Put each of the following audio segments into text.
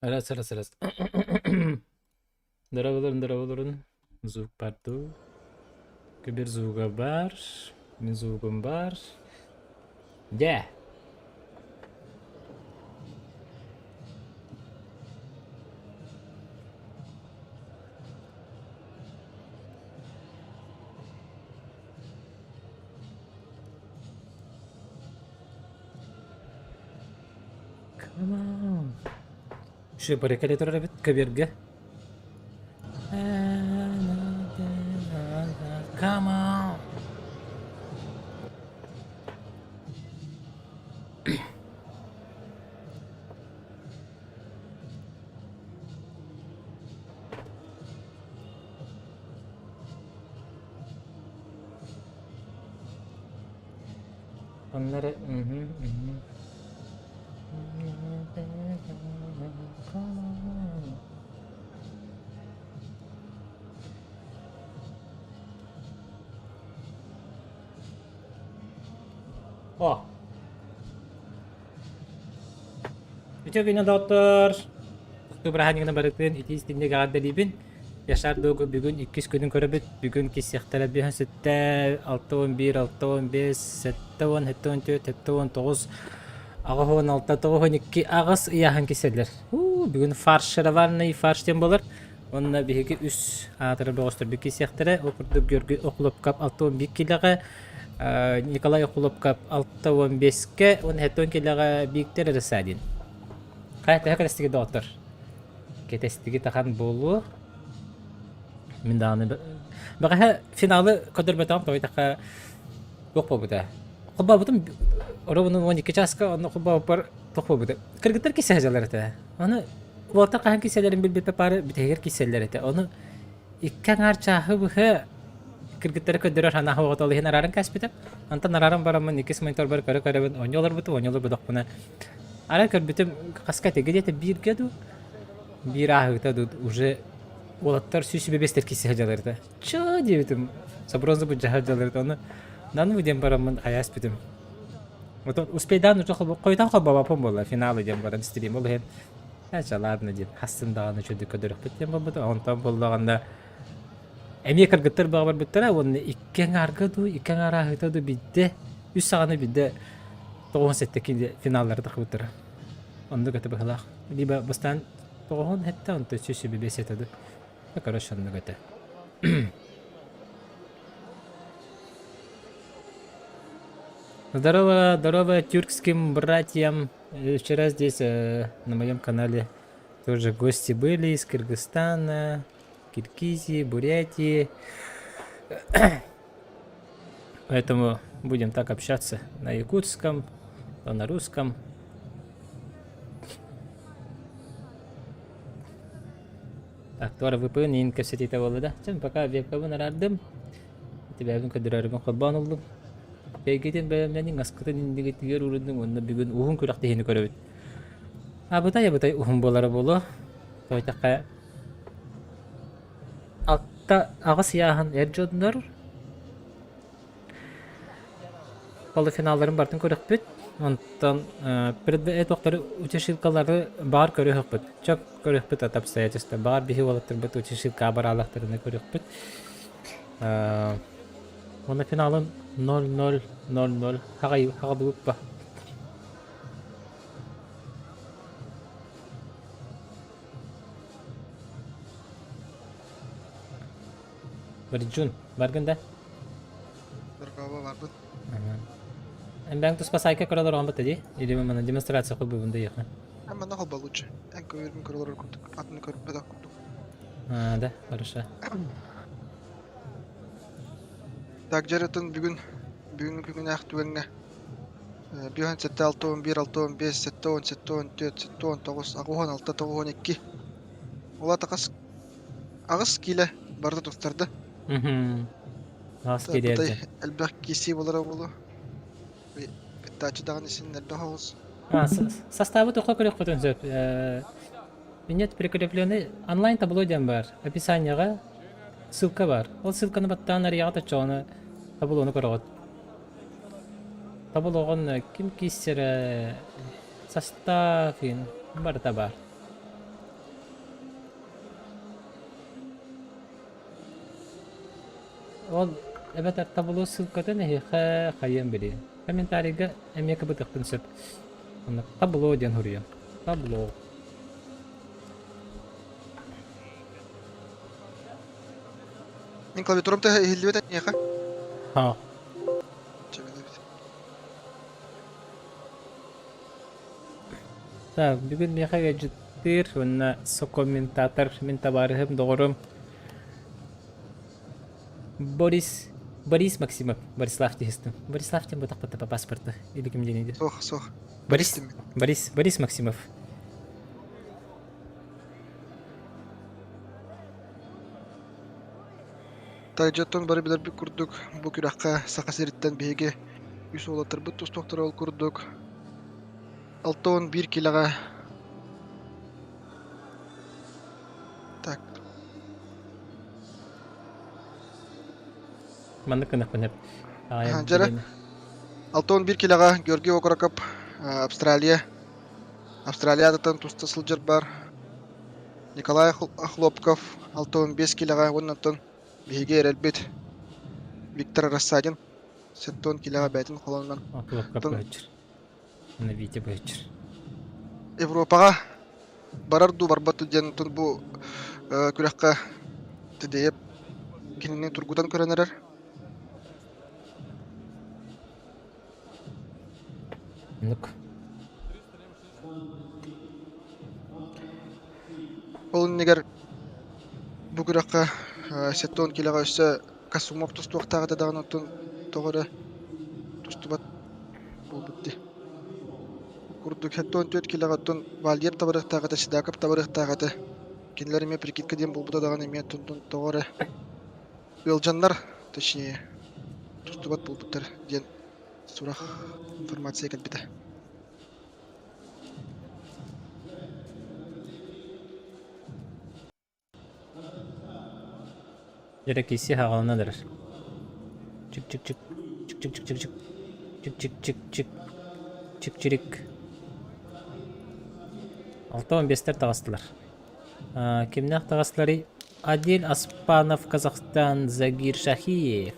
Раз, раз, раз. Здороволорун, здороволорун. Звук порту. Көбүр звуга бар. Мин звугум бар. Дьэ. Come on. Шипары кэлэ турар эбит көбүөргэ. Come on. Онно эрэ мхм мхм О! Үтүө күнү доҕоттор! Тустуу бырааһынньыгынан барытын итии истиҥник эҕэрдэлиибин. Яшар Догу бүгүн иккис күнүн көрөбүт. Бүгүн киссиэхтэрэ 57, 61, 65, 70, 74, 79, 86, 92, аҕыс ыйааһын кисэллэр. Уу, бүгүн фаршированный фарш диэн буолар. Уонна биһиги үс аатырар бөҕөстөрбүт киирсиэхтэрэ. Ол курдук Георгий Охлопков 61 килэҕэ, Николай Охлопков 65-кэ уонна 70 килэҕэ Виктор Рассадин. Хайа, төһө кэлэстигит доҕоттор? Кэтэстигит ахан буолуо. Мин даҕаны бэҕэһээ финалы көрдөрбөтөҕүм тоҕо диэтэххэ туох буолбута. Холбообутум оруобуна 12 чааска онно холбообуппар туох буолбута. Кыргыттар киирсэ сылдьаллар этэ. Ону уолаттар хаһан киирсэллэрин билбиппэр паары бүтэһигэр киирсэллэр этэ. Ону икки аҥаар чааһы быһа кыргыттары көрдөрөр санаа оҕото ол иһин арааран кээспитим. Онтон арааран бараммын иккис мониторбар көрө-көрөбүн оонньуу олорбутум, оонньуу олорботохпуна арай көрбүтүм хаска этэ где-то бииргэ дуу биир ааһыыта дуу уже уолаттар сүүс бэбиэстэр киирсэ сылдьаллар этэ. Чё диэбитим соброзу былдьаһа сылдьаллар этэ. Ону нану диэн бараммын хайа испитим. Вот успейдаан уже хойутан холбообоппун буолла финалы диэн баран стрим ол иһин Ча ладно диэн хассын даҕаны үчүгдүк көрдөрүөхпүт диэн буолбута. Онтон буоллаҕына эмиэ кыргыттар бөҕө барбыттара уонна икки аҥаарга дуу, икки аҥаар ааһыыта дуу биирдэ, үс саҕана биирдэ 97 киилэ финаллары тахыбыттара. Оннук этэ быһыылаах. Либо бастаан тоҕуһун эттэ, онтон сүүс сүүрбэ биэс этэ дуу. Короче, оннук этэ. Здорово, здорово тюркским братьям. Вчера здесь на моем канале тоже гости были из Кыргызстана, Киргизии, Бурятии. Поэтому будем так общаться на якутском, то на русском. Так, туора VPN иин кэпсэтиитэ буолла да. Чэ, пока вебкабын араардым. Тебэбин көрдөрөрүбүн холбоон ыллым. Эйгитин бэлэмнэниҥ, аскытын иннигитигэр ууруннуҥ уонна бүгүн уһун күрэхтэһиини көрөбүт. Абытай-абытай уһун буолара буолуо. Тоҕо диэтэххэ, алта аҕыс ыйааһын эр дьоннор полуфиналларын барытын көрүөхпүт. Онтон предтохтары утешилкалары баар көрүөхпүт. Чөк көрүөхпүт от обстоятельства. Баар биһи уолаттарбыт утешилка бараалахтарына көрүөхпүт. Уонна финалын 0-0-0-0 хаҕай хаҕалыбыппа. Барджун, баргын да? Баргаба барбыт. Эн туспа сайка көрө олорон бата дии? Или мана демонстрация холбуубун да яха? Эн манна холба лучше. Эн көбүрбүн көрө олорор курдук. Атын көрбөтөх курдук. А, да, хорошо. Так, дьарытын бүгүн бүгүҥҥү күнүнээх түгэҥҥэ 57 61 65 70 74 79 86 92 Улаата хас аҕыс киилэ барыта тустарда. Аҕыс киилэ Бытай элбэх киирсии буолара буолуо. Кыттааччы даҕаны син элбэх оҕус. Составы тоққа көрүөххүтүн сөп. Нет прикрепленный онлайн табло диэн баар. Описанияҕа ссылка баар. Ол ссылканы баттаан арыйаҕыт оччоҕуна таблону көрөҕүт. Таблоҕун ким киирсэрэ состав барыта баар. Ол эбэтэр табло ссылкатын эһиэхэ хайыам билиэ. Комментарийга эмиэ кыбытыахпын сөп. Онно табло диэн суруйуом. Табло. Мин клавиатурам төһө иһиллибэт эйиэхэ? Ха. Так, бүгүн миэхэ гаджеттыыр уонна сокомментатор мин табаарыһым, доҕорум Борис Борис Максимов, Борислав дьиһистим. Борислав диэн бутахпыт по паспорта или ким диэн Суох, суох. Борис Борис Борис Максимов. Тайдьаттан бары билэрбит курдук, бу күрэххэ Саха сириттэн биһиги үс уолаттарбыт тустуохтара ол курдук 61 килэҕэ так Маннык гынахпын эп. Дьэрэ 61 килэҕэ Георгий Окороков Австралия Австралиятыттан туста сылдьар бар Николай Охлопков 65 килэҕэ уонна оттон биһиги эрэлбит Виктор Рассадин 70 килэҕэ бэйэтин холонунан Охлопков быһаччыр. Уонна Витя быһаччыр. Европаҕа барар дуу барбат дуу диэн оттон бу күрэххэ ТДЕП кинини тургутан көрөн эрэр. Оннук. Ол иннигэр бу күрэххэ 70 килэҕэ өссө Касумов тустуохтаах этэ даҕаны оттон тоҕо эрэ тустубат буолбут дии. Курдук 74 килэҕэ оттон Вальер табарыахтаах этэ, Седаков табарыахтаах этэ. Кинилэр эмиэ прикидка диэн буолбута даҕаны эмиэ оттон тоҕо эрэ ыалдьаннар, точнее, тустубат буолбуттар диэн сурах информация кэлбитэ. Дьэрэ киси хаҕаланан эрэр. Чик-чик-чик, чик-чик-чик-чик, чик-чик-чик-чик, чик-чирик. 65-тэр таҕыстылар. Кимнээх таҕыстыларый? Адиль Аспанов, Казахстан, Загир Шахиев.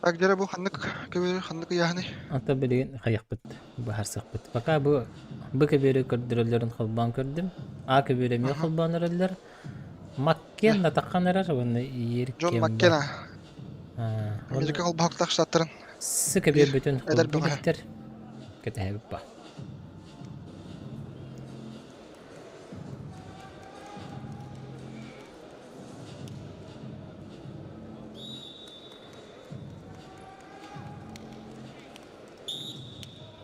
Так, дьэ бу ханнык көбүөрү ханнык ыйааһыный? Ата билигин хайахпыт, быһаарсахпыт. Пока бу бу көбүөрү көрдөрөллөрүн холбоон көрдүм. А көбүөрү эмиэ холбоон эрэллэр. Маккен атаххан эрэр уонна иир Джон кем Маккена бар. Америка холбоһуктаах штаттарын Сы биир көбүөрбүтүн эдэр холбуу бөҕөһө. иликтэр. Кэтэһэбит ба.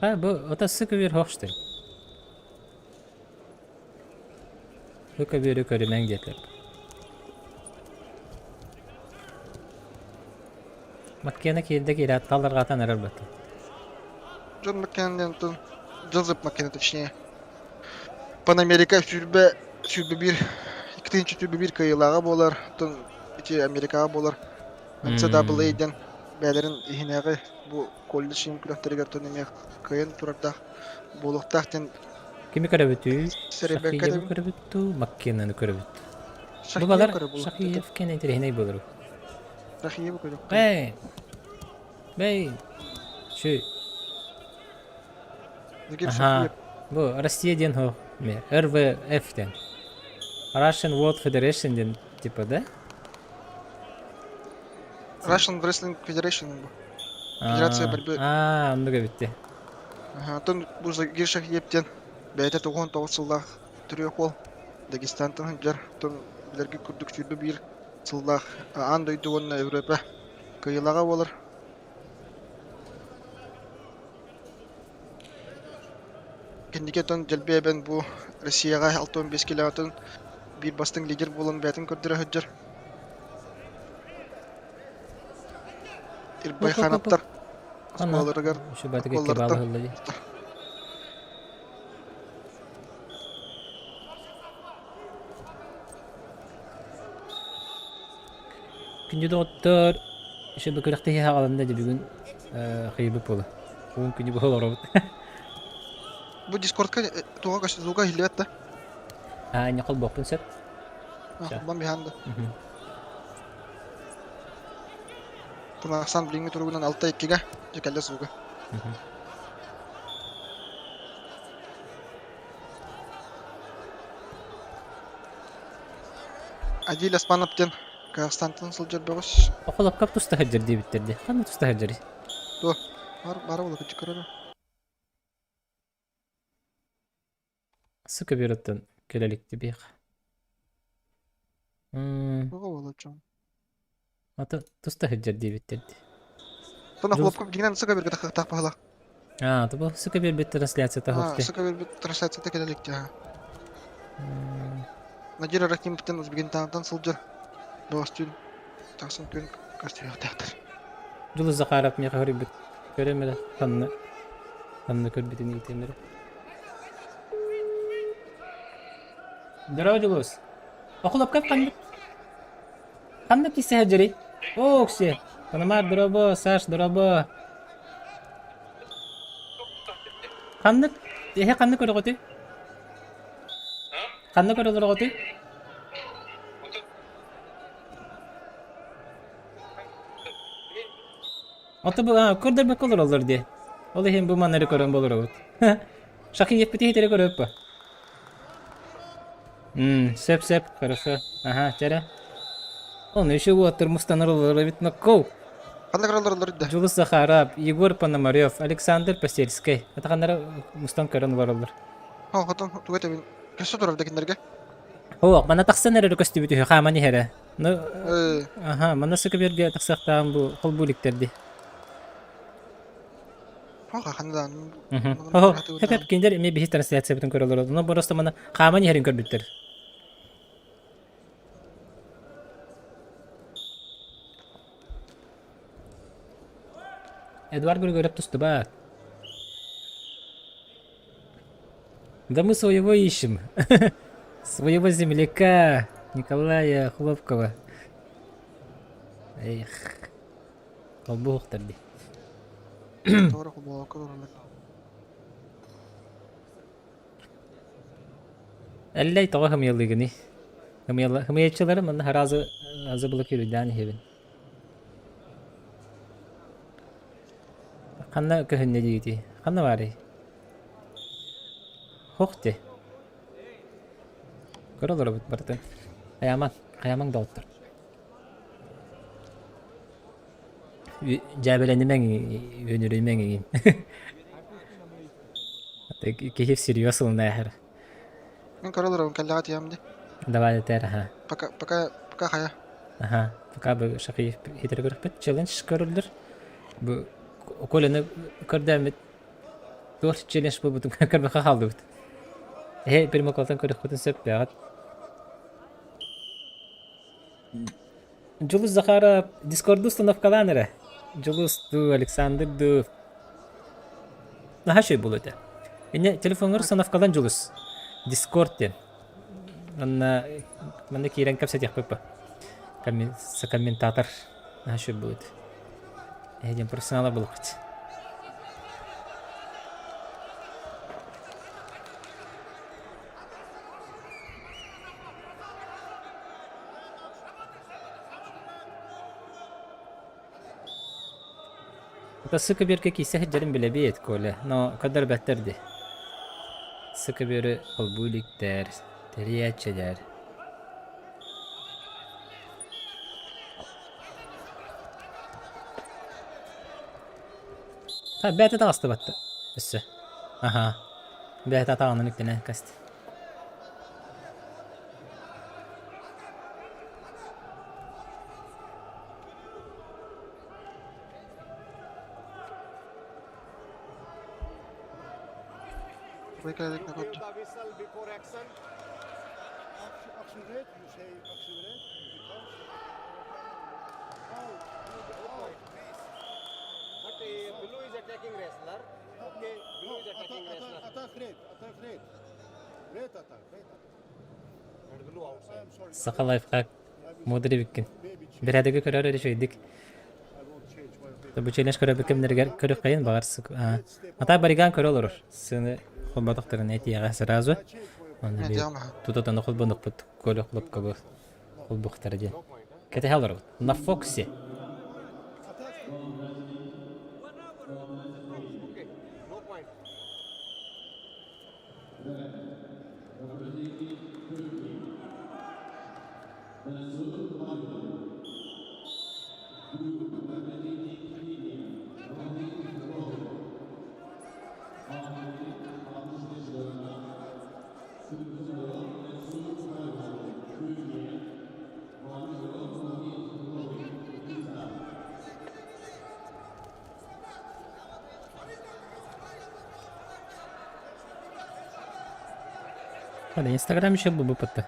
А, бу ото сы көбүөр хоһ Бу көбүөрү көрүмэҥ диэтилэр. Маккена киирдэ киирээт талырҕатан эрэр баттым. Джон Маккена диэн тыл Джозеф Маккена точнее. Панамерика сүүрбэ 21 2021 кыайыылааҕа буолар, оттон ити Америкаҕа буолар NCAA диэн бэйэлэрин иһинээҕи бу колледж күрэхтэригэр оттон эмиэ кыайан турардаах буолуохтаах диэн Кими көрөбүтүй? Сэрэбэккэ Шахиевы көрөбүт дуу, Маккенаны көрөбүт? Бу Шахиев балар көрө буолуох Шахиев кэнэ интэриэһинэй буолар. Шахиевы көрүөххэ. Бэй! Бэй! Шү. Нагир Аха. Шахиев. Бу Россия диэн хо РВФ диэн. Russian World Federation диэн типа да? Russian Wrestling Federation бу. Федерация борьбы. Аа, оннук эбитти. Оттон бу Загир Шахиев диэн бэйэтэ 99 сыллаах төрүөх уол Дагестантан сылдьар. Оттон билэргит курдук 21 сыллаах аан дойду уонна Европа кыайыылааҕа буолар. Кэнники оттон дьэлби эбэн бу Россияҕа 65 килоҕатын биир бастыҥ лидер буолан бэйэтин көрдөрө сылдьар. Ирбайханаптар оскуолаларыгар оскуолаларыттан Күндү доҕоттор, еще бу күрэхтэһии саҕаланна дьэ бүгүн хайыбыт буола. 10 күнү быһа олоробут. Бу Дискордка туга звуга иһиллибэт да? Аа, не холбуохпун сөп. Холбон биһаан да. Тунахсан билиҥҥи туругунан 6-2-гэ дьэ кэллэ звуга. Адиль Османов диэн Казахстантан сылдьар бөҕөс. Охолоккап туста сылдьар диэбиттэр дии. Ханна туста сылдьарый? Туо, бар бара буола кырдьык көрөрө. Сука береттен кэлэ иликти биэх. Тоҕо буола дьон? Ата туста сылдьар диэбиттэр дии. Тона хлопков дьиҥинэн сука биргэ тахыахтаах баһыла. Аа, тобо сука биэрбит трансляцията Аа, хофте. сука биэрбит трансляцията кэлэ илик дии. Надир Рахимовтан Узбекистантан сылдьар бөҕөстүүн тахсан күн көрсүөхтээхтэр. Дьулус Захаров миэхэ хоруйбут. Көрөм эрэ, ханна ханна көрбүтүн ыытыам эрэ. Здорово, Дьулус. Охлопков ханнык ханнык кисе сылдьарый? О, Окси. Панамар, дорообо, Саш, дорообо. Ханнык эһэ ханнык көрөҕүтүй? Ханна көрө олороҕутуй? Ото бу көрдөрбөккө олороллор дии. Ол иһин бу маннары көрөн болоробут. Шахиевпити иһитэри көрөппө. Сөп сөп, хорошо. Ага, чэрэ. Он еще уоттар мустанар олорор эбит ноккоу. Ханна көрө олороллор да? Дьулус Захаров, Егор Пономарев, Александр Посельскай. Атаханнара мустан көрөн олороллор. Хотон туга этэбин Көстө турар да кинилэргэ? Суох, манна тахсан эрэр көстүбүт үһү, хааман иһэрэ. Ну, аха, манна сыкыберге тахсыахтааҕым бу холбуу иликтэрди. Хоха, ханна Хо, хеп кинилэр эмиэ биһи трансляциябытын көрөлөр. Но просто мана хааман иһэрин көрбүттэр. Эдуард Григорьев тустубат. Да мы своего ищем. Своего земляка Николая Хлопкова. Эх. Холбуохтар дии. Эллэй тоҕо хымыйалыыгыный? Хымыйаччылары манна харазы азы блокируйдаан иһэбин. Ханна көһүннэ диигитий? Ханна баарый? Һуох дии. Көрө олоробут барытын. Хайаамаҥ, хайаамаҥ доҕоттор. Дьээбэлэнимэҥ, үөнүрүйүмэҥ игин. Киһи всерьез ылына Мин көрө олоробун кэллэҕэ тиийэм дии. Давай этээр, аха. Пока, пока, пока хайа. Аха, пока бу Шахиев хитре көрөхпүт. Челлендж көрүллэр. Бу Коляны көрдөөммүт туох челлендж буолбутун көрбөххө хаалдыбыт. Эһэ Примаковтан көрөхпүтүн сөп бэҕэт. Дьулус Захаров Дискорду установкалаан эрэ. Дьулус дуу, Александр дуу. Наһаа үчүгэй буолуо этэ. Инньэ телефоҥҥар установкалаан Дьулус. Дискорд диэн. Манна манна киирэн кэпсэтиэхпит ба. Комментатор наһаа үчүгэй буолуо этэ. Эһэ диэн профессионала буолуохпут. Сыкыбергэ киирсэ сылдьарын билэбит, Коля, но көрдөрбөттөр дии. Сыкыберы холбуу иликтэр, тэрийээччилэр. Бэйэтэ таҕыстыбат өссө. Аха. Бэйэтэ атаҕынан үктэнэн кэст. Саха лайфхак. Муодур эбиккин. Бэрээдэги көрөр эрэ үчүгэйдик. Бу челлендж көрөрбүт кэмнэригэр көрүөххэйин баҕар Ата бариган көрө олорор. Сыны холботохторун этиэҕэ сразу. Онно Этиэҕим аһа. тута холбонукпут Коля хлопковы холбуохтара диэн. Кэтэһэ олоробут. На Фоксе. Ладно, Инстаграм еще был бы то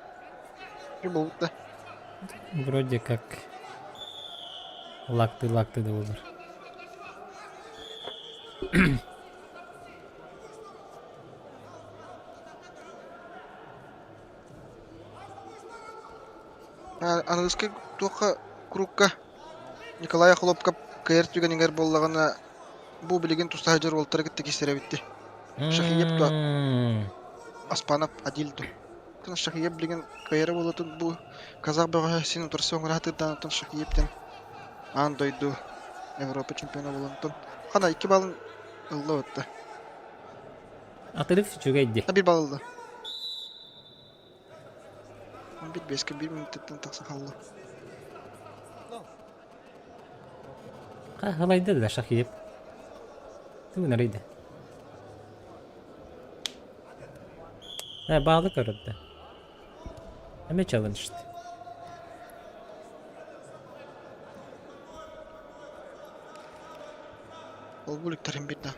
Буолбут Вроде как лакты-лакты да болар. Аныгыскы туохха курукка Николай Охлопков кыайар түгэнигэр буоллаҕына бу билигин туста сылдьар уолтары кытта кистэрэбитти. Шахиев дуо? Аспанов Адил дуо? Шахиев билигин кыайара буолуотун бу казах бөҕөһө син утарса оҥоро сатыырдаан Шахиев диэн аан дойду Европа чемпиона буолан хана икки балын ылла батта. Атырык үчүгэй дии. Биир балл ылла. 11 5-ке 1 минуттан тахса хаалла. Хаһылайды да Шахиев. Тугун арыйда. Баалы көрөрдө. Эме челлендж. Ол буликтарым бир да.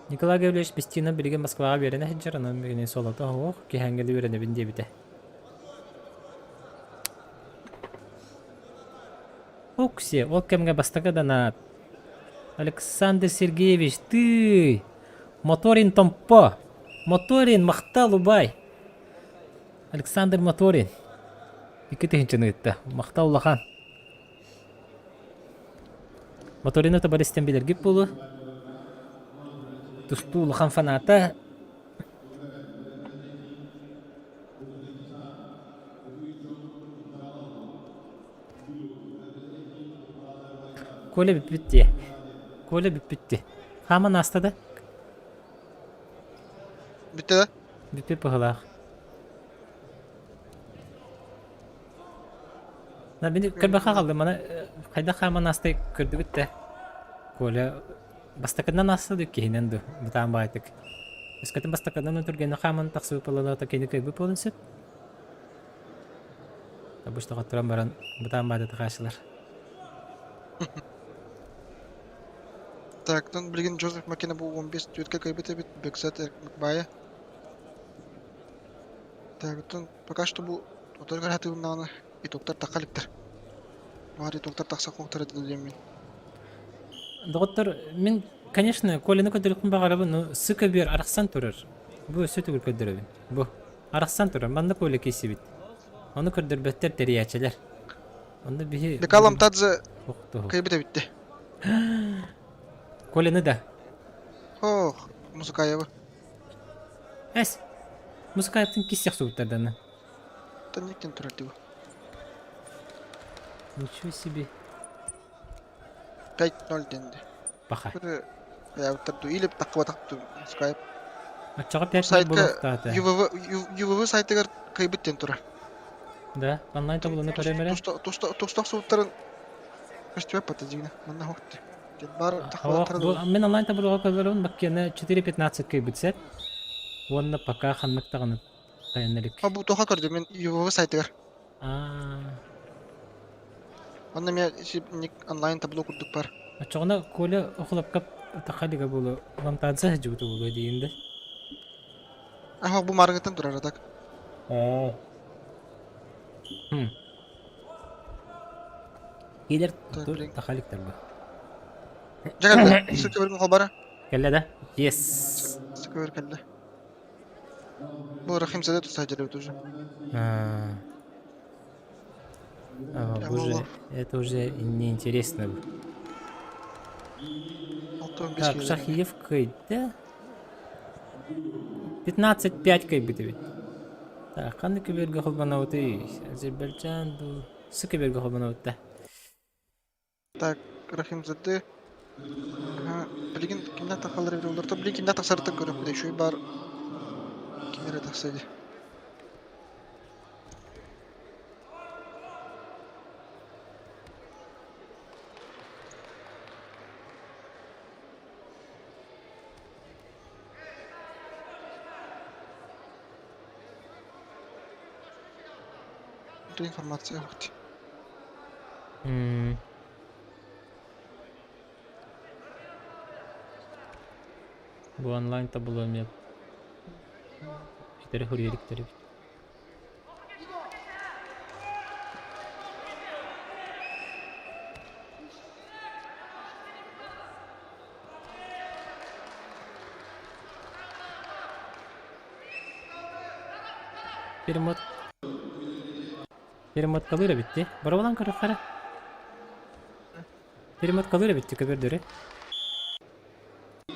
Николай Гаврильевич Бестинов билигин Москваҕа үөрэнэ сылдьар, онон билигин солото суох, киһээҥҥэ үөрэнэбин диэбитэ. Укси, ол кэмҥэ бастакы донат. Александр Сергеевич, тыый! Моторин Томпо! Моторин, махтал, убай! Александр Моторин. 2000 ыытта. Махтал улахан. Моторина табаристан билэргит буолуо. Тустуу улахан фаната. Коля бүппүт дии. Коля бүппүт дии. Хааман ааста да? Бүттэ да? Бүппүт быһыылаах. Мин көрбөххө хааллым, маны хайдах хааман аастай көрдүгүт да. Коля бастакынан ааста дуу, киһинэн дуу, бытаан баайтык. Өскөтүн бастакынан түргэнэ хааман тахсыбыт буоллаҕына кини кыайбыт буолуон сөп. Обычно хотторон баран бытаан баайда хаачылар. Так, ну билигин Джозеф Маккена бу 15 түөрткэ кыайбыт эбит, Бекзат Эркмекбая. Так, оттон пока что бу оторгар хатыылыннаҕына итоктар тахха иликтэр. Баар итоктар тахса хоктор этэ диэммин. Доҕоттор, мин, конечно, Коляны көрдөрүөхпүн баҕарабын, но сыка бүөр арахсан турар. Бу өссө төгүл көрдөрөбүн. Бу арахсан турар. Манна Коля киирсибит. Ону көрдөрбөттөр тэрийээччилэр. Онно биһи Бекал Амтадзе кыайбыт эбитти. Коляны да. Ох, Мусукаевы. Эс, музыкатын киссэх сугуттарданы. Тонниктен турар дии. Ничего себе. 5-0 дэнди. Паха. Хайабыттар или таккыбатах Skype. Оччоҕо 5-0 Сайтка буолуохтаата. UVV UVV сайтыгар кыйбыт диэн турар. Да, онлайн таблону көрөмөрө. Тустах сууттарын көстүбэт бата дьиҥэ. Манна хоқты. Бар Мен онлайн таблоға көрөрүн баккена 4.15 кыйбыт сет. Уонна пока ханнык даҕаны тайанарик. А бу тоха көрдүм мен UVV сайтыгар. Онно эмиэ онлайн табло курдук бар. Оччоҕуна Коля охлопка тахалига буолу ламтаанса сылдьыбыта буолуо диин да. Аха бу марыгыттан турар так. Оо. Киилер тахаликтар бу. Дьэ кэллэ. Сыкы бер хобара. Кэллэ да? Yes. Сыкы бер кэллэ. Бу Рахимзаде туста дьарыгыт уже. А, а, Ялолов боже, это уже неинтересно. 65 Так, киилэлэринэ. Шахиев кыйда. 15-5 кыйбыт эбит. Так, ханнык көбүөргэ холбонобутуй? Азербайджан дуу? Сы көбүөргэ холбонобут да. Так, Рахимзаде аха, билигин кимнээх тахаллар эбит олорто билигин кимнээх тахсарыттан көрүөхпүт үчүгэй баар ким эрэ тахса дии. Бу информация вот. М, Бу онлайн табло эмиэ ситэри суруйа эбит. Перемот перемоткалыыр эбит дии. Бороболоон көрүөххэ эрэ. Перемоткалыыр эбит дии көбөрдөрү.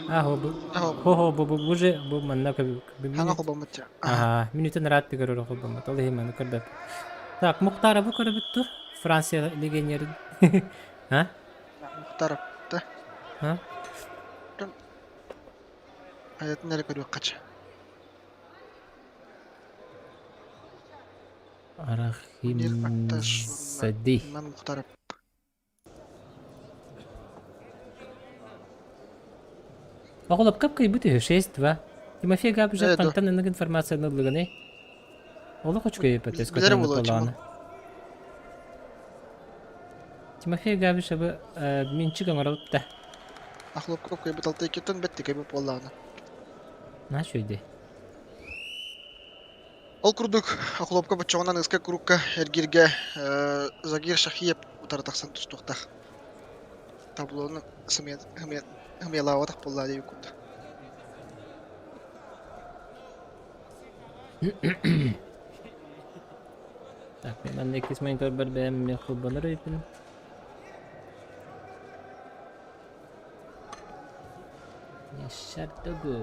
А, хо бу хо хо бу бу бу же бу манна көбү Хаҥа холбоммут дьэ. Аха, мүнүүтэн ыраатты көрөр холбоммут. Ол иһин маны көрбөп. Так, Мухтаровы көрөбүт тур. Франция легионерин. А? Мухтаров да. А? Айатын эрэ көрүөххэ чэ. Мунир Акташ уонна Арахимзади. Иман Мухтаров. Оҕолопкап кыйбыт үһү 6-2. Тимофей Габышев Ээ дуо. хантан ыннык информацияны ыллыгыный? Олох үчүгэй эпэтес Билэрэ көтөн буолуо Тимур. толааны. Тимофей Габышевы минчик оҥоробут да. Охлопков кыайбыт алта иккиттэн бэттэ кыайбыт буоллаҕына. На үчүгэй. Ол курдук, Охлопков оччоҕунан ыска курукка эргииргэ Загир Шахиев утары тахсан тустуохтаах. Таблону сымыйалаабатах буоллаа диэбит курдук. Так, манна иккис мониторбар бэйэм эмиэ холбонор эбиппин. Шардогу.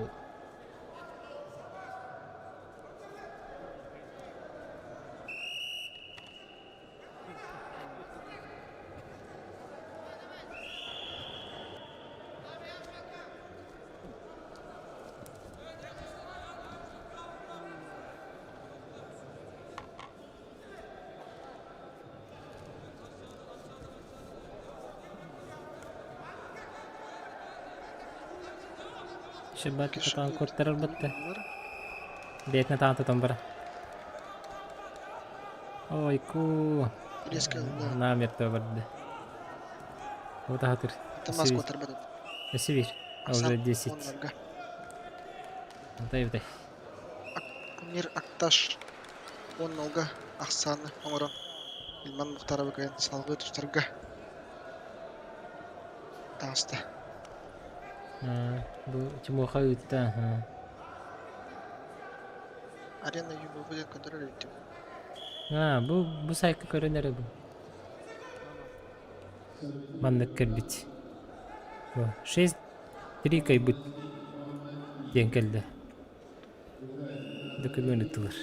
Шыбат тутан куртарар бытты. Бэйэтин атаҕын тутан бара. Ой, ку. Резко ылла. Намертво барды. Вот ахатыр. Это маску оторвет. Өссө А уже 10. Дай, дай. Мир Акташ 10 ахсааны оҥорон Илман Мухтаровы кыайан салгыы тустарга таҕыста. Бу Тимоха ыытта. Арена Юбы диэн көрдөрөр эбит. А, бу сайтка көрөн эрэ бу. Маннык кэлбит. 6-3 кайбыт диэн кэллэ. Документ ыттылар.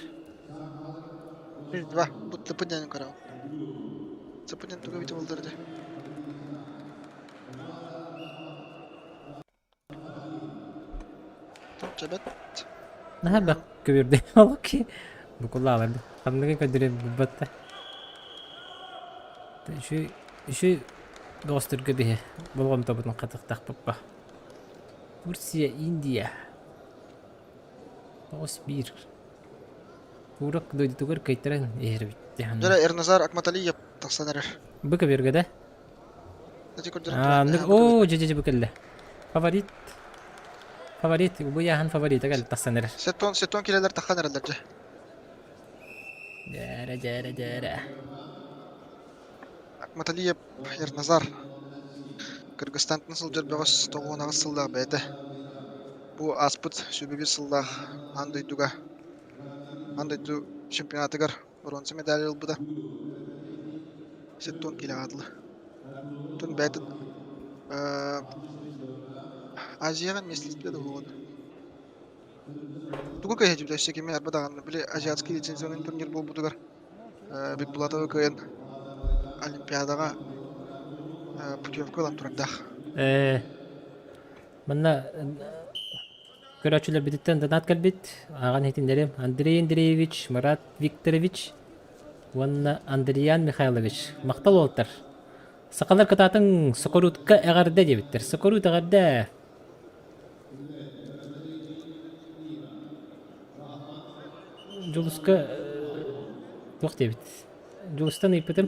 2 Бу цепы диэн көрөҕүн. Цепы диэн тугу эбитэ буоллар дии. Чэбэт. Наһаа элбэх көбүөрдэ олоки. Букулаалар. Ханныгы көрдөрө булбатта. Үчү үчү доҕосторго биһи болҕомтобутун хатыхтахпыппа. Турция, Индия. 9-1. Курок дойдутугар кыйтаран иһэр эбит. Дьэ, Эрназар Акматалиев тахсан эрэр. Бу көбүөргэ да? Ити көрдөрөн А, туран, ну, бу көбүөр. о, дьэ, дьэ, бу кэллэ. Фаворит. Фаворит, бу яһан фаворита кэллэ тахсан эрэр. Сетон, сетон килэлэр таххан эрэллэр дьэ. Дьээрэ, дьээрэ, дьээрэ. Акматалиев Эрназар Кыргызстантан сылдьар бөҕөс 98 сыллаах бэйэтэ. Бу ааспыт 101 сыллаах аан дойдуга Аан дойду чемпионатыгар боруонса медали ылбыта. 70 киилэҕэ дылы. Оттон бэйэтин Азияҕа миэстэлэспитэ да буолуо. Тугу кыайа өссө кими арба даҕаны били азиатский лицензионный турнир буолбутугар Бекбулатовы кыайан Олимпиадаҕа путевка ылан турардаах. Манна көрөөччүлэрбититтэн донат кэлбит. Ааҕан иһитиннэрим. Андрей Андреевич, Марат Викторович уонна Андриан Михайлович. Махтал уолаттар. Сахалар кытаатыҥ Сокоруутка эҕэрдэ диэбиттэр. Сокоруут эҕэрдэ! Дьулуска туох диэбит? Дьулустан ыйыппытым,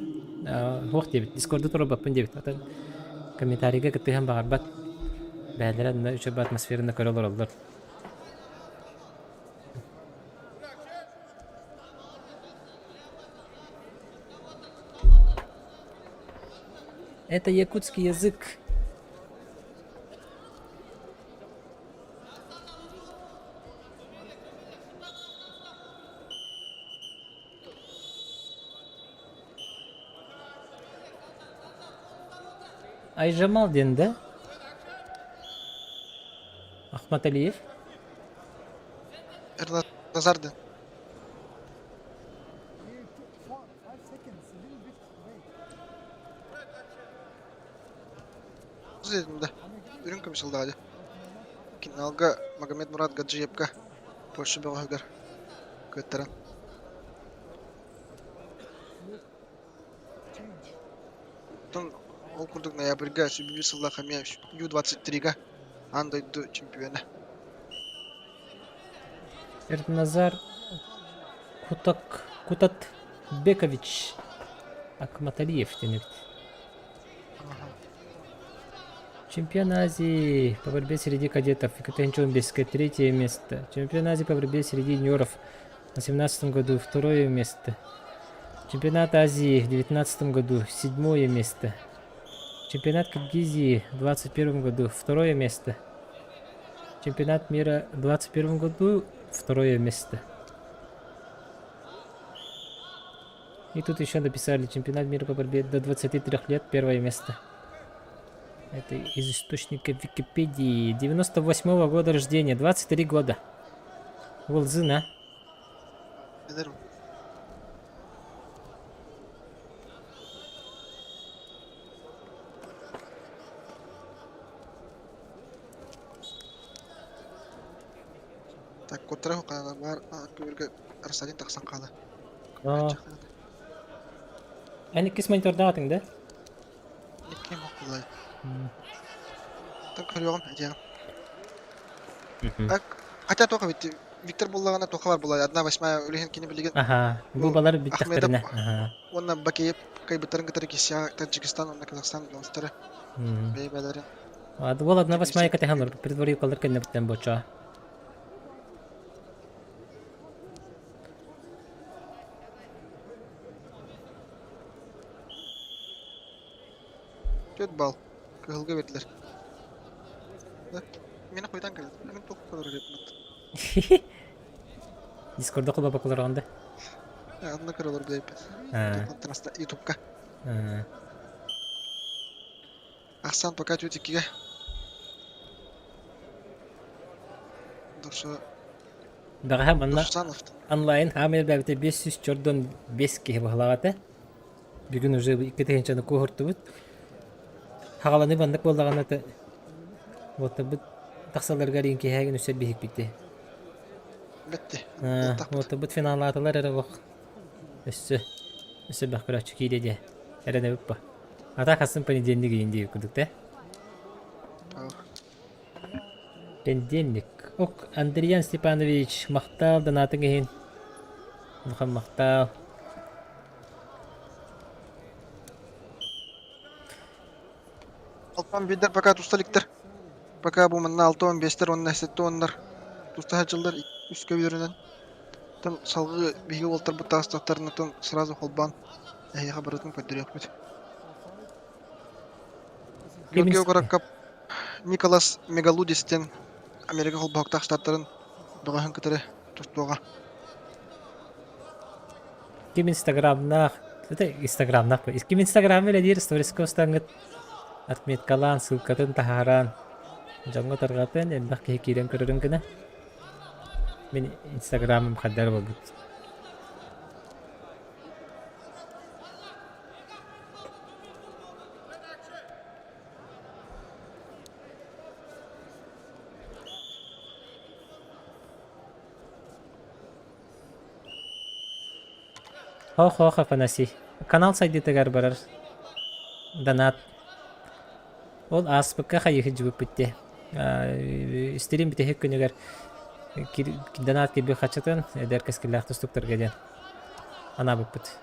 туох диэбит, дискорду туруорбаппын диэбит. Атын комментарийга кыттыһан баҕарбат. Бэйэлэрэ онно үчүгэй атмосфераны көрө олороллор. Это якутский язык. Айжамал диэн да? Ахматалиев? Назар диэн. Дедим да. Үрүҥ көмүс ыллаҕа дии. Финалга Магомед Мурат Гаджиевка Польша бөҕөһүгэр кыаттаран. Оттон ол курдук ноябрьга сүүрбэ сыллаах эмиэ Ю-23-га аан дойду чемпиона. Эрдиназар Кутак Кутатбекович Акматалиев диэн эбит. Чемпион Азии по борьбе среди кадетов Екатеринчон-Беске третье место. Чемпион Азии по борьбе среди юниоров в 2018 году второе место. Чемпионат Азии в 2019 году седьмое место. Чемпионат Киргизии в 2021 году второе место. Чемпионат мира в 2021 году второе место. И тут еще написали чемпионат мира по борьбе до 23 лет первое место. Это из источника Википедии. 98 -го года рождения, 23 года. Волзына. Эдэр Так, куттара хуканалар көбүргэ Арсалин тахсан хаала. Эн иккис монитордаатыҥ да? Икки мокулай. Так көрүөҕүм этиэҕим. Так, хотя тоха ведь Виктор буллаҕына тоха бар булай. Одна восьмая үлэһин кини билигин Аха, бу бу балар Ахмедов бүттэхтэринэ. Аха. уонна Бакиев кайбыттарын кытары Кисия Таджикистан уонна Казахстан белостары бэйбэлэрин Ол одна восьмая кэтэһэн предварительно кэннибиттэн бочо. Түөрт балл. Кыһылга биэрдилэр. Миэнэ хойутаан кэллэ. Мин туох көрөр эбиппин. Дискорда кулапа куларҕан да? Онно көрө олорбут эбиппин. Ютубка. Ахсан пока түөрт иккигэ. Дурсу Бэҕэһээ манна онлайн хаамай элбээбитэ 500 чордон 5 киһи баһылаах этэ. Бүгүн уже икки тыһыынчаны куоһуртубут. Хаҕаланыы маннык буоллаҕына уоттарбыт тахсалларыгар иин киэһээгин үсэр биһикпити. Бэтти. Уоттарбыт финаллаатылар эрэ олох өссө өссө бэх көрөөччү киириэ диэ эрэнэбит ба. А так астын понедельник иин диир курдук да. Понедельник. Ок, Андриан Степанович, махтал донатыҥ иһин. Улахан махтал. Алтан биирдэр пока туста иликтэр. Пока бу манна 65-тэр уонна 70-нар туста сылдьаллар үс көбүөрүнэн. Там салгыы биһиги уолтарбыт таастахтарына сразу холбоон эһиэхэ барытын көрдөрүөхпүт. Георгий Окороков Николас Мегалудис диэн Америка холбоһуктаах штаттарын бөҕөһүн кытары тустуоҕа. Ким инстаграмнаах, это инстаграмнаах, ким инстаграмы үлэлиир сториска устаҥҥыт отметкалаан, ссылкатын таһааран, дьоҥҥо тарҕатан, элбэх киһи киирэн көрөрүн гына. Мин инстаграмым хайдах буолбут. Хоох-хоох Афанасий, канал сайдыытыгар барар донат. Ол ааспыкка хайыһы дьыбыппыт дии. Стрим бүтэһик күнүгэр донат кирбик хаччытын эдэр кэскиллээх тустуктарга диэн анаабыппыт.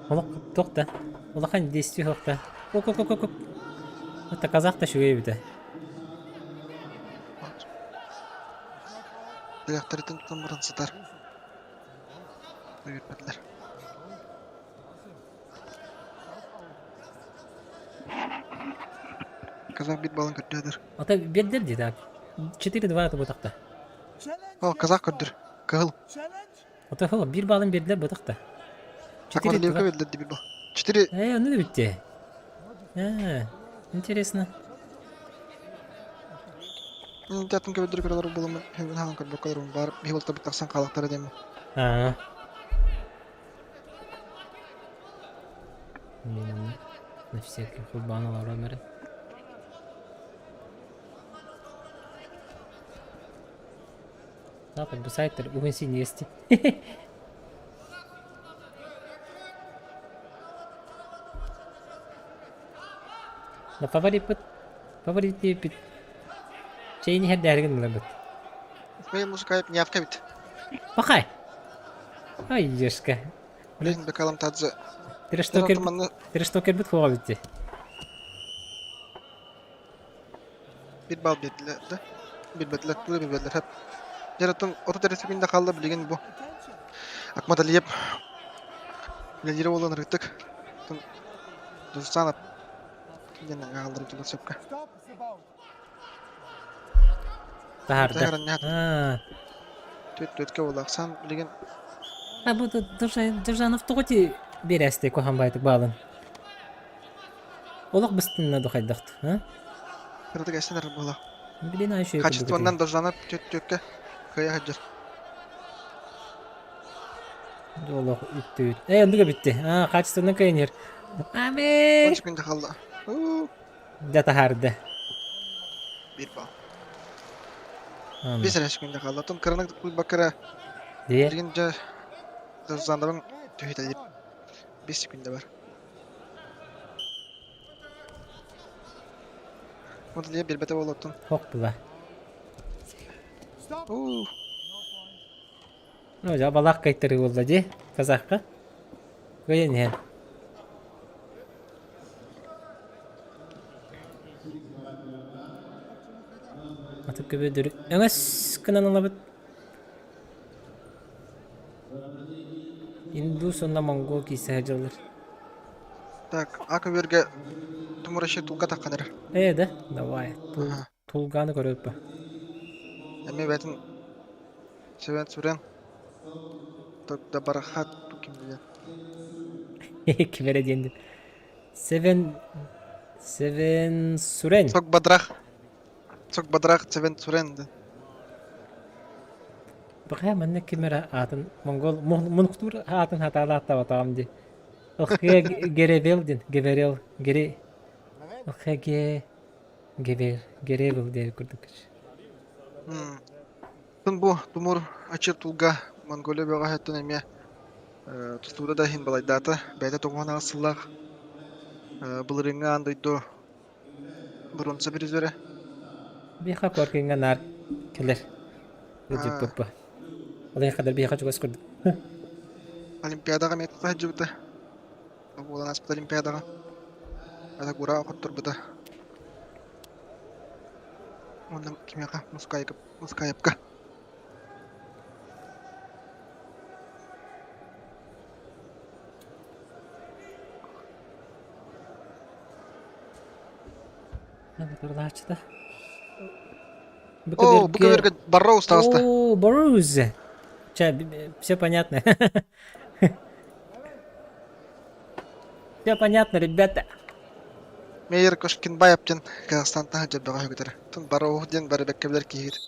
Олох туох да улахан действие суох да ок-ок-ок-ок это казах да үчүгэй эбитэ. Тирэхтэриттэн тутан баран сытар. Үөрбэтилэр. Казах биир балын көрдөөдөр. Ата биэрдэр дии так. 4-2 это бытахта. О, казах көрдөр. Кыһыл. Ата хо биир балын биэрдилэр бытахта. 4-2. Биэрдилэр дии биир бал. 4 Э, ону да бүтте. Э, интересно. Атын көбүлдөрү көрөлөр буолуммун, хөбүн хаалан көрбөккө олорум баар биһи уолтарбыт тахсан хаалахтара диэммин. Аа. Блин, на всякий хулбан олорон эрэ. Да, как бы сайттар уһун синьиэсти. На фавориппыт фаворит диэбиппит чэйин иһэрдээригин ыларбыт. Мэй музыкайып нявка бит. Пахай! Ай, ешка. Блин, бекалам тадзы. Трештокер бит хуға битти. Бир бал бердилер да. Билбэтилэр, тугу билбэтилэр хап. Дьэ оттон 30 секунда хаалла билигин бу. Акматалиев үлэлиирэ буолан ырыттык. Оттон Дусанов диэн аҕалларын тула сөпкө. Таһаарда. Аа. Түөрт-түөрткэ буолаахсан билигин А бу Дуржанов тоҕо ти биэрээстэй куһаҕан баайдык баалын? Олох быстынна да хайдахт, а? Кыратык эстэн эрэр буолла. Блин, а еще Качествоннан Дуржанов түөрт-түөрткэ кыайа сылдьар. Олох үттүбүт. Э, оннук эбитти. А, качествоннан кыайан иһэр. Аме! 10 секунда хаалла. Дьэ таһаарда. Биир бал. Биэс эрэ секунда хаалла. Оттон кыранан куйбакка эрэ Дии. билигин дьэ Дуржановын түһүтэлиир. 5 секунда бар. Моделье биэрбэтэ буолуоттун. Хох була. Уу. Ну, дьэ, балаах кайтарыы буолла дии, казахка. Кыайан иһэн. Аты көбөдөрү өҥөс гынан ылабыт. Индус уонна монгол киирсэ сылдьаллар. Так, а көбүөргэ Тумураши тулга таххан эрэр. Ээ да, давай. Аха. Тулганы көрөппө. Эмиэ бэйэтин Сүрэн сүрэн да барахат ким диэн. Ким эрэ диэн Seven Seven Сурен. Сок бадрах. Сок бадрах Seven Сурен да. Баҕа манна ким эрэ аатын монгол мунхтуур аатын хатаалааттабатаҕым дии. Ылхыа Геревел диэн Геверел Гере Ылхыа Ге Гевер Геревел диэн курдук. Бу Тумур Ачир Тулга Монголия бөҕөһүттэн эмиэ тустуута да иһин балайдаата. Бэйэтэ 98 сыллаах былырыыҥҥы аан дойду боруонса призерэ. Биһиэхэ паркиҥҥа наар кэлэр. Ыдьыппыппа. Ол иһин хадar биһиэхэ чугас курдук. Олимпиадаҕа эмиэ тута сылдьыбыта. Буолан ааспыт Олимпиадаҕа. Атагура хотторбута. Уонна кимиэхэ Мускайга. Москаевка. Турлааччыта. О, бу көбүөргэ Барроуз таҕыста. О, Барроуз. Ча, все понятно. Все понятно, ребята. Мейер Кошкинбаев диэн Казахстантан сылдьар бөҕө үгүтэрэ. Тун Бароух диэн бары бэккэ билэр киһигит.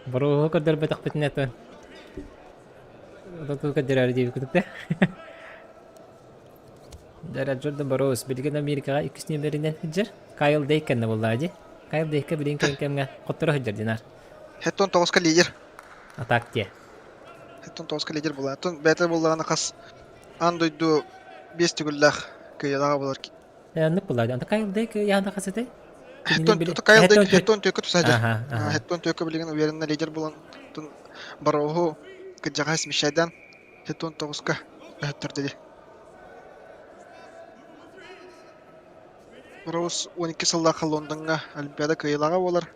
Бароуһу көрдөрбөтөхпүтүнэ тон. Оту көрдөрөөрү диэбит да. Дьэ, Джордан Бароус билигин Америкаҕа иккис нүөмэринэн сылдьар. Кайл Дейк кэннэ буоллаҕа дии. Кайл Дейкэ билигин кэлин кэмҥэ хотторо сылдьар динар. Хеттон тоҕуска лидер. Атак диэ. Хеттон тоҕуска лидер буолла. Тун бэйэтэ буоллаҕына хас аан дойду биэс төгүллээх кыайыылааҕа буолар. Оннук буоллаҕа дии. Онто Кайл Дейк яһана хас этэй? Хеттон Кайл Дейк Хеттон түөккэ туса сылдьар. Хеттон түөккэ билигин уверенно лидер буолан тун Бароуһу кырдьаҕаһы смещайдаан Хеттон тоҕуска өһөттөрдө дии. Роуз 12 сыллаахха Лондоҥҥа Олимпиада кыайыылааҕа буолар.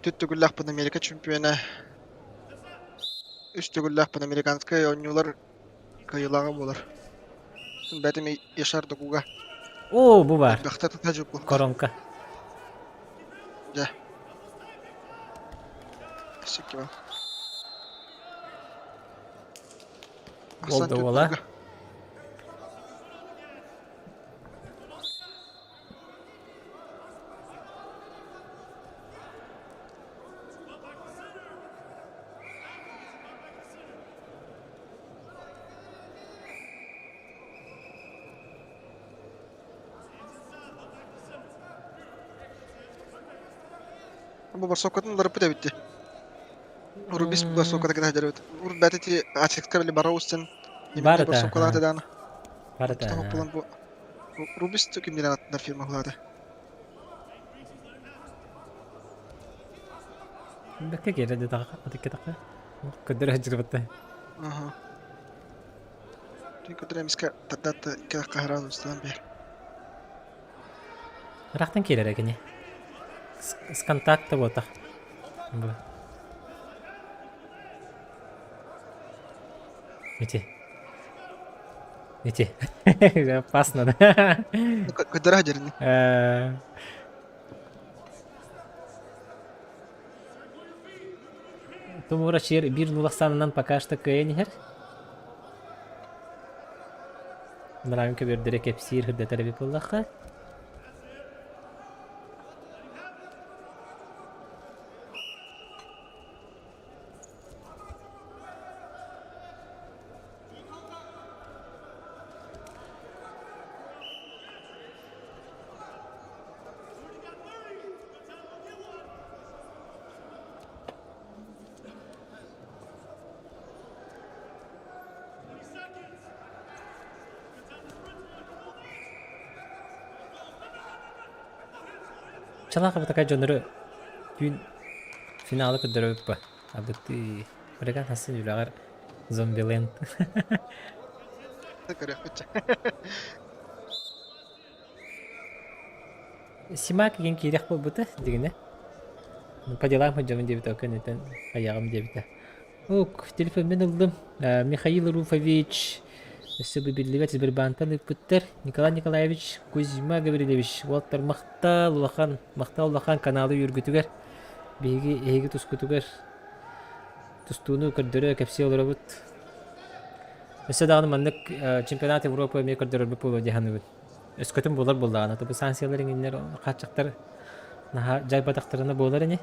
Түөрт төгүллээхпин Америка чемпиона, үс төгүллээхпин американскай оонньуулар кыайыылааҕа буолар. Бэйэтим Яшар Докуга Оо, бу баар. элбэхтэ тута дьукку. Коронка. Дьэ. Өссө Уол да уола. Бу барсоккатын уларыппыт эбит дии. Рубис барсокката кытта сылдьар Урут бэйэтэ ити Ачикка били бара устан Бар немецкэй этэ. барсоккалаах этэ даҕаны. Бар этэ. Онтон буолан бу Рубис кимнэрэн аттынар фирма улаата. Бэккэ киэрэ дэтаҕа атыккетаха. Көдөрө сылдьыбытта. Аха. Көдөрө эмискэ тардат икки хаһараан устан биэр. Ыраахтан киирэрэ кини. С контакта буотах. Бу. Ити. Ити. Опасно, да? Көдөрө сылдьар Тумура чиэр биир нулахсаанынан пока что кыайан иһэр. Нравим көбүөрдэрэ кэпсиир сырдатар эбит буоллахха. Чалаах такая дьоннору түүн финалы көрдөрөбүт ба. Абыты Хуриган хасын үлэҕэр зомбиленд. Көрүөхпүт. Симак игин киириэх буолбута дигинэ. По делам сылдьабын диэбитэ кэнниттэн айаҕым диэбитэ. Ок, телефоммун ыллым. Михаил Руфович өссө бу биллибэт Сбербантан ыыппыттар. Николай Николаевич Кузьма Гаврильевич уолаттар махтал улахан, махтал улахан каналы үөргүтүгэр биһиги эһиги тускутугар тустууну көрдөрө кэпсии олоробут. Өссө даҕаны маннык чемпионат Европы эмиэ көрдөрөрбүт буолуо дии саныыбын. Өскөтүн буолар буоллаҕына, бу санкциялар иҥиннэр хааччахтар наһаа дьайбатахтарына буолар ини.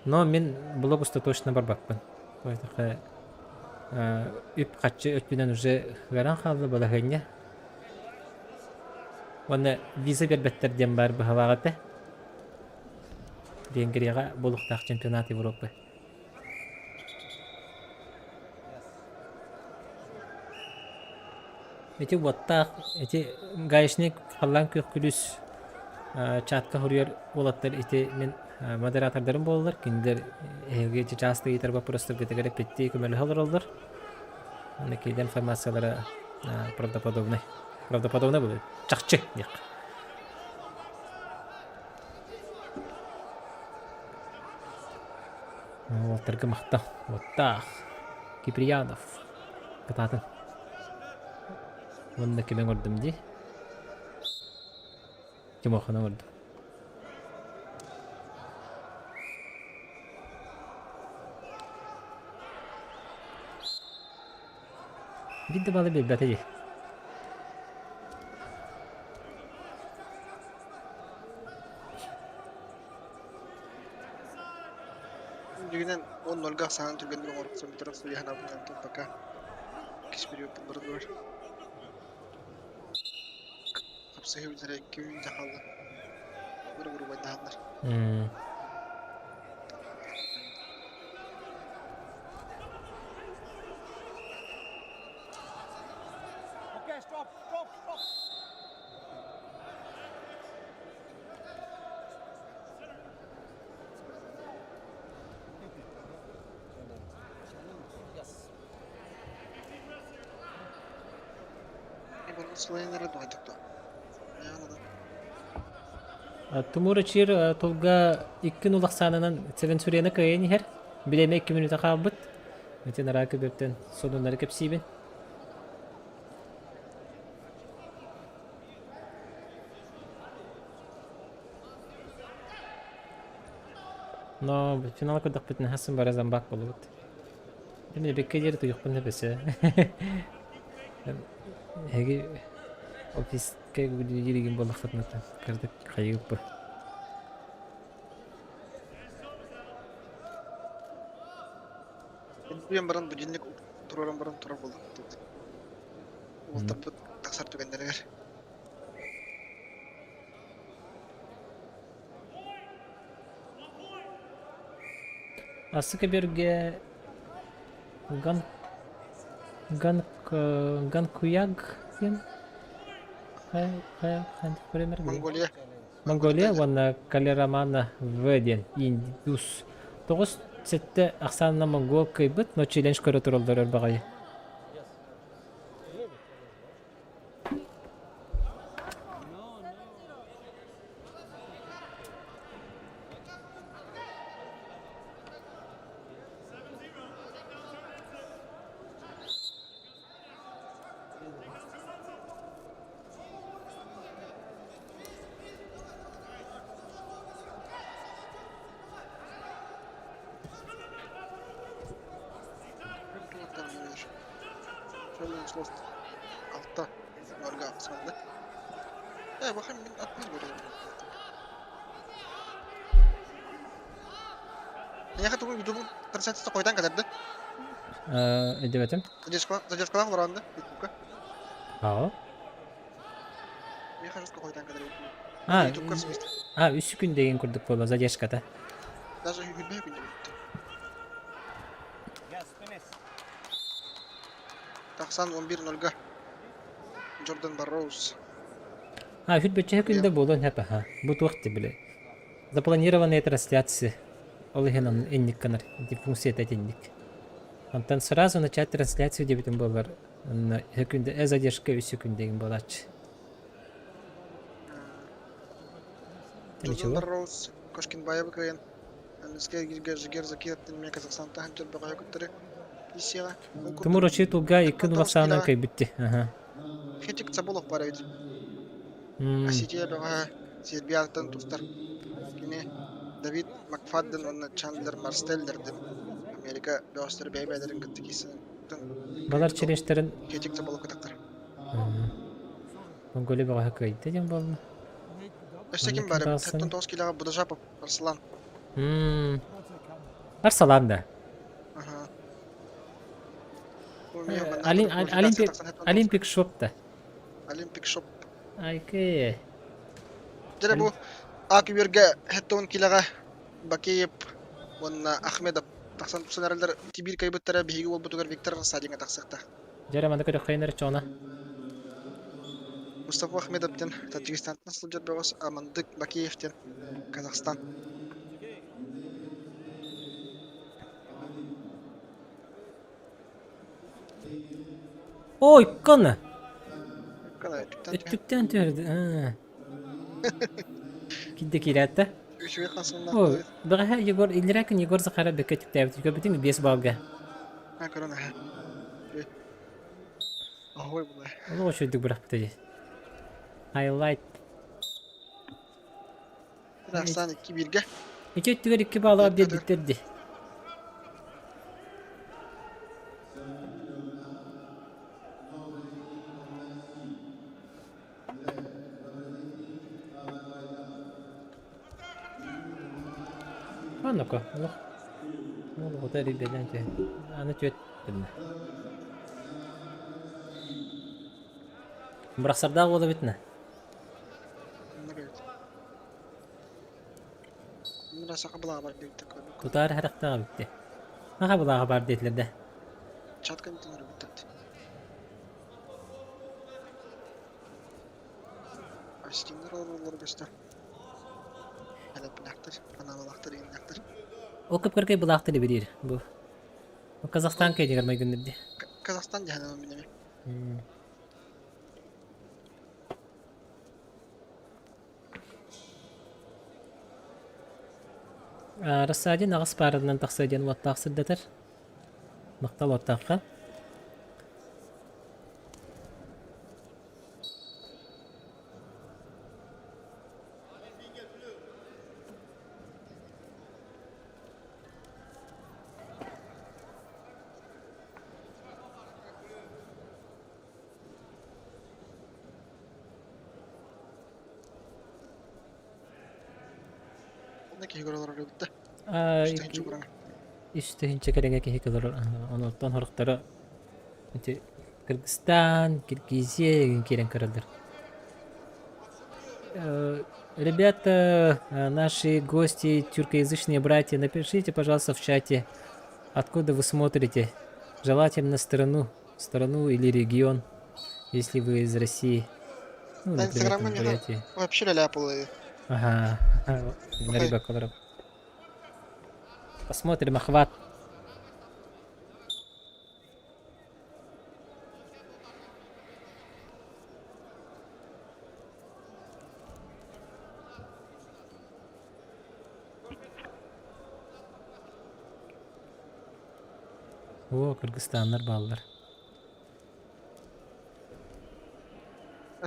Но мин блог уста точно барбаппын. Үп-харчы өттүнэн уже ыаран хаалла балаһыанньа. Уонна виза биэрбэттэр диэн баар быһалаах этэ. Венгрияҕа буолуохтаах чемпионат Европы. Ити уоттаах, ити гаечник халлаан күөх күлүүс чатка хоруйар уолаттар ити мин модератордарым буолаллар. Кинилэр эһиги ити чааста ыйытар боппуруостаргытыгар эппиттии көмөлөһө олороллор. Уонна кинилэр информациялара правдоподобный. Правдоподобный буолуо. Чахчы диэх. Уолаттарга махтал. Уоттаах. Киприянов. Кытаатын. Уонна кими оҥордум дии? Тимоханы оҥордум. Биир да балы биэрбэтэ дии. Дьиҥинэн, 10-0 ахсаанын түргэнник оҥорбут бүтэр суруйаһынаабытынан пока иккис период бара турар. Хапсыһыы бүтэрэ 2 мүнүүтэ хаалла. Бары грубайдаһаллар. Okay, stop, stop, stop. Сылайан дуһайдык дуо? Тумур Ачир тылга икки нул ахсаанынан Цевенсурена кыайан иһэр. Бириэмэ 2 мүнүүтэ хаалбыт. Ити нараакы бөртөн сонуннары кэпсиибин. Но финал көрдөхпүтүнэ хасын бара замбак буолубут. Мин эбиккэ диэри туйахпын эбэсэ. Эһиги офиска үлэлииригин буоллаххытына кырдык хайыыппы. Утуйан баран будильник туруоран баран турар буоллахпыт. Уолтарбыт тахсар түгэннэригэр. Ассыка берге Ган Ган Ганкуяг диэн Монголия. Монголия уонна Калерамана В диэн индус. 9-7 ахсаанна монгол кыайбыт, но челлендж көрө тураллар өр баҕайы. Алта нольга ахсаанна. Ээ, бахан мин атын көрөбүн. Эйиэхэ тугу ютубун трансляцията хойутаан кэлэр да? Өйдөөбөтүм. Задержкалаах олорон да ютубка. Аа. Миэхэ жестко хойутаан кэлэр А, ютубка смысл. А, үс күн деген курдук буолла задержката. Даже үһүрбэһэ күн бүттэ. Yes, finish. Тахсан 11-0-га Джордан Барроуз. А, үһүрбэччэ күндэ буолуон сөп аха. Бу туох били. Запланированные трансляции. Ол иһин инник гынар. Ити функцията итинник. Онтон сразу начать трансляцию диэбитим буоллар, онно күндэ э задержка үс күндэгин буолааччы. Джордан Барроуз Кошкинбаевы кыайан Эмискэ Жигер Закировтан эмиэ Казахстантан төрбөҕөһө кыттары ИСИАҕа. Тимур Очи тулга икки нулахсаанан кыайбытти. Аха. Хетик Цабулов бар эбит. Осетия бөҕөһө Сербияттан тустар. Кини Давид Макфадден уонна Чандлер Марстеллерден Америка бөҕөстөрө бэйэ-бэйэлэрин кытта киирсэн Балар челленджтерин Хетик Цабулов кытактар. Монголия бөҕөһө кыайда диэн буолла. Өссө ким бар эбит? 79 килоҕа Будажапов Арслан. Арсалан да. Олимпик Олимпик шоп да. Олимпик шоп. Айкы. Дьэ бу ак үөргэ 70 килоҕа Бакеев уонна Ахмедов тахсан тупсан эрэллэр Тибир кайбыттара биһиги уолбутугар Виктор Рассадиҥҥа тахсыахта. Дьэ манна көрөххөйүнэр чоона. Мустафа Ахмедов диэн Таджикистантан сылдьар бөҕөс Амандык Бакеев диэн Казахстан. Ой, кона! Кана өттүктэн түһэн. Өттүктэн түһэрdi. Кидде киирээттэ. Үчүгэй хасымнаах О, буолар. бэҕэһээ Егор, иллэрээ күн Егор Захаров бэккэ түктээбит. Көрбүтүҥ 5 балга. Ha көрөн аһа. Оһой була. Олох үчүгдүк бырахпыта дии. Highlight. Ахсан 2-1-ге. Ити өттүгэр 2 баллаах биэрбиттэр дии. Оннука, олох олоҕута эрийбэлээн түһэн. Аны түөт гынна. Бырахсардаах уол эбит на. Тутаар харахтаах эбит Наха былааҕа баар диэтилэр да. Ол кып-кыракый былаахтар ибириир бу. Казахстан кэйдигэр майгынныр дии. Казахстан дьаһанан минеме. Рассадин аҕыс пааранан тахсыа диэн уоттаах сырдатар. Махтал уоттаахха. Үс тыһыынча кэриҥэ киһи олорор. Онтон сорохторо ити Кыргызстан, Киргизия игин киирэн көрөллөр. Ребята, наши гости, тюркоязычные братья, напишите, пожалуйста, в чате, откуда вы смотрите. Желательно страну, страну или регион, если вы из России. Ну, например, там, Бурятии. Вообще ляпал. Ага, на рыбак Посмотрим охват. О, Кыргызстаннар бааллар.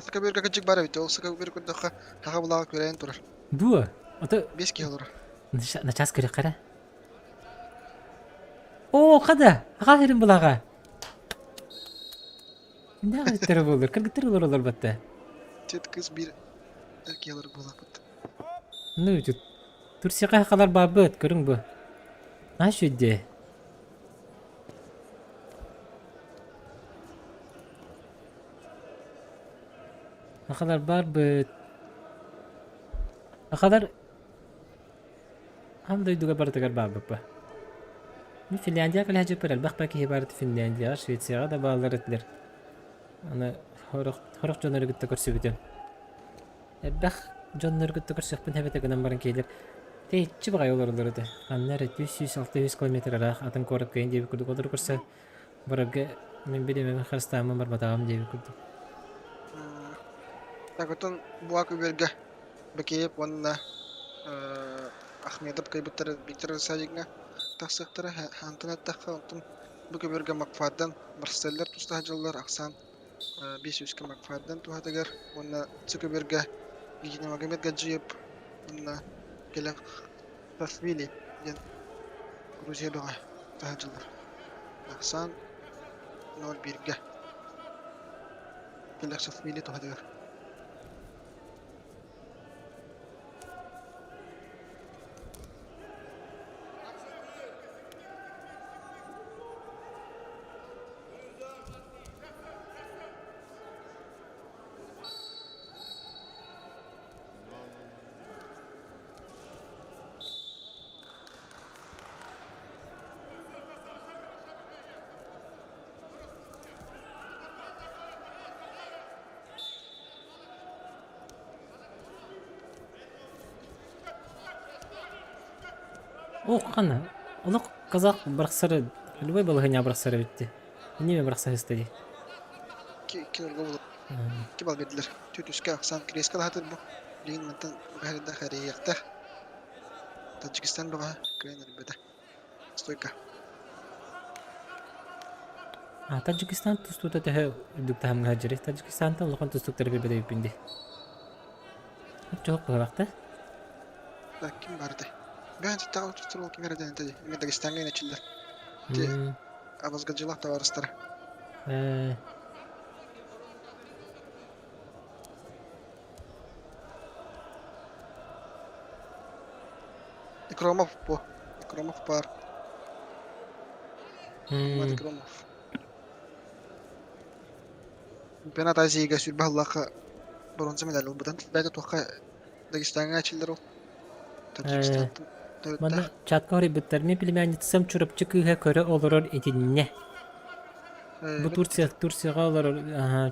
Сака бирге кыжык бар эбит. Ол сака бир көрдөххө хаха булаҕа күрэйэн турар. Дуо? Ото Биэс киһи олорор. Начаас көрүөххэ эрэ. Оо, хада! Аҕа сирин булаҕа. Нэ кыргыттары буоллар? Кыргыттар олороллор батта. Тет кыз бир эр киһи олорор буолаахпыт. Ну, тут Турцияга хахалар баабыт, көрүҥ бу. Наша үдде. Хахалар баарбыт. Хахалар Аан дойдуга барытыгар баарбыппа. Мин Финляндияҕа кэлэ сылдьыппар элбэх да киһи баар этэ Финляндияҕа, Швецияҕа да бааллар этилэр. Аны сорох, сорох дьоннору кытта көрсүбүтүм. Элбэх дьоннору кытта көрсүөхпүн эбэтэ гынан баран киһилэр тэйиччи баҕайы олороллор этэ. Ханна эрэ 300-600 километр ыраах атын куорат кыайын диэбит курдук олору көрсө барарга мин бириэмэбин харыстааммын барбатаҕым диэбит курдук. Так оттон буак үбэргэ Бакеев уонна Ахмедов кыайбыттара Виктор Савиҥҥа тахсыахтара. Хантан эттэххэ, онтон бу көбүөргэ Макфадден, Марселлэр тустаах дьыллар ахсаан 5 үскэ Макфадден туһатыгар уонна цы көбүөргэ Магомед Гаджиев уонна Келех Тасвили диэн Грузия бөҕө таһаадьылар. Ахсаан 0-1-гэ Келех Сасвили туһатыгар. Ох, хана. Олох казах бырахсары, любой балаһыня бырахсар эбит дии. Иннеме бырахса сыста дии. Кинорга булып ки бал бердилер. Түтүскэ ахсаан креска лаһатыр бу. Билигин мантан бэһэрдэх эрийиэхтэх. Таджикистан бөҕөһө кыайан эрбэтэ. Стойка. А Таджикистан тустуута төһө үрдүк таһымҥа сылдьарый? Таджикистантан улахан тустууктары билбэт эбиппин дии. Чоһук быһалаах да? Так, ким баарытай? Бэйэн сыттаҕа тустар ол ким эрэ диэн этэ дии. Дагестаҥҥа инэчиллэр. Ти абазгаджилах табаарыстара. Э, Икромов бу. Икромов баар. Ахмат Икромов. Чемпионат Азияга сүүрбэ сыллаахха боруонса медаль ылбытын. Бэйэтэ туохха Дагестаҥҥа эчиллэр ол. Таджикистантан Манна төрүттээх. чатка хоруйбуттар. Мин племянницам Чурапчы кыыһа көрө олорор итиннэ. Бу Турция, Турцияҕа олорор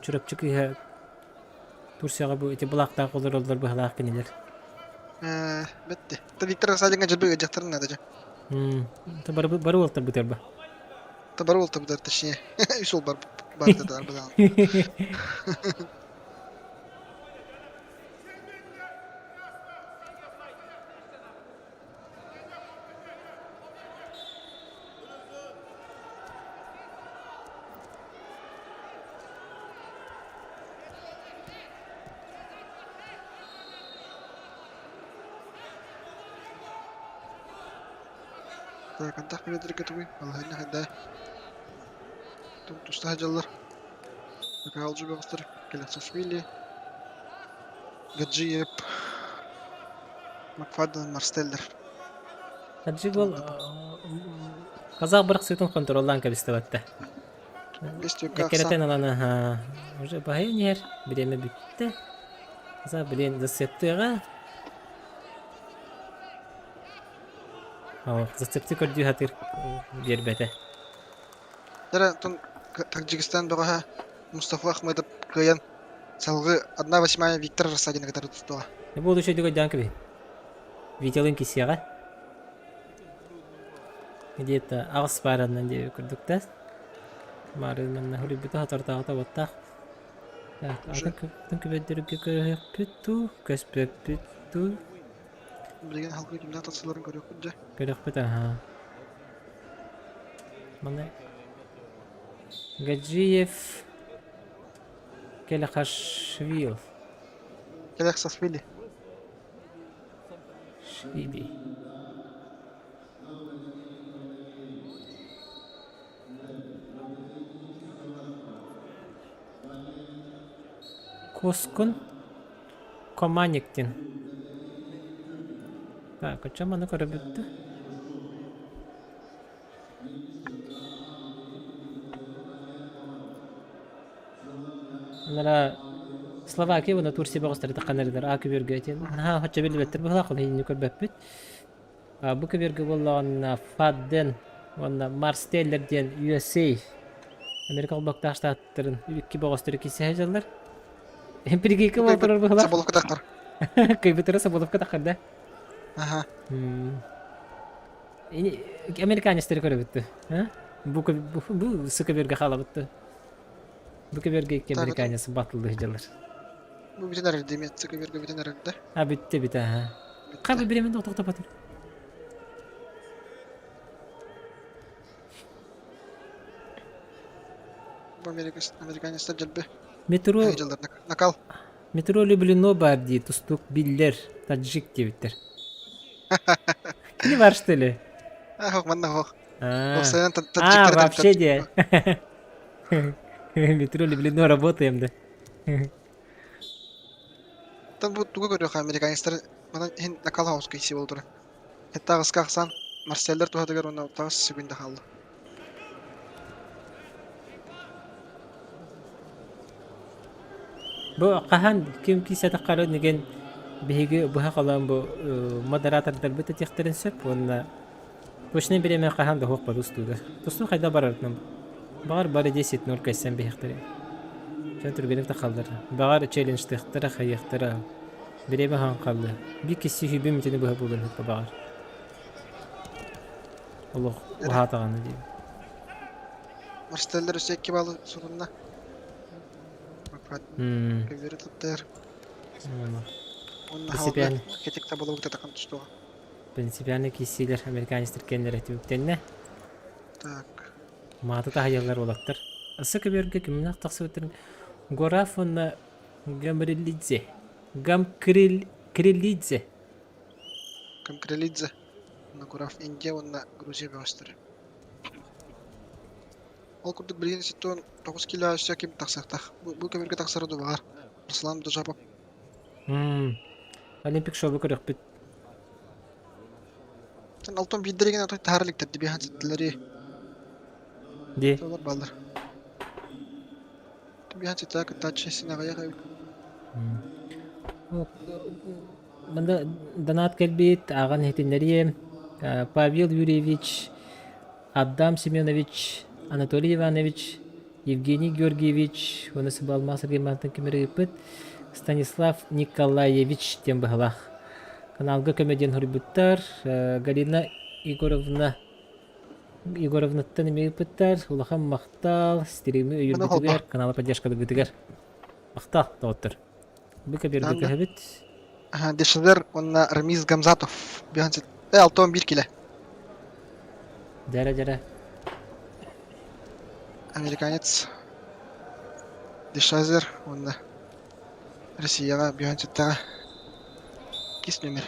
Чурапчы кыыһа Турцияҕа бу ити былаахтаах олороллор быһалаах кинилэр. Бэтти. Та Виктор Рассадинга дьылбы ыдьахтарын наада дьэ. Та бары бары уолтар бутар ба. Та бары уолтар бутар точнее. Үс уол бар бар татар быдаан. Так, антах билэргэ тугуй? Балаһыанньа хайда? Туста сылдьаллар. Акаалдьы бөҕөстөр Келесашвили, Гаджиев, Макфаден, Марстеллер. Хаджи гол казах бырахсыытын контроллаан кэбистэ Эккирэтэн ылан уже баһыйан иһэр бириэмэ бүттэ. Казах блин зацептыаҕа. Зацепты көрдүү сатыыр биэрбэтэ. Дьэ, оттон Таджикистан бөҕөһө Мустафа Ахмедов кыайан салгыы 1-8 Виктор Рассадины кытары тустуоҕа. Буолу үчүгэйдик өйдөөн кэбиһин. Видеолыын кисиэҕэ. Где-то аҕыс пааранан диэби курдук да. Маарыынанна хулуйбута соторутааҕыта уоттаах. Так, атын атын күбэддэргэ көрүөхпүт дуу, көспөппүт дуу? Билигин халгыы кимнээх тахсалларын көрүөхпүт дьэ. Көрүөхпүт аһаа. Маны Гаджиев Келехашвил. Келехсашвили. Швили. Кускун Команиктин. Так, а чем аны көрөбүттэ? Анара Словакия уонна Турция бөҕөстөрө тахханарыдар А көбүөргэ этин наһаа хоччо биллибэттэр быһыылаах ол иһин көрбөппүт. Бу көбүөргэ буоллаҕына Фадден уонна Марс Теллер диэн USA Америка холбоктаах штаттарын икки бөҕөстөрө киирсэ сылдьаллар. Эмпиригийка буолтарар быһыылаах. Соболовка таххар. Кыйбытыра Соболовка таххар да. Аха. Американецтары көрөбүт Бу бу сыкыберге хаалабытты. Бу көбөргө икки американец батылды сылдьаллар. Бу бүтэн эрэр дии, сыкыберге бүтэн эрэр да. А бүтте бүт аха. Хабы биремен тоқтопатыр. Бу американецтар дьэлбэ. Метро Накал. Метро Люблино бар дии тустук биллер таджик диэбиттэр. Кини бар что ли? А, манна хох. А, вообще де. Метро Люблино работаем да. Там бу тугу көрүөх американецтар манан иһин накал хаус кийси болдура. Хеттагыска ахсан Марселлер туһатыгар уонна тагыс секунда хаалла. Бу хаһан ким киисэтэх ниген биһиги быһа холоон бу модератордарбыт этиэхтэрин сөп уонна точнай бириэмэ хаһан да суох бар устууга. Тустуу хайда барарытынан баҕар бары 10-0 кэссэн биһиэхтэрэ. Дьон түргэнник да хааллар. Баҕар челленджтыахтара, хайыахтара. Бириэмэ хаһан хаалла. Биир киси сүүбүм итини быһа буолан ыппа баҕар. Олох уһаатаҕына диэн. Марстеллер өссө икки баллы сурунна. Көбүөрү туттар. Уонна Прицепян. Кетик табылыбыт атакан тустуға. Принципиальнай киирсиилэр американецтар кэннилэрэ түмүктэннэ. Так. Мааты таһыйаллар уолаттар. Ысы көбүөргэ кимнээх тахсыбыттарын Гураф уонна Гамрилидзе. Гамкрилидзе. Гамкрилидзе. Гураф Индия уонна Грузия бөҕөстөрө. Ол курдук билигин ситуон 9 кило өссө ким тахсыахтаах. Бу, бу көбүөргэ тахсара дуу баҕар. Руслан Дужапов. Олимпик шоу көрөхпүт. Sen алтан биирдэригин отой таһаар иликтэр дибиһан ситтилэри. Ди. Солор баллар. Дибиһан ситтэ кыттааччы син аҕыйах эбит. Манда донат кэлбит, ааҕан иһитиннэриэм. Павел Юрьевич, Абдам Семенович, Анатолий Иванович, Евгений Георгиевич уонна Сыбалмаас Сергей ким эрэ ыыппыт Станислав Николаевич диэн быһалаах. Каналга көмө диэн суруйбуттар. Галина Егоровна Егоровнаттан эмиэ ыыппыттар. Улахан махтал стрими өйүүргүтүгэр, канала поддержкалыыргытыгар. Махтал, доҕоттор. Бу кэбиэргэ көһөбүт. Дешевер уонна Рамиз Гамзатов. 61 киле. Дьэрэ дьэрэ. Американец Дешазер уонна Россияҕа Бюхансеттаҕа кис номер.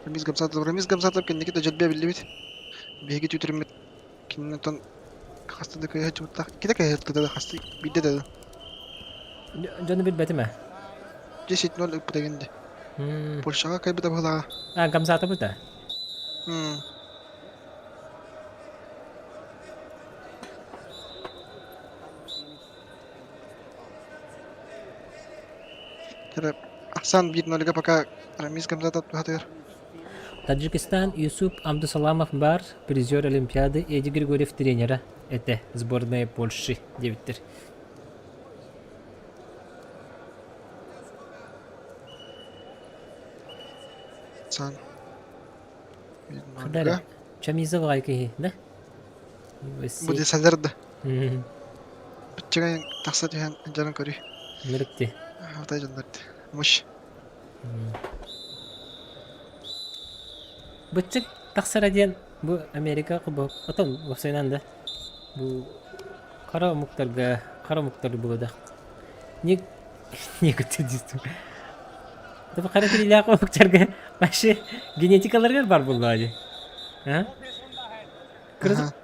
Рамиз Гамзатов. Рамиз Гамзатов кэнники да дьэлбэ биллибит. Биһиги түүтүрүммүт кининтон хаста да кыайа чуттах. Кита кыайа да хаста биирдэ да. Дьону билбэтим ээ. 10-0 ыппыта гинди. Польшаҕа кайбыта быһылааҕа. А, Гамзатовы да? Ахсан 1-0 пока Рамиз Гамзатов туһатыгар. Таджикистан Юсуп Абдусаламов бар, призер Олимпиады Эдди Григорьев тренера этэ сборная Польши диэбиттэр. Сан. Хадара. Чамизова киһи, да? Бу десалер да. Быччыгай тахса түһэн дьонун көрүй. Нырыкти. Алтай дьоннорду. Муш. Быччык тахсара диэн бу Америка бу отон уопсайынан да бу хара омуктарга хара омуктар булуда. Не не күтү Бу хара тилилээх омуктарга вообще генетикаларыгар бар буоллаҕа дии. А? Кырдьык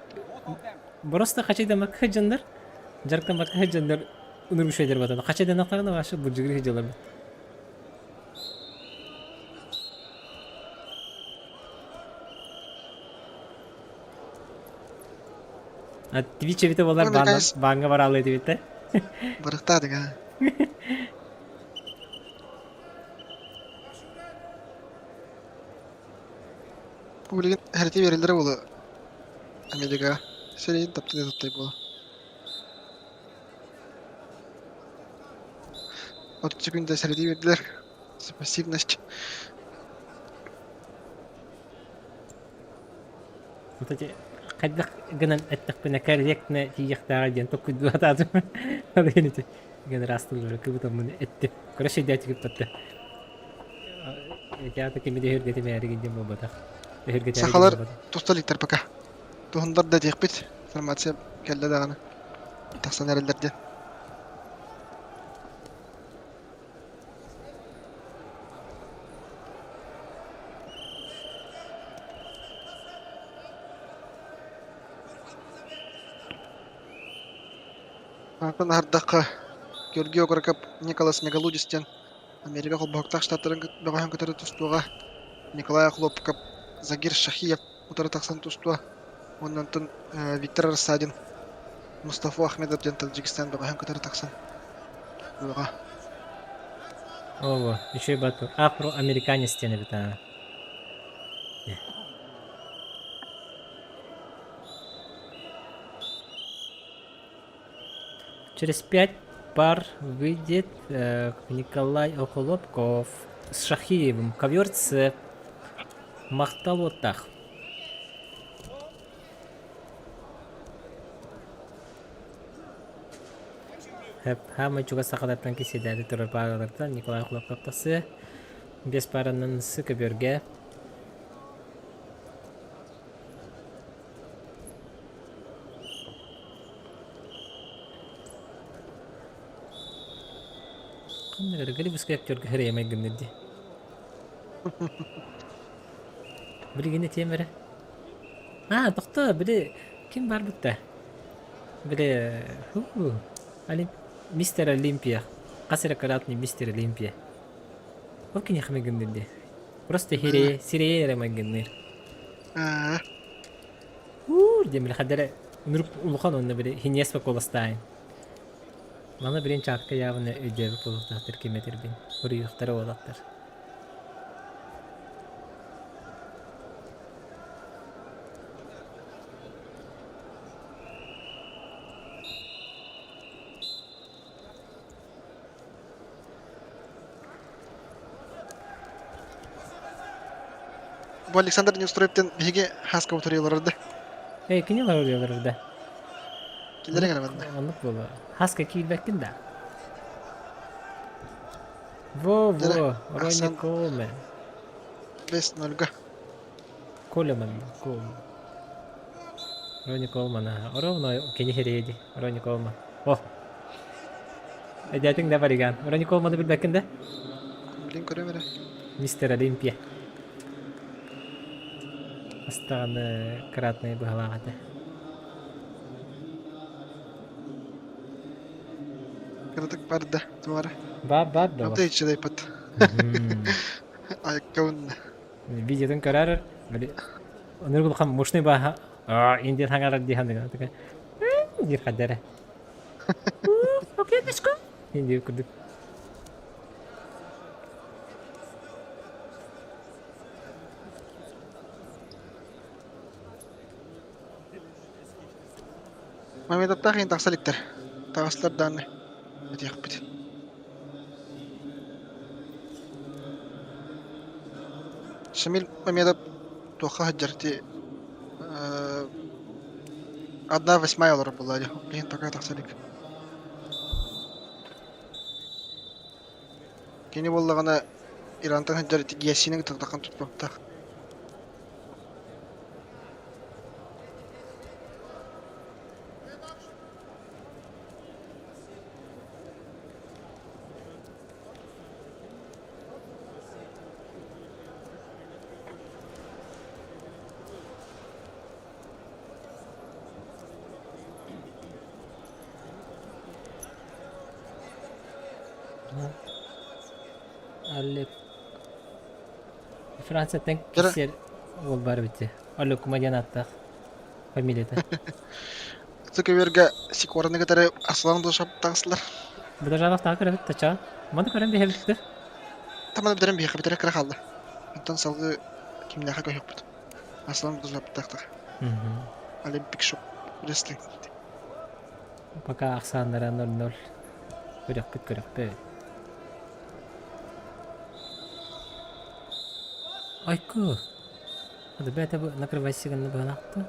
просто хачайдаммакка сылдьаннар, дьарыктаммакка сылдьаннар ынырык үчүгэйдэр батан. Хачайданахтарына вообще былдьыгырыы сылдьаллар. А Twitch эбитэ буоллар бааҥҥа бараалыы этибит э? Барыктаатыҥ аа. Бу билигин хэрити биэрэллэрэ буолуо Америкаҕа. Сирэйин таптыы туттай буолуо. 30 күндэ сэрэтии биэрдилэр. Пассивность. Вот эти хайдах гынан эттэхпинэ корректно тиийиэхтээҕэ диэн толкуйдуохтаатым. Ол иһин ити генерастыллары кыбытаммын эттим. Короче, дядя Театр кими да өһүргэтимээригин диэн буолбатах. Өһүргэтээри Сахалар диэн буолбатах. туста иликтэр пока. Туһундар да диэхпит. Информация кэллэ даҕаны. Тахсан эрэллэр диэн. Антон аһардахха Георгий Окороков Николас Мегалудис диэн Америка Холбоһуктаах Штаттарын бөҕөһүн кытары тустуоҕа Николай Охлопков Загир Шахиев утары тахсан тустуо уонна онтон Виктор Рассадин Мустафа Ахмедов диэн Таджикистан бөҕөһүн кытары тахсан туоҕа. Ого, үчүгэй батыл. Афроамериканец диэн эбит аа. Через пять пар выйдет Николай Охолопков с Шахиевым. Коверцы Махталотах. Хаамай чугас сахалартан кисиэдээри турар пааралартан Николай Охлопков тахсыа. Бес паранан сы көбөргө. Ханна Голливудскай актерга хирэйэмэй гынныр дии. Билигин этиэм эрэ. А, тохтоо, били ким барбыт да? Били Олимп... Мистер Олимпия. Хас эрэ кратный мистер Олимпия. Ол киниэхэ майгынныыр дии. Просто хирэйэ, сирэйэ эрэ майгынныыр. Аа. Уур диэн били хадара нурук улахан онно били хиньиэс куоластаайын. Маны билин чаатка явно өйдөөбүт буолуохтаахтар ким этэрбин. Хоруйуохтара уолаттар. Бу Александр Неустроевтан биһиги хаска утарыйалар да. Эй, кини олорор да. Киллэрин эрэ манна. Оннук буолуо. Хаска киирбэккин да. Во-во, Ронни Колмен. 5-0-га. Колеман, Колман. Ронни Колман, аха. Ровно кини хирэйди. Ронни Колман. О! Эдэтиң да бариган. Ронни Колманы билбэккин да? Билин көрөм эрэ. Мистер Олимпия. Астаҕаны кратный быһалаах этэ. Кыратык барда, туора. Бар бар да. Абда иччилейпит. Айккабын. Видеотун көрөр, Онур улахан мощный баха индиан хаңарар дии хандыга такая диир хаддара. Окей, let's go. Индия курдук. Мамедаттаах иһин тахса иликтэр. Таҕыстылар даҕаны этиэхпит. Шамиль Мамедов туохха сылдьар ити одна восьмая олорор буолла дии. Билигин пока тахса илик. Кини буоллаҕына Ирантан сылдьар ити Гессини кытта таххан тутуохтаах. Олег Францияттан киссер уол бар эбит. Олег Кума диэн ааттаах фамилията. Көбүөргэ Сикораны кытары Арслан Душап таҕыстылар. Быдажанов тағы көрөбүт тача. Маны көрөн биһэбиттэр. Таманы бүтэрэн биһиэхэ бүтэрэ кыра хаалла. Онтон салгыы кимнээхэ көһүөхпүт. Арслан Душап тахтар. Олимпик шоп рестлинг. Пока ахсааннара 0-0. Көрөхпүт көрөхпүт. Айку. Ребята, накрывайся на быһалаахта.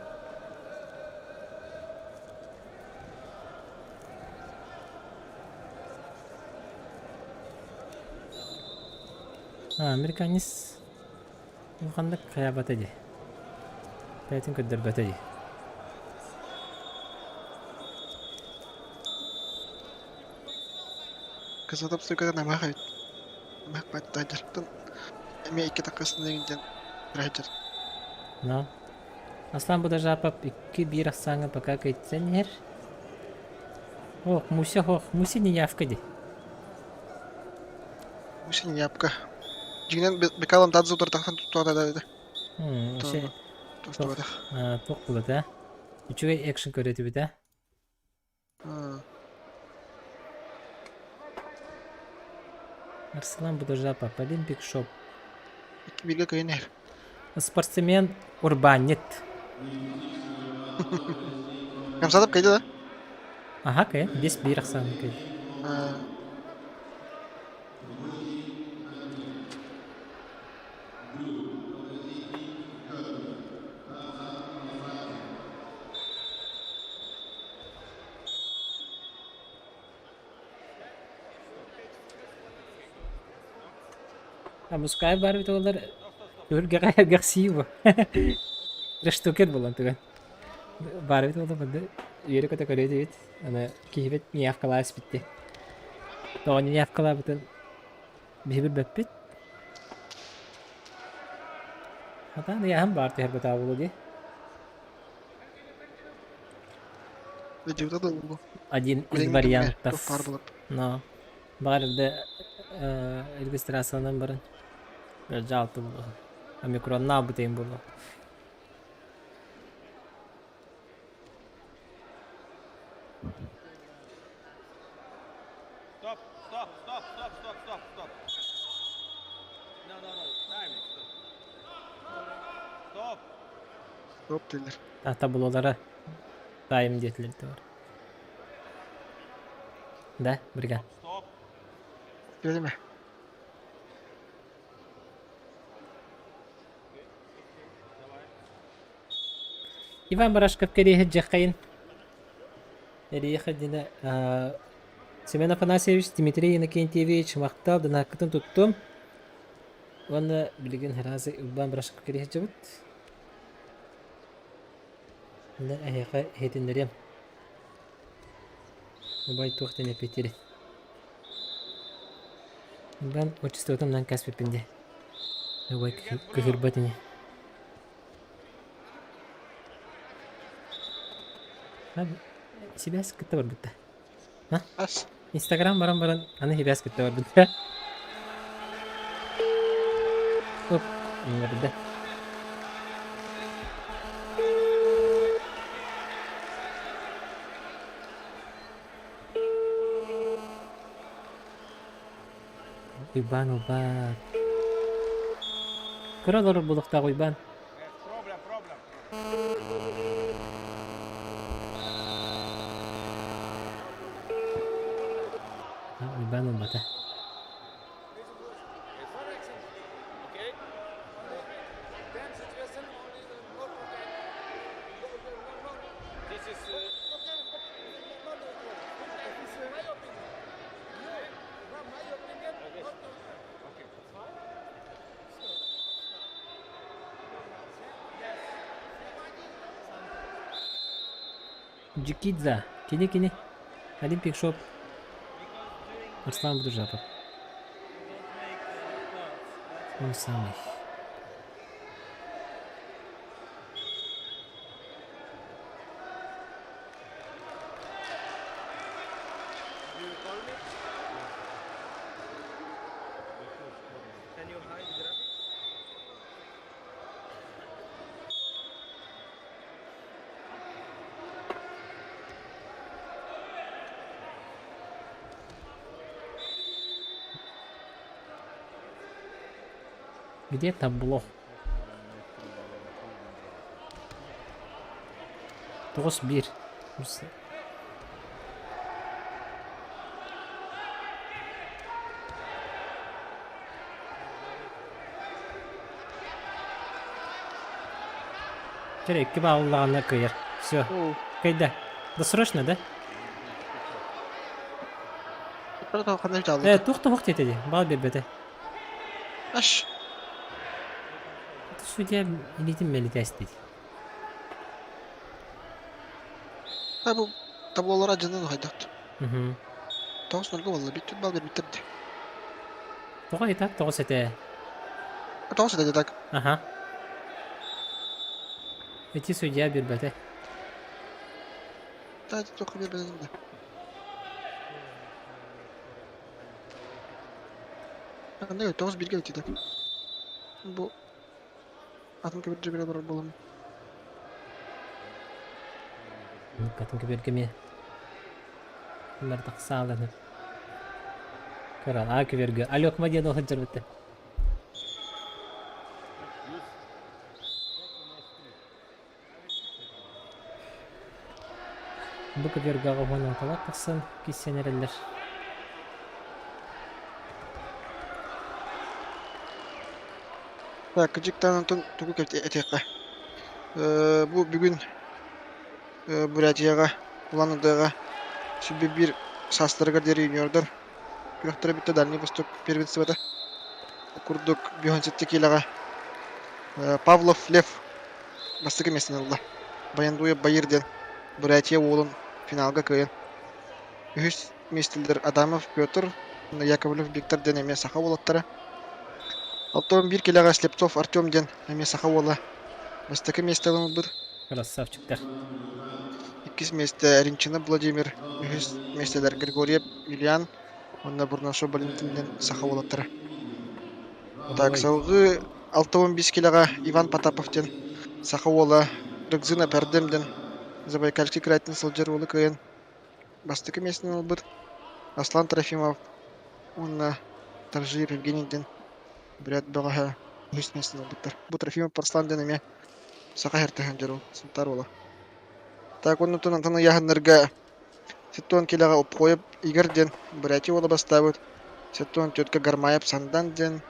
А, американец улаханнык хайаабата дии. Бэйэтин көрдөрбөтө дии. Кызатап суйката намах эбит. Намах баттаажартан эмиэ икки таккасына диэн кыраһыдьар. Но. Аслан Будажапов 2-1 ахсааҥҥа пока кыйтсан иһэр. Ох, Муся, ох, Муся не явка дии. Муся не явка. Дьиҥинэн Бекалам Дадзе утартахтан туттуота да Вообще, тустубатах. Туох булата? Үчүгэй экшн көрөтүбүт а? Арслан Будажапов, Олимпик Шоп. Икки бииргэ кыайан иһэр. Спортсмен урбаанньыт. Хамсатып кыйды да? Аха, кыйын. 5-1 ахсаан кыйды. А Мускаев баар эбит буоллар түһүлгэҕэ эргэхсии бу. Трештокер буолан туган. Баар эбит буоллар манна үөрэ-көтө көрүө этибит. Аны киһибит неявкалаа испитти. Тоҕо неявкалаабытын биһи билбэппит. Хатаан ыйааһын баар түһэр бытаа буолуо дии. Видеота да буолуо. Один из Билиҥҥи кэмҥэ вариантов. туох баар буолар. Но баҕар эрдэ регистрацияланан баран дьаалты буолуо. Омикроннаах бутайын буолуо. Stop, stop, stop, stop, stop, stop, stop. No, no, no. Time. Stop. Стоп дииллэр. Таблолара тайм диэтилэр бар. Да, бригад. Stop. Диэмэ. Иван Барашков кэриэһэ дьэххэйин Эриэхэ дьинэ Семен Афанасьевич, Дмитрий Иннокентьевич махтал дынааккытын туттум. Уонна билигин сразу Иван Барашков кэриэһэ дьыбыт. Онно эһиэхэ иһитиннэриэм. Убай туох диэн эппиттиирий? Иван отчествотын умнан кээспиппин дии. Убай кыһырбат ини. Сибээс кытта барбыта. Ас. Инстаграм баран баран аны сибээс кытта барбыта. Оп, ыҥырда. Уйбаан Уйбаан. Кыра олорор буолуохтаах Уйбаан. Problem, problem. Уйбаан ылбата. Okay. This is Джикидза. Кини кини. Олимпик шоп. Арслан Буджапов. Он самый. Где табло? 9-1. Чэ, икки бааллаҕына кыайар. Все. Кыайда. Досрочно, да? Э, туох туох диэтэ дии, баал биэрбэтэ. Аш. Судья илиитин мэлитээстит. А бу таблолара дьонун хайдах. 9-0 буолла, бүттүт бал биэрбиттэр дии. Тоҕо и так тоҕус этэ? Тоҕус этэ так. Аха. Ити судья биэрбэтэ. Да, туох биэрбэтэ да. Анда 9-1-ге өтүдэ. Бу атын көбүрдүгүрэ барар буолам. Атын көбүргэ эмиэ Мартах сааланы. Кыралаа көбүргэ. Алекма диэн сылдьарбыт. Бу көбүөргэ 16-лаах тахсан киирсэн эрэллэр. Так, кырдьыктаан онтон тугу этиэххэ? Бу бүгүн Бурятияҕа, Улан-Удэҕэ 101 саастарыгар диэри юниордар күрэхтэрэ бүттэ Дальний Восток первенствота. Курдук 57 киилэҕэ Павлов Лев бастакы миэстэни ылла. Баяндуев Баир диэн Бурятия уолун финалга кыайан. Үһүс миэстэлэр Адамов Петр, Яковлев Виктор диэн эмиэ саха уолаттара. 61 киилэҕэ Слепцов Артем диэн эмиэ саха уола бастакы миэстэ ылбыт. Красавчиктар. Иккис миэстэ Ринчинов Владимир, үһүс миэстэлэр Григорьев Юлиан уонна Бурнашов Валентин диэн саха уолаттара. Так, Оһуой. салгыы 65 киилэҕэ Иван Потапов диэн саха уола Рыгзына Пэрдэм диэн Забайкальский крайтан сылдьар уолу кыайан бастакы миэстэни ылбыт. Аслан Трофимов уонна Торжиев Евгений диэн бүрээт бөҕөһө үһүс миэстэни ылбыттар. Бу Трофимов Арслан диэн эмиэ саха һэртэһэн дьоро Сунтаар уола. Так, оннуттан Антон ыйааһыннарга 70 киилэҕэ Опхоев Игорь диэн Бурятия уола бастаабыт. 74-кэ Гармаев Сандан диэн.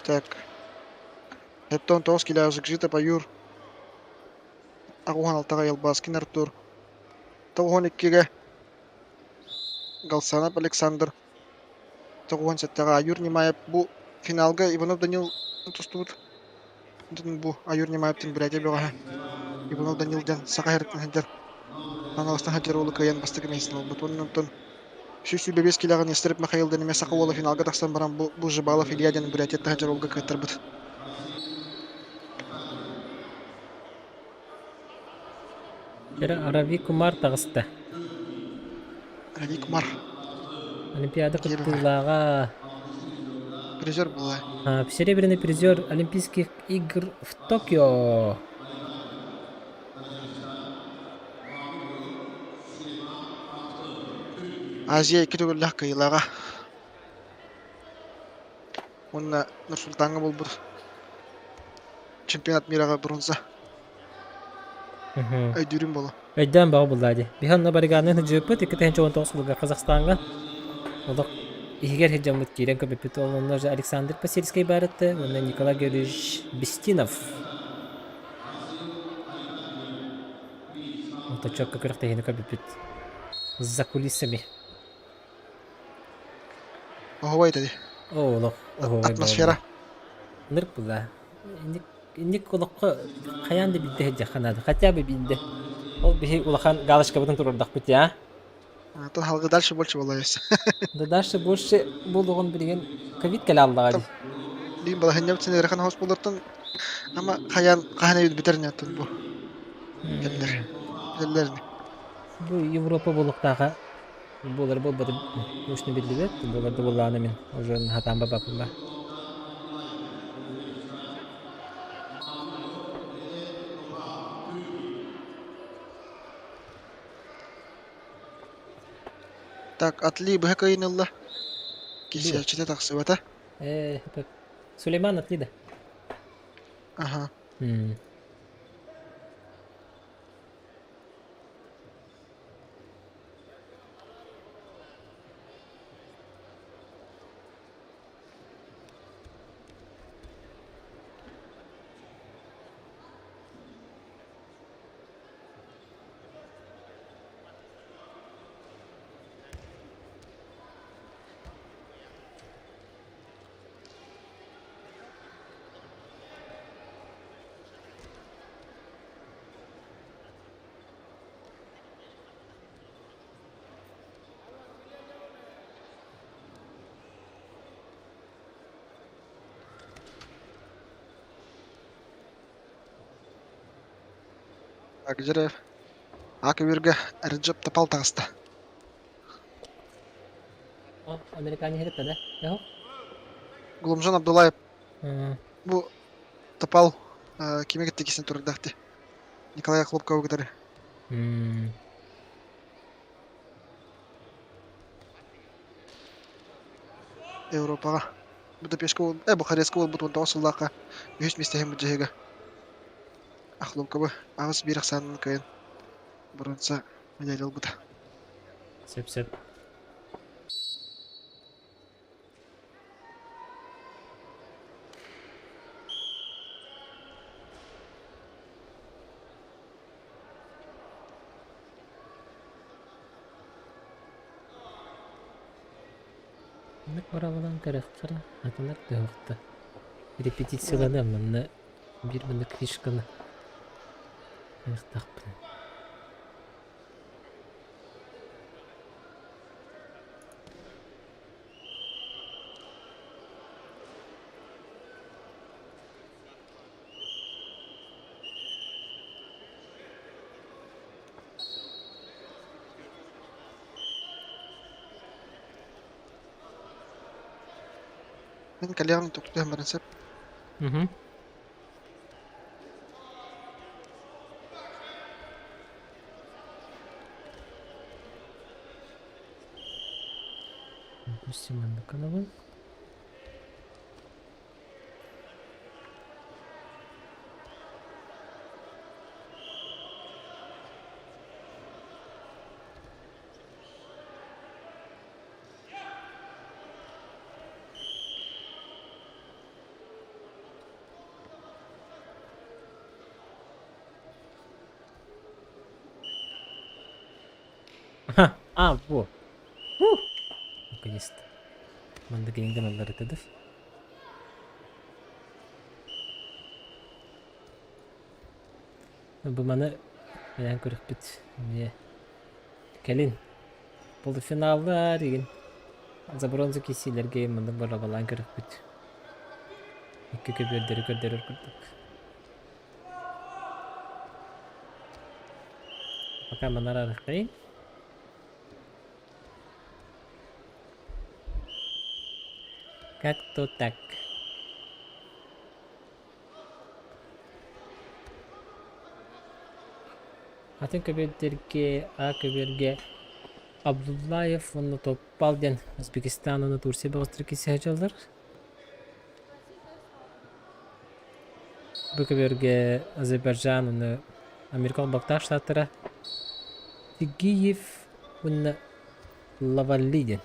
Так, 79 киилэҕэ Жикжитов Аюр. 86-ҕа Елбаскин Артур. 92-гэ Галсанов Александр. 97-ҕэ Аюр Немаев. Бу финалга Иванов Данил тустубут. Бу Аюр Немаев диэн Бурятия бөҕөһө. Иванов Данил диэн саха һэртэн сылдьар Хаҥаластан сылдьар уолу кыайан бастакы миэстэни ылбыт. Уонна онтон 125 киилэҕэ Нестеров Михаил диэн эмиэ саха уола финалга тахсан баран бу Жибалов Илья диэн Бурятияттан сылдьар уолга кыаттарбыт. Рави Кумар таҕыста. Рави Кумар. Олимпиада кыттыылааҕа. Призер буолла. Серебряный призер Олимпийских игр в Токио. Азия икки төгүллээх кыайыылааҕа. Уонна Нур-Султаҥҥа буолбут чемпионат мираҕа бронза. Өйдүүрүм буолуо. Өйдөөн баҕа буллаа дии. Биһи онно барыгааны сылдьыбыппыт 2019 сылга Казахстаҥҥа. Олох иһигэр сылдьаммыт киирэн көбүппүт. Ол онно же Александр Посельскай баар этэ уонна Николай Георгиевич Бестинов. Оточокко күрэхтэһиини көрбүппүт. За кулисами. Оһуобай этэ дии. Оо, олох оһуобай Атмосфера. Ынырык булла. Инник инник олоххо хайаан да биирдэ сылдьыахха наада. Хотя бы биирдэ. Ол биһи улахан галочкабытын туруордахпыт я. Атын халгы дальше больше буолайыс. Да дальше больше буолуоҕун билигин ковид кэлэ аллаҕа дии. Билигин балаһынньабыт син ыарахан хос буолартан ама хайаан хаһан эбит бүтэр ньаттан бу кэмнэр. Бүтэллэр Бу Европа буолуохтааҕа буолар буолбатын мощно биллибэт. Буолар да буоллаҕына мин уже хатаан бабаппын ба. Так, Атли быһа кыайын ылла. Кисээччитэ тахсыбата. Э, Сулейман Атли да. Ага. Так, дьэ Ак үөргэ Реджеп Тапал таҕыста. Американе иһитэ да? Гулумжан Абдулаев бу Тапал кими кытта кисэн турардаахты? Николай Хлопковы кытары. Европаҕа Будапешка Бухарестка буолбут 19 сыллаахха үһүс миэстэһин былдьаһыыга Хлопковы 8-1 ахсаанынан кыайан боруонса медаль ылбыта. Сөп-сөп. Маннык барабылан көрөххө атынар туһахта. Репетицияланыам манна биир маннык фишканы айахтаахпын. Мин кэлиэҕим тохтуһан баран сөп. Мгм. Допустим, маннык гынабын. А, во. Наконец-то. Маннык иҥгэн ыллар этэ Бу маны бэйээн көрүхпүт эмиэ кэлин полуфиналлар игин за бронзу киирсиилэргэ маннык боруобалаан көрүхпүт. Икки көбүөрдэри көрдөрөр курдук. Пока манар арахтайын. Как-то так. Атын көбүөрдэргэ А көбүөргэ Абдуллаев уонна Топпал диэн Узбекистан уонна Турция бөҕөстөрө киирсэ сылдьаллар. Бу көбүөргэ Азербайджан уонна Америка Холбоһуктаах Штаттара Тигиев уонна Лавалли диэн.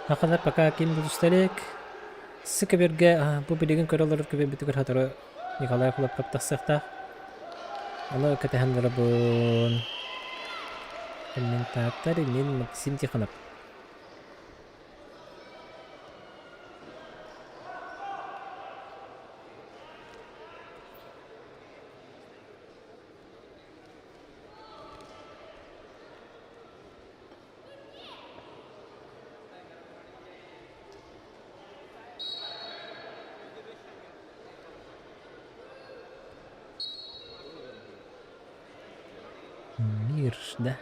Сахалар пока ким тутуста илик. Сыкыбиргэ бу билигин көрө олорор көбүөрбүтүгэр сотору Николай Хлопков тахсыахтаах. Ону кэтэһэн олоробун. Комментатор мин Максим Тихонов. Мир, да?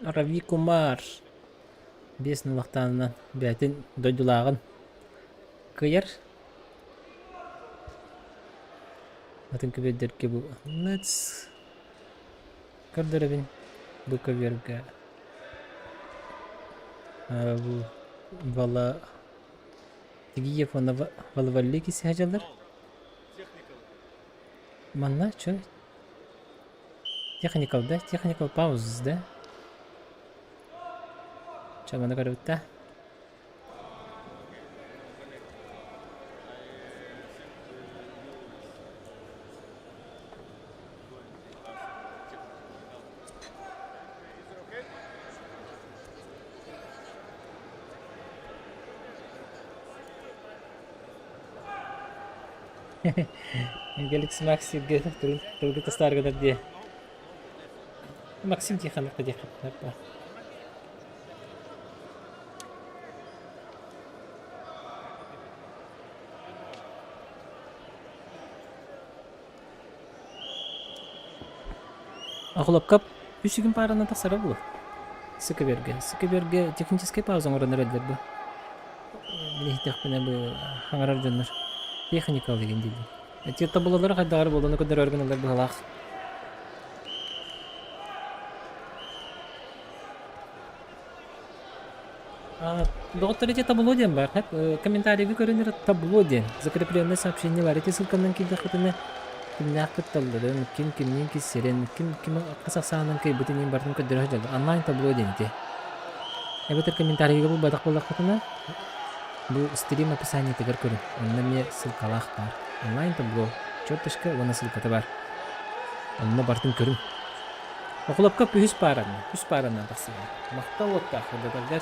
Рави Кумар биэс нылахтаанынан бэйэтин дойдулааҕын кыайар. Атын көбүөрдэргэ бу Let's көрдөрөбүн бу көбүөргэ бу Вала Тигиев уонна Валвалли киси сылдьаллар. Манна чё? Техникал, да? Техникал пауз, да? Чё, маны көрөбүт да? Galaxy Max сиргэ тылгы тастааргынар диэ. Максим Тихонов диэххэ Охлопкап үс күн пааранан тахсара буолуо. Сыкыбергэ. Сыкыбергэ техническэй пауза оҥорон эрэллэр бу. Мин иһиттэхпинэ бу хаҥарар дьоннор техникал деген дииллэр. Эти таблолары хайдаҕар буолуну көрдөрөр гыналлар быһалаах. Доҕоттор ити табло диэн баар. Комментарийга көрүнэр табло диэн. Закрепленное сообщение бар. Ити ссылканан киирдэххитинэ кимнээх кытталларын, ким кимниин киссэрин, ким ким хас ахсаанынан кыайбытын иһин барытын көрдөрө сылдьаллар. Онлайн табло диэн ити. Эбэтэр комментарийга булбатах буоллаххытына, бу стрим описаниетыгар көрүҥ. Онно эмиэ ссылкалаах баар. Онлайн табло, черточка уонна ссылката баар. Онно барытын көрүҥ. Охлопка үһүс паараны, үс пааранан тахсыбыта. Махтал уоттаах сырдатаргар.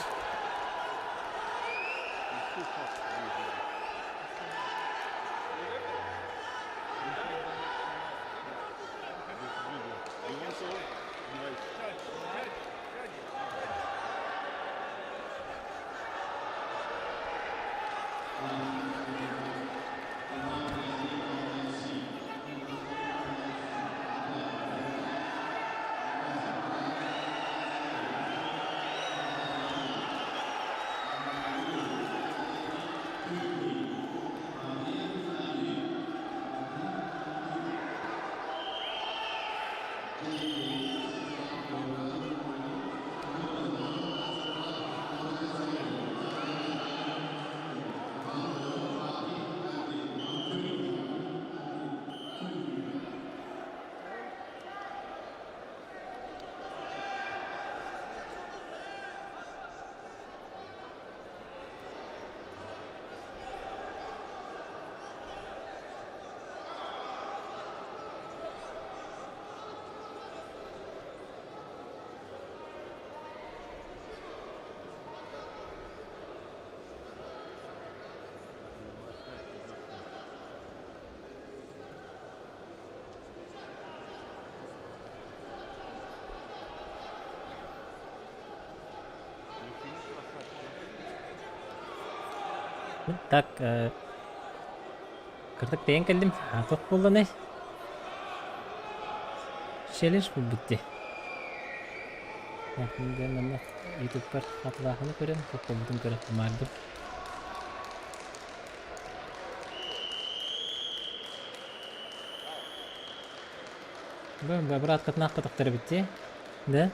Так, кырдык тэйэн кэллим. Туох буолланый? Челлендж булбут дии. Манна ютубпар хатылаахыны көрөн, туох буолбутун көрө маардым. Бу быраат кытахтар эбит дии. Да?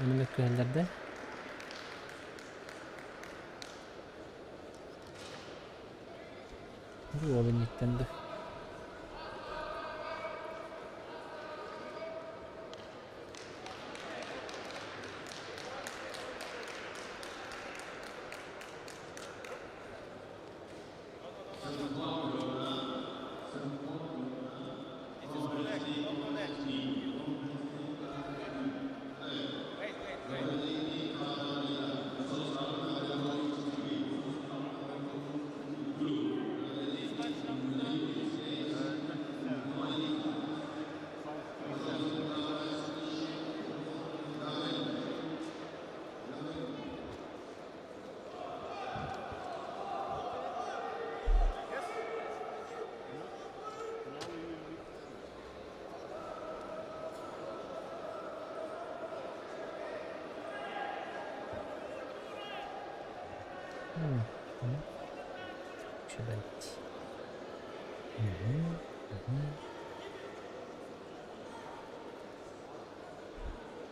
Ону мөккүһэллэр да. Бу уол инниттэн да.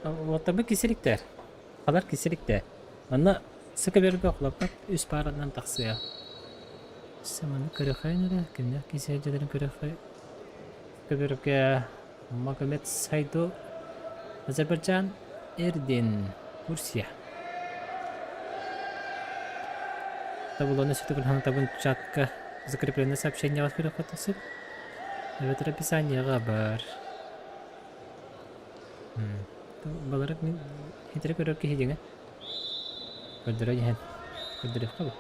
Уоттарбыт кисиликтэр. Халар кисиликтэр. Манна сыкыбергэ охлоппат үс пааранан тахсыа. Саманы көрөхөйүн эрэ, кимнээх кисиэрдьэлэрин көрөхөй. Көбөргө Магомед Сайду Азербайджан Эрдин Турция. Таблоны сүтүгүн табын чатка закрепленное сообщение көрөхөтөсүп. Эбэтэр описанияға бар. Балары мин хитре көрөр киһи дьиҥэ. Көрдөрө иһэн. Көрдөрүөххэ бу.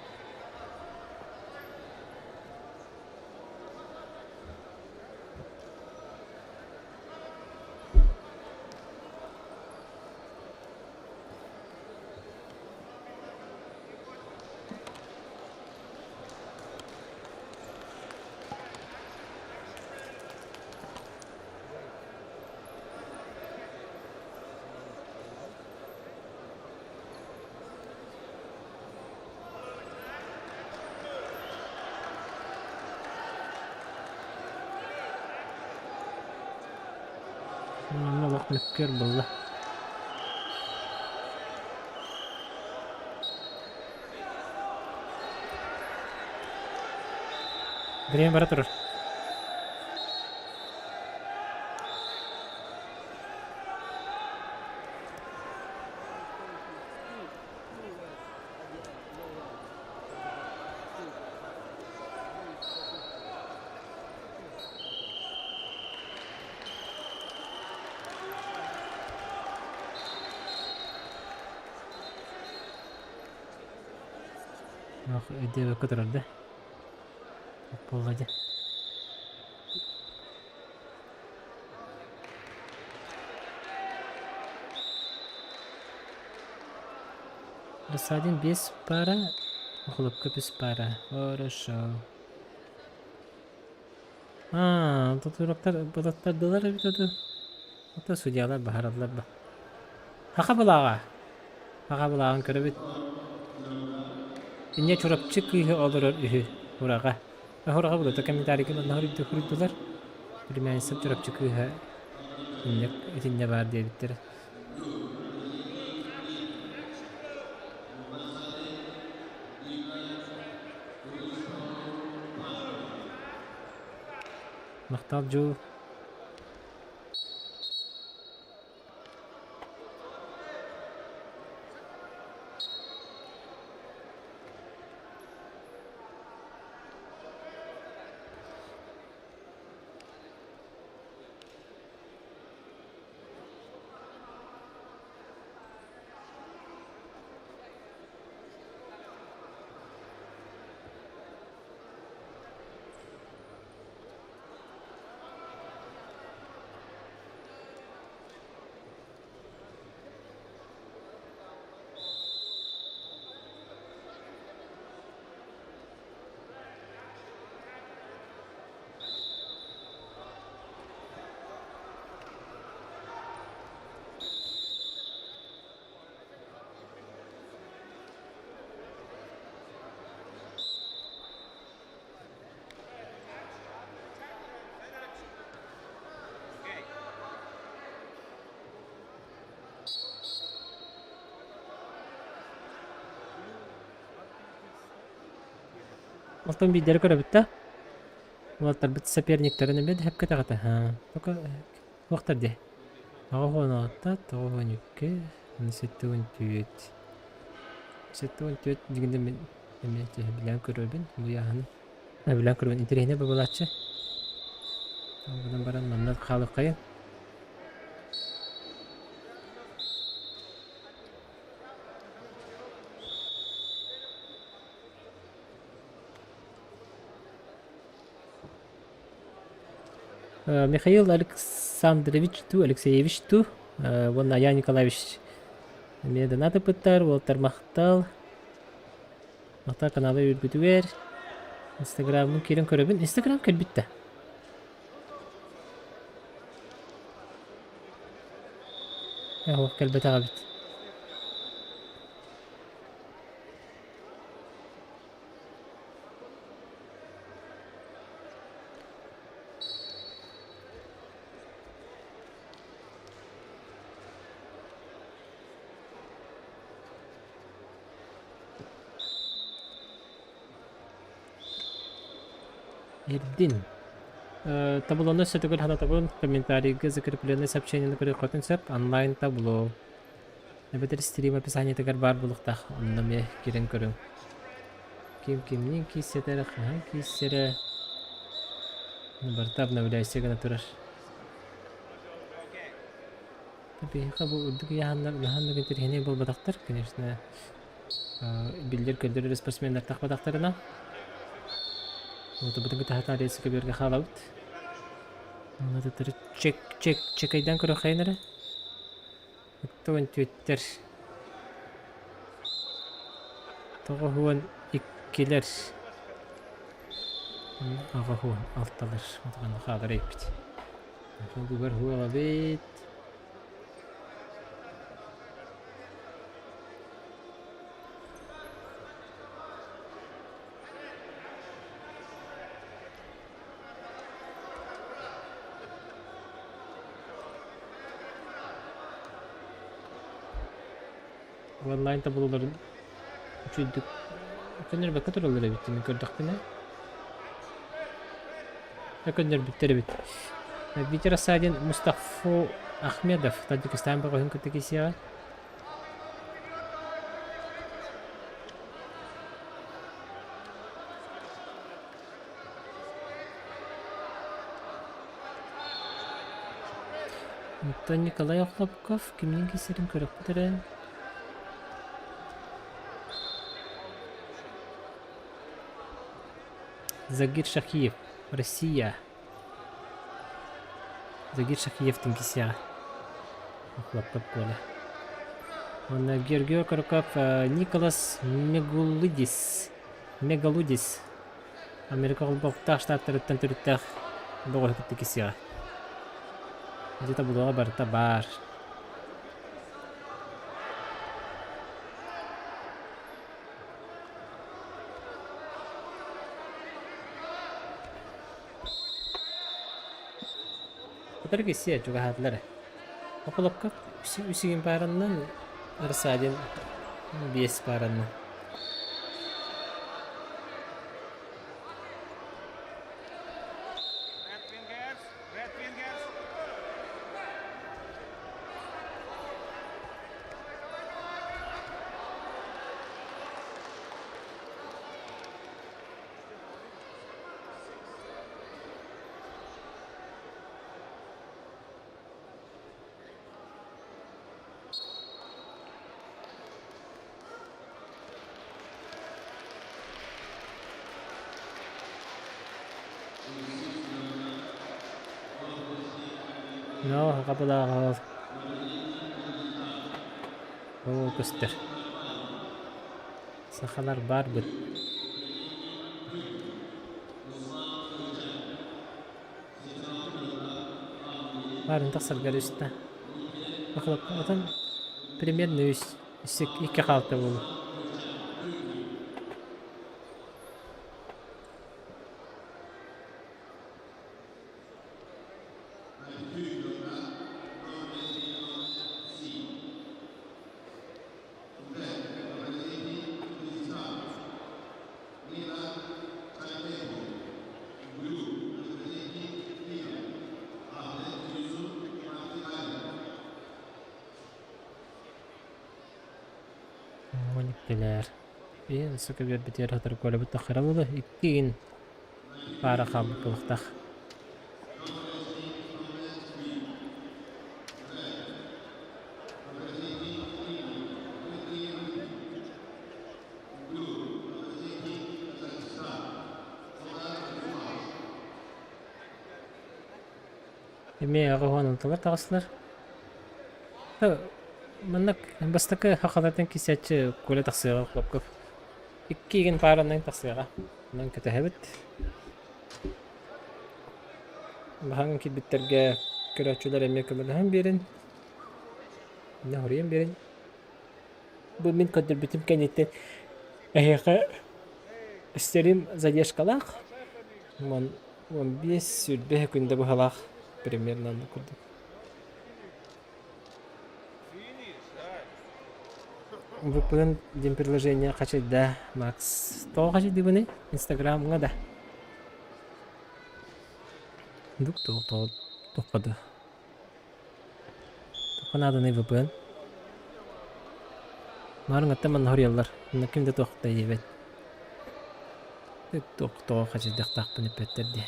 Туох мөккүөр буолла? Время бара турар. Өйдөөбөккө турар да. Буолла дьэ. Рассадин без пара, Охлопка без пара. Хорошо. Аа, татуировктар бататтардылар эбит аты. Ата судьялар баһараллар ба. Хаха былааҕа. Хаха былааҕын көрөбүт. Инньэ Чурапчы кыыһы олорор үһү Ураҕа. Ураҕа булата комментарийга манна хоруйдулар. Племянница Чурапчы кыыһа инньэ итиннэ баар диэбиттэр. Махтал Дьул. Оттон биирдэри көрөбүт да. Уолаттарбыт соперниктарын эмиэ да сөпкө этэҕит аһаа. Только туохтар дии. 96, 92, 74. 74 дигинде мин эмиэ билэн көрөбүн буйааһыны. Билэн көрөбүн интэриэһинэй бабылааччы. Ол баран манна хаалыаххайын. Михаил Александрович ту, Алексеевич ту, уонна Аян Николаевич эмиэ донат ыппыттар, уолаттар махтал. Махтал каналы үргүтүгэр. Инстаграммын киирэн көрөбүн. Инстаграм кэлбит да. Э, кэлбэтэх эбит. Эрдин. Таблону сөтөгөр ханатабын комментарийга закрепленное сообщениены көрүөххүтүн сөп онлайн табло. Эбэтэр стрим описаниетыгар баар буолуохтаах, онно эмиэ киирэн көрүҥ. Ким кимниин киирсэтэр, хаһан киирсэрэ барыта обновляйся гына турар. Биһиэхэ бу үрдүк ыйааһыннар улахан да интэриэһинэй буолбатахтар, конечно, биллэр-көрдөрөр спортсменнар тахпатахтарына. Уотубутун кытаһата рейсика берге хаалабыт. Чек, чек, чекайдан көрөххайын эрэ. 64-тэр. 92-лэр. 86-лар. Отуган хаалар эппит. Бүгөр хуалабит. Онлайн табылларын үчүгэйдик көннөрбөккө тураллар эбит мин көрдөхпүнэ. Көннөрбүттэр эбит. Витя Рассадин Мустафо Ахмедов Таджикистан бөҕөһүн кытта кисиэҕэ. Оттон Николай Охлопков кимниин кисэрин көрөхпүт эрэ. Загир Шахиев, Россия. Загир Шахиевтин кисиэҕэ. Охлопков Коля. Уонна Георгий Окороков, Николас Мегулидис. Мегалудис. Америка Холбоһуктаах Штаттарыттан төрүттээх бөҕөһү кытта кисиэҕэ. Где-то булуоҕа барыта баар. Утары кисиэ чугаһаатылар. Окулопка үсүгүн паараннан Рассадин биэс паараннан. Red fingers, red fingers. Но хабылааҕа ол көстөр. Сахалар баарбыт. Баарын тахсаргар үстэ. Отон примерно үс икки хаалта буолуо. Моникелер. Иин сука биэрбитигэр сотору Колябыт таххара буолуо. Икки игин паара хаалбыт буолуохтаах. Эмиэ аҕа алталар таҕыстылар. Манна бастакы хахалартан кисээччи Коля тахсыаҕа Хлопков. Икки игин пааранан тахсыаҕа. Онон кэтэһэбит. Баһаҥ киирбиттэргэ көрөөччүлэр эмиэ көмөлөһөн биэрин. Иннэ хоруйан биэрин. Бу мин көрдөрбүтүм кэнниттэн эһиэхэ стерим задержкалаах. 15 20 күндэ быһалаах примерно оннук курдук. VPN диэн приложение хачайда Макс. Тоҕо хачайдыбыный? Инстаграмҥа да. Дук тоҕо тоҕо туохха да. Туохха нааданый VPN? Маарыҥҥаттан манна хоруйаллар. Онно ким да туох да диэбэт. Туох тоҕо хачайдахтаахпын эппэттэр дии.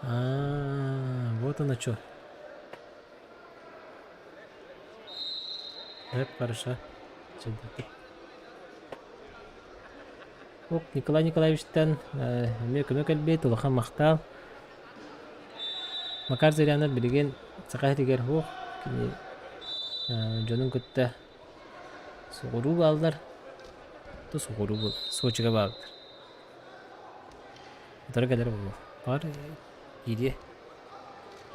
А, вот оно что. Эп, хорошо. Ок, Николай Николаевичтан эмиэ көмө кэлбит, улахан махтал. Макар Зырянов билигин Саха сиригэр суох, кини дьонун кытта соҕуруу бааллар, соҕуруу буолар, Сочига бааллар. Утары кэлэр буолуо. Баҕар киириэ.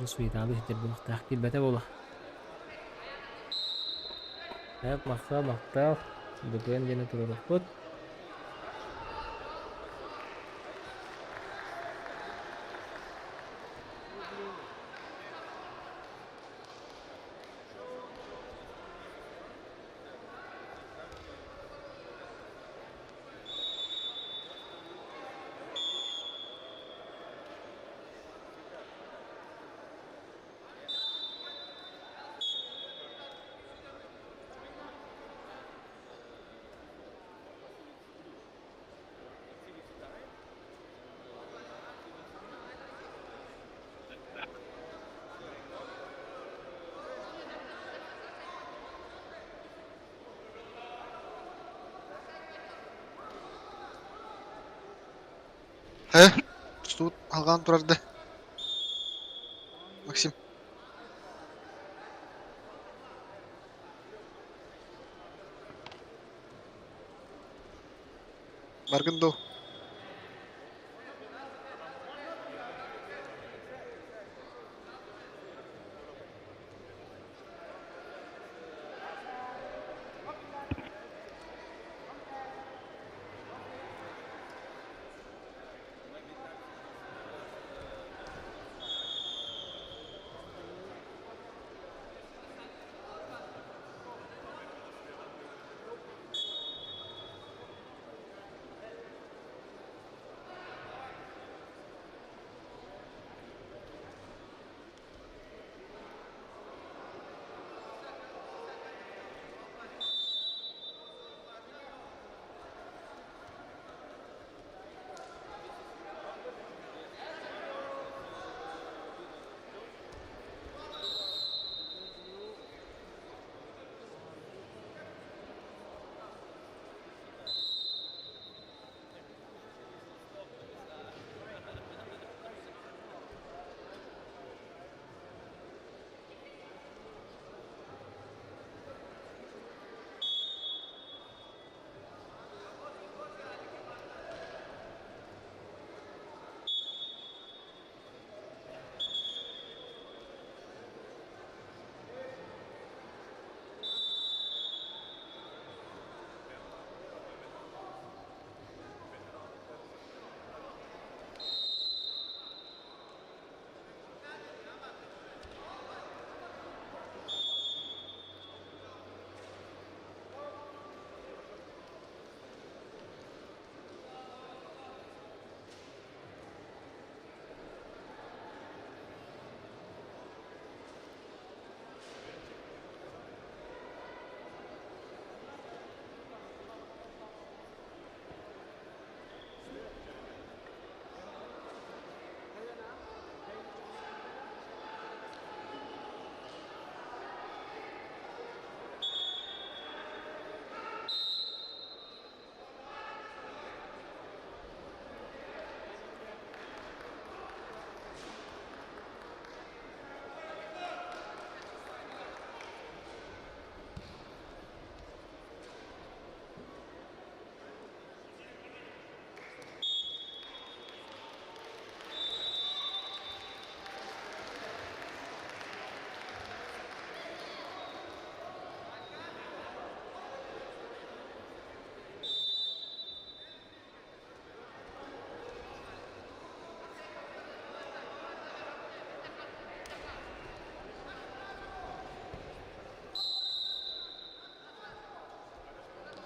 Суетаабы иһитэр буолуохтаах киирбэтэ буолуо. Эп махтал махтал. БПН диэни туруорукпут. Хайа, тустубут алҕаан турар да Максим. Баргын дуу?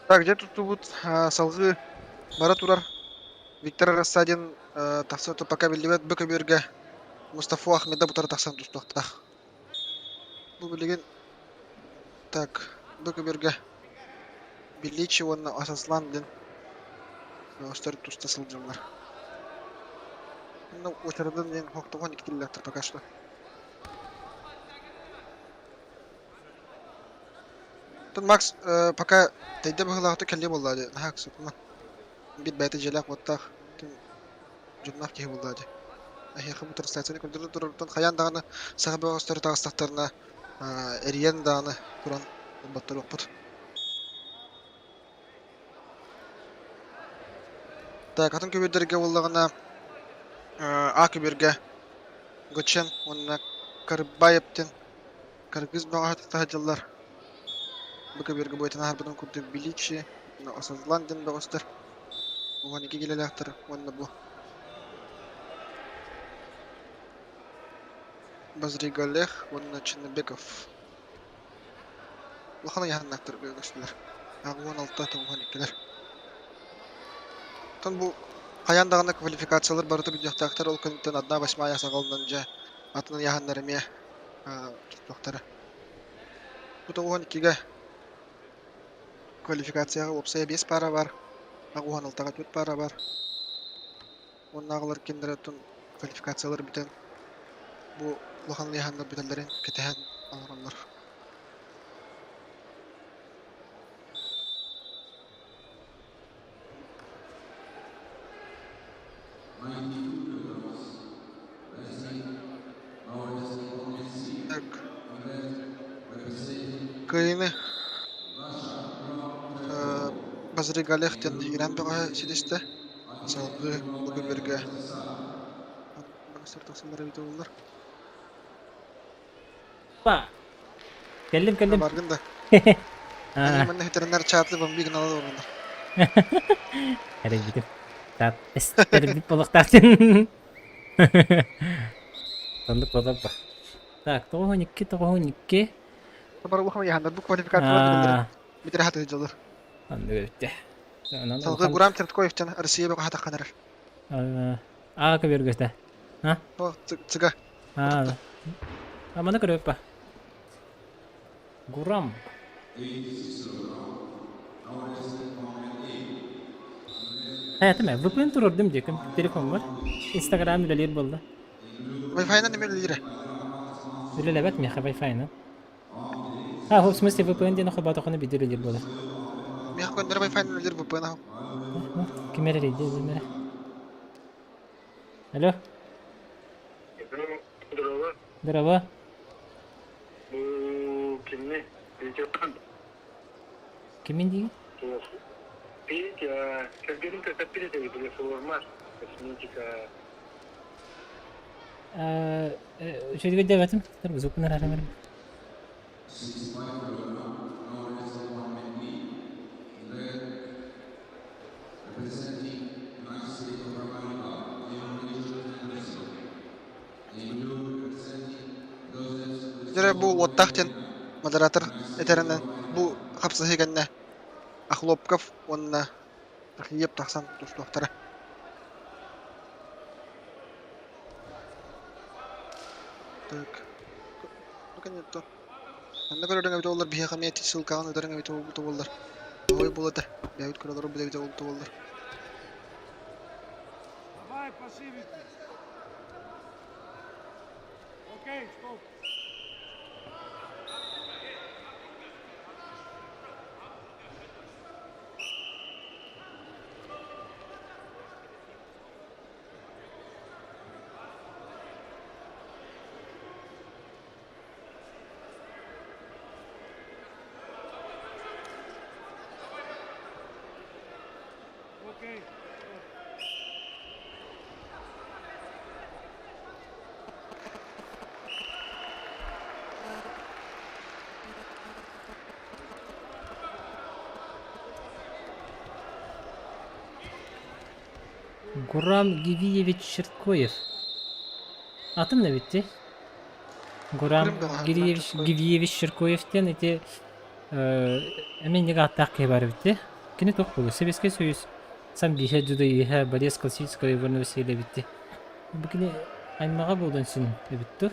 Так, дьэ туттубут салгыы бара турар Виктор Рассадин тахса пока биллибэт бу көбүөргэ Мустафо Ахмеда бутара тахсан тустуохтаах. Бу билигин так бу көбүөргэ Биличи уонна Асаслан диэн бөҕөстөр туста сылдьаллар. Ну, очередын диэн хоктоҕон иккиллэхтэр пока что. Оттон Макс пока тэйдэ быһыылаахтык кэлиэ буоллаа дии, наһаа ыксатыма. Биир бэйэтэ дьиэлээх-уоттаах, дьонноох киһи буоллаа дии. Эһиэхэ бу трансляцияны көрдөрө турарыттан хайаан даҕаны саха бөҕөстөрө таҕыстахтарына эрийэн даҕаны туран ылбаттарыахпыт. Так, атын көбүөрдэргэ буоллаҕына А көбүөргэ Гочен уонна Карбаевтин Кыргыз бөҕөһө сылдьаллар. Бу көбүөргэ буойтан аһарбытын курдук Биличи, Осазлан диэн бөҕөстөр 12 киилэлээхтэр уонна бу Базригалех уонна Чиннабеков улахан ыйааһыннаахтар көстүлэр. 86 92-лэр. Оттон бу хайаан даҕаны квалификациялар барыта бүтүөхтээхтэр, ол кэнниттэн 1/8 саҕаланан дьэ атын ыйааһыннар эмиэ туттуохтара. Бу 92-гэ квалификацияҕа уопсайа 5 пара бар, 86-га 4 пара бар. Уоннааҕылар кимнэрэ оттон квалификациялар бүтэн бу улахан ыйааһыннар бүтэллэрин кэтэһэн олороллор. Так. Кыайыыны Базригалех диэн Иран бөҕөһө ситистэ. Салгыы бу көбүөргэ тахсаллар эбитэ буоллар. Па. Кэллим, кэллим. Баргын да. Они манна ветеринар чатлы бомби гыналар олороллор. Эрэйбитим. Таат эстэрбит болохтаатын. Оннук болор ба. Так, 92, 92. Бар улахан яһандар бу квалификациялар билэллэр. Битэрэ хатыы дьоллор. Оннук эбитте. Салгыы Гурам Черткоевчан Россия бөҕө хатахханарар. Аа көбүөргөтө. А? О, цыга. Аа. А маны көрөппө. Гурам. Э, VPN турурдум диэким телефоммар. Инстаграм үлэлиир буолла. Wi-Fi-нан эмиэ үлэлиирэ. Үлэлэбэт миэхэ Wi-Fi-нан. А, в смысле VPN диэн холбоотоххуна биирдэ үлэлиир буолар. Миэхэ көннөрү Wi-Fi-нан үлэлиир VPN аһым. Ким эрэ рейдэ, ким эрэ. Алло. Здорово. Здорово. Бу кимни? Петя. Кимин диигин? Петя, кэргэним көтөппүт этэ телефонума, косметика. Үчүгэй диэбэтим. Звукун арааран Дьэ бу уоттаах диэн модератор этэринэн бу хапсыһыы кэннэ Охлопков уонна Архиев тахсан тустуохтара. Так. Ну, Манна көрөрүҥ эбитэ буоллар биһиэхэ эмиэ ссылкаҕын ыытарыҥ эбитэ буолбута буоллар. Ой буолуо этэ. Бэйэбит көрө олорорбут эбитэ буолбута буоллар. Давай, пошире. Окей, стоп. Окей, стоп. Гурам Гивиевич Черткоев. Атын да битти. Гурам Гириевич Гивиевич Черкоев диэн ити эмиэ ааттаах киһи баар эбит Кини туох буолуо Сэбиэскэй Союз сам бииһэ дьудайыыһа борец классического вольного стиля эбит Бу кини аймаҕа буолуон син эбит дуо?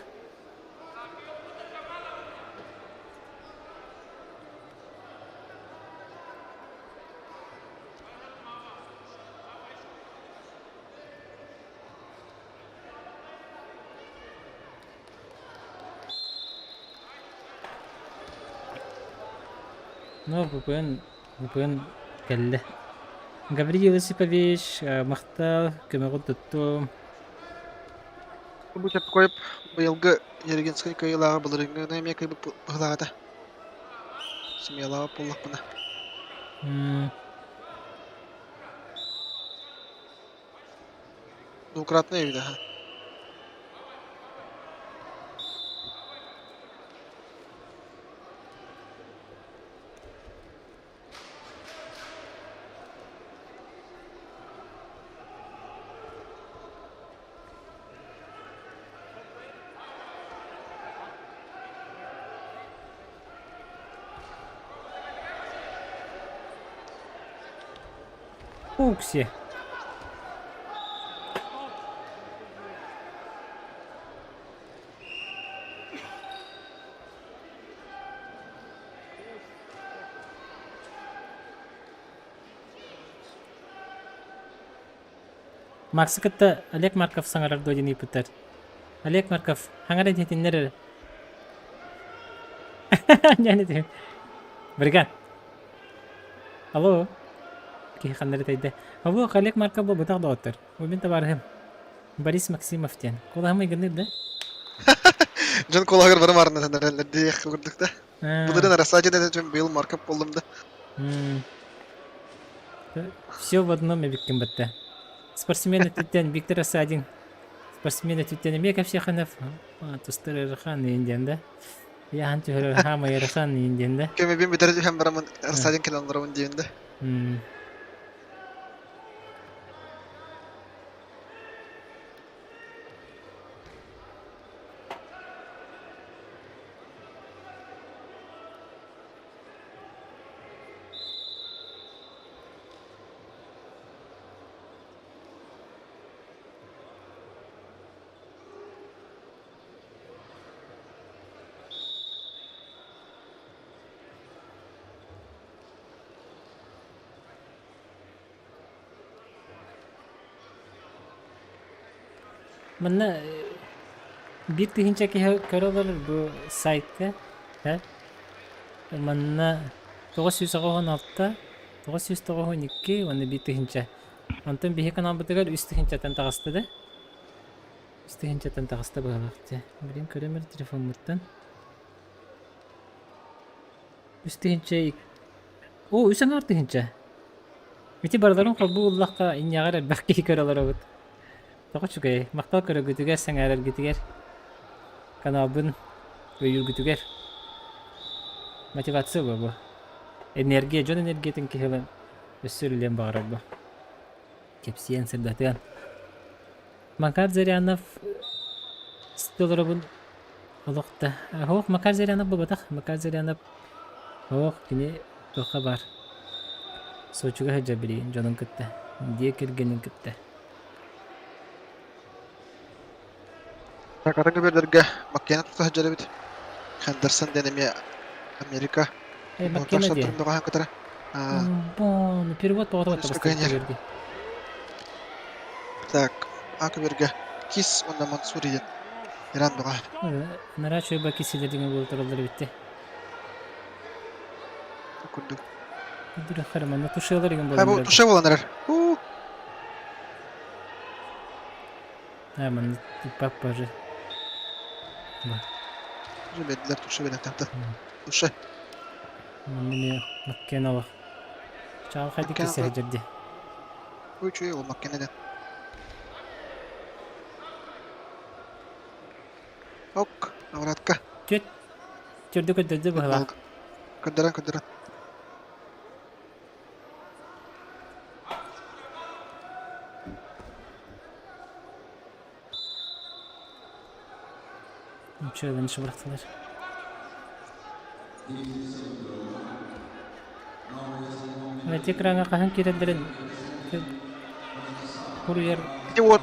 Ну, бүгүн, бүгүн кэллэ. Гавриил Осипович, махтал, көмөҕүн туттум. Бу Чапкоев быйылгы Ерегинскэй кыайыылааҕы былырыыҥҥы эмиэ кыайбыт быһыылаах этэ. Сымыйалаабат буоллахпына. Двукратный эбит аха. Пукси. Максы кытта Олег Марков саҥарар дуо диэн ыйыппыттар. Олег Марков хаҥар этитиннэр эрэ. Дьэ, Бригад. Алло. Киһи ханна эрэ тэйдэ. Алло, Олег Марков буолбатах доҕоттор. Бу мин табаарыһым. Борис Максимов диэн. Кулаһым ыйгыныыр да? Дьон куолаһыгар бары маарыннатан эрэллэр диэх курдук да. Былырыын Арасаадьын этэ дьон быйыл Марков буоллум да. Все в одном эбиккин батта. Спортсмен өттүттэн Виктор Осадин, спортсмен өттүттэн эмиэ Кэпсиэханов, тустар Ыарахан диэн да. Яхан түһэрэр хаама Ыарахан диэн да. Көмөбүн бүтэрэ түһэн бараммын Арсадин кэлэн олоробун диэн да. Манна 1000 киһи көрө олорор бу сайтка. Манна 996, 992 уонна 1000. Онтон биһи каналбытыгар 3000-тан таҕыста да. 3000-тан таҕыста быһалаах дьэ. Билин көрөмөр телефоммуттан. 3000 О, үс аҥаар тыһыынча. Ити барыларын холбуу ыллахха инньэҕэр элбэх киһи көрө олоробут. Тоҕо үчүгэй. Махтал көрөргүтүгэр, сэҥээрэргитигэр, каналбын өйүүргүтүгэр. Мотивация буо бу. Энергия, дьон энергиятын киһи ылан өссө үлэлиэн баҕарар бу. Кэпсиэн, сырдатыан. Макар Зырянов олоробун олох да Оһох Макар Зырянов буолбатах. Макар Зырянов оһох кини туохха баар Сочига сылдьар билигин дьонун кытта, дьиэ кэргэнин кытта. Так атын көбүөрдэргэ Маккена тута сылдьар эбит. Хендерсон диэн эмиэ Америка Э, Маккена диэ. бөҕөһөн кытары. Бон, перевод тоҕото Көбүөргэ. Так, А көбүөргэ Кис уонна Мансур диэн Иран бөҕө. Нара чуйба кисилер деген буолу тураллар эбитте. Курдук. Дүрөхөр манна тушелар деген Ха бу буолан туше буолан эрэр. У А, манна папа же. Уже бердилер туше берен тахта. Туше. Манна эмиэ Маккен олох. Чаҕылхайдык Маккена киирсэ дьэрди. Үчүгэй ол Маккена Ок, обратка. Түөт төрдү көрдөрдү быһалаах. Көрдөрөн көрдөрөн. Үчүгэй бырахтылар. Эти экраҥҥа хаһан киирэллэрин суруйар Ити уот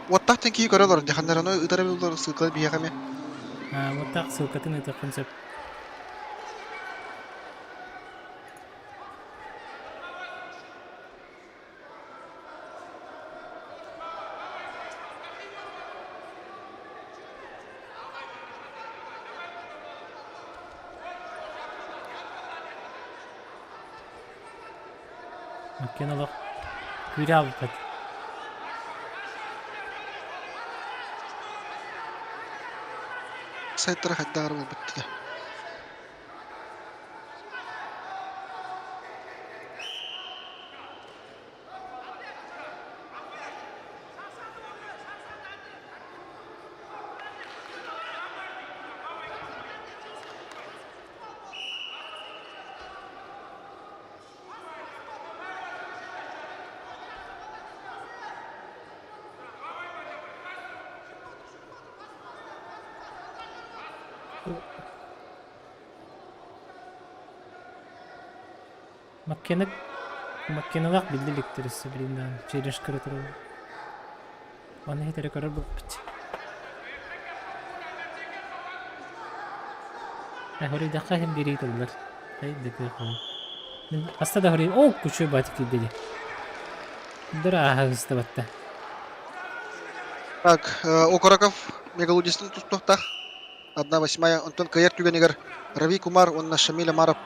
уоттаах тиҥкии көрө олорон дьаханнараны ыытар эбит ссылкалар биһиэхэ эмиэ. Уоттаах ссылкатын ыытыаххын сөп. Иккиэн олох күүрэ хаалбыппыт. Сайттара хайдах эрэ буолбут этэ. Маккена Маккеналаах биллэ иликтэр өссө билин даҕаны челлендж көрө тураллар. Аны иһит эрэ көрөр буолбут. Хоруйдахха иһин биэрии тыллар. Ай дыкы Мин хаста да хоруй о кучу батик киирдэ дии. Дырааһа ыстабатта. Так, Окороков мегалудистан тустуохтаах. Одна восьмая. Онтон кыайар түгэнигэр Рави Кумар уонна Шамиль Амаров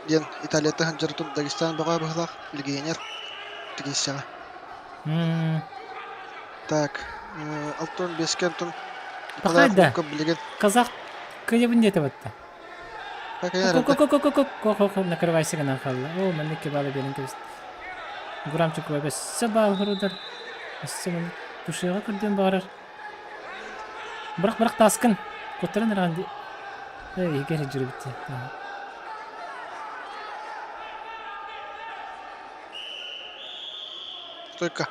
диэн Италияттан сылдьар Дагестан бөҕө быһыылаах легионер тигиссэҕэ. Так, 65-ке онтон Николай Пахай да. Хлопков билигин Казах кыйабын диэтэ батта. Накрывайся гынан хаалла. О, маннык кебалы биэрэн кэбис. Гурамчик өссө баал хорудар. Өссө маннык тушиаҕа көрдүөн баҕарар. Бырах бырах тааскын. Куттаран ыраҕан ди. Эй, иһигэр дьүрүбүт. Стойка.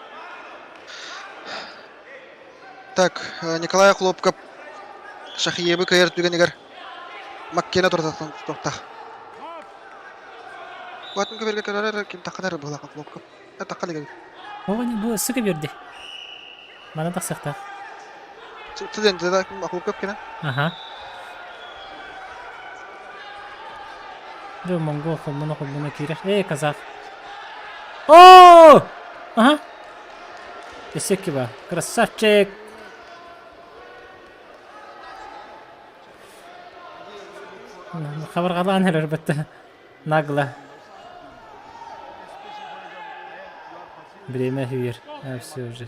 Так, Николай Хлопков Шахиевы кыайар түгэнигэр Маккена туохтаах. Куатын көбөргө көрөр ким тахханар быһылаах Хлопков. Тахха илик. Оҕони бу сыка берди. Мана тахсахтаах. Туден да Хлопков кена. Аха. Дьэ монгол холбоно холбоно киирэр. Эй, казах. О! Ага. Эсеки ба. Красавчик. Хабарҕалаан эрэр бытта нагло. Время үер. А, все уже.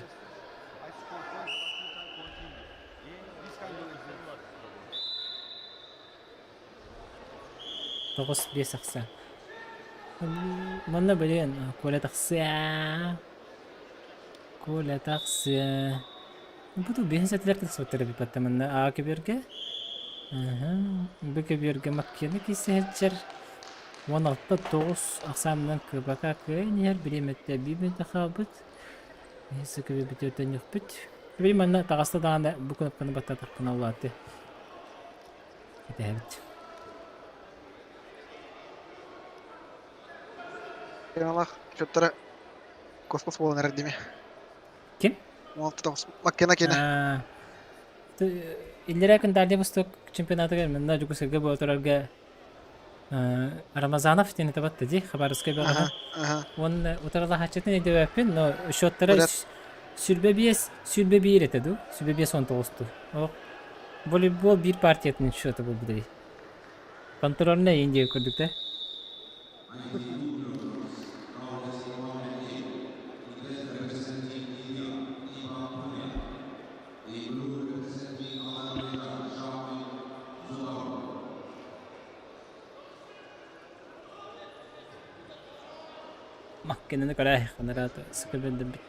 9-5 ахса. Манна блин, Коля тахсыа. Коля тахсыа. Бу биһин сэтилэр тахсыбыттар эбит батта манна А көбүөргэ. Б көбүөргэ Маккена киирсэһэлчэр 16-9 ахсаанынан кыбака кыайан иһэр бириэмэтэ биир мүнүүтэ хаалбыт. Биһиги көбүөрбүтүгэр Били манна таҕыста даҕаны бу кнопканы баттатахпына улааты. Кэтэһэбит. Кыаналаах счеттара космос буолан эрэр дими. Ким? 16 Маккена киэнэ. Иллэрээ күн Дальний Восток чемпионатыгар манна Дьокуускайга буола турарга Рамазанов диэн этэ батта дии Хабаровскай бөҕөһө. Уонна утарылаһааччытын өйдөбөппүн, но счеттара 25 21 этэ дуу, 25 19 дуу. Волейбол биир партиятын счета буолбут эбит. Контрольная Индия курдук да. Маккенаны көрөө ханараата сыка бэрдэрбит.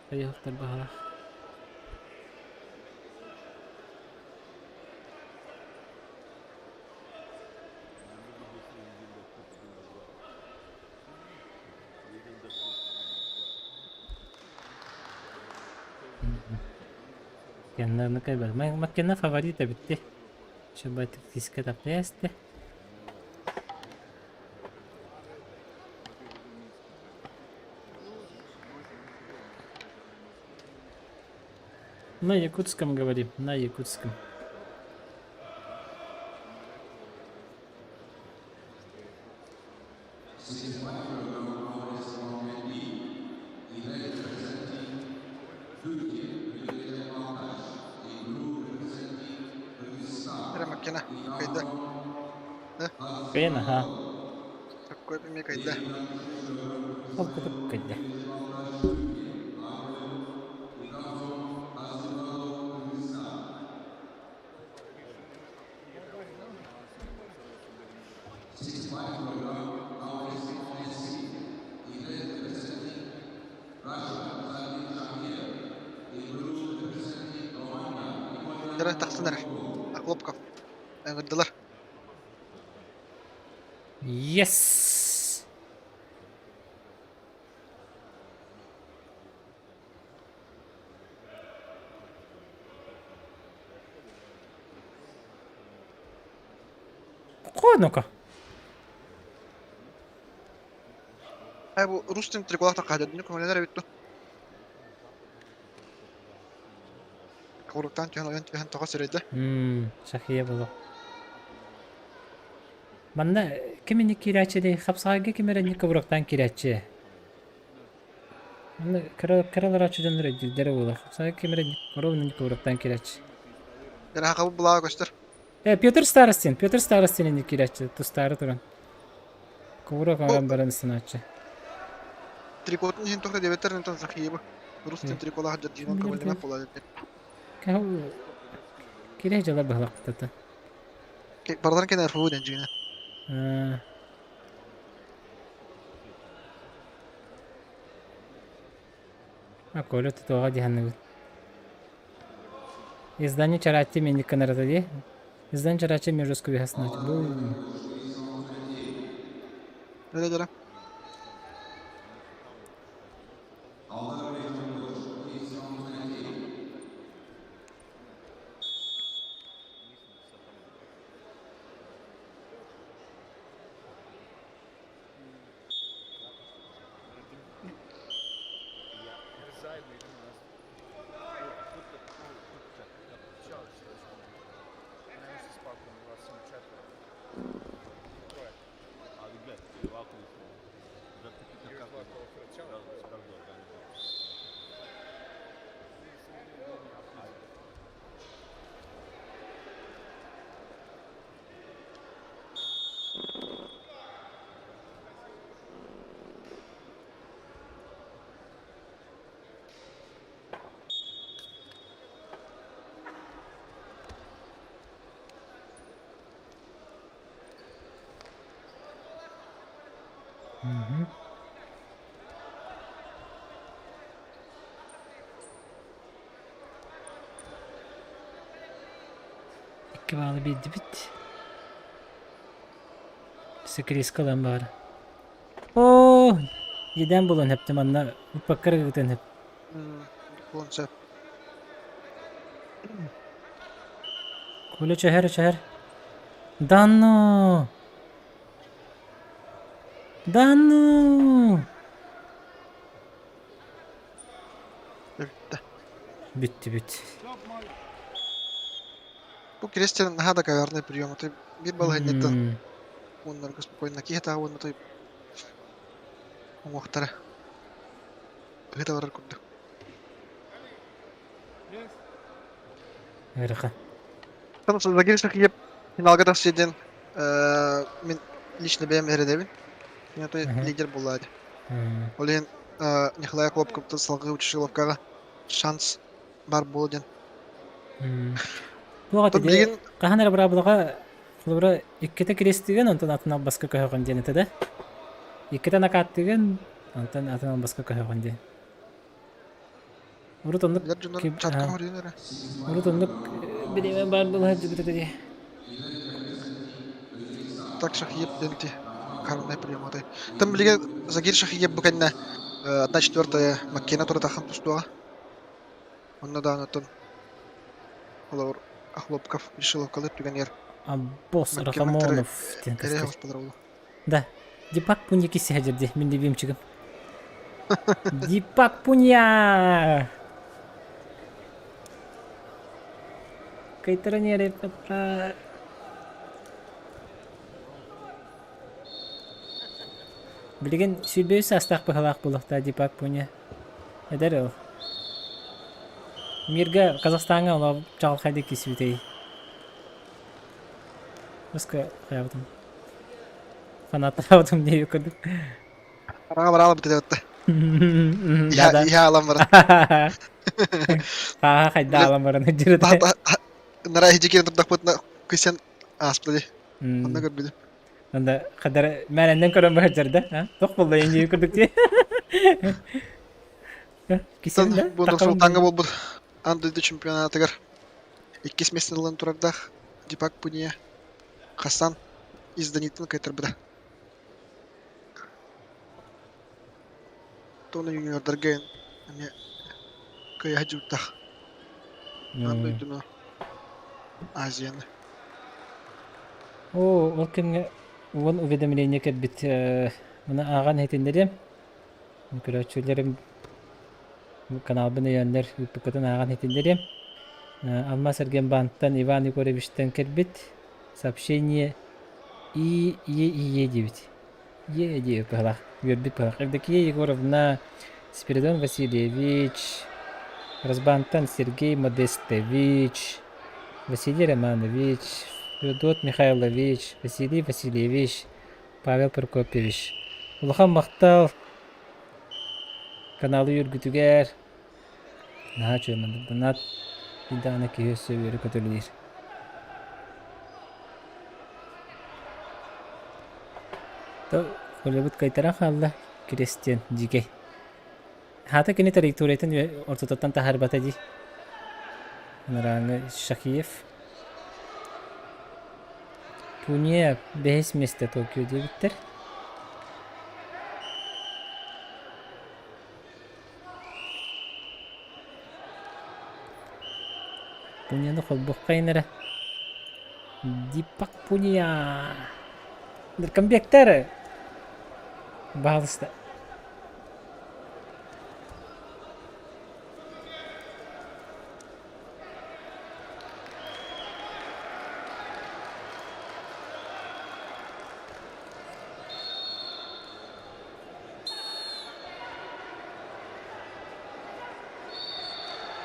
Хайыахтар баһалаах. Кеннаны кайбар. Маккена фаворит эбитти. Чтобы тактическая таптаясты. На якутском говорим, на якутском. Эрэ Маккена кыайда. Кыайан аха. Такой эмиэ кыайда. Ол кутук кыайда. Эрэ тахсан эрэр. Охлопков. Ыҥырдылар. Yes! Ну-ка. Э, бу рус тылын триколахтар хаһыат көмөлөнөр эбит дуо? Куруктаан түһэн ойон түһэн тоҕо сирэйдэ. Шахия буолуо. Манна ким инник киирээччи хапсаҕайга ким эрэ инник кубуруктаан киирээччи. Манна кыра кыраларааччы дьоннор өйдүүллэрэ буолуо. Хапсаҕайга ким эрэ ровно инник кубуруктаан киирээччи. Дьараахабы былааҕа көстөр. Э, Петр Старостин, Петр Старостин инник киирээччи, тустаары туран. Кубурок оҥорон баран ыстанааччы. Трикотун иһин тоҕо диэбэттэр онтон Сахиевы. Рус триколаах дьон көҥүллэмэх буолар. Кире дьыла быһылахтата. Барыларын кэнэ РФУ дэн дьиҥэ. А Коля тутуоҕа дии Издание Чарати меник кынарата дии. Издание Чарачи между веснуть. Бу. Öyle Икки баалы биэрдибит. Секрискалан баар. Оо, еден булан хэптим анна уппаккар ыгытан хэп. Буолуон сөп. Коля чөһөр чөһөр. Да ну! Да ну! Бүттэ. Бүттү бүт. Бу Кристиан наһаа да коварный прием. Ты биир балаһынньыттан уоннарга спокойно киһи таа уонна той уҥуохтара ыһыта барар курдук. Ыарахан. Загир Шахиев финалга тахсыа диэн мин лично бэйэм эрэдэбин. Мин той лидер буолла ди. Ол иһин Николай Хлопковтан салгыы Учишиловкаҕа шанс бар буолуо диэн. Туох ити билигин хаһан эрэ быраабылаҕа холобура иккитэ киристигин онтон атын албаска көһөҕүн диэн этэ да. Иккитэ накааттыгын онтон атын албаска көһөҕүн диэн. Урут оннук Билэр дьоннор чатка хоруйун эрэ. Урут оннук бириэмэ баар буола сылдьыбыт этэ дии. Так Шахиев диэн ити коронный приематай. Там билигин Загир Шахиев бу кэннэ одна четвертая Маккена туратахан тустуоҕа. Онно даҕаны оттон холобур Охлопков решиловкалыыр түгэнигэр Босс Рахамонов диэн көстөр. Да. Дипак Пунья киси хадьырди, мин любимчигым. Дипак Пунья! Кайтаран репета. Билигин сүүрбэ үс саастаах быһалаах буолуохтаах Дипак Пунья. Эдэр ол. Мирга Казахстаҥҥа олох чаҕылхайдык киирсибитэй. Баска хайабытым. Фанаттаабытым дии курдук. Араҥа бараала бүтэ Да, да. Иһэ аалан баран. Хааха хайда аалан баран дьырыта. Нара иһи киирэн турдахпытына кыйсан ааспыта дии. Онно көрбүтүм. Онда хадара мээрэннэн көрөн баһыдьар да, Тох булла инди курдук дии. Кисен да? Бу Нур-Султаҥҥа буолбут аан дойду чемпионатыгар иккис миэстэни ылан турардаах Дипак Пуния Хасан изданиетын кыайтарбыта. Туона юниордарга эмиэ кыайа сылдьыбыттаах. Аан дойдуну, Азияны. Оо, ол кэмҥэ уон уведомление кэлбит. Маны ааҕан иһитиннэриэм. Көрөөччүлэрим каналбын өйөөннөр ыыппыккытын ааҕан иһитиннэриэм. Алмаас Эргенбаантан Иван Егоровичтан кэлбит сообщение И Е И Е диэбит. Е диэбит быһалаах, үөрбүт быһалаах. Евдокия Егоровна, Спиридон Васильевич, Разбантан Сергей Модестович, Василий Романович, Федот Михайлович, Василий Васильевич, Павел Прокопьевич. Улахан махтал каналы үөргүтүгэр. Наһаа үчүгэй мандырданаат даҕаны киһи өссө үөрэ көтөлүүр. Колябыт кайтара хаалла, Киристиэн дьиикэй. Хаата кини траекториятын ортотуттан таһаарбата дии. Анарааҥҥы Шахиев. Пуния бэһис миэстэ Токио диэбиттэр. Пунияны холбуоххайын эрэ. Дипак Пуния. Комбектары. Баһаалыста.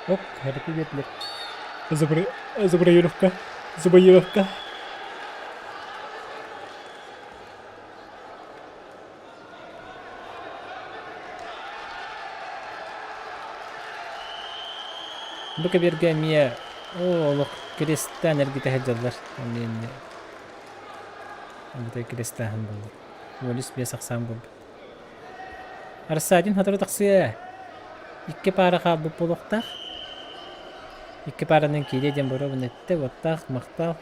Оп, харакы биэрдилэр. Забраировка, Забаировка. Бу кэбиэргэ эмиэ оо олох крестээн эргитэ сылдьаллар. Эмиэ эмиэ Эбэтэр крестааһын буолла. Уолис биэс ахсаан буолбут. Рассадин сотору тахсыа. Икки паара хаалбыт буолуохтаах. Икки пааранан киириэ диэн боруобун эттэ, уоттаах, махтал.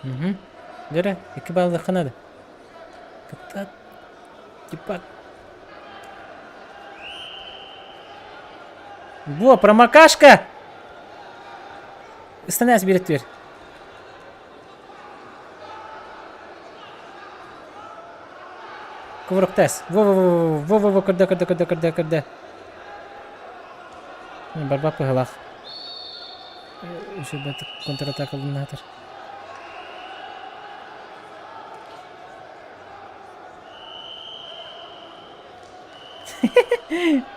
Мгм. Дөрө, икки баллыахха наада. Кытта типа Во, промокашка! Ыстанаас биэрэ түөр. Кувырыктас. Во-во-во-во-во-во, көрдө, көрдө, көрдө, көрдө, көрдө. Барбак быһылаах. Үчүгэй контратакалыннаатар.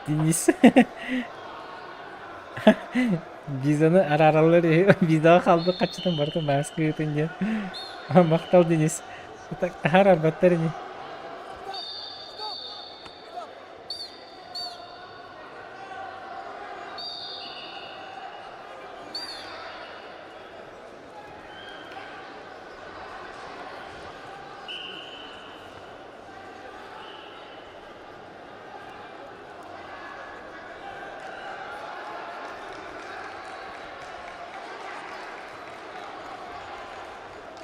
Денис. Визаны араараллар үһү. Визаҕа хаалбыт харчытын барытын бааска ыытын диэн. Махтал Денис. Таһаар арбаттар ини.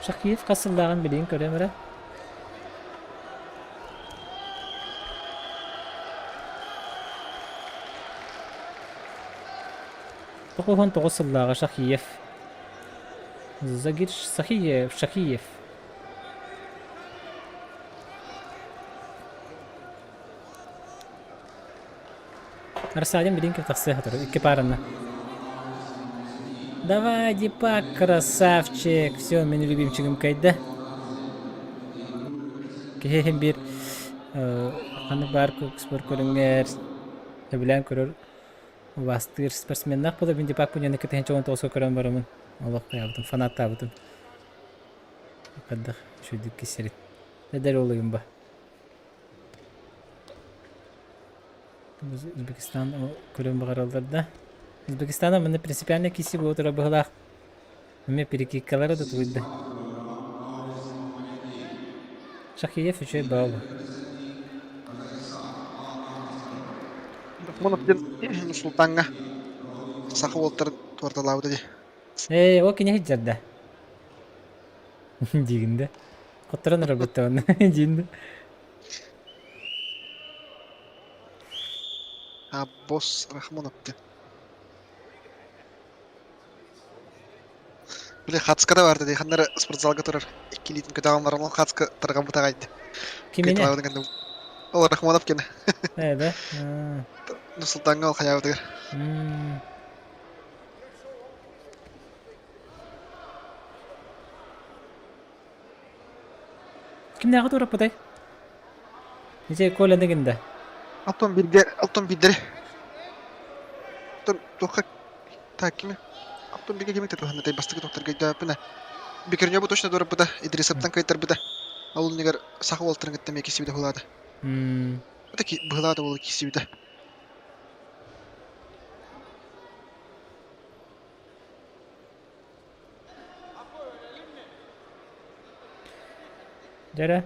Шахиев хас сыллааҕын билигин көрүөм эрэ. 99 сыллааҕы Шахиев. Загир Сахиев, Шахиев. Рассадин билигин тахсыа сотору, икки паараны. Давай, Дипак, красавчик! Все, мин любимчигим кайда. Киһи биир ханнык баар спорт көрүҥэр сөбүлээн көрөр убаастыыр спортсменнаах буолар мин Дипак Пуняны 2019 көрөн барамын олох хайаабытым фанаттаабытым хайдах үчүгдүк кисэрин эдэр уолуйум ба Узбекистан көрөн баҕараллар да. Узбекистана манна принципиально киси буола турар быһылаах. Эмиэ перекидкалара да тугуйда. Шахиев үчүгэй баал. Рахманов диэн Султаҥҥа саха уолтарын туорталаабыта дии. Ээ, ол кини сылдьар да. Диигин да. Хотторон эрэ онно диин да. Аббос Рахмонов диэн. Били хацка да барды дии ханна эрэ спортзалга турар икки илиитин көтөҕөн баран ол хацка тарҕаммыт аҕай дии. Кимине? Кыйталаабытын кэннэ ол Рахмонов кэнэ. Ээ да. Нур-Султаҥҥа ол хайаабытыгар. Кимнээҕи туораппытай? Ити Коляны гында. Алтон бииргэ, алтон биирдэри. Алтон туохха Так, кими? Алтын бигэ кими тутуһан бастакы докторга өйдөөппүнэ. Бикернёбу точно дуораппыта, Идрисовтан кыайтарбыта. Ол иннигэр саха уолтарын кытта эмиэ киссибитэ быһылаата. Это быһылаата буола киссибитэ. Дьэрэ,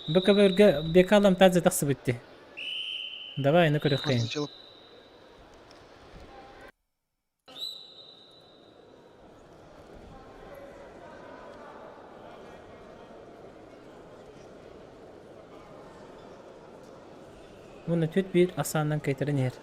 бу көбөргө Бека Ламтадзе тахсыбыт дии. Давай, ну көрүөххэйин. Уонна түөрт биир ахсаанынан кыайтаран иһэр.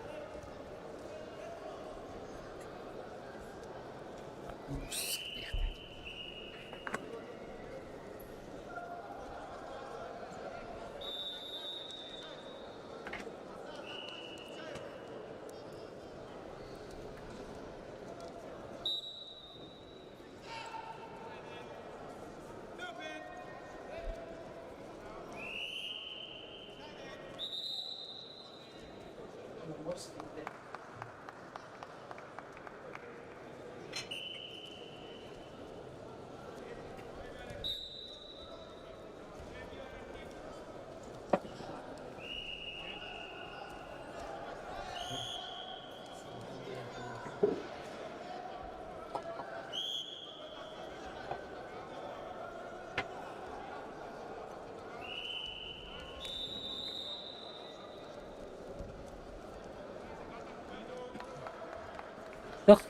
Туох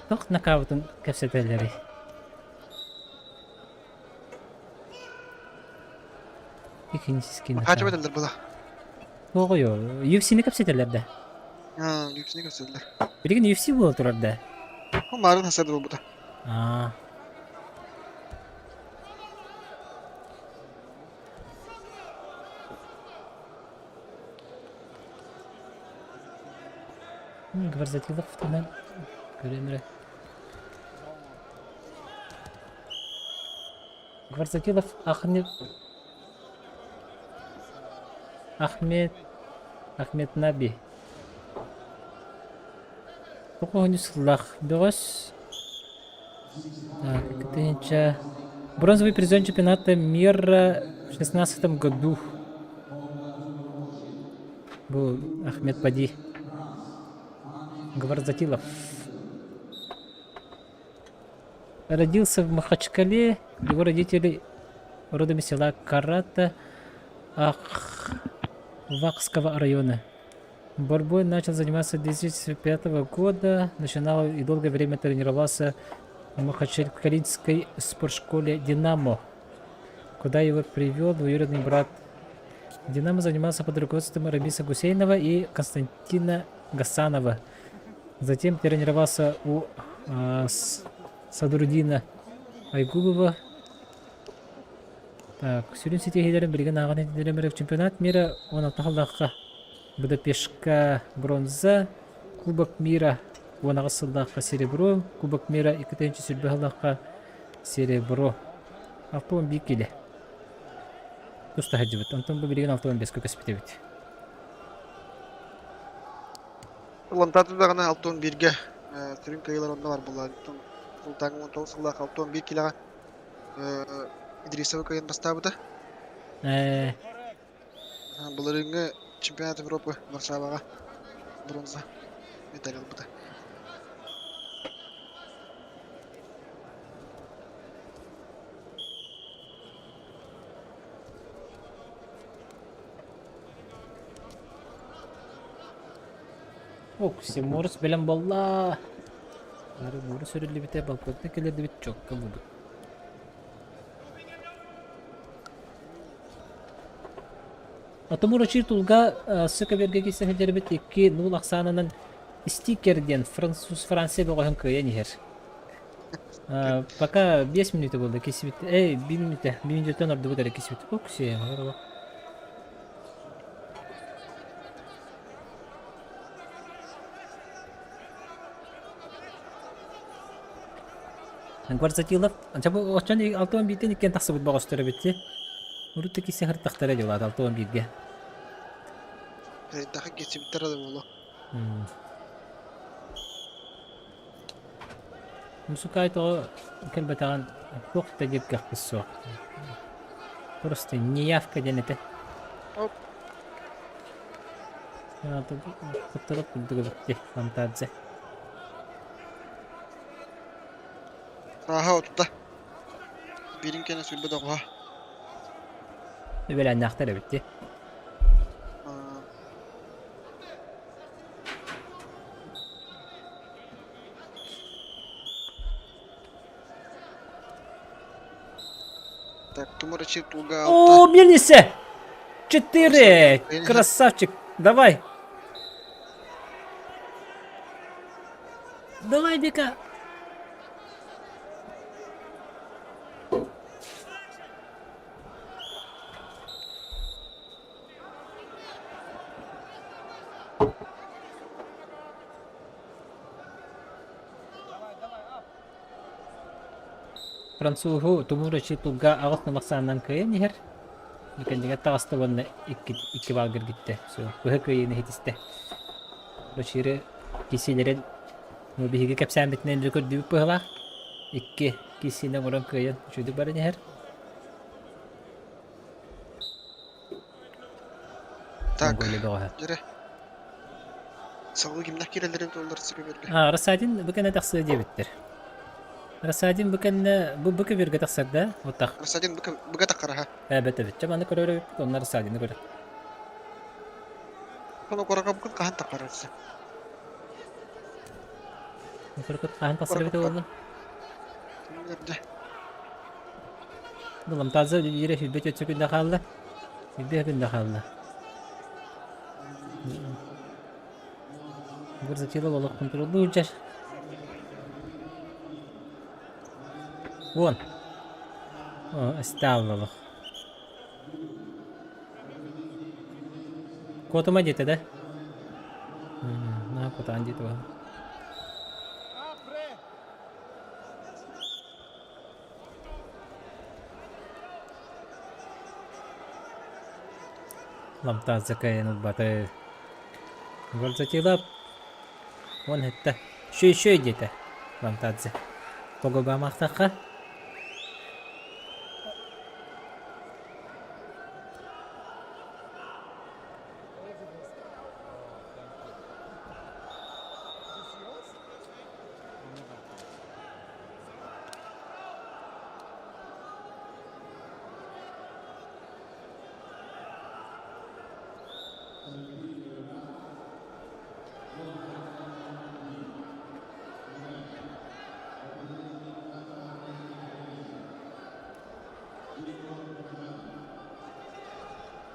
туох накаабытын кэпсэтэллэрий? Технический Хаача накаут. бэтэллэр була. Туоҕуй ол? UFC-ни кэпсэтэллэр да? Аа, UFC-ни кэпсэтэллэр. Билигин UFC буола турар да? Ол маарын хасар да буолбута. Аа. Гварзатилов туһунан көрөн эрэ. Гварзатилов Ахмед Ахмед Ахмед Наби Тоҕус сыллаах бөҕөс Так, тысяча Бронзовый призер чемпионата мира в шестнадцатом году. Был Ахмед Пади. Гварзатилов. Родился в Махачкале. Его родители родом из села Карата Ахвахского района. Борьбой начал заниматься с 2005 года. Начинал и долгое время тренировался в Махачкалинской спортшколе «Динамо», куда его привел двоюродный брат. «Динамо» занимался под руководством Рабиса Гусейнова и Константина Гасанова. Затем тренировался у э, Садрудина Айгулова. Так, сүрүн ситиһиилэрин билигин ааҕан иһитиннэрэммэр чемпионат мира 16 сыллаахха Будапешка бронза, Кубок мира 18 сыллаахха серебро, Кубок мира 2020 сыллаахха серебро. 61 килэ. Туста сылдьыбыт. Онтон бу билигин 65 көспүт эбит. Ламтааты даҕаны 61-гэ сүрүн кыайыылар онно бар буолла. Султаҥҥа 19 сыллаах 61 килэҕэ Идрисова кыайан бастаабыта. Ээ, Былырыыҥҥы чемпионат Европы Варшаваҕа бронза медаль ылбыта. Окси, Морс бэлэм буолла. Бары буору сөрүллүбүтэ, балконтан кэлэрдибит чокка буолбут. Тимур Очир тулга Сөкөбөргө киирсэн сылдьарбыт икки нуул ахсаанынан стикер диэн француз Франция бөҕөһүн кыайан иһэр. Пока 5 минута буолла кисибит. Эй, 1 минута, 1 минуттан ордубут эрэ кисибит. Окси, Гварзатилов, очон 61-тен иккен тахсыбыт бөҕөстөр эбит дии. Урут да кисе сырыттахтара дьылаат 61-ге. Даха кесибиттэр да буолуо. Мусукай тоҕо кэлбэтэҕин туох да диир кыахпыт суох. Просто неявка диэн этэ. Оп. Куттарып курдук эбит Фантадзе. Ааһа отута. Биирин кэнэ сүрбэ доҕоһо. Үбэлээннээхтэр эбит дии. Так, Тимур Чиртуга алта. О, мельница! Четыре! Красавчик! Давай! Давай, Вика! Француһу Тумур Читулга аҕыс ахсаанынан кыайан иһэр. Кэннигэр таҕыста уонна икки, икки баалга эргиттэ. Все, быһа кыайыыны иһитистэ. Баширы кисилэрин биһиги кэпсээнбитинэн эрэ көрдүүбүт быһыылаах. Икки кисиинэ оҥорон кыайан үчүгэйдик баран иһэр. Так, Монголия бөҕөһө. дьэрэ. Салгыы кимнээх киирэллэрин туоллар сибибэргэ. А, Рассадин бу кэннэ тахсыа диэбиттэр. Рассадин бу кэннэ бу бу көбүөргэ тахсар да? Отах. Рассадин быга таххараха. Эбэт эбит. Чэ маны көрөр эбиппит, онно Рассадины көрөр. Хоно корага букун хаһан таххарарса. Көрөкөт хаһан тахсар эбитэ буолла? Эрдэ. Ламтаза биирэ сүүрбэ түөрт секунда хаалла. Сүүрбэ секунда хаалла. Горзатилов олох контроллуу сылдьар. Вон. О, ыстаалла олох. Куотума диэтэ да? Наһаа кутаан диэтэ буолла. Ламтааза кыайан ылбаты. Горзатилов уон сэттэ. Шүй-шүй диэтэ Ламтадзе. Погобамахтахха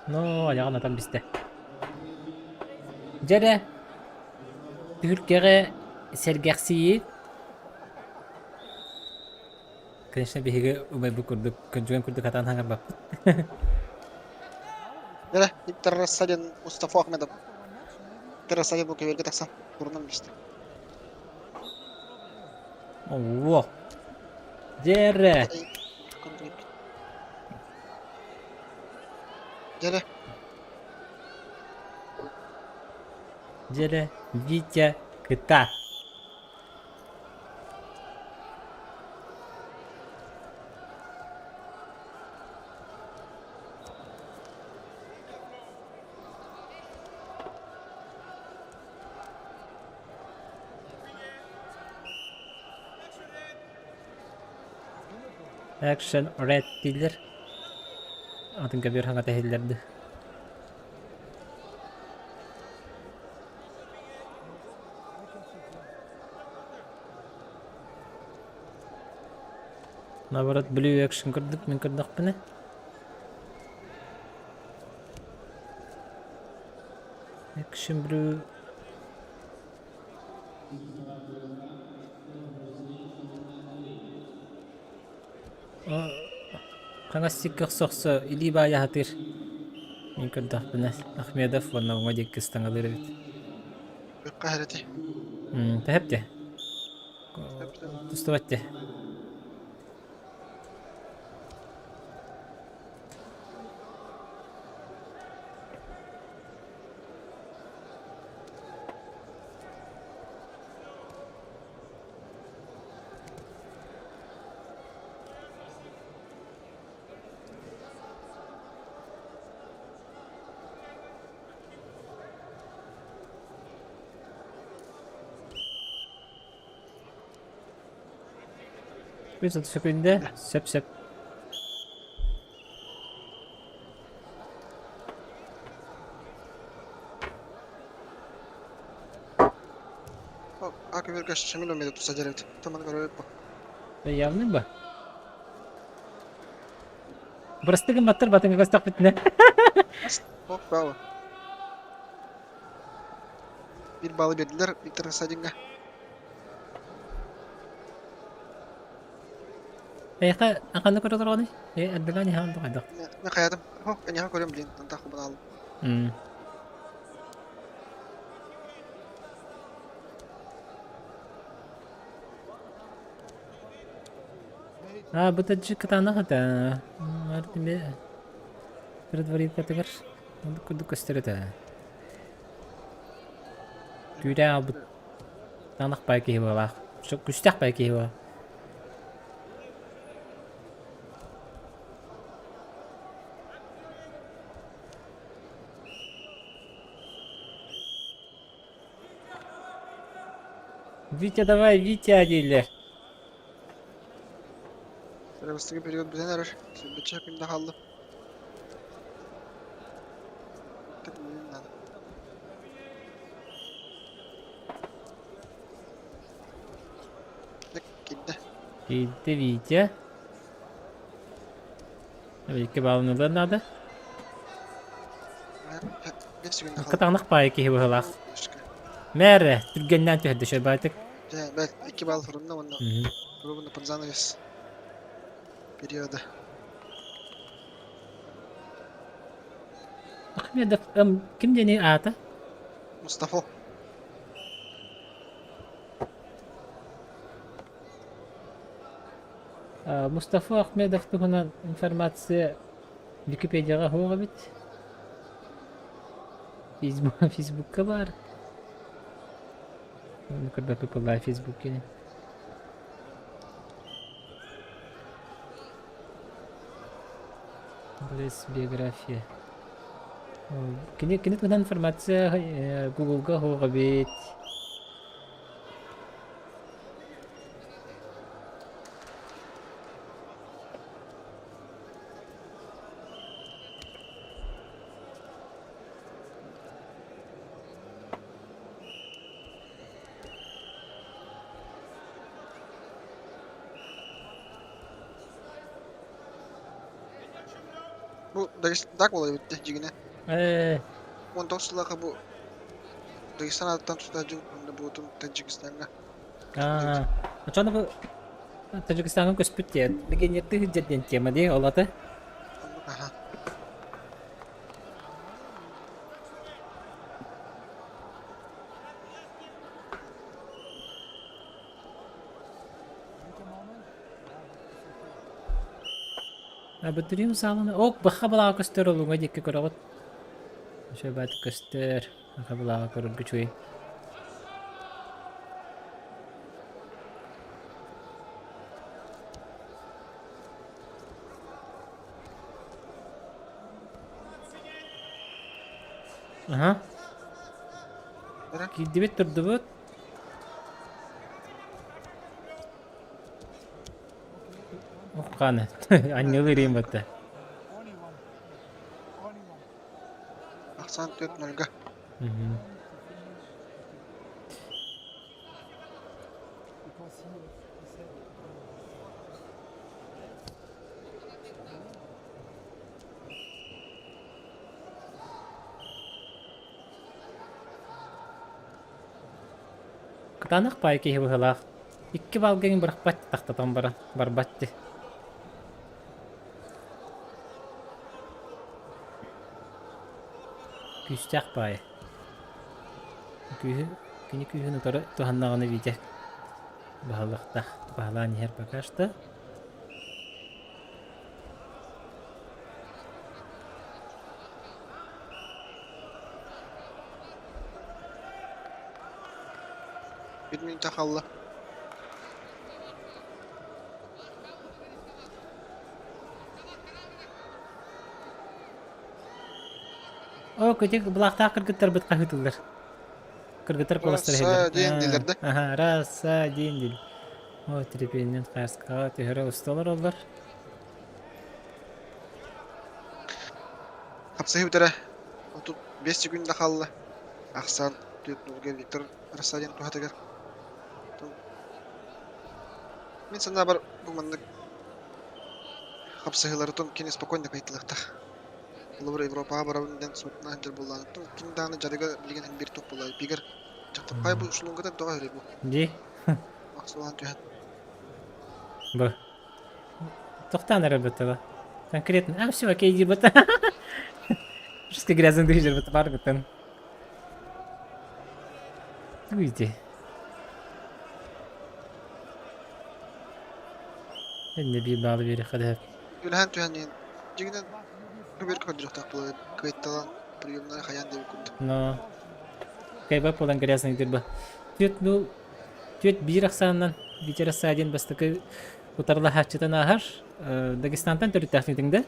Но айаҕын атан бистэ. Дьэ эрэ, түһүлгэҕэ сэргэхсийии Конечно, биһиги убайбыт курдук, кырдьыгын курдук хатаан хаҥарбаппыт. Эрэ, Виктор Рассадин, Мустафа Ахмедов. Виктор Рассадин бу көбүөргэ тахсан турунан биэрдэ. Оо. Дьэрэ. Дьэрэ. Дьэрэ, Витя, кыта. Action Red дииллэр. Атын көбүөр хаҥата иһиллэрди. Наоборот, Blue Action көрдүк, мин көрдөхпүнэ. Action Blue Хаҥас сикки охсо-охсо илии баайа сатыыр. Мин көрдөхпүнэ, Ахмедов уонна уҥа диэки ыстаҥалыыр эбит. Хаһар эти. Тэһэп дии. Тустубат дии. 30 секунда. Сөп-сөп. А көбөргө Шамил умеет тусадер эбит. Таман көрөбүт бу. Явный ба? Бырасты гымматтар батыҥа көстөхпүтүнэ. Ох, браво. Бир баллы бердилер Виктор Садинга. Эйхэ ханна көрө олороҕуный? Э, эрдэлээн иһэҕин дуу хайдах? Мен хаятым. Хо, эниэхэ көрөм диэн, антах хубан алым. А, бу таджик кытаанах этэ. Артеме предварителгар оннук курдук көстөр этэ. Күүрээ аалбыт таанах баай киһи быһалаах. Күстээх баай киһи быһа. Витя, давай, Витя дииллэр. Бастакы период бүтэн эрэр. Сүүрбэччэ күндэ хаалла. Наада. Киирдэ. Киирдэ Витя. Икки баалын ылыан наада. Кытаанах баайы киһи быһылаах. Мээрэ, түргэннээн түһэрдэ шөбаатык. Дьэ, бэл, икки балл форумна уонна ровно под занавес периода. Ахмедов ким диэний аата? Мустафо. Мустафа Ахмедов туһунан информация Википедияҕа суох эбит. Фейсбукка баар. Когда попала в Фейсбуке. Блес биография. Кини кини туһунан информация Гуглга суох эбит. Бу Дагестан буола эбит дьиҥинэ. Ээ. 19 сыллаахха бу Дагестан ааттан тутааччы уонна буотун Таджикистаҥҥа. Аа, оччоҕуна бу Таджикистаҥҥа көспүт диэн легионердыы сылдьар диэн тема дии ол аты. Аха. Абытырыым сааланы ок баха балаҕа көстөр олуҥа диэки көрөҕүт. Үчүгэй баҕайытык көстөр. Баха балаҕа көрөргө үчүгэй. Аха. Киирдибит турдубут. Ухханы. Анньылы батта. Ахсаан 4-0-га. Кытаанах баай киһи быһыылаах. Икки балгыҥ бырахпат тахтатан баран барбат дии. Күүстээх баайы. Күүһү, кини күүһүн утары туһаннаҕына Витя баһылыктаах баһылаан иһэр пока что. Bir минута хаалла. Оо, көтүк былаахтаах кыргыттарбыт хаһыытыллар. Кыргыттар куоластара Раса диэн дииллэр да. Аха, раса диэн диил. О, трепеннин хааскаҕа түһэрэ уста олороллор. Хапсыһыы бүтэрэ 35 секунда хаалла. Ахсаан 4-0 Виктор Рассадин туһатыгар. Мин санаабар бу маннык хапсыһыылары кини спокойно кыайталыахтаах. Холобур, Европаҕа барабын диэн суотуна сылдьар буоллаҕына, ким даҕаны дьарыга билигин иһин биир туох буолла бигэр дьахтаппай бу шлунгата тоҕо эрэ бу Дии. охсулаан түһэн. Бу. Тохтаан эрэ бытыла. Конкретно. А, все, окей, иди быта. Жестко грязный дыхжер быта бар гытын. Уйди. Энне биир баалы биэриэххэ дэһэр. Үлэһэн түһэн иһин дьиҥинэн көбүөр көрдөрүөхтээх буолар кыайталаан приемнары хайаан диэбит курдук. Но кайбап буолан грязный дырба. Түөрт ну түөрт биир ахсаанынан Витя Рассадин бастакы утарылаһааччытын ааһар. Дагестантан төрүттээхтиҥ да?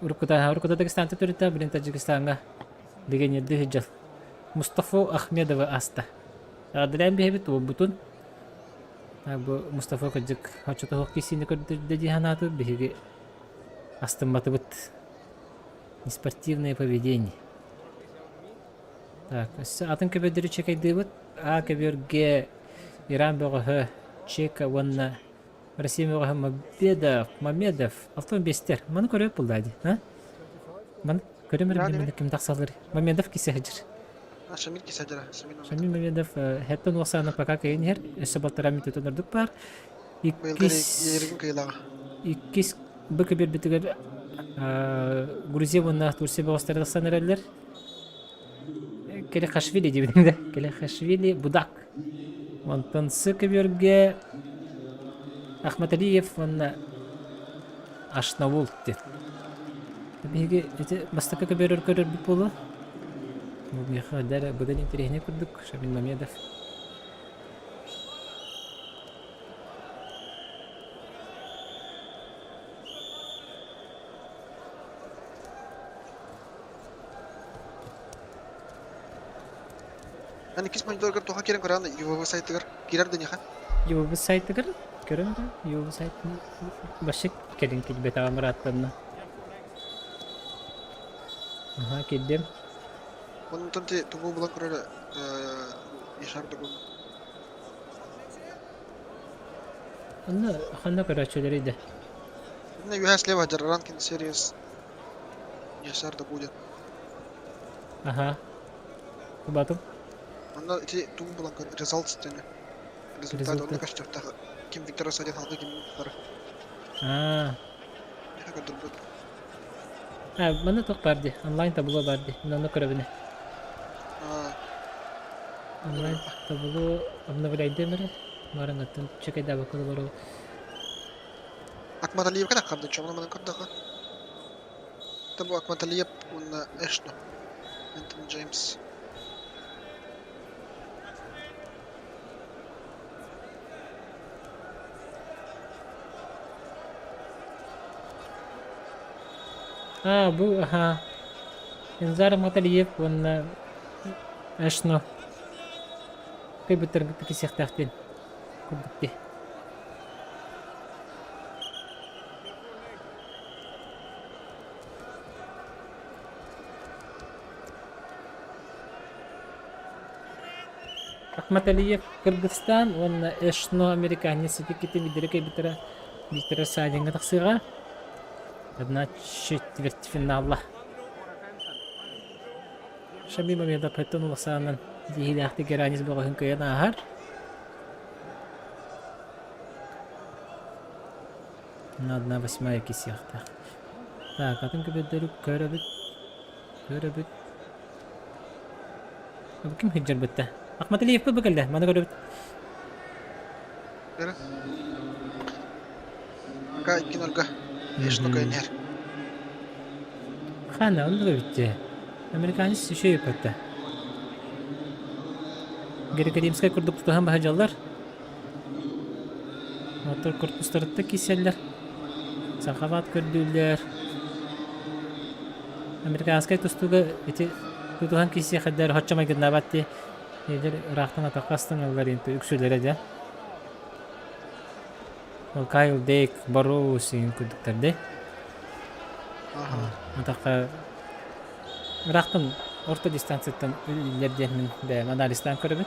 Уруккута уруккута Дагестантан төрүттээх, билин Таджикистаҥҥа легионердыы сылдьар. Мустафо Ахмедовы аста. Эҕэрдэлээн биһэбит уолбутун. Бу Мустафа кырдьык оччотоһуох киссиини көрдөрдө дии санаатыбыт биһиги астымматыбыт. Неспортивное поведение. Так, өссө атын көбүөрдэри чекайдыыбыт. А көбүөргэ Иран бөҕөһө Чека уонна Россия бөҕөһө Мамедов, Мамедов, 65-тер. Маны көрөп булла дии, а? Маны көрөм эрэ маны ким тахсалар. Мамедов кисе сылдьар. Шамиль кисе сылдьар. Шамиль Мамедов хэттэн уохсаана пока кыйын иһэр. Өссө балтараа мүнүүтэ ордук баар. Иккис иккис бу көбүөрбүтүгэр Грузия уонна Турция бөҕөстөрө тахсан эрэллэр. Келехашвили диэбитим да. Келехашвили Будак. Онтон С көбүөргэ Ахматалиев уонна Ашнавул диэн. Биһиги ити бастакы көбүөрөр көрөрбүт буолуо. Бу миэхэ дэр быдан интэриэһинэй курдук Шамиль Мамедов. Эн иккис мониторгар туохха киирэн көрөҕүн да ЮВВ сайтыгар киирэр да эйиэхэ? ЮВВ сайтыгар көрөн да ЮВВ сайтын вообще кэлин киирбэтэҕим ырааттанна. Аха киирдим. Онтон ти тугу булан көрөр Ешар Догун. Онно ханна көрөөччүлэрий да? Инна үөһэ слева Ранкин Series Ешар Догудин. Аха. Батым. Онно ити тугу булан көр results диэни. Результат онно көстүөхтээх. Ким Виктор Асадин халга ким бары. Аа. Миэхэ көрдөрбүт. А, манна туох баар дии? Онлайн табло баар дии. Мин онно көрөбүнэ. Аа. Онлайн табло обновляйдым эрэ. Баран чекайдаабакка олору. Акматалиевка таххарды чоҥно манан көрдөххө. Бу Акматалиев уонна Эшно. Энтони Джеймс. Аа, бу аха. Инзар Маталиев уонна Эшно кыйбыттарын кытта кисиэхтээхтин курдук дии. Ахматалиев Кыргызстан уонна Эшно американец ити биддэрэ кэйбиттэрэ Виктор Садиҥҥа тахсыаҕа. Одна четвертьфинала. Шами Мамедов Пэттон уласаанан диһилээхтик Геранис бөҕөһүн кыайан ааһар. Одна восьмая кисиэхтээх. Так, атын көбүөрдөрү көрөбүт. Көрөбүт. Бу ким сылдьарбытта? Ахматалиевпыт бу кэллэ. Маны көрөбүт. Көрө. Ага, икки нольга. Эшно кайнер. Хана, оннук эбит дии. Американец үчүгэй эппэтэ. Грекоримскай курдук тутуһан баһадьаллар. Оттор корпустарыттан киирсэллэр. Сахабаат көрдүүллэр. Американскай тустууга ити тутуһан киирсиэхэдэр оччо майгыннаабат дии. Эдэр ыраахтан атахха астыналлар интэ үксүлэрэ дьэ. Кайл Дейк, Бароус иһин курдуктар дии. Аха. Атахха ыраахтан орто дистанцияттан үлэлииллэр диэн мин бэйэм анализтаан көрөбүн.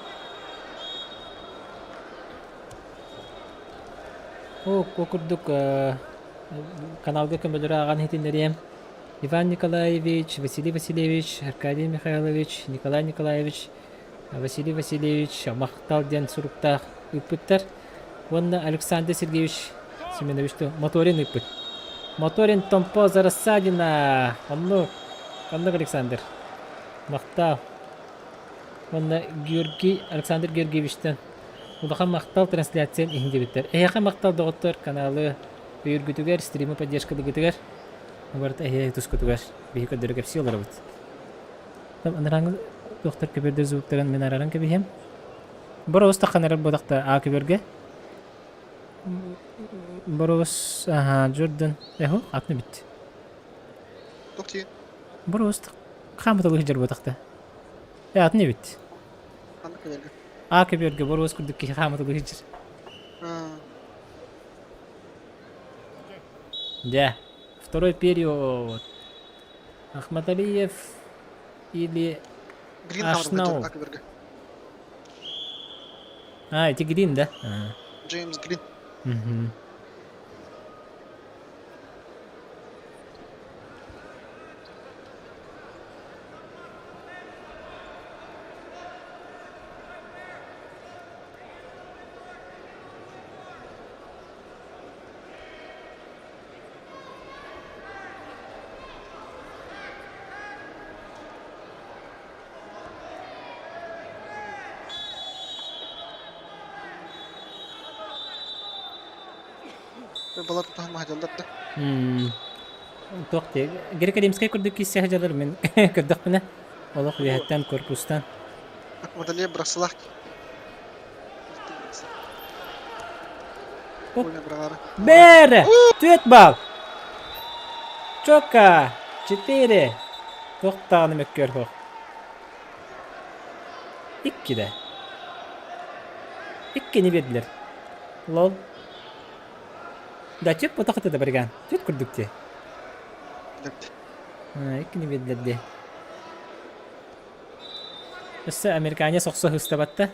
О, ол курдук каналга көмөлөрү ааҕан иһитиннэриэм. Иван Николаевич, Василий Васильевич, Аркадий Михайлович, Николай Николаевич, Василий Васильевич махтал диэн суруктаах ыыппыттар. Уонна Александр Сергеевич Семенович Моторин ыыппыт. Моторин Томпо Рассадина. Оннук. Оннук Александр. Махтал. Уонна Георгий Александр Георгиевичтан улахан махтал трансляциян иһин диэбиттэр. Эһиэхэ махтал доҕоттор каналы өйүүргүтүгэр, стримы поддержкалыгытыгар, барыта эһиэхэ тускутугар биһи көрдөрө кэпсии олоробут. Анарааҥы туохтар көбүөрдэр звуктарын мин арааран кэбиһиэм. Боруос таххан эрэр буолахта А көбүөргэ. Боруос, аха, Джордан, эху, атны бит. Туох диэн? Боруос хаамыталыы сылдьар буолахта. Э, атны бит. Ханнык көбүөргэ? А көбүөргэ боруос курдук киһи хаамыталыы сылдьар. Аа, Дьэ, второй период. Ахматалиев или Грин хаамыталыы сылдьар Ашнау. А көбүөргэ. А, эти Грин, да? А. Джеймс Грин. Мгм. Балар тутаһан маһадьаллар да. Туох дии, Грекоримскай курдук киирсэ сылдьаллар мин көрдөхпүнэ. Олох үөһэттэн, корпустан. Акматалия бырахсылаах. Бээрэ! Түөрт баал! Чока! Четыре! Туох даҕаны мөккүөр суох. Иккидэ. Иккини биэрдилэр. Лол. Да түөрт ботох этэ да барыгаан. Түөрт курдук дии. Иккини биэрдилэр дии. Өссө американец охсо ыстабатта.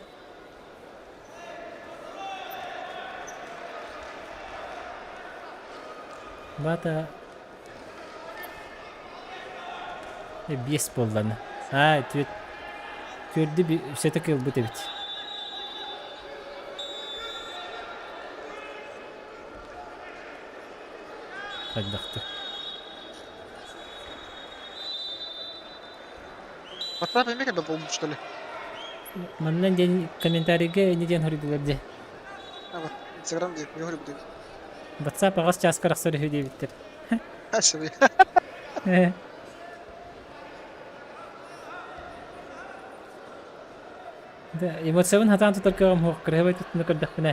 Бата биэс буолланы. Аа, түөрт түөрдү все-таки ылбыт эбит. Хайдахты. WhatsApp эмиэ кэлбэт буолбут что ли? Манна диэн комментарийга не диэн хоруйдулар дии. А вот Инстаграм диэн не хоруйбут WhatsApp аҕас чааска арахсар үһү диэбиттэр. Ашыбый. Да, эмоциябын хатаан тутар кыаҕым суох, кыраһыабай туттуна көрдөхпүнэ,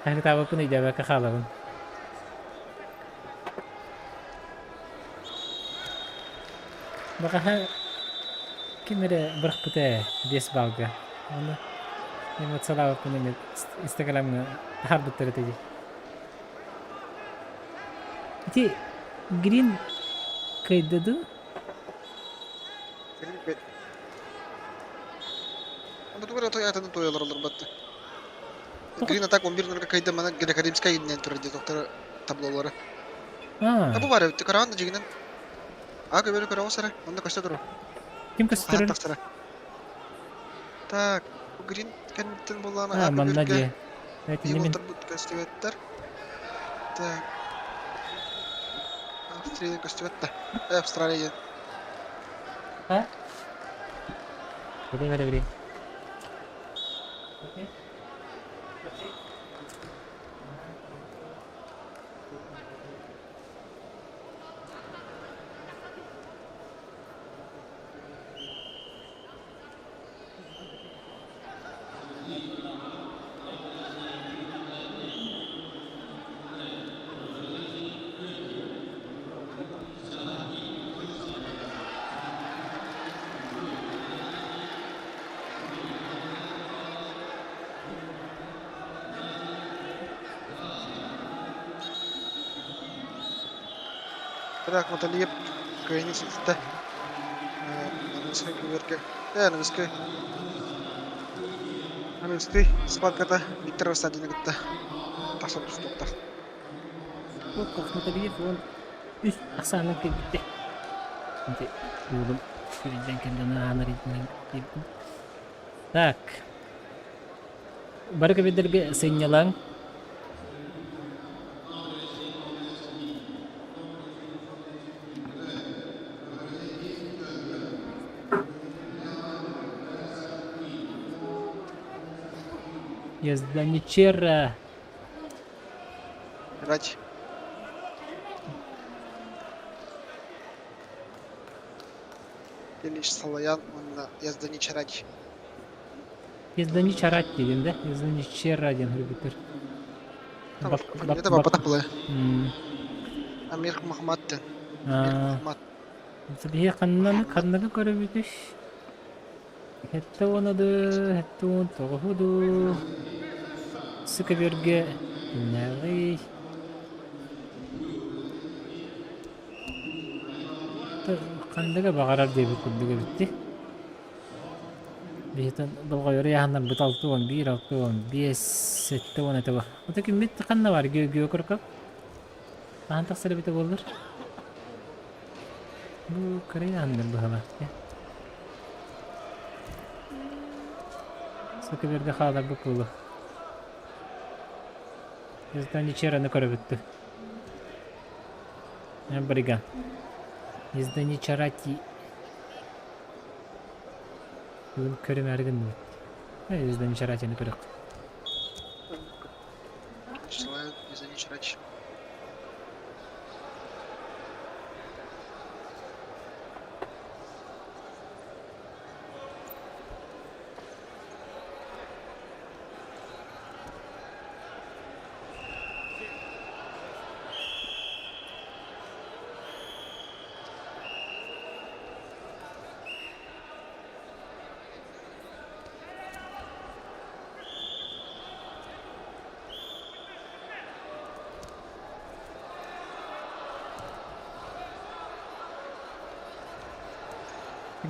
хаһыытаабаппын өйдөөбөккө хаалабын. Баҕаһа ким эрэ бырахпыта ээ, 5 балга. Ону эмоциялаабаппын эмиэ Инстаграмҥа таһаарбыттар этэ дии. Ити Грин кыайда дуу? Грин Бу тугу эрэ атын туойалар олорбатты. Грин атак 11 нөргө кыйда мана Грекоримскай иннен турар дии доктор таблолары. Аа. Табу бар эбит көрөҕүн да дьигинэн. Аа көбөрү көрөҕүс эрэ. Онно көстө турар. Ким көстө турар? Тахсара. Так, Грин кэнниттэн буоллаҕына Аа, аа манна көбүөргэ дии. биир Итинни мин уолтарбыт көстүбэттэр. Так. Австрия көстүбэт да. Э, Австралия диэн. А? Бери, бери, бери. Акматалиев кыайыыны ситистэ. Аныгыскы күбүөргэ аныгыскы аныгыскы схватката Виктор Рассадины кытта тахсан тустуохтаах. Акматалиев 13 ахсаанын кэлбитэ. Ити уолум күрүллэн кэллэни аанар диэбитим. Так. Бары көбүдэргэ сынньалаҥ. Езданичера. Рач. Илиш Салаян уонна Язданичарач. Езданичарат диэн да? Езданичера диэн көрбүттэр. Фамилията баппатах буолуо. Амир Махмад диэн. Амир Махмад. Биһи ханнаны ханнаны көрөбүтүй? 79 79 дуу Сыкыбүргэ күннээҕий Ханныга баҕарар диэбит курдук эбит дии. Биһитэн долгойору яһаннарбыт 61, 65, 70 этэ бу. Ото киммит ханна бар Геокурков? Хаһан тахсар эбитэ буоллар? Бу кыра яһаннар быһалаах дии. Сыкыбүргэ хааларбыт буолуо. Езданичераны көрөбүттү. Брига. Езданичарати. Бүгүн көрүмээри гынныбыт. Езданичаратины көрөх. Езданичарати.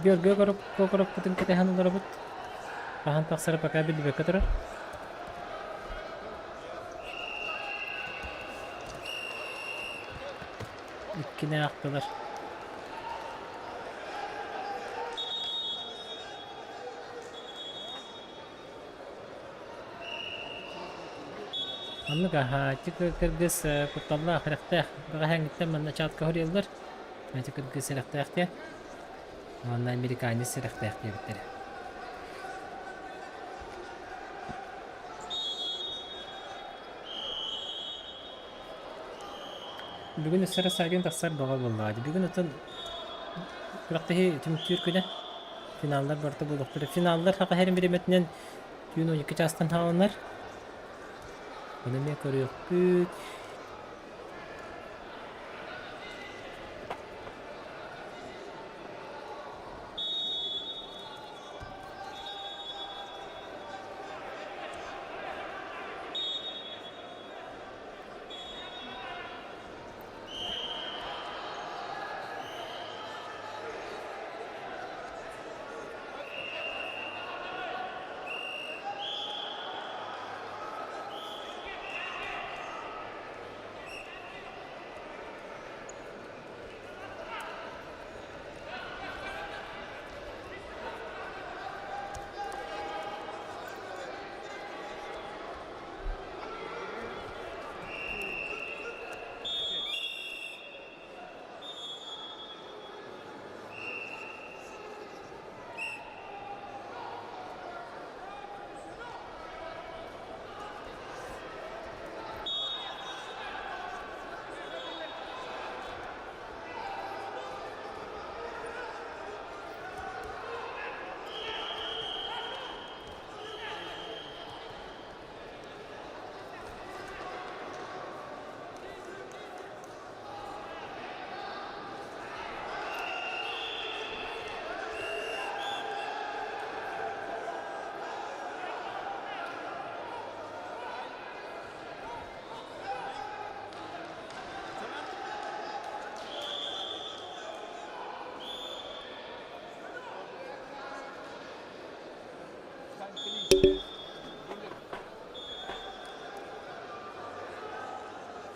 Георгий Кокоровпутун кэтэһэн олоробут. Хаһан тахсара пока биллибэккэ турар. Иккини аахтылар. Оннук аһаа, ити кыргыз кутталлаах, эрэхтээх. Бэҕэһээҥҥиттэн манна чатка хоруйаллар. Ити кыргыз сэрэхтээх диэн. Уонна американец сэрэхтээх диэбиттэрэ. Бүгүн өссө Рассадин тахсар бөҕө буоллаҕа дии. Бүгүн оттон күрэхтэһии түмүктүүр күнэ. Финаллар барыта буолуохтара. Финаллар саха сирин бириэмэтинэн түүн 12 чаастан саҕаланар. Ону эмиэ көрүөхпүт.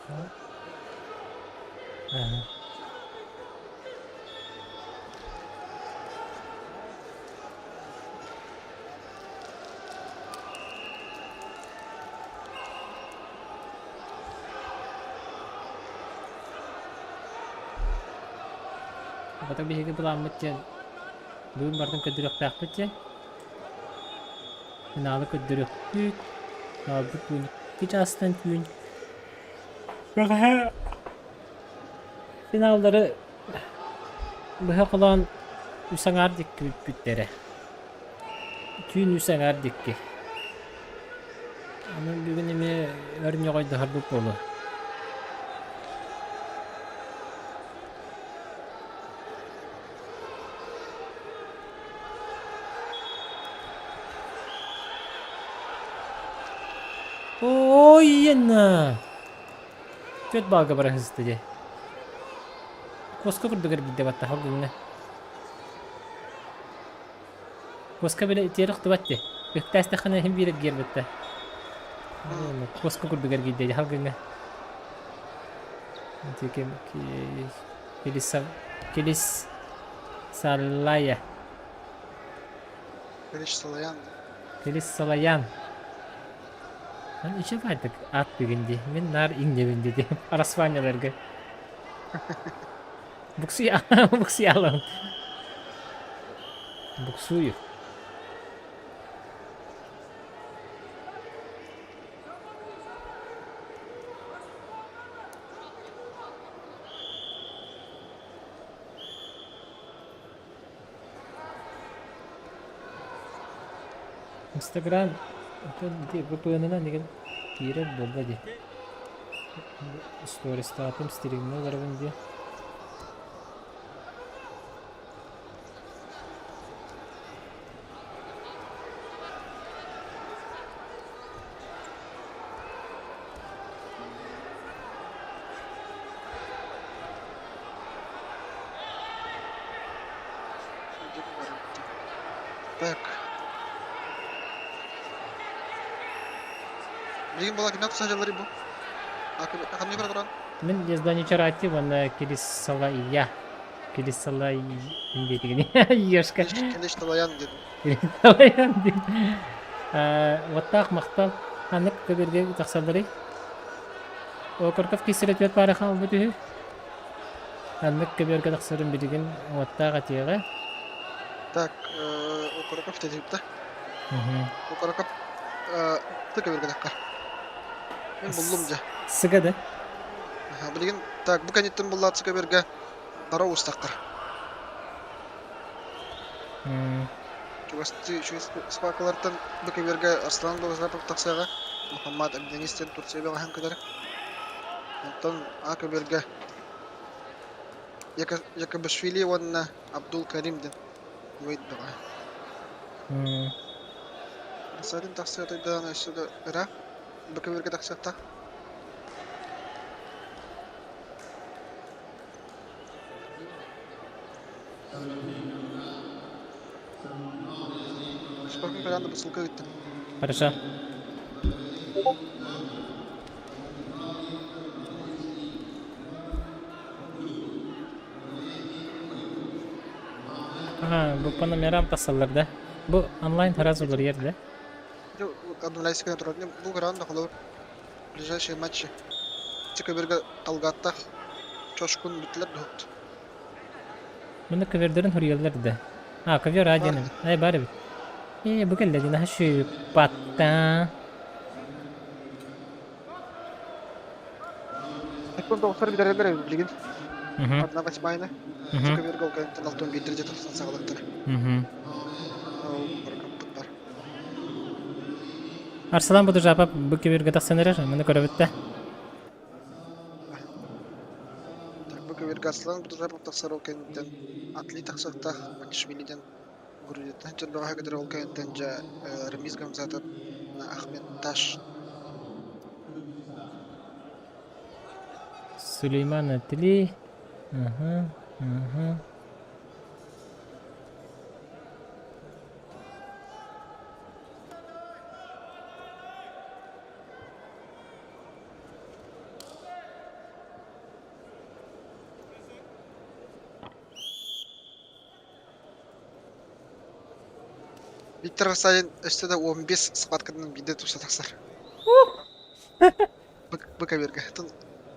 Ага. Хата биһиги былааммыт диэн бүгүн барытын көрдөрүөхтээхпит диэн. Финалы көрдөрүөхпүт. Хаалбыт күн икки чаастан түүн. Бэҕэһээ финаллары быһа холоон үс аҥаар дикки бүппүттэрэ. Түүн үс аҥаар дикки. Онон бүгүн эмиэ өр ньоҕойдоһорбут буолуо. Ой-ена! Түөрт баалга бара сыста дии. Куоска курдук эргийдэ баттаха бүгүҥҥэ. Куоска бile итиэрэ охтубат дии. Үктээстэххинэ иһин биир эргийэр бытта. Куоска курдук эргийдэ дии халгыҥҥа. Килис Килис Салая. Килис Салаян. Килис Салаян. Иче бардык ат бүгүн дии. Мин наар иҥнэбин дии. Арасваняларга. Буксуя, буксуялам. Буксую. Инстаграм ити ВПН-нан игин киирэр буолла дии. Стористаатым стримҥэ олоробун дии. Так. Билигин була кимнээх сылдьалларый бу? Ханнык туран? Мин Ездани Чарати уонна Кирис Салая. Кирис Салай диэтигини Ешка. Кирис Салаян диэн. Кирис Салаян диэн. Уоттаах махтал. Ханнык көбүргэ тахсалларый? Окорков киссэрэ түөрт паара хаалбыт үһү. Ханнык көбүөргэ тахсарын билигин уоттаах этиэҕэ. Так, Окороков тэтипта. Окороков ты көбүргэ таххар. Мин буллум дьэ. Сыга да? Билигин так бу кэнниттэн буллаат көбүргэ бара уустаххар. Чугастыы спакалартан бу көбүөргэ Арслан Богослапов тахсыаҕа, Мухаммад Абденистен Турция бөҕөһүн кытары. Онтон А көбүөргэ Якобашвили уонна Абдул Карим диэн Кувейт бөҕөһө. Сарын тахсыа тойдоон өссө да ыраах бу көбүөргэ тахсыахтаах. Спортун көрөн бысылка ыыттым. Хорошо. Ага, бу по номерам тахсаллар да? Бу онлайн сразу уларыйар да? Обновляйся турар. Бу көрөн да холобур ближайшие матчи. Көбөргө Талгаттах Чошкун бүттүлэр дуһут. Муну көбөрдөрүн суруйаллар да. А, ковер А диэн эбит. Ай, бар эбит. Ээ, бу кэллэ дии, наһаа шүүппаттаа. Секунда охсор бүтэрэллэр эбит билигин. Одна восьмая. Көбөр гол кэнниттэн алтан биирдэр дьэ тахсан саҕалыктара. Ол бар. Арсалан Будужапов бу көбүргэ тахсан эрэр, муну көрөбүт да. Так, бу көбүргэ Аслан Будужапов тахсар ол кэнниттэн Атли тахсыахтаах Макишвилиден Грузияттан чорбоҕо көтөр ол кэнниттэн дьэ Рамиз Гамзатов Ахмед Таш Сулейман Атли. Ага, ага. Виктор Рассадин өссө да 15 схваткатынан биирдэ тупса тахсар. Быкаверга. Тын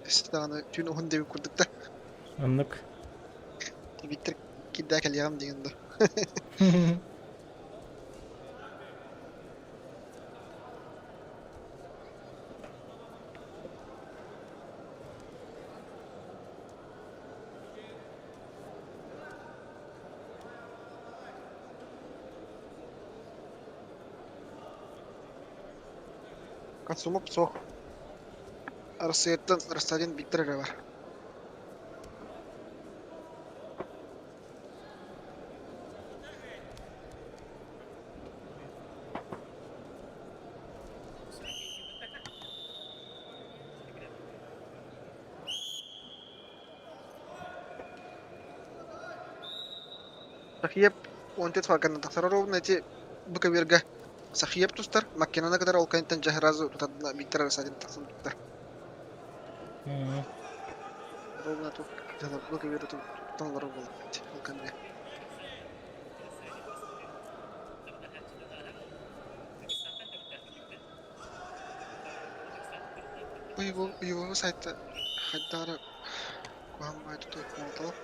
өссө даҕаны түүн уһун диэбит курдук да. Оннук. Виктор кирдээ кэлиэҕим диэн да. Касумов суох. Арассыыйаттан Рассадин Виктор эрэ бар. Сахиеп 14 фарганнан тахсар ровно эти бу көбүөргэ Сахиеп тустар, Маккенаны кытары ол кэнниттэн дьэ сразу тутатына Виктор Рассадин тахсан туттар. Ровно тут бу көбүөрү тутан олорор буолбут ол кэмҥэ. Уйбу сайта хайдах эрэ куһаҕан баҕайы туту буолталар.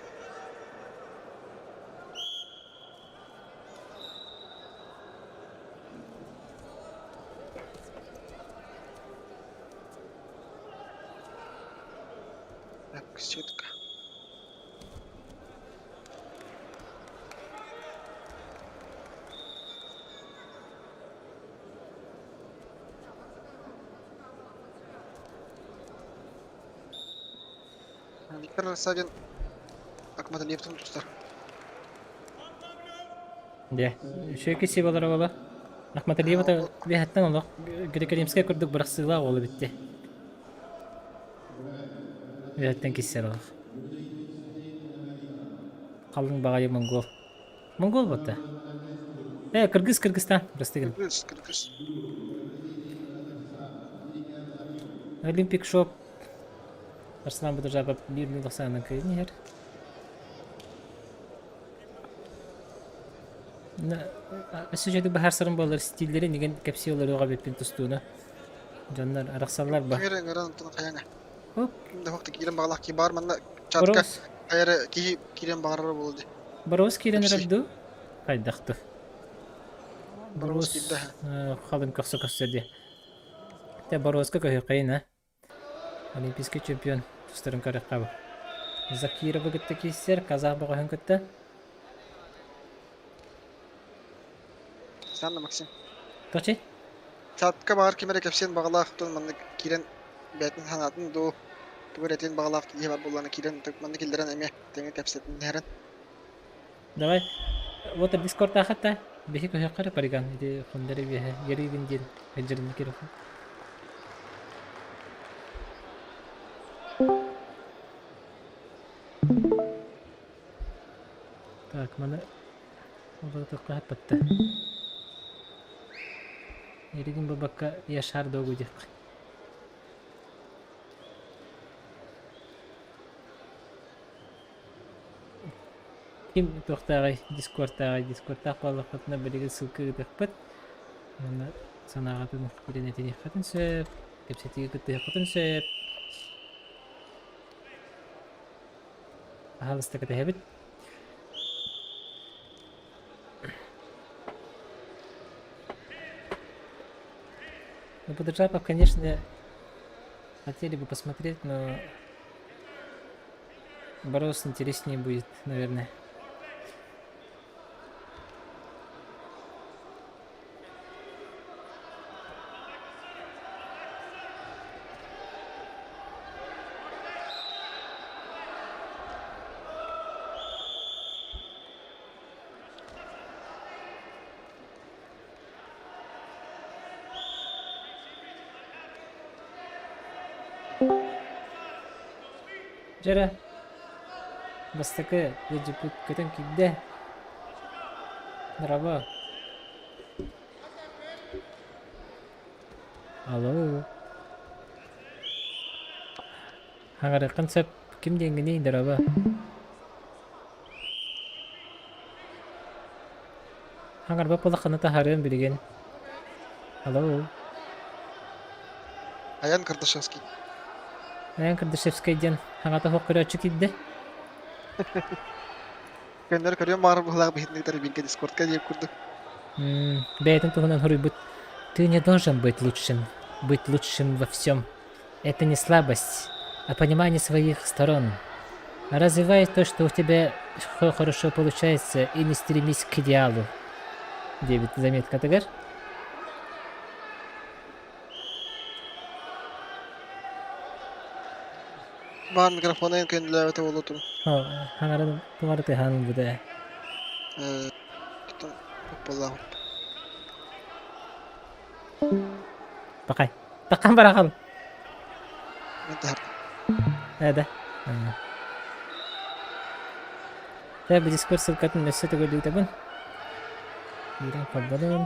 Так, сетка. Виктор Рассадин Акматалиевтан тустар. Дьэ, үчүгэй кисибалара буола. Ахматалиева биһэттэн олох Грекоримскай курдук бырахсыылаах уол эбит Биһэттэн киссэр олох. Халыҥ баҕайы монгол. Монгол буолта. Э, кыргыз Кыргызстан, прости Кыргыз, кыргыз. Олимпик шоп Арслан Будужапов биир нөл ахсаанынан кыайан иһэр. Өссө дьоду баһарсарым буоллар стиллэрин игин кэпсии олоруоҕа эбиппин тустууну. Дьоннор арахсаллар ба. Ким эрэ ыҥыран онтон хайаҥа. Оп. Ким да хук киирэн баҕалаах киһи баар манна чатка хайа эрэ киһи киирэн баҕарара буолуо дии. Боруос киирэн Кэпсии. эрэр дуу? Хайдах дуу? Боруос Боруос киирдэ. халыҥ көхсө көрсө дии. Те Боруоска көһүөххэйин а. Олимпийский чемпион тустарын көрүөххэ бу. Закировы кытта киирсэр, казах бөҕөһүн кытта. Санна Максим. Точи? Чатка баҕар ким эрэ кэпсиэн баҕалаах тон маннык киирэн бэйэтин санаатын дуу тугу эрэ этиэн баҕалаах киһи бар буоллаҕына киирэн маннык киллэрэн эмиэ тэҥэ кэпсэтиннэрэн. Давай. Вот дискордтаахат биһи көһүөххэ эрэ париган ити хоннор үөһэ Ярыгин диэн сылдьарын кириэххэ. Так, маны олоротоххо хаппатта. Ярыгин бабакка Яшар догу диэххэ. Ким туохтааҕый дискордтааҕый дискордтаах буоллаххытына билигин ссылка ыытыахпыт уонна санааҕытын киирэн этиниэххитин сөп, кэпсэтиигэ кыттыһыаххытын сөп. Аһаҕаста кэтэһэбит. Ну, Будаджапов, конечно, хотели бы посмотреть, но Борос интереснее будет, наверное. Дьэ эрэ, бастакы ыалдьыппыт көтөн киирдэ. Браво! Алло. Хаҥарыаххын сөп. Ким диэҥҥиний, дорообо? Хаҥарбат буоллаххына таһаарыам билигин. Hello. Аян Кардашевский. Аян Кардашевскай диэн хаҥата суох көрөөччү киирдэ. Көннөрү көрүөм баҕарар быһыылаах биһиттиктэр бииргэ дискордка диэбит курдук. Бэйэтин туһунан суруйбут «Ты не должен быть лучшим, быть лучшим во всем. Это не слабость, а понимание своих сторон. Развивай то, что у тебя хорошо получается, и не стремись к идеалу». Диэбит заметкатыгар. Баар микрофона эн кэннилээбэтэ буолуотум. Хаҥарын тугары тыһаан ылбыта ээ. Э, Оппалаах. Пакай. Таккан барахан. Мен таһардым. Ээ да. Тэ бу Discord ссылкатын өссө төгүллүүтэбин. Киирэн холбонун.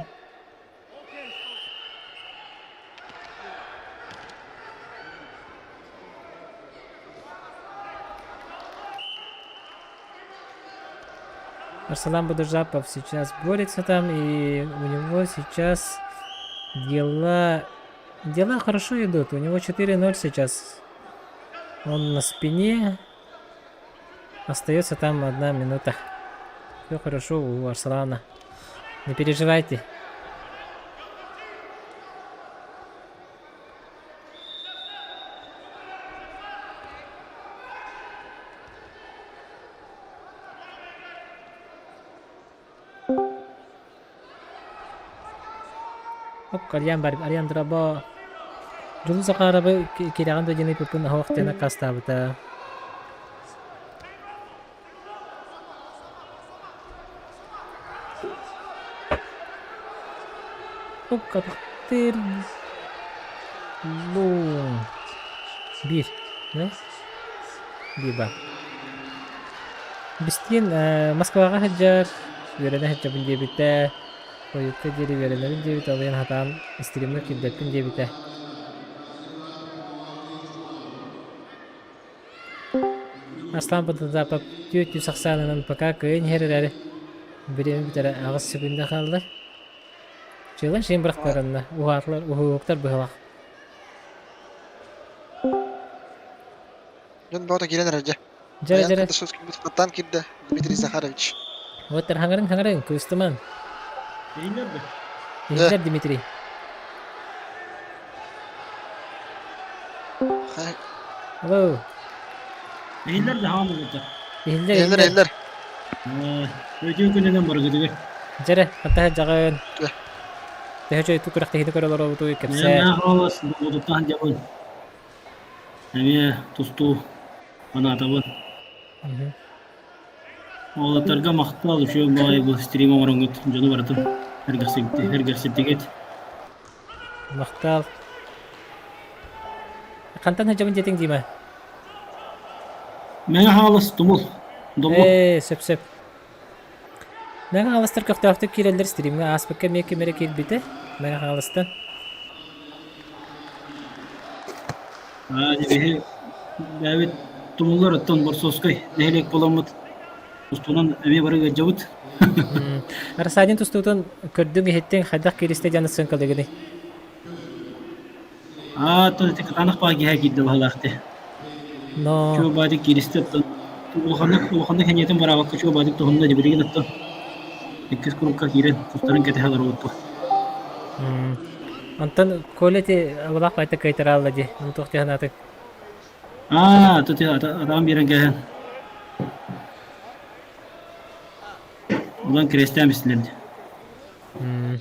Арсалан Будужапов сейчас борется там, и у него сейчас дела... Дела хорошо идут. У него 4-0 сейчас. Он на спине. Остается там одна минута. Все хорошо у Арслана. Не переживайте. Оп, Арьян бар, Арьян дробо. Дьулу Захаровы кирэҕин да диэн ыйыппыппын оһох диэн аккаастаабыта. Оп, катыктыр. Бу. Биир. Да? Биир баар. Бистиэн Москваҕа сылдьар, үөрэнэ сылдьабын диэбитэ. Хойукка диэри үөрэнэбин диэбитэ, ол иһин сатаан стримҥа киирбэппин диэбитэ. Аслан Потапов 400 ахсаанынан пока кыайан иһэр эрээри, бириэмэ бүтэрэ аҕыс секунда хаалла. Чыылан шин бырахтарынна, уһаатылар, уһууктар быһылах. Дьон бөҕөтө киирэн эрэр дьэ. Дьэрэ Айан дьэрэ. Кардашевский хаттаан киирдэ Дмитрий Захарович. Вот хаҥырыҥ хаҥырыҥ, кыыстыман. Иһиллэр да? Иһиллэр Дмитрий. Hello. Иһиллэр да хаан буолбуттар. Иһиллэр Иһиллэр иһиллэр. иһиллэр. Өтүү күнүнэн барыгытыгар. Дьэрэ, хантаһа дьаҕын. Төһө чөйтү күрэхтэһиини көрө олоробутуй кэпсээ. Мэҥэ Хаҥалас Болуотуттан дьабын. Эмиэ тустуу фанатабын. Уолаттарга махтал, үчүгэй баҕайы бу стрим оҥороҥҥут дьону барытын эргэрситтигит. Махтал. Хантан сылдьабын диэтиҥ Дима? Мэҥэ Хаҥалас Тумул. Домму. Ээ, сөп-сөп. Мэҥэ Хаҥаластар көхтөөхтүк киирэллэр стримҥэ ааспыкка эмиэ ким эрэ киирбитэ Мэҥэ Хаҥаластан. Аа, биһи бэйэбит тумуллар оттон Борсовскай нэһилиэк буоламмыт устунан эмиэ бары ыалдьабыт. Рассадин тустуутун көрдүҥ-иһиттиҥ хайдах кииристэ диэн сыаҥкалыгыный? Аа, оттон ити кытаанах баа киһи киирдэ баһылаахты. Но Чуо баадык кииристэ оттон улаханнык улаханнык сэниэтин бараабакка чуо баадык туһунна дии билигин оттон иккис курукка киирэн кустарын кэтэһэ олоробут. Онтон Коля ити абылаах байта кыайтараалла дии. Ону туох дии санаатыҥ? Аа, тут атаҕын биэрэн кээһэн. Улан крестээн бистилэр дии.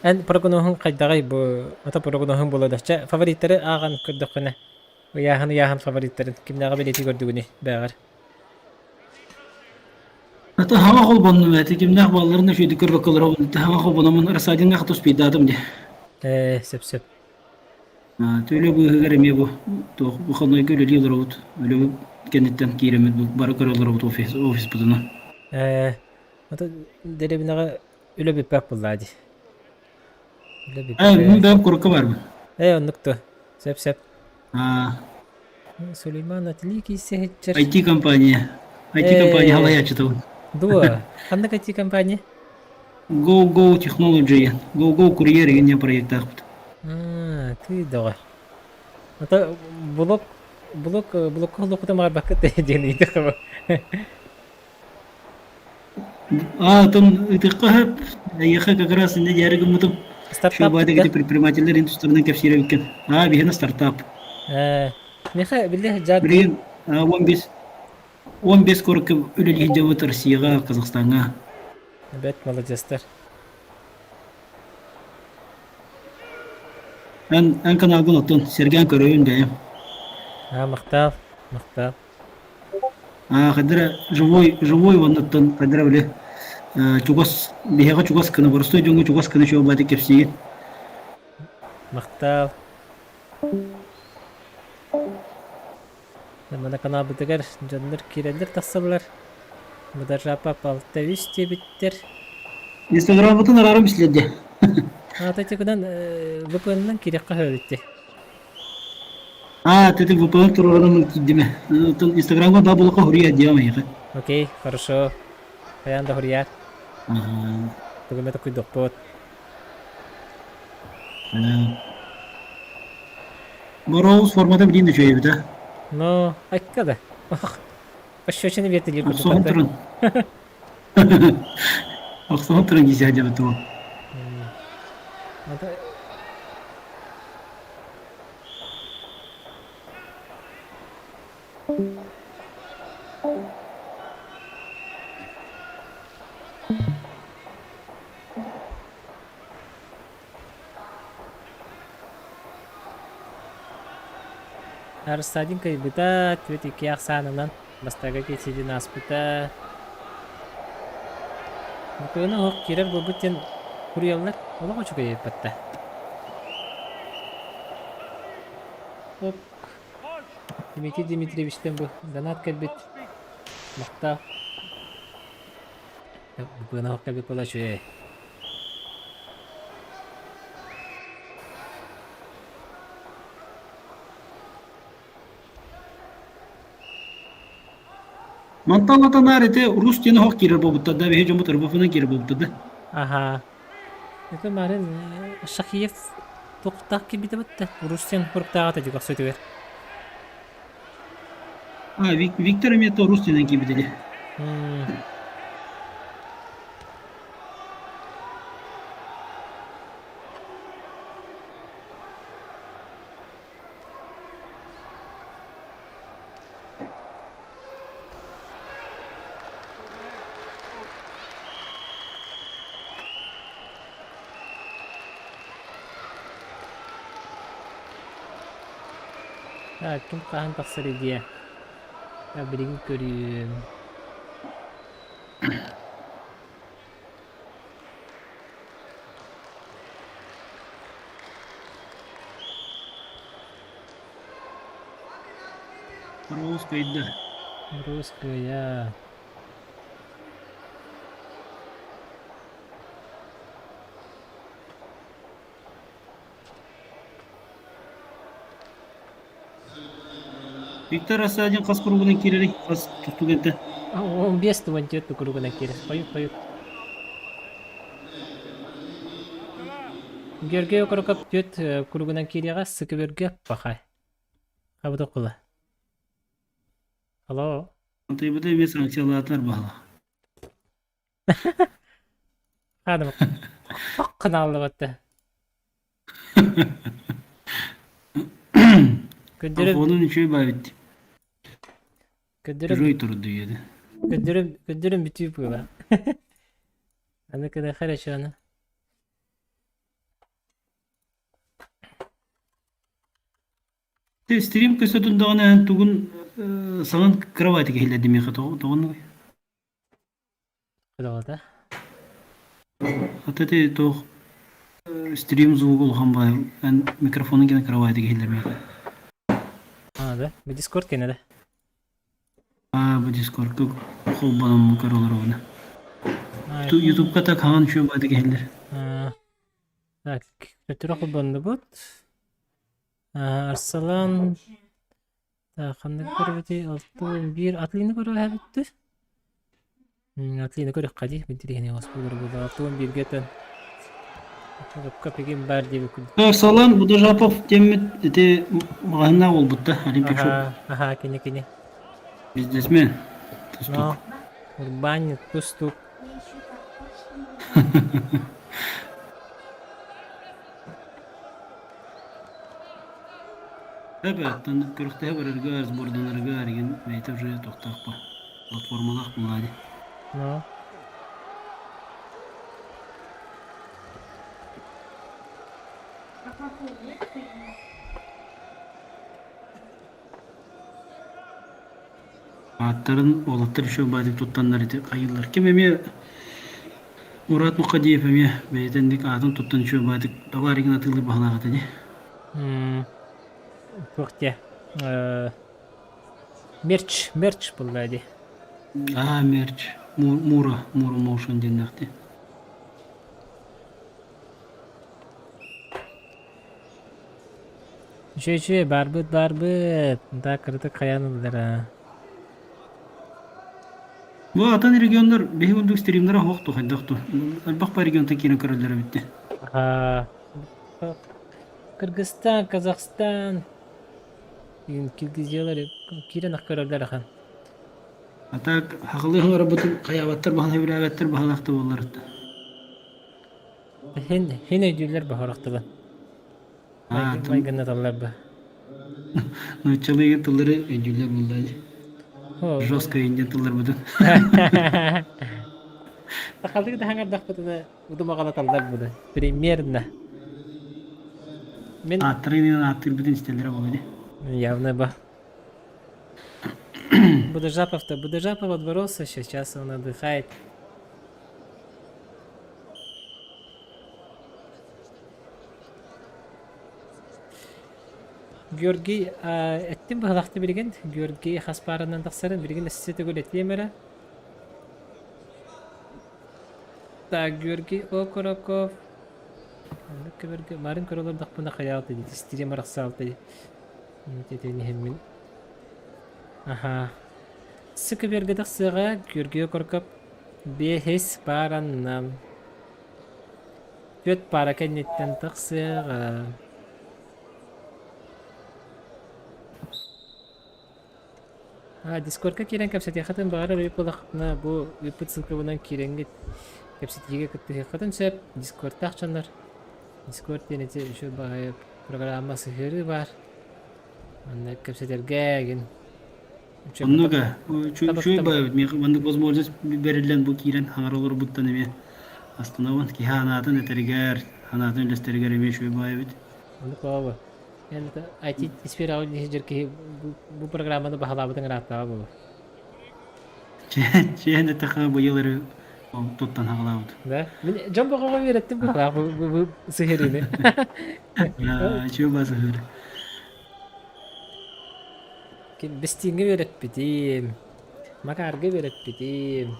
Эн прогноһуҥ хайдаҕый бу ата прогноһуҥ буолуо да чэ фавориттары ааҕан көрдөххүнэ ыйааһын ыйааһын фавориттарын кимнээҕи бэлиэтии көрдүгүнүй бээҕэр Ата хаҥа холбоннум эти кимнээх буолларын үчүгэйдик көрбөккө олоробун хаҥа холбономмун Рассадиҥҥа хата успейдаатым дии. Ээ сөп сөп. Төлө быыһыгар эмиэ бу туох выходнойга үлэлии олоробут. Үлэбит кэнниттэн киирэммит бу бары көрө олоробут офис офиспытынан. Ээ ата дэриэбинэҕэ үлэ бүппэт буоллаа дии. Үлэ Ээ мин бүппэт. бэйэм курукка баарбын. Ээ оннук дуо. Сөп сөп. Аа Сулейман Атлик иссэһиччэр. IT компания. IT компания Ээ халайааччытабын. Дуо? Ханнык IT компания? Go Go Technology, Go Go Courier деген диэн проектаахпыт. Аа, тыы доҕор. Ото блок блок блокка холуоккутун баҕарбаккыт диэн ыйдахха А, оттон ытыахха сөп. Эйиэхэ как раз иннэ диэри гыммытым. Стартап Шубаада да? ити предпринимателлэр ин тустарынан кэпсиир эбиккин. А, биһиэнэ стартап. Э, миэхэ били дьаат Билигин 15 15 куоракка үлэлии сылдьабыт Россияҕа, Казахстаҥҥа. Бэт маладьыастар. Эн, эн каналгын оттон сэргээн көрөйүн бэйэм. А, махтал, махтал. А, хайдара живой, живой уоннаттан хайдара били чугас, биһиэхэ чугас гына, боростуой дьоҥҥо чугас гына чуо баайдык кэпсиигин. Махтал. Мана каналбытыгар дьоннор киирэллэр тахсаллар. Мударжапа 6-3 диэбиттэр. Инстаграммытын араарым ислэрдэ. Аата тикунан VPN-нан киириэххэ сөбүтти. А, ты VPN туруоран киирдиме. Инстаграмга да булака хуруйа диэм эйиэхэ. Окей, хорошо. Хайаан да хуруйаар. Тугу эмэ токуйдуохпут. Бороус формата билин да үчүгэй эбит Но, айка да. Пощечина биэртилиир курдук. Охсоһон туран. Охсоһон туран киисэ дьабыт ол. Арсадин кыайбыта, 4-2 ахсаанынан бастакы киирсиитин ааспыта. Букуна оһох киирэр буолбут диэн суруйаллар, олох үчүгэй эппэтэ. Оп. Дмитрий Дмитриевичтэн бу донат кэлбит. Махтал. Букуна оһох кэлбит буола үчүгэй. Мантан атанаар ити Рус диэн оһох киирэр буолбуттар да, биһи дьоммут РБФ-нан киирэр буолбуттар да. Аха. Это марын Шахиев туохтаах киирбитэ бытта. Рус диэн хуруктааҕа та дьугах сөтүгэр. А, Виктор эмиэ то Рус диэнэн киирбит или. Так, ким хаһан тахсар идиэ? Билигин көрүүм. Рус кыайда. Рус кыайа. Виктор Рассадин хас кругунан киирэрий? Хас тустуугента? 15 24 кругунан киирэр. Хойут, хойут. Георгий Окороков түөрт кругунан киириэҕэ, Сыкыбырга пахай. Хабыта кула. Алло. Антайбыта эмиэ санкциялаатылар баһыла. Хаадым ханааллыбатта. Көрдөрөм Телефонун үчүгэй баабит. көрдөрөм Чужой турду еді. көрдөрөм көрдөрөм бүтүү буола. Аны кына хорошо аны. Ты стрим көстөтүн даҕаны эн тугун саҥан кровати киһилэрди миэхэ тоҕоннугуй? Кыдалата. Ата ти туох стрим звук улахан баай эн микрофонун гына кровати киһилэр миэхэ. А, да? Бу Дискорд кэнэ да? Аа, бу Дискордка холбономмун көрө олоробуна. Ютубка так хаҥан үчүгэй баайдык иһиллэр. Так, төттөрү холбоннубут. Арсалан ханнык көрөбүтүй? 6-11 Атлины көрө эбиттир. Атлина көрүөххэ дии, интириэһинэй оҥостуулар буоллаҕа. Туон бииргэ этэн Копигин баар диэбиккин. Салам Будажапов диэммит ити маҕаһыыннаах буолбут да Олимпик шоп. Аха, аха, кини кини. Бизнесмен. Тустуук. Но, урбаанньыт тустуук. Эбэттэн күрэхтэһэ барарга, сборданарга эргин бэйэтэ уже тохтоох по платформалаах буолаа дии. Но. Ааттарын уолаттар еще баайдык туттаннар ити хайыыллар. Ким эмиэ Мурат Мухадиев эмиэ бэйэтинник аатын туттан үчүгэй баайдык табаарыгын атыылыыр баһылаах этэ дии. Туох диэ? Мерч, мерч буолла дии. Аа, мерч. Мура, Мура Моушен диэннээх дии. Үчүгэй үчүгэй баарбыт баарбыт. Да кыратык хайаан ыллара. Бу атын регионнар биһи курдук стримнара суох дуо хайдах дуо? Элбэх по регионтан киирэн көрөллөр эбит дии. Кыргызстан, Казахстан, Киргизиялар киирэн ах көрөллөр ахан. А так хаҕылыы хаҥарабытын хайаабаттар баһан сөбүлээбэттэр баһылаах да буоллар Хин хин өйдүүллэр баһорохтубан. Майгыннаталлар ба. Нууччалыы тыллары өйдүүллэр буолла дии. Жестко индиан тылларбытын. Сахалыы да хаҥардахпытына удумаҕалаталлар буду. Примерно. Мин Ааттарын ааттыырбытын истэллэрэ буолуо дии. Явно ба. Будажапов-то Будажапов отборолся сейчас он отдыхает. Георгий эттим быһалахты билигин Георгий хас пааранан тахсарын билигин өссө төгүл этиэм эрэ. Так, Георгий Окороков. Оннук көбөргө марын көрө олордохпуна хайаалта дии стрим арахсаалта дии. Тетен иһэммин. Аха. Сыкыберге тахсыаҕа Георгий Окороков биэһис паараннан. Түөрт паара кэнниттэн тахсыаҕа. А, Дискордка киирэн кэпсэтиэххитин баҕарар эбит буоллаххытына, бу ыыппыт ссылкабынан киирэҥҥит кэпсэтиигэ кыттыһыаххытын сөп. Дискордтаах дьоннор. Дискорд диэн ити үчүгэй баҕайы программа сыһыарыы баар. Манна кэпсэтэргэ игин Оннуга үчүгэй баайбыт миэхэ маннык возможность бэриллэн бу киирэн хаҥара олорбуттан эмиэ астынабын. Киһи анаатын этэригэр, анаатын үллэстэригэр эмиэ үчүгэй баайбыт. Оннук баҕа Эн IT сфераҕа үлэлиир киһи бу программаны баһылаабытыҥ ырааттаҕа буолуо. Чээн эттэххэ быйыл эрэ туттан хаҕалаабыт. Да? Мин дьон бөҕөҕө үөрэттим быһалаах бу сыһыарыыны. Үчүгэй баа сыһыары. Бэстииҥҥэ үөрэппитим, Макарга үөрэппитим,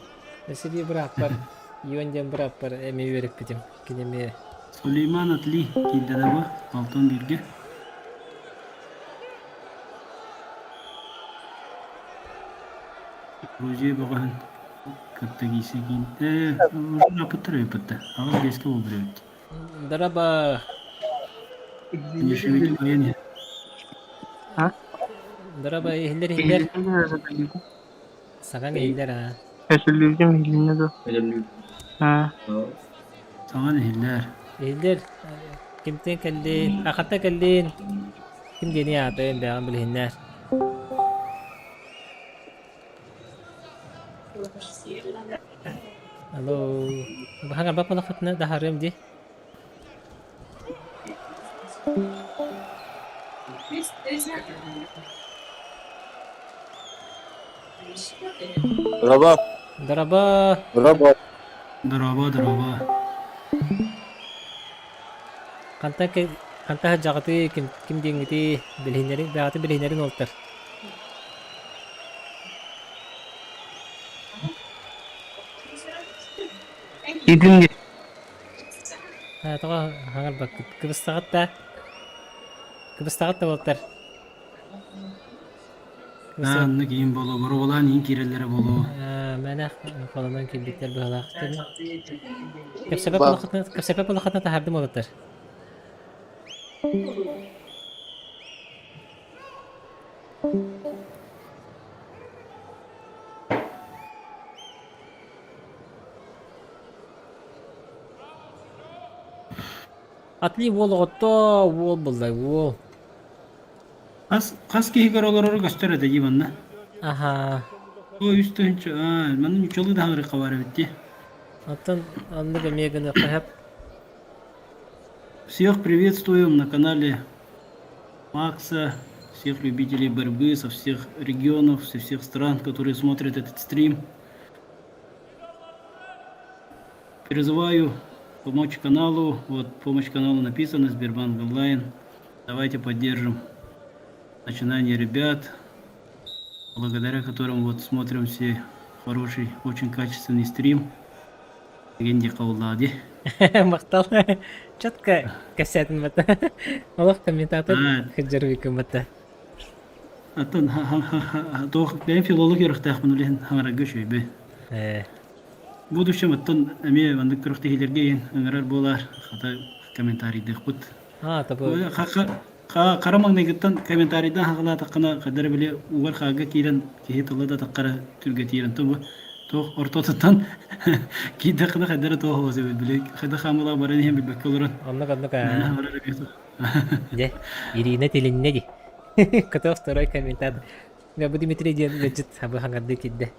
Василий бырааппар, Ион диэн бырааппар эмиэ үөрэппитим. Кини эмиэ Сулейман Атли киирдэ да бу алтан бииргэ. Грузия бөҕөһүн кытта киирсэ киирдэ. Апыттар ыйыппытта. Аҕыс биэскэ буолбут эбит. Дараба Дешевый айан А? Дараба иһиллэр иһиллэр. Саҥаҥ иһиллэр аа. Өсүллүүтүм иһилиннэ дуо? Аа. Саҥан иһиллэр. Иһиллэр. Кимтэн кэллин? Хахата кэллин. Ким диэни аатын бэҕэн билиһиннэр. Алло. Баһаҥар баппалаххытына даһарыам дии. Дорообо. Дорообо. Дорообо. Дорообо, дорообо. Хантан хантан сылдьаҕытый, ким ким диэҥҥитий, билиһиннэриҥ, бэҕэтин билиһиннэриҥ уолтар. Идин Ээ, тоҕо хаҥарбаккыт? Кыбыстаҕыт да? Кыбыстаҕыт да уолтар? Ааннык иин буолуо, боруобалаан иин киирэллэрэ буолуо. Ээ, Мэнэх холонон киирбиттэр быһалаахтар. Кэпсэпэ Ба булахатына кэпсэпэ булахатына таһардым олотар. Атли уол оҕото уол буллай уол. Хас хас киһигэр олороро көстөр этэ дии манна. Аха. О, үс тыһыынча, аа, манна ньучалыы да хаҥырыахха баар эбит дии. Оттон оннук эмиэ гыныахха сөп. Всех приветствуем на канале Макса, всех любителей борьбы со всех регионов, со всех стран, которые смотрят этот стрим. Призываю помочь каналу. Вот помощь каналу написано, Сбербанк онлайн. Давайте поддержим начинание ребят, благодаря которым вот смотрим все хороший, очень качественный стрим. Генди Каулади. Махтал. Четко кэпсээтин бата. Олох комментатор хыджарвикым бата. Аттан туох бэйэм филолог үөрэхтээхпин үлэһин хаҥарарга үчүгэйбин. В будущем оттон эмиэ маннык күрэхтэһиилэргэ иһин ыҥырар буолаар хата комментарийдыахпыт. А, тобу. Хара маҥнайгыттан комментарийдаан хаҕылаатаххына хайдах эрэ били угар хаарга киирэн киһи тыла да таххара түргэтиирэн то туох ортотуттан киирдэххинэ хайдах эрэ туох оҕус эбит били хайдах хаамыылаах баран иһэн билбэккэ олорон Оннук оннук аа. Дьэ, Ирина тилиннэ дии. Котов второй комментатор. Бу Дмитрий диэн ыалдьыт хабы хаҥардыы киирдэ.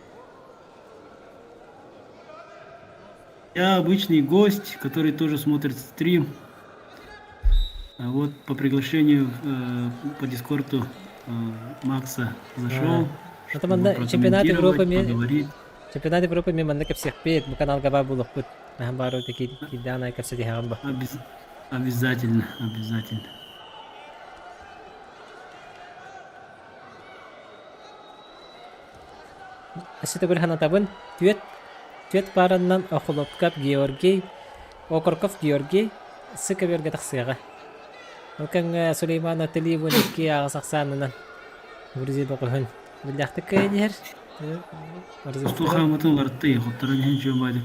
Я обычный гость, который тоже смотрит стрим. А вот по приглашению по Дискорду Макса зашел, Это манна чемпионат Европы поговорить. Чемпионат Европы мен манна кэпсиэхпит, бу каналга баар буолуохпут. Наһан баару киирдэҕин кэпсэтиһэҕин ба. Обязательно, обязательно. Өссө төгүл санатабын, түөрт түөрт паараннан Охлопков Георгий, Окорков Георгий сы көбүөргэ тахсыаҕа. Ол кэмҥэ Сулейман Атылиевын икки аҕыс ахсаанынан Грузия бөҕөһүн биллээхтик кыайан иһэр. Тустуу хаамытын уларытта хотторон иһэн үчүгэй баайдык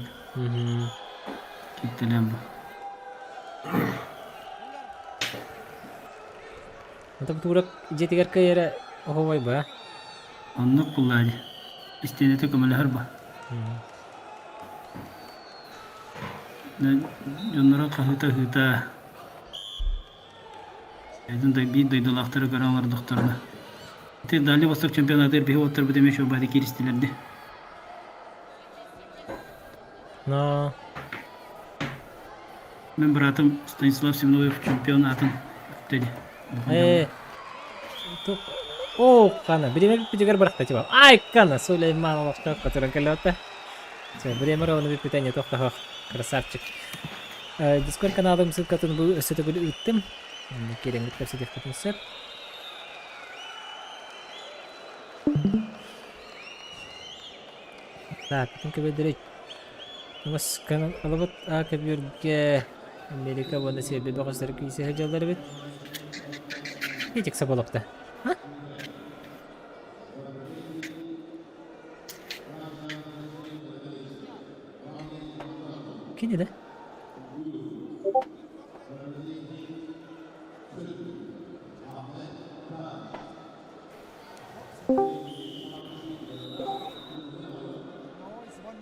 киттэлээн бу. Онтон Туурап дьиэтигэр кыайара оһуобай ба? Оннук буллаа дии. Истиэнэтэ көмөлөһөр ба. Дьонноро хаһыыта-хаһыыта Эдин биир дойдулаахтары көрөн олордохторуна. Ити Дальний Восток чемпионатыгар биһи уоттарбыт эмиэ чуолбааты кииристилэр дии. Но Мин братым Станислав Семенович чемпион аатын үктэди. Э, О, кана, бириэмэ бүппүтүгэр бырахта типа. Ай, кана, Сулейман олохтоох которон кэллэбэтэ. Бириэмэ ровно бүппүтэ не тохтоһох. Красавчик. Дискорд каналым ссылкатын бу өссө төгүл ыыттым. Киирэҥҥит кэпсэтиэххитин сөп. Так, бүтүн көбөдөрөй. Москваны ылыбыт А көбүөргэ Америка уонна Сербия бөҕөстөрө киирсэ сылдьаллар эбит. Этик соболопта. А? Кини да?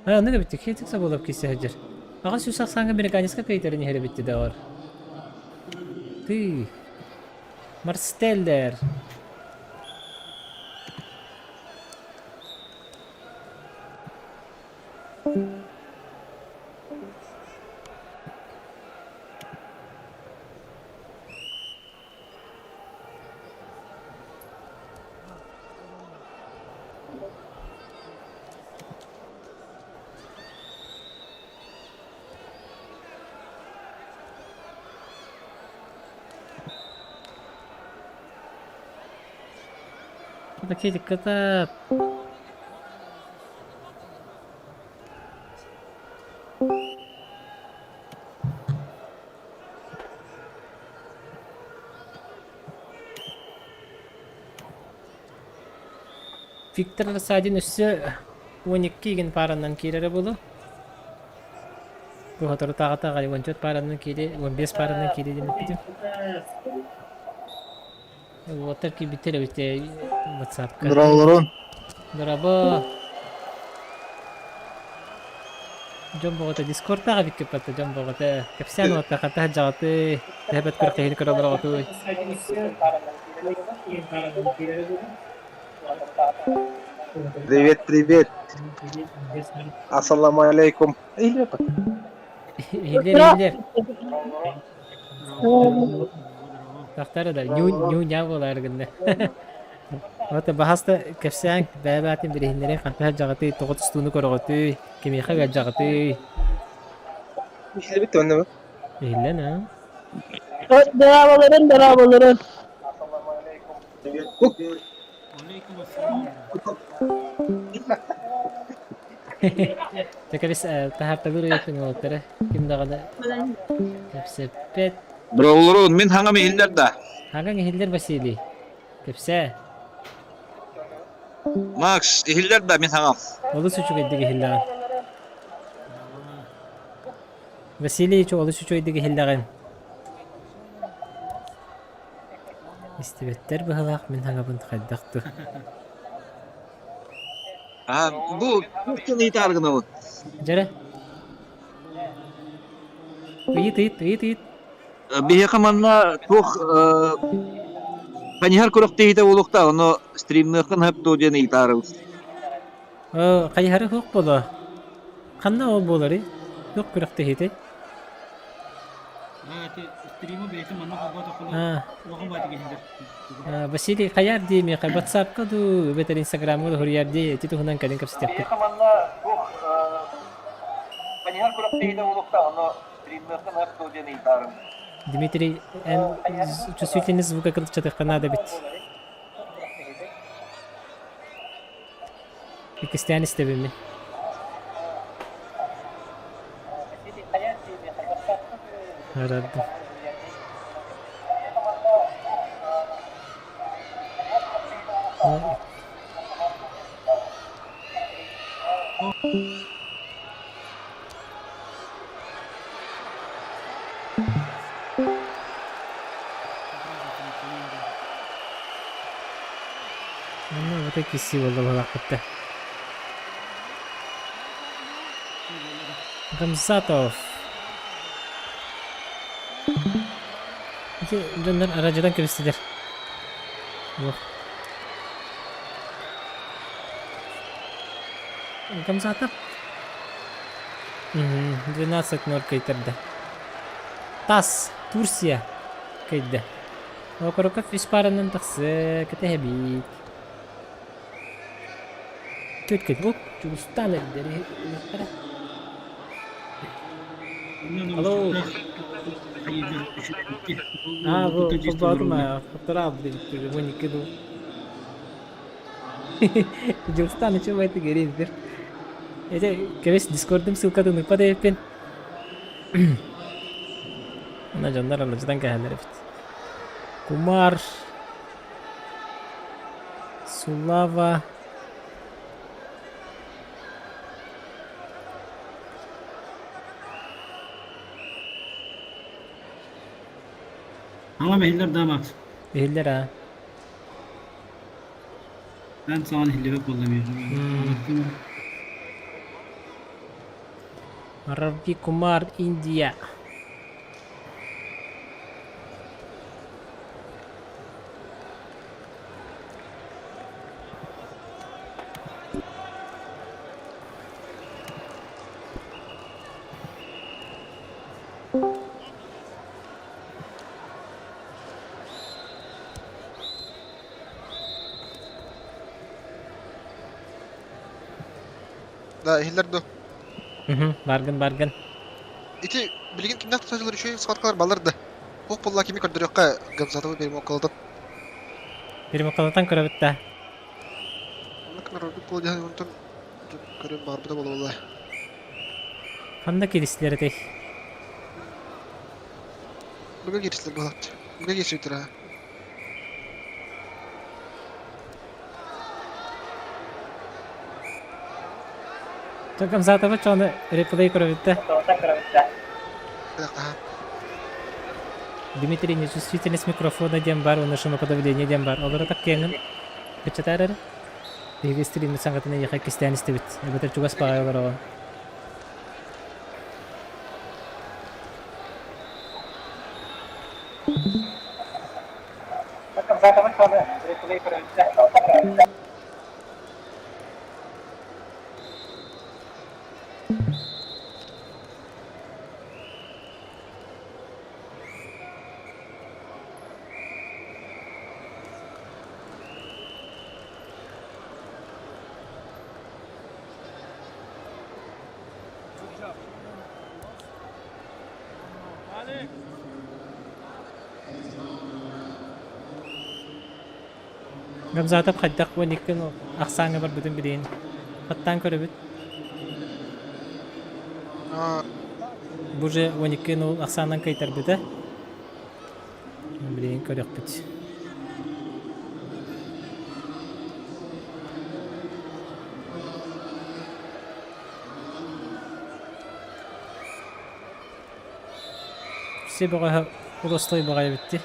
Э, оннук эбит, хитик соболоп киирсэ сылдьар. Аҕа сүүс ахсааҥҥа американецка кыайтаран иһэр эбит доҕор. Ты. Марстеллер. Пакетик кота. Виктор Рассадин өссө 12 игин пааранан киирэрэ буолуо. Бу соторутааҕыта аҕай 14 пааранан киири, 15 пааранан киири диэн эппитим. Уолаттар киирбиттэр эбит WhatsApp-ка. Здраволорун. Дорообо. Дьон боҕото Дискордтаах эбиккит батта дьон боҕото. Кэпсээн уотта хата сылдьаҕытый? Тэһэбэт күрэхтэһиини көрө олороҕутуй? Привет, привет. Ассаламу алейкум. Или это? Иһиллэр, иһиллэр. Тахтара да нью нью ня буолаар гынна. Вот баһаста кэпсээн бэйэ-бэйэтин билиһиннэрэн хантан сылдьаҕытый, тоҕо тустууну көрөҕүтүй, кимиэхэ ыалдьаҕытый? Иһиллибит онно Иһиллэн аа? Дорооболорун, дорооболорун. Дьэ кэбис таһаарталыыр ыйыппын уолаттара ким даҕаны кэпсэппэт. Броулерун мин хаҥам иһиллэр да? Хаҥаҥ иһиллэр Василий. Кэпсээ. Макс, иһиллэр да мин хаҥам? Олус үчүгэйдик иһиллэҕин. Василий олус үчүгэйдик иһиллэҕин. Истибэттэр быһалаах мин хаҥабын хайдах дуу. А, бу туохтан ыйытаар гынабын? Дьэрэ. Ыйыт, ыйыт, ыйыт, ыйыт. Биһиэхэ манна туох хайыһар күрэхтэһиитэ буолуохтаах, ону стримныаххын сөп дуо диэн ыйытаарыбыт. Хайыһары суох буолуо. Ханна ол буоларый? Туох күрэхтэһиитэй? Стримы бэйэтин манна холботоххуна улахан баатык иһиллэр. Василий хайаар дии миэхэ WhatsApp-ка дуу эбэтэр Инстаграмҥа да суруйаар дии ити туһунан кэлин кэпсэтиэхпит. Биһиэхэ манна туох хайыһар күрэхтэһиитэ буолуохтаах, ону стримныаххын сөп дуо диэн ыйытаарым. Дмитрий, эн чувствительный звука кылчатыахха наада эбит. Иккистээн истэбин мин. Арардым. Манна вот киси буолла буолаахпытта. Гамзатов. Ити дьоннор арадьыдан кэбистилэр. Уох. Гамзатов. 12-0 кыйтарда. Тас, Турция кыйда. Окороков үс пааранан тахсыа, кэтэһэбит. Түөрт кэт Дьулустаан эрдэри ыахтара. Алло. Аа, бу холбоотум аа, хоттораал диэбит 12 дуу. Дьулустаан үчүгэй гэрийдир. Эти кэбис дискордум ссылкатын ыппат эбиппин. Мына дьоннор аллажытан кэһэллэр эбит. Кумар Сулава Ама иһиллэр да Макс? Иһиллэр аа. Эн саҕан иһиллибэт буолла миэхэ. Рави Кумар, Индия. Да, иһиллэр дуо? Баргын, баргын. Ити билигин кимнээх тутааччылар үчүгэй схваткалар балар да. Туох буолла кими көрдөрүөххэ Гамзатовы Перемоколотон. Перемоколотон көрөбүт да. Оннук народу буол диэн онтон көрөн баарбыта буола Ханна киристилэр этэй? Бүгүн киристилэр буолаат. Бүгүн киирсибиттэр аа. Камзатова чоны реплей көрөбүттэ. Дмитрий, нечувствительность микрофона диэн бар, уонна шумоподавление диэн бар. Олору так киэҥин кыччатаар эрэ. Биһиги стриммит саҥатын эйиэхэ кистээн истибит. Эбэтэр чугас баҕайы олороҕун. Гамзатов хайдах 12 ахсааҥҥа барбытын билигин хаттаан көрөбүт. Бу же 12 ахсаанынан кыайтарбыта. Билигин көрүөхпүт. Все бөҕөһө холостой баҕайы битти.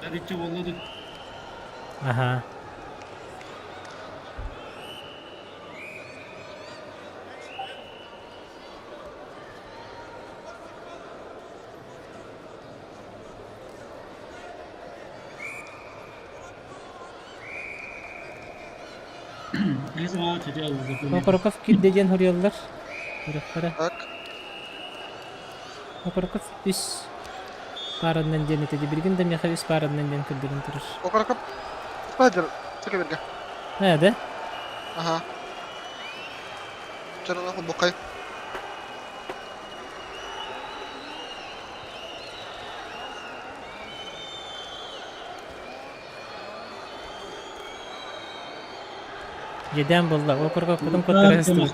Арычча буолла да. Аха. Окороков кирдэ диэн хоруйаллар. Үрэхтэрэ. Так. Окороков үс паараннан диэн этэ. Билигин да миэхэ үс паараннан диэн көрдөрөн турар. Окороков Спайдер Цукерберга. Ээ да? Ага. Чарана холбукай. Дьэдээн буолла. Окорокоппутун куттара сыстыбыт.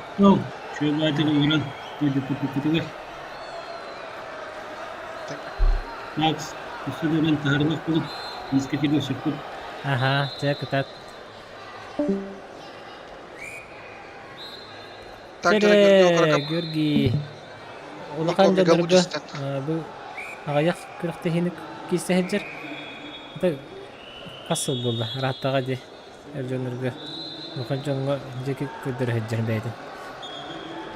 Чуолаатыр ууран дьоппуппутугар. Макс, өссө да мен таһарылах булуп, миска кирбе сөппүт. Аха, дьэ кытат. Так, Георгий Окороков. Георгий. Улахан дьоннорго бу аҕыйах күрэхтэһиини киирсэ сылдьар. Хас сыл буолла ырааттаҕа дии эр дьоннорго улахан дьоҥҥо дьиэки көрдөрө сылдьар бэйэтин.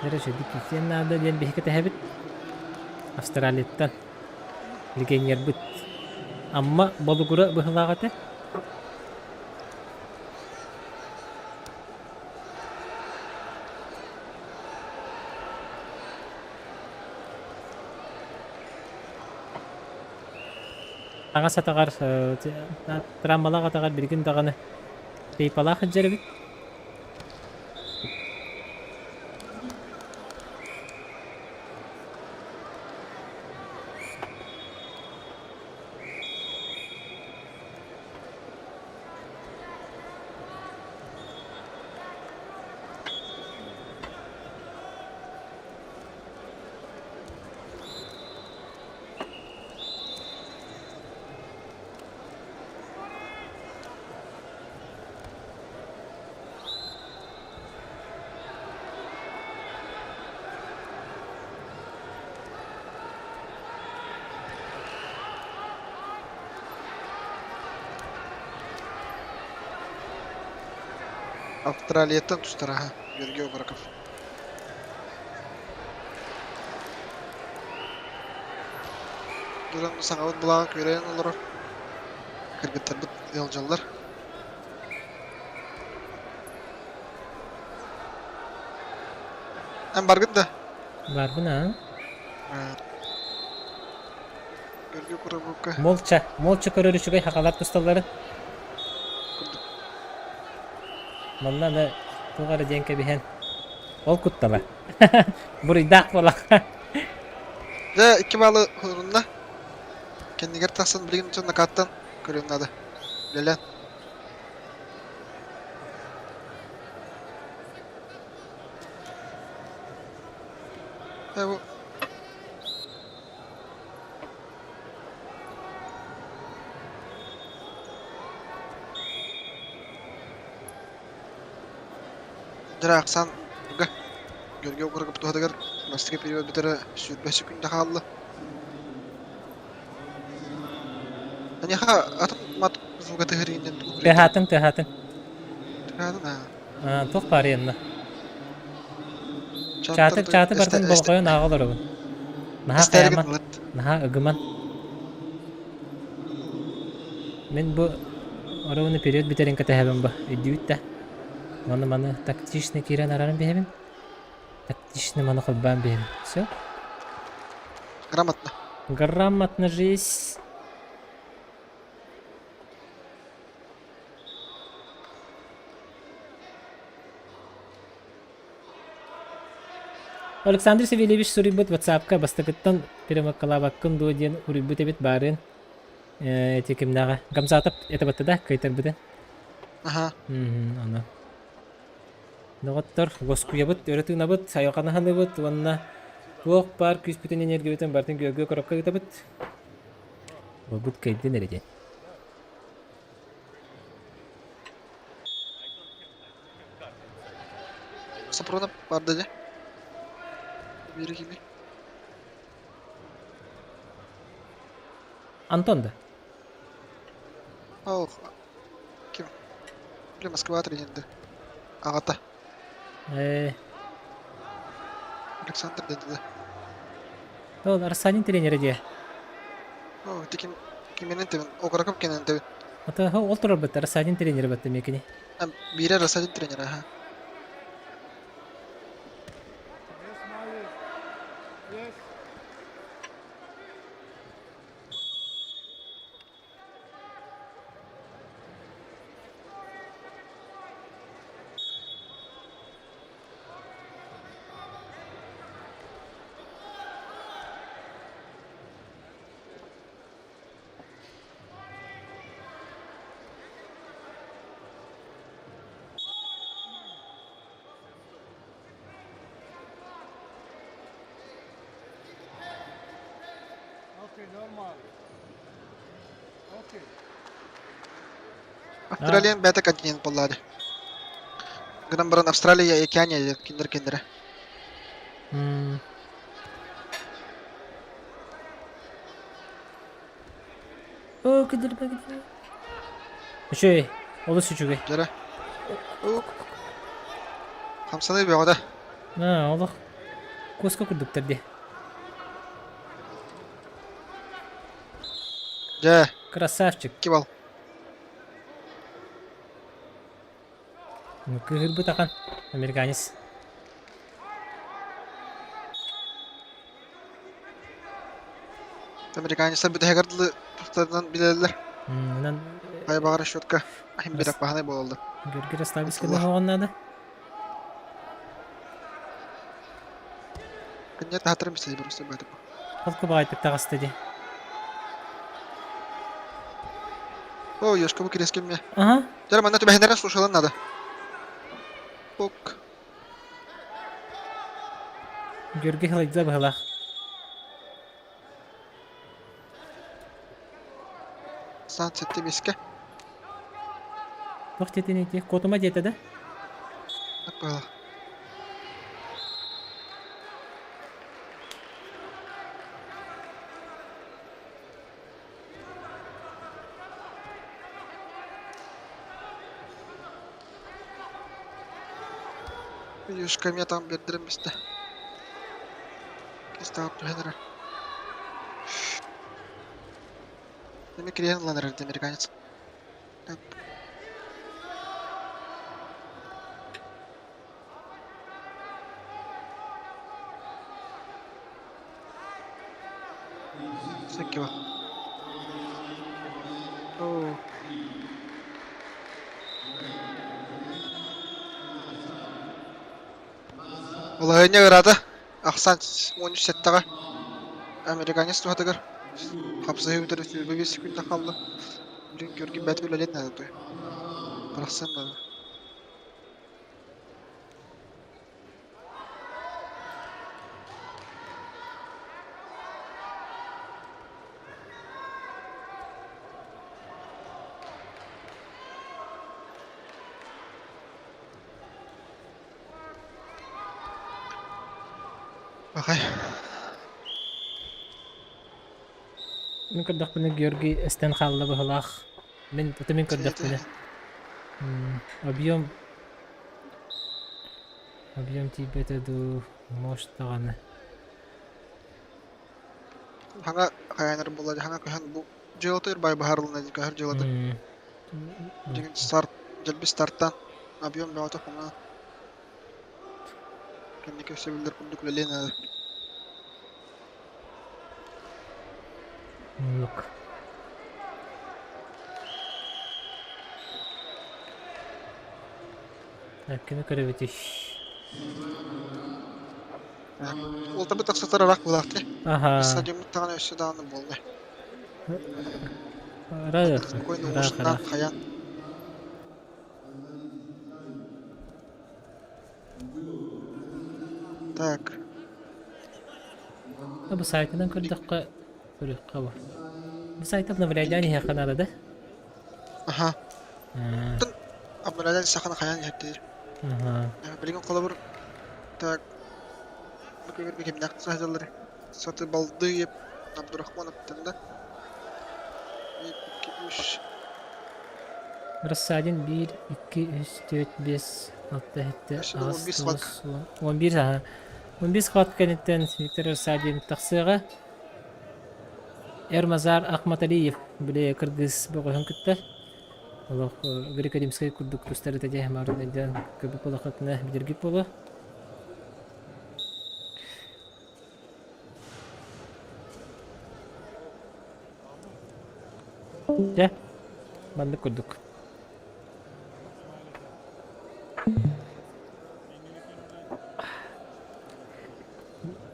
Дьэ үчүгэйдик киирсиэн наада диэн биһиги кэтэһэбит. Австралияттан легионербыт Амма Болугура быһылаах этэ. Таҥас атаҕар, траммалаах атаҕар билигин даҕаны тейпалаах сылдьар эбит. Австралияттан тустар аха Георгий Окороков. Дуран саҥабыт былааҕа күөрэйэн олорор. Кыргыттарбыт ыалдьаллар. Эн баргыт да? Барбын аа. Георгий Окороковка. Молча, молча көрөр үчүгэй хахалар тусталларын. Манна да туох эрэ диэн кэбиһэн ол куттала. Буруйдаах буолах. Дьэ, икки баалы хонорунна. Кэннигэр тахсан билигин дьон накааттан көрүөн наада. Үлэлээн. Э, бу Дьэ ахсаан Георгий Окороков туһатыгар бастакы период бүтэрэ 20 секунда хаалла. Аниха атын мат звуга тыһырыйын Тыаһаатын, тыаһаатын. Тыаһаатын аа. Туох баар янна? Чааты, чааты бартын болҕойон ааҕа олоробун. Наһаа хайаман, наһаа ыгыман. Мин бу оровуну период бүтэрин кэтэһэбин бу. Өйдүүбүт да. Маны маны тактично киирэн араран биһэбин. Тактично маны холбоон биһэбин. Все. Грамотно. Грамотно жизнь. Александр Савельевич суруйбут WhatsApp-ка бастакыттан перемаккалаабаккын дуо диэн уруйбут эбит баарыан. Эти кимнээҕэ? Гамзатов это батта да кыайтарбытын. Аха. Аны. Доҕоттор, уоскуйабыт, өрө тыынабыт, сайҕанаһаныбыт уонна туох баар күүспүтүн энергиябытын барытын күөгү коробка ыытабыт. Буолбут кыайдын эрэ диэн. Сопронов барда дьэ. Биири кими? Антон да? Ох, ким? Били Москва тренерді. Аҕата. Александр деді да. Ол Арсанин тренері дии. О, ти ким кименен тебин? Окороков кенен тебин. Ата ол турар бат, Арсанин тренері бат мекини. Биирэ Арсанин тренері, аха. Yes, Marius. Yes. Okay, normal. Okay. Австралиян бэйэтэ континент буоллаа дии. Гынан баран Австралия Океания диэн кинилэр кинилэрэ. Оо, кыдырба кыдырба. Үчүгэй, олус үчүгэй. Дьэрэ. Хамсаныы бөҕөтө. Аа, олох куоска курдуктар дии. Дьэ. Красавчик. Кибал. Кыыһырбыт ахан, американец. Американецтар бүтэһигэр дылы тустарынан билэллэр. Онон Хайа баҕар счетка иһин бирэх баһанай буолаллар. Георгий Рославич кына надо. Кынньа таһатырым истэ просто баатып. Холку баҕайтык таҕыста дии. О, Ёшка бу кирэским мне. Ага. Дьэ, манна түбэһиннэрэн слушалан надо. Ок. Георгий Халайдза быһылаах. Сан сетте беске. Туох диэтин ити? Куотума диэтэ да? Так быһылаах. Юшка меня там бердерем бистэ. Кистаап түһэн эрэ. Эми кириэн ылан эрэр американец. Так. Секкива. Оо. Балаһыанньа ыараата. Ахсаан 13 сэттэҕэ. Американец туһатыгар. Хапсыһыы бүтэр 25 секунда хаалла. Билин Георгий бэйэтэ үлэлиэн наада той. Барахсан наада. Ахай. Мин көрдөхпүнэ Георгий эстэн хаалла быһылаах. Мин это мин көрдөхпүнэ. Объем объем тиийбэтэ дуу, может даҕаны. Хаҥа хайанар буолла хаҥа көһөн бу дьыалата бай баһарылына көһөр дьыалата. Дигин старт дьэлби стартан объем бөҕөтө хоҥо кэнники өссө биллэр курдук үлэлиэн наада. Оннук. Кими көрөбүтүй? Уолтарбыт тахсытар ыраах буолаахтыы. Аха. Стадиоммут даҕаны өссө даҕаны буолла. Ыраах, Спокойно ыраах, уушуннаан ыраах. хайаан. Так. Бу сайтынан көрдөххө, көрүөххэ бу. Бу сайт обновляйдаан иһиэххэ наада да? Аха. Обновляйдаан саханы хайаан иһэрдиир. Аха. Билигин холобур так бу көмөргө кимнээх саһдаллар саты балды Абдурахмановтан да 1 2 3 Рассадин 1 2 3 4 5 6 7 8 9 11 аха. 11 схватка кэнниттэн Виктор Рассадин тахсыаҕа. Эрмазар Ахматалиев били кыргыз бөҕөһүн кытта олох греко-римскэй курдук тустар этэ дьэ марын өйдөөн көбүк улахатына билиргит буолуо. Дьэ, маннык курдук.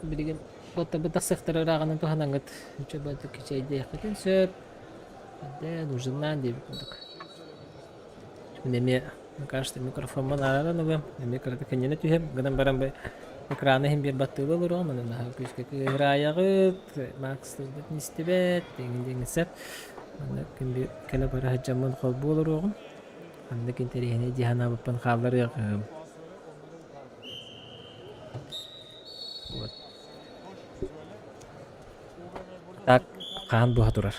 Билигин буоттарбыт тахсыахтара ырааҕынан туһанаҥҥыт үчүгэй кичэйдиэххитин сөп. Эрдэ нуженнаан диэбит курдук. Мин эмиэ, мне кажется, микрофоммун арааран ылыам, эмиэ кыратык кэннинэ түһэм, гынан баран бу экраны иһин биэр баттыылыы олоруом, онон наһаа күүскэ кыыһыраайаҕыт, Макс тылбытын истибэт, диҥин диҥин сөп. Манна күн биир кэлэ бара сылдьаммын холбуу олоруоҕум. Ханнык интэриэһинэй дии санаабыппын хаалларыаҕым. Вот. Так, хаан буһа турар.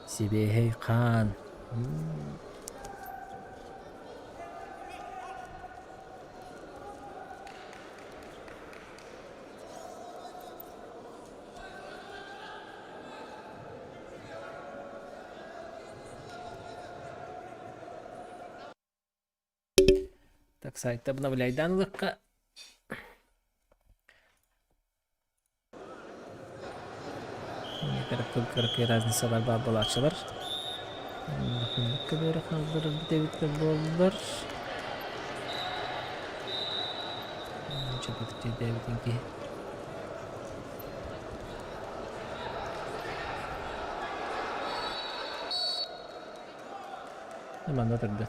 Сибиэһэй хаан. Так, сайты обновляйдаан ылыахха. Кыракый разницалар баар буолааччылар. Көбүөрэ хаалларбыт эбитэ буоллар. Чөпөктүйдээбитин киһи. Манна турда.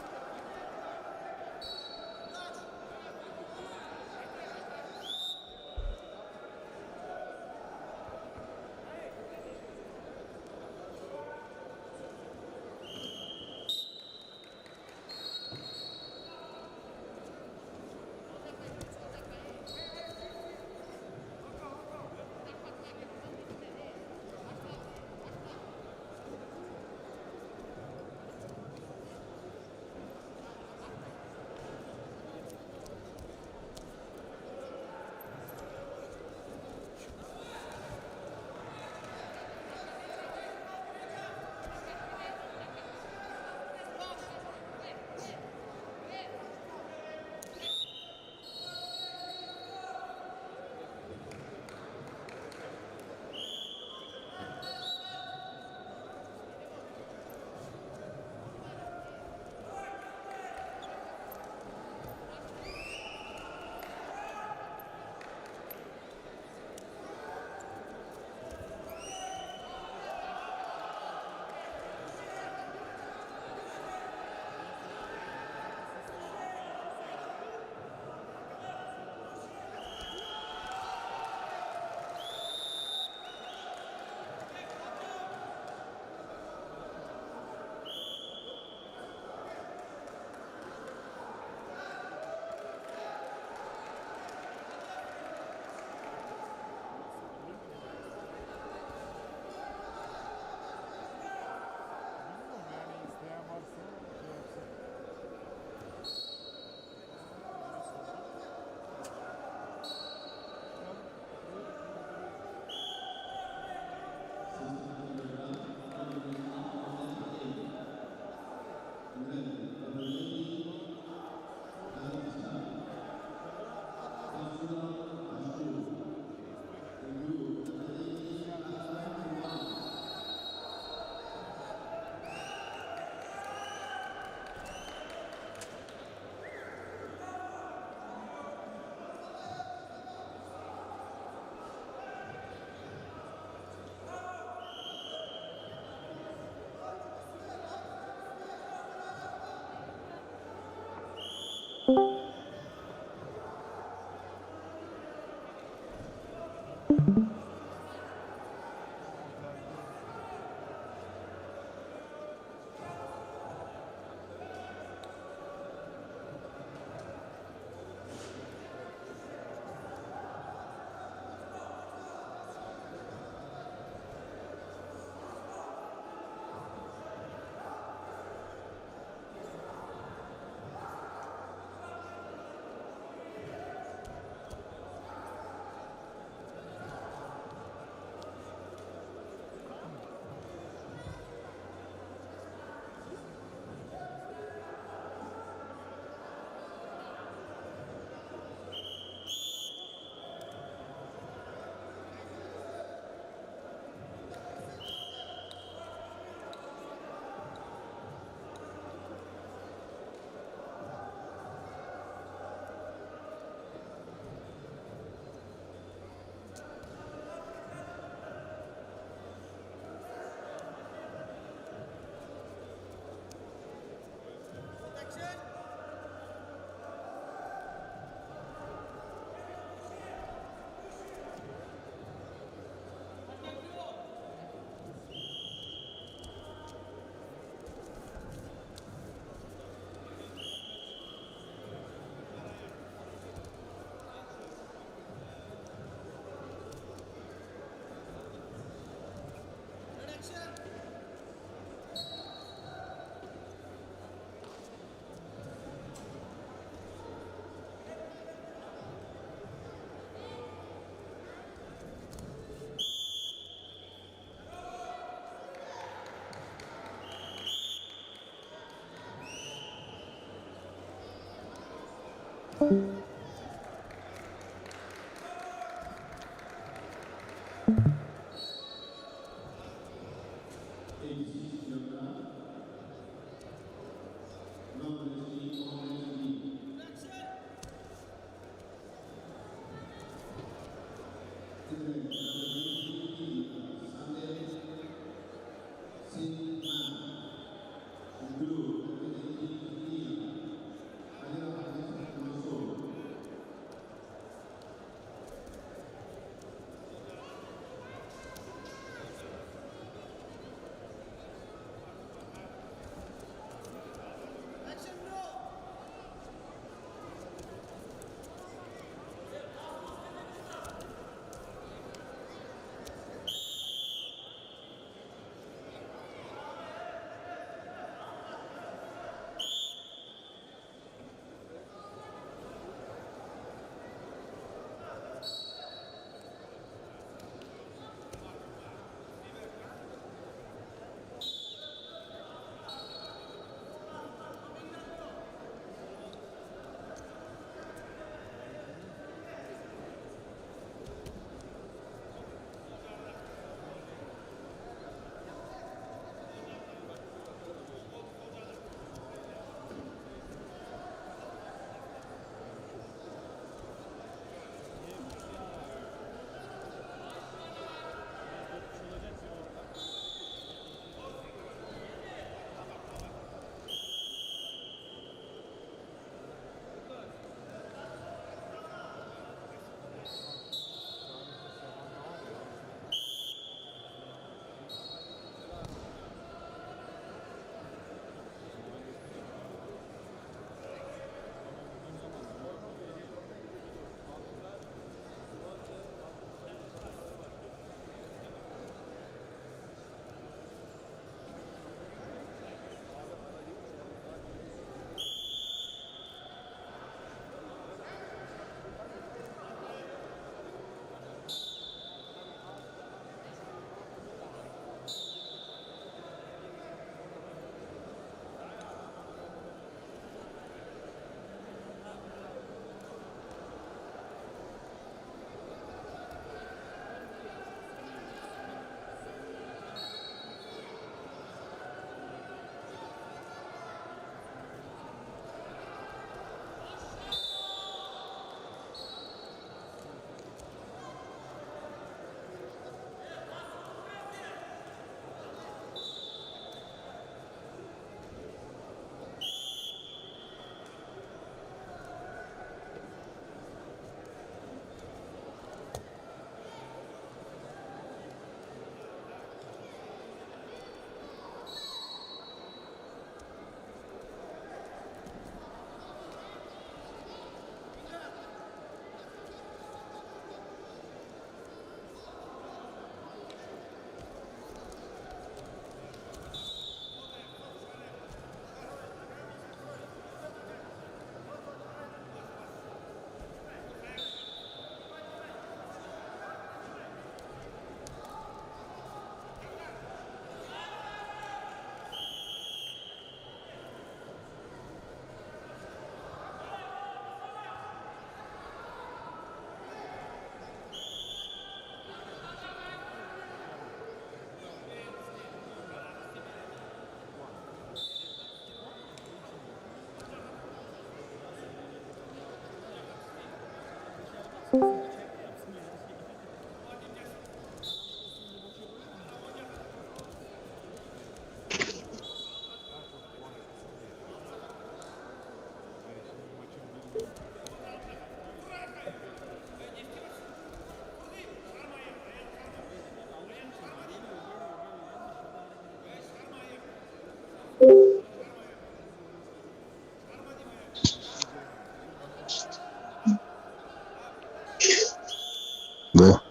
Да.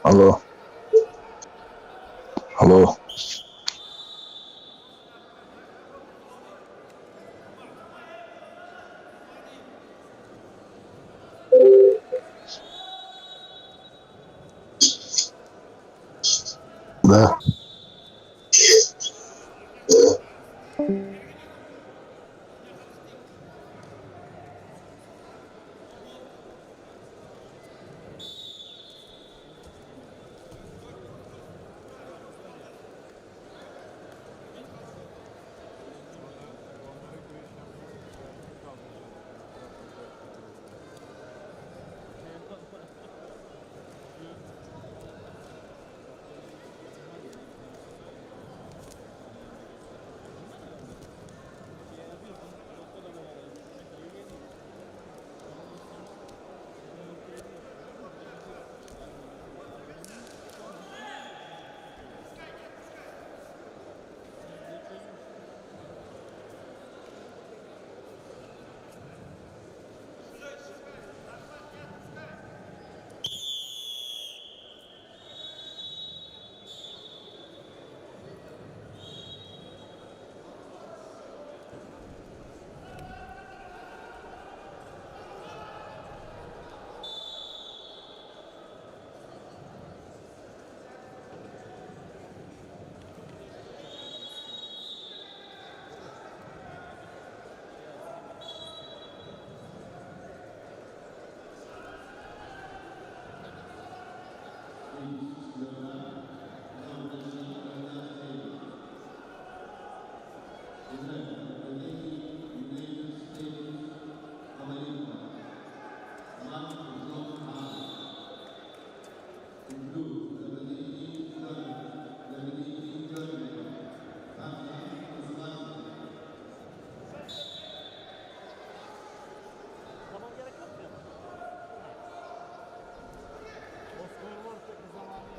Алло. Алло. Да. Zaman gerek yok mu? O skor varsa bir zaman.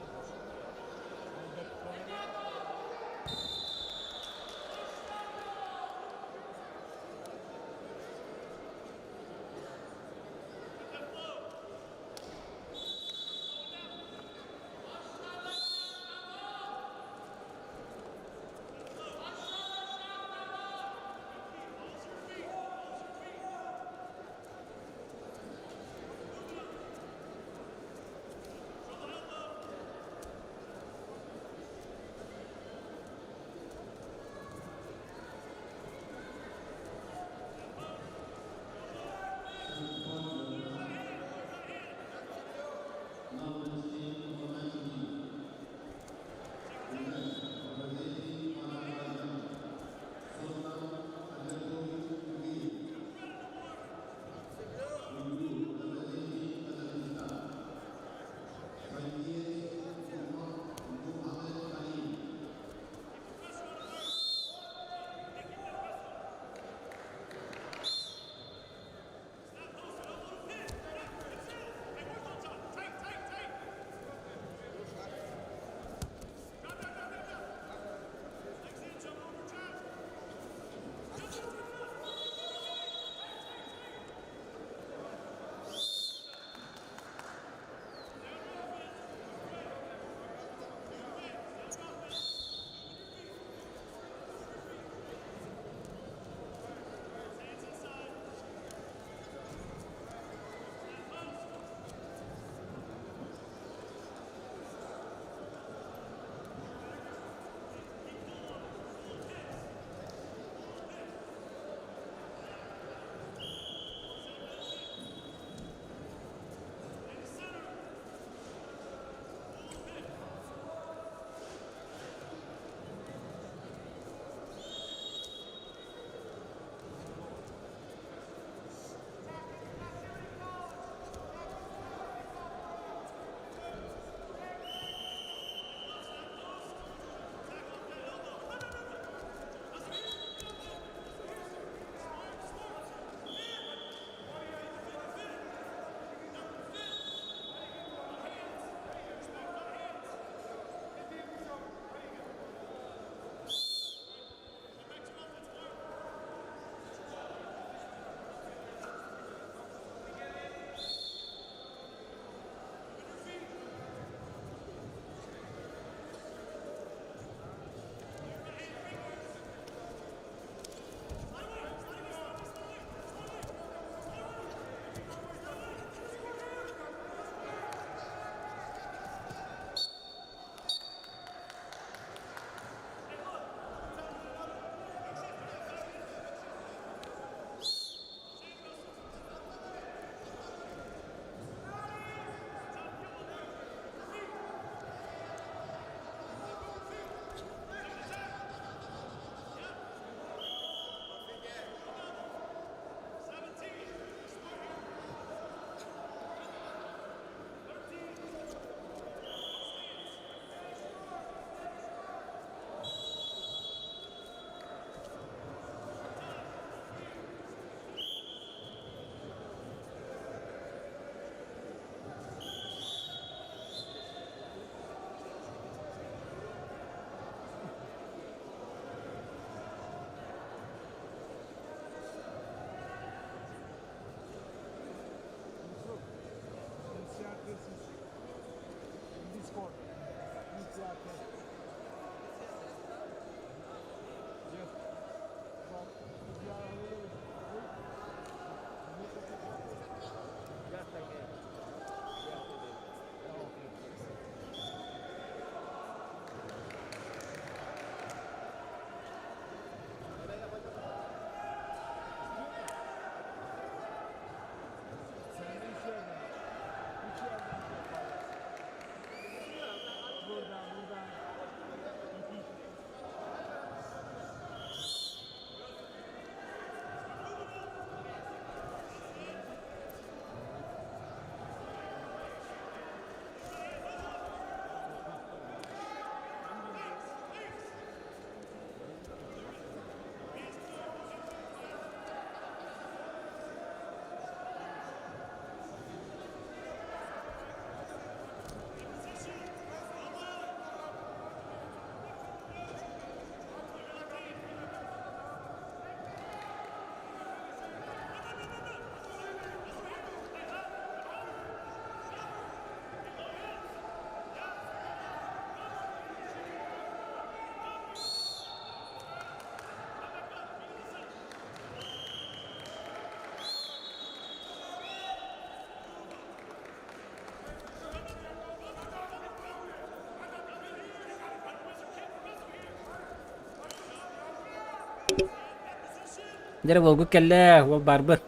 Дьэ уолгут кэллэ, уол баарбын.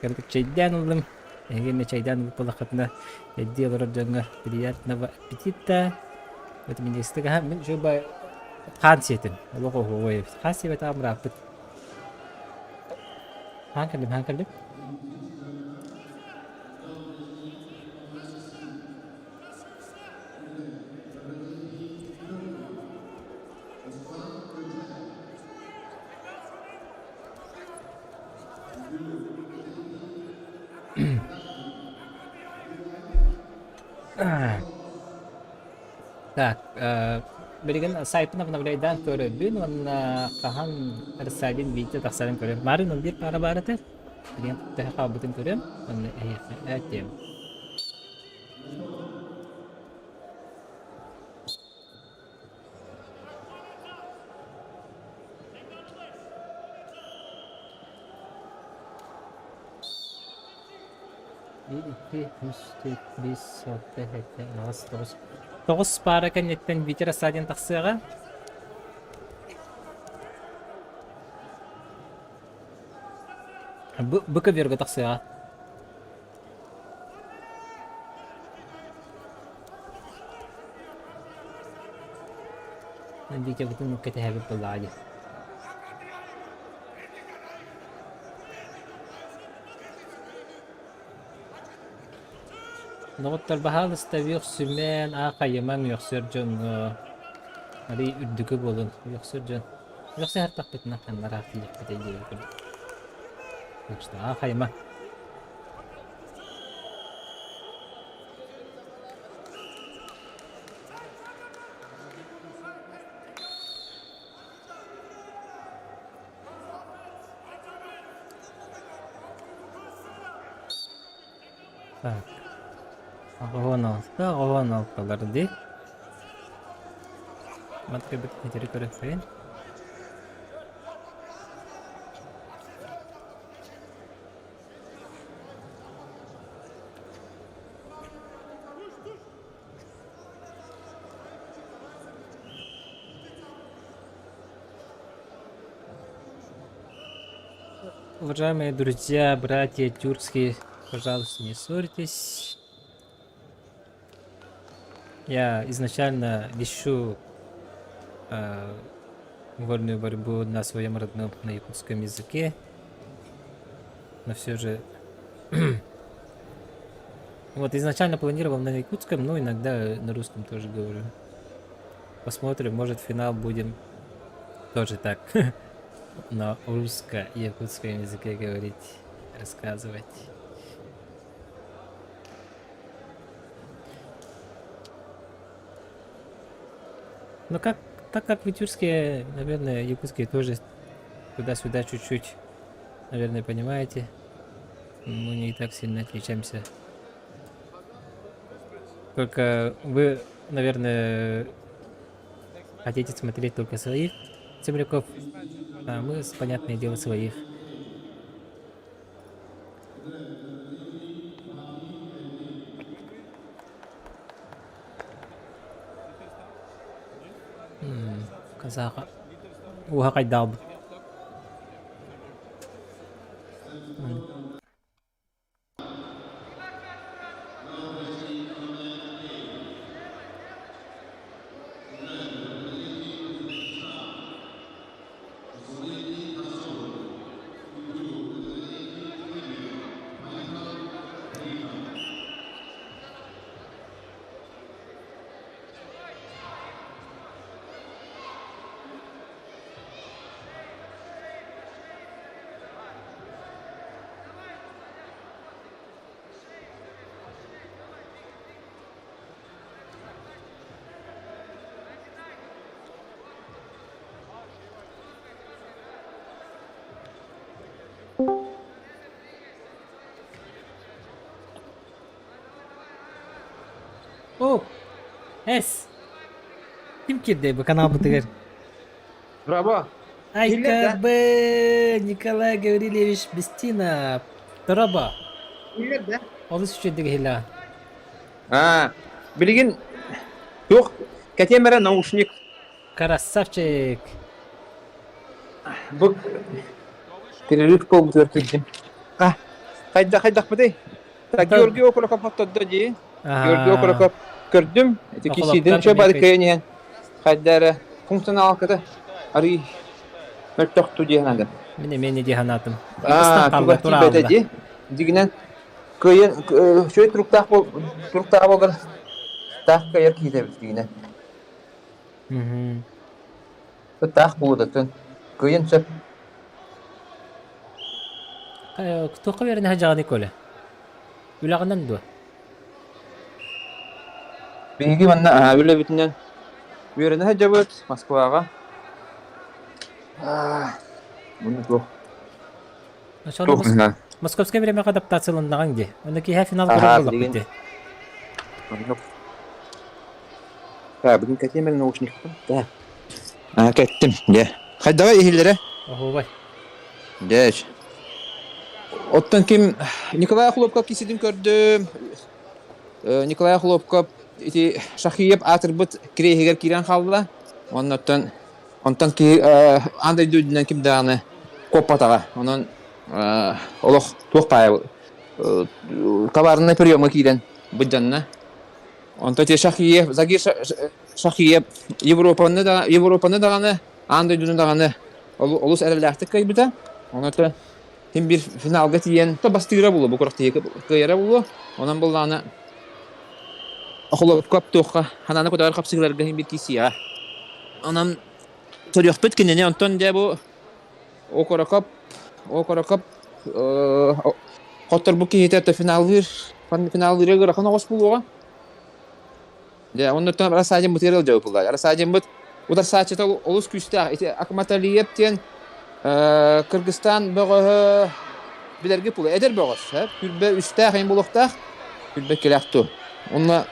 Кырдьык чэйдээн ыллым. Эһиги эмиэ чэйдээн ылбыт буоллаххытына, чэйдии олорор дьоҥҥо приятного аппетита. Вот минньигэстик аһа мин үчүгэй хаан сиэтим. Олох оһуобай эбит. Хаан сиэбэтэҕим ырааппыт. Хаан кэллим, хаан кэллим. Так, билигин сайтын обновляйдаан көрөбүн уонна хаһан Рассадин видео тахсарын көрөм. Марын 11 пара баар этэ. Билигин төһө хаалбытын көрөм уонна эһиэхэ этиэм. Биир, икки, үс, түөрт, биэс, алта, сэттэ, аҕыс, тоҕус. Тоҕус паара кэнниттэн Витя Рассадин тахсыаҕа. Бу, бу көбүөргэ тахсыаҕа. Витябытын кэтэһэбит буоллаҕа дии. Доҕоттор, баһаалыста үөхсүмэн, аахайымаҥ үөхсэр дьоҥҥо. Арый үрдүкү буолун, үөхсэр дьон. Үөхсэ сыртахпытына ханнараах тиийиэхпитэй диэбит курдук. Так что аахайыма. Так. 86, 86-лар дии. Матка бит итери көрөкпүн. Уважаемые друзья, братья тюркские, пожалуйста, не ссорьтесь. Я изначально вещу э, вольную борьбу на своем родном, на якутском языке, но все же Вот изначально планировал на якутском, но иногда на русском тоже говорю. Посмотрим, может финал будем тоже так на русско-якутском языке говорить, рассказывать. Но как, так как вы тюркские, наверное, якутские тоже туда-сюда чуть-чуть, наверное, понимаете. Мы не так сильно отличаемся. Только вы, наверное, хотите смотреть только своих земляков, а мы, понятное дело, своих. Казаха. Уха кайдаабыт. О! Эс! Ким киирдэй бу каналбытыгар? Браво! АКБ Николай Гаврильевич Бестинов. Дорообо. Билэр да? Олус үчүгэйдик иһиллэҕин. Аа, билигин туох кэтиэм эрэ наушник. Красавчик. Бу. Перерыв буолбутугар киирдим. А, хайдах хайдахпытый? Так, Георгий Окороков хоттордо дии. Георгий Окороков көрдүм. Ити кисиидин чө бары кыйан иһэн хайда эрэ функционалката арый мөлтөхту дии санаатым. Мин эмиэ не дии санаатым. Аа, туга тиийбэтэ дии. Дигинэн кыайан үчүгэй туруктаах бол туруктаах болар таах кыайар киһитэ эбит дигинэн. Таах буолуотун кыайан сөп. Туохха үөрэнэ сылдьаҕыный Коля? Үлэҕинэн дуо? Биһиги манна үлэбитинэн үөрэнэ сылдьабыт Москваҕа. Муну туох Сону Московское времяҕа адаптацияланнаҕыҥ дии. Онно киэһэ финал көрөр буоллахпыт дии. Да, бүгүн кэтиэм эрэ наушникпын. Да. Аа, кэттим. Дьэ. Хайдаҕа иһиллэрэ? Оһуобай. Дьэ. Оттон ким Николай Хлопков киситин көрдүм. Николай Хлопков ити Шахиев аатырбыт кириэһигэр киирэн хаалла. Оннуттан онтон киһи аан дойду үрдүнэн ким даҕаны куоппатаҕа. Онон олох туох баайа коварный приемҥа киирэн быдьанна. Онтон ити Шахиев, Загир Шахиев Европаны да Европаны даҕаны, аан дойдуну даҕаны олус эрэллээхтик кыайбыта. Онон ким биир финалга тиийэн то бастыыра буолуо, бу курах кыайара буолуо. Онон буллаҕына Охолопкоп туохха ханааны көтөҕөр хапсыһыыларга иһин биир киирсиэҕэ. Онон көрүөхпүт кинини. Онтон дьэ бу Окорокоп Окорокоп хотторбут киһитэ то финаллыыр финаллыырга ыарахан оҕус буолуоҕа. Дьэ оннуттан Рассадин бытыар ылдьабыппыллар. Рассадинбыт утарсааччыта олус күүстээх. Ити Акматалиев диэн Кыргызстан бөҕөһө билэргэ пула эдэр бөҕөс. Күрбэ үстээх эҥин буолуохтаах. Күрбэ кэлээх ту. Онно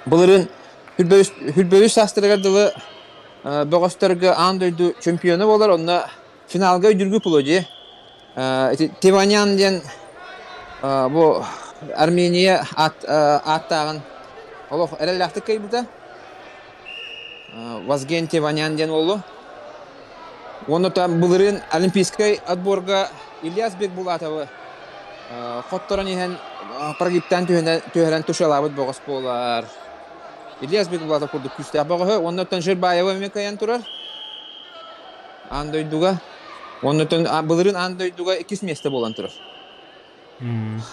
былырыын Хүрбэ үс саастарыгар дылы бөҕөстөргө аан дойду чемпиона буолар. Онно финалга өйдүүргү пуло дии. Ити Теванян диэн бу Армения ааттааҕын олох эрэллээхтик кыайбыта. Вазген Теванян диэн уолу. Уонна там былырыын Олимпийскай отборга Ильяс Бекбулатовы хотторон иһэн прогибтаан түһэрэн тушалаабыт бөҕөс буолар. Ильяс Бекбулатов курдук күүстээх бөҕөһө. Уонна оттон Жирбаева эмиэ кыайан турар. Аан дойдуга. Уонна былырыын аан дойдуга иккис миэстэ буолан турар.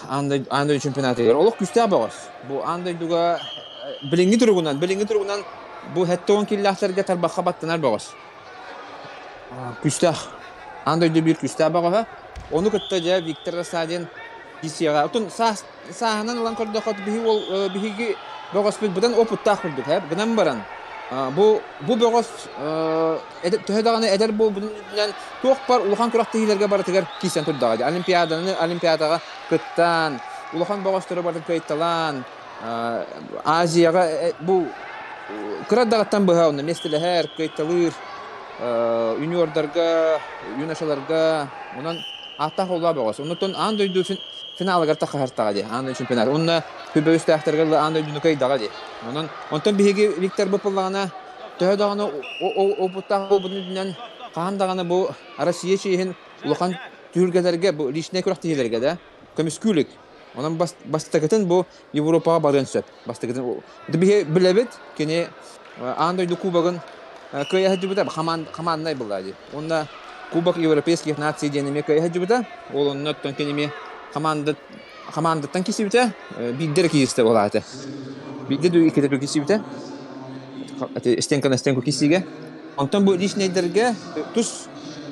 Аан дойду, аан дойду чемпионатыгар. Олох күүстээх бөҕөс. Бу аан дойдуга билиҥҥи туругунан, билиҥҥи туругунан бу 70 киллээхтэргэ тарбахха баттанар бөҕөс. Күүстээх. Аан дойду биир күүстээх бөҕөһө. Ону кытта дьэ Виктор Рассадин киирсиэҕэ. Отун саас сааһынан ылан көрдөххө биһи уол биһиги бөҕөспүт быдан опыттаах курдук ээ гынан баран бу бу бөҕөс төһө даҕаны эдэр буолбутун үрдүнэн туох бар улахан күрэхтэһиилэргэ барытыгар киирсэн турдаҕа дии олимпиаданы олимпиадаҕа кыттан улахан бөҕөстөрү барытын кыайталаан Азияҕа бу кыра даҕаттан быһа онно миэстэлэһэр кыайталыыр юниордарга юношаларга онон ааттаах оллаа бөҕөс оннуттан аан дойду финалыгар таххаһартаҕа дии аан дойду чемпионат уонна күрбөүстээхтэргэ аан дойдуну кыайдаҕа дии онон онтон биһиги Виктор быппыллаҕына төһө даҕаны опыттаах буолбутун үрдүнэн хаһан даҕаны бу Россия чиэһин улахан түһүлгэлэргэ бу личнэй күрэхтэһиилэргэ да көмүскүүлүк онон бастакытын бу Европаҕа барыан сөп бастакытын биһи билэбит кини аан дойду кубогын кыайа сылдьыбыта хамаанднай была дии уонна Кубок Европейских наций диэн эмиэ кыайа сылдьыбыта. Ол онно оттон кини эмиэ хамаанда хамаандаттан киирсибитэ. Биирдэ эрэ киирситэ буолаата. Биирдэ дуу иккитэ дуу киирсибитэ. Стенка на стенку киирсиигэ. Онтон бу личнэйдэргэ тус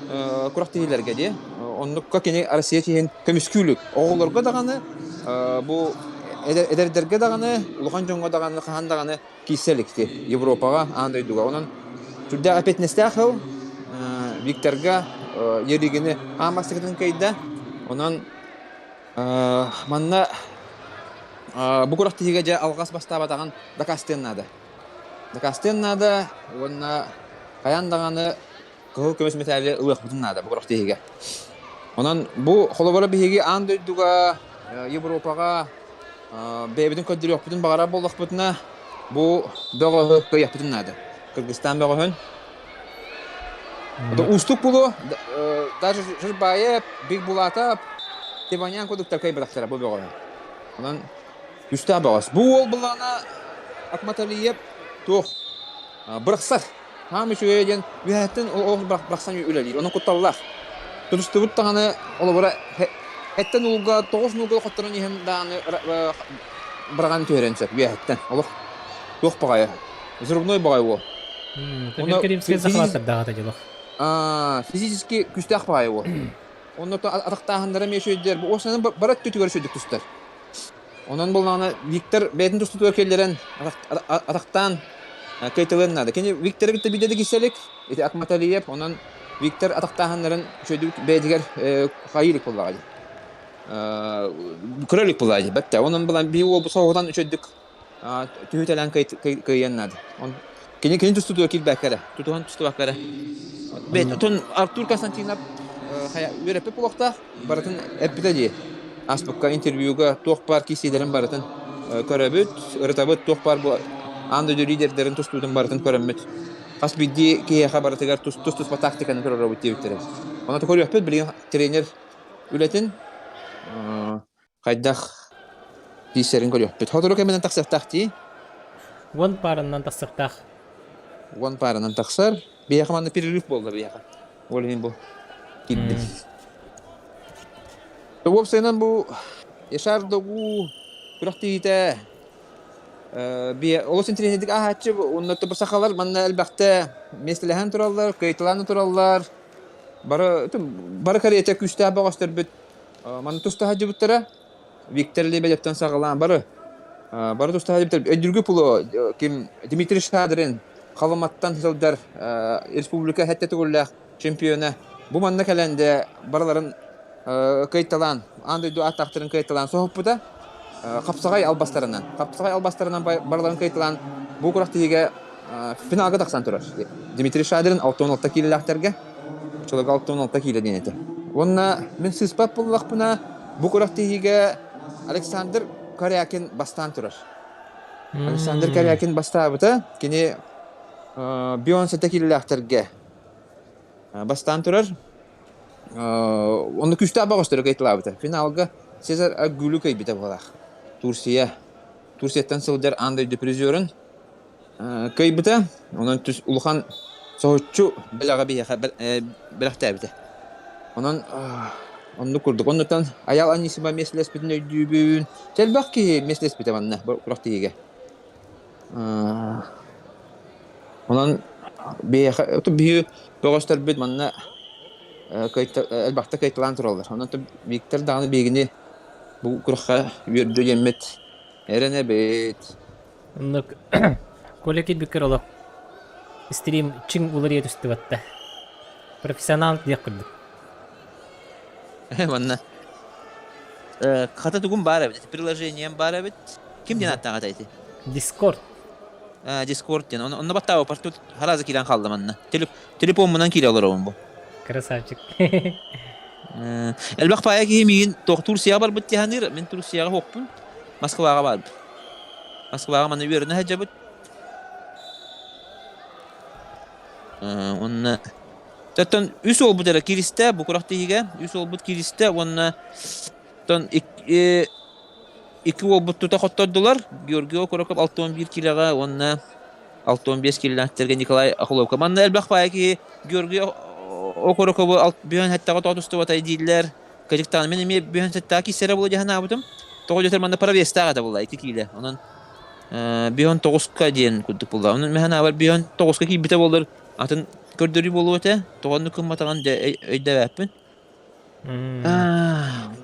күрэхтэһиилэргэ дии. Оннукка кини Россия чиһин көмүскүүлүк. Оҕолорго даҕаны бу эдэрдэргэ даҕаны, улахан дьоҥҥо даҕаны хаһан даҕаны киирсэ иликти Европаҕа, аан дойдуга. Онон сүрдээх эппиэтинэстээх сыл. Викторга Еригини аан бастакытын кыайда. Онон манна бу күрэхтэһиигэ дьэ алҕас бастаабатаҕын дакаастыан наада. Дакаастыан наада уонна хайаан даҕаны кыһыл көмүс мэтээли ылыахпытын наада бу күрэхтэһиигэ. Онон бу холобура биһиги аан дойдуга, Европаҕа бэйэбитин көрдөрүөхпүтүн баҕарар буоллахпытына, бу бөҕөһү кыайыахпытын наада. Кыргызстан бөҕөһүн. Уустук булу, даже Жирбаев, Бигбулатов, Теванян курдуктар кыайбатахтара бу бөҕөһү. Онон үстээх бөҕөс. Бу уол былаана Акматалиев туох бырахсар. Хаам үчүгэйэ диэн үөһэттэн ол бырахсан үлэлиир. Онон кутталлаах. Тутустубут даҕаны олобура эттэн уулга тоҕус нууга хотторон иһэн даҕаны быраҕан түһэрэн сөп үөһэттэн. Олох туох баҕайы. Взрывной баҕайы уол. Онно Римскэй захваттардаҕата дьолох. Физически күүстээх баҕайы уол. Онно атахтааһыннара эмиэ үчүгэйдэр. Бу уосанан бара өттүтүгэр үчүгэйдик тустар. Онон буоллаҕына Виктор бэйэтин тустуутугар киллэрэн атахтаан кыайталыан наада. Кини Викторы кытта биирдэ да киирсэ Ити Акматалиев, онон Виктор атахтааһыннарын үчүгэйдик бэйэтигэр хайыы илик буоллаҕа дии. Көрө илик буоллаҕа дии. Бэттэ. Онон булан биһи уолбут соҕутан үчүгэйдик түһүтэлээн кыайыан наада. Кини кини тустуутугар киирбэккэ эрэ, тутуһан тустубакка эрэ. Бэйэтин Артур Константинов үөрэппит буолуохтаах, барытын эппитэ дии. Ааспыкка интервьюга туох баар киирсиилэрин барытын көрөбүт, ырытабыт, туох баар бу аан дойду лидердэрин тустуутун барытын көрөммүт. Хас биирдии киһиэхэ барытыгар тус-туспа тактиканы көрөрөбүт диэбиттэрэ. Онон көрүөхпүт билигин тренер үлэтин хайдах тиийсэрин көрүөхпүт. Сотору кэминэн тахсыахтаах дии. Уон пааранан тахсыахтаах. Уон пааранан тахсар. Биһиэхэ манна перерыв буолла биһиэхэ. Ол иһин бу киирдим. Уопсайынан бу Яшар Догу күрэхтэһиитэ олус интэриэһинэйдик ааһааччы уонна бу сахалар манна элбэхтэ миэстэлэһэн тураллар, кыайталаан тураллар. Бары бары кэриэтэ күүстээх бөҕөстөрбүт Манна туста сылдьыбыттара. Виктор Лебедевтэн саҕалаан бары бары туста сылдьыбыттар. Өйдүргү пулу ким Дмитрий Шадрин Халыматтан сылдьар республика сэттэ төгүллээх чемпиона. Бу манна кэлэн дэ барыларын кыайталаан, аан дойду ааттаахтарын кыайталаан соһуппута. Хапсаҕай албастарынан, хапсаҕай албастарынан барыларын кыайталаан бу күрэхтэһиигэ финалга тахсан турар. Дмитрий Шадрин 66 киилэлээхтэргэ Оччолорго 66 киилэ диэн этэ. Уонна мин сыыспат буоллахпына, бу күрэхтэһиигэ Александр Корякин бастаан турар. Александр Корякин бастаабыта. Кини Бейонсе киилэлээхтэргэ бастаан турар. Онно күүстээх бөҕөстөрү кыайталаабыта. Финалга Сезар Аггүлү кыайбыта буолаах. Турция. Турцияттан сылдьар аан дойду призерын Кыайбыта, онон түс улахан соһуччу бэлэҕи биһиэхэ бэлэхтээбитэ. Онон оннук курдук. Оннуттан Айаал Анисима миэстэлэспитин өйдүүбүн. Элбэх киһи миэстэлэспитэ манна күрэхтэһиигэ. Онон биһиэхэ биһиги бөҕөстөрбүт манна элбэхтэ кыайталаан тураллар. Онон Виктор даҕаны биһигини бу күрэххэ үөрдүө диэммит эрэнэбит. Оннук Коля киирбиккэр олох стрим чиҥ уларыйа түстүбэттэ. Профессионал диэх курдук. Манна хата тугум баар эбит, приложением баар эбит. Ким диэн ааттаах этэй ити? Discord. Discord диэн. Онно баттаабыппар тут харазы киирэн хаалла манна. Телефоммунан киирэ олоробун бу. Красавчик. Элбэх паайа киһи миигин туох Турцияҕа барбыт дии саныыр. Мин Турцияҕа суохпун. Москваҕа баарбын. Москваҕа манна үөрэнэ сылдьабыт. Уонна оттон үс уолбут эрэ кииристэ, бу күрэхтэһиигэ үс уолбут кииристэ уонна оттон икки уолбут тута хоттордулар. Георгий Окороков 61 киилэҕэ уонна 65 киилэлээхтэргэ Николай Охлопко. Манна элбэх баайа киһи Георгий Окорокову бүһэн сэттэҕэ тоҕо тустубатай дииллэр. Кырдьыктаан мин эмиэ бүһэн сэттэҕэ киирсэрэ буолуо дии санаабытым. Тоҕо диэтэр манна провестаах этэ буолла икки киилэ. Онон бүһэн тоҕуска диэн курдук буолла. Онон мин санаабар бүһэн тоҕуска киирбитэ буоллар атын көрдөрүү буолуо этэ. Тоҕо оннук гымматаҕын дьэ өйдөөбөппүн.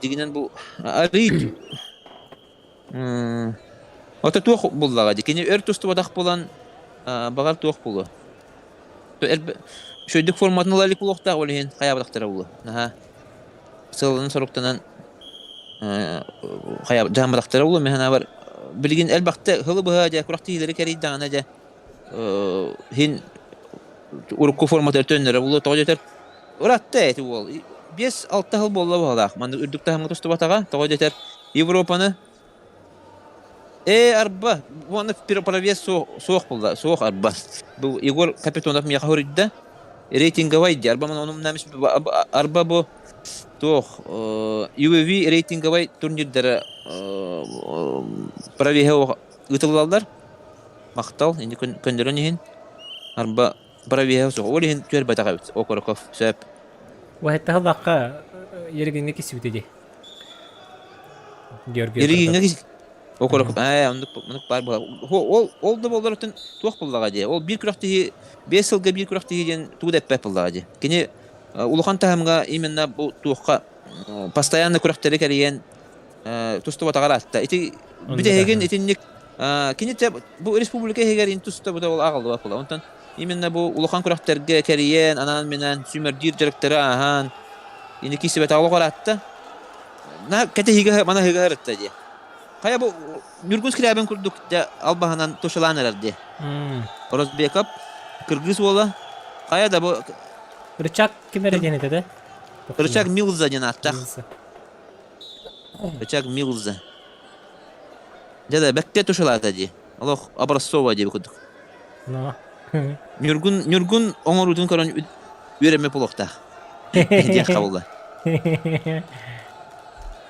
Дьиҥинэн бу арыый Ото туох буллаҕа дии. Кини өр тустубатах буолан баҕар туох буолуо. Үчүгэйдик форматын ыла илик буолуохтаах ол иһин хайаабатахтара буолуо. Наһаа сыалланан-соруктанан хайа дьаһамматахтара буолуо. Мин санаабар билигин элбэхтэ сылы быһа дьэ күрэхтэһиилэри кэрийдэҕинэ дьэ иһин урукку форматыгар төннөрө буолуо. Тоҕо диэтэр ыратта эти уол. 5-6 сыл буолла быһыылаах. Маннык үрдүк таһымҥа тустубатаҕа. Тоҕо диэтэр Европаны Ээ, арба, уонна провес суох, суох буолла, суох арба. Бу Егор Капитонов миэхэ суруйда. Рейтинговай дии, арба арба бу туох UAV рейтинговай турнирдара провеһа ыытыллаллар. Махтал, ини көннөрөн иһин. Арба провеһа суох. Ол иһин түөрбэтэх эбит Окороков сөп. Уһаттаһыллахха Ерегиҥҥэ кисибитэ дии. Георгий Ерегиҥҥэ Окороков ээ оннук оннук баар буолар. Ол ол да буоллар өттүн туох буоллаҕа дии. Ол биир күрэхтэһии 5 сылга биир күрэхтэһии диэн тугу да эппэт буоллаҕа дии. Кини улахан таһымҥа именно бу туохха постоянно күрэхтэри кэрийэн тустубатаҕар аатта. Ити бүтэһигин итинник кини бу республика иһигэр ин тустубута ол аҕаллыбат буола. Онтон именно бу улахан күрэхтэргэ кэрийэн, анаан-минээн сүүмэрдиир дьарыктары ааһан ини киирсибэтэҕэ олох ыраатта. На кэтэһиигэ манаһыыга ырытта дии. Хайа бу Ньургун Скрябин курдук дьэ албаһынан тушалаан эрэр дии. Розбеков кыргыз уола хайа да бу Рычаг ким эрэ диэн этэ да? Рычаг Милза диэн ааттаах. Рычаг Милза. Дьэ да бэккэ тушалаата дии. Олох образцовая диэби курдук. Но. Ньургун Ньургун оҥоруутун көрөн үөрэммит буолуохтаах. Диэх хабылла.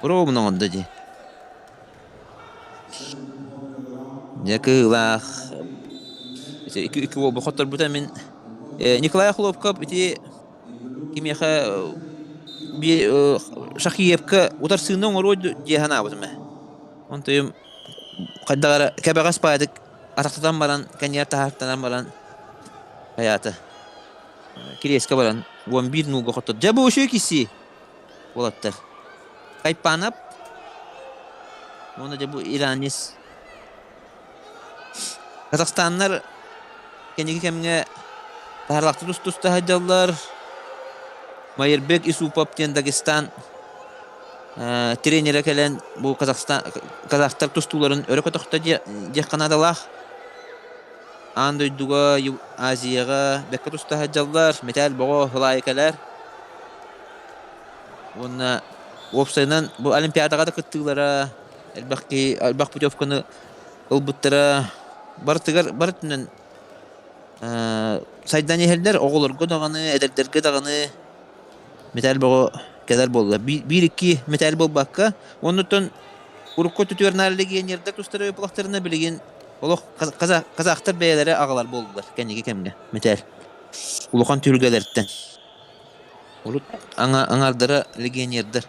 Ровно оҥордо дии. Дьэ кыылаах ити икки уолбу хотторбута мин Николай Охлопков ити кимиэхэ Шахиевка утарсыыны оҥоруо дии санаабытым ээ. Онтуйум хайдах эрэ кэбэҕэс баайдык атахтатан баран, кэннигэр таһаартанан баран хайаата Кириэскэ баран 11 нуулга хоттордо. Дьэ бу үчүгэй киһи уолаттар. Кайпанов уонна дьэ бу иранец Казахстаннар кэнники кэмҥэ таһарлахтык туста сылдьаллар. Майырбек Исупов диэн Дагестан тренерэ кэлэн бу Казахстан казахтар тустууларын өрө көтөхтө диэххэ наадалаах. Аан дойдуга, Азияҕа бэккэ туста сылдьаллар, мэтээл бөҕө ылаайы кэлэр. Уонна уопсайынан бу Олимпиадаҕа да кыттыылара элбэх киһи элбэх путевканы ылбыттара барытыгар бары өттүнэн сайдан иһэллэр оҕолорго даҕаны эдэрдэргэ даҕаны мэтээл бөҕө кэлэр буолла биир-икки мэтээл буолбакка оннуттан урукку өттүтүгэр наар легионердар тустар буоллахтарына билигин олох казахтар бэйэлэрэ аҕалар буоллулар кэнники кэмҥэ мэтээл улахан түһүлгэлэртэн Урут аҥаардара легионердар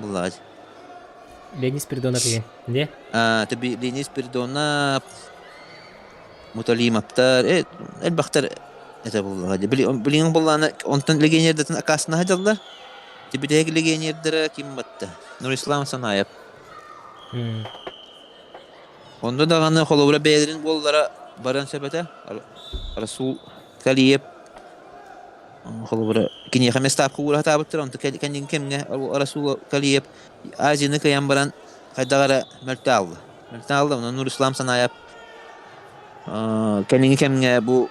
буллаҕа дии. Леонид Спиридонов деген, не? А, таби Леонид Спиридонов, Муталимовтар, э, элбэхтэр это буллаҕа дии. Билигин буллаҕына онтон легионердарын акаасына сылдьаллар. Тибитэһик легионердара ким батта? Нурислам Санаев. Онно даҕаны холобура бэйэлэрин буоллара баран сөп этэ. Расул Калиев Холобура, киниэхэ эмиэ ставка уура сатаабыттар, онтон кэнники кэмҥэ Расул Калиев Азияны кыайан баран хайдах эрэ мөлтөө аалла. Мөлтөө аалла, онон Нурислам Санаев кэнники кэмҥэ бу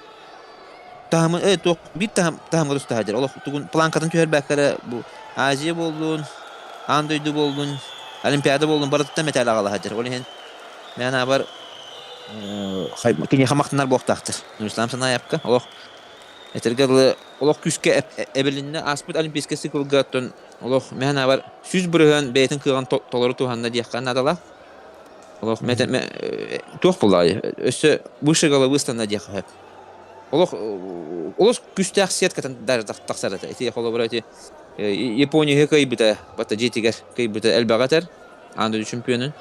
таһымы э туох биир таһым таһымҥа туста сылдьар. Олох тугун планкатын түһэрбэккэ эрэ бу Азия буоллун, аан дойду буоллун, Олимпиада буоллун барытыттан мэтээл аҕала сылдьар. Ол иһин мин анаабар киниэхэ махтанар буолуохтаахтар. Нурислам Санаевка олох Этэргэ дылы, олох күүскэ эбилиннэ ааспыт олимпийскай циклга оттон олох мэһэн аабар 100% бэйэтин кыаҕын толору туһанна диэххэ наадалаах. Олох туох буоллаҕай өссө выше головы станна диэххэ сөп. Олох олус күүстээх сеткатын даже тахсар этэ. Ити холобура ити Япония кыайбыта, бата дьиэтигэр кыайбыта элбэҕи этэр. Аан дойду чемпионун.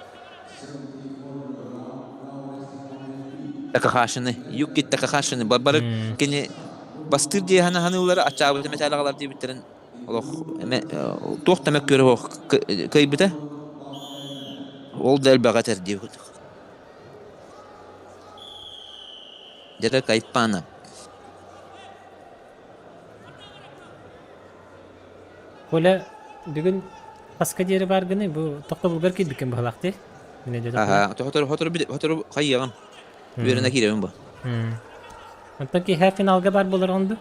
Такахашины, Юки Такахашины бары кини бастыыр дии ханыылара аччаабыт мэтээл аҕалар диэбиттэрин олох эмэ туох да мөккүөрэ суох кыайбыта. Ол да элбэҕи этэр дии курдук. Дьэ Кайпана. Коля, бүгүн хаска диэри бааргыный? Бу тохтобулгар киирбиккин быһалаах дии? Аһаа, сотору сотору сотору хайыаҕым. Үөрэнэ киирэбин бу. Онтон киэһэ финалга баар буолар дуу?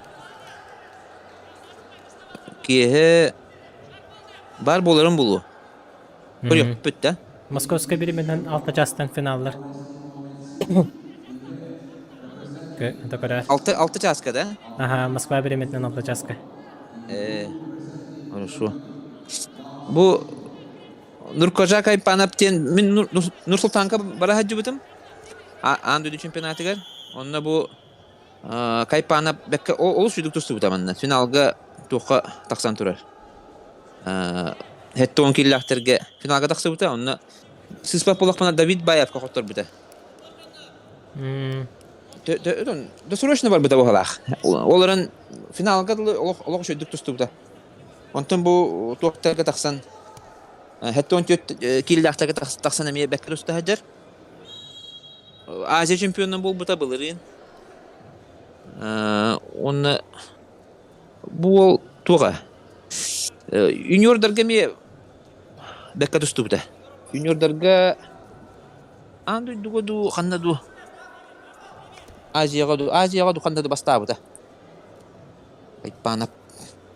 Киэһэ баар буоларым булуо. Көрүөхпүт да. Московскай бириэмэнэн алта чаастан финаллар. Это көрөр. Алты, алты чааска, да? Ага, Москва бириэмэтинэн алта чааска. Э, хорошо. Бу Нуркожа Кайпанов диэн мин Нур-Султанка бара сылдьыбытым. Аан дойду чемпионатыгар. Онно бу Кайпанов бэккэ олус үчүгэй тустубута манна. Финалга туохха тахсан турар. Хеттон киллэхтэргэ финалга тахсыбыта. Онно сыыспат буоллахпына Давид Баевка хотторбута. Досрочно барбыта быһалаах. Ол эрэн финалга дылы олох олох үчүгэйдик тустубута. Онтон бу туохтарга тахсан 74 киилэлээхтэргэ тахсан эмиэ бэккэ туста сылдьар. Азия чемпионун буолбута былырыын. Уонна бу уол туоҕа юниордарга эмиэ бэккэ тустубута. Юниордарга аан дойдуга дуу, ханна дуу Азияҕа дуу, Азияҕа дуу ханна да бастаабыта. Айпаанап.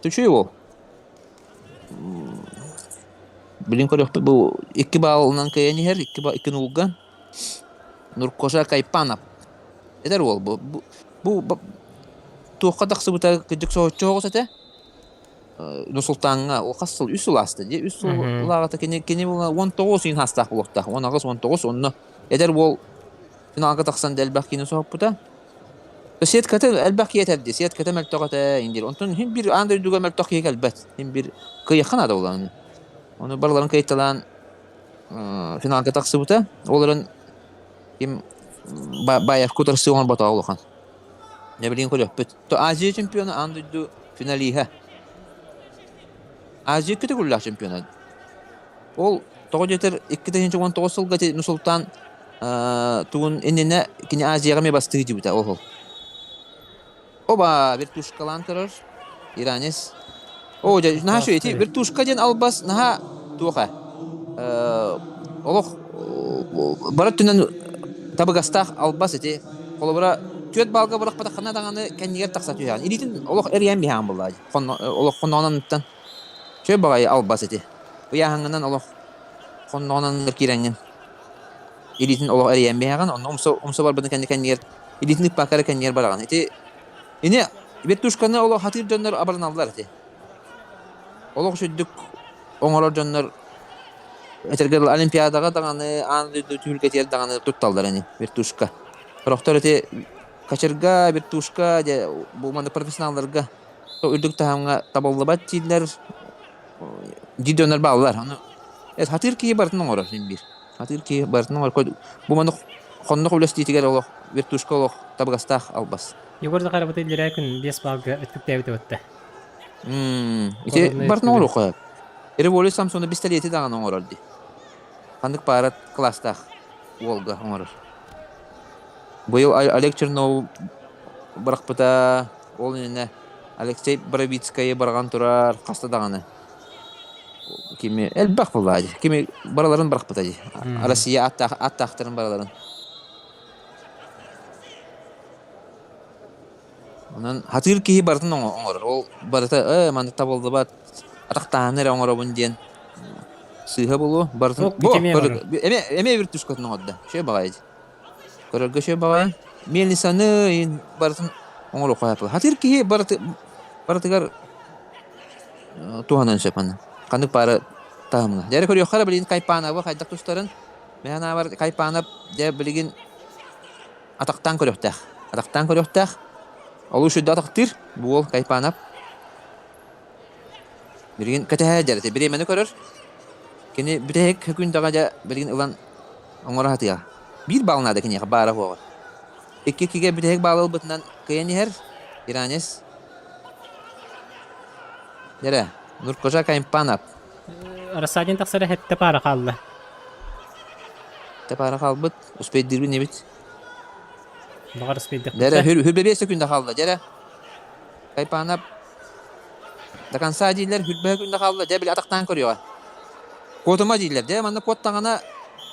Үчүгэй уол. Билин көрүөхпүт бу икки баалынан кыайан иһэр, икки, икки нулга. Нуркожа Кайпанов. Эдэр уол бу. Бу, бу туохха тахсыбыта кырдьык соһуччу соҕус этэ. Нур-Султаҥҥа ол хас сыл? Үс сыл ааста дии. Үс сыл улааҕыта кини кини 19 ыйын хаастаах буолуохтаах. 18 19 онно эдэр уол финалга тахсан да элбэх киини соһуппута. Сетката элбэх киһи этэр дии. Сетката мөлтөх этэ индир. Онтон хин бир аан дойдуга мөлтөх киһи кэлбэт. Хин бир кыайыахха наада буолан. Ону барыларын кыайталаан финалга тахсыбыта. Ол эрэн ким Баев кутарсыы оҥорботоҕо улахан. Дьэ билигин көрүөхпүт. Азия чемпиона аан дойду финалиһа. Азия икки төгүллээх чемпиона. Ол тоҕо диэтэр 2019 сылга ити Нурсултан тугун иннинэ кини Азияҕа эмиэ бастыы дьибитэ ол. Оба вертушкалаан көрөр иранец. О, дьэ, наһаа үчүгэй ити вертушка диэн албас наһаа туох ээ олох бары өттүнэн табыгастаах албас ити. Холобура, түөрт баалга бырахпатаххына даҕаны кэннигэр тахса түһэҕин. Илиитин олох эрийэн биһэҕин буоллаҕа дии. Олох хонноҕунан Үчүгэй баҕайы албас ити. Ыйааһыҥҥынан олох хонноҕунан киирэҥҥин илиитин олох эрийэн биһэҕин, онно умса, умса барбытын кэннэ кэннигэр илиитин ыппакка эрэ кэннигэр бараҕын. Ити ини вертушканы олох хатыыр дьоннор абарыналлар ити. Олох үчүгдүк оҥорор дьоннор этэргэ дылы Олимпиадаҕа даҕаны, аан дойду түһүлгэтигэр даҕаны тутталлар ини вертушка. Сорохтор ити кочерга, вертушка дьэ бу маннык профессионалларга үрдүк таһымҥа табыллыбат дииллэр, диир дьоннор бааллар. Ону хатыыр киһи барытын оҥорор син биир. Хатыыр киһи барытын оҥорор. Бу маннык хоннох үлэстиитигэр олох вертушка олох табыгастаах албас. Егор Захаров иллэрээ күн биэс балга өттүктээбит эбитте. Ити барытын оҥоруохха. Революция Самсона пистолети даҕаны оҥорор дии. Ханнык паарат класстаах уолга оҥорор. Быйыл Олег Чернов бырахпыта, ол иннинэ Алексей Боровицкайы быраҕан турар хаста даҕаны. Кими элбэх буоллаҕа дии. Кими барыларын бырахпыта дии. Россия аттаах аттаахтарын барыларын. Онон хатыыр киһи барытын оҥорор. Ол барыта ээ маннык табыллыбат, атахтааһыны эрэ оҥоробун диэн сыыһа буолуо. Барытын бу эмиэ эмиэ вертушкатын оҥордо. Үчүгэй баҕайы дии. Көрөргө үчүгэй баҕайы. Мельницаны барытын оҥоруохха сөп. Хатыыр киһи барыты барытыгар туһанан сөп аны. Ханнык баары таһымҥа. Дьэ эрэ көрүөххэ эрэ билигин Кайпанабы хайдах тустарын. Мин санаабар Кайпанов дьэ билигин атахтаан көрүөхтээх. Атахтаан көрүөхтээх. Олус үчүгэй атахтыыр бу уол Кайпанов. Билигин кэтэһэ дьэрэтэ бириэмэни көрөр. Кини бүтэһик күндэҕэ дьэ билигин ылан оҥоро сатыаҕа. Биир баал наада киниэхэ баара суоҕа. Икки иккигэ бүтэһик баал ылбытынан кыайан иһэр. Иранец. Дьэрэ, Нуркожа Каймпанов. Рассадин тахсара хэттэ паара хаалла. Хэттэ паара хаалбыт. Успейдиирбин эбит. Баҕар успейдиэхпит. Дьэрэ, хүрбэбиэс секунда хаалла. Дьэрэ. Кайпанов до конца дииллэр, хүрбэһэ күндэ хаалла, дьэ били атахтаан көрүөҕэ. Куотума дииллэр, дьэ манна куоттаҕына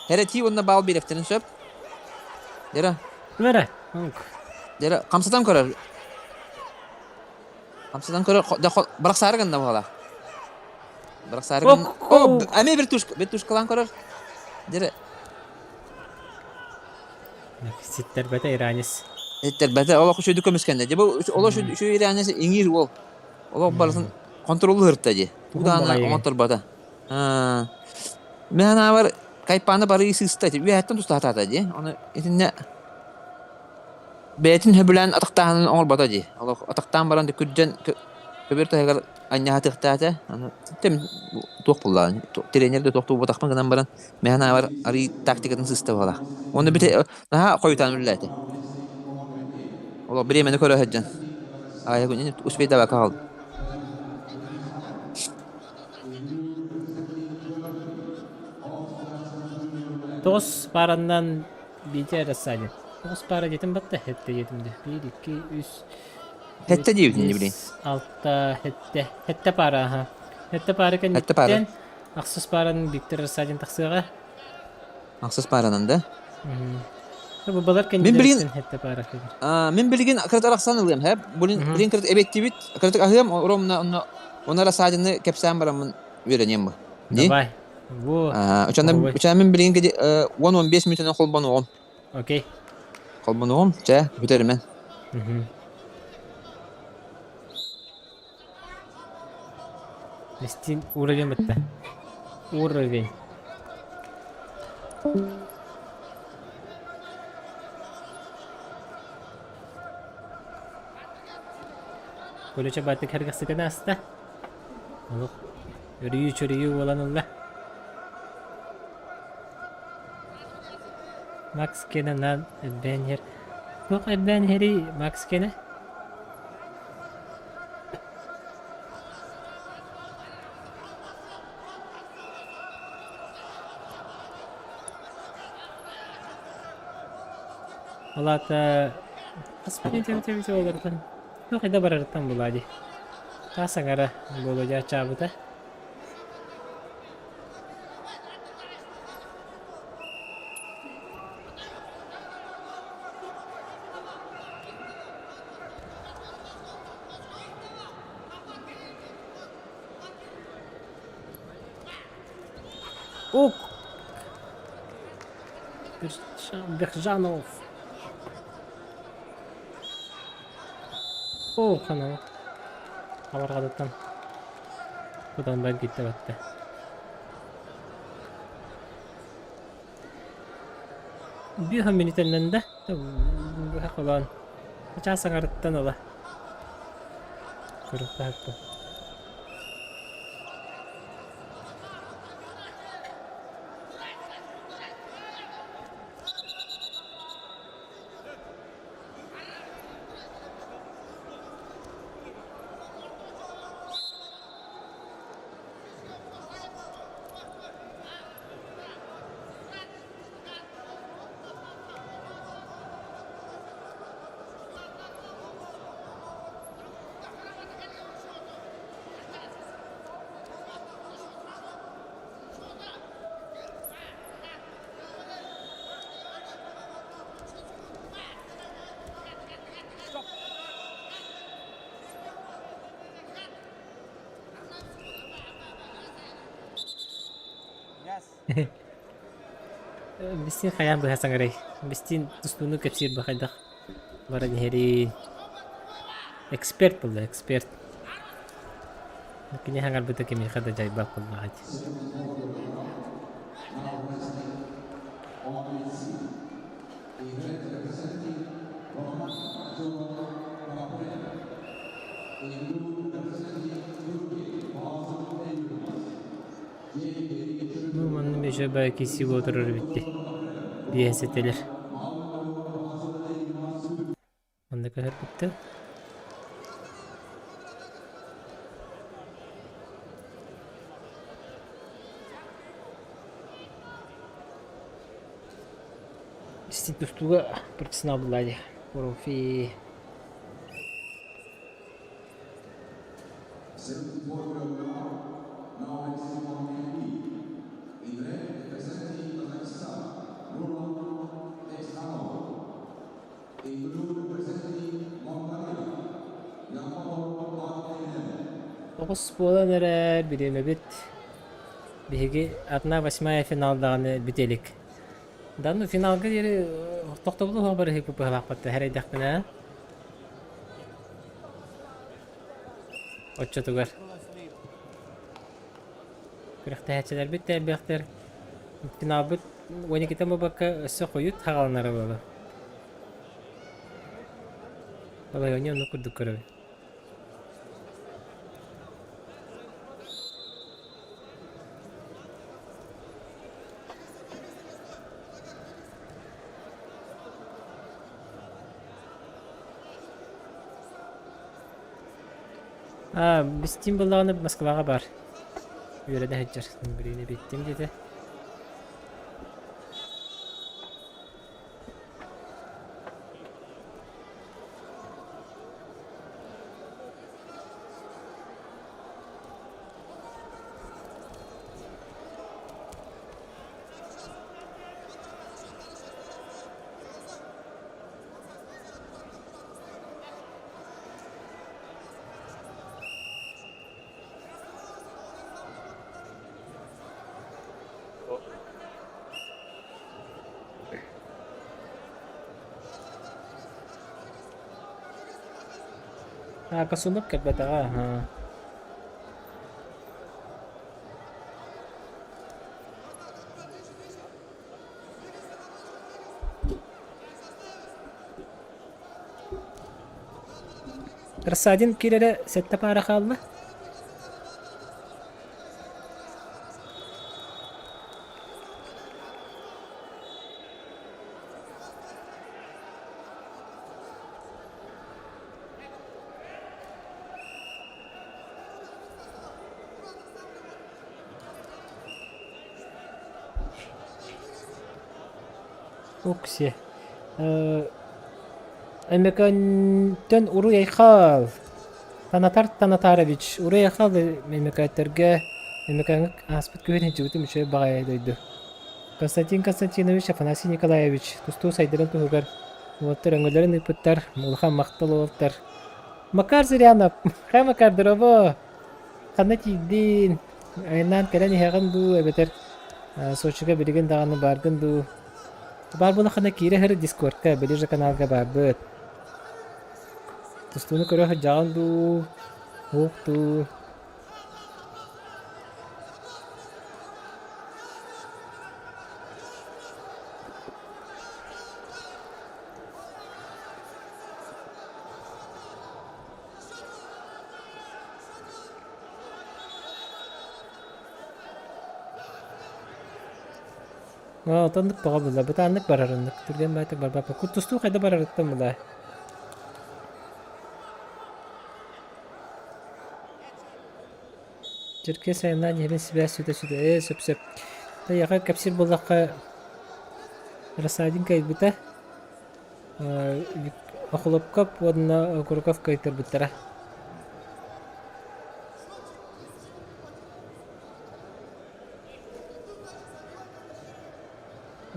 эрэтии уонна баал биэрэхтэрин сөп. Дьэрэ. Эрэ. Дьэрэ, хамсатан көрөр. Хамсатан көрөр, бырахсаары гынна буолаа. Бырахсаары гынна. О, эмиэ вертушка, вертушкалаан көрөр. Дьэрэ. Ситтэрбэтэ иранец. Эттербэтэ олох үчүгэй көмүскэннэ. Дьэ бу олох үчүгэй ирээнэ иҥиир уол. Олох барытын контроллуһурта дии. Тугу Уһун даҕаны баҕайы. оҥотторбото. Мин санаабар Кайпааны барыы сыыста ити үөһэттэн тустаатаата дии. Ону итиннэ бэйэтин сөбүлээн атахтааһынын оҥорбото дии. Олох атахтаан баран күрдьэн көбүөр таһыгар анньаһатыахтаата. Аны туох буллаҕын тренер да туох туолбатахпын гынан баран мин санаабар арыый тактикатын сыыста быһыылаах. Уонна бити наһаа хойутаан үлэлээтэ. Олох бириэмэни көрө сылдьан. Аҕыйах күн успейдабакка хаалдым. Тоҕус паараннан Витя Рассадин. Тоҕус паара диэтим батта, сэттэ диэтим дии. Биир, икки, үс, Сэттэ диэбитин биэс, билигин. алта, сэттэ. Сэттэ паара, аха. Сэттэ паара Сэттэ паара. кэнниттэн ахсыс пааранан Виктор Рассадин тахсыаҕа. Ахсыс пааранан да? Бу балар Мин билигин кэннилэриттэн сэттэ паара кэлэр. Мин билигин кыратык арахсан ылыам, һэ? Билин кыратык эбиэттибит, кыратык аһыам, ровно онно онно Рассадины кэпсээн бараммын үөрэниэм бу. Дии? Давай. Во. Уча мин билигин 10-15 мүнүүтэнэн холбонуоҕум. Окей. Холбонуоҕум, чэ, бүтэримэн. Местин уровень бытта. Уровень. Колюча баттык хэргэхситэн ааста. Олох өрүйүү-чөрүйүү буолан ылла. Макс кэнэ наан элбээн иһэр. Туох элбээн иһэрий Макс кэнэ? Ол аата хас билиитэ олордон туох идэ барарыттан булаа дии. Таас аҥара Болодьа аччаабыта. Ук! Бехжанов. Оо, ханан. Хабарҕатыттан тутан баргитте батта. Биэһэ мүнүүтэннэн да быһа холоон чаас аҥарыттан ыла көрүөхтээхпин. Бистин хайаан быһа саҥарай? Бистин тустууну кэпсиир бу хайдах баран иһэрий? Эксперт буолла, эксперт. Кини хаҥарбыта кимиэхэ да дьайбат буоллаҕа дии. Ну, манна Миша кисигэ отырор эбит дии. Биэһэ сэтэлэр. Манна көһөрбүттэр. Тустууга профессионал буолла дии. Профи. Оҕус буолан эрэр бириэмэбит биһиги одна восьмая финал даҕаны бүтэ илик. Да, ну финалга диэри тохтобулу суох барыһыыппыт быһалаахпыт эрэйдэхпинэ. Оччотугар. Күрэхтэһээччилэрбит да элбэхтэр. Финалбыт 12 буолбакка өссө хойут хааланара буолуо. Балайони оннук курдук көрөбүн. А, бистим буллаҕына Москваҕа бар. Үөрэнэ сылдьар. Билигин эбиттим диэтэ. Косунов кэлбэтэҕэ аһаа. Рассадин киирэрэ сэттэ паара хаалла. Укси. Өймөкөөнтөн Уруй Айхал Танатар Танатарович Уруй Айхал Өймөкөөттөргө Өймөкөөҥҥө ааспыт күһүн илдьибитим үчүгэй баҕайы дойду. Константин Константинович Афанасий Николаевич тустуу сайдарын туһугар уолаттар өҥөлөрүн ыыппыттар, улахан махтал уолаттар. Макар Зырянов, хай Макар, дорообо! Ханна тиийдин? Айаннаан кэлэн иһэҕин дуу, эбэтэр Сочига билигин даҕаны бааргын дуу? Баар буоллаххына киирэ сырыт Дискордка, Ближе каналга баарбыт. Тустууну көрө сылдьаҕын дуу, уох дуу? Оннук тоҕо буолла? Бытааннык барар оннук. Түргэн баайтык барбаппын. Куттустуу хайда барарыттан була. Черкес айаннаан иһэрин сибээс сүтэ-сүтэ ээ сөп-сөп. Тайаҕа кэпсиир буоллахха Рассадин кыайбыта. Охлопков уонна Окуроков кыайтарбыттара.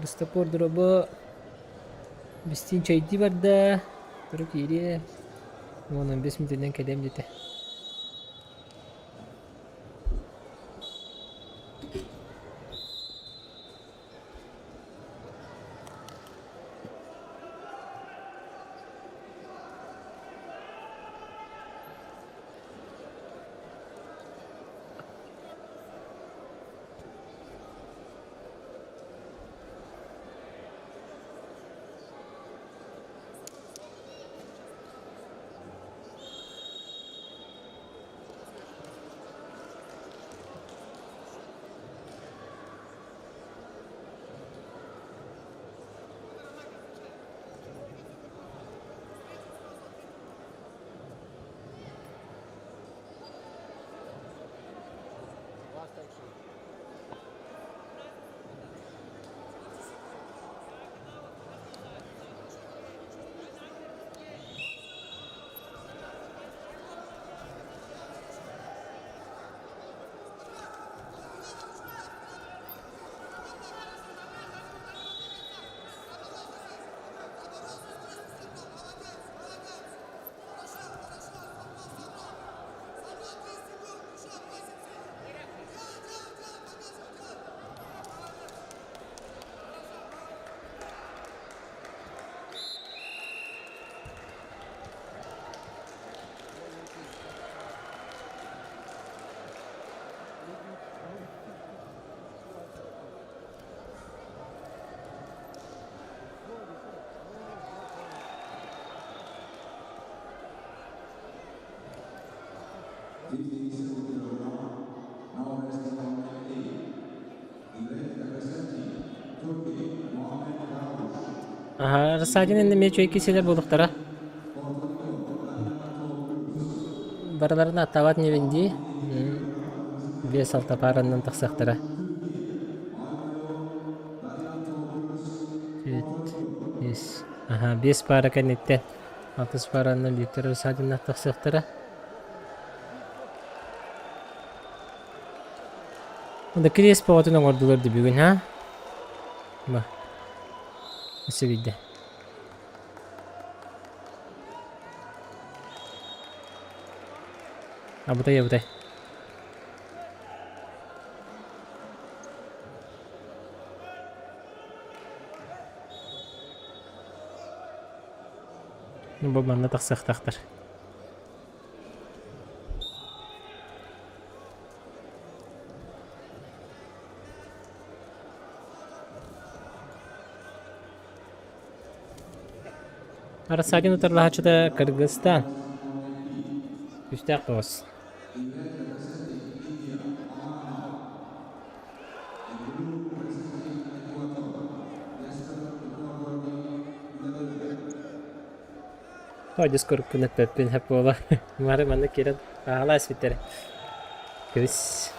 Христофор дробо бистиин чэйдии барда, тура киириэ, 15 мүнүүтэнэн кэлиэм диэтэ. Аха, Рассадин иннэ эмиэ үчүгэй киселер буолуохтара. Барыларын аттаабат инибин дии. 5-6 пааранан тахсыахтара. Биэс. Аха, 5 паара кэнниттэн 6 пааранан Виктор Рассадиннар тахсыахтара. Да кириэс бөҕөтүн оҥордулар дии бүгүн, ха? Ба. Өссө биирдэ. Абытай, абытай. Бу манна тахсыахтаахтар. Рассадин утарылаһааччыта Кыргызстан. Күүстээх тоҕус. Тоҕо дискоркун эппэппин сөп буола. Мары манна киирэн ааҕалаа испиттэрэ. Кэбис.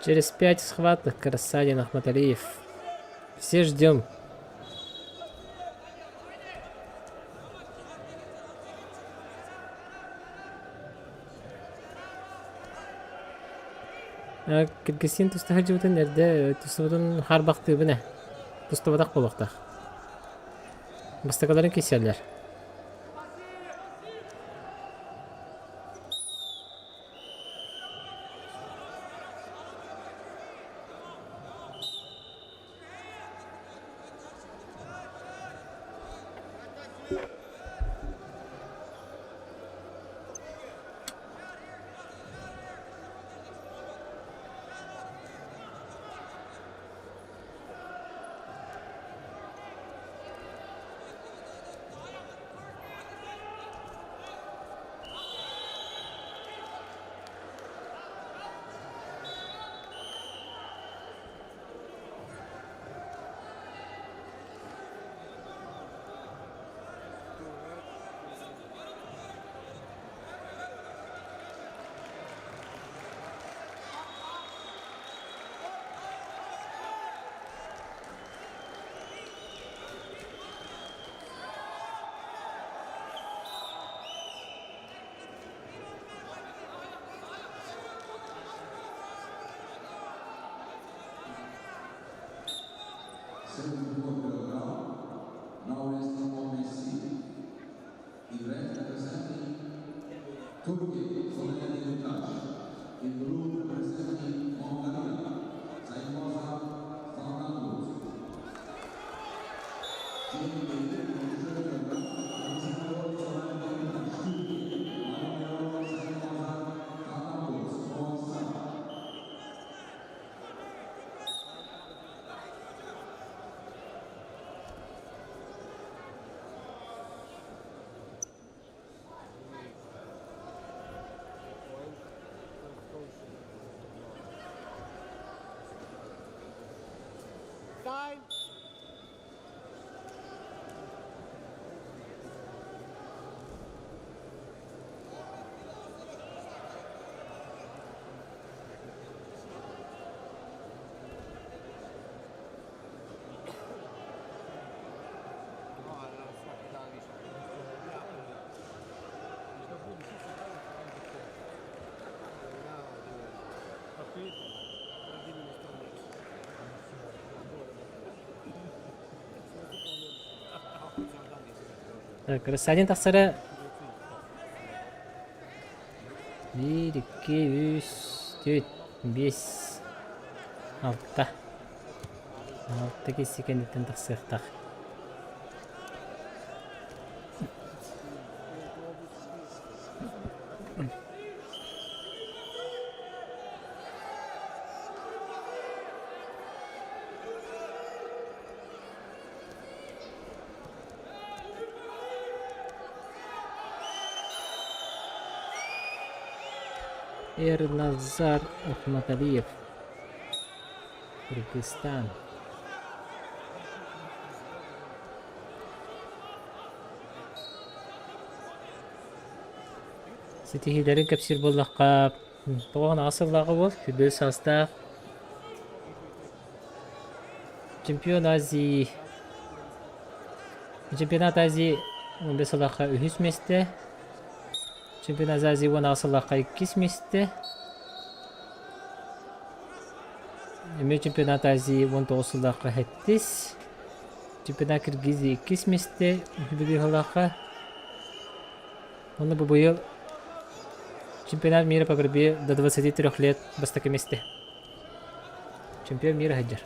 Через 5 схваток Рассадин Ахматалиев. Все ждем. Киргизстан туста сылдьыбытын эрдэ тустубутун хаарбахтыыбын ээ. Тустубатах буолуохтаах. Бастакыларын кисэллэр. Time. Так, Рассадин тахсара 1, 2, 3, 4, 5, 6. 6 киси кэнниттэн тахсыахтаах. Эрназар Ахматалиев, Кыргызстан. Ситиһиилэрин кэпсиир буоллахха, 98 сыллааҕы уол, 104 саастаах, Чемпион Азии Чемпионат Азии 15 сыллаахха үһүс миэстэ, Чемпионат Азии 16 сыллаахха иккис миэстэ, эмиэ Чемпионат Азии 19 сыллаахха сэттис, Чемпионат Киргизии иккис миэстэ Бүлүү Уонна бу быйыл Чемпионат мира по борьбе до 23 лет бастакы миэстэ. Чемпион мира сылдьар.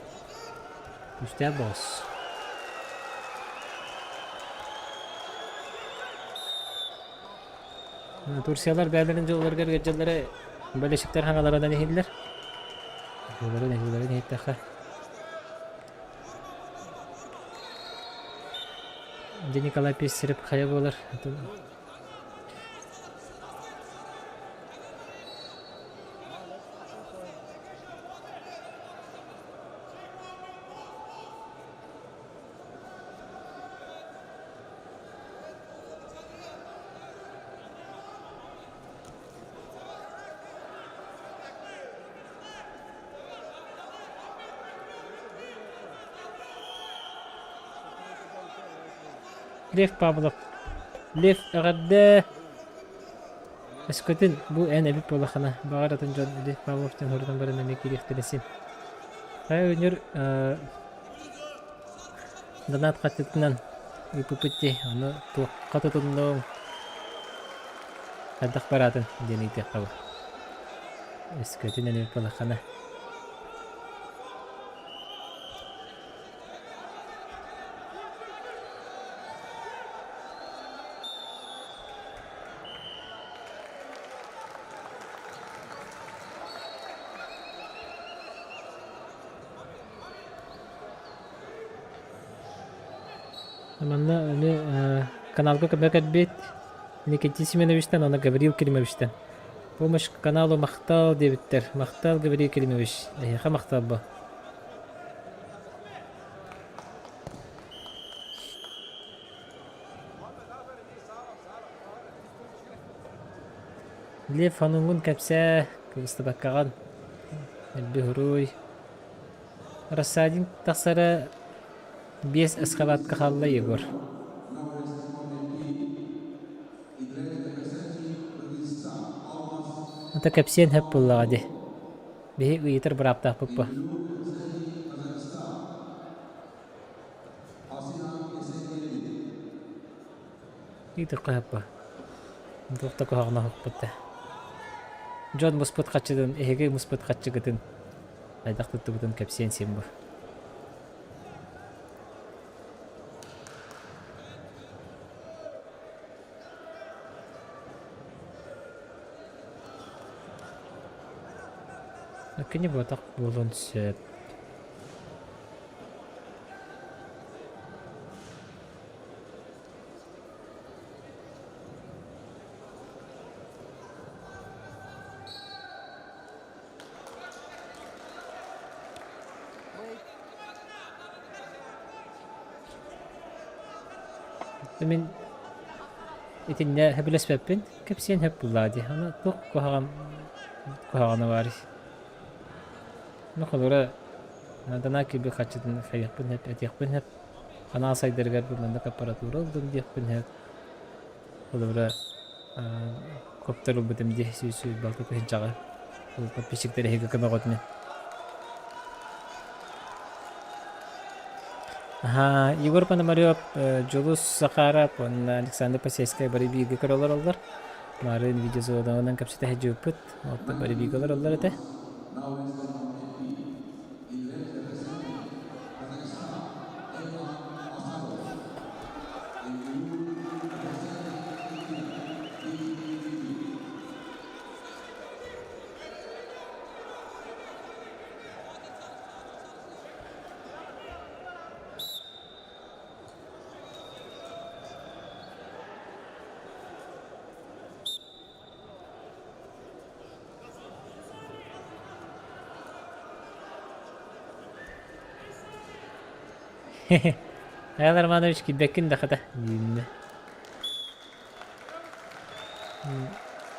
Күүстээх бөҕөс. Турциялар бэйэлэрин дьылларыгар ыалдьаллара болельщиктар хаҥаларынан иһиллэр. Ыһыыларын ыһыыларын иһиттэххэ. Дьэ Николай Пестерев хайа буолар? Лев Павлов Лев эҕэрдээ Өскөтүн бу эн эбит буоллаххына, баҕар атын дьон Лев Павлов диэн хорутан баран эмиэ киириэхтэрин син. Хайа өнөр донат хаттытынан ыыппыппыт дии, ону туохха тутуннуҥ, хайдах бараатын диэн ыйытыахха бу. Өскөтүн эн эбит буоллаххына. Манна эмиэ каналга көмө кэлбит Никитин Семеновичтан уонна Гаврил Климовичтан. Помощь каналу махтал диэбиттэр. Махтал Гаврил Климович. Эһиэхэ махтал бу. Лев хонуҥҥун кэпсээ, кыбыстыбаккаҕын. Элби уруй. Рассадин тахсара биэс эскалатка хаалла Егор. Ата кэпсиэн сөп буоллаҕа дии. Биһи ыйытар бырааптаахпыт буо. Ыйытыахха сөп буо. Туох да куһаҕана оһохпут да. Дьон муспут хаччытын, эһиги муспут хаччыгытын хайдах туттубутун кэпсиэн син бу. Кини буотах буолуон сөп. Мин итиннэ сөбүлэспэппин, кэпсиэн сөп буоллаҕа дии. Аны туох куһаҕан куһаҕана баарый? Ну, холобура, Дана киирбит харчытын хайыахпын сөп, этиэхпин сөп. Ханаал сайдарыгар бу маннык аппаратура ыллым диэхпин сөп. Холобура, коптер ылбытым дии 126 тыһыынчаҕа. Ол подписчиктар эһиги көмөҕүтүнэн. Аһаа, Егор Пономарев, Дьулус Захаров уонна Александр Посельскай бары бииргэ көрө олороллор. Марын видеозонаҕынан кэпсэтэ сылдьыбыппыт. Оттон бары бииргэ олороллор этэ. Айал Романович киирбэккин да хата дииннэ.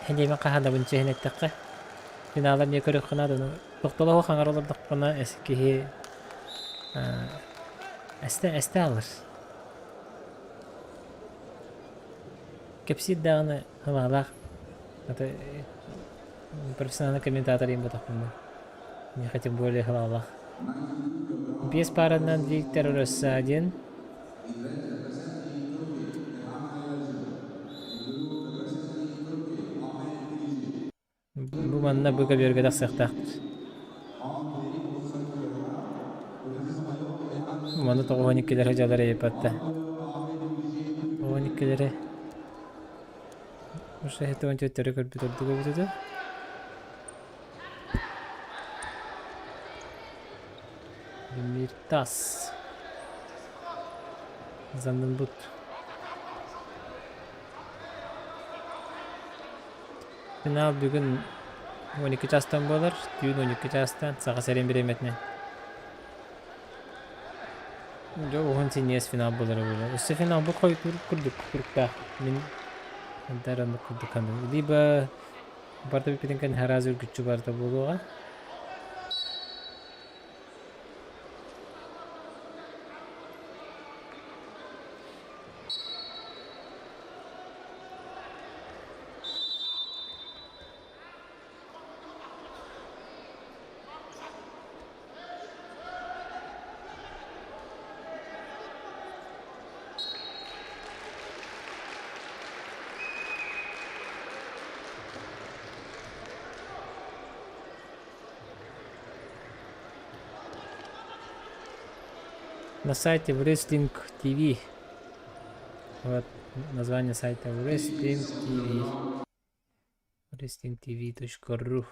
Эдиэмэ хаһаанабын чиһин эттэххэ финалар эмиэ көрүөххэ наада ону тохтолоһу хаҥар олордохпуна эс киһи эстэ эстэ алар кэпсиир даҕаны санаалаах это профессиональный комментатор им ботахпын миэхэ тем более санаалаах биэс пааранан Виктор Рассадин Бу манна бу көбүөргэ тахсыахтаахтар. Маны тоҕуһун иккилэрэ дьалар эйипатта. Тоҕуһун иккилэрэ Уже это төттөрү көрбүт ордук эбит этэ. Демиртас. Заннынбут. Финал бүгүн 12 чаастан буолар, түүн 12 чаастан Саха сирин бириэмэтинэн. Дьэ уһун синньигэс финал буолара буолуо. Өссө финалбыт хойутуур курдук туруктаах. Мин антар оннук курдук саныыбын. Либо барыта бүппүтүн кэннэ араас үргүччү барыта буолуоҕа. На сайте Wrestling TV. Вот название сайта Wrestling TV. WrestlingTV.ru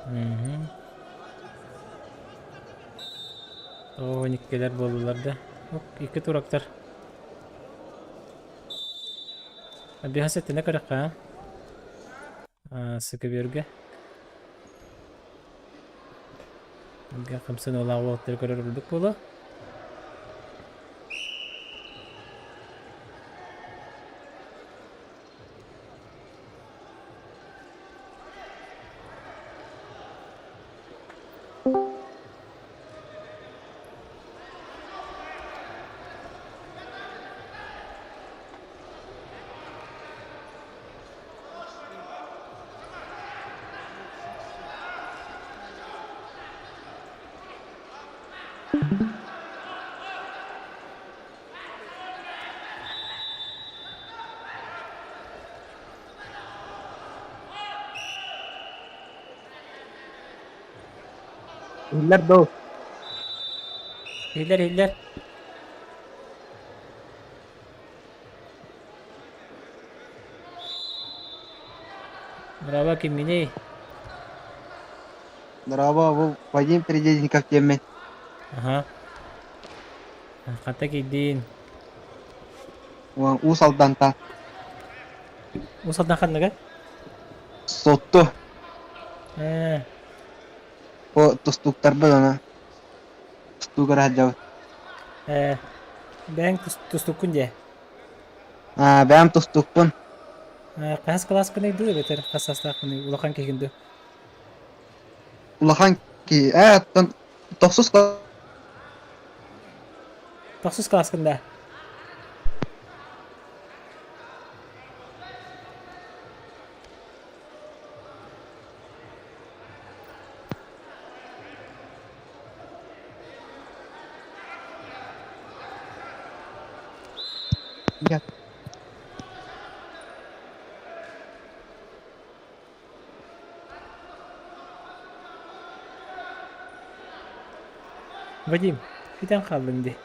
Мгм. Оо, никкилэр буоллулар да. Икки турактар. Абиһа сэттэнэ көрөххө, а? Сыкыбүөргэ. Хамсын олаах уолаттары көрөр ордук буолуо. Иһиллэр дуу? Иһиллэр, иһиллэр. Браво, кимминий? Браво, бу Вадим Передельников диэммин. Аха. Хата кийдиин. Уус Алданта. Уус Алдан ханныга? Сотту. Ээ. Бу тустууктарбыт аны. Тустуугар сылдьабыт. Ээ. Бэйэҥ тустуккун дии. Аа, бэйэм тустукпун. Хаһыс кылааскыный дуу эбэтэр хас саастааххыный улахан киһигин дуу? Улахан киһи. Ээ, оттон тохсус. Тохсус класскын да? Нет. Вадим, китен хааллыҥ дии.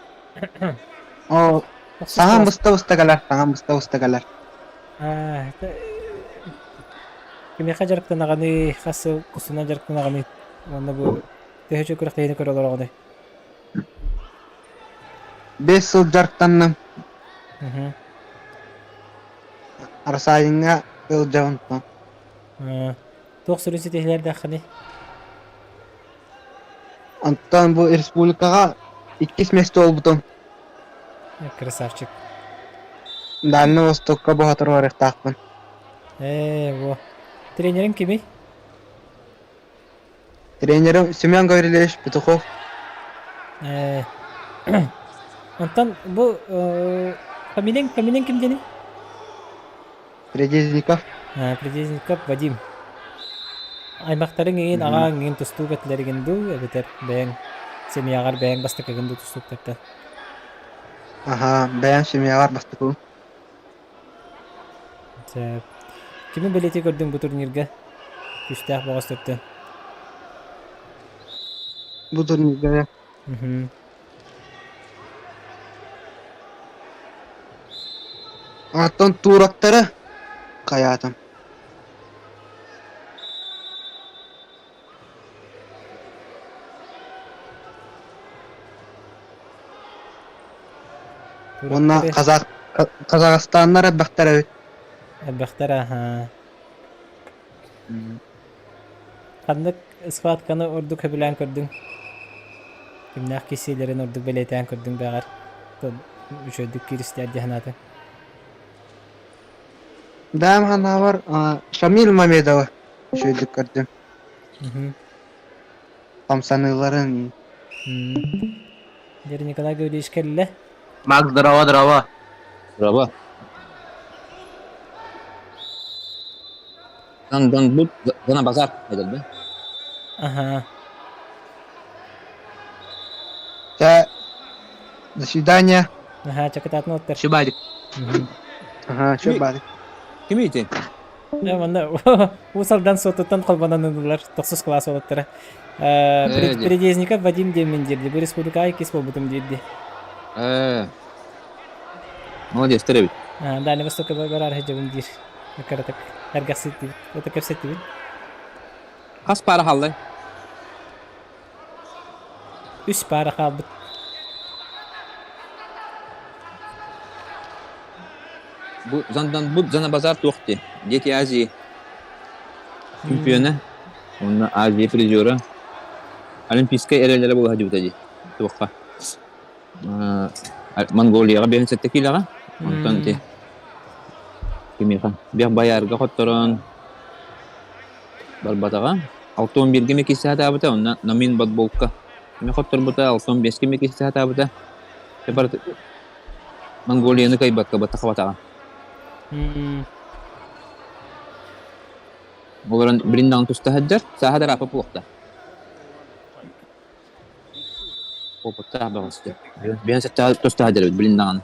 О, Тохсус саҥам класс. быста-быста кэлэр, саҥам быста-быста кэлэр. Аа, кимиэхэ дьарыктанаҕыный, хас сыл устунан дьарыктанаҕыный уонна бу төһө күрэхтэһиини көрө олороҕунуй? 5 сыл дьарыктанным. Мгм. Арасаайыҥҥа ыалдьабын. Аа, туох сүрүн ситиһиилэрдээххиний? Онтон бу республикаҕа иккис миэстэ буолбутум. Красавчик. Дальнай Востокка буһатар барыахтаахпын. Ээ, во. Тренериҥ кимий? Тренерим Семен Гаврильевич Петухов. Ээ. Онтон бу фамилияҥ, фамилияҥ ким диэний? Придезников. Придезников Вадим. Аймахтарыҥ иҥин, аҕаҥ иҥин тустуук этилэригин дуу, эбэтэр бэйэҥ семьяҕар бэйэҥ бастакыгын дуу тустууктартан? Аһаа, бэйэм семьяҕар бастакыбын. Сөп. Кими бэлиэтии көрдүҥ бу турнирга? Күүстээх бөҕөс төртөн. Бу турнирга Мгм. Оттон туурактары хайаатым. Уонна Туурактары Казах Казахстаннар элбэхтэр эбит. элбэхтэр аһаа. Ханнык схватканы ордук сөбүлээн көрдүҥ? Кимнээх киссиэлэрин ордук бэлиэтээн көрдүҥ бэҕэр? Үчүгэйдик кииристэр дии санаатыҥ. Бэйэм санаабар Шамиль Мамедова үчүгэйдик көрдүм. Хамсаныыларын Дьэ, Николай Гаврильевич кэллэ. Макс, здорово, здорово. Здорово. Дон бут гына базар эдэлбэ. Ага. Чэ, до свидания. Ага, чакытаатын оттар. Шибадик. Ага, шибадик. Ким ити? Манна Уус Алдан суотуттан холбонон ыллылар тохсус класс уолаттара. Передезников Вадим диэммин диирди. Бу республикаҕа иккис буолбутум диирди. Молодец, эбит. Дальний Востокка барар сылдьабын диир. Кыратык эргэхситтибит, это кэпсэттибит. Хас пара хааллай? Үс пара хаалбыт. Бу зандан бу Занабазар туох дии? Дети Азии чемпиона, уонна Азия призера, Олимпийскай эрэллэрэ буола сылдьыбыта дии. Туохха? Монголияҕа 57 киилэҕэ, онтон ити кимиэхэ биэх Байаарга хотторон барбатаҕа. 61 кими киирсэ сатаабыта, онно Номин Ботболка кими хотторбута, 65 кими киирсэ сатаабыта. Монголияны кыайбакка баттахабатаҕа. Олорон билин даҕаны туста сылдьар, сааһа да ырааппа буолуохта. Опыттаах бөҕөстө. Биһэн сэттэҕэ туста сылдьар эбит билин даҕаны.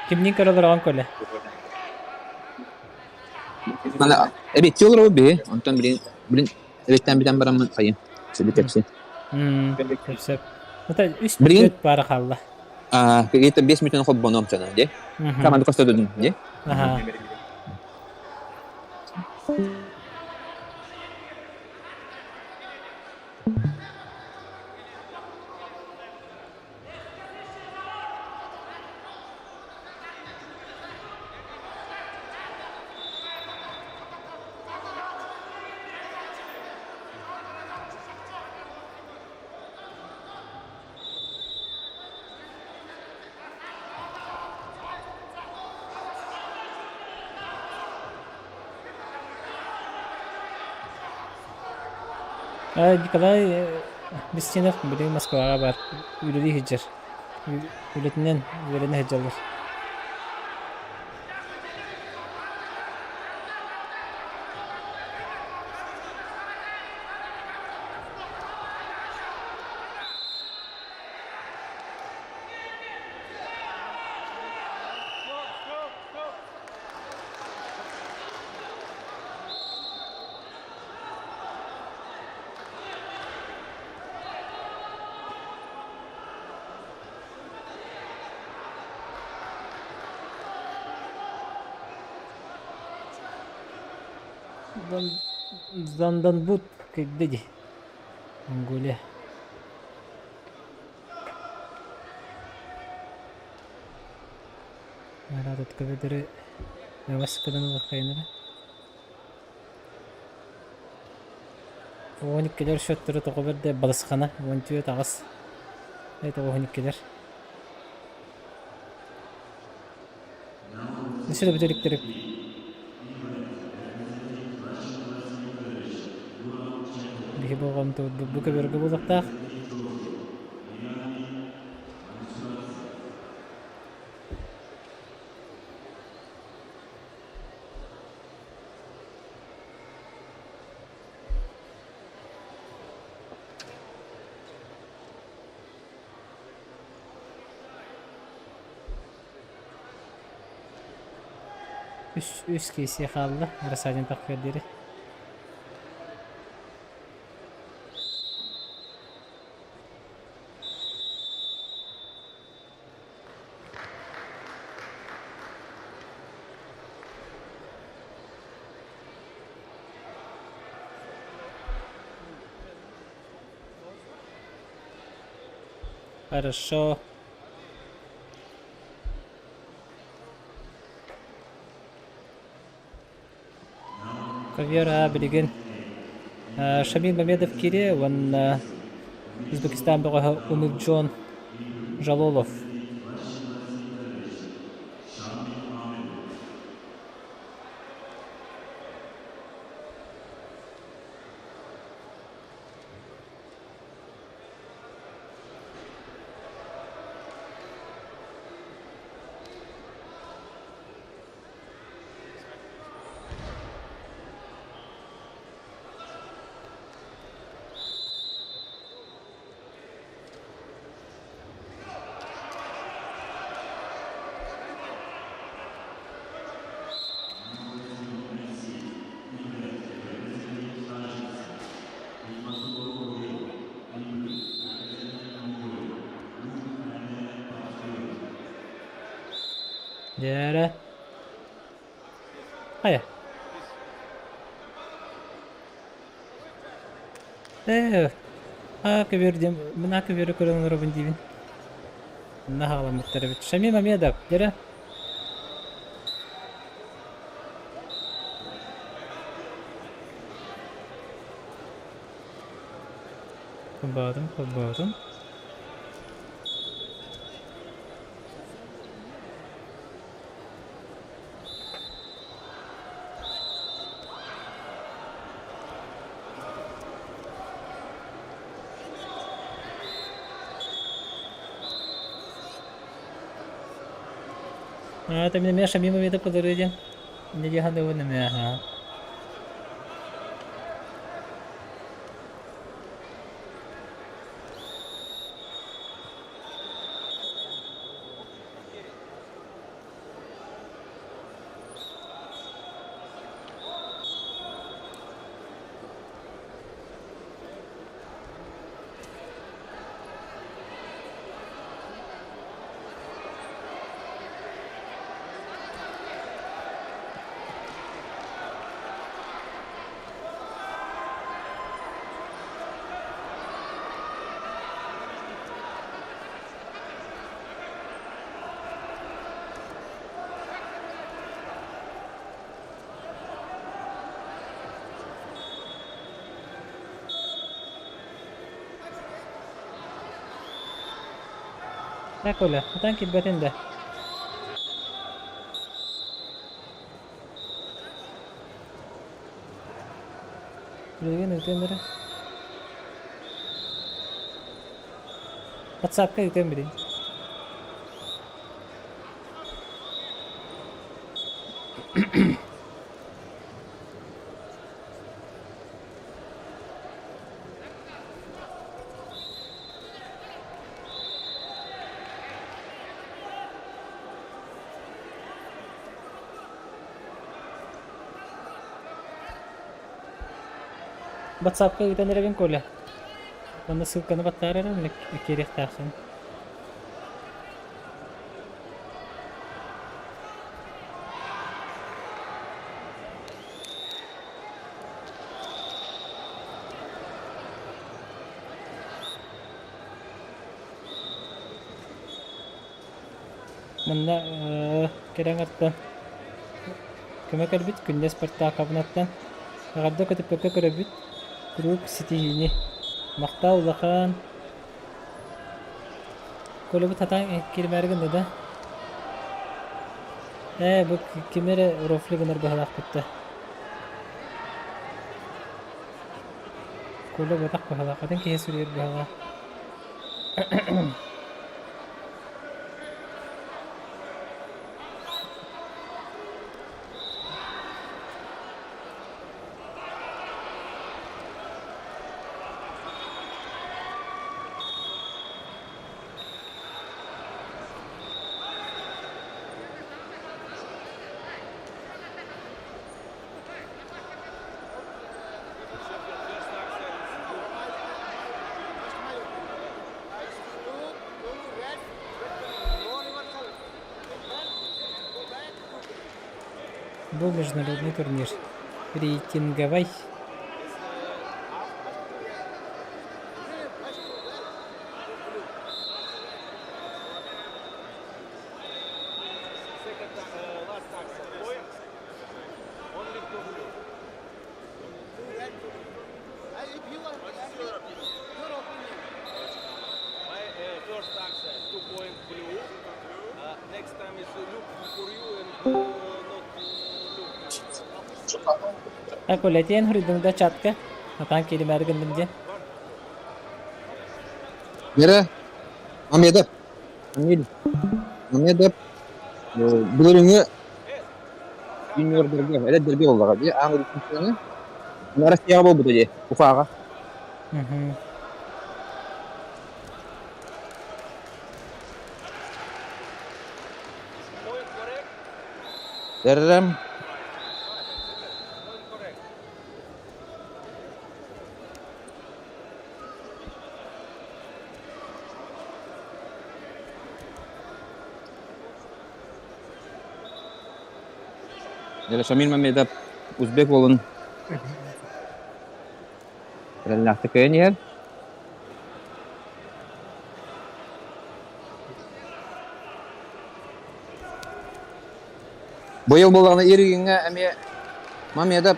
Кимниин көрө олороҕун көлө? Мана эбиттии олоробут биһи, онтон билин билин эбиттэн бүтэн бараммын хайын сиби кэпсин. Сөп. Это үс Билигин бүт баара хаалла. а какие-то 5 мүтөн холбонуом сана де. Каманды костодудун де. Аха. Николай Бестинов билигин Москваҕа баар, үлэлии сылдьар. Үлэтинэн үөрэнэ сылдьаллар. Стоп, стоп, стоп. Занданбут кыйда дии Монголия. Нараадат көбөдөрү өҥөс гынан ылыаххайынара. 12-лэр счеттары тоҕо бэрдэ балысхана 14 8 это 12-лэр. Несүлэ бүтэликтери. Биһи болҕомтобут бу көбөргө буолуохтаах. Үс, үс киһи хаалла, Рассадин таххыар диэри. Хорошо. Ковера билигин Шамил Мамедов киириэ уонна Узбекистан бөҕөһө Умилджон Жалолов. Дьээрэ. Хайа. Ээ, аа көбүөр диэн, мин аа көбүөрү көрөн олоробун диибин. Онно хаҕаламмыттар эбит. Шамил Мамедов, дьэрэ. Холбоотум, холбоотум. Аа, это мин эмиэ Шамил Мамедов кытары диэн. Инньэ дии саныыбын эмиэ, аһаа. Так, Оля, хатан киирбэтин да. Билигин ыытыан эрэ. WhatsApp-ка ыытыам билин. Ватсапка ыытан эрэбин Коля. Онно ссылканы баттаар эрэ, киириэхтээххин. Манна Кэрэҥ-аттан көмө кэлбит Күндэ Спартаковнаттан эҕэрдэ көтүппэккэ көрөбүт, куруук ситиһиини. Махтал улахан. Колябыт сатаан киирмээри гынна да? Ээ, бу кими эрэ рофли гынар быһалаахпыт да. Коля батах быһалаах, атын киһи суруйар быһалаах. Бу международный турнир. Рейтинговай. Так, Олетиэн хоруйдуҥ да чатка? Атаан кииримээри гынным диэн. Мира, Мамедов. Амиль. Мамедов. Былырыҥҥы юниордарга эдэрдэргэ буоллаҕа дии аан дойду чемпиона. Россияҕа буолбута дии Уфаҕа. Дэррэм. Шамиль Мамедов узбек уолун эрэллээхтик кыайан иһэр. Быйыл буоллаҕына Иргиҥҥэ эмиэ Мамедов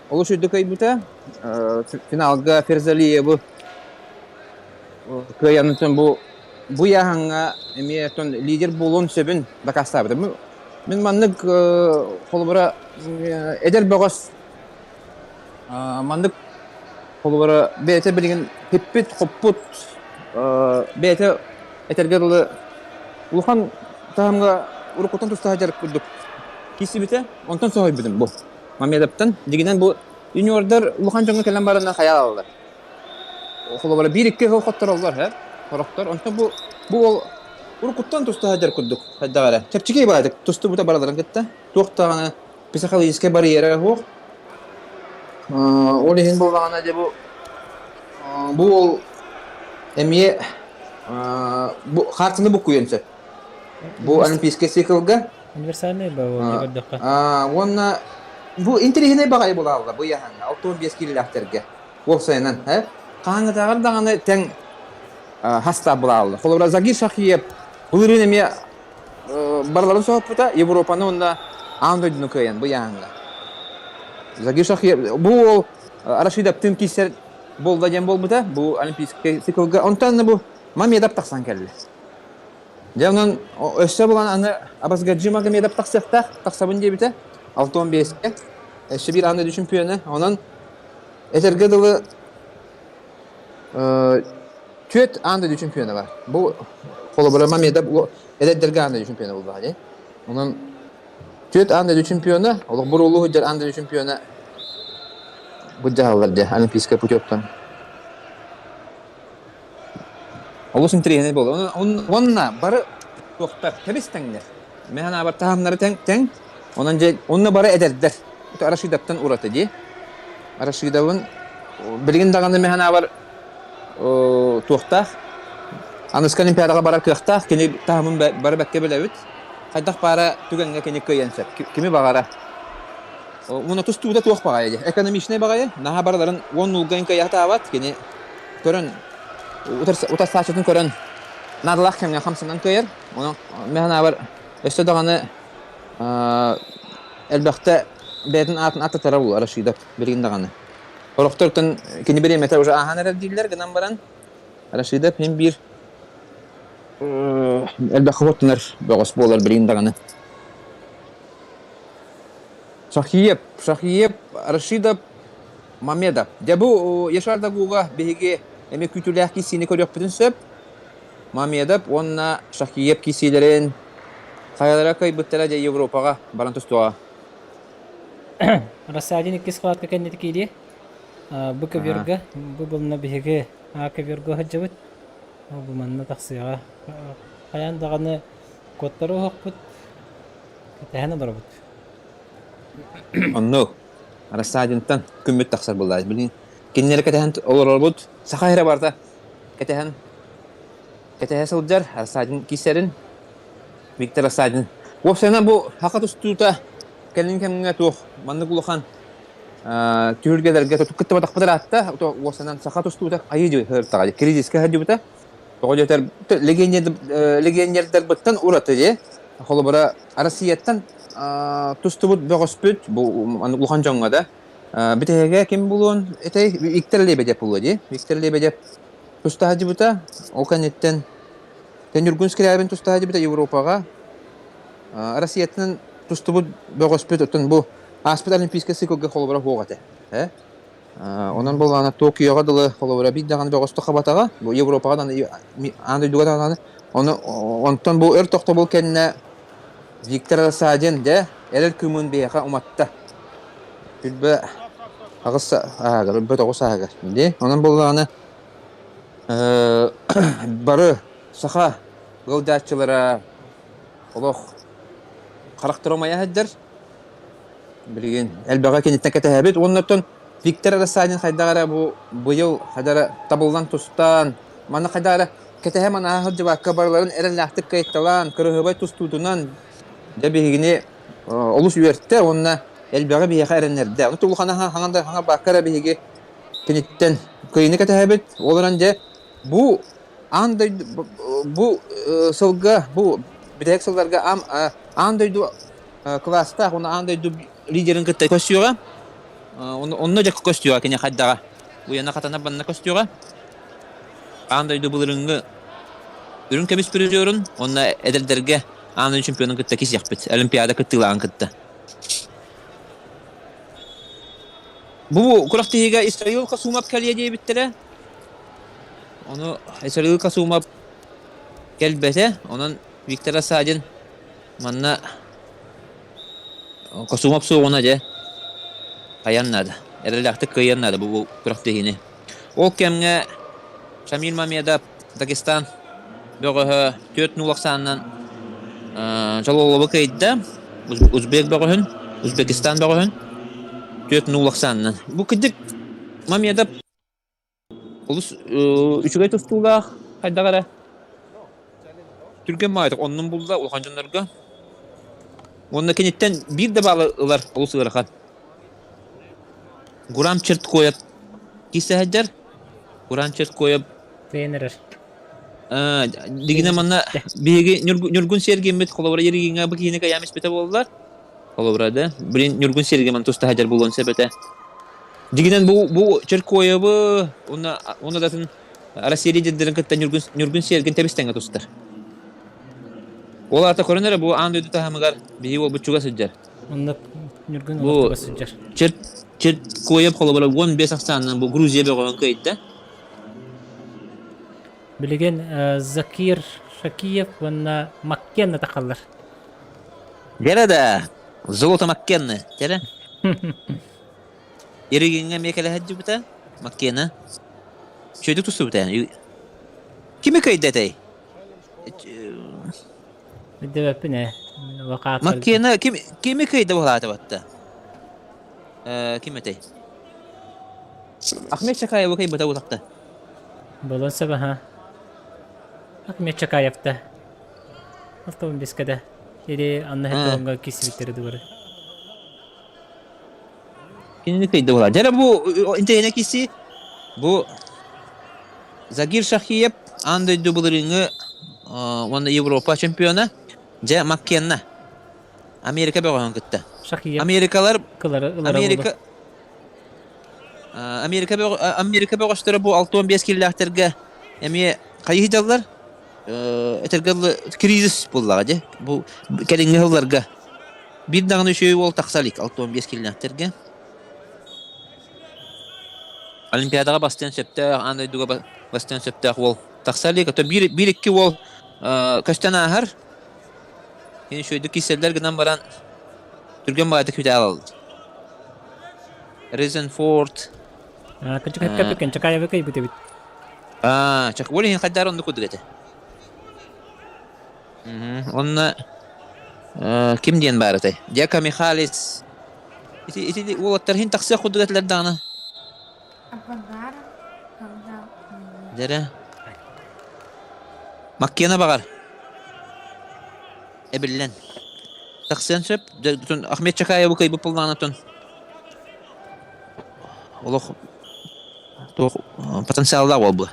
олус үрдүк кыайбыта. Финалга Ферзалиевы кыайан бу бу ыйааһыҥҥа эмиэ оттон лидер буолуон сөбүн дакаастаабыта. Мин маннык холобура эдэр бөҕөс маннык холобура бэйэтэ билигин хиппит-хоппут бэйэтэ этэргэ дылы улахан таһымҥа уруккуттан туста сылдьар курдук киирсибитэ. Онтон соһуйбутум бу. Мамедовтан. Дьиҥинэн бу юниордар улахан дьоҥҥо кэлэн бараннар хайаалаллар. Холобура биир-икки сыл хоттороллор һэ, сорохтор. Онтон бу бу уол уруккуттан туста сылдьар курдук хайдах эрэ. Чэпчэки баҕайытык тустубута барыларын кытта. Туох даҕаны психологическай барьера суох. Ол иһин буоллаҕына дьэ бу бу уол эмиэ бу хаартыны буккуйуон сөп. Бу олимпийскай циклга Универсальный ба көрдөххө. Уонна бу интэриэһинэй баҕайы буолааллар бу ыйааһыҥҥа 65 киилэлээхтэргэ. Уопсайынан, э? Хаһааҥҥытааҕар даҕаны тэҥ хастаах булааллар. Холобура, Загир Шахиев былырыын эмиэ барыларын соһуппута, Европаны уонна аан дойдуну кыайан бу ыйааһыҥҥа. Загир Шахиев бу уол Рашидовтыын киирсэр буолла диэн буолбута, бу олимпийскай циклга. Онтон бу Мамедов тахсан кэллэ. Дьэ онон өссө булан аны Абасгаджи Магомедов тахсыахтаах, тахсабын диэбитэ. 65-кэ. Өссө биир аан дойду чемпиона. Онон этэргэ дылы. Түөрт аан дойду чемпиона бар. Бу холобура Мамедов эдэрдэргэ аан дойду чемпиона буолбаха дии. Онон түөрт аан дойду чемпиона, олох буруулуу сылдьар аан дойду чемпиона былдьаһаллар дии олимпийскай путевтан. Олус интэриэһинэй буолла. Уонна бары туохтар тэбис тэҥнэр. Мин санаабар таһымнары тэҥ тэҥ. Онон дьэ онно бары эдэрдэр. Арашидаттан ураты дии. Арашидабын билигин даҕаны мин санаабар туохтаах аныска Олимпиадаҕа барар кыахтаах кини таһымын бары бэккэ билэбит. Хайдах баара түгэҥҥэ кини кыайан сөп. Кими баҕара. Уонна тустуута туох баҕайы дии. Экономичнай баҕайы. Наһаа барыларын уон нулга кыайа Кини көрөн утарсааччытын көрөн наадалаах кэмҥэ хамсанан кыайар. Онон мин санаабар өссө даҕаны элбэхтэ бэйэтин аатын аттатара буолар Рашидов билигин даҕаны. Сорохтортон кини бириэмэтэ уже ааһан эрэр дииллэр гынан баран Рашидов син биир элбэххэ оттунар бөҕөс буолар билигин даҕаны. Шахиев, Шахиев, Рашидов Мамедов. Дьэ бу Яшар Дагуга биһиги эмиэ күүтүүлээх киирсиини көрүөхпүтүн сөп. Мамедов уонна Шахиев киирсиилэрин хайалара кыайбыттара дьэ Европаҕа баран тустуоҕа. Рассадин иккис схватка кэннити киириэ. Бу көбүөргэ, бу булна биһиги А көбүөргэ сылдьабыт. Бу манна тахсыаҕа. Хайаан даҕаны куоттары оһохпут, кэтэһэн олоробут. Оннук. Рассадинтан күммүт тахсар буоллаҕа. Билигин кинилэри кэтэһэн олорорбут. Саха эрэ барыта кэтэһэн кэтэһэ сылдьар Рассадин киирсэрин Виктор Рассадин. Уопсайынан бу саха тустуута кэлин кэмҥэ туох маннык улахан түһүлгэлэргэ кыттыбатахпыт ыраатта. Уопсайынан саха тустуута айыы дьыһыртаҕа кризискэ сылдьыбыта. Тоҕо диэтэр легионердарбыттан ураты дии. Холобура, Россияттан тустубут бөҕөспүт бу улахан дьоҥҥо да бүтэһигэ ким булуон этэй Виктор Лебедев буолуо дии. Виктор Лебедев туста сылдьыбыта. Ол кэнниттэн Ньургун Скрябин туста сылдьыбыта Европаҕа. Россияттан тустубут бөҕөспүт оттон бу ааспыт Олимпийскай циклга холобура суох этэ. Онон буоллаҕына Токиоҕа дылы холобура биир даҕаны бөҕөстө хабатаҕа, бу Европаҕа даҕаны аан дойдуга даҕаны ону онтон бу өр тохтобул кэннэ Виктор Рассадин дьэ эрэл кыымын биһиэхэ уматта. Күлбэ аҕыс ааһыгар, өлбөт оҕус ааһыгар. Дии. Онон буоллаҕына бары саха ыалдьааччылара олох харахтара умайа сылдьар. Билигин элбэҕи киниттэн кэтэһэбит. Уонна оттон Виктор Рассадин хайдах эрэ бу быйыл хайдах эрэ табыллан тустан, манна хайдах эрэ кэтэһэ манаһа сылдьыбакка барыларын эрэллээхтик кыайталаан, кырыһыбай тустуутунан дьэ биһигини олус үөртэ уонна элбэҕи биһиэхэ эрэннэрдэ. Ону улахана хаҥан да хаҥа эрэ биһиги киниттэн кыайыыны кэтэһэбит. Ол эрэн дьэ бу аан дойду бу сылга бу бүтэһик сылларга аан дойду кылаастаах уонна аан дойду лидерин кытта көстүөҕэ. Онно дьэ көстүөҕэ кини хайдаҕа. Уйана хатана банна көстүөҕэ. Аан дойду былырыҥҥы үрүҥ көмүс призерун уонна эдэрдэргэ аан дойду чемпионун кытта кисиэхпит. Олимпиада кыттыылааҕын кытта. Бу күрэхтэһиигэ Исраил Касумов кэлиэ диэбиттэрэ. Ону Исраил Касумов кэлбэтэ. Онон Виктор Асадин Манна Косумов суоҕуна дьэ хайан наада. Эрэллээхтик кыайыан наада бу күрэхтэһиини. Ол кэмҥэ Шамиль Мамедов Дагестан бөҕөһө 4-0 ахсаанынан Чололову кыайда. Узбек бөҕөһүн, Узбекистан бөҕөһүн 4-0 ахсаанынан. Бу кырдьык Мамедов Олус үчүгэй тустуулаах хайдах эрэ түргэн баҕайытык оннун булла улахан дьоннорго. Уонна киниттэн биир да баалы ылар олус ыарахан. Гурам Черткоев киирсэ сылдьар. Гурам Черткоев Тренер. Дигинэ манна биһиги Ньургун Сергеймит холобура Еригиҥҥа бу киһини кайаам испитэ буоллар. Холобура да. Блин Ньургун Сергей ман туста сылдьар буолуон сөп этэ. Дьиҥинэн бу бу Чиркоевы уонна уонна да атын Россия лидердэрин кытта Ньургун Ньургун Сергин тэбис-тэҥҥэ тустар. Ол аата көрөн эрэ бу аан дойду таһымыгар биһиги уолбут чугас сылдьар. Оннук Ньургун Бу олох чугас сылдьар. Чир Чиркоев холобура 15 ахсаанынан бу Грузия бөҕөҕүн кыайда. Билигин Закир Шакиев уонна Маккенна тахаллар. Дьэрэ да, золото Маккенны, дьэрэ. Иригиҥҥэ эмиэ кэлэ сылдьыбыта, Маккена. Чөйдүк тустубута. Кими кыайда этэй? Өйдөбөппүн ээ. Маккена ким кими кыайда буолаата батта? Ким этэй? Ахмед Чакаевы кыайбыта утахта. Болон сөп аха. Ахмед Чакаевта. Автомобиль бискада. Или Анна Хетонга кисибиттери дугары. Кинини кыйды була. Дьэ бу интэриэһинэй киси бу Загир Шахиев аан дойду былырыыҥҥы уонна Европа чемпиона дьэ Маккенна Америка бөҕөһүн кытта. Шахиев Америкалар кылары ылара Америка Америка Америка бөҕөстөрө бу 65 киллээхтэргэ эмиэ хайыы дьаллар этэргэ кризис буоллаҕа дьэ бу кэлиҥҥи сылларга Биир даҕаны үчүгэй уол тахса илик 65 киилэлээхтэргэ. Олимпиадаҕа бастыан сөптөөх, аан дойдуга бастыан сөптөөх уол тахса илик. Ото биир, биир икки уол көстөн ааһар. Кини үчүгэйдик киирсэллэр гынан баран түргэн баҕайытык күтэ аҕалаллар. Резенфорд. Кынчыкакка Чакаевы кыйбыт эбит. Аа, чак, ол иһин хайдаар оннук курдук этэ. Онно ким диэн баар этэй? Дьяка Михалис. Ити ити уолаттар иһин тахсыах курдук этилэр даҕаны. Дьэрэ. Маккена баҕар. Эбиллэн. Тахсыан сөп. Ахмед Чакаевы кыайбыт буоллаҕына олох туох потенциаллаах уол бу.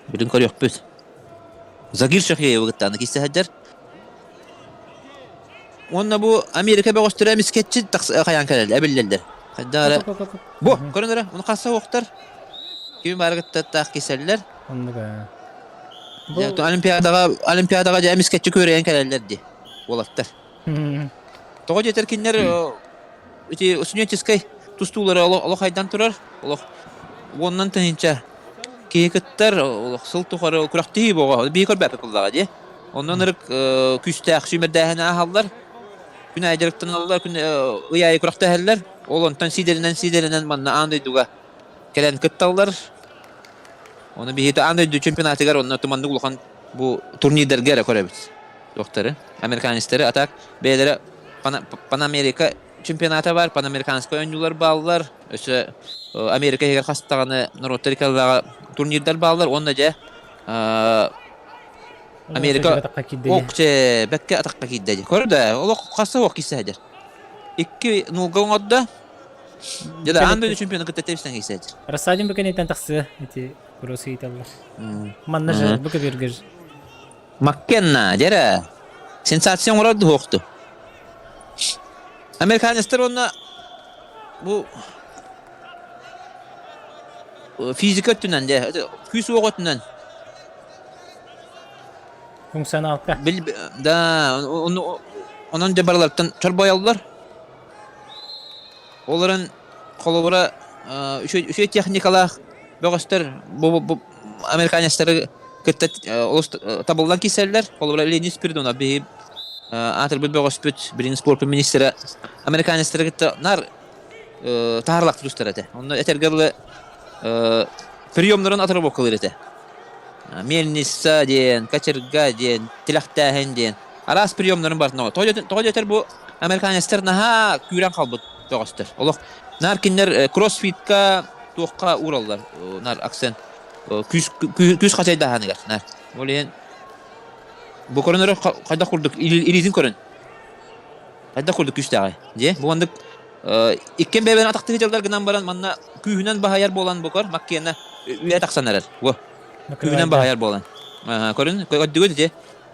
Бүтүн көрүөхпүт. Загир Шахеевы кытта аны киирсэ сылдьар. Уонна бу Америка бөҕөстөрө эмискэччи хайаан кэлэллэр, эбиллэллэр. Хайдах эрэ бу көрөн эрэ, ону хасса уохтар. Кими баары кытта таах киирсэллэр. Оннук ээ. Бу Олимпиадаҕа Олимпиадаҕа дьэ эмискэччи күөрэйэн кэлэллэр дии уолаттар. Тоҕо диэтэр кинилэр ити студенческай тустуулара олох хайдан турар, олох уоннан тыһыынча киһи кыттар, олох сыл тухары күрэхтэһии буоҕа, биһи көрбөппүт буоллаҕа дии. Онон ырык күүстээх сүүмэрдээһини ааһаллар, күн аайы дьарыктаналлар, күн ый аайы күрэхтэһэллэр. Ол онтон сиидэлэнэн-сиидэлэнэн манна аан дойдуга кэлэн кытталлар. Ону биһиги аан дойду чемпионатыгар онно туманнык улахан бу турнирдарга эрэ көрөбүт. Туохтары, американецтары, а так бэйэлэрэ Панамерика чемпионата бар, панамериканскай оонньуулар бааллар, өссө Америка иһигэр хас даҕаны норуоттар иккалааҕа турнирдар бааллар уонна дьэ Америка ок чэ бэккэ атахха киирдэ дии. Көр да, олох хасса ох киирсэ сылдьар. Икки нуулга оҥордо. Дьэ да аан дойду чемпиона кытта тэпсэн киирсэ сылдьар. Рассадин бу тахсыа ити курус ыйыталлар. Манна же бу көбүөргөр Маккенна, дьэрэ. Сенсация оҥорор дуһуохту. Американецтар уонна бу физика өттүнэн дьэ күүс уох өттүнэн функционалка бил да онон дьэ барылартан чорбойоллор олорон холобура үчүгэй техникалаах бөҕөстөр бу американецтары кытта олус табыллан киирсэллэр. Холобура, Леонид Спиридонов биһи аатырбыт бөҕөспүт, билигин спорт министрэ американецтары кытта наар таһарлаах тустар этэ. Онно этэргэ дылы приемнарын отработкалыыр этэ. Мельница диэн, кочерга диэн, тилэхтээһин диэн араас приемнарын барытын тоҕо диэтэр бу американецтар наһаа күүрэн хаалбыт бөҕөстөр. Олох наар кинилэр кроссфитка туохха уураллар наар акцент күүс күүс хачайдааһыныгар наар. Ол иһин бу көрөн эрэ хайдах курдук илиитин көрөн хайдах курдук күүстээҕий дьиэ бу маннык иккиэн бэйэбин атахтыы дьаллар гынан баран манна күүһүнэн баһайар буолан букар маккиэнэ үйэ тахсан эрэр бу күүһүнэн баһайар буолан көрүн көрдүгүт ити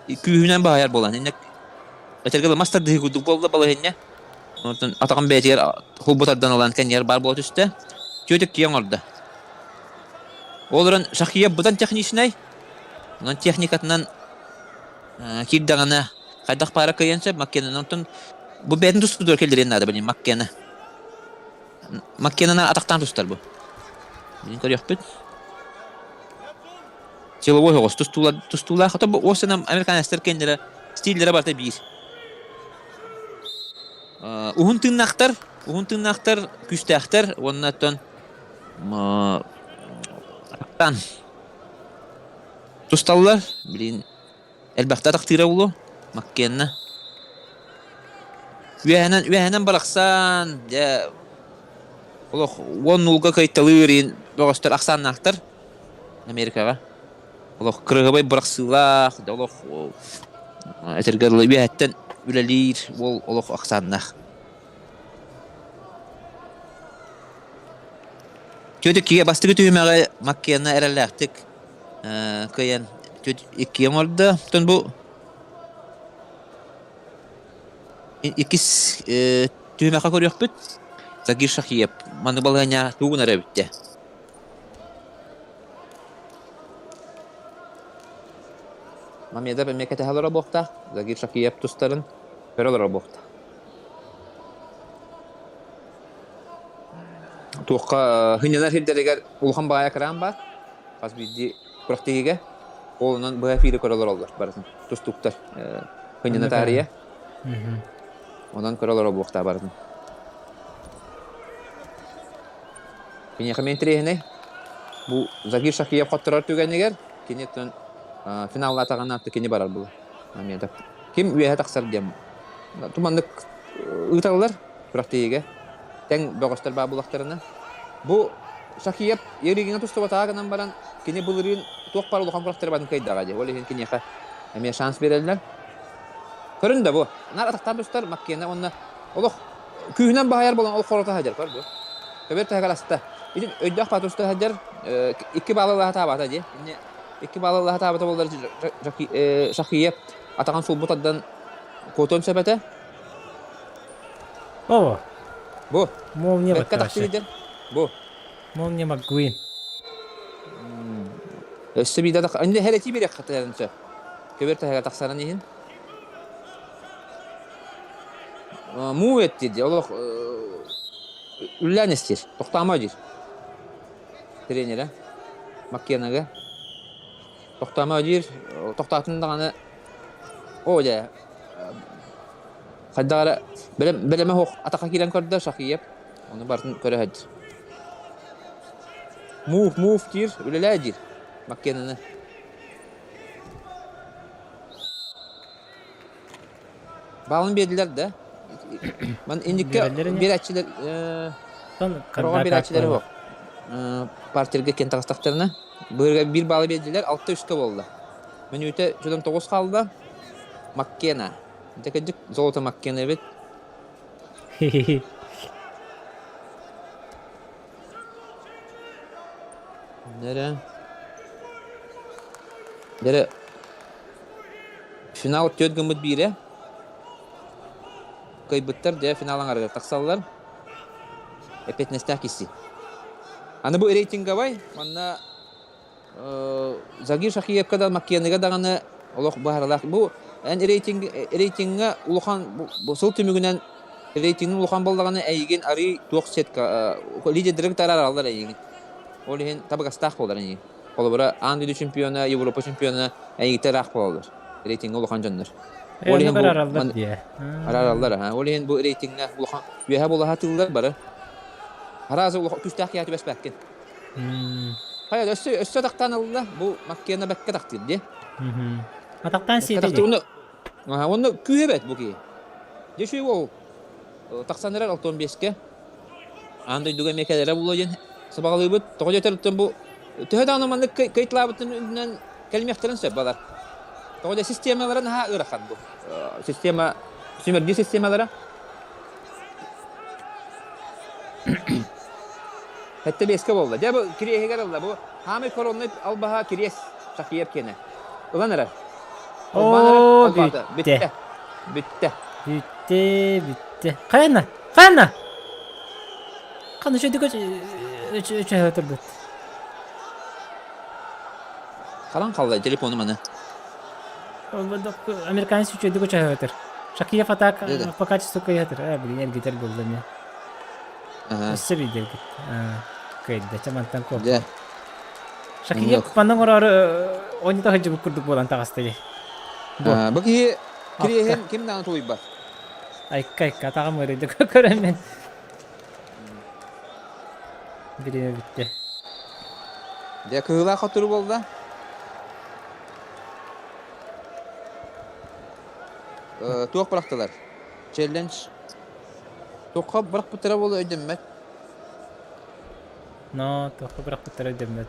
күүһүнэн баһайар буолан иннек этэргэ мас тардыһыы курдук буолла балаһыанньа Онтон атаҕын бэйэтигэр холбу тардан ылан кэннигэр баар буола түстэ. Түөтүк киэҥ оҥордо. Ол эрэн Шахия быдан техничнэй. Онон техникатынан киирдэҕинэ хайдах паара кыайан сөп Маккенаны. Онтон бу бэйэтин тустудугар киллэриэн наада билин Маккена. Маккенаны атахтаан тустар бу. Билин көрүөхпүт. Силовой оҕус тустуулаах. Ото бу осынан американецтар кэннилэрэ стиллэрэ барыта биир. Уһун тыыннаахтар, уһун тыыннаахтар, күүстээхтэр уонна оттон аттан тусталлар. Блин, элбэхтэ атахтыыра буолуо. Маккенна. Үөһэнэн, үөһэнэн барахсан, дьэ, олох уон нулга кыайталыыр иин бөҕөстөр ахсааннаахтар Америкаҕа. Олох кырыһыбай бырахсыылаах, олох этэргэ дылы үөһэттэн үлэлиир уол олох ахсааннаах. Түөтүккигэ бастакы түһүмэҕи Маккена эрэллээхтик кыайан иккигэ оҥордо. Оттон бу иккис түһүмэххэ көрүөхпүт. Загир Шахиев маннык балаһыанньа тугун эрэ эбиттэ. Мамедов эмиэ кэтэһэ олоро буохтаах. Загир Шахиев тустарын көрө олоро буохтаах. Туохха хынньанар сирдэригэр улахан баайа экран баар. Хас биирдии күрэхтэһиигэ. Ол онон быһа эфири көрө олороллор барытын. Тустууктар хынньана таарыйа. Онон көрө олоро буохтаа барытын. Киниэхэ мин интэриэһинэй. Бу Загир Шахиев хотторор түгэнигэр кини оттон финаллаатаҕына кини барар буолар. Мамедов. Ким үөһэ тахсар диэн туманнык ыыталлар күрэхтэһиигэ. Тэҥ бөҕөстөр баар буоллахтарына. Бу Шахиев Еригиҥэ тустубатаҕа гынан баран кини былырыын туох баар улахан күрэхтэри барын кыайдаҕа дии. Ол иһин киниэхэ эмиэ шанс биэрэллэр. Көрүн да бу. Наар атахтаан тустар Маккена уонна олох күүһүнэн баһайар буолан ол хорото сылдьар көр бу. Көбөр таһыгар аста. Ити өйдөөх баа туста сылдьар икки баалы таабата дии. Инне икки баалы таабата буоллар Шахиев атаҕын сулбут ардан куотуон сөп этэ. О! Бу. Молния Бэккэ тахсыы Бу. Молния Маккуин. Өссө биирдэ тах... Инде хәрәти бириэх хатыһарын сөп. Көбөр таһыгар тахсарын иһин. Муу эттир дии, олох үллээн истир, тохтомо диир. Тренерэ Маккенага тохтомо диир, тохтоотун даҕаны оо дьэ хайдах эрэ бэлэм бэлэмэ суох атахха киирэн көрдө Шахиев ону барытын көрө сылдьар. Мув мув диир, үлэлээ диир Маккенаны. Баалын биэрдилэр да. Ман инникке биэрээччилэр Роҕо биэрээччилэри суох. Партерга киэн таҕыстахтарына быырга биир баалы биэрдилэр, алта үскэ буолла. Мүнүүтэ чудом тоҕус хаалла. Маккена. Дьэ кырдьык золото Маккена эбит. Нэрэ. Дэрэ финал түөрт гыммыт биирэ. Кыайбыттар дьэ финал аҥарыгар тахсаллар. Эппиэтинэстээх киси. Аны бу рейтинговай манна Загир Шахиевка да Маккеныга даҕаны олох быһаарылаах. Бу эн рейтинг рейтиҥҥэ улахан бу сыл түмүгүнэн рейтингин улахан буоллаҕына эйигин арый туох сетка лидердэрин тараараллар эйигин. Ол иһин табыгастаах буолар эйигин. Холобура аан дойду чемпиона, Европа чемпиона эйигиттэн ыраах буолаллар. Рейтиҥҥэ улахан дьоннор. Ол иһин бу арараллар дии. Арараллар аха. Ол иһин бу рейтиҥҥэ улахан үөһэ буолаха тыыллар бары. Араас улахан күүстээх киһи түбэспэккин. Хайа өссө өссө атахтаан ылла. Бу Маккена бэккэ тахтыыр дии. Атахтаан сиэтэ дии. Уонна күүһэ бэт бу киһи. Дьэ үчүгэй уол. Тахсан эрэр 65-кэ. Аан дойдуга эмиэ кэлэрэ буолуо диэн сабаҕалыыбыт. Тоҕо диэтэр бу төһө даҕаны маннык кыайталаабытын үрдүнэн кэлимиэхтэрин сөп балар. Тоҕо диэ системалара наһаа ыарахан бу. Система сүүмэрдии системалара. Хэтте биэскэ буолла. Дьэ бу кириэһигэр ылла. Бу хаамай коронный албаһа кириэс Шахиев киэнэ. Ылан эрэр. Албаан эрэр. Оо, Албаата. бүттэ. Бүттэ. Бүттэ. Бүттэ, бүттэ. Хайана? Хайана? Хана үчүгэй үчүгэй турбут. Харан қаллай телефону маны. Американец үчүгэйдик үчүгэй Шакиев атак по качеству кыйатыр. Э, блин, эргитер булла мне. Өссө биирдэргит. Кыйда, чамантан куоппа. Шакиев паннан орору. Онньото сылдьыбыт курдук буолан таҕыста дии. Бу. Бу киһи кириэһин ким даҕаны тулуйбат. Айка айка атаҕым ыарыйда көрөн мин. Бириэмэ бүттэ. Дьэ кыһыылаах хотуру буолла. Туох бырахтылар? Челлендж. Туохха бырахпыттара буолуо өйдөммөт. Но туохха бырахпыттара өйдөммөт.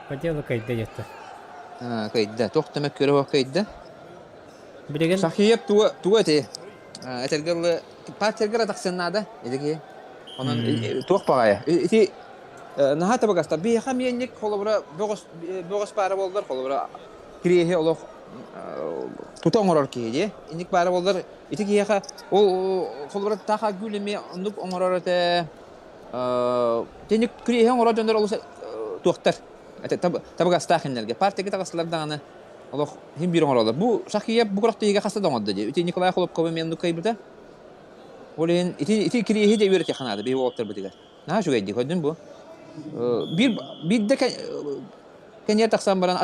По делу кыайда диэтэ. Кыайда. Туох да мөккүөрэ суох кыайда. Билигин Шахиев туга туга этэй? Этэргэ дылы партиярга тахсыан наада ити киһи. Онон туох баҕайы. Ити наһаа табыгастар. Биһиэхэ миэнник холобура бөҕөс бөҕөс баара буоллар холобура кириэһи олох тута оҥорор киһи дии. Инник баара буоллар ити киһиэхэ ол холобура таах гүл эмиэ оннук оҥорор этэ. Тинник кириэһи оҥорор дьоннор олус туохтар. Табыгастаах иннэргэ. Партияга таҕыстылар даҕаны олох иһин биир оҥороллор. Бу Шахия бу күрэхтэһиигэ хаста да оҥордо дии. Ити Николай Холопковы эмиэ оннук кыайбыта. Ол иһин ити ити кириэһи дьэ үөрэтиэххэ наада биһиги уолаттарбытыгар. Наһаа үчүгэйдик көрдүм бу. Биир биирдэ кэнниэр тахсан баран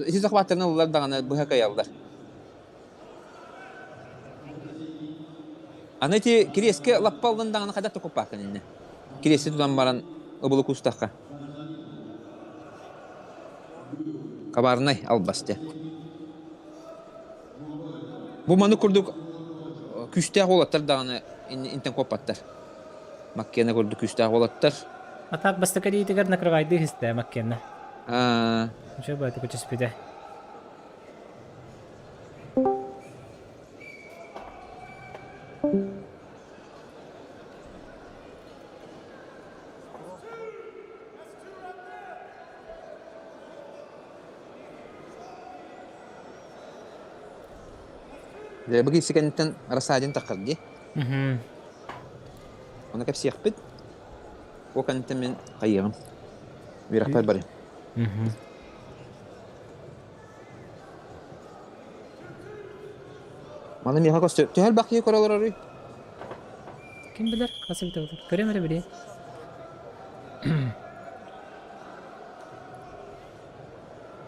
ити захваттарын ыллар даҕаны быһа кыайаллар. Аны ити кириэскэ лаппа ыллын даҕаны хайдах да куппааккын иннэ. Кириэсти тутан баран ыбылы куустахха. Коварнай албас дьэ. Бу маны курдук күүстээх уолаттар даҕаны интэн куоппаттар. Маккена курдук күүстээх уолаттар. А так бастакы диитигэр накрывайды иһистэ Маккена. Ничего бааты көчүспүтэ. Дьэ, бу киирсэ кэнниттэн Рассадин таххар дии. Ону кэпсиэхпит. Ол кэнниттэн мин хайыаҕым. Үөрэхпэр барыам. Маны миэхэ көстөр. Төһө элбэх киһи көрө олороруй? Ким билэр, хас эбитэ буолар. Көрүөм эрэ билиэ.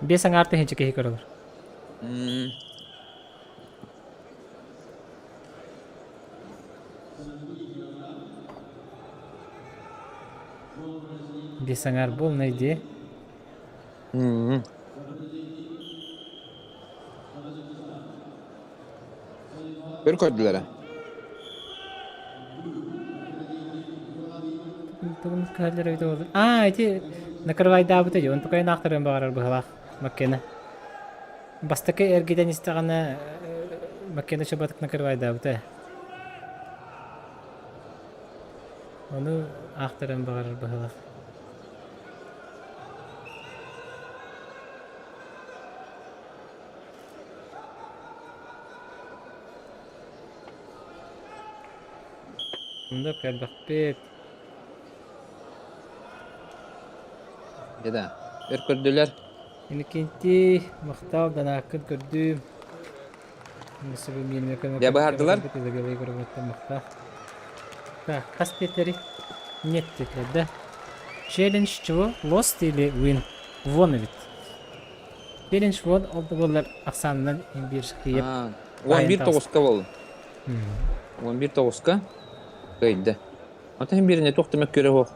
5,5 тыһыынча киһи көрөлөр. 5,5 полный дии. Өр көрдүлэр Тугун кыһаллар эбитэ буолла. Аа, ити накрывайдаабыта дии, онтукайын аахтарыан баҕарар быһыылаах Маккена. Бастакы эргитэн истэҕинэ Маккена чубатык накрывайдаабыта. Ону аахтарыан баҕарар быһыылаах. Онно көрбөхпүт. Дьэ да, өр көрдүлэр. Иннокентий, махтал, данааккын көрдүм. Дьэ быһардылар. Так, хас диэтилэрий? Нет диэтилэр да. Челлендж чего? Lost или win? Вон эбит. Челлендж вон ол да буоллар ахсаанынан биир киеп. 11 тоҕуска буолла. 11 тоҕуска кыайда. Ата иһин бииринэ туох да мөккүөрэ суох.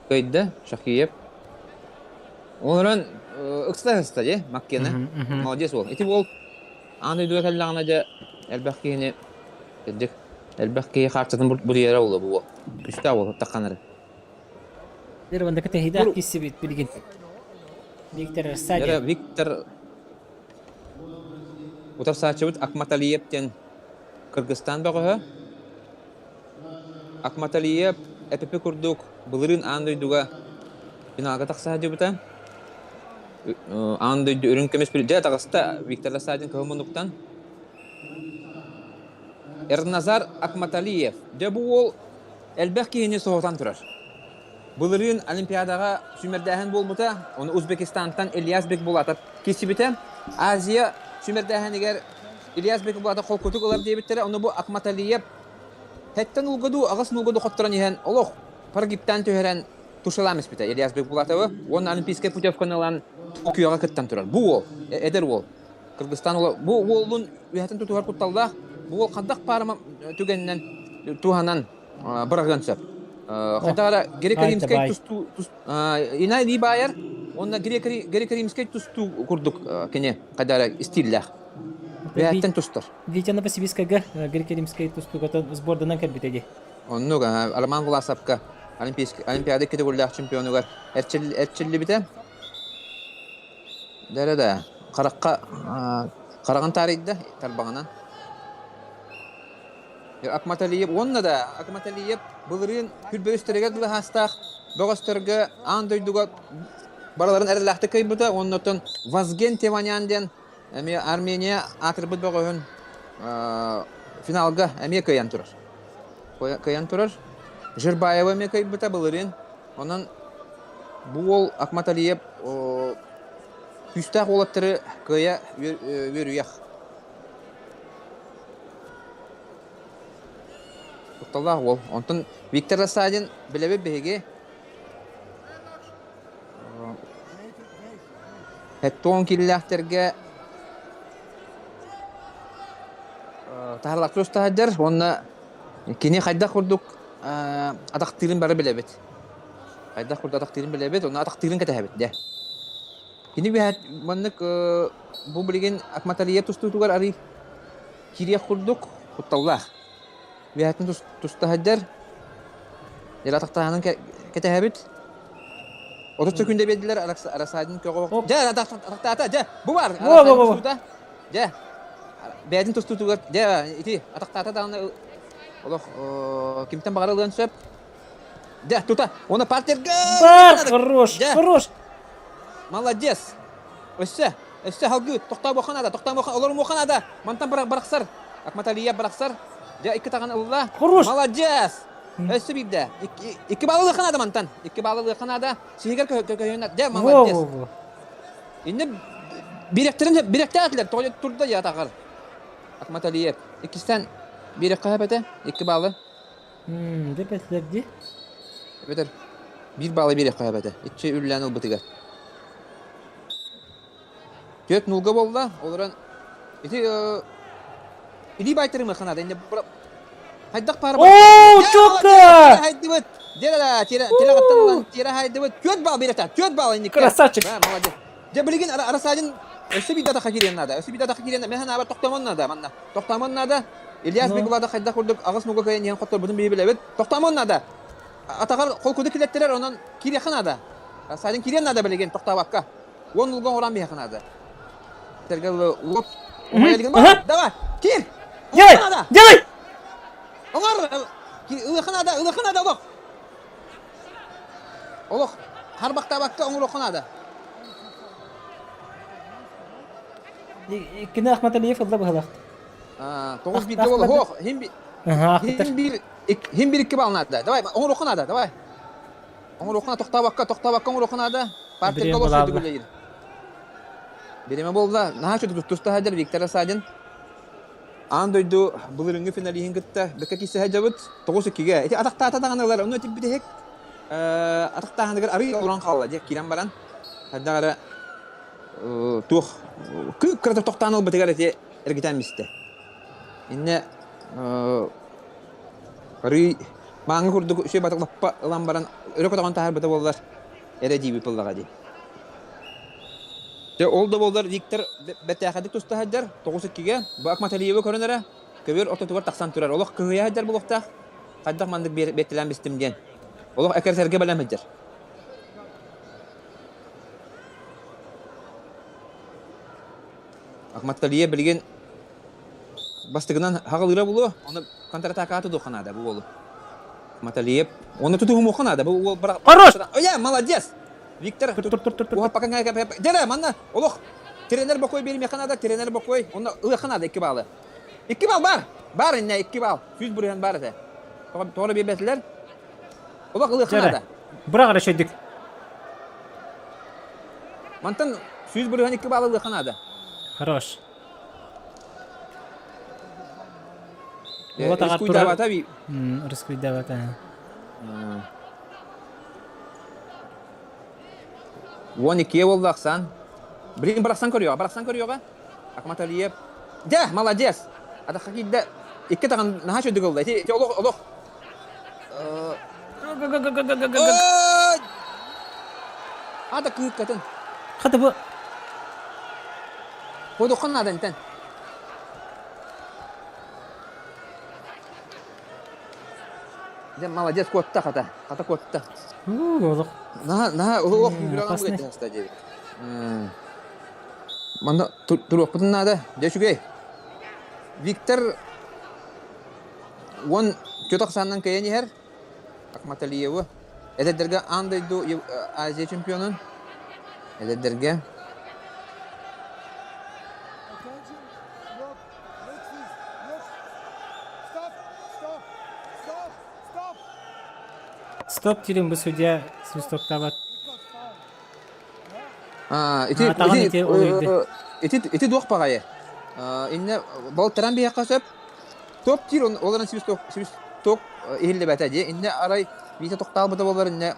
Кыайда Шахиев. Олорон ыкса ыста дии Маккена. Молодец уол. Ити уол аан дойдуга кэллэҕинэ дьэ элбэх киһини кырдьык элбэх киһи хаартытын бутуйара буолуо бу уол. Күстээх уол тахханары. Дервандaka тэһидээх киссибит билигин. Виктор Рассадин. Виктор утарсааччыбыт Акматалиев диэн Кыргызстан бөҕөһө. Акматалиев эпипи курдук былырыын аан дойдуга финалга тахса сылдьыбыта. Аан дойду үрүҥ көмүс дьэ таҕыста Виктор Рассадин кыһыл муннуктан. Эрназар Акматалиев. Дьэ бу уол элбэх киһини соһутан турар. Былырыын Олимпиадаҕа сүүмэрдээһин буолбута, ону Узбекистантан Ильяс Бекбулатов киирсибитэ. Азия сүүмэрдээһинигэр Ильяс Бекбулатов холкутук ылар диэбиттэрэ, ону бу Акматалиев хэттэн уулга аҕыс уулга хотторон иһэн олох прогибтаан түһэрэн тушалаан испитэ Ильяс Бекбулатовы уонна олимпийскай путевканы ылан. Токиоҕа кыттан турар. Бу уол, эдэр уол. Кыргызстан уола. Бу уолун үһэтин тутуһар кутталлаах. Бу уол хантах паарама түгэнинэн туһанан быраҕыан сөп. Хотара греко-римскэй тустуу Ина Ли Байер уонна греко-римскэй тустуу курдук кини хайдара стиллээх. Бэйэттэн тустар. Витя Новосибирскайга греко-римскэй тустуугатын сборданан кэлбитэ дии. Оннук, Роман Власовка Олимпиада категориялаах чемпионугар эрчиллибитэ. Дэрэ да, харахха хараҕын таарыйда тарбаҕынан. Акматалиев уонна да Акматалиев былырыын күрбөүстэригэр дылы хаастаах бөҕөстөргө аан дойдуга барыларын эрэллээхтик кыайбыта уонна оттон Вазген Теванян диэн эмиэ Армения аатырбыт бөҕөһүн финалга эмиэ кыайан турар. Кыайан турар. Жирбаева эмиэ кыайбыта былырыын. Онон бу уол Акматалиев күүстээх уолаттары кыайа үөрүйэх. Кутталлаах уол. Онтон Виктор Рассадин билэбит биһиги. Хеттон киллээхтэргэ таһарлаах тустаһадьар уонна кини хайдах курдук атахтыырын бары билэбит. Хайдах курдук атахтыырын билэбит, онно атахтыырын кэтэһэбит дьэ. Кини биһэт маннык бу билигин Акматалия тустуутугар арый кириэх курдук кутталлаах. Биһэтин тустаһадьар Дьэ атахтааһынын кэтэһэбит. 30 секунда биэрдилэр Арасадин көҕө. Дьэ атахтаата дьэ бу бар Арасадин тустуута. Дьэ бэйэтин тустуутугар дьэ ити атахтаата даҕаны олох кимтэн баҕара ылыан сөп. Дьэ тута уонна партерга Бар хорош хорош. Молодец. Өссө өссө халгыы тохтообуохха наада тохтообуохха олорумуохха наада мантан бырахсар Акматалия бырахсар дьэ икки таҕан ылла Хорош. Молодец. Өссө биирдэ. Икки балл ылыахха наада мантан. Икки балл ылыахха наада. Сиһигэр көһүнэ. Дьэ, молодец. Инне бирэхтэрин бирэхтээтилэр. Тоҕо турда я атаҕар. Акматалиев. Иккистэн бирэххэ хэпэтэ. Икки баллы. Дьэ бэтлэр дии. Эбэтэр биир баллы биэрэххэ хэпэтэ. Иччи үллээн ылбытыгар. Түөрт нулга буолла. Олорон ити илии баайтарымыахха наада. Инне хайдах паара Оо, чука! Хайдыбыт. Дера тиэрэ тиэрэҕиттэн ылан тиэрэ хайдыбыт. Түөрт балл биэрэтэ. Түөрт балл инникке. Красавчик. Молодец. Дьэ билигин Арасадин өссө биир атаха киириэн наада. Өссө биир атаха киириэн мен санаабар тохтоомон наада манна. Тохтоомон наада. Ильяс Бекулата хайдах курдук аҕыс нуга кыайан иһэн хотторбутун биһи билэбит. Тохтоомон наада. Атаҕар холкуду килэттэрэр онон киириэххэ наада. Садин киириэн наада билигин тохтообокко. Уон нулга оҥорон биһиэхэ наада. Сэргэ лоп. Давай, киир! Делай! Делай! Оҥор! Ылыахха наада, ылыахха наада олох! Олох, харбахтаабакка оҥоруохха наада. Кини Ахматалиев ылла быһалаах. Тоҕус бииргэ бол, хоох, хим хим биир хим биир икки балл наада. Давай, оҥоруохха наада, давай. Оҥоруохха тохтообокко, тохтообокко оҥоруохха наада. Партия голос үлэлиир. Бириэмэ буолла. Наһаа үчүгэй туста сылдьар Виктор Рассадин. Аан дойду былырыыҥҥы финалиһын кытта бэккэ киирсэ сылдьабыт. 9-2-гэ. Ити атахтаата даҕаны ылар. Ону ити бүтэһик атахтааһыныгар арый олорон хаалла дьэ киирэн баран. Хайдах эрэ туох кып-кыра тохтоон ылбытыгар ити эргитэн бистэ. Иннэ арый Мааҥҥа курдук үчүгэй батык лаппа ылан баран өрө көтөҕөн таһаарбыта буоллар эрэ диибит буоллаҕа дии. Дьэ ол да буоллар Виктор бэртээхэйдик туста сылдьар 9-2-гэ бу Акматалиевы көрөн эрэ көбүөр ортотугар тахсан турар. Олох кыһыйа сылдьар буолуохтаах. Хайдах маннык биэртэлээн бистим диэн. Олох экэрсэргэ бэлэм сылдьар. Акматалиев билигин бастыгынан хаҕылыыра буолуо. Ону контратакаҕа тутуохха наада бу уолу. Маталиев. Оны тутуһумуохха наада. Бу уол бара... Хорош! Ой, молодец! Виктор, Тур, тур, тур, тур. Уһаппакка Дьэ, манна олох тренер бокой биэримиэххэ наада, тренер бокой. Онно ылыахха наада икки баалы. Икки бал бар! Бар иннэ икки бал. Сүүс бырыһан бар этэ. Тоҕо биэрбэтилэр. Олох ылыахха наада. Быраҕ эрэ шөйдүк. Мантан 100 бырыһан икки баалы ылыахха наада. Хорош. Вот аҕар турар. Рискуйдаабата. 12 буолла ахсаан. Билигин бырахсан көрүөҕэ, бырахсан көрүөҕэ. Акматалиев. Дьэ, молодец! Атахха киирдэ. Икки таҕын наһаа үчүгэй ылла. Ити, ити олох, олох. Ата кыыккатын. Хата бу. Ходоххон наада интен. Дьэ, молодец, куотта хата. Хата куотта. Олох. Наһаа, наһаа, олох күүрэн хаста диэбит. Манна туруохпутун наада. Дьэ, үчүгэй. Виктор уон түөрт ахсаанынан кыайан иһэр. Акматалиевы. Эдэрдэргэ аан дойду Азия чемпионун. Эдэрдэргэ. Стоп диирин бу судья свистоктаабат. Ити ити ити ити дуох баҕайы. Инне балтаран биһиэхэ сөп. Топ диир ол эрэн свисток свисток иһиллибэтэ дии. Инне арай биитэ тохтообута буоллар инне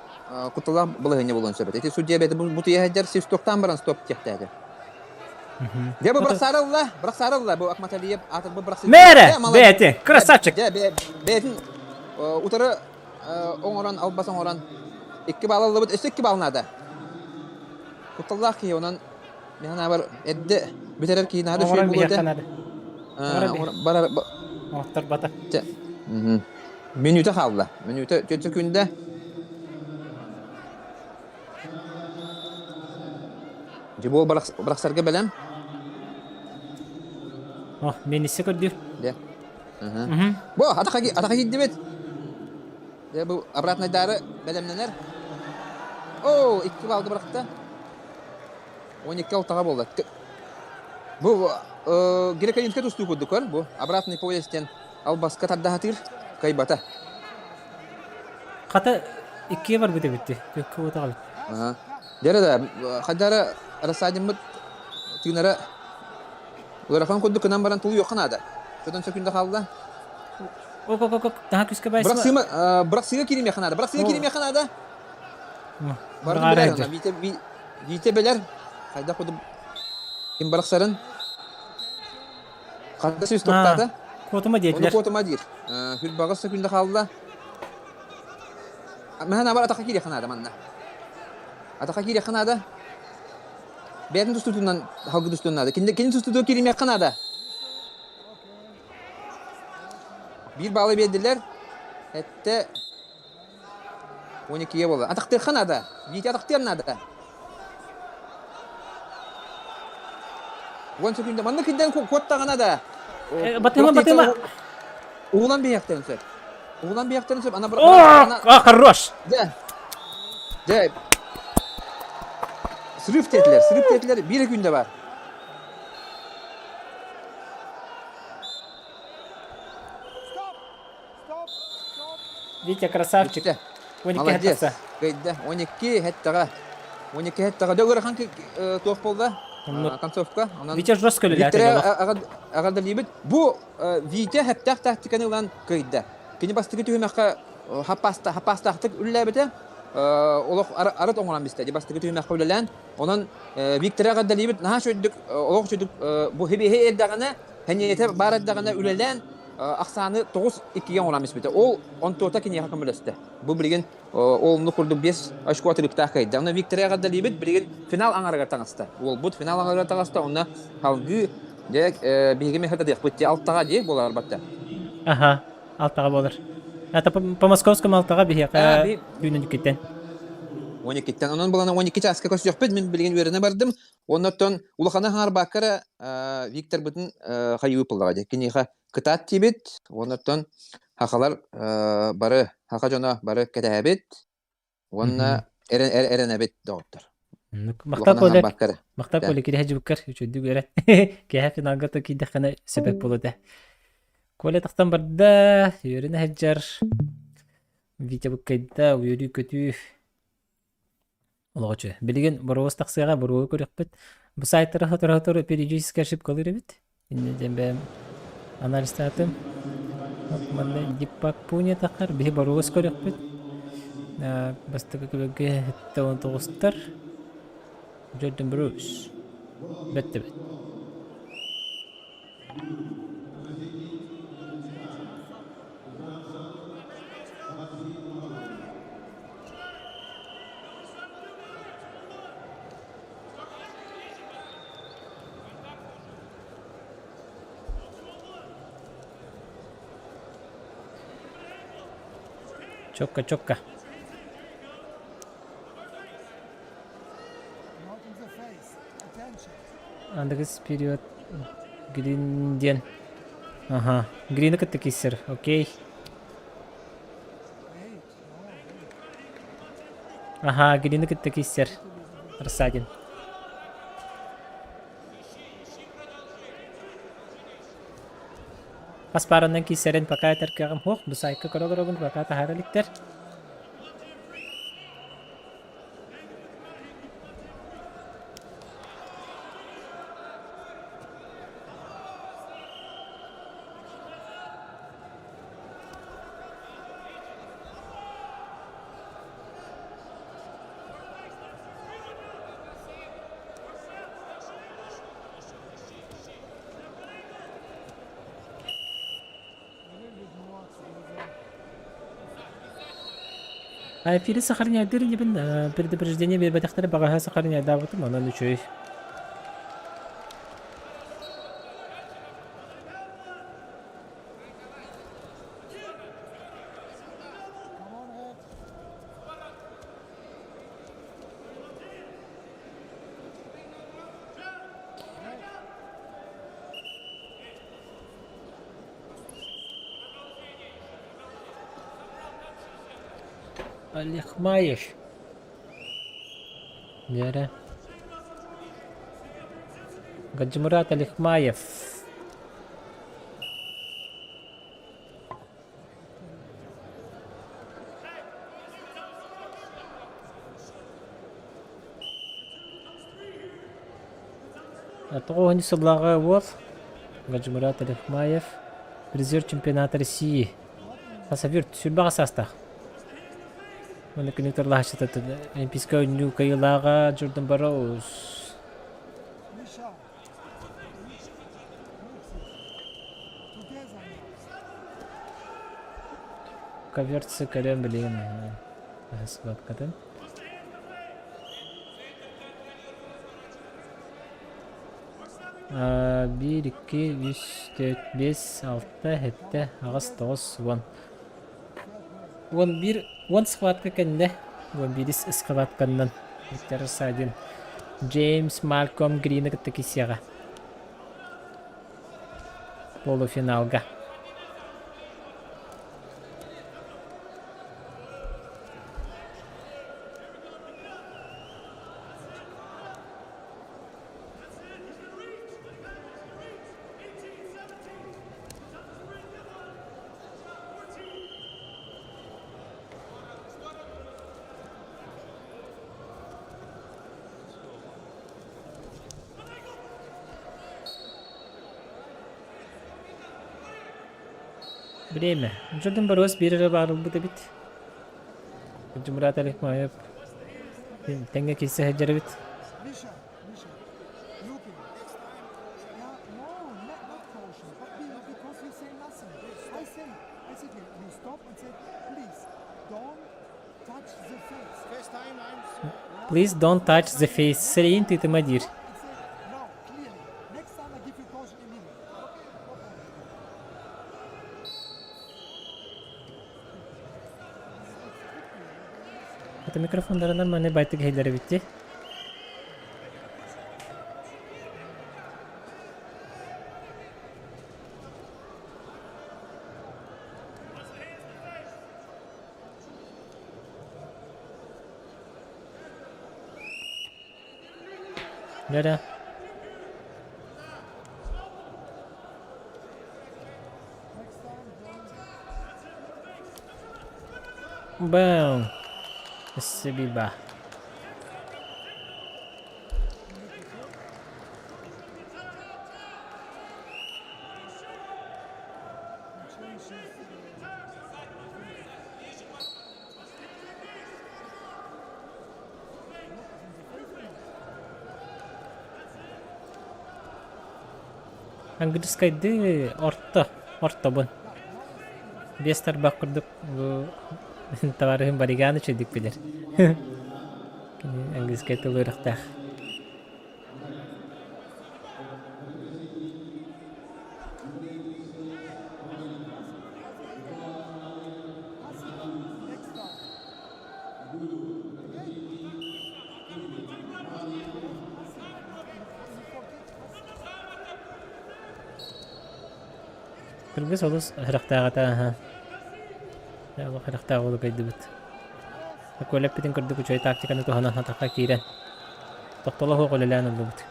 кутталаах балаһыанньа буолуон сөп этэ. Ити судья бэйэтэ бу тиэһэдэр свистоктаан баран стоп диэхтээтэ. Дьэ бу бырахсаарылла, бырахсаарылла бу Акматалиев аатын бу бырахсыы. Мэрэ, бэйэтин, красавчик. Дьэ бэйэтин утары оҥорон, албас оҥорон икки баал ыллыбыт, өссө икки баал наада. Кутталлаах киһи онон мин санаабар эрдэ бүтэрэр киһи наада Оҥорон үчүгэй буолуо биһиэхэ этэ. наада. Барар Оҥотторбото. Мүнүүтэ хаалла. Мүнүүтэ 4 секүндэ. Дьыбол бырахсарга бэлэм. О, миэниссе көрдүүр. Дьэ. Бу, атаха атаха киирдибит. Дьэ, бу обратнайдаары бэлэмнэнэр. О, икки балга бырахта. 12 алтаҕа буолла. Бу греко-римскэй тустуу курдук көр, бу обратный пояс диэн албаска тардаһатыыр кыайбата. Хата иккиэ барбыт эбит Түөккэ буотаҕа эбит. Дьэрэ да, хадара рассадиммыт тыынара ыарахан курдук гынан баран тулуйуохха наада. Чотон сөкүндэ хаалла. Ок, ок, ок, таһа күскэ байсыма. Бырахсыма, бырахсыга кииримиэххэ наада. Бырахсыга кииримиэххэ наада. Бары билэр, Витя, Витя билэр. Хайдах курдук ким барахсарын. Ханна сүүс тоқтаата? Куотума диэтилэр. Ону куотума диир. Хүрбаҕыс сөкүндэ хаалла. Мэһэн абар атахха киириэххэ наада манна. Атахха киириэххэ наада. Бэйэтин тустуутунан халгы тустуон наада. Кини кини тустуутугар кииримиэххэ наада. Биир баалы биэрдилэр. Эттэ 12 буолла. Атахтыахха наада. Витя атахтыан наада. 10 секунда. Манна кирдэн куоттаҕына да. Батыма, батыма. Угулан биһиэхтэрин сөп. Угулан биһиэхтэрин сөп. Ана О, хорош. Дьэ. Дьэ. Срыв диэтилэр, срыв диэтилэр. Биир күндэ бар. Витя красавчик. 12 Молодец. хаттаса. Кыйда. 12 хеттаҕа. 12 хеттаҕа. Дьэ ыарахан туох буолла? Концовка. Онон Витя жестко үлэлээтэ. Виктория аҕадалыыбыт. Бу Витя хэптээх тактиканы ылан кыйда. Кини бастакы түһүмэххэ хаппаастаахтык үлэлээбитэ. Олох арыт оҥорон бистэ. Бастакы түһүмэххэ үлэлээн. Онон Виктория аҕадалыыбыт наһаа үчүгдүк олох үчүгдүк бу хибиһи эрдэҕинэ, хэньиэтэ баар эрдэҕинэ үлэлээн ахсааны 9-2-гэ оҥорон испитэ. Ол онтуота киниэхэ көмөлөстө. Бу билигин ол оннук курдук 5 очко атырыктаах кыайда. Онно Виктория эҕэрдэлиибит билигин финал аҥарыгар таҥаста. Уолбут финал аҥарыгар таҥаста. Онно салгыы дьэ биһиги мехатадыахпыт дии алтаҕа дии буолар батта. Аха, алтаҕа буолар. Это по московскому алтаҕа биһиэхэ түүн 12-тэн. 12-тэн. Онон булана 12 чааска көрсүөхпүт. Мин билигин үөрэнэ бардым. Оннортон улаханы хаҥарбакка эрэ Викторбытын хайыы ыпыллаҕа дии. Киниэхэ кытаат диибит. Оннортон хахалар бары хаха дьоно бары кэтэһэбит уонна эрэнэбит доҕоттор. Махтал Коля. Махтал Коля кириһэ дьыбыккар үчүгдүк үөрэн. Киэһэ финалга то киирдэххинэ сөбөк буолуо этэ. Коля тахсан барда, үөрэнэ сылдьар. Витя буккайда, үөрүү-көтүү Олоҕочу. Билигин боруос тахсыаҕа, боруогу көрүөхпүт. Бу сайтара сотору-сотору периодически ошибкалыыр эбит. Инньэ диэн бэйэм анализтаатым. Манна Диппакпуни тахар, биһи боруос көрүөхпүт. Бастакы күлүггэ 79-тар. Джордан Брюс. Бэт да бэт. Чокка, чокка. Андыгыс вперед. Грин диэн. Ага. Грины кытта киссер. Окей. Ага, Грины кытта киссер. Рассадин. Хас пааранан киирсэрин пока этэр кыаҕым суох, бу сайтка көрө-көрөбүн пока таһаара иликтэр. Эфири сохраняйдыыр инибин предупреждение биэрбэтэхтэрэ баҕаһа сохраняйдаабытым онон үчүгэй. Олег Маев. Дьэрэ. Гаджимурат Олехмаев. Тоҕуһун сыллааҕы уол Гаджимурат Олехмаев призер чемпионата России Хасавюрт сүрбэҕэ саастаах. Уонна күнү тырлаһаччыта Олимпийскай оонньуу кыайыылааҕа Джордан Барроуз. Коверцы көрөн билигин сыбаткатын. Биир, икки, үс, төрт, биэс, алта, сэттэ, аҕыс, тоҕус, уон. 11 уон схватка кэннэ 11 схватканнан Виктор Садин Джеймс Мальком Грины кытта киссиэҕэ полуфиналга. Время. Джордан Боруос биир эрэ баар ылбыт эбит. Дьумурат Алихмаев тэҥҥэ киирсэ сылдьар эбит. Please don't touch the face. Сирэйин тыытыма диир. Это микрофондарынан маны байтык иһиллэр эбит дии. Дьэ Бэм. Спасибо. Английскайдыы орто, ортобун. Биэс тарбах курдук бу табаарыһым Бариганы үчүгдүк билэр. Кини английскай тыл үөрэхтээх. Кыргыз олус ыһырахтааҕыта аһа. Олох ыһырахтаах уолу кыайдыбыт. Коля эппитин курдук үчүгэй тактиканы туһанан атахха киирэн тохтоло суох үлэлээн ыллыбыт.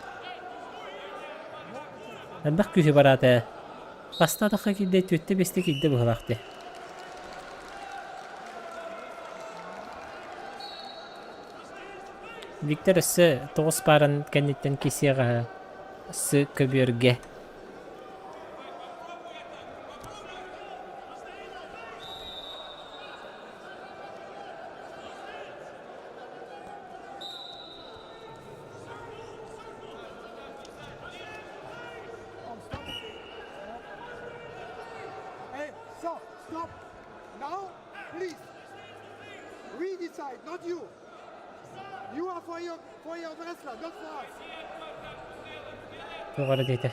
Элбэх күүһү бараата ээ. Хаста атахха киирдэ, түөттэ-биэстэ киирдэ быһыылаах дии. Виктор өссө тоҕус пааран кэнниттэн кисиэҕэ сы көбүөргэ Hey, stop, stop. Now, please. We decide, not you. You are for your, for your wrestler, not for us. Туох эрэ диэтэ.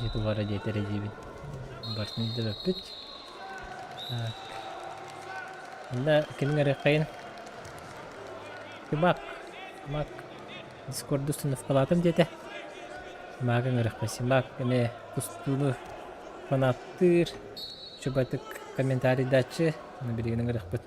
Дьэ туох эрэ диэтэ эрэ диибин. Барытын өйдөбөппүт. Так. Онно кимиҥ эрэ Симак. Симак. Дискорду установкалаатым диэтэ. Симагы ыҥырыахпын. Симак эмиэ тустууну фанаттыыр. Чубатык комментарийдааччы. Ону билигин ыҥырыахпыт.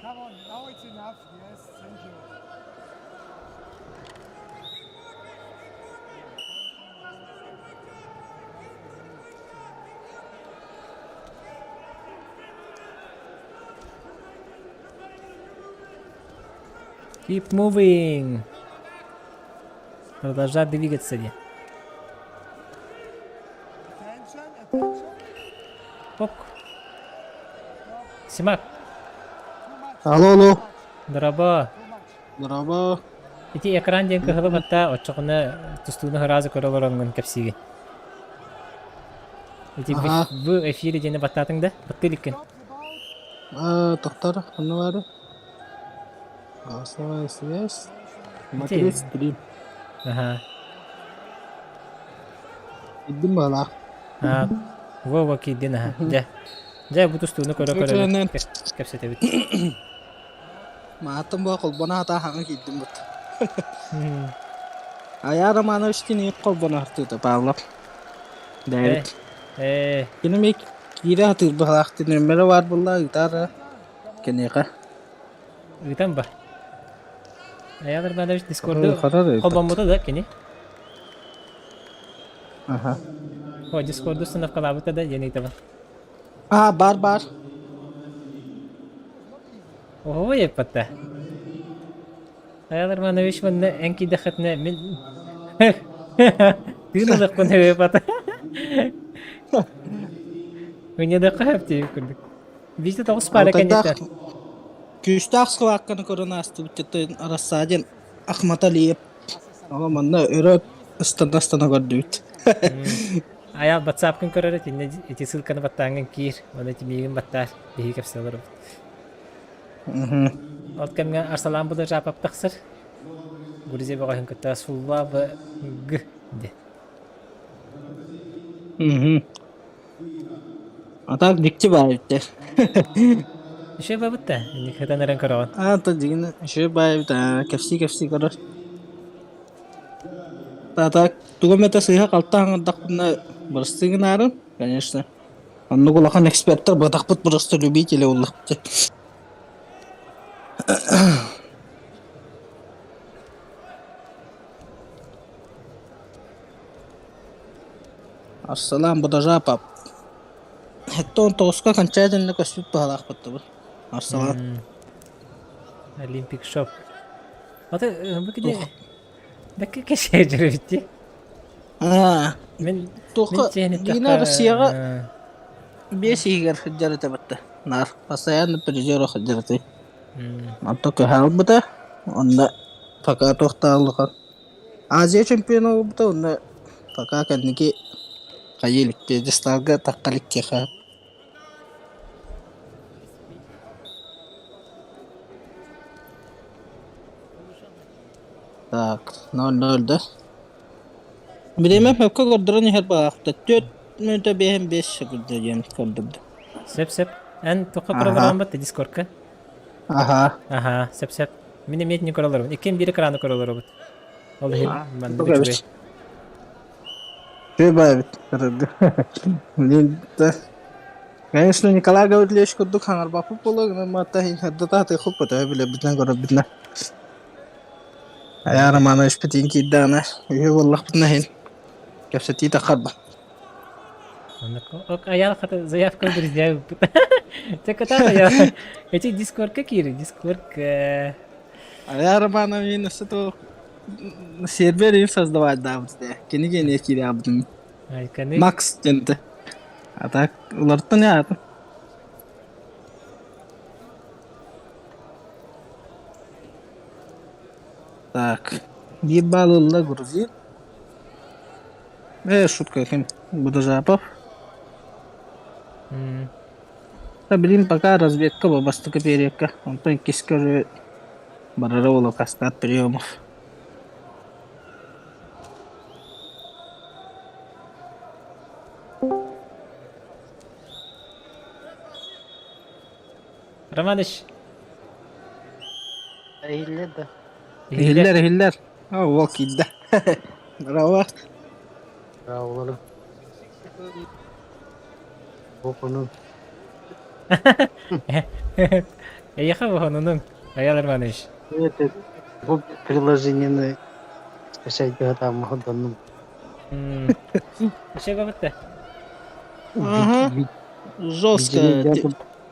Come on, now it's enough. Yes, thank you. Keep moving. Продолжать двигаться диэн. Attention, attention. Ок. Симак. Алло, алло. Дорообо. Дорообо. Ити экран диэн кыһылы батта оччоҕуна тустууну сразу көрө олороҥҥун кэпсиигин. Ити Аха. в эфире диэни баттаатыҥ да? Баттыы иликкин. А, тохтор, ханна баары? Голосовая связь. Смотреть стрим. Аха. Иддим баалаах. Аа, во-во киирдин аха. Дьэ. Дьэ, бу тустууну көрө-көрө кэпсэтэбит. Мааттан буо холбоно хата хаҥа киирдим бут. Ая Романович кини холбоно хартыыта Павлов. Дэбит. Э. Кини ми киирэ хатыыр быһалаах нүөмэрэ баар буолла ыытаар киниэхэ. Ыытан ба. Ая Романович Дискорду холбоммута да кини. Аха. О, Дискорду установкалаабыта да диэн ыытабын. Аа, бар бар. Ой, эппэтэ. Айал Романович манна эн киидэххитинэ мин тыын ылыахпын эппэтэ. Мынньадахха сөп курдук. Биирдэ тоҕус паара Алтайдаах кэнниттэн. күүстээх схватканы көрөн аастыбыт Рассадин Ахматалиев. Ама манна өрө ыстана-ыстана көрдүбүт. Айаал батсаапкын көрөр итиннэ ити ссылканы баттааҥҥын киир, уонна ити миигин баттаар, биһиги кэпсэ олоробут. Ол кэмҥэ Арсалаан Будажапов тахсар. Грузия бөҕөһүн кытта Суллаба Г диэн. А так дикти баайбыттар. Үчүгэй бабыт да, инник хытан эрэн көрөҕүн. Аа, то дигин үчүгэй баайбыт аа, кэпсии-кэпсии көрөр. А так тугу эмэтэ сыыһа-халты хаҥырдахпына бырастыы гынаарым, конечно. Оннук улахан эксперттэр бытахпыт просто любители уллахпыт. Арсалаан Будажапап. 79-ка окончательно көспүт быһалаахпыт Арсалаан. Олимпик шоп. Аты бу кини бэккэ кэшээдьэрбитти. Аа, Мин туохха Дина Россияҕа биэс иһигэр сылдьар этэ батта. Наар постоянно призер сылдьар этэ. Онто көһө онно пока туохтааллыхан Азия чемпиона буолбута уонна пока кэнники хайыы илик пьедесталга тахха илик диэххэ. Так, 0-0 да. Бириэмэ сөпкө көрдөрөн иһэр баҕаахта. 4 мүнүүтэ 5 секунда диэн көрдөрдө. Сөп сөп. Эн туохха көрө бат Дискордка? Аха. Аха, сөп сөп. Мин эмиэ итини көрө олоробун. Иккиэн биир экраны көрө олоробут. Ол иһин маннык үчүгэй. Үчүгэй баайбыт көрөргө. Блин, да. Конечно, Николай Гаврилович курдук хаҥарбаппыт буолуо гынан маата хардата хатыахпыт билэрбитинэн көрөрбүтүнэн. Айаа Романович пытыын киирдэҕинэ үһү буоллахпытына иһин кэпсэтии таххарба. Аял хата заявка друзья Те кота я эти дискордка киир дискордка Айаа Романович өссө сервер им создавать даабыт Кини гене киирээбитим. Макс диэнте. А так улартан аатын. Так, биир баал ылла грузин. Шутка ким? Будажапов. Да, блин, пока разведка бастакы периодка. Онтон иккискэ уже барара буолуо каскад приемов. Романыч. Иһиллэр да. Иһиллэр, иһиллэр. О, уол киирдэ. Браво. Браво. Бу Эйиэхэ бохонунуҥ, Аял Романович. Это бу приложениены скачать там данным. Еще бабытта. Ага. Жестко.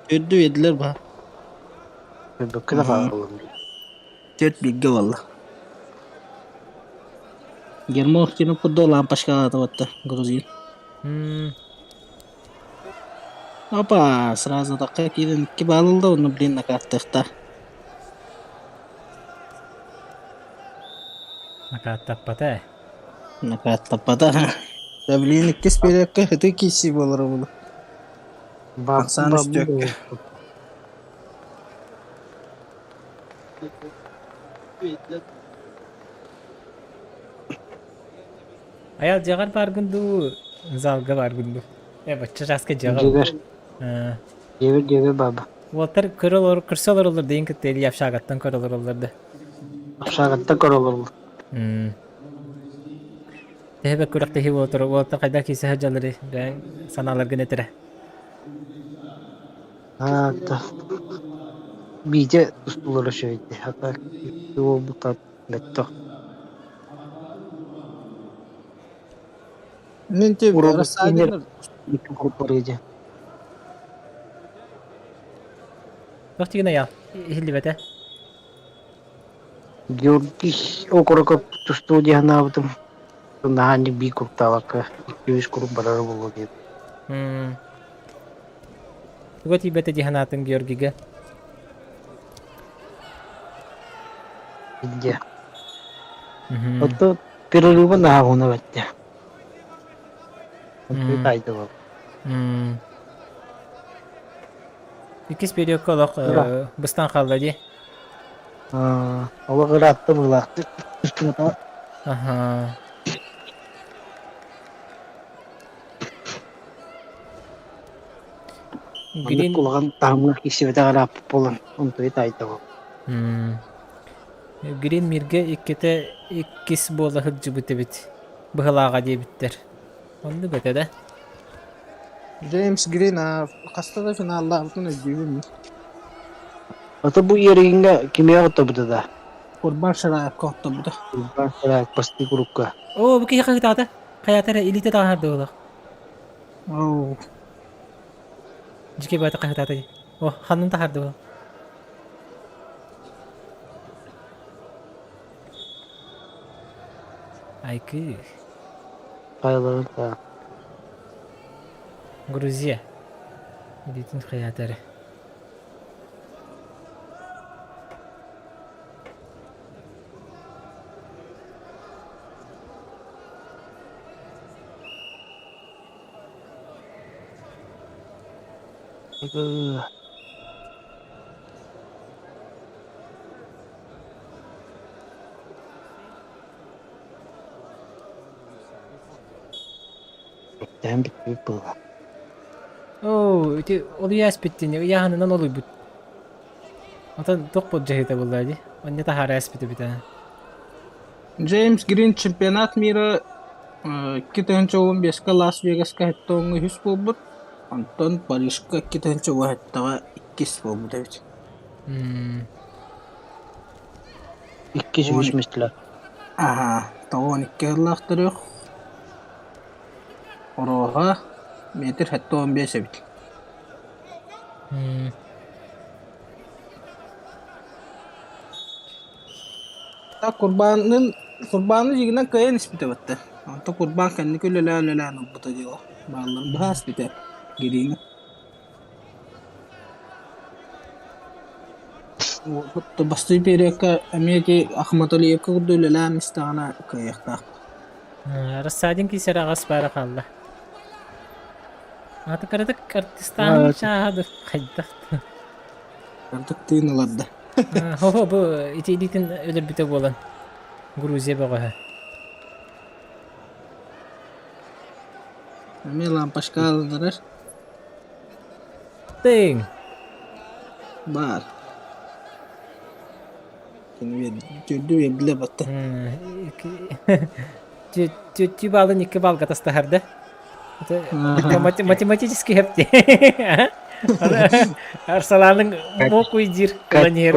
Үрдү биэрдилэр баа. Бөккө да хааллым. Төрт бииргэ буолла. Гермовкины курдук лампочкалаата батта грузин. Опа, сразу такка киирэн икки баал ылла уонна блин накааттыахта. Накааттаппата. Накааттаппата. Да блин иккис периодка ытыы киирсии буолара буолуо. Ахсаан үстүөккэ. Аял дьиэҕэр бааргын дуу, залга бааргын дуу? Э, бачча чааска дьиэҕэ Дьиэбэр. Дьиэбэр дьиэбэр баба. Уолтар көрө олор, көрсө олороллор дейин кытта Илья общагаттан көрө олороллор да. Общагаттан көрө олороллор. Төһө күрэхтэһии буола уолтар хайдах киирсэ сылдьалларый бэйэҥ санааларгын этэрэ. Аата Биитэ устулара үчүгэйдик, а так буолбута мөлтөх. Мин те Рассадин Туох тигин айаал иһиллибэтэ. Георгий Окороков тустуу дии санаабытым. Наһаа биир куртаабакка икки-үс куруук барара буолуо диэн. Туга тиийбэтэ дии санаатыҥ Георгийга? Илдьэ. Оттон перерыва наһаа уһуна бэттэ. Онтуй таайдылар. Иккис периодка олох быстан хаалла дии. Олох ыраатта быһыылаахтык. Аха. Маннык улахан таһымҥа киирсибэтэх ырааппыт буолан, онтуй таайдылар. Грин Миргэ иккитэ иккис буола сылдьыбыт эбит быһылааҕа диэбиттэр. Оннук этэ да. Джеймс Грин хаста да финаллаабытын өйдүүбүн. Ата бу иэригиҥҥэ кимиэхэ оттобута да? Курбан Шараевка оттобута. Курбан Шараев бастыы курукка. Оо, бу киһи хаһыытаата. Хайата эрэ илиитэ таһаарда буолуох. Оо. Дьикэй баата хаһыытаата дии. О, ханнын таһаарда буолуох. Айкыы. Хайаларын да. Грузия. Илиитин хайаата эрэ. Айгы. Иккиэн бүттүбүт буолла. Оо, ити олуйа эспиттини, ыйааһынынан олуйбут. Отон туох былдьаһыыта буолла дии? Онньо таһаара эспит эбит ээ. Джеймс Грин чемпионат мира 2015 Лас-Вегаска сэттэ үһүс буолбут, онтон Парижка 2017 иккис буолбут эбит. Иккис үһүс миэстэлэр. Аһаа, 92 сыллаах төрүөх. Оруоһа метр 75 эбит. Так Курбаанын Курбааны дьиҥинэн кыайан испитэ батта. Онтон Курбаан кэнники үлэлээн-үлэлээн ылбыта дьыала. Баалларын быһа испитэ Гириҥэ. Бастыы периокка эмиэ ити Ахматалиевка курдук үлэлээн истэҕинэ кыайыахтаах. Рассадин киисэр аҕас баара хаалла. Аты кыратык артистааһын чааһа да хайдах да. Кыратык тыын ыларда. Хо-хо бу ити илиитин өлөрбүтэ буолан Грузия бөҕөһө. Эмиэ лампочка алынарар. Тыҥ! Баар. Төрдү биэрдилэр батта. Түөттүү баалын икки баалга тастаһар да. Математический хепти. Арсаланың мокуй диир планер.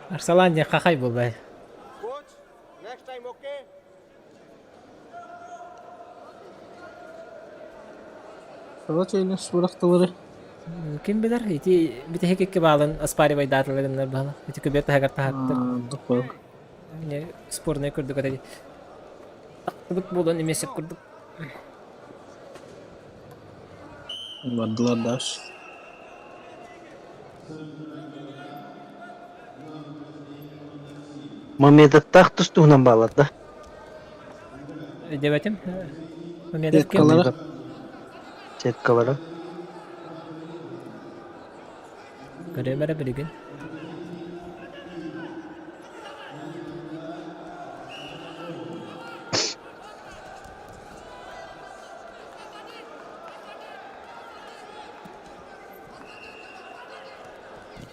Арсалан не хахай буолбай. Next time, okay? Тоҕо чэйинэ сурахтылары? Ким билэр, ити бүтэһик икки баалын оспаривайдаатылар гыннар баала. Ити көбүөр таһыгар таһааттар. Спорнай курдук этэ. Тахтыбыт буолан эмиэ сөп курдук. Бардылар даш. Мамедаттаах тус туһунан баалар да? Диэбэтим. Мамедов ким? Сеткалара. Сеткалара. Көрүөм эрэ билигин.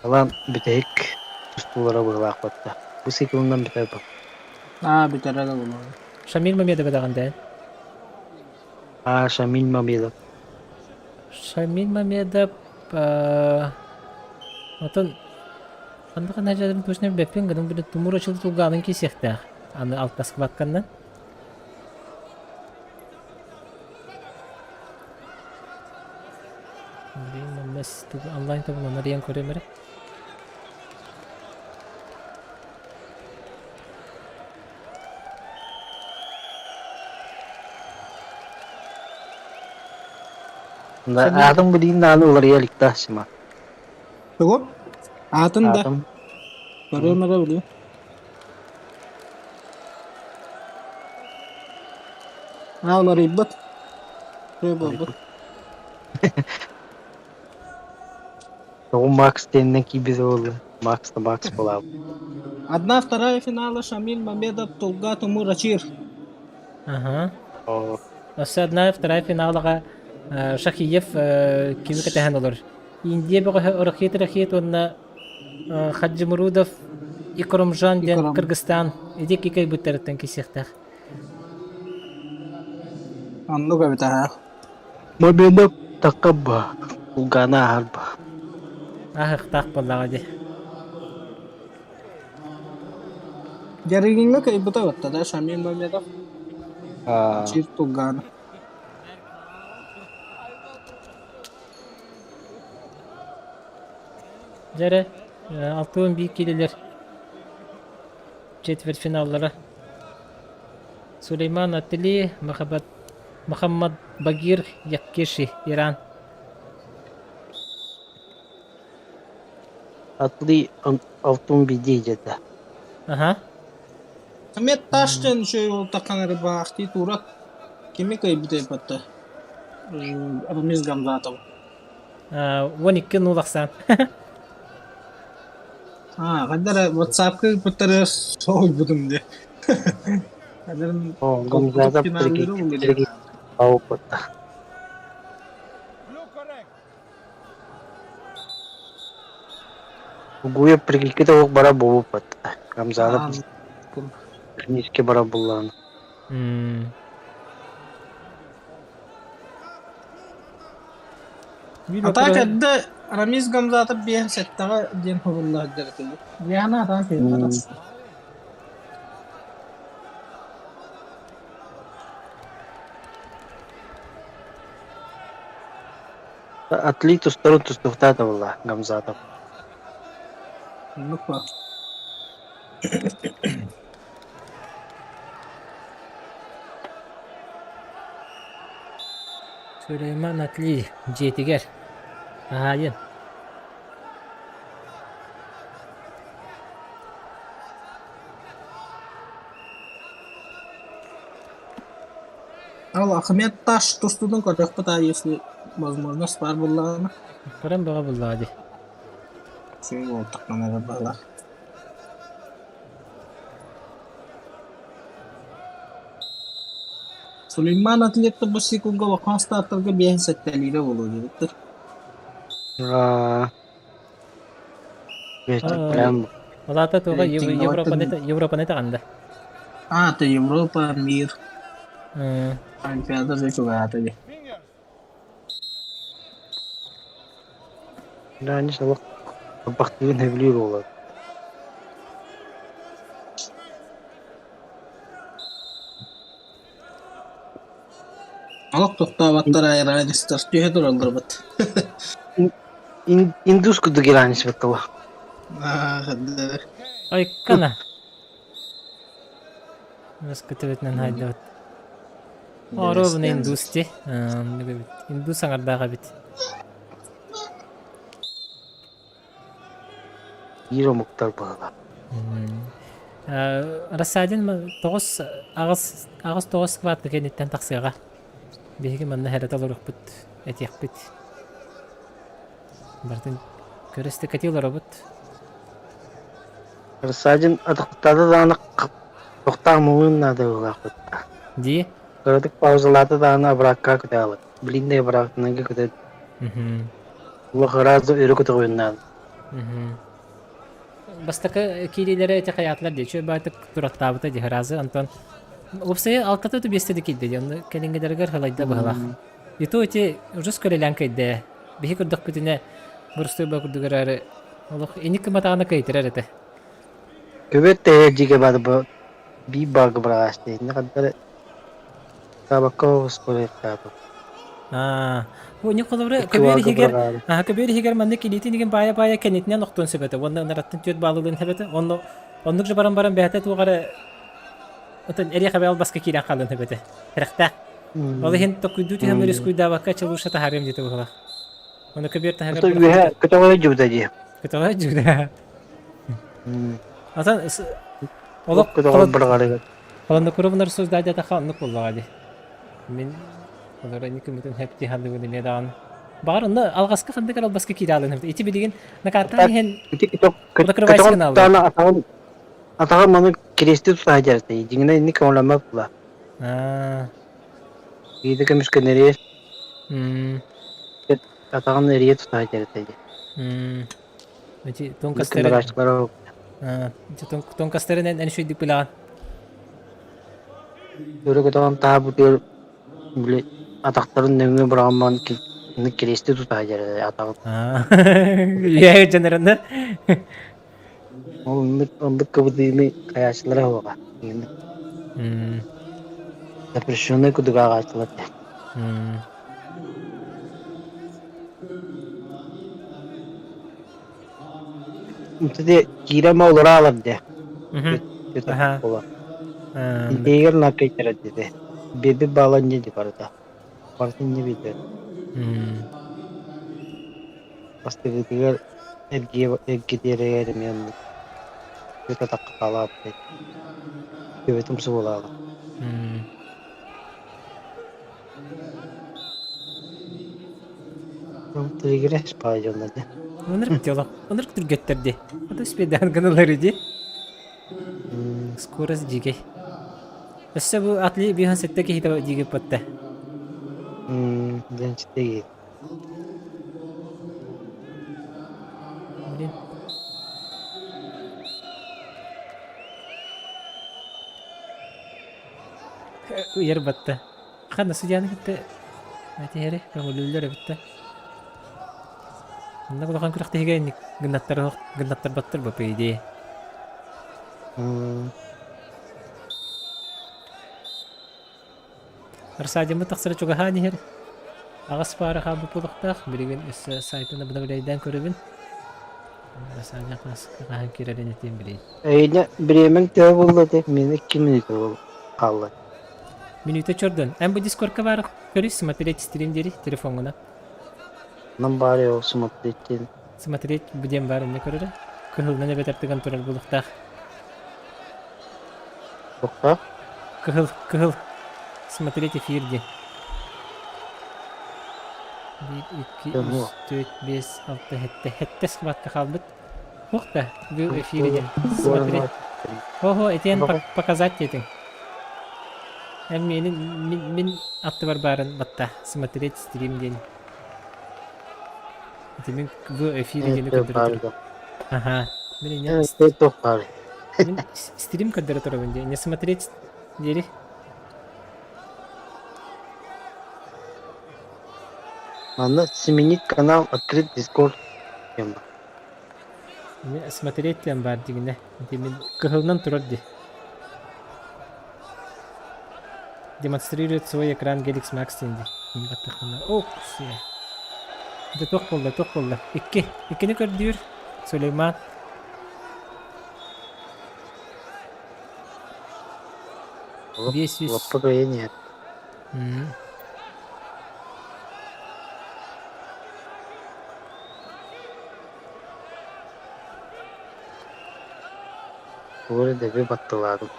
Талаан бүтэһик тустуулара быһыылаах батта. Бу циклынан бүтэр бу. Аа бүтэрэ да буолуо. Шамиль Мамедов даҕан дээн. Аа Шамиль Мамедов. Шамиль Мамедов отон ханна ханна дьадым точно билбэппин гынан били Тумур Очил тулгаанын киисиэхтээх. Аны алтаскыбакканнан. Блин, манна онлайн тобуланар диэн көрөм эрэ. Аатын билигин даҕаны уларыйа илик Сима. Тугу? Аатын да? Аатым. Көрүөм эрэ билиим. Аа уларыйбыт. Үчүгэй буолбут. Тоҕо Макс диэнинэн киирбитэ буолла? Макс да Макс буолаабыт. Одна вторая финала Шамиль Мамедов Тулга Тумур Ачир. Ага. О, Өссө одна вторая финалаҕа Шахиев кими кэтэһэн олор? Индия бөҕөһө Рахит Рахит уонна Хаджимурудов Икромжан диэн Кыргызстан ити икки кыайбыттарыттан кисиэхтээх. Оннук эбит аһаа. Мобилок таккабба, кулгаана аһарба. Аһыктаах буоллаҕа дии. Ярыгиҥҥа кыайбыта батта да Шамиль Мамедов. Чир Туган. Дьэ эрэ, 61 киилэлэр четвертьфиналлара. Сулейман Атли, Махаммад Багир Яккеши, Иран. Атли алтын биди дьэтэ. Аха. Ахмед Таштен үчүгэй буолтаххына эрэ баахтыы туурат кими кыайбытай батта Рамиз Гамзатов 12 нул ахсаан. Аа, ханна эрэ WhatsApp-ка ыыппыттары соһуйбутум дии. Ханна О, Гамзатов финаллары опыта. Угуя прикид ох бара буолбут. Гамзатов технически бара буллаан. А так эрдэ Рамиз Гамзатов биэһин сэттэҕэ диэн хобулла сылдьар этэ. Диана атаан киһи Атли тустарын тустуохтаата буолла Гамзатов. Оннук ба. Сулейман Атли дьиэтигэр аһаайын. Ал Ахмед Таш тустуутун көрүөхпүт аа если возможность баар буоллаҕына. Көрөн бөҕө буоллаҕа дии. Үчүгэй буолтаххына эрэ баҕалаах. Сулейман Атлетта бу секунга улахан стартарга биэһин сэттэлиирэ буолуо диэбиттэр. Аа, прям Ол аата туга Европаны Европаны таҕанда. А, то Европа, мир. Олимпиада же чугаата дии. Раньше олох бахтыгын сөбүлүүр буолар. Олох тохтооботтор иранецтар түһэ тураллар быт. Индус курдук иранец баттала. Айкана. Өскөтөбүтүнэн хайдабыт. Оруобуна индус ти. Индус аҥардаах эбит. Биир омуктар баалар. Рассадин тоҕус аҕыс аҕыс тоҕус скватка кэнниттэн тахсыаҕа. Биһиги манна хэрэтэ олоруохпут, этиэхпит. Барытын көрө кэтии олоробут. Рассадин атахтаата даҕаны тохтоох муҥун наада быһыылаахпыт. Дии? Кыратык паузалаата даҕаны абыракка көтөҕөбүт. Блин да абырактанарга көтө Улах ыраас да өрө көтөҕүөн наада. Бастакы киириилэрэ ити хайаатылар дии. Үчүгэй баайтык тураттаабыта дии ыраазы. Онтон уопсайа алтата да биэстэ да киирдэ дии. Онно кэлиҥҥилэригэр халайда быһылаах. И то ити уже скорелээн кэйдэ. Биһи көрдөхпүтүнэ боростуой ба курдук эрээри олох инник кыматаҕына кыйтарар этэ. Көбөт тэһэ дьигэ баар бу биир баарга быраҕааччы. Инне ханна Табакка оҕус Аа, бу не холобура көбүөр иһигэр аа көбүөр иһигэр маннык илиитин игин баайа-баайа кэннитинэн охтуон сөп этэ уонна ынараттан түөрт баалылыын сөп этэ онно оннук же баран баран бэйэтэ туох эрэ отон эриэхэбэ албаска киирэн хаалыан сөп этэ сэрэхтээх ол иһин токуйдуу түһэн рискуйдаабакка чалууша таһаарыам диэтэ быһылаах ону көбүөр таһыгар үөһэ көтөҕө дьубда дии көтөҕө дьубда Атын олох көтөҕө быраҕарыгар Холоннокуровнар рассуждать оннук буоллаҕа дии. Мин олор никымытын хэпти хандыбын эмиэ даҕаны. Баҕар онно алҕаска ханнык эрэ албаска киирэ алын ити билигин накааттаан иһэн закрывайся гынааллар. Атаҕын атаҕын маны крести тута сылдьар дьиҥинэ инник көҥүллэммэт була. Аа. Биирдэ көмүскэнэрээр. Атаҕын эрийэ тута сылдьар этэ дии. Ити тонкастарын тонкастарын эн үчүгдүк билэҕин. Өрө көтөҕөн таһаабытыгар били атахтарын нөҥүө быраҕан кириэсти тута сылдьар этэ атаҕын. Үйэ дьанарына. Ол оннук оннук кыбытыыны хайааччылара суоҕа. Запрещенный кудук ааҕааччылар этэ. Ити киирэн олоро дэ. Интегер накайтара диде. Беби бала не ди барыта. Барытын не билбэт. Бастыгытыгар эргитиэригэр эмиэ оннук. Атахха хаалаабыт. Төбөтүм субулаабыт. Триггереш паайдьонно дии. Ынырык дьоло. Ынырык түргэттэр дии. Ото успейдаан гыналар дии. Скорость дьиикэй. Өссө бу атли биһан сетте киһитэ дьиги патта. Дэн читеги. Блин. Ыйар батта. Ханна судьяны кытта этиһэри көҥүлүүллэр эбит да. Манна улахан күрэхтэһиигэ инник гыннаттар гыннаттарбаттар бу по идее. Арсадьыммыт тахсара чугаһаан иһэр. Аҕыс паара хаалбыт буолуохтаах. Билигин өссө сайтын обновляйдаан көрөбүн. Арсадьа хаһан киирэрин этиэн билейин. Эйне бириэмэҥ төһө буолла ити? Мин 2 минута хаалла. Минута чордон. Эн бу дискордка баар көрүс смотреть стрим диэри телефоҥҥунан. Нам баар ол смотреть диэн. Смотреть бу диэн баар инне көрөрө. Кыһылынан эбэтэр тыган турар булуктаах. Туохтаах? Кыһыл, кыһыл. Смотреть эфир диэн. 1, 2, 3, 4, 5, 6, 7. Хэтте схватка хаалбыт. Ух да, был эфире диэн. Смотреть. Ого, этиэн показать диэтиҥ. Эн миэнин мин, мин аттыбар баарын батта. Смотреть стрим диэн. Ити мин в эфире диэни көрдөрө турар. Ага. Мин инне мин стрим көрдөрө турабын диэ. Не смотреть диэри. Манна сменить канал открыть Discord диэн бар. Смотреть диэн баар дигинэ. Ити мин кыһылынан турар дии. Демонстрирует свой экран Gelix Max диэн дии. Ох, Дэ туох буолла, туох буолла? Икки. Иккини көрдүүр. Сулейман. Биэс жүз. Лаппа кыайан иһэр. Тугу эрэ дэби батталаатым.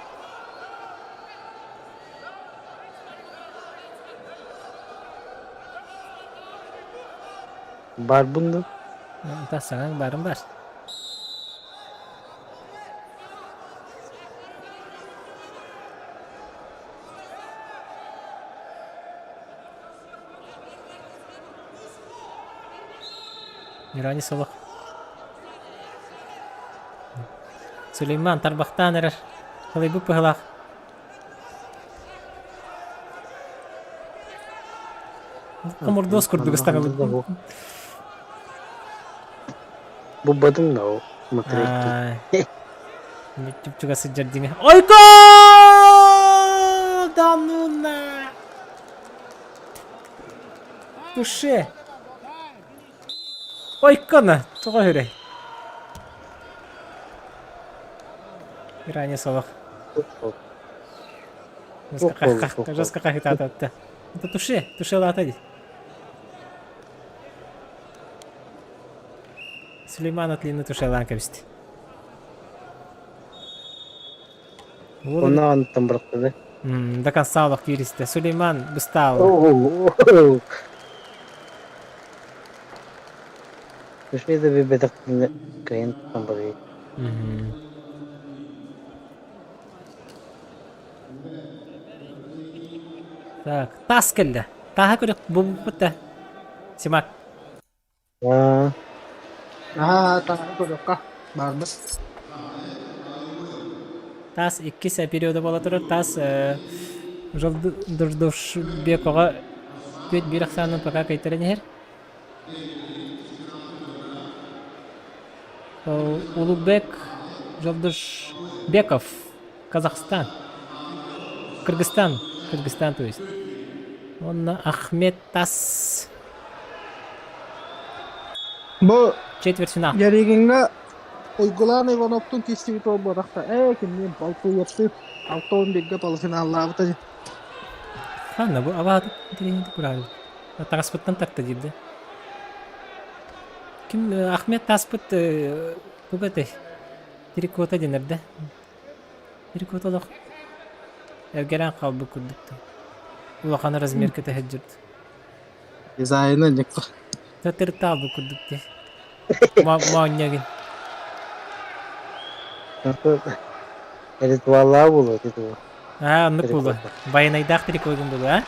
Баарбын дуо? Тахсаҥаҥ баарым баар. Мирани солох. Сулейман тарбахтаан эрэр. Халыйбыт быһылаах. Хомурдуос курдук ыстаҥалык. Буббатым да ол смотреть. Чуп-чугас сылдьар дьиҥэ. Ойко! Да ну на! Туше! Ойкона! Тоҕо үрэй? Иране солох. Жестко хахитаататта. Это туше, туше лаата дии. Сулейман Атлины тушелаан кэбисти. Онно антан бырахтыды. До конца олох кииристэ. Сулейман быстаал. Туше да бэтэхтинэ кыайан тутан барыы. Так, таас кэллэ. Тааһа көрөх бу да. Симак. Аа, Аа, таҥара көрүөххэ баарбыт. Таас иккис периода буола турар. Таас Жолдошбековаҕа түөрт биир ахсаанынан пока кыайтаран иһэр. Улугбек Жолдошбеков, Казахстан. Кыргызстан, Кыргызстан то есть. Уонна Ахмед Тас. Бу Четвертьфинал. Ярыгиҥҥа Уйгулаан Ивановтуун киирсибит уол буолбатах ээ кинини балтыйыахтыы 61-гэ полуфиналлаабыта дии. Ханна бу абааты тренинг кураабыт. Таҥаспыттан тарта диирдэ. Ким Ахмед Таспыт туга этэй? Трикота диэн эрдэ. Трикота олох эргэрэн хаалбыт курдук. Улахан размерка тэһэддьирт. Дизайна никто. Татыртаабыт курдук дии. Моонньогин. Ритуаллаа буолуо титула. Аа, оннук буолуо. Байанайдаах трикогун буолуо, а?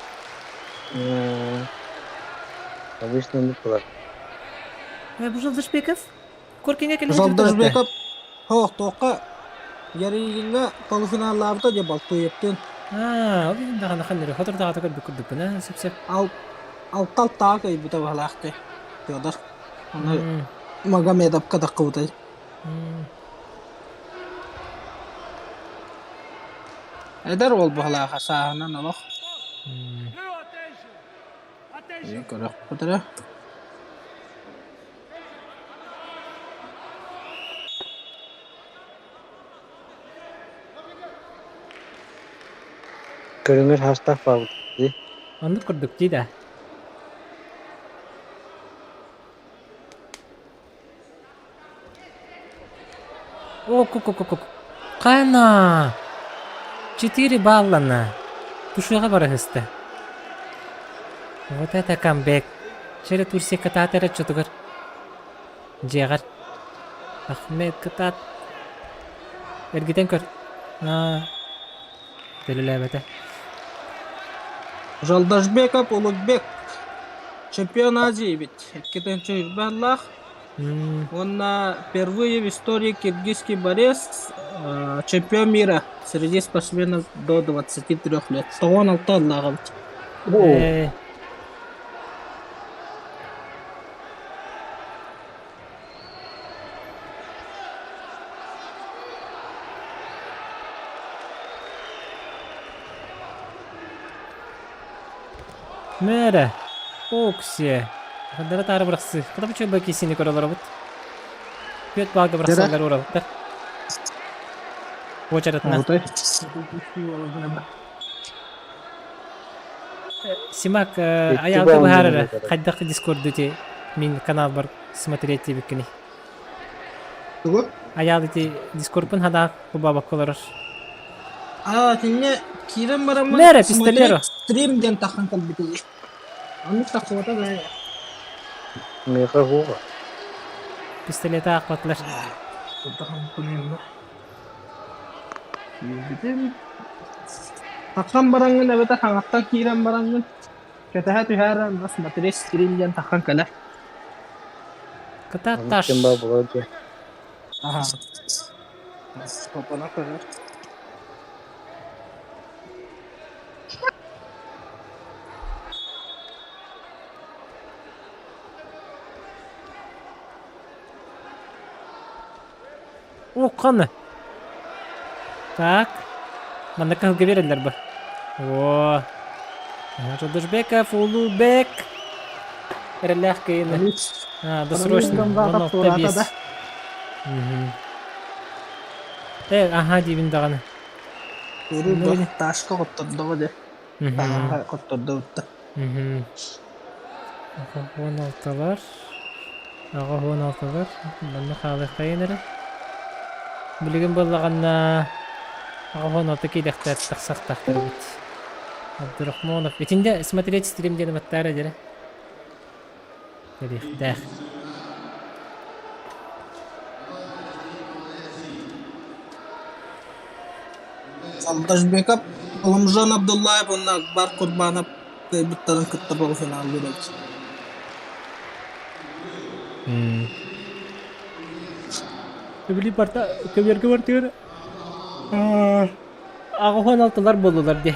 Обычно оннук буолар. Бу Жолдошбеков Коркиҥҥа кэлэн Жолдошбеков Һоох, туохха Ярыгиҥҥа полуфиналлаабыта дии Балтуевтыын. Аа, ол иһин даҕаны ханнары хотордоҕото көрбүт курдукпун, аа, сөп-сөп. Ал алта алтаҕа кыайбыта баһылаахтыы Федор. Ону Магомедовка таххыбытай. Эдэр уол баһылааха сааһынан олох. Көрөхпүт эрэ. Көрүҥэр хаастаах баабыт дии. Оннук курдук дии да. О, ку-ку-ку-ку. Хана! Четыре баллана. Тушуга барыһыста. Вот это камбэк. Чэрэ Турция кытаатар отчетугар. Дьиэҕэр. Ахмед кытаат. Эргитэн көр. Аа. Төлөлөөбөтө. Жолдошбеков Улукбек чемпион Азии эбит. Икки тыһыынча Уонна впервые в истории киргизский борец чемпион мира среди спортсменов до 23 лет. Тоҕон алта ыллааҕыбыт. Мээрэ, Оксия, хардара таары бырахсы. Куда бу чөбө кисини көрө олоробут? Күөт баалга бырахсаллар уралыттар. Уочаратынан. Симак, аялга быһаарара хайдах дискорду ти мин каналбар смотреть диэбиккиний? Тугу? Айаал ити дискордпун хадаах кубабакка олорор. Аа, кинини киирэн бараммын Мээрэ, пистолеро. стрим диэн таххан кэлбитий. Оннук тахсыбата да. Миэхэ уһуга. Пистолеты аахпатылар. Киирбитим. Таххан бараҥҥын эбэтэр хаҥаттан киирэн бараҥҥын кэтэһэ түһээр смотреть стрим диэн таххан кэлэр. Кытаатташ. Ким баа буолар дии. Аха. Попана көрөр. Ухханы. Так. Манна кыһылга биэрэллэр бу. О. Жолдошбеков, Улуубек. Эрэллээх кыайыны. А, досрочно. 16-5. Э, аха диибин даҕаны. Уруу ташка хоттордоҕо дьэ. Тааһа хоттордо Аҕа алталар. Аҕа алталар. Манна хаалыахтайын эрэ. Билигин буоллаҕына 86 киирэхтэр тахсахтаахтар эбит. Абдурахманов. Итинде смотреть стрим диэн баттаара дьэрэ. Кэлиэхтээх. Алдашбеков Аламжан Абдуллаев уонна Акбар Курбанов кыайбыттарын кытта полуфиналлыыр эбит. Били барта көбүөргэ бартыгар аҕыһын алтылар буоллулар дии.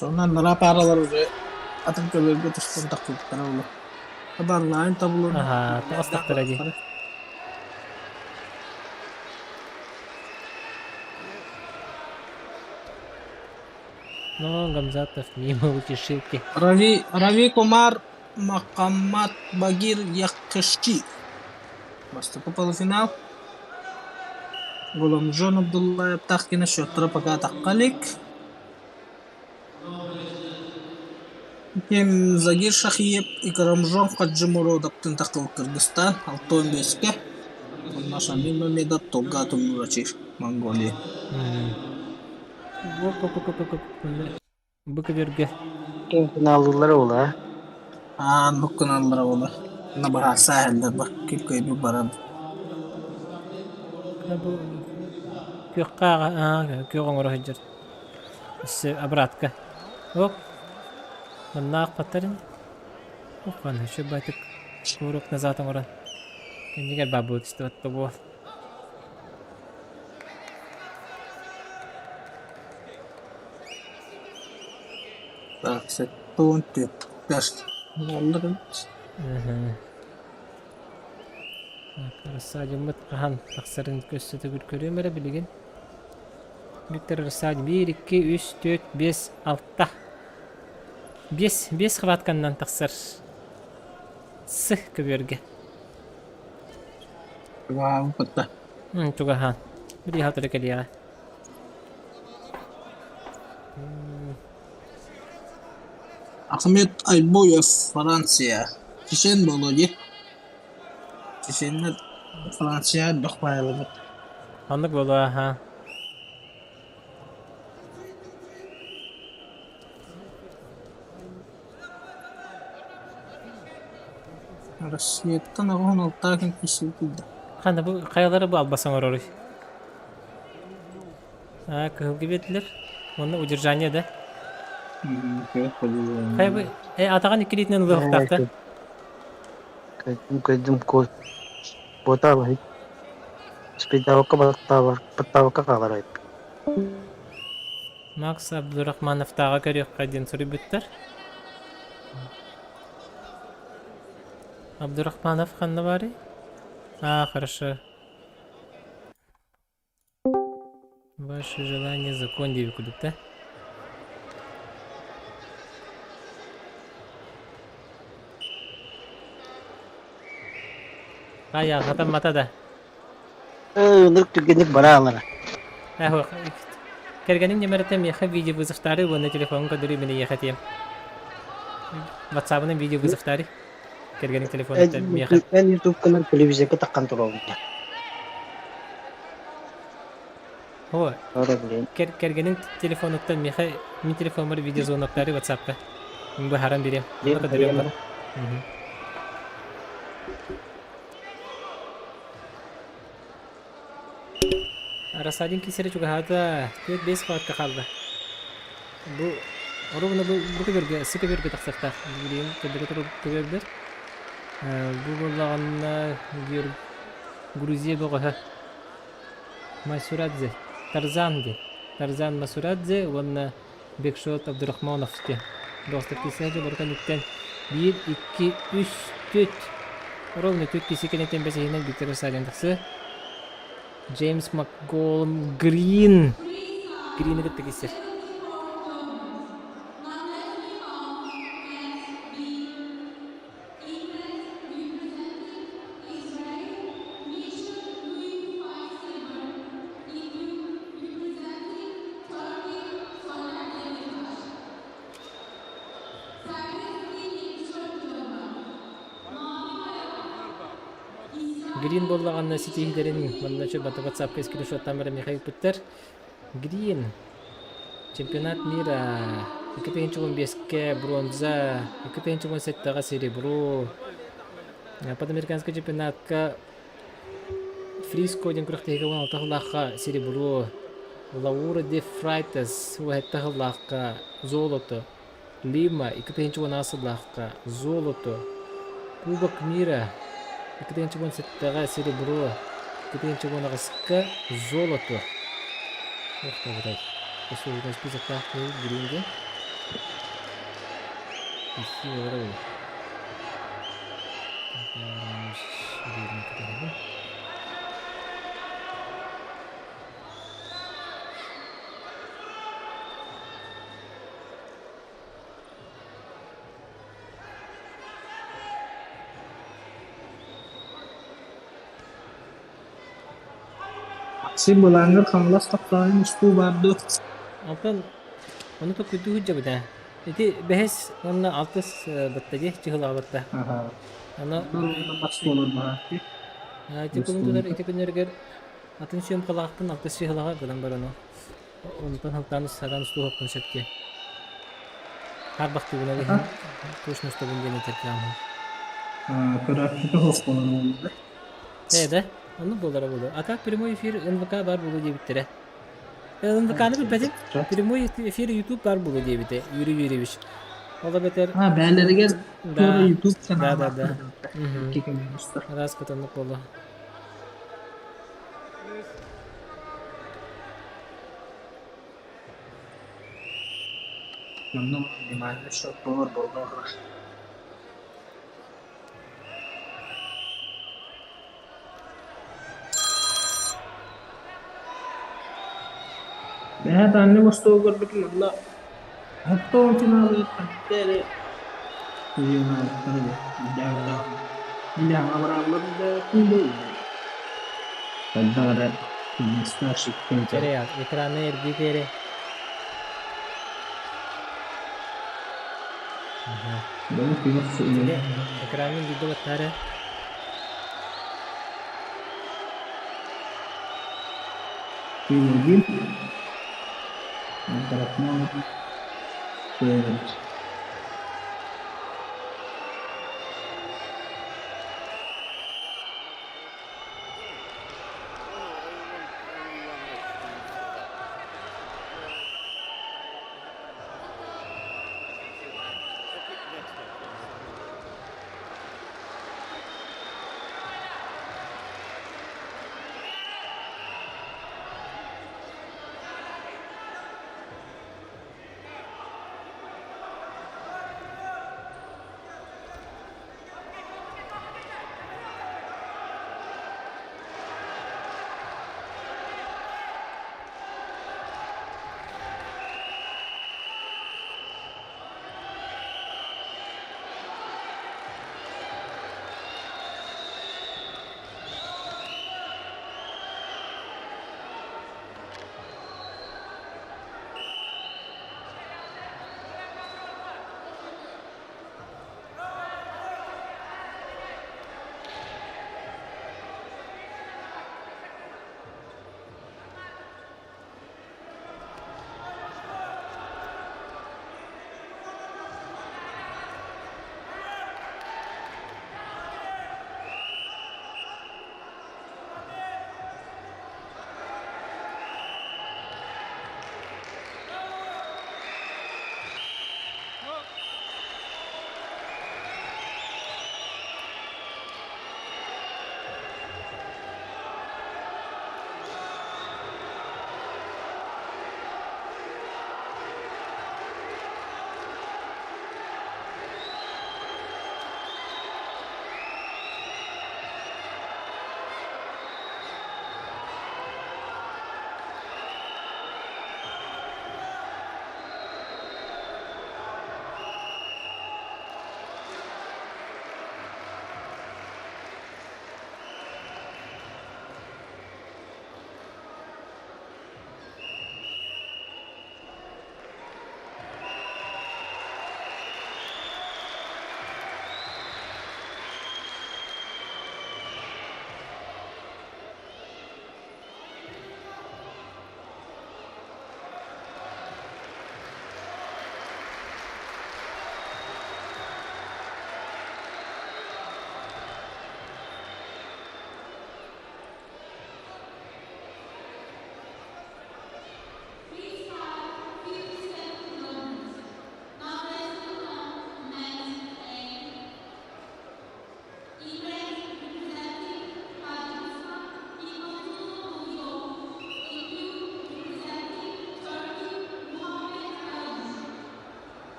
Онон нара паралар уже атын көбүөргэ тустан тахсыбыттара буолуо. Онлайн табылын. Аха, таҕыстахтара дии. Но Гамзатов мимо утешилки. Рави, Рави Кумар Махаммад Багир Яккашчи. Бастакы полуфинал. Гуламжон Абдуллаев Тахкина счеттара пока атахха илик. Ким Загир Шахиев Икрамжон Хаджимуродовтын таххыбыт Кыргызстан 65-кэ. Онно Шамиль Мамедов Толга Тумнурачир Монголия. Бу көбүөргэ Ким финаллыыллара буолла Аан буккуналлара буолла. На быһаарса иһэллэр ба ким кыайбыт баран. Бу күөххэ күөх оҥоро сылдьар. Өссө обратка. Оп. Манна аахпаттарын. Ох, еще байтык курок назад оҥорон. Кэннигэр баабыт истибэт буол. Так, 74 буолла эбит. Рассадиммыт хаһан тахсарын көссө төгүл көрүөм эрэ билигин. Виктор Рассадин 1, 2, 3, 4, 5, 6. 5, 5 хватканнан тахсар. С көбүөргэ. Вау, кытта. Чугаһаан. Билиһа өтөрө кэлиэҕэ. Ахмед Айбоев, Франция. Чечен буолуо дии. Чеченнэр Франция элбэх баайылабыт. Оннук буолуо аха. Россияттан 86 күн киирсибит да. Ханна бу хайалары бу албас оҥороруй? Аа, кыһылгы биэрдилэр. Уонна удержание да. Хайа бу э атаҕын иккилиитинэн ылыахтаах да. Көйдүм көйдүм куотаабай спидавакка баттаабакка хаалар эбит Макс Абдурахмановтааҕы көрүөххэ диэн суруйбуттар. Абдурахманов ханна баарый? А, хорошо. Ваше желание закон диэби курдук да? Айа, хатаммата да. Ынырык түргэнник бара алара. Кэргэниҥ нөмерэтэ миэхэ видеовызовтаары уонна телефонун көрдөрүү мин эйиэхэ этиэм. Ватсабынан видеовызовтаары. Кэргэниҥ телефонуттан миэхэ. Эн ютубканан телевизорга таххан туруобун. О, кэргэниҥ телефонуттан миэхэ мин телефоммар видеозвоноктаары ватсапка. Мин быһааран бириэм. Онно көрдөрүөм бар. Рассадин кисэрэ чугаһаата, 4-5 хватка хаалла. Бу оруобуна бу бу көбүөргэ, сы көбүөргэ тахсыахтаах. Билигин көрдөрө турар көбүөрдэр. Бу буоллаҕына Грузия бөҕөһө Масурадзе, Тарзан диэн. Тарзан Масурадзе уонна Бекшот Абдурахманов диэн. Доҕостор киирсэ дьоллору кэнниттэн 1, 2, 3, 4 ровно 4 киси кэнниттэн бэсиһинэн Виктор Рассадин тахсыа. Джеймс Макголм Грин Грины кытта киирсэр. Грин буоллаҕына ситиһиилэрин манна чөбөтө ватсапка скриншоттан баран миэхэ ыыппыттар. Грин Чемпионат мира 2015-кэ бронза, 2017-ҕэ серебро, Панамериканскай чемпионатка Фриско диэн күрэхтэһиигэ 16 сыллаахха серебро, Лаура де Фрайтес 17 сыллаахха золото, Лима 2010 сыллаахха золото. Кубок мира 2017-ҕэ серебро, 2018-ка золото. Туохтаабытай? Өссө списоктаах киһи билиим диэн. Максим былааҥҥар Хаҥалас таптаҕайын устуу баар дуо? Онтон ону токуйдуу сылдьабыт ээ. Ити бэһис уонна алтыс батта дии чыһылаҕа батта. Аха. Аны Мас буолар баҕа. ити кулун тутар ити күннэригэр атын съемкалаахпын алтыс чыһылаҕа гынан баран онтон халтаан сатаан устуохпун сөп диэн. Хаарбахтыыбын ол иһин точно устабын диэн этэрдэҕим. Көрөөччүтэ суох буолар буолла. Ээ да, оннук буолара буолуо. А так прямой эфир НВК баар буолуо диэбиттэрэ. НВК-ны билбэтим. Прямой эфир YouTube баар буолуо диэбитэ Юрий Юрьевич. Ол эбэтэр А, бээлэригэр да, YouTube да, да, да. каналлаахтар икки кэмҥэ устар. Араас кытаннык буолуо. Онно минимальный счет болор буолла. Бэһэ таанньык остуол көрбүтүм онно оттон финалыгар ханна эрэ регионалыттар Или абырааллар да хайдах эрэ старший Сериал экраны эргий кэрэ. Экранын биирдэ баттаары.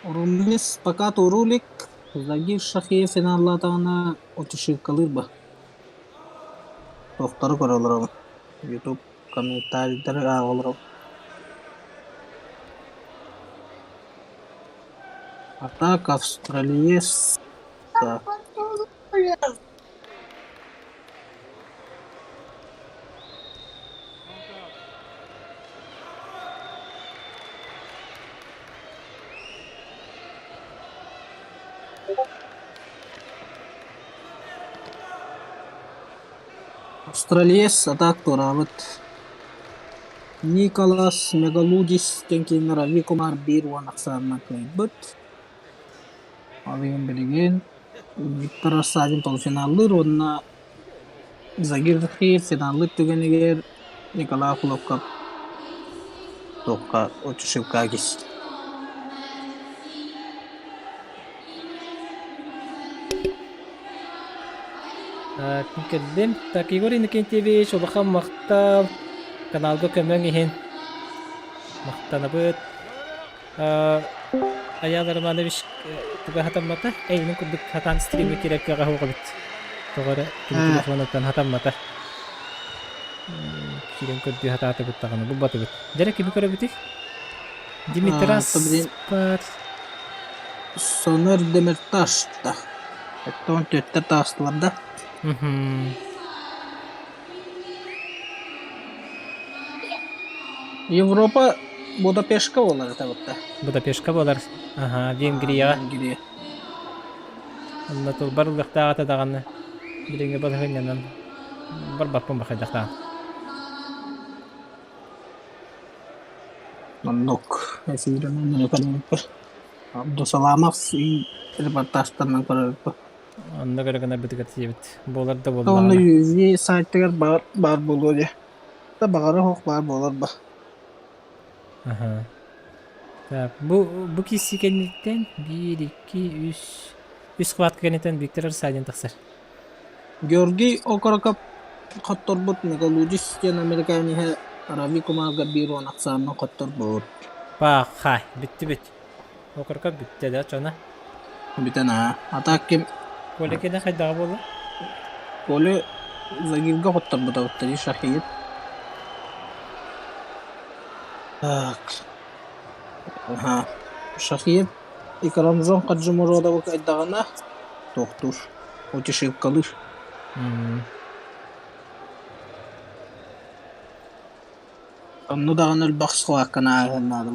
Румынец пока турулик, Загир Шахиев финаллаатаҕына утушивкалыыр ба. Туохтары көрө олоробун. Ютуб комментарийдары ааҕа олоробун. А так австралиец так. Австралиец атак туораабыт. Николас Мегалудис диэн кинилэр Ави Кумар биир уон ахсаанынан кыайбыт. Ол иһин билигин Виктор Рассадин полуфиналлыыр уонна Загир Захиев финаллыыр түгэнигэр Николай Хлопков туохха Отшивка киирсэр. Кэллим. Так, Егор Иннокентьевич, улахан махтал. Каналга көмөҥ иһин махтанабыт. Айаал Романович туга хатаммата? Эйигин курдук хатаан стримҥэ киирэргэ оҕобут. Тоҕо эрэ кини телефонуттан хатаммата. Киирэн көрдүү хатаатыбыт даҕаны булбатыбыт. Дьэрэ кими көрөбүтүй? Димитрас бар. Сонор Демирташ да. Оттон төттө таастылар да. Европа Будапешка буолар этэ бытта. Будапешка буолар. Аха, Венгрияҕа. Венгрия. Онно тылбар ылыахтааҕа даҕаны билиҥҥи балаһыанньанан барбаппын бахайдахтаах. Оннук. Эсиирэнэн көрбүппүт. Абдусаламов репортажтарынан көрөрбүт. Онно көрө гынарбытыгар тиийэбит. Буолар да Онно буоллаҕына. UV сайтыгар баар, баар буолуо дии. Да баҕара суох баар буолар ба. Аха. Так, бу киси кэнниттэн биир, икки, үс, үс хватка кэнниттэн Виктор Арсадин тахсар. Георгий Окороков хотторбут Мегалудис диэн американеһа Рави Кумарга биир уон ахсаанынан хотторбут. Паха, бүттүбүт. Окороков бүттэ да, чона. Бүтэн аа. А так ким Коля кэнэ хайдаҕа буолла? Коля Загирга хотторбута буттари Шахиев. Так. Аха. Шахиев Икрамжон Хаджимуродовы кыайдаҕына туохтуур, утешивкалыыр. Онно даҕаны элбэх схватканы ааһыан наада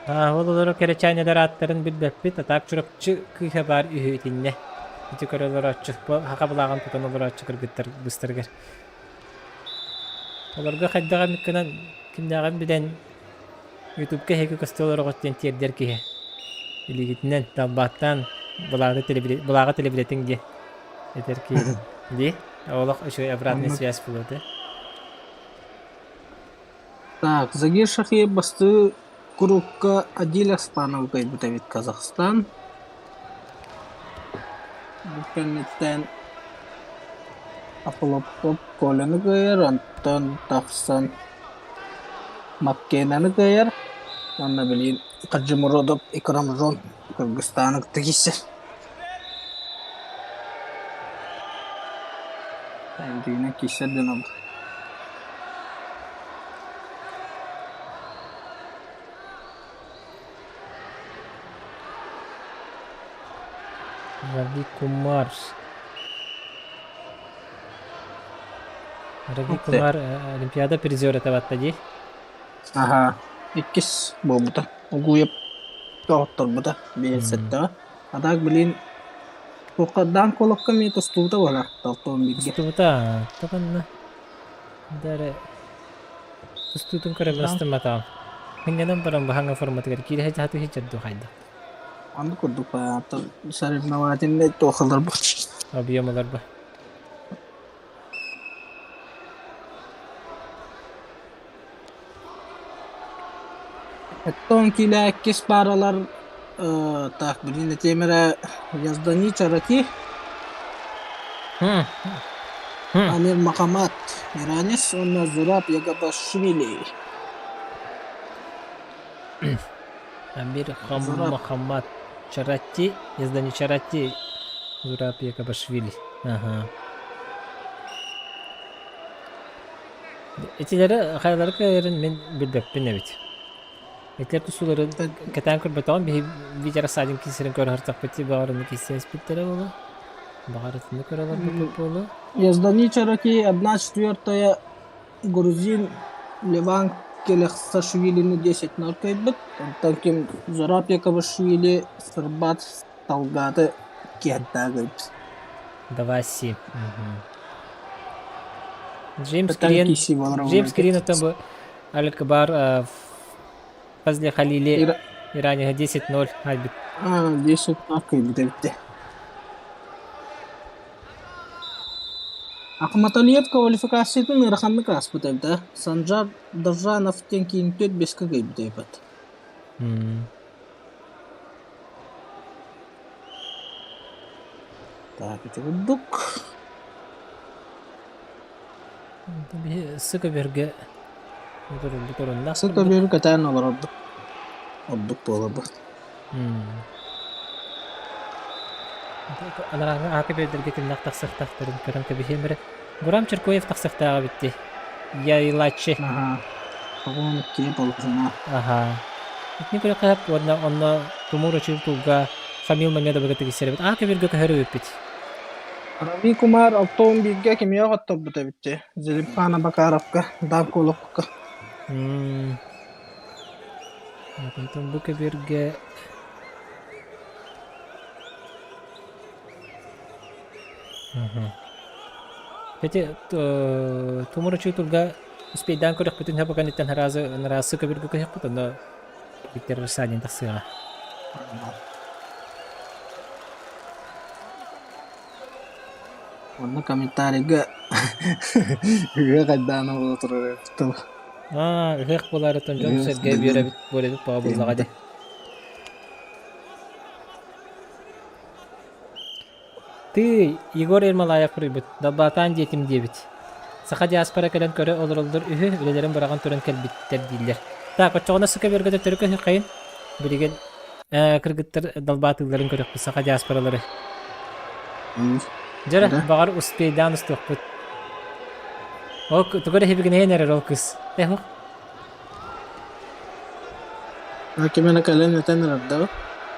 Ол олору кэрэчээнэлэр ааттарын билбэппит, а так Чурапчы кыыһа баар үһү итиннэ. Ити көрө олорооччу, хаха былааҕын тутан олорооччу кыргыттар быстарыгар. Олорго хайдах эмит гынан кимнээҕин билэн Ютубка эһиги көстө олороҕут диэн тиэрдэр киһи. Илиигитинэн талбааттаан былааҕы былааҕы телебилетиҥ диэ этэр киһи. Дии? Олох үчүгэй обратная связь буолуо этэ. Так, Загир Шахиев бастыы курукка Адиль Аспанов кыайбыт эбит Казахстан. Бу кэнниттэн Охлопков Коляны кыайар, онтон тахсан Маккенаны кыайар уонна билигин Хаджимуродов Икрамжон Кыргызстаны кытта киирсэр. Дьиҥинэн киирсэр дьон олох. Рави Кумар. Рави Кумар Олимпиада призера табатта дии. Аха, иккис буолбута. Угуйап тоҕотторбута биэс сэттэҕэ. А так, блин, туоххардаан куолакка эмиэ тустубута буолар талтон бииргэ. Тустубута, тохонно. Дары тустуутун көрө бастыматаҕым. Хиннэнэн баран баһаҥа форматыгар киирэ сатыы сылдьар дуу хайдах. Оннук курдук соревновательнай туохалар бу. Объемалар ба. Оттон килээккис пааралар так, блин, этиэм эрэ Яздани Чарати. Амир Махамад, иранец уонна Зураб Ягабашвили. Амир Зураб Махамад Чарати, не Чарати, Зураб Якобашвили. Ага. Итилэри хайалары кыайарын мин билбэппин эбит. Итилэр тусууларын кэтээн көрбөтөҕүм биһи Витя Рассадин киирсэрин көрө сыртахпыт баҕар киирсэн испиттэрэ буолуо. Баҕар итини көрө олорбуппут буолуо. Яздани Чарати 1/4 грузин Леван Келехсашвилини 10-0 кыайбыт. Онтон ким Зураб Якобашвили Сырбат Талгаты киһэттää кыайбыт. Даваси. Джеймс Кирен Джеймс Кирин оттон бу Аль-Кабар Фазли Халили Ирания 10-0 айбыт. 10-0 кыайбыт эбит. Акматалиев квалификациятын ыараханнык ааспыт эбит ээ. Санжар Доржанов диэн киин 4-5 кыайбыт эбит. Так, ити курдук. Сыка берге турунна. Сыка бери кэтээн олорорбут. Ордук буоларбыт. Анарааҥҥы аакы биэрдэргэ кимнээх тахсыахтаахтарын көрөн кэбиһиэм эрэ. Гурам Черкоев тахсыахтааҕа эбит Яйлачи. Аха. По-моему, кини положено. Аха. Итини көрөххө уонна онно Тумур Очиртулга Шамил Мамедовыга тигиссэрбит. Аакы биргэ көһөрү эбиппит. Рави Кумар 61-гэ кимиэ хотторбут эбит Зелимхана Бакаровка, Данкуловка. Онтон бу көбүөргэ Эти Тумур Очиртулга успейдаан көрөхпүтүн хөп кэнниттэн сразу нараасы көбүргө көһөхпүт онно Виктор Рассадин тахсыаҕа. Онно комментарийга ыһыах айдаана буола турар эбит тыл. Аа, ыһыах буолаарытын дьон сэргэ биэрэбит буолэбит баҕа буллаҕа дии. Тыый, Егор Ермолаев суруйбут, далбаатаан диэтим диэбит. Саха диаспора кэлэн көрө олороллор үһү, үлэлэрин быраҕан туран кэлбиттэр дииллэр. Так, оччоҕуна сука бөргөтө төрүкү хайын? Билигин кыргыттар далбаатыылларын көрөхпүт саха диаспоралары. Дьэ, баҕар успейдаан устуохпут. Ол тугу эрэ хибигинэйэн эрэр ол кыс. Эхох. Ким эрэ кэлэн этэн эрэр да?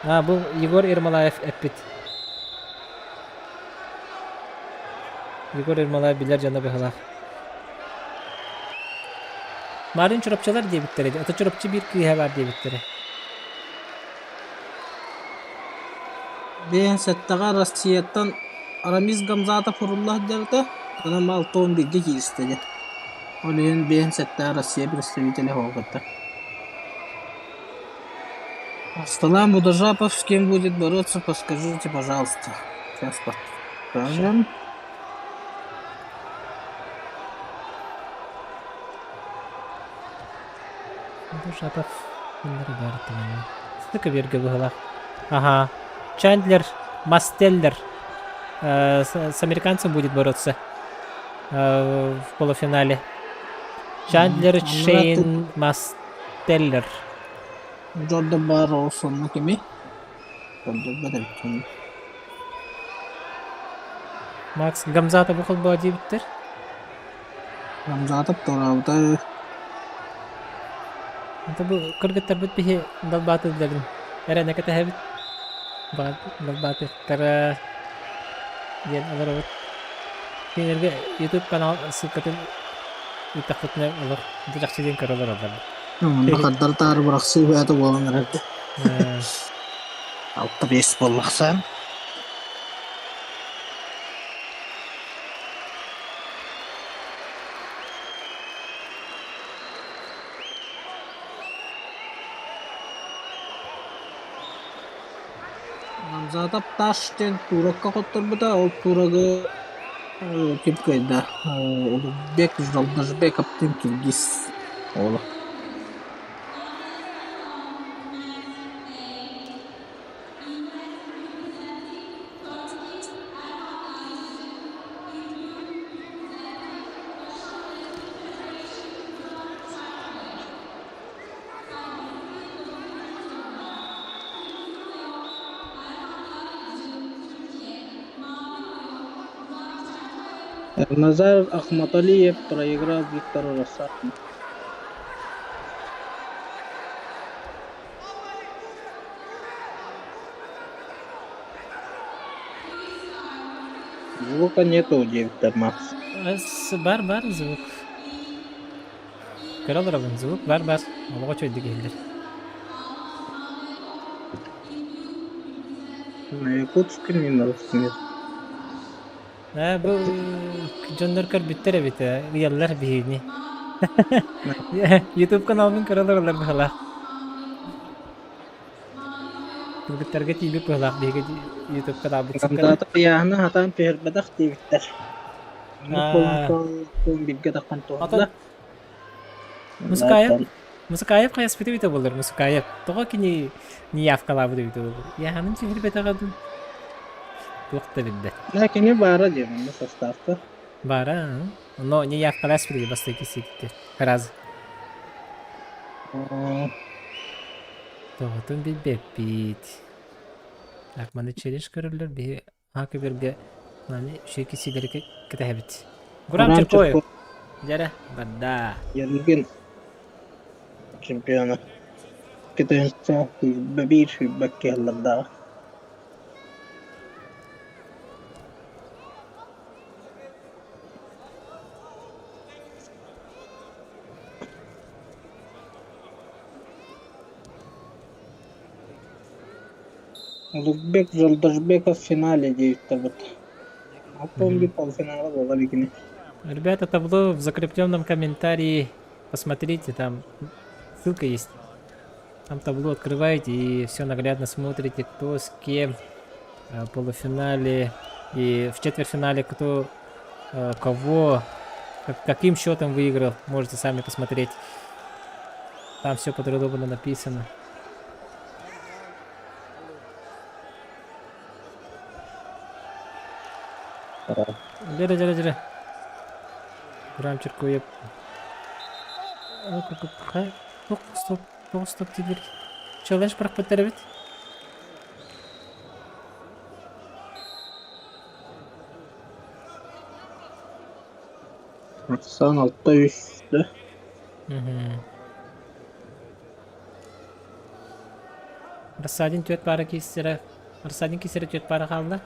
А, бу Егор Ермолаев эппит. Егор Ермолаев билэр дьоно быһылаах. Марын Чурапчылар диэбиттэрэ, ото Чурапчы биир кыыһа баар диэбиттэрэ. Бэйэн сэттэҕэ Россияттан Арамис Гамзатов урулла сылдьарыта, онон 61-гэ кииристэ диэн. Ол иһин биэһин сэттэҕэ Россия представителэ буолбута. Асталаан Будажапов с кем будет бороться, подскажите, пожалуйста. Сейчас подскажем. Будажапов Сытыка берге быһылаах. Ага. Чандлер Мастеллер с американцем будет бороться в полуфинале. Чандлер Шейн Мастеллер. Джордан Барроуз онно кими? Көрдөрбөт эбиккин. Макс Гамзатов бу холбоо диэбиттэр. Гамзатов туораабыта Это бу кыргыттарбыт биһи далбаатыылларын эрэнэ кэтэһэбит. Далбаатыктара диэн олоробут. Кинилэргэ YouTube канал ссылкатын ыыттахпытына олох дьахчы диэн көрө олороллор. Онно хардары таары бырахсыы бэйэтэ буолан эрэрди. 6-5 буоллахсан. Гамзатов таш диэн туракка хотторбута, ол турагы ким кыайда? Улугбек Жолдашбеков диэн киргиз уола. Назар Ахматалиев проиграл Виктору Рассадину. Звука нету, диэбиттэр Макс. Бар бар звук. Көрө олоробун звук бар бар. Олоҕо үчүгэйдик иһиллэр. На якутском и на русском языке. Ээ, бу дьоннор көрбүттэр эбит ээ, ыйаллар биһигини. Ютуб каналбын көрө олороллор быһалаах. Кыргыттарга тиийбит быһалаах биһиги Ютуб каналбыт сыккана. Гамзата ыйааһыны хатаан түһэрбэтэх диэбиттэр. Оннук буолан бииргэ таххан Атын туһалла. Мусукаев Мусукаев хайаспыт эбитэ буоллар Мусукаев тоҕо кини неявкалаабыт эбитэ буоллар Яһанын түһэрбэтэҕэ дуу туох да билбэт Да, кини баара диэн онно составка. Баара но неявкаласпыт эбит бастакы сиэкиттэр раз тоҕотун билбэппит так маны челлендж көрөллөр биһи Аха көбүөргэ маны үчүгэй кисиилэри кэтэһэбит. Гурам Гурам Чиркоев. Чиркоев. Дьэрэ, барда. Ерген чемпиона. Кытыһынча 21 сүүрбэккэ ыһыллардаах. Улугбек Жолдошбеков в финале диэбиттэрбит. Оттон Мгм. биир полуфинала буолар икини. Ребята, табло в закрепленном комментарии. Посмотрите, там ссылка есть. Там табло открываете и все наглядно смотрите, кто с кем в полуфинале и в четвертьфинале кто кого, каким счетом выиграл. Можете сами посмотреть. Там все подробно написано. Дьэрэ, дьэрэ, дьэрэ. Гурам Чиркуев. Стоп, стоп, стоп, теперь. Челлендж бырахпыттар эбит. Сан алта үс да. Рассадин түөрт паара киирсэрэ Рассадин киирсэрэ түөрт паара хаалла.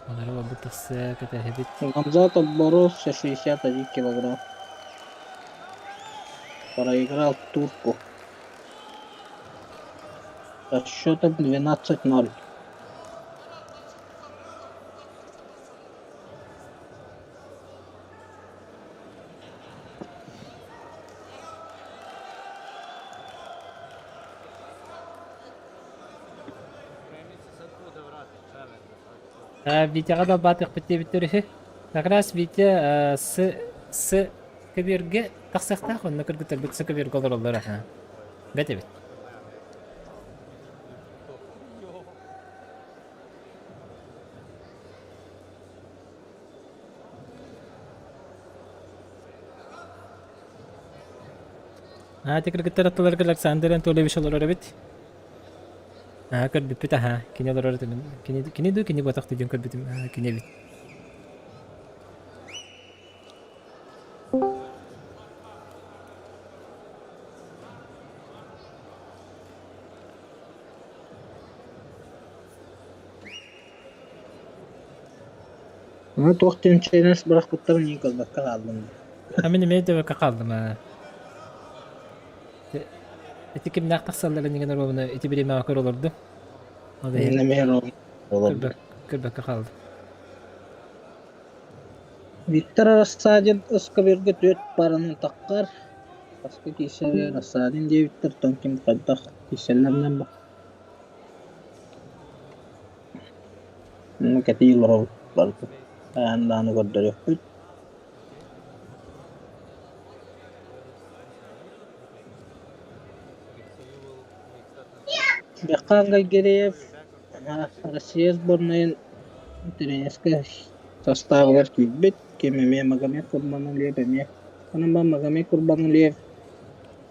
Олору буолбут тахсыа кэтэһэбит. Гамзатов боролся 61 килограмм. Проиграл турку. Со счетом 12-0. Витяҕа далбаатыахпыт диэбиттэр үһү. Как раз Витя с с көбүөргэ тахсыахтаах онно кыргыттарбыт с көбүөргэ олороллор аха. Бэт эбит. Аа, ити кыргыттар аттыларыгар Александр Анатольевич олорор эбит. Аа, көрбүппүт аһаа. Кини олорор этим. Кини, кини дуу, кини буотах диэн көрбүтүм. Аа, кини эбит. Аны туох диэн челлендж бырахпыттарын иин көрбөккө хааллым. А мин эмиэ дэбэккэ хааллым аа. Ити кимнээх тахсаллар иннигин оруобуна ити бириэмэҕэ көр олордум. Ол иһин Мин эмиэ олордум. көрбөккө хаалдым. Виктор Рассадин ыскабырга түөрт паранан таххар. Хаска киирсэрэ Рассадин диэбиттэр, оттон ким хайдах киирсэллэринэн ба. Кэтии олоробут барыта. Хайаан даҕаны көрдөрүөхпүт. Бекхан Гайгереев Россия сборнайын тренерскэй састаабыгар киирбит. Ким эмиэ Магомед Курбанулиев эмиэ. Онон Магомед Курбанулиев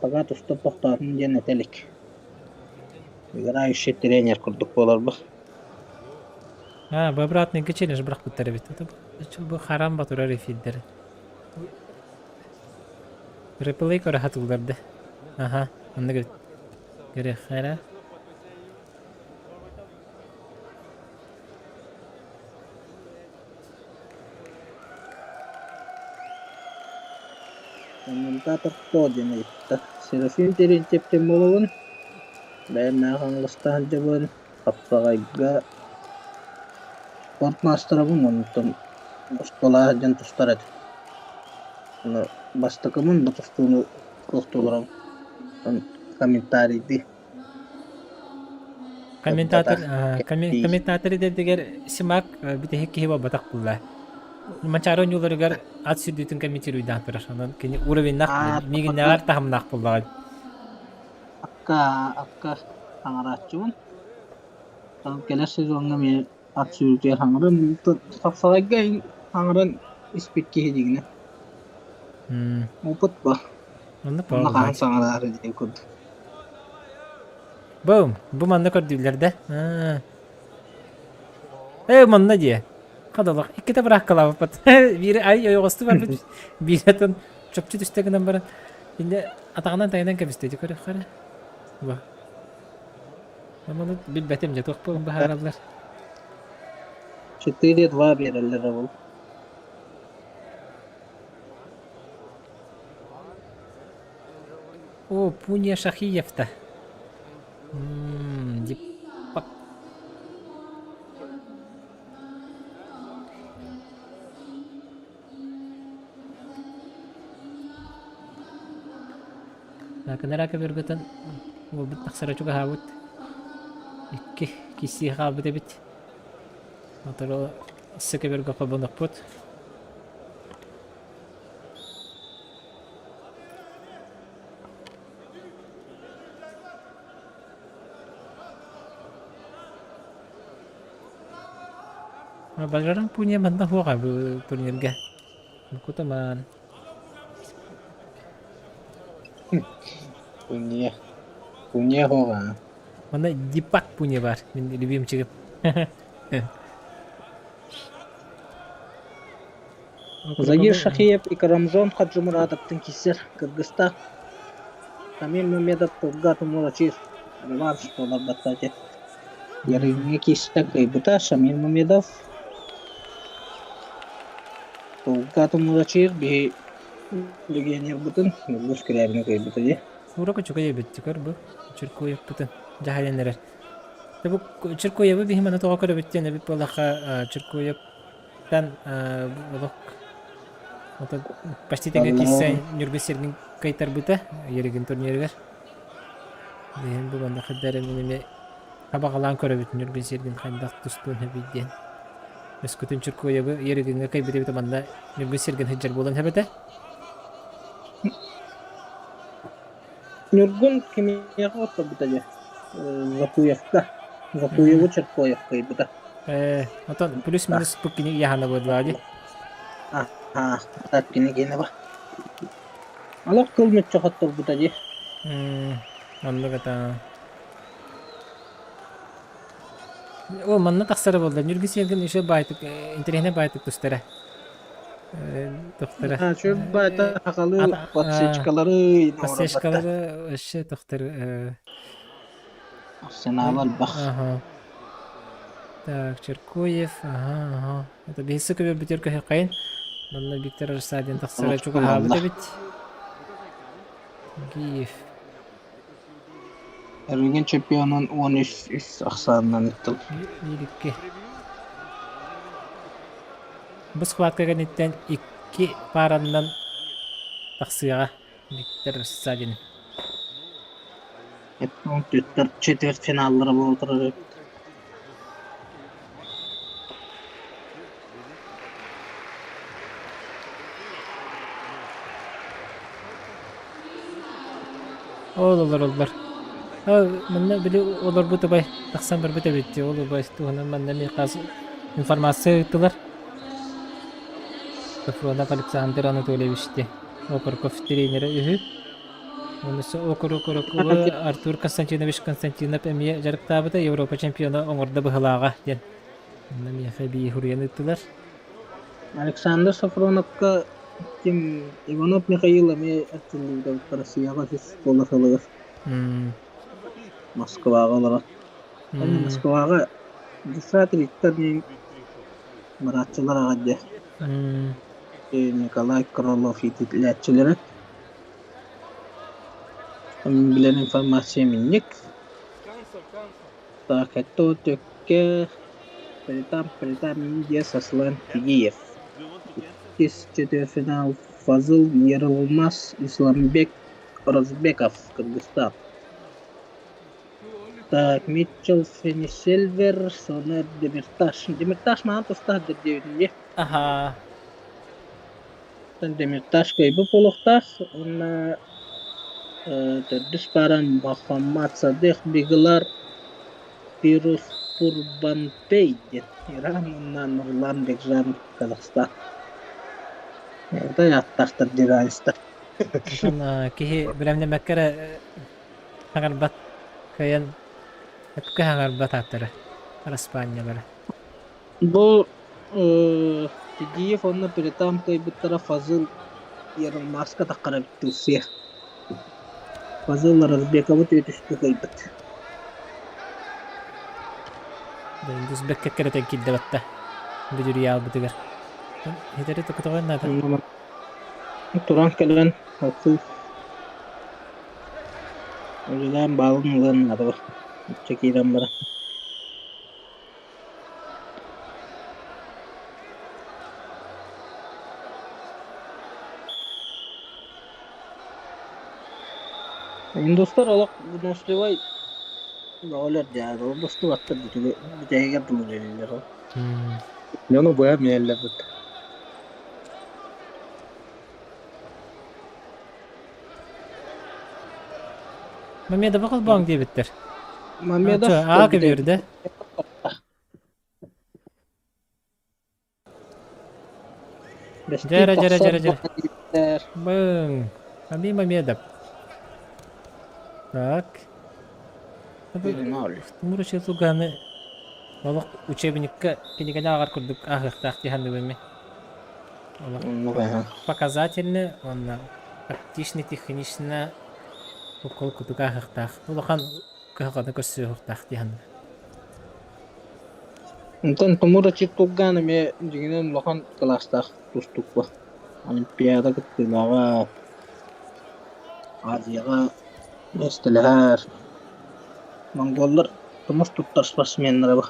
пока туста тохтоотун диэн этэ илик. Играющий тренер курдук буоларбыт. А, бу обратный челлендж бырахпыттар эбит. Бу харам батурар эфирдэр. Реплей көрө сатыыллар да. Аха, оннук эбит. Көрүөххэ эрэ. Комментатор кто диэн ыйытта. Серафим Терентьев диэн буолабын. Бэйэм мээх Аҥыластаах сылдьабын. Хапсаҕайга спорт маастарабын, онтон оскуолаҕа сылдьан тустар этим. Ону бастакыбын бу тустууну туохтууларым комментарийдыы. Комментатор, комментатор идэтигэр Симак бүтэһик киһи буолбатах буолла. Манчаары оонньууларыгар ат сүрдүүтүн комментируйдаан турар. Онон кини уровеннаах, миигиннээҕэр таһымнаах буоллаҕа. Акка, акка таҥарааччыбын. Кэлэр сезоҥҥа эмиэ ат сүүрүүтүгэр хаҥыран, хапсаҕайга хаҥыран испит киһи дигинэ. Опыт ба. Онно Онно хаһан саҥараары диэн курдук. Бу, бу манна көрдүүллэр да. Ээ, манна диэ. Хадалах, иккитэ бырааккалаабыппыт. Биири ай ойоҕостуу барбыт, биири атын чопчу түстэ гынан баран инде атаҕынан тайанан кэбистэ ити көрөххө эрэ. Бу. Маны билбэтим дьэ туох буолан быһаараллар. 4-2 биэрэллэр ол. О, Пуния Шахиевта. Ммм, диппак. Кынарака бөргөтөн уолбут тахсара чугаһаабыт. Икки киссии хаалбыт эбит. Оторо өссө бөргө холбонохпут. Бажаран пуния манна хуоҕа бу турнирга. Кутаман. Пуния. Пуния хуоҕа. Манна Дипак пуния бар. Мин любимчигим. Загир Шахиев Икрамжон Хаджимурадовтын киссер Кыргызстан. Камил Мамедов Тылга Тумурачир. Реванш буолар Ярыҥҥа киирсэ кыайбыта Шамил Мамедов Тылга Тумурачир биһи легионербытын Ньургус Скрябины кыайбыта дии. Ура үчүгэй эбит көр бу Чиркоевпытын дьаһайан эрэр. Бу Чиркоевы биһи маны тоҕо көрөбүт диэн эбит буоллахха Чиркоевтан олох почти тэҥҥэ киирсэн Ньургун сиргин кыайтарбыта Ерегин турнирыгар. Диэн бу манна хайдах эрэ мин эмиэ хабаҕалаан көрөбүт Ньургун сиргин хайдах тустуон сөбүй диэн. Өскөтүн Чиркоевы Ерегиҥҥэ кыайбыт эбит манна Ньургун сиргин сылдьар буолан сөп этэ. Ньургун кимиэхэ отторбута диye? Закуевка. Закуеву Чиркоев кыайбыта. Э, отон плюс-минус бу кини яһана буолла дии. Аа, так кини кини ба. Олох кыл мүччү хотторбута дии. Оннук это. О, манна тахсара буолла. Ньургун сиэргин еще баайтык, интэриэһинэй баайтык тустара. Тохтара. Чүр баайта хахалы подсечкалары Подсечкалары вообще тохтар Арсенал элбэх. Ага. Так, Черкуев, ага, ага. Это биһиги көбөрбүтүгэр көһөххөйүн. Манна Виктор Рассадин тахсара чугаһаабыт эбит. Гиев. Эргин чемпионун 13 үс ахсаанынан ыттыл. Биир-икки. Бу схватка кэнниттэн икки паараннан тахсыаҕа Виктор Рассадин. Четверть финаллара буола турар эбит. Ол олороллор. Манна били олорбут убай тахсан барбыт эбит дии. Ол убай туһунан манна эмиэ хас информация ыыттылар. Сафронов Александр Анатольевич дии. Окороков тренерэ үһү. Онуса Окорокова Артур Константинович Константинов эмиэ дьарыктаабыта Европа чемпиона оҥордо быһылааҕа диэн. Манна миэхэ эбии суруйан ыыттылар. Александр Софроновка ким Иванов Михаил эмиэ эрчиллибитэ Россияҕа үһүс буола сылыгар Москваҕа олорор. Аны Москваҕа Десант Виктор диэн барааччылар аҕай дьэ. Николай Крылов иитиллээччилэрэ. Билэр информация минник. Так, это төккө Притам Притам Индия Сослан Тигиев. Иккис четвертьфинал Фазыл Ерылмас Исламбек Розбеков, Кыргызстан. Так, Митчелл Фенисельвер, Сонер Демирташ. Демирташ маҕан тустаах диэбитим дии. Аха. Демирташ кыайбыт буолуохтаах уонна төрдүс пааран Мохаммад Садых Биглар Пирус Пурбанпей диэн Иран уонна Нурлан Бекжан Казахстан. Это ааттаахтар дизайнстар. Онтон киһи бэлэмнэммэккэ эрэ хаҥарбат кыайан өпкө хаҥарбат ааттара араспаанньалара. Бу Тигиев уонна Притам кыайбыттара Фазыл Ерылмаска таххара Турция. Фазыл Разбековы түөтүскэ кыайбыт. Индус бэккэ кэрэтэн киирдэ батта бүдүрүйэ Хитэри токутоҕун наада. Туран кэлэн отсуу үлэлээн баалын ылыан наада Иччэ киирэн баран. Индустар олох выносливай бөҕөлөр дьэ, быстыбаттар бүтэһигэр дылы үлэлииллэр ол. Дьону быһа миэллэбит. Мамедова холбооҥ диэбиттэр. Мамедов Аа көбүөрдэ. Дьэрэ дьэрэ дьэрэ дьэрэ. Бың. Ами Мамедов. Так. Тимур Учетуганы олох учебникка кинигэни ааҕар курдук ааһыахтаах дии саныыбын мин. Олох показательный уонна практичный технично укол курдук ааһыахтаах. Улахан кыһалҕаны көрсүөхтээх дии саныыбын. Онтон Тимур Ачитулган эмиэ дьиҥинэн улахан кылаастаах тустуук Олимпиада кыттыылааҕа, Азияҕа миэстэлэһэр. Монголлар тумус туттар спортсменнара бу.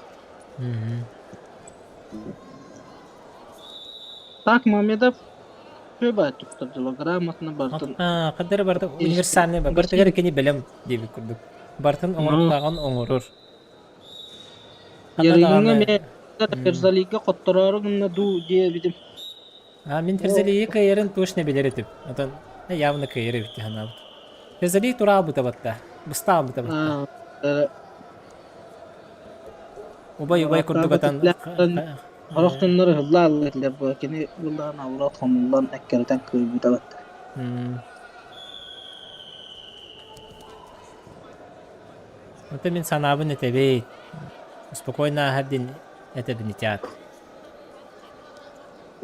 Так Мамедов үчүгэй туттар дьоло грамотно барытын Хаддары барыта универсальный барытыгар кини бэлэм диэбит курдук. Барытын оҥоруктааҕын оҥорор. Ханна Ярыгыҥҥа даҕаны эмиэ Ферзалига хоттороору гынна дуу диэбитим. А мин Ферзалиги кыайарын точно билэр этим. Отон явно кыайар эбит дии санаабыт. Ферзали тураабыта батта. Быстаабыта батта. Убай убай курдук атан Сорох дьоннор ыһылла алла этилэр буо кини буллаҕына аврал хомуллан эккирэтэн кыайбыта батта. Это мин санаабын этэбит. Спокойно ааһар диэн этэбин итят.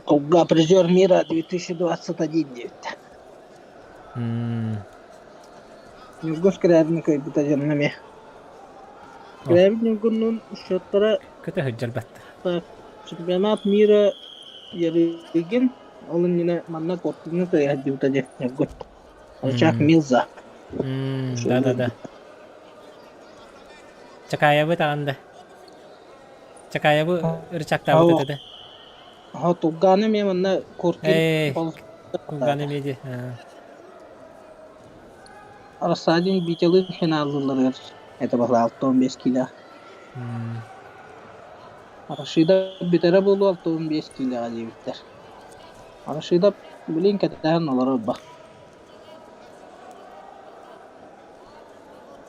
Колга призер мира 2021 диэбиттэ. Ньургун Скрябин кыайбыта дьонно эмиэ. Скрябин Ньургуннуун счеттара Көтө сылдьар батта. чемпионат мира Ярыгин, ол иннинэ манна Коркиҥҥа кыайа сылдьыбыта диэн Ньургун. Рычаг Милза. Да-да-да. Чакаевы таҕан да. Чакаевы рычагтаабыт этэ да. Аха, Тугганы эмиэ манна Коркин Эй, Тугганы эмиэ дии. Рассадин Витялыын финаллыылларыгар это была 65 киилэ. Рашида бүтэрэ буолуо 65 киилэҕэ диэбиттэр. Рашида билин кэтэһэн олорор ба.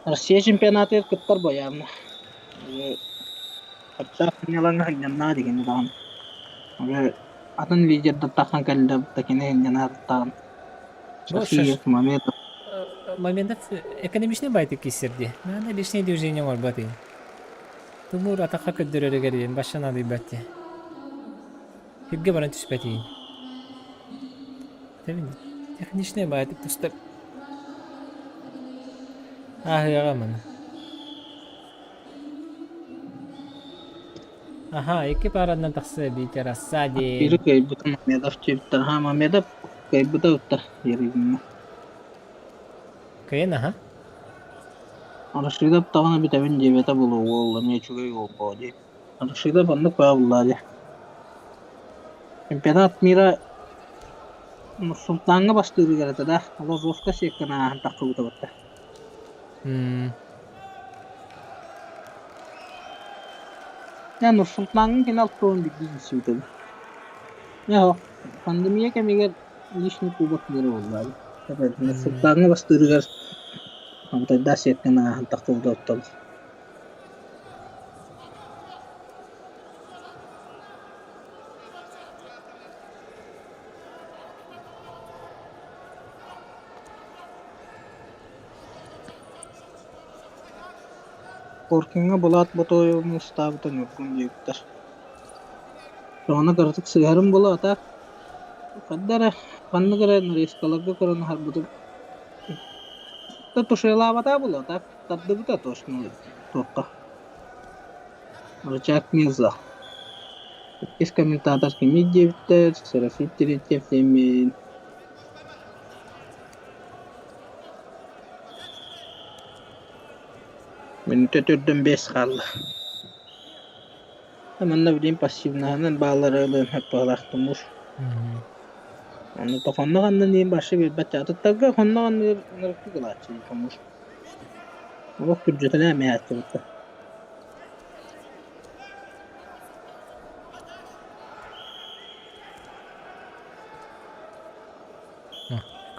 Россия чемпионатыгар кыттар бояамна. Хаччаах сынньалаҥҥа сынньаннаа дигини даҕаны. Атын лидердар тахсан кэллэ кини сынньанааттаан. Софиев, Мамедов. Мамедов экономичный байтык киссер дии. Наада лишнее движение оҥорбот ин. Тумур атахха көрдөрөрүгэр диэн башша наадыйбат дии. Сиргэ баран түспэтиин. Техничнэй баайдык тустар. Ааһыаҕа маны. Аха, икки паараннан тахсыа биитэр Рассади. Бири кыайбыта Мамедов диэбиттэр. Аха, Мамедов кыайбыта ытта Ерыгиҥҥа. Кыайан аха. Рашидов даҕаны бүтэбин диэбэтэ буолуо уол эмиэ үчүгэй уол буо дии. Рашидов оннук баа буллаа дии. Чемпионат мира Нур-Султаҥҥа бастыырыгар этэ да, Лозовка сиэккэн ааһан таххыбыта батта. Дьэ, Нур-Султаҥҥа кини алтыан биирдии билсибитэ Дьэ, пандемия кэмигэр личный кубок мира буолла. Нур-Султаҥҥа бастыырыгар Алтайдаах сиэккэн ааһан таххыбыта оттон. Коркиҥҥа Булат Ботоевны ыстаабыта Ньургун диэбиттэр. Соҕоно кыратык сыһарын була ата, ханна эрэ, ханнык эрэ нарезкаларга көрөн аһарбытым да тушелаабатаа була ата, тардыбыта точно туохха Рычаг Мирза. Иккис комментатор кимий диэбиттэр, Серафим Терентьев диэммин. Мүнүүтэ төрдөн биэс хаалла. Манна билигин пассивнаһынан бааллары ылыан сөп быһыылаах Тумус. Ону хонно ханна диэн барса биэрбэт атыттарга хонно ханныгар ынырыктык ылааччы Тумус. Олох күрдьүтэлээ эмиэ ааттыбыта.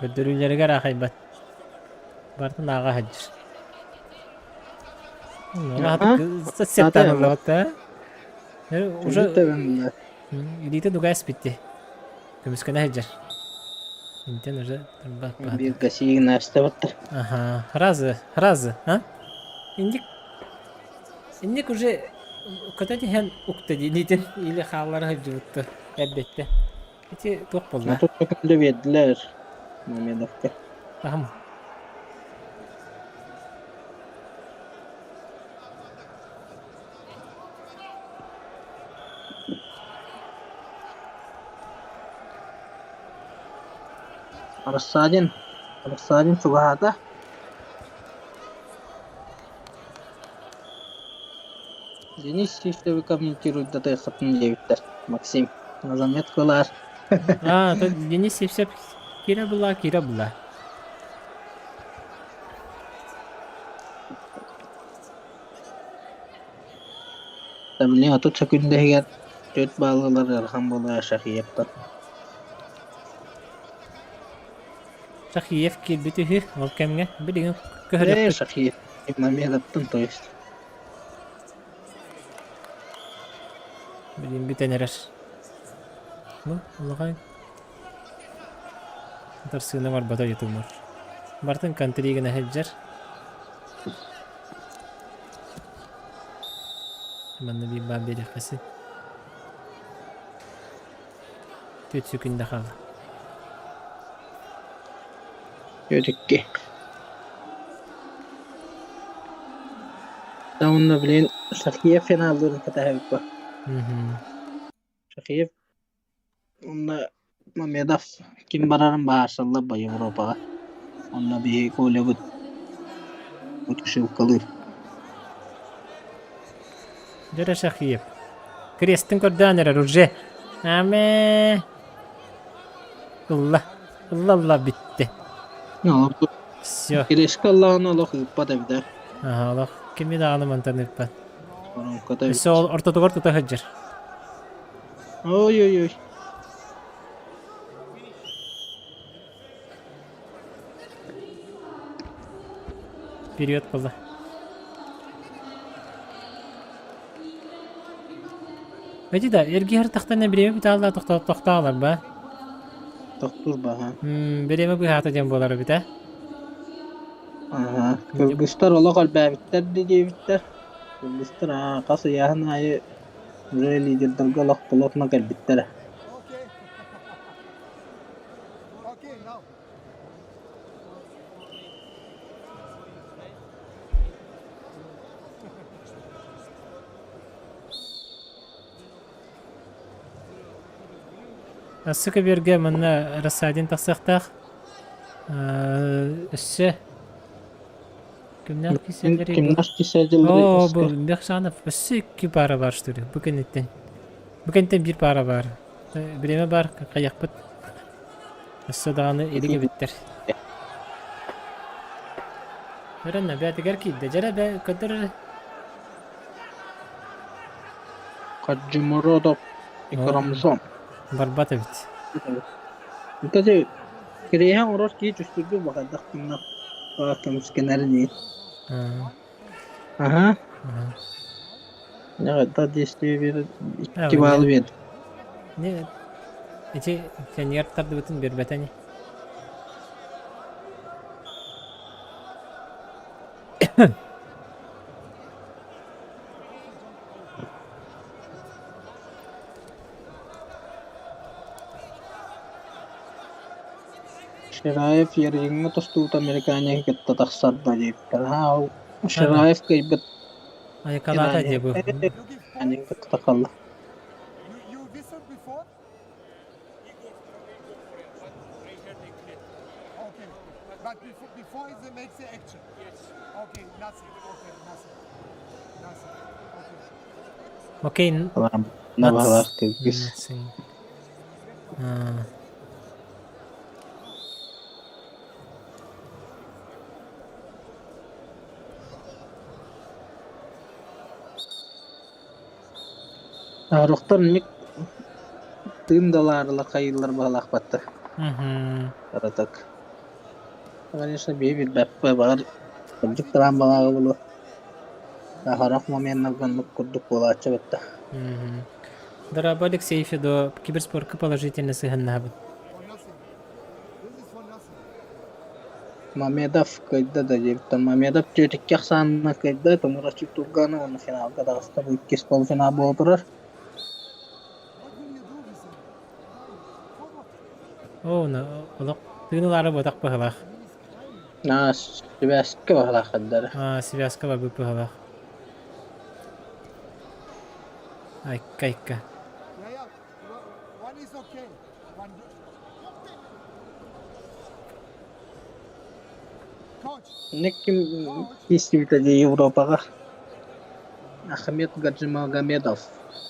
Көрдөрүүлэригэр аахайбат. Барытын ааҕа сылдьар. Септан Уже илиитэ дуга эспитти. Көмүскэнэ сылдьар. Интен уже Биир гасиигин астабаттар. Ага, разы, разы, а? Индик Инник уже көтөн иһэн укта диилитин или хааллара сылдьыбытты эрдэттэ. Ити туох буолла? Тут көндө биэрдилэр Мамедовка. Ахым. Рассадин, Рассадин чугаһаата. Денис Сивцевы комментирует датыаххытын диэбиттэр Максим на заметкалар А, то Денис Сивцев кира была, кира была. Билигин 30 секунда иһигэр түөрт бааллылар ыарахан буолуо Шахиевтан. Шахиев киирбит үһү ол кэмҥэ билигин Ээ, көһөрүөхпүт. Шахиев Мамедовтан то есть. Билигин бүтэн эрэр. Ну, улахан Тарсыына барбата ютумар. Бартын контри гына сылдьар. Манна биир баар биэриэххэ син. Түөрт секунда хаалла. Үөтүкки. Уонна блин Шахиев финаллыырын кэтэһэбит Шахиев уонна Мамедов ким барарын баһаарсаллар ба Европаҕа. Онно биһиги Колябыт утушилкалыыр. Дьэ Шахиев. Крестин көрдөөн эрэр уже. Аме. Ылла. Ылла-ылла бүттэ. Все. Кирешка ыллаҕына олох ыыппат эбит Аха, олох кими даҕаны мантан ыыппат. Воронката Өссө ол ортотугар тута сылдьар. Ой-ой-ой. Вперед была. Эти да, эргиһэр тахтана бириэмэ бүтаалла тохтоолор ба. Тохтуур ба. Бириэмэ быһаата диэн буолар эбит ээ. Аха. Кыргызтар олох элбээбиттэр диэбиттэр. Кыргызтар хас ыйааһын аайы уже лидердарга олох плотно кэлбиттэрэ. Ассы көбүөргэ манна Рассадин тахсыахтаах. Өссө кимнээх киселлэрий бу? Кимнээх киселлэрий Оо, бу өскө? Бехшанов өссө икки пара бар что ли? Бу кэнниттэн. Бу кэнниттэн биир пара бар. Бириэмэ бар, хайахпыт. Өссө даҕаны илик эбиттэр. Көрөн бээтигэр киирдэ. Дьэрэ бэ көрдөр эрэ. Хаджимуродов Оо, Икрамжон. барбат эбит. Кстати, кириэһэ оҥорор киһи түстүрдүү баҕайдах гынна көмүскэнэр дии. Аа, Аха. аа. Да действие биэр А, икки не баалы биэр. не ити кэннигэр тардыбытын биэрбэтэ ини. Шираев Ердиҥҥэ тустубут американеһы кытта тахсарда диэбиттэр. Аа, ол Ана, Шираев кыайбыт айакалаата дии бу. You give Иранеһы point? кытта тахалла. You whistled before? Okay. But before he makes the action. Okay, nothing. Okay, nothing. Nothing. Okay. Окей, Набалаах nuts. кыргыз. Nothing. Аа. Сорохтор ник тыын далаарылар хайыылар баһылаахпаттар. Мгм. Аратак. Конечно, биһи билбэппэ баҕар кырдьык тыраамбалааҕы булуо. Сорох моменнарга оннук курдук буолааччы батта. Мгм. Дорообо, Алексей Федо, киберспортка положительно сыһыннаһабын. For nothing. This is for nothing. Мамедов кыайда да диэбиттэр. Мамедов түөрт ахсаанынан кыайда, Тумурачик Турганы уонна финалга таҕыста. Бу иккис полуфинал буола турар. What will you do with him? For what? Оо, олох тыын ылаары буотах быһылаах. He is crying. Аа, сибээскэ баһылааххаддара. Аа, связка барбыт быһылаах. Айка, айка. Yeah, yeah. One is okay. One. Coach, Никим coach. истибитэ дии Европаҕа Ахмед Гаджимагомедов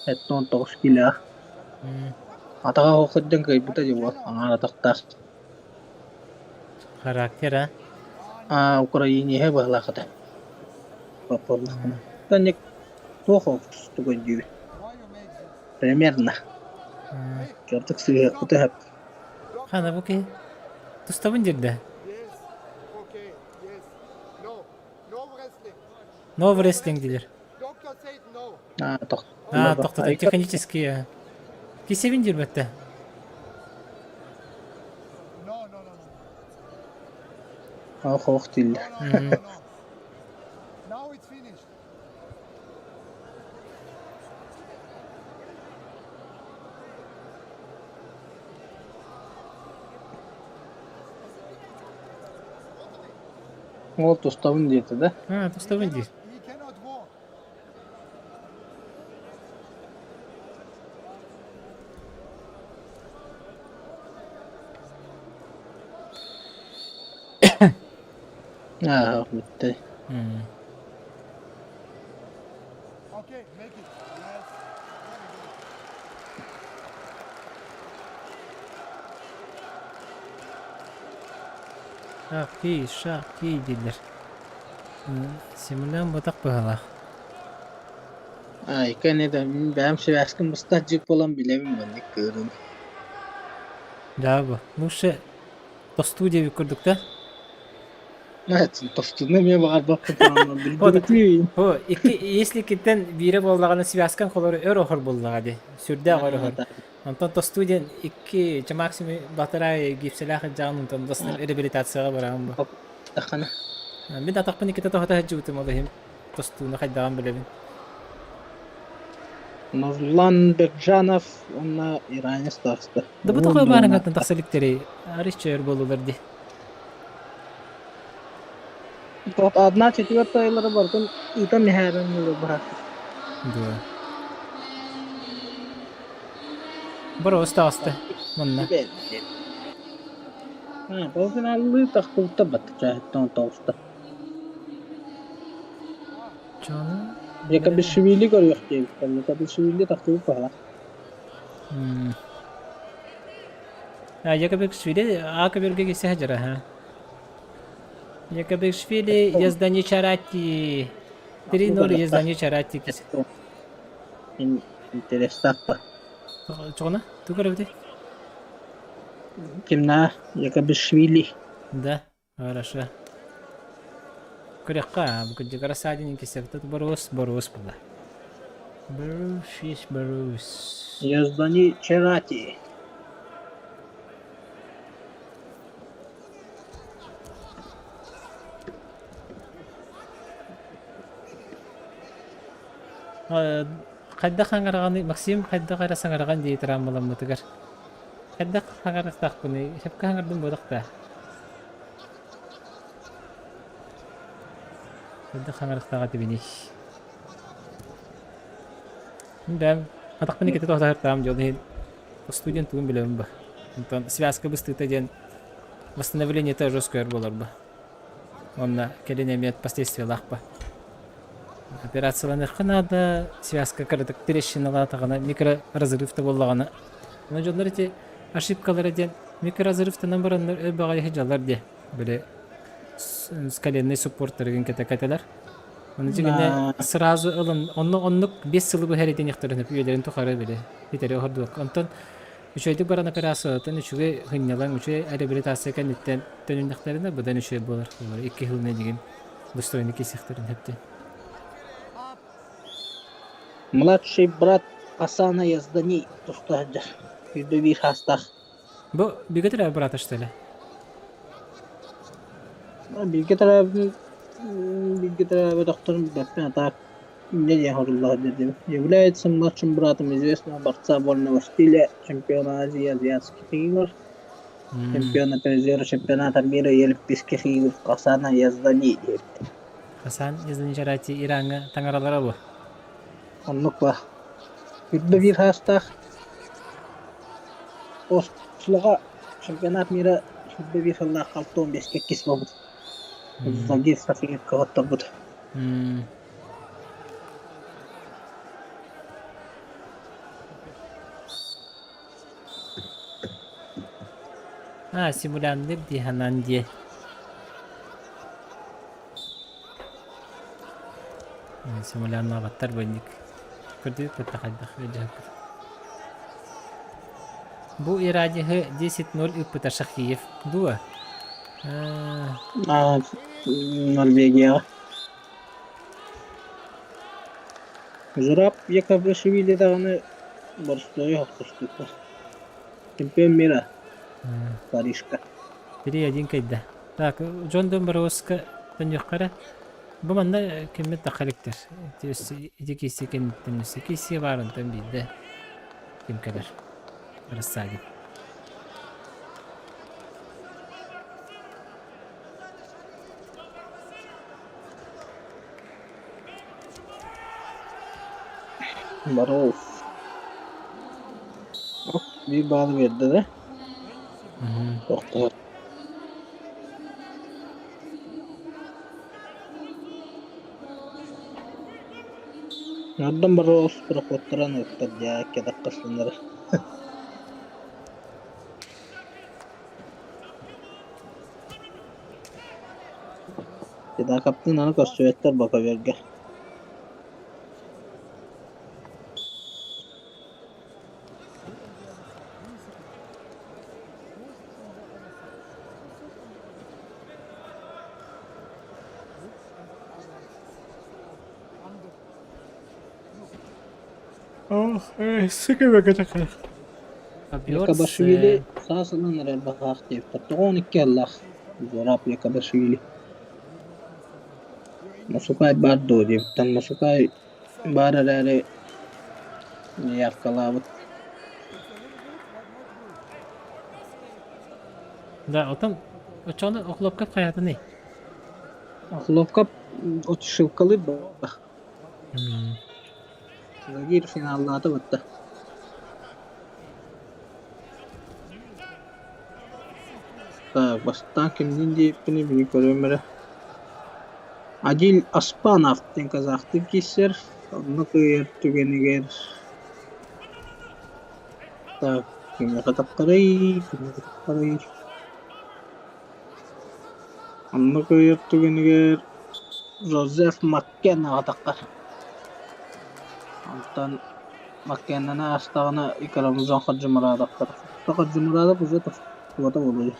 79 киилээх М, Атаҕа оһох сылдьан кыайбыта But he дии уол cannot. аҥаар атахтаах Характер, а? Аа Украиниһа быһалаах этэ М, Баппаллахпына туох тугуй диибин Why you make this? примерно м. Hey, кырдьык stop. сыыһыахпыта сөп Хана Doctor. бу киһи тустабын диирдэ. Yes. Okay. Yes. No. No wrestling. No No wrestling wrestling. диилэр. Doctor said no. Аа Аа, тохтоллор тохтото технически кисебин диирбэтте. No, no, no, no. Ох ох дииллэр No, no, no, М, no, no. Now it's finished. Уол тустабын диэтэ да Аа, He тустабын cannot. диир. He cannot walk. Аа бүттэ М. Okay, make it. Yes. Very good. Шаки, шаки дииллэр. Симулям ботах быһалаах. Айка не да мин бэйэм сибээскин быстах дьип буолан билэбин маннык кыырын Да бу. Лучше тостуу диэбит курдук да? Тостуна эмиэ баҕарбаппын тураммын Вот, билбэтим. о, икки, если киттен биирэ буоллаҕына связкан холору өр оһор буоллаҕа дии. Сүрдээх өр оһор. Онтон тостуу диэн икки ча максимум батарай гипсэлээх илдьэҕин онтон достар реабилитацияҕа бараҕын бу. Тахана Мин атахпын иккитэ тоһута сылдьыбытым ол иһин тостууну хайдаҕын билэбин. Нурлан Бекжанов уонна иранец таҕыста. Да бу Уу тоҕо дуона. баарыҥҥаттан тахса иликтэрий? Арыч чөөр буоллулар дии. Одна четвертая барытын ыытан иһээрин быһа. Дуо. Боруос таҕыста манна. Полуфиналлыы тахсыбыттар баттачааһыттан тоҕуста. Чону Якобишвили көрүөх диэбиттэр. Якобишвили тахсыбыт баһа. А Якобишвили Ака бөргө кисе хажара ха. Якобишвили Яздани Чарати. 3-0 Яздани Чарати кисе. Интересно. Чоҕуна? Тугу көрөбүтүй? Кимнаа? Якобишвили. Да, хорошо. Көрөххө, бу кырдьык Рассадин кисэбитэ боруос, боруос була. Боруос, боруос. Яздани Черати. Хайдах хаҥараҕаный, Максим хайдах эрэ саҥараҕын дии травмаламмытыгар. Хайдах хаҥарыахтаахпыный, сөпкө хаҥардым буолуох да. Хайдах хаҥарыахтаах этибиний? Бэм, атахпын иккитэ тоһутаһыртаам дьол иһин студент тугун билэбин ба. Онтон связка быстыыта диэн восстановлениета жесткое буолар ба. Уонна кэлин эмиэ последствиялаах ба. Операцияланыахха наада, связка кыратык трещиналаатаҕына, микроразрыв да буоллаҕына. Ону дьоннор ити ошибкалара диэн микроразрывтанан бараннар өр баҕайы сылдьаллар диэ. Били коленный суппорттарыгын кэтэ-кэтэлэр. Ону дьиҥинэ сразу ылын, онно оннук 5 сылы быһа эридиниэхтэрин үйэлэрин тухары били итэри оһордубакка. Онтон Үчүгэйдик баран операциятын үчүгэй сынньалаҥ, үчүгэй реабилитация кэнниттэн төнүннэхтэринэ быдан үчүгэй буолар. Олор икки сылынан игин достойно киирсиэхтэрин сөптөөх. Младший брат Хасана Яздани туста сылдьар. Үрдэ биир хаастаах. Бу бигэ төрөөбүт брата что ли? Бииргэ төрөөбүт бииргэ төрөөбөтөхтөрүн билбэппин, а так Является младшим братом известного борца вольного стиля, чемпиона Азии азиатских игр, чемпиона призера чемпионата мира и Олимпийских игр Хасана Яздани диэбит. Хасан Яздани Чарати Ираҥҥа таҥаралара буо. Оннук ба. Үрдэ биир хаастаах Ослоҕа чемпионат мира сүүрбэ биир сыллаах 65-кэ иккис буолбут. Загир Сафиевка хотторбут. А, симулянныр дии санаан диэ. Симуляннаабаттар бынньык. Көрдүгүт кытта хайдах өйдөһөккүт. Бу Ирадиһы 10-0 ыыппыта Шахиев дуо? А, Норвегияҕа. Зураб Якобашвили даҕаны боростуойу охсустубута. Чемпион мира Парижка. 3-1 кэйдэ. Так, Джон Домбровска төннүөххэ эрэ. Бу манна киммит тахха иликтэр. Ити киси кэнниттэн өссө киси баар онтон биирдэ ким кэлэр. Рассадин. Баров. Биир баалы биэрдэ да? Тохтоо. Онтон Баров проходтаран ыыттар дьэ кэтэх хасыннары. Педакаптыын аны көрсүбэттэр Боковерга Якобашвили саас ылан эрэр баҕаах диэбиттэр. Тоҕо 12 аллаах Зураб Якобашвили. Мосукай баар дуо диэбиттэн Мосукай баар эрээри заявкалаабыт. Да, отон оччоҕуна Охлопков хайаатыный? Охлопков отшивкалыыр буолла. Загир финаллаата бытта. Так, бастаан кимниин диэбиппиний били көрүөм эрэ. Адиль Аспанов диэн казахтыы киирсэр, онно кыайар түгэнигэр Так, кимиэхэ таххарый, кимиэхэ таххарый Онно кыайар түгэнигэр Жозеф Маккенаҕа таххар. Онтон Маккенаны аастаҕына Икрамзон Хаджимурадовтар. Хаджимурадов уже тохтубата буолуо.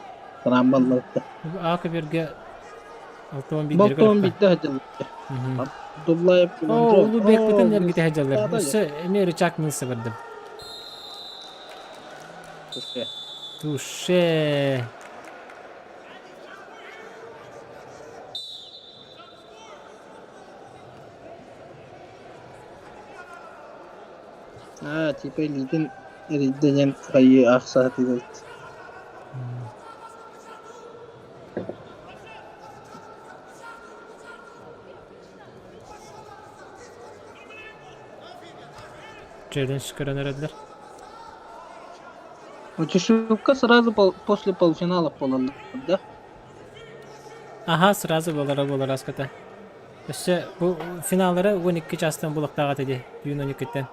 Трамбалларыттан. А көбүөргэ 61 Болтон биирдэ сылдьаллар. Абдуллаев Оо, улуу бэкпитин эргитэ сылдьаллар. Өссө эмиэ рычаг мылса бардым. Туше. Туше. Аа, типа илиитин эрийдэ диэн хайыы аахсаатыгыт. Челлендж көрөн эрэллэр. Утешилка сразу после полуфинала буолаллар да? Аха, сразу буолара буолар аската. Өссө бу финаллара 12 чаастан булуохтаах этэ дии, түүн 12-ттэн.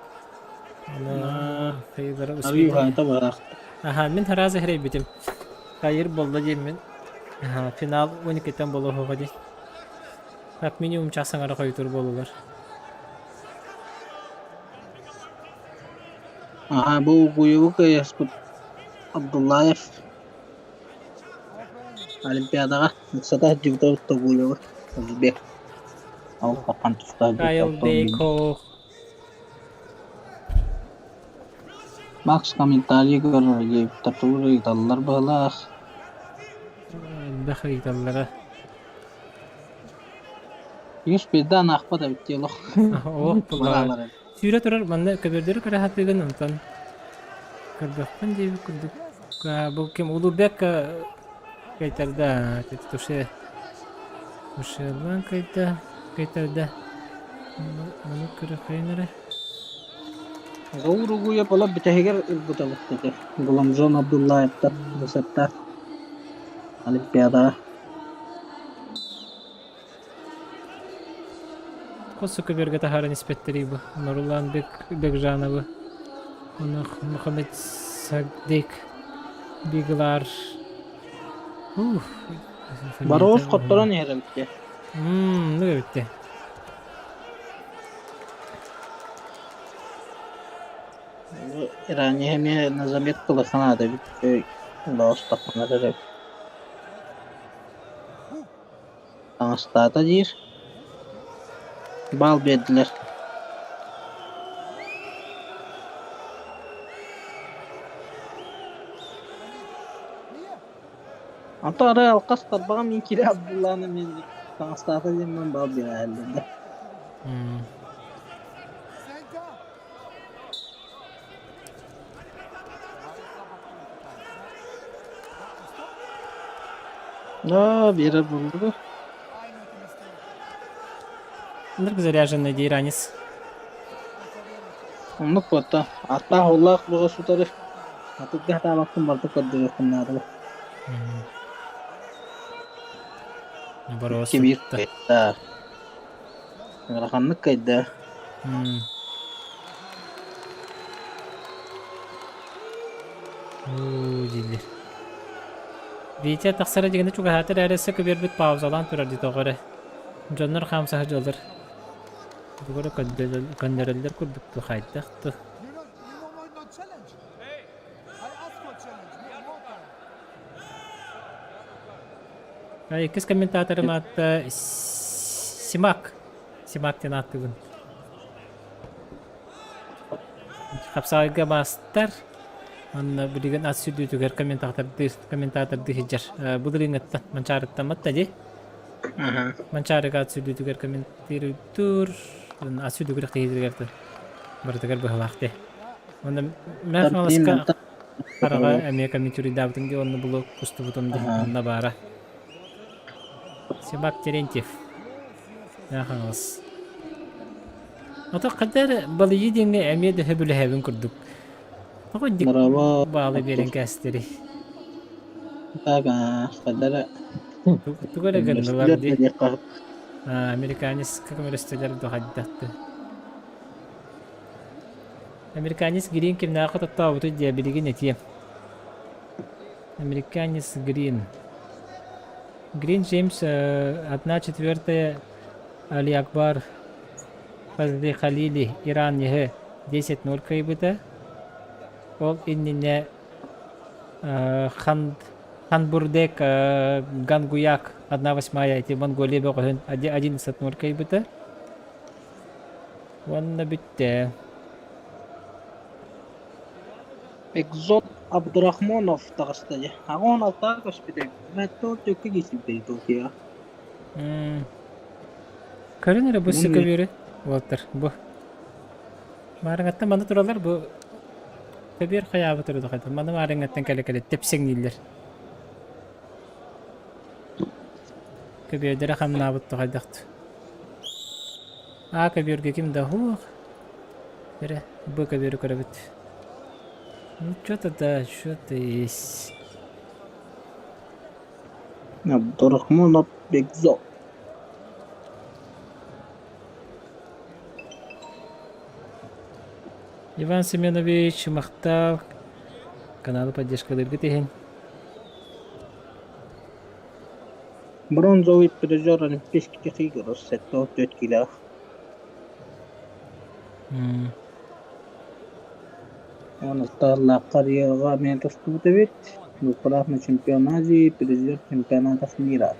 Аны хайыылара Арыы бараах. Аха, мин сразу хэрэйбитим. Хайыр буолла диэммин. Аха, финал 12-ттэн буолуоҕа дии. Как минимум час аҥара хойутуур буолулар. Аха, бу Угуеву кыайаспыт Абдуллаев Олимпиадаҕа ыксата сылдьыбыта Тогуевы Узбек. Ол хапан туста Кайл Бейко. Макс комментарий көрөр диэбиттэр тугу ыйыталлар быһылаах. Элбэх ыйыталлара. Үс пизда анаахпат эбит дии олох. Оо, Бараалар эбит. Сүүрэ турар манна көбүөрдөрү көрө сатыыгын онтон көрбөхпүн диэбит курдук. Бу ким Улубек кайтарда туше тушелан кайта кайтарда маны көрө хайын эрэ Заур Угуев олох бүтэһигэр ылбыта буттата. Гуламжон Абдуллаевтар рецептаах Олимпиадаҕа. Хос көбүөргэ таһааран испэттэрий бу Нурулан Бек Бекжановы Онох Мухаммед Сагдик Биглар Уф Бароос хотторон иһэр эбит Мм, ну эбитте. Ранее эмиэ на заметку санаата эбит. Лоос тахханар эрэ. Таҥастаата диир, баал биэрдилэр Онтон арай алҕас тарбаҕым мин киирэ Абдулланы мин таҥастаата диэммин баал биэрээһэллэр да Да, биэрэр буоллугу. Вдруг заряженный дейранец. Оннук буолта. Аттаах улаах бөҕө сутары. Атырга хатаабаккын барда көрдөрүөххүн наада. Боруос Кибир сытта. кайда. Ыараханнык кайда. Уу дииллэр. Витя тахсара дьигэнэ чугаһаатар эрэ өссө көбүөрбүт паузалаан турар дии тоҕо эрэ. Дьоннор хаамсаһа дьоллор. Тугу эрэ көннөрөллөр курдук дуу хайдах дуу. Иккис комментаторым аата Симак. Симак диэн ааттыыбын. Хапсаҕайга маастар уонна билигин ас сүрдүүтүгэр комментатордыы комментатордыы сылдьар. Былырыыҥҥыттан Манчаарыттаммат да дии. Манчаарыга ат сүрдүүтүгэр комментируйдуур, ат сүрдүүгэр киһитигэр барытыгар быһалаах дии. Уонна Мээх Маҥаласка хараҕа эмиэ комментируйдаабытым дии уонна булу кустубутум дии онно баара. Симак Терентьев. Мээх Хаҥалас. Ото хайда эрэ балыйыы диэҥҥэ эмиэ да сөбүлэһэбин курдук. Тоҕо инник Браво. баалы биэрэн кээстэрий? Так, хадара Тугу эрэ гыннылар көмөлөстүлэр дии. да диэххэ Американецка көмөлөстүлэр да хайдах да. Американец Грин кимнээххэ тоттообутуй диэ билигин этиэм. Американец Грин. Грин Джеймс одна четвертая Али Акбар Фазли Халили Иран иһи 10-0 кыайбыта. Ол иннинэ Хан Ханбурдек Гангуяк 1-8 ити Монголия бөҕөһүн 11-0 кыайбыта. Уонна бүттэ. Экзот Абдурахмонов таҕыста дии. Аҕа он алтаҕа көспүтэ. Мэтто төккө киирсибитэ Токио. Көрүн эрэ бу көбүөрү уолтар бу. Маарыҥаттан манна тураллар бу көбүөр хайаабыт турда хайда. Маны маарыҥаттан кэлэ-кэлэ тэпсэҥнииллэр. Көбүөрдэрэ хамнаабыт хайдахт. А көбүөргэ ким да суох. Эрэ бу көбүөрү көрөбүт. Ну что-то да, что-то есть. Абдурахмонов Бекзот. Иван Семенович махтал каналы поддержкалыыргыт иһин. Бронзовый призер Олимпийских игр 74 кило. Онуттааллаахха Риоҕа эмиэ тустубут эбит. Двукратный чемпион Азии, призер чемпионатов мира.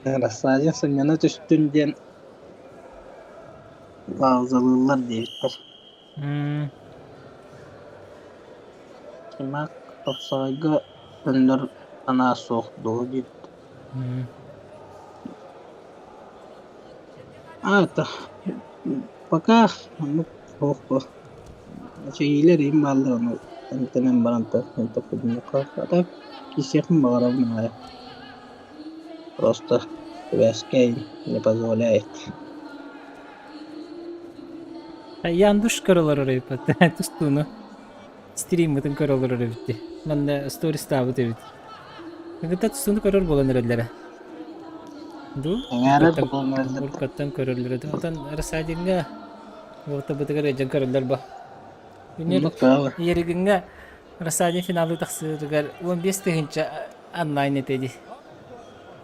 Рассадин сынньана түстүн диэн паузалыыллар диэбиттэр. Симак тупсаҕайга төннөр санаа суох дуо диэбит. А это пока оннук суох дуо. Эчэйиилэр иһин бааллар ону эмтэнэн баран а так киирсиэхпин баҕарабын аҕай. Просто связка не позволяет. Яндуш көрө олорор эбиппит. Тустууну стриммытын көрө олорор эбит дии. Манна стористаабыт эбит. Кытта тустууну көрөр буолан эрэллэрэ. Ду? Эҥээрэр буолан эрэллэр. Уркаттан көрөллөрө. Отон Рассадиҥҥа уотабытыгар эдьэн көрөллөр ба. Үнер Еригиҥҥа Рассадин финалы тахсыытыгар 15 тыһыынча онлайн этэ дии.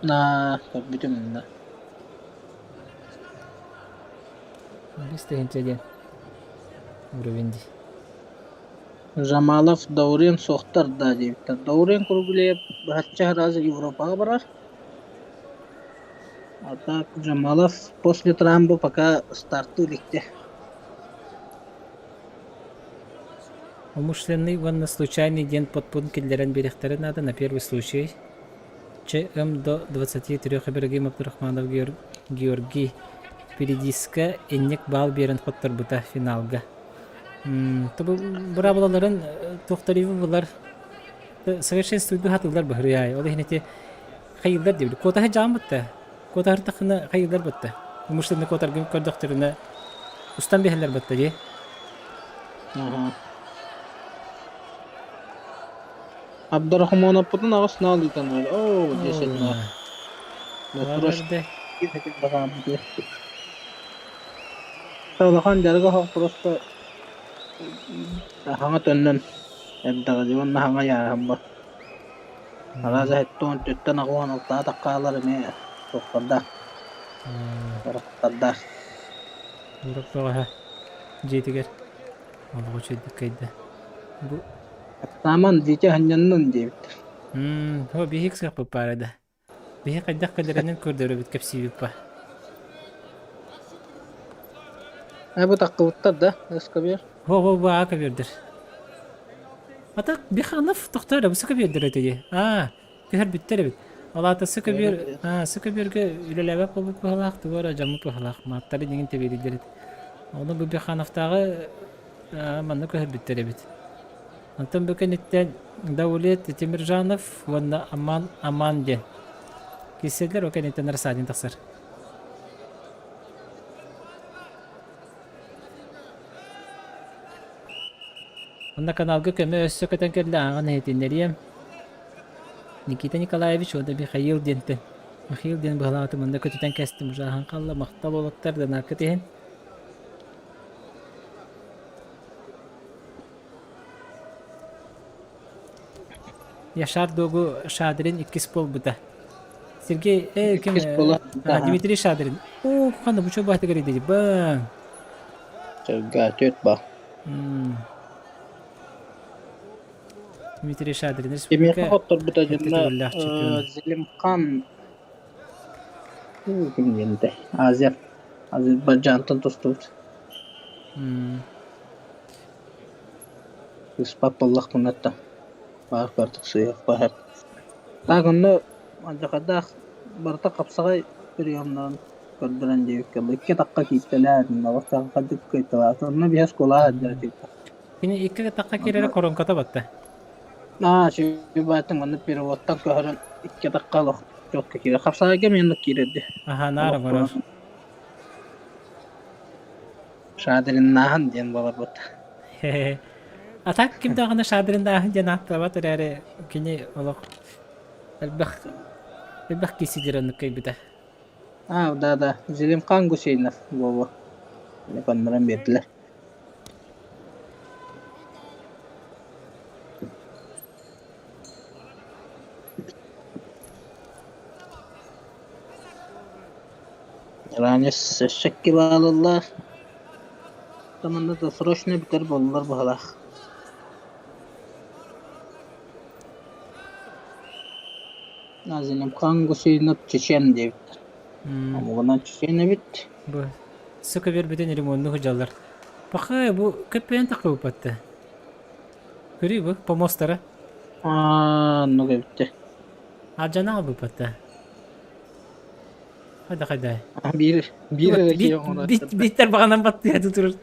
На, көрбүтүм да. 15 тыһыынча диэн уровень дии. Жамалов Даурен суохтар да диэбиттэр. Даурен Круглеев быһаччы сразу Европаҕа барар. А так Жамалов после трамбы пока стартыы иликтэ. Умышленный уонна случайный диэн подпункт киллэрэн биэриэхтэрэ наада на первый случай. ЧМ до 23 Ибрагим Абдурахманов Георгий Передиска инник баал биэрэн хотторбута финалга. Тобу быраабылаларын туохтарыйбы булар совершенствуйду хатыллар быһырыай. Ол иһин ити хайыллар диэбит. Куотаһы дьаам бутта. Куотаһыртахына хайыллар бутта. Умышленный куотаргын көрдөхтөрүнэ устан биһэллэр бутта дии. Абдурахмановпутун аҕыс наал ыытан оо десять ноль. Улахан дьарыга оһох просто хаҥа төннөн эрдэҕэ дии уонна хаҥа ыйааһын бар. Араас эһэттэн төттөн аҕуон алтаа таххаалар эмиэ суохтардаах, барахтардаах. Урут бөҕөһө дьиэтигэр олоҕу үчүгэйдик кыайда. Бу Тааман Витя ханньаннын диэбиттэр. Мм, биһик сыахпыт баара да. Биһи хайдах кэлэринэн көрдөрөбүт кэпсиибит ба. Э бу таххыбыттар да, эскобер? Во во во аа көбүөрдэр. Ата Биханов тохтоо эрэ, бу сыка биэрдэр этэ дии. Аа, көһөрбүттэр эбит. Ол аата сыка биэр, аа, сыка биэргэ үлэлээбэт буолбут быһалаах, тугу эрэ дьаммыт быһалаах, мааттары дьиҥин тэбиэрийдэр эт. Ону бу Бихановтааҕы манна көһөрбүттэр эбит. Онтон бу кэнниттэн Даулет Тимиржанов уонна Аман Аман диэн киирсэллэр, ол кэнниттэн Рассадин тахсар. Онно каналга көмө өссө көтөн кэллэ ааҕан иһитиннэриэм. Никита Николаевич уонна Михаил диэнтэн. Михаил диэн быһалаатым онно көтүтэн кэстим уже аһан хаалла махтал уолаттар донаккыт иһин. Яшар Догу Шадрин иккис буолбута. Сергей, ким, Иккис буола. Дмитрий Шадрин. О, ханна бу чобаатыгар иди ба. Чырга түөрт ба. Дмитрий Шадрин Кимиэхэ республика хотторбута сэттэ дьонно төгүллээх чемпиона. Зелимхан ким диэнтэй Азия Азербайджантан тустубут. Ыспат буоллахпына да баар бардык сыыһах баһар. Так онно алдьархайдаах барыта хапсаҕай приемнарын көрдөрөн диэбиккэ икки атахха кииртэлээн олох кыайталаата. Онно биһи оскуолаҕа сылдьар этибит. Кини икки атахха киирэрэ коронката батта. Аа, сүбаатын манна переводтан көһөрөн икки атахха олох чуокка киирэр. Хапсаҕайга эмиэ киирэрди. Аха, наара Олох барар. Шадриннааһын диэн буоларбыт. А так ким даҕаны Шадриннааһын диэн ааттаабат эрээри кини олох элбэх элбэх киһи оннук кыайбыта. А, да, да. Зелимхан Гусейнов буолуо. Коннорон биэрдилэр. Ранец өссө икки баалыллар. Манна досрочно бүтэр буоллар быһалаах. Зелимхан Гусейнов чечен диэбиттэр. Омугунан чечен эбит. Бу сука биэрбитин ремонну сылдьаллар. Пахай бу көппөйөн таххыбыппатта. Көрүй бу помостара. Аа, оннук эбиттэ. Алдьана албыппатта. Хайда хайда. Биир биир эрэ киһи оҥорор. Бииттэр баҕанан баттыа турар.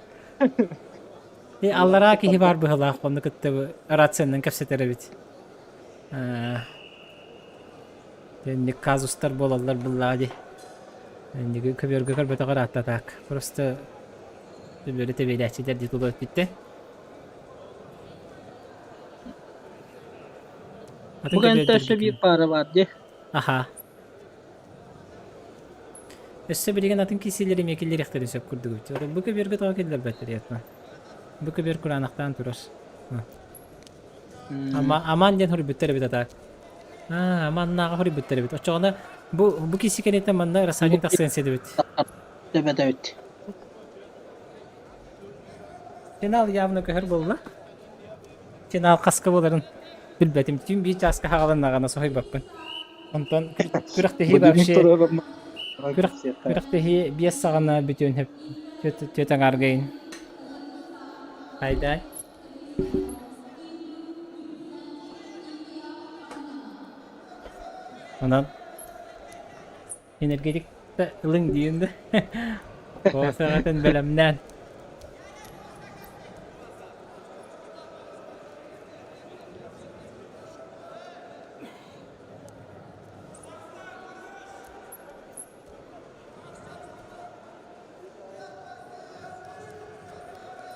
Аллараа киһи баар быһалаах онну кытта рациянан кэпсэтэр эбит. Инник казустар буолаллар буллаа дии. Инниги көбүөргэ көрбөтөҕөр ааттатаак. Просто көбүөрү тэбиэлээччилэр дии тулу өттүттэн. Бу кэнтэ өссө биир паара баар дии. Аха. Өссө билигин атын киисиилэри эмиэ киллэриэхтэрин сөп курдук эбит. Бу көбүөргэ тоҕо киллэрбэттэр ятма. Бу көбүөр кураанахтаан турар. Ама аман диэн хоруйбуттар эбит атаак. Аа, аманнааҕа хоруйбуттар эбит. Оччоҕуна бу бу киси кэнниттэн манна Рассадин тахсыан сөп эбит. Эбит эбит. Финал явно көһөр буолла. Финал хаска буоларын билбэтим. Түн биир чааска хааланнаҕына соһуйбаппын. Онтон күрэхтэһии вообще күрэхтэһии биэс саҕана бүтүөн сөп. Түөт аҥааргайын. Хайдай. Онон энергетик да ылыҥ диэн да Кофеҕытын бэлэмнээн.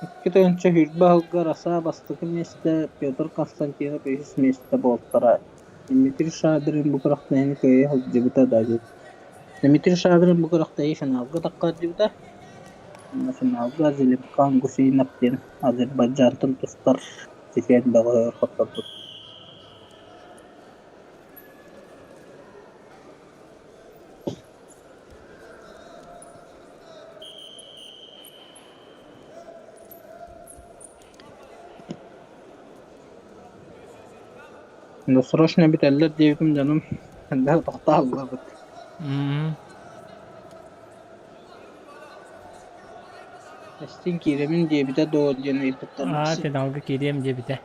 Икки тыһыынча сүүрбэ сылга Роса бастакы миэстэ, Петр Константинов үһүс миэстэ буолтара. Дмитрий Шадрин бу күрэхтэһиини кыайа сылдьыбыта да Дмитрий Шадрин бу күрэхтэһии финалга таххардыбыта. Уонна финалга Зелимхан Гусейнов диэн Азербайджантан тустар чечен бөҕөһүгэр хотторбут. Досрочно бүтэллэр диэбитим дьонум элбэх тохтооллорбут. Эстин киирэбин диэбитэ дуо диэн ыйыппыттар. Аа, финалга киириэм диэбитэ.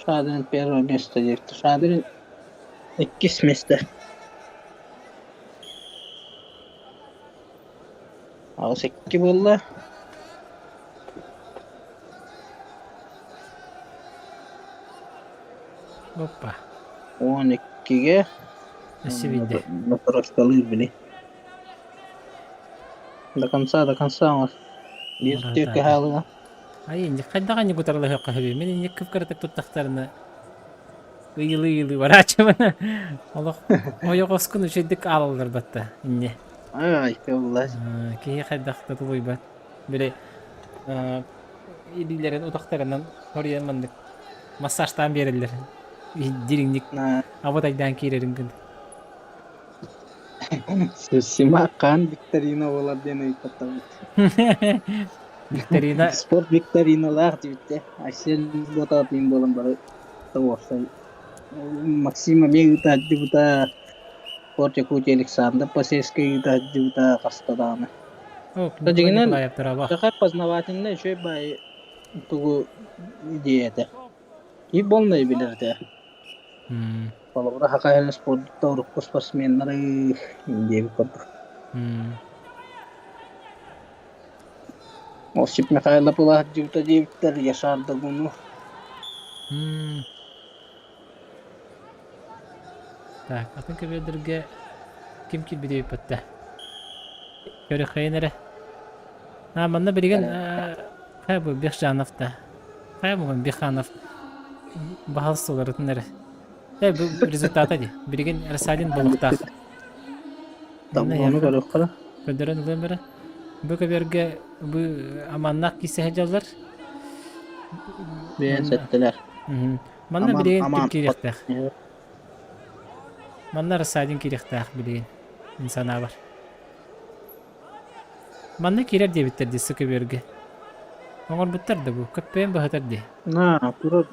Шадрин первое место диэбит. Шадрин иккис место. 8-2 буолла. Опа. 12-ге Өссө биирдэ. Моторочкалыыр били. До конца, до конца оҥор. Биир түөккэ хаалыҥа. Ай, инник хайдах инник утарылаһыахха сөбүй? Мин инник кып-кыратык туттахтарына ыйылыы-ыйылыы барааччыбын. Олох ойоҕоскун үчүгэйдик аалаллар батта инньэ. Ай, кыллас. Киһи хайдах да тулуйбат. Били илиилэрин утахтарынан хоруйан маннык массажтаан биэрэллэр. Дириҥник абытайдаан киирэрин гын. Сима хаан викторина буолар диэн ыйыппаттабыт. Викторина Спорт викториналаах диэбиттэ. Айсен Ботаатын буолан бары уопсай Максим эмиэ ыытааччыбыта, Спорт Якутия Александр Посельскай ыытааччыбыта хаста даҕаны. О, Николай Дьиҥинэн, Николаев дорообо. саха познавательнай үчүгэй баайы тугу идея этэ. Киһи буолнай билэр этэ. Холобура, саха эрэ спордута урукку спортсменнары диэбит курдук. Осип Михайлов улаатдьыбыта диэбиттэр Яшар Дагуну. Так, атын көбүөрдэргэ ким киирбит эбиппэттэ? Көрүөххэйин эрэ. А, манна билигин хайа бу Бехжанов да. Хайа бу Беханов баһал сыларытын эрэ. Э, бу результата ди. Билигин Росалин болуктаах. Таблону көрүөххэ. Көрдөрөн ылыам эрэ. Бу көбүөргэ бу аманнаах киирсэ сылдьаллар. Бэйэн сэттэлэр. Манна Аман, билигин ким аман. киириэхтээх? Манна Рассадин киириэхтээх билигин, мин санаабар. Манна киирэр диэбиттэр дии көбүөргэ. Оҥорбуттар да бу, көппөйөн быһатар дии. На, турар.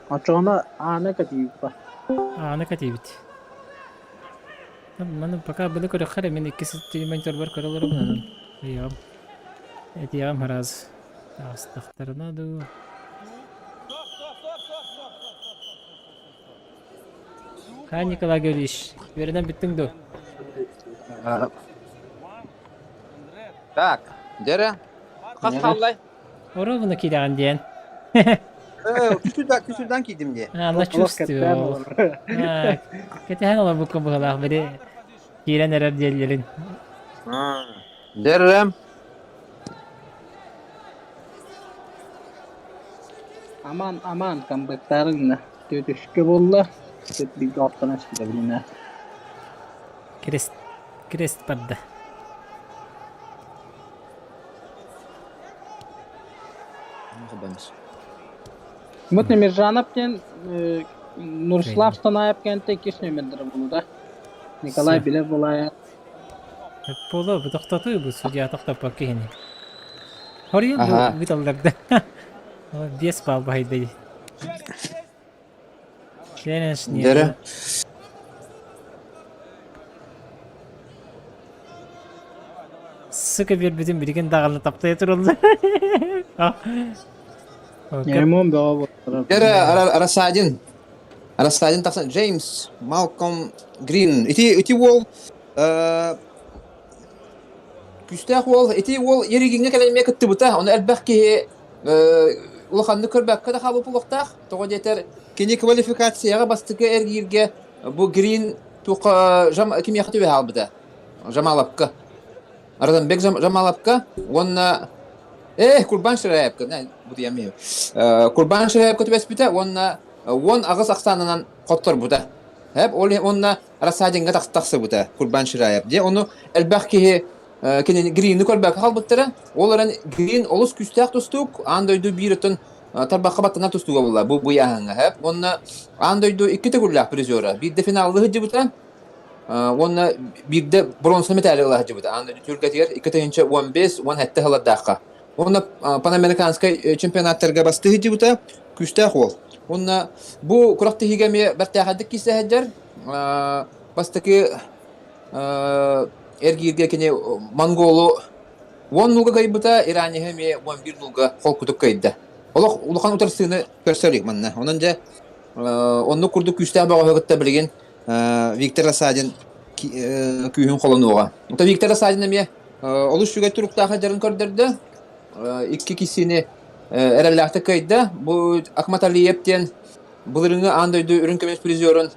Оччоҕуна ааны кэтиибит. Ааны кэтиибит. Маны пока буду көрөххө эрэ мин иккис мониторбар көрө олоробун онон ыйыаҕым. Этиэҕим раз таҕыстахтарына дуу. Ха Николай Гаврильевич, үөрэнэн бүттүҥ дуо? Так, дьэрэ, хас хааллай? Оруобуна киирэҕин диэн. Күсүрдан киирдим дии. Ана чувствовал. Кэтэһэн олорбукка быһалаах били киирэн эрэр диэллэрин. Дьэрэ. Аман, аман, камбэктаарыҥна. Түөтүшкэ буолла. Бииргэ ортонон ситэбилинэ. Крест, крест барда. Вот Миржанов диэн Нурслав Станаев кэнтэ иккис нүөмэрдэрэ буолуо да. Николай билэр булаайа. Буолуо, бу тохтотуу бу судья тохтоппот киһини. Хоруйун бу ыыталлар да. 5 балл баһыйда дии. Челлендж Дэрэ. Сука биэрбитин билигин даҕаны таптайа тураллар. Ньэмон бөҕө буолар. Дэрэ Рассадин. Рассадин тахсан Джеймс Малком Грин. Ити ити уол күүстээх уол ити уол Еригиҥҥэ кэлэн эмиэ кыттыбыта. Ону элбэх киһи улаханнык көрбөккө да хаалбыт буолуохтаах. Тоҕо диэтэр, кини квалификацияҕа бастакы эргииргэ бу Грин туохха кимиэхэ түбэһэ хаалбыта? Жамаловка. Розенбек Жамаловка уонна э Курбан Шираевка Курбан Шираевка түбэспитэ уонна 18 ахсаанынан хотторбута. Ол уонна Рассадинга тахсыбыта Курбан Шираев. Дьэ ону элбэх киһи кинини Грины көрбөккө хаалбыттара. Ол эрэн Грин олус күүстээх тустуук, аан дойду биир өттүн тарбахха баттанар тустууга буолла бу бу ыйааһыҥҥа сөп. Уонна аан дойду икки төгүллээх призера. Биирдэ финаллыы сылдьыбыта, уонна биирдэ бронза медали ыла сылдьыбыта. Аан дойду түргэтигэр 2015-17 сыллардаахха. Уонна панамериканскай чемпионаттарга бастыы сылдьыбыта, күүстээх уол. Уонна бу күрэхтэһиигэ эмиэ бэртээхэйдик киирсэ сылдьар. Бастакы эргииргэ кини монголу 10 нууга кыайбыта, иранеһы эмиэ 11 нууга холкутук кыайда. Олох улахан утарсыыны көрсөр манна. Онон дьэ оннук курдук күүстээх бөҕөһү кытта билигин Виктор Рассадин күүһүн холонуоҕа. Ото Виктор Рассадин эмиэ олус үчүгэй туруктаах дьарын көрдөрдө. Икки киһини эрэллээхтик кыайда. Бу Акмат Алиев диэн былырыҥҥы аан дойду үрүҥ көмүс призерун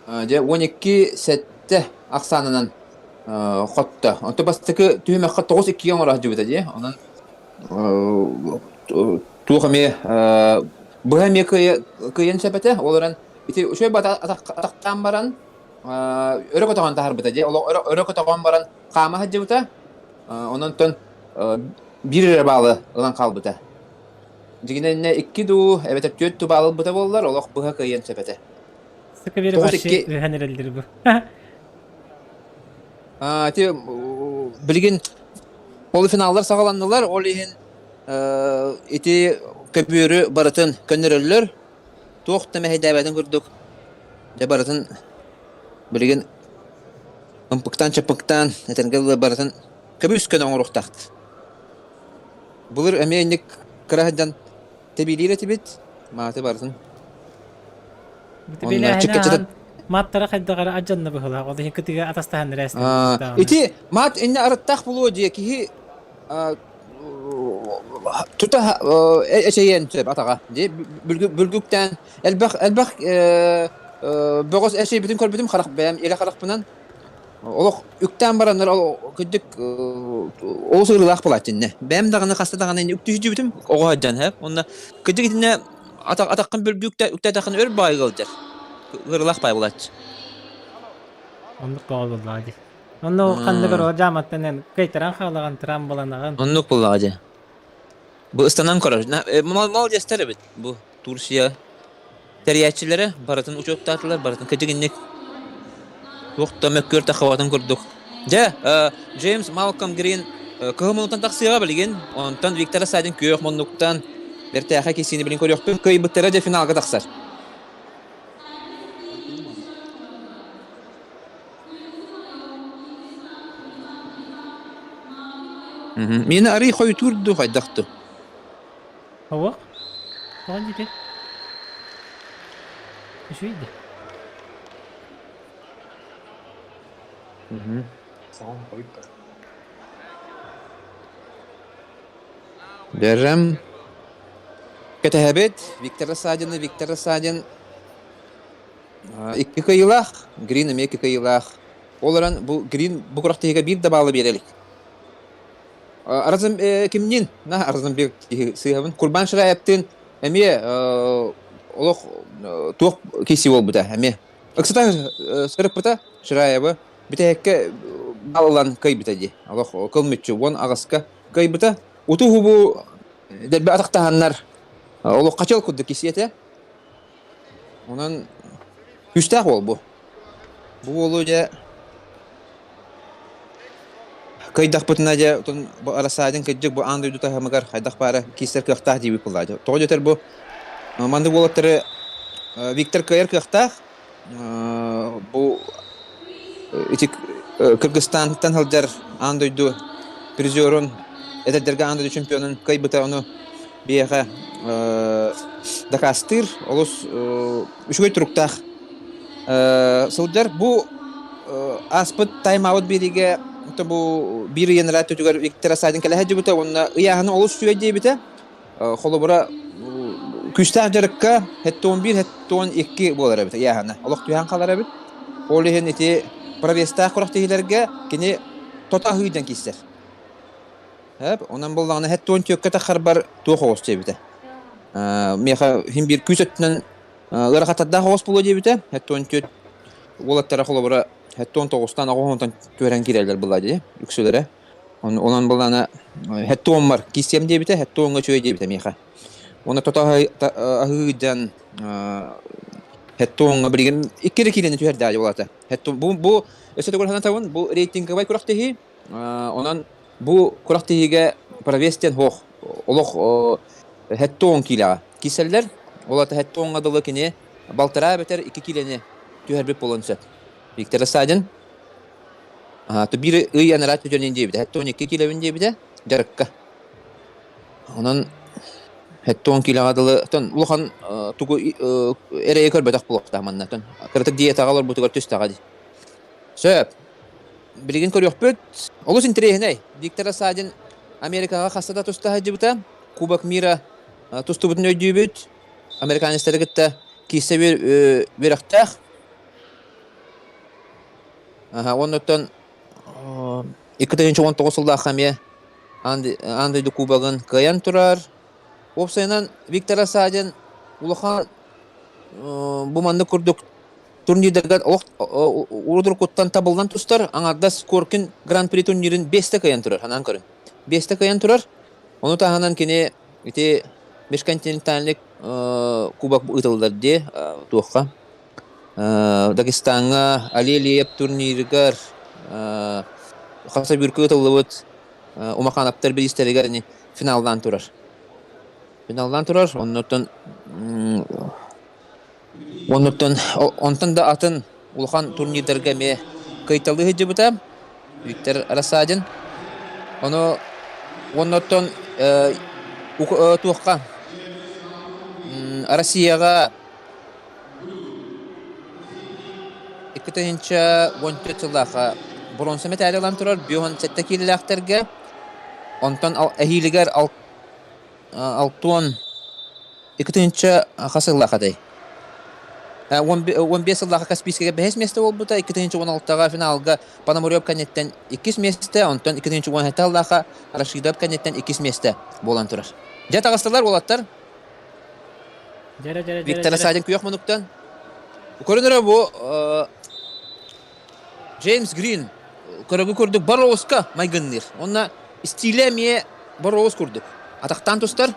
дьэ 12-7 ахсаанынан хотто. Онто бастакы түһүмэххэ 9-2 оҥоро сылдьыбыта дии. Онон туох эмиэ быһа эмиэ кыайан сөп этэ. Ол эрэн ити үчүгэй атахтаан баран өрө көтөҕөн таһарбыта дии. Өрө көтөҕөн баран хаама сылдьыбыта. Онон биир эрэ баалы ылан хаалбыта. Дьиҥинэн икки дуу, эбэтэр түөрт дуу баалы ылбыта буоллар, олох быһа кыайан сөп этэ. Сыкыбир вообще үһэн эрэллэр бу. Ити билигин полуфиналлар саҕаланнылар, ол иһин ити көбүөрү барытын көннөрөллөр. Туох да мэһэйдээбэтин курдук, дьэ барытын билигин ымпыктаан-чаппыктаан этэргэ дылы барытын көбүс көнө оҥоруохтаахтар. Былыр эмиэ инник кыра сылдьан тэбиилиир этибит, мааты барытын. Онно чыккаччыта Маттара хайдах эрэ адьанна быһылаах, ол иһин кытыга атастаһан эрээстэн. Ити мат инне арыттаах булуо дии киһи тута эчэйиэн сөп атаҕа дии бүлгүктээн элбэх элбэх бөҕөс эчэйбитин көрбүтүм харах бэйэм илэ харахпынан олох үктээн бараннар ол кырдьык олус ыарыылаах буолааччы иннэ бэйэм даҕаны хаста даҕаны үктүүһүдьүбүтүм оҕо сылдьан һэ уонна кырдьык итиннэ атаххын бүлгүктэ үктээтэххин өр баайы ыалдьар ыарыылаах баай буолааччы. Оннук бөҕө буоллаҕа дии. Онно ханнык эрэ дьааматтан эн кыайтаран хаалаҕын, трамбаланаҕын. Оннук буоллаҕа дии. Бу ыстанан көрөр. Молодецтар эбит бу Турция тэрийээччилэрэ барытын учуоттаатылар, барытын кырдьык инник туох да мөккүөр таххабатын курдук. Дьэ, Джеймс Малком Грин кыһыл муннуктан тахсыаҕа билигин. Онтон Виктор Садин күөх муннуктан бэртээхэй киирсиини билин көрүөхпүт. Кыайбыттара дьэ финалга тахсар. Миэнэ арый хойутуур дуу хайдах дуу? Һуох. Тоҕо диэтэ? Үчүгэй дии. Бэррэм кэтэһэбит Виктор Рассадины Виктор Рассадин икки кыайыылаах, Грин эмиэ икки кыайыылаах. Ол эрэн бу Грин бу күрэхтэһиигэ биир да баалы биэрэ илик. Аразым кимнин? На Аразымбек киһи сыыһабын. Курбан Шираевтыын эмиэ олох туох киси буолбута эмиэ. Ыксата сырыппыта Шираевы бүтэһиккэ баллан кыайбыта дии. Олох кыл мүччү 18-ка кыайбыта. Уту-хубу дэрбэ атахтаһаннар олох хачыл курдук киси этэ. Онон күүстээх уол бу. Бу уолу дьэ кыайдахпытына дьэ отон бу Арассаадьын кырдьык бу аан дойду таһымыгар хайдах баара киирсэр кыахтаах диэбит буоллаа. Тоҕо диэтэр бу маннык уолаттары Виктор кыайар кыахтаах. Бу ити Кыргызстантан сылдьар аан дойду призерун, эдэрдэргэ аан дойду чемпионун кыайбыта ону биһиэхэ дакаастыыр олус үчүгэй туруктаах сылдьар. Бу ааспыт тайм-аут биэриигэ бу биир ыйан ыраат өтүгэр Виктор Асадин кэлэ сылдьыбыта уонна ыйааһыны олус үчүгэй диэбитэ. Холобура, күүстээх дьарыкка 71 72 буолар эбит ыйааһына. Олох түһэн хаалар эбит. Ол иһин ити провестаах күрэхтэһиилэргэ кини тото аһыы киирсэр. Эп, онон буоллаҕына 74-кэ таххарбар туох оҕус диэбитэ. Миэхэ иһин биир күүс өттүнэн ыарахаттардаах оҕус буолуо диэбитэ. 74 уолаттара холобура 79-тан оҕоһунтан түһэрэн киирэллэр буолла дии үксүлэрэ. Онон буоллаҕына 70-мар киирсиэм диэбитэ, 70-ҥа үчүгэй диэбитэ миэхэ. Уонна тото аһыы дьан 70-ҥа билигин икки эрэ киилэни түһэрдэ буолаата. Бу бу өссө төгүл санатабын, бу рейтинговай күрэхтэһии. Онон бу күрэхтэһиигэ провес диэн суох. Олох 70 киилэҕэ киирсэллэр. Ол аата 70-ҥа дылы кини балтараа эбэтэр икки киилэни түһэрбит буолуон сөп. Виктор Рассадин биир ый анараа түтүнүн диэбитэ, 72 киилэбин диэбитэ дьарыкка. Онон. Хэттон киилэҕэ дылы тон улахан тугу эрэйи көрбөтөх буолуохтаах манна тон кыратык диетаҕа олорбутугар түстэҕэ дии. Сөп. Билигин көрүөхпүт. Олус интэриэһинэй. Виктор Асадин Америкаҕа хаста да туста сылдьыбыта. Кубок мира тустубутун өйдүүбүт. Американецтары кытта киирсэ үөрэхтээх. Оннуттан 2019 сыллаахха эмиэ Аан дойду кубогын кыайан турар. Уопсайынан Виктор Асадин улахан бу маннык курдук турнирдарга олох урут-уруккуттан табыллан тустар. Аҥардас Коркин Гран-при турнирын биэстэ кыайан турар, санаан көрүҥ. Биэстэ кыайан турар. Ону таһынан кини ити межконтинентальный кубок ыытыллар дии туохха Дагестаҥҥа Али Алиев турнирыгар Хасабюрка ыытыллыбыт Умахановтар бириистэригэр ини финаллаан турар. Финаллаан турар. Оннуттан оннуттан онтон да атын улахан турнирдарга эмиэ кыайталыы сылдьыбыта. Виктор Рассадин. Ону оннуттан туохха Россияҕа 2014 сыллаахха боруонса мэтээли ылан турар 57 киилэлээхтэргэ, онтон эһиилигэр 62 хас сыллаах этэй? 15 сыллаахха Каспийскайга бэһис миэстэ буолбута, 2016-га финалга Пономарев кэнниттэн иккис миэстэ, онтон 2017 сыллаахха Рашидов кэнниттэн иккис миэстэ буолан турар. Дьэ таҕыстылар уолаттар. Дьэрэ, дьэрэ, дьэрэ, Виктор дьэрэ. Асадин күөх мунуктан. Көрүнэрэ бу Джеймс Грин көрөгү курдук Бароуска майгынныыр. Онно стилэ эмиэ Бароус курдук. Атахтаан тустар.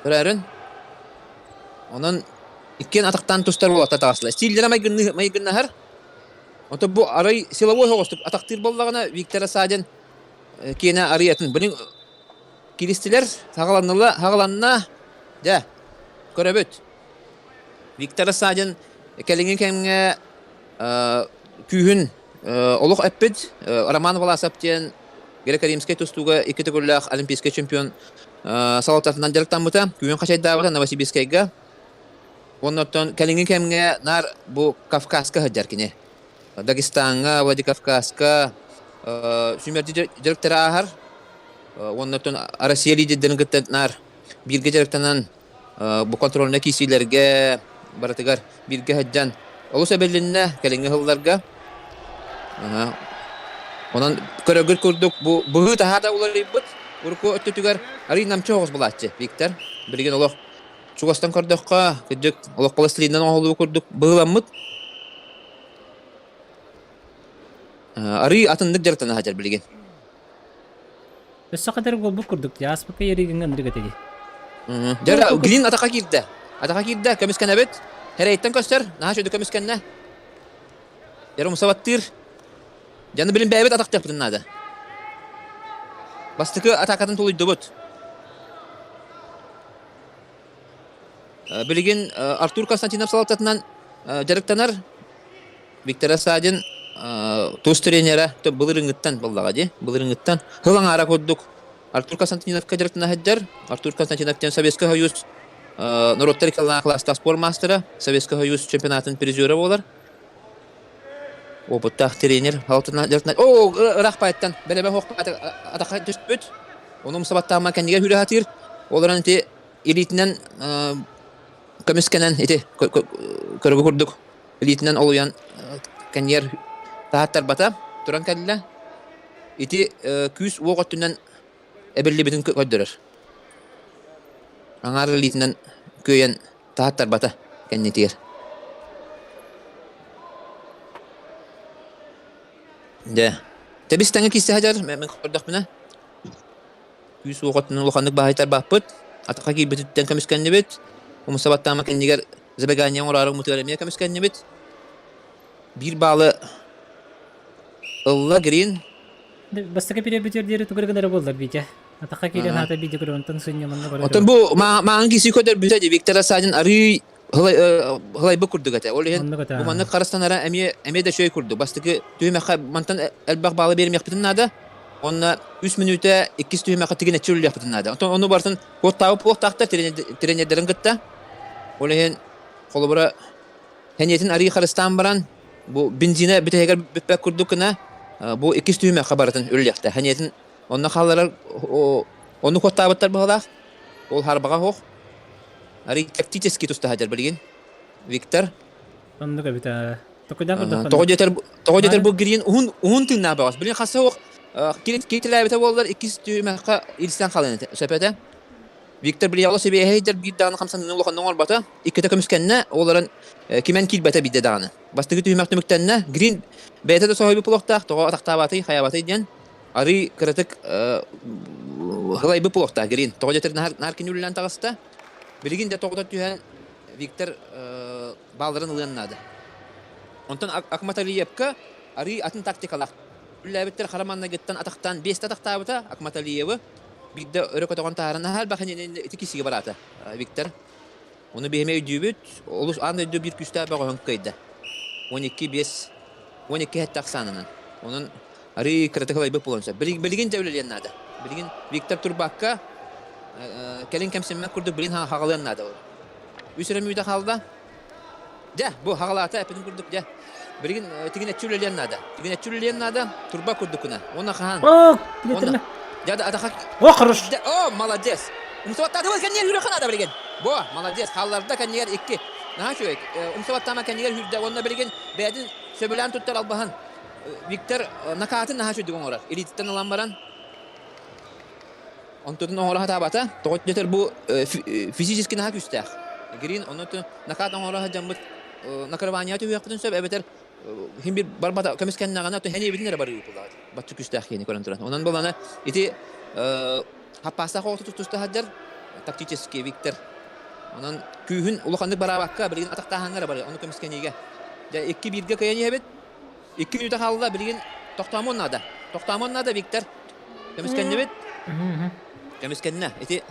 Көрөөрүн. Онон иккиэн атахтаан тустар уолаттар таҕыстылар. Стиллэрэ майгыннаһар. Онтон бу арай силовой соҕустук атахтыыр буоллаҕына Виктор Асадин киэнэ арыйатын. Билин Киристилэр хаҕаланныла хаҕаланна. Дьэ, көрөбүт. Виктор Асадин кэлиҥҥи кэмҥэ күүһүн олох эппит. Роман Власов диэн греко-римскэй тустууга икки төгүллээх олимпийскай чемпион салалтатынан дьарыктаммыта. Күүһүн хачайдаабыта Новосибирскайга. Уонна оттон кэлиҥҥи кэмҥэ наар бу Кавказка сылдьар кини. Дагестаҥҥа, Владикавказка сүүмэрдии дьарыктары ааһар. Уонна оттон Россия лидердэрин кытта наар бииргэ дьарыктанан бу контрольнай киирсиилэргэ барытыгар бииргэ сылдьан олус эбилиннэ кэлиҥҥи сылларга. Онон көрөргүт курдук бу быһыы-таһаа да уларыйбыт. Урукку өттүтүгэр арыый намчы оҕус булааччы Виктор. Билигин олох чугастан көрдөххө, кырдьык олох пластилинынан оҥоһуллубут курдук быһыыламмыт. Арыы атыннык дьарыктана сылдьар билигин. Өссө хатар буолбут курдук дии, ааспыкка еригиҥҥэ ынырык этэ дии. Дьэ, Глин атаха киирдэ. Атаха киирдэ, көмүскэнэбит. Хэрэйттэн көстөр, наһаа үчүгэй көмүскэннэ. Дьэ, умсабаттыыр. Дьаны билин бэйэбит атахтыахпытын наада. Бастакы атаакатын тулуйдубут. Билигин Артур Константинов салалтатынан дьарыктанар Виктор Асадин тус тренерэ былырыҥҥыттан буоллаҕа дии былырыҥҥыттан сыл аҥаара курдук Артур Константиновка дьарыктана сылдьар. Артур Константинов диэн Советскай Союз норуоттар икки класстаах спорт маастара, Советскай Союз чемпионатын призера буолар. Опыттаах тренер О, ыраах паайттан бэлэмэ суох атахха түспүт. Ону умсабаттаама кэннигэр хүрэ сатыыр. Ол эрэн ити илиитинэн көмүскэнэн ити көрөгү курдук илиитинэн олуйан кэннигэр таһааттарбата туран кэллэ. Ити күүс уох өттүнэн эбиллибитин көрдөрөр. Аҥаар илиитинэн күөйэн таһааттарбата кэннитигэр. Дьэ, тэбис тэҥэ киирсэ сылдьар, мин көрдөхпүнэ. Күүс уоҕуттан улаханнык баһыйтарбаппыт, атахха киирбититтэн көмүскэннибит. Умса баттаама кэннигэр забегание оҥороору мутугар эмиэ көмүскэннибит. Биир баалы ылла Грин. Бастакы период диэри тугу гынара буоллар Витя. Атахха киирэн аата видео көрөн сынньаманна көрө. Оттон бу маҥан киси көтөрбүтэ ди Виктор Асадин арыый һылайбыт курдук этэ. Ол иһин бу маннык харыстанара эмиэ эмиэ да үчүгэй курдук. Бастакы түһүмэххэ мантан элбэх баалы биэримиэхпитин наада. Онно үс мүнүүтэ иккис түһүмэххэ тигинэччи үлэлиэхпитин наада. Онтон ону барытын куоттаабыт буолуохтаахтар тренердэрин кытта. Ол иһин холобура Хэниэтин арыы харыстаан баран, бу бензинэ бүтэһигэр бүппэт курдук гына, бу иккис түһүмэххэ барытын үлэлиэхтээх. Хэниэтин онно хаалларар ону куоттаабыттар быһалаах. Ол харбаҕа суох. Арый тактически туста сылдьар билигин. Виктор. Оннук эбит ээ. Токуйдаан көрдөххө Тоҕо диэтэр тоҕо диэтэр бу Грин уһун уһун тыыннаах бөҕөс. Билин хасса суох кииртэлээбитэ буоллар иккис түһүмэххэ илсэн хаалан этэ. Сөп этэ. Виктор Бряло сэбиэһэйдэр биир даҕаны хамсаныыны улаханнык оҥорбото. Иккитэ көмүскэннэ, ол эрэн кимэн киирбэтэ биирдэ даҕаны. Бастакы түһүмэх түмүктэннэ. Грин бэйэтэ да соһуйбут буолуохтаах, тоҕо атахтаабатый, хайаабатый диэн. Арыы кыратык һылайбыт буолуохтаах Грин. Тоҕо диэтэр наар, наар кини үлэлээн таҕыста. Билигин да тоҕото түһэн Виктор баалларын ылыан наада. Онтон Акматалиевка арыы атын тактикалаах үлэлээбиттэр хара маннайгыттан атахтаан биэстэ атахтаабыта Акматалиевы биирдэ өрө көтөҕөн таһааран наһаа элбэх ити кисигэ бараата Виктор. Ону биһиэхэ өйдүүбүт. Олус аан дойду биир күүстээх бөҕөһүн кыайда. 12-5 12 ахсаанынан. Онон арыы кыратык ылайбыт буолуон сөп. Билигин дьэ үлэлиэн наада. Билигин Виктор турбакка кэлин кэмсиммэт курдук билин хаҕалыан наада. Үс эрэ мүнүүтэ хаалла. Дьэ, бу хаҕалаата эппитин курдук дьэ. Билигин тигинэччи үлэлиэн наада. Тигинэччи үлэлиэн наада. Турба курдук гына. Уонна хаһан? О, билеттерме. Дьэ, атаха. О, хорош. О, молодец. Умсубаттаатыбыт кэннигэр хүрүөххэ наада билигин. Бо, молодец. Хаалларда кэннигэр икки. Наһаа үчүгэй. Умсубаттаама кэннигэр хүрдэ. Уонна билигин бэйэтин сөбүлээн туттар албаһын. Виктор накаатын наһаа үчүгдүк оҥорор. Илиититтэн ылан баран Онтутун оҥоро сатаабата. Тоҕо диэтэр бу физически наһаа күүстээх. Грин ону накаат оҥоро сылдьаммыт накрывание түһүөхпүтүн сөп эбэтэр хин бир барбата көмүскэннэҕинэ то хэниэбитин эрэ барыы булаат. Бачча күүстээх киһини көрөн туран. Онон булана ити хаппаастаах оҕото туста сылдьар тактический Виктор. Онон күүһүн улаханнык бараабакка билигин атахтааһыҥҥа эрэ барыы. Ону көмүскэниигэ. Дьэ икки бииргэ кыайан иһэбит. Икки мүнүүтэ хаалла, билигин тохтоомуон наада. Тохтоомуон наада, Виктор. Көмүскэннибит. Көмүскэннэ. Ити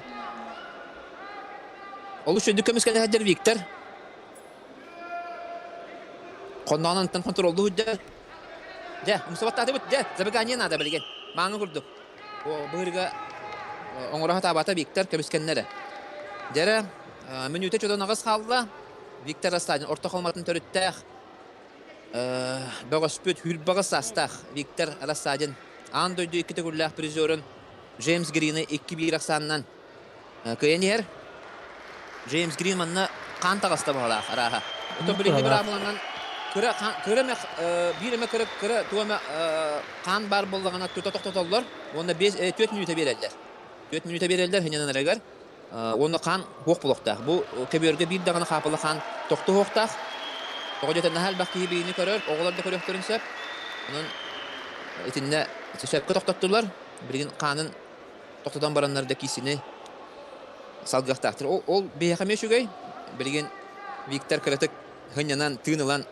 олус үрдүк көмүскэнэ сылдьар Виктор. Хонноонон контроллуу сылдьар. Дьэ, умсубаттаатыбыт. Дьэ, забегание наада билигин. Мааҥы курдук. Быһырга оҥоро сатаабата Виктор көмүскэннэ эрэ. Дьэрэ, мүнүүтэ чодон аҕыс хаалла. Виктор Растадин орто холматын төрүттээх Бөҕөспүт Хүрбэҕэ саастаах Виктор Рассадин аан дойду икки төгүллээх призерын Джеймс Грины 2-1 ахсаанынан кыайан иһэр. Джеймс Грин манна хаан таҕыста баҕалаах арааһа. Оттон билиҥҥи быраабыланан кыра кыра эмэ биир эмэ кыра кыра туох эмэ хаан баар буоллаҕына тута тохтотоллор уонна биэс түөрт мүнүүтэ биэрэллэр. Түөрт мүнүүтэ биэрэллэр хинэнэригэр Уонна хаан суох буолуохтаах. Бу көбүөргэ биир даҕаны хаапыла хаан тохтуһуохтаах. Тоҕо диэтэр наһаа элбэх киһи биһигини көрөр, оҕолор да көрүөхтэрин сөп. Онон итиннэ сөпкө тохтоттулар. Билигин хаанын тохтотон бараннар да киисини салгыахтаахтар. Ол, ол биһиэхэ эмиэ үчүгэй. Билигин Виктор кыратык сынньанан, тыын ылан,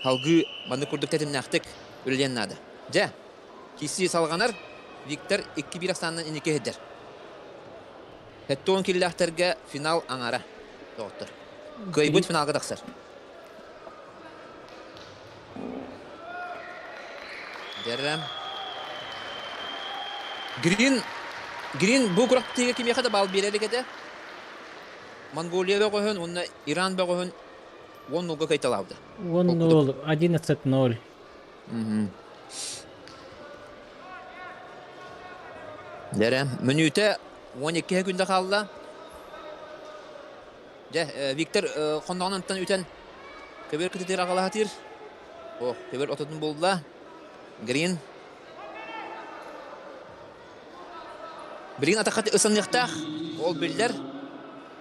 салгыы маннык курдук тэтимнээхтик үлэлиэн наада. Дьэ, кииси салҕанар. Виктор 2-1 ахсаанынан инники иһдэр. 70 киллээхтэргэ финал аҥара доҕоттор. Кыайбыт финалга тахсар. Дэррэм. Грин Грин бу күрэхтэһиигэ кимиэхэ да баал биэрэ илик этэ. Монголия бөҕөһүн уонна Иран бөҕөһүн 10 нулга кыайталаабыта. 10-0, 11-0. Дэрэ, мүнүүтэ 12 күндэ хаалла. Дьэ, Виктор хонноҕунан үтэн көбүөр кытытыыр аҕалаһатыыр. О, көбүөр отутун булла. Грин. Билигин атахха ысаныахтаах. Ол биллэр.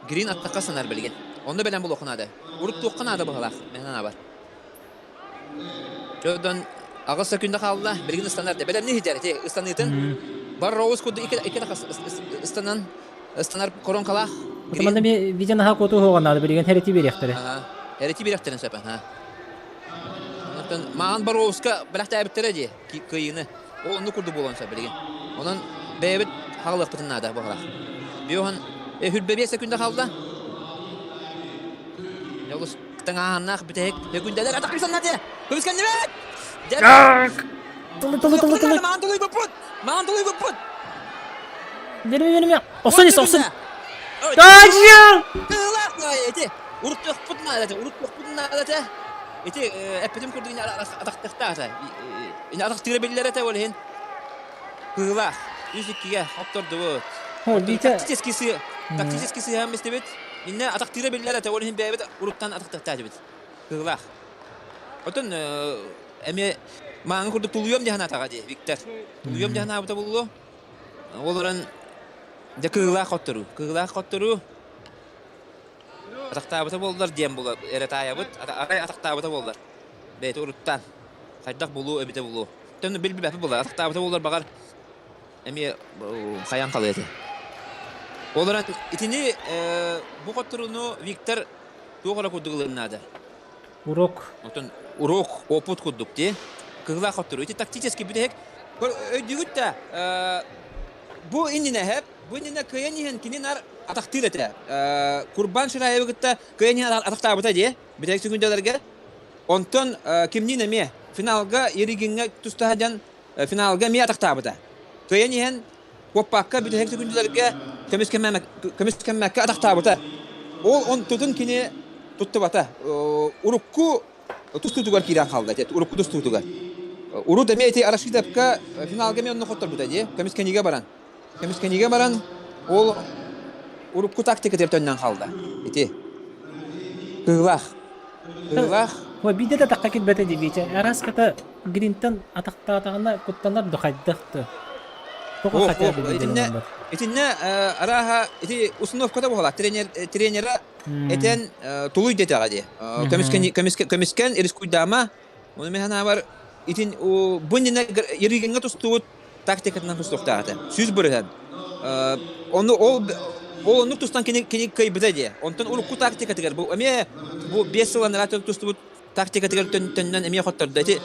Грин атахха санар билигин. Онно бэлэм буолуохха наада. Урут туохха наада быһалаах. Мен санаабар. Дьон аҕыс секунда хаалла, билигин ыстанар да. Бэлэмни иһитэр ити ыстаныытын. Бар Роуз курдук икки икки ыстанан ыстанар коронкалаах. Манна видео наһаа куоту уһуоҕан билигин херети биэриэхтэрэ. Херети биэриэхтэрин сөп. Онтон маан Боровска бэлэхтээбиттэрэ дии кыайыыны. Ол оннук курдук буолуон сөп билигин. Онон бэйэбит хаалыахпытын наада бу халах. Биохан хүрбэбиэ секунда хаалла. Олус таҥааһыннаах бүтэһик өкүндэлэр атах саннады. Көмүскэннибит! Тулуй, тулуй, тулуй, тулуй. Маан тулуйбуппут! Маан тулуйбуппут! Берме, берме. Охсон ис, охсон. Тажа! Кыылаах ити. Уруттуохпут наада, уруттуохпут наада. Ити эппитим курдук атахтыахтаах Ини атахтыыра биллэр этэ ол иһин. Кыылаах. Үс иккигэ хоттордубут. Тактический сыы, тактический сыһан бистибит. Инне атахтыыра биллэр этэ ол иһин бэйэбит уруттан атахтыахтаатыбыт. Кыылаах. Отон эмиэ мааҥы курдук тулуйуом дии санаатаҕа дии Виктор. Тулуйуом дии санаабыта буолуо. Ол орон дьэ кыылаах хотторуу. Кыылаах хотторуу. Атахтаабыта буоллар диэн була эрэ таайабыт. Арай атахтаабыта буоллар. Бэйэтэ уруттаан. Хайдах булуу эбитэ булуу. Төннө билбэппит буолар. Атахтаабыта буоллар баҕар эмиэ хайан халыа этэ. Ол эрэн итини бу хотторууну Виктор туох эрэ курдук ылыан наада. Урок. Оттон урок, опыт курдук дии. Кыһылаах хотторуу. Ити тактический бүтэһик. Өйдүүгүт да, бу иннинэ хэп, бу иннинэ кыайан иһэн кини нар атахтыыр этэ. Курбан Шираевы кытта кыайан иһэн атахтаабыта дии. Бүтэһик секундаларга. Онтон кимниин эмиэ финалга Еригиҥҥэ туста сылдьан финалга эмиэ атахтаабыта. Кыайан иһэн куоппакка бүтэһик секундаларга көмүскэммэккэ атахтаабыта. Ол онтутун кини туттубата. Урукку тустуутугар киирэн хаалла ити урукку тустуутугар. Урут эмиэ ити Арашидовка финалга эмиэ онно хотторбута дии. Көмүскэниигэ баран. Көмүскэниигэ баран ол урукку тактикатыгар төннөн хаалла. Ити. Кыылаах. Кыылаах. Ой, биирдэ да атахха киирбэтэ дии Витя. Араската Гринтэн атахтаатаҕына куттанар да хайдах да. Тоҕо хотя бы Итиннэ, итиннэ арааһа ити установката буолла. Тренер тренера этэн тулуй диэтэҕэ дии. Көмүскэн көмүскэн рискуйдаама. Ону мен санаабар итин бу иннинэ Еригиҥҥэ тустубут тактикатынан тустуохтаах этэ. 100%. Ону ол ол оннук тустан кини кини кыайбыта дии. Онтон урукку тактикатыгар бу эмиэ бу 5 сыл анараа тустубут тактикатыгар төннөн эмиэ хоттордо. Ити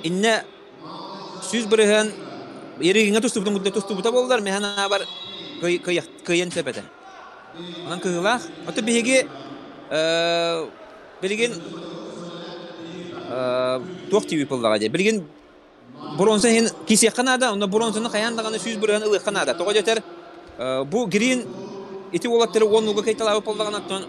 иннэ 100% Еригиҥҥэ тустубутун курдук тустубута буоллар, мин санаабар кыайан сөп этэ. Онон кыһыылаах. Ото биһиги билигин туох тиийбит буоллаҕа дии. Билигин бронза иһин кисиэххэ наада, онно бронзаны хайаан даҕаны 100% ылыахха наада. Тоҕо диэтэр бу Грин ити уолаттары уон ууга кыйталаабыт буоллаҕына, оттон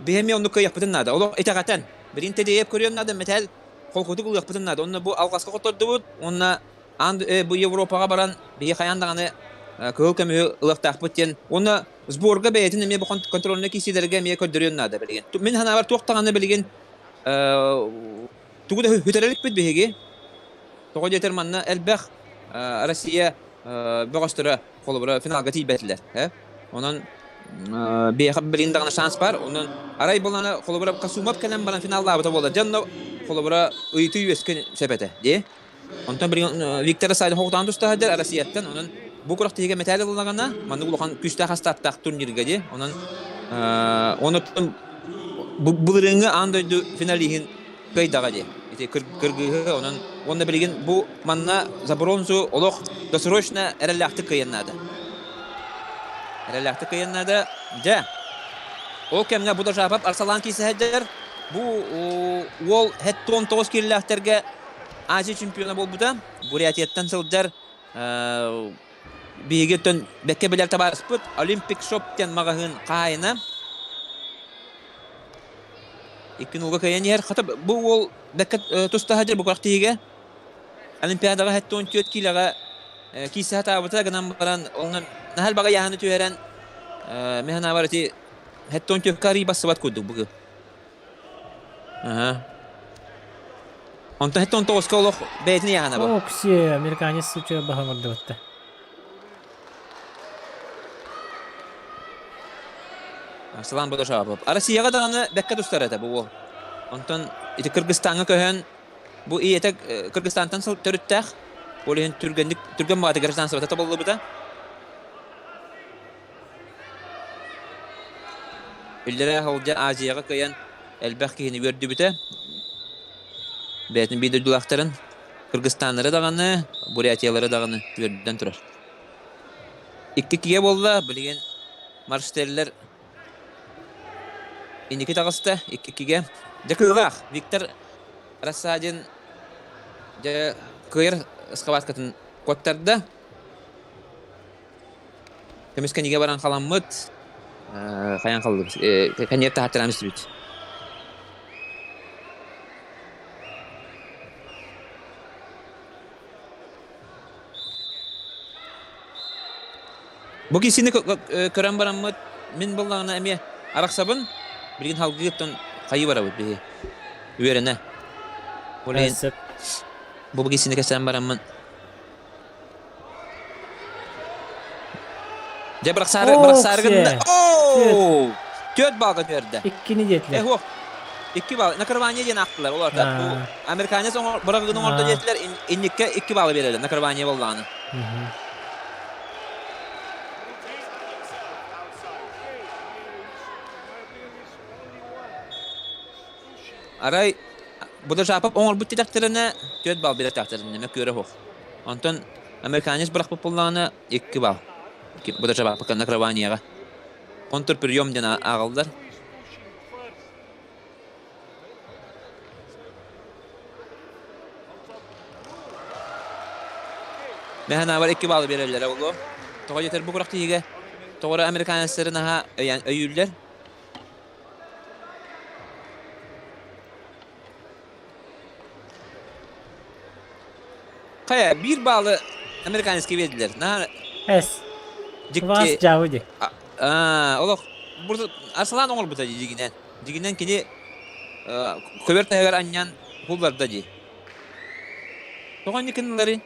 биһи эмиэ оннук кыайыахпытын наада. Олох итэҕэтэн. Билигин Тедеев көрүөн наада, мэтээл холкутук ылыахпытын наада. Онно бу алҕаска хоттордубут уонна аан бу Европаҕа баран биһи хайаан даҕаны кыһыл көмүһү ылыахтаахпыт диэн уонна сборга бэйэтин эмиэ бу контрольнай киирсиилэргэ эмиэ көрдөрүөн наада билигин. Мин санаабар туох даҕаны билигин тугу да сүтэрэ иликпит биһиги. Тоҕо диэтэр манна элбэх Россия бөҕөстөрө холобура финалга тиийбэтилэр. Онон биһиэхэ билигин даҕаны шанс бар. Онон арай булана холобура Касумов кэлэн баран финаллаабыта буолар. Дьэ онно холобура ыйытыы үөскүн сөп этэ дии. Онтон билигин Виктор Савин хоҕутаан туста сылдьар Россияттан. Онон бу күрэхтэһиигэ мэтээл ыллаҕына маннык улахан күүстээх астааттаах турнирга дии. Онон онуттан былырыыҥҥы аан дойду финалиһын кыайдаҕа дии. Ити кыргыыһы онон уонна билигин бу манна за бронзу олох досрочно эрэллээхтик кыайан наада. Эрэллээхтик кыайан наада. Дьэ, ол кэмҥэ бу Дожапов Арсалан киисэһэдэр бу уол хэт 19 киирилээхтэргэ Азия чемпиона буолбута. Бурятияттан сылдьар биһиги өттөн бэккэ билэр табаарыспыт Olympic Shop диэн маҕаһыын хаһаайына. Икки нулга кыайан иһэр. Хата бу уол бэккэ туста сылдьар бу күрэхтэһиигэ. Олимпиадаҕа 74 киилэҕэ киирсэ сатаабыта гынан баран онно наһаа элбэх ыйааһыны түһэрэн мин санаабар ити 74-кэ арыый бассыбат курдук бу Аха. Онтон 79-ка олох бэйэтин ыйааһына бу. Окси, американец суча баһан ордубатта. Арслан Бодошапов. Россияҕа даҕаны бэккэ тустар этэ бу уол. Онтон ити Кыргызстаҥҥа көһөн, бу ийэтэ Кыргызстантан төрүттээх. Ол иһин түргэнник түргэн баҕатыгар гражданствота табыллыбыта. Иллэрээ сылдьан Азияҕа кыайан элбэх киһини үөрдүбүтэ. Бэйэтин биир дойдулаахтарын Кыргызстаннары даҕаны, Бурятиялары даҕаны үөрдэн турар. Икки киһи буолла, билигин марштеллэр инники таҕыста, икки кигэ. Дьэ кыылаах Виктор Рассадин дьэ кыайар схваткатын куоттарда. Көмүскэнигэ баран халаммыт. Хайан халлыбыт. Кэнниэр таһаттаран истибит. Бу киһини көрөн бараммыт, мин буллаҕына эмиэ арахсабын, билигин халгыыттан хайыы барабыт биһи. Үөрэнэ. Ол иһин бу киһини кэсээн бараммын Дьэ бырахсаары бырахсаары гынна. Оо! Түөрт балга түөрдэ. Иккини диэтилэр. Э, Икки балл. Накрывание диэн аахтылар. Ол аата бу американец бырагыгын оҥордо диэтилэр, инникке икки баллы биэрэллэр накрывание буоллаҕына. Арай Будажапов оҥорбут тирэхтэринэ түөрт балл биэртэхтэринэ мөккүөрэ суох. Онтон американец бырахпыт буоллаҕына икки балл. Будажапов накрываниеҕа. Контрприем диэн ааҕаллар. Мэһэнаабар икки баллы биэрэллэрэ буолуо. Тоҕо диэтэр бу күрэхтэһиигэ тоҕо эрэ американецтары наһаа өйүүллэр. Хайа, биир баалы американецка биэрдилэр. Наһаа Эс. дьикти. Квас дьаабы дии. Аа, олох Арсалаан оҥорбута дии дьигинэн. Дьигинэн кини көбөр таһыгар анньан булларда дии. Тоҕо инникиннары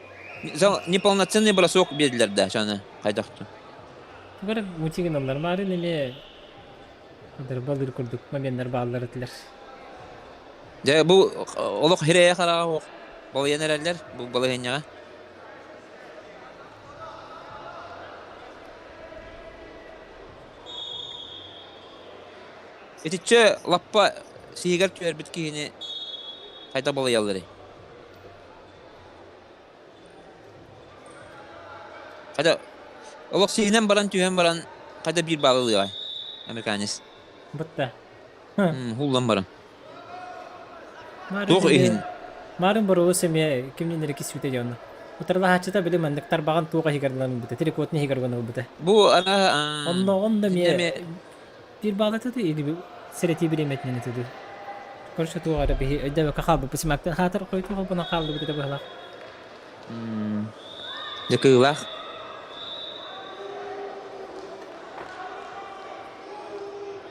неполноценный бросок биэрдилэр да, чаны хайдахту. Тугар мутигиналлар маарын эмиэ Дырбалыыр курдук моменнар бааллар этилэр. Дьэ бу олох хирэйэ хараҕа суох балыйан эрэллэр бу балаһыанньаҕа. Итиччэ лаппа сиһигэр түһэрбит киһини хайдах балыйалларый? Хайда олох сиһинэн баран түһэн баран хайда биир баалы ылыаҕай американец. Бытта. Хуллан баран. Туох иһин? Марын боруус эмиэ кимнин эрэ кисвите дьонно. Утарылаһааччыта били маннык тарбаҕын туох иһигэр ылан ылбыта, трикотун иһигэр ылан ылбыта. Бу ана Онно онно эмиэ биир баалата или сэрэтии бириэмэтинэн этэ Короче, туох эрэ биһи өйдөөбөккө хаалбыппыт симактан хаатар хойутуу холбонон хааллыбыт этэ быһалаах. Дьакыылаах.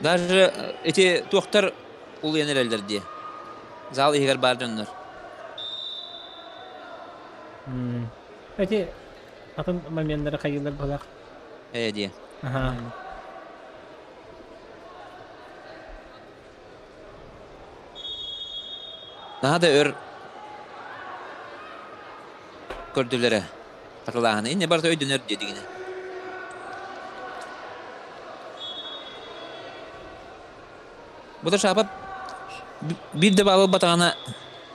Даже эти туохтар улуйан эрэллэр дии. Зал иһигэр баар дьоннор. Эти атын моменнары хайыылар быһалаах. Ээ дии. Аха. Наһаа да өр көрдүлэрэ хатылааһыны. Иннэ барыта өйдөнөр диэтигинэ. Бу да шаапап биир да баалы ылбатаҕына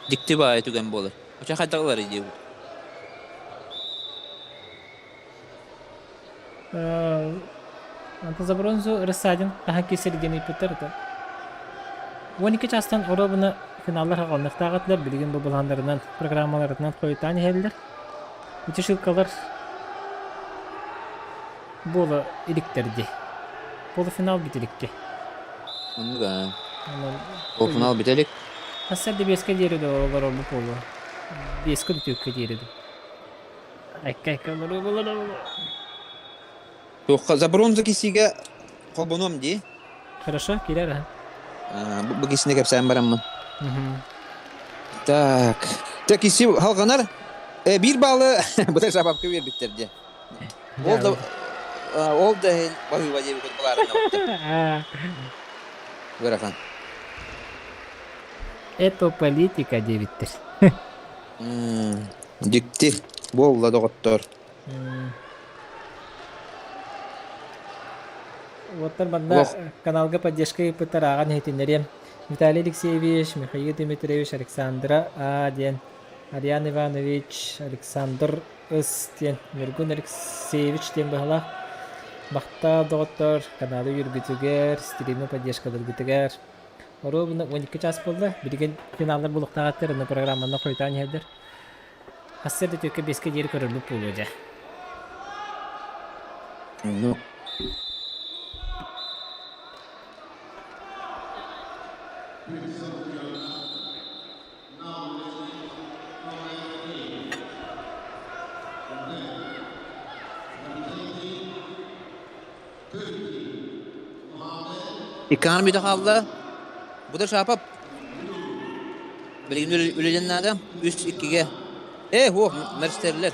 дьикти баайы түгэн буолар. Оча хайдах ыларый диэбит. Антон за бронзу Рассадин хаһан киирсэр диэн ыйыппыттар это. 12 чаастан оруобуна финаллар хаҕалыныахтаах этилэр, билигин бу былааннарынан, программаларынан хойутаан иһэллэр. Ити шилкалар буола иликтэр дии. Полуфинал бүтэ иликки. Оннук аа. Полуфинал бүтэ илик. Хасса да биэскэ диэри да олорорбут буолуо. Биэскэ да түөккэ диэри да. Айка-айка олору олору Туохха за бронза кисигэ холбонуом дии. Хорошо, киирэр аха. Бу кисини кэпсээн бараммын. Так. Те киси халҕанар. Э, биир баалы быта шабапка биэрбиттэр дии. Ол да ол да иһин баһыыба диэбит булаарына. Ыарахан. Это политика диэбиттэр. Дьикти буолла, доҕоттоор. Уоттар манна каналга поддержка ыыппыттар ааҕан иһитиннэриэм. Виталий Алексеевич, Михаил Дмитриевич, Александра А диэн, Ариан Иванович, Александр С диэн, Ньургун Алексеевич диэн быһалаах. Махтал, доҕоттор, каналы үөргүтүгэр, стримы поддержкаларгытыгар. Оруобуна 12 чаас буолла. Билигин финаллар булуктаахтар, аны программаны хойутаан иһэллэр. Хасса да түөккэ биэскэ диэри көрөрбүт буолуо дьэ. Ну. Иккаҥар бүтэ хаалла. Бу да Шапов билигин үлэлиэн наада. Үс иккигэ. Э, һуох, мэрстэрлэр.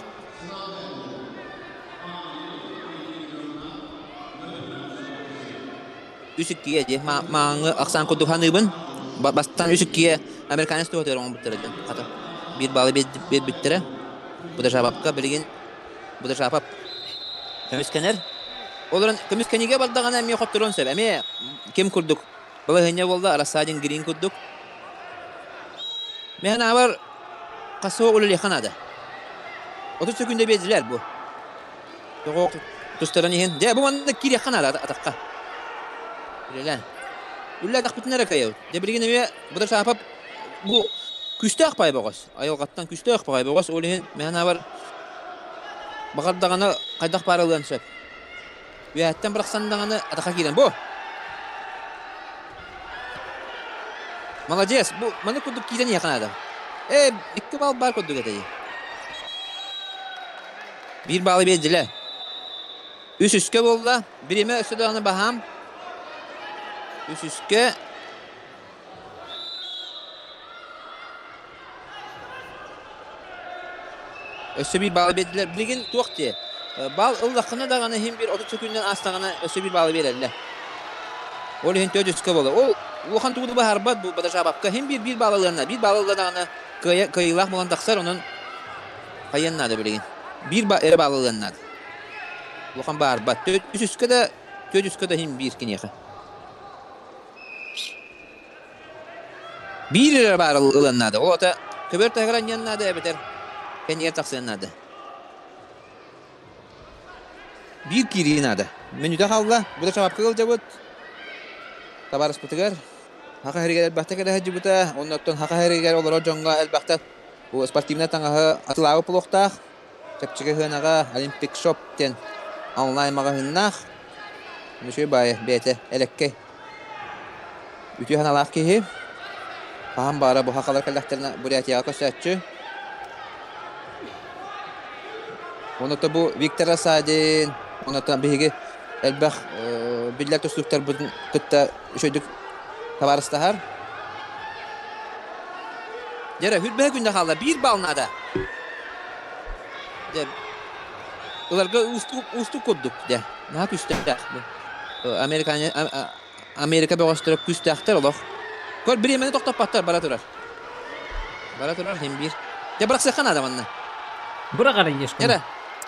Үс иккигэ дии. Мааҥҥы ахсаан курдук саныыбын. Бастаан үс иккигэ американец туһатыгар оҥорбуттара дьон. Хата биир баалы биэрбиттэрэ. Бу да Шапапка билигин бу да Шапап көмүскэнэр. Олорон көмүскэниигэ бардаҕына эмиэ хотторуон сөп. Эмиэ ким курдук балаһыанньа буолла, Рассадин Грин курдук. Мен аабар хасыа үлэлиэххэ наада. 30 секунда биэрдилэр бу. Тоҕо тустаран иһин. Дьэ, бу манна киириэххэ наада атахха. Үлэлээн. Үлэлээтэхпитинэ эрэ кыайабыт. Дьэ, билигин эмиэ Будар Саапап бу күүстээх пай бөҕөс. Айылҕаттан күүстээх пай бөҕөс. Ол иһин мен аабар баҕардаҕына хайдах баар ылыан сөп. Үөһэттэн бырахсан даҕаны атаха киирэн бу. Молодец, бу маны курдук киирэн иһиэххэ наада. Ээ, икки баал баар курдук этэй. Биир баалы биэрдилэр. Үс үскэ буолла. Бириэмэ өссө даҕаны баһаам. Үс үскэ. Өссө биир баалы биэрдилэр. Билигин туох диэ? Баал ыллаххына даҕаны иһин биир 30 секүндэн аастаҕына өссө биир баалы биэрэллэр. Ол иһин төрт үскэ буолар. Ол улахан тугу да баһарбат бу Бадашабапка иһин биир биир баалы ылыанна. Биир баалы ылла даҕаны кыайа кыайыылаах буолан тахсар. Онон хайыан наада билигин. Биир ба эрэ баалы ылыан наада. Улахан баарбат. Төрт үс үскэ да төрт үскэ да иһин биир киниэхэ. Биир эрэ баар ылыан наада. Ол ата көбөр таһыгар анньыан наада эбэтэр кэннигэр тахсыан наада. Биир киирии наада. Мүнүүтэ хаалла. Бу да чабапка ыалдьабыт. Табаарыспытыгар Хаха сиригэр элбэхтэ кэлэ сылдьыбыта. Оннуттан Хаха сиригэр олорор дьоҥҥо элбэхтэ бу спортивнай таҥаһы атылаабыт буолуохтаах. Чэпчэки сыанаҕа Olympic Shop диэн онлайн маҕаһыыннаах. Үчүгэй баайы бэйэтэ элэккэй. Үтүө санаалаах киһи. Хаһан баара бу хахалар кэллэхтэринэ Бурятияҕа көрсөөччү. Онута бу Виктор Асадин, онута биһиги элбэх биллэр тустууктарбытын кытта үчүгэйдик табаарыстаһар. Дьэрэ, хүрбэһэ күннэ хаалла, биир баал наада. Дьэ, ыларга уустук, уустук курдук, дьэ, наһаа күүстээх. Американе, Америка бөҕөстөрө күүстээхтэр олох. Көр, бириэмэни тохтоппоттор, бара турар. Бара турар, хим биир. Дьэ, бырахсыахха наада манна. Быраҕар ешкун. Эрэ.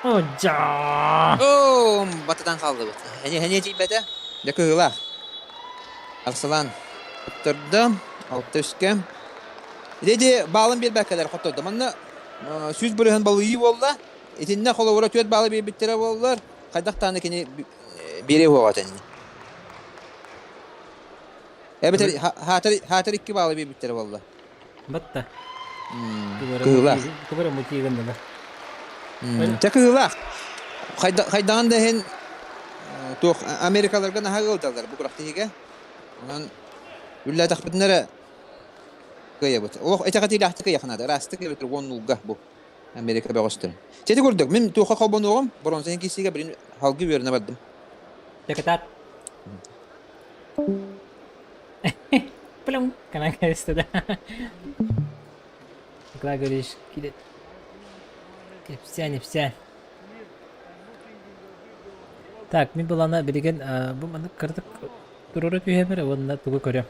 О, дьаа. О, батытан хааллыбыт. Эни эни тиийбэтэ. Дьэ, кыһыылаах. Арсылан хоттордо, алта үскэ. Ити баалын биэрбэккэлэр хоттордо. Манна 100% балыйыы буолла. Итиннэ холобура 4 баалы биэрбиттэрэ буоллар, хайдах даҕаны кини биэриэ уоҕа этэнни. Эбэтэр хаатар хаатар икки баалы биэрбиттэрэ буолла. Батта. Кыһыылаах. Кыбара мутиигын Чэ кыһыылаах. Хайдаҕын да иһин туох Америкаларга наһаа ыалдьаллар бу күрэхтэһиигэ. Онон үллээтэхпитинэ эрэ кыайабыт. Олох итэҕэтиилээхтик кыайыахха наада. Ыраастык эбэтэр уон нуулга бу Америка бөҕөстөрө. Чэ ити курдук мин туохха холбонуоҕум боруонсаны киирсиигэ билин халгы үөрэнэ бардым. Декатат. Плюм. Канан кэбистэ да. Николай Григорьевич киирэн кэпсээн ипсээн. Так, мин былаана билигин бу маннык кыратык туруора түһэбэр уонна тугу көрөм.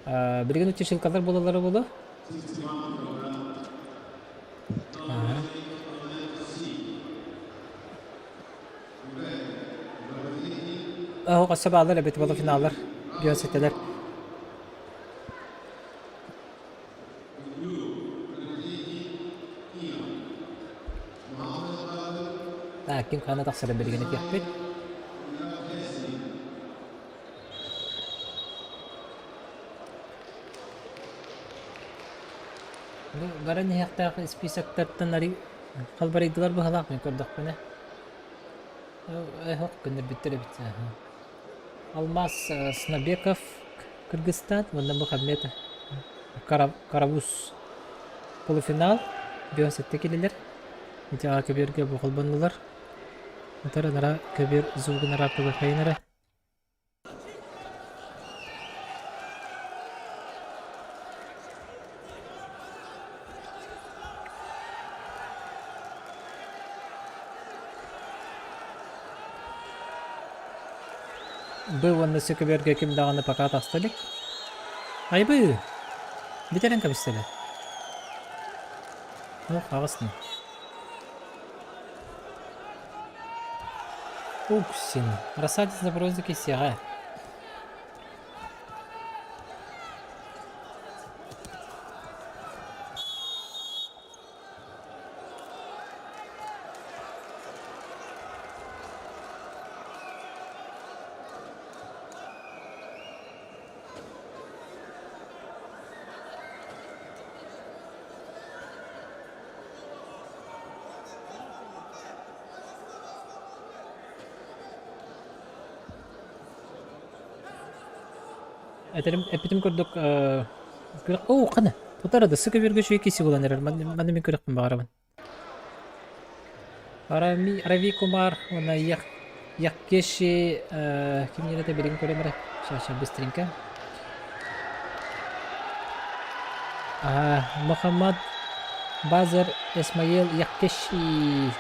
Билигин утешилкалар буолаллара буолуо. Оһох өссө бааллар эбит полуфиналлар биосетелер. Так, ким хана тахсарын билигин этиэхпит. Бу баран иһиэхтээх испиисэктэртэн арый халбарыйдылар быһалаах мин көрдөхпүнэ. Эһох көннөрбүттэр эбит. Алмаз Снабеков Кыргызстан уонна Мухаммед Карабус полуфинал 57 килилэр. Ити аға көбүөргэ бу холбоннулар. Утары нара көбүөр звугун араартыга хайынара. Б уонна С көбүөргэ ким даҕаны пока таста илик. Айбыы! Бүтэрэн кэбистэлэр. Ох, аҕыс Уксин. Рассадец на бронзе кисеҕэ. Этэрим, эппитим курдук, күрэх... Оо, хана, тутара да сыка бирге үчүгэй киси булан эрэр. Маны мин күрэхпин баҕарабын. Рами, Рави Кумар уонна Ях, Яккеши ким это билигин көрөм эрэ. Сейчас, сейчас, быстренько. Мухаммад Базар Эсмаил Яккеши.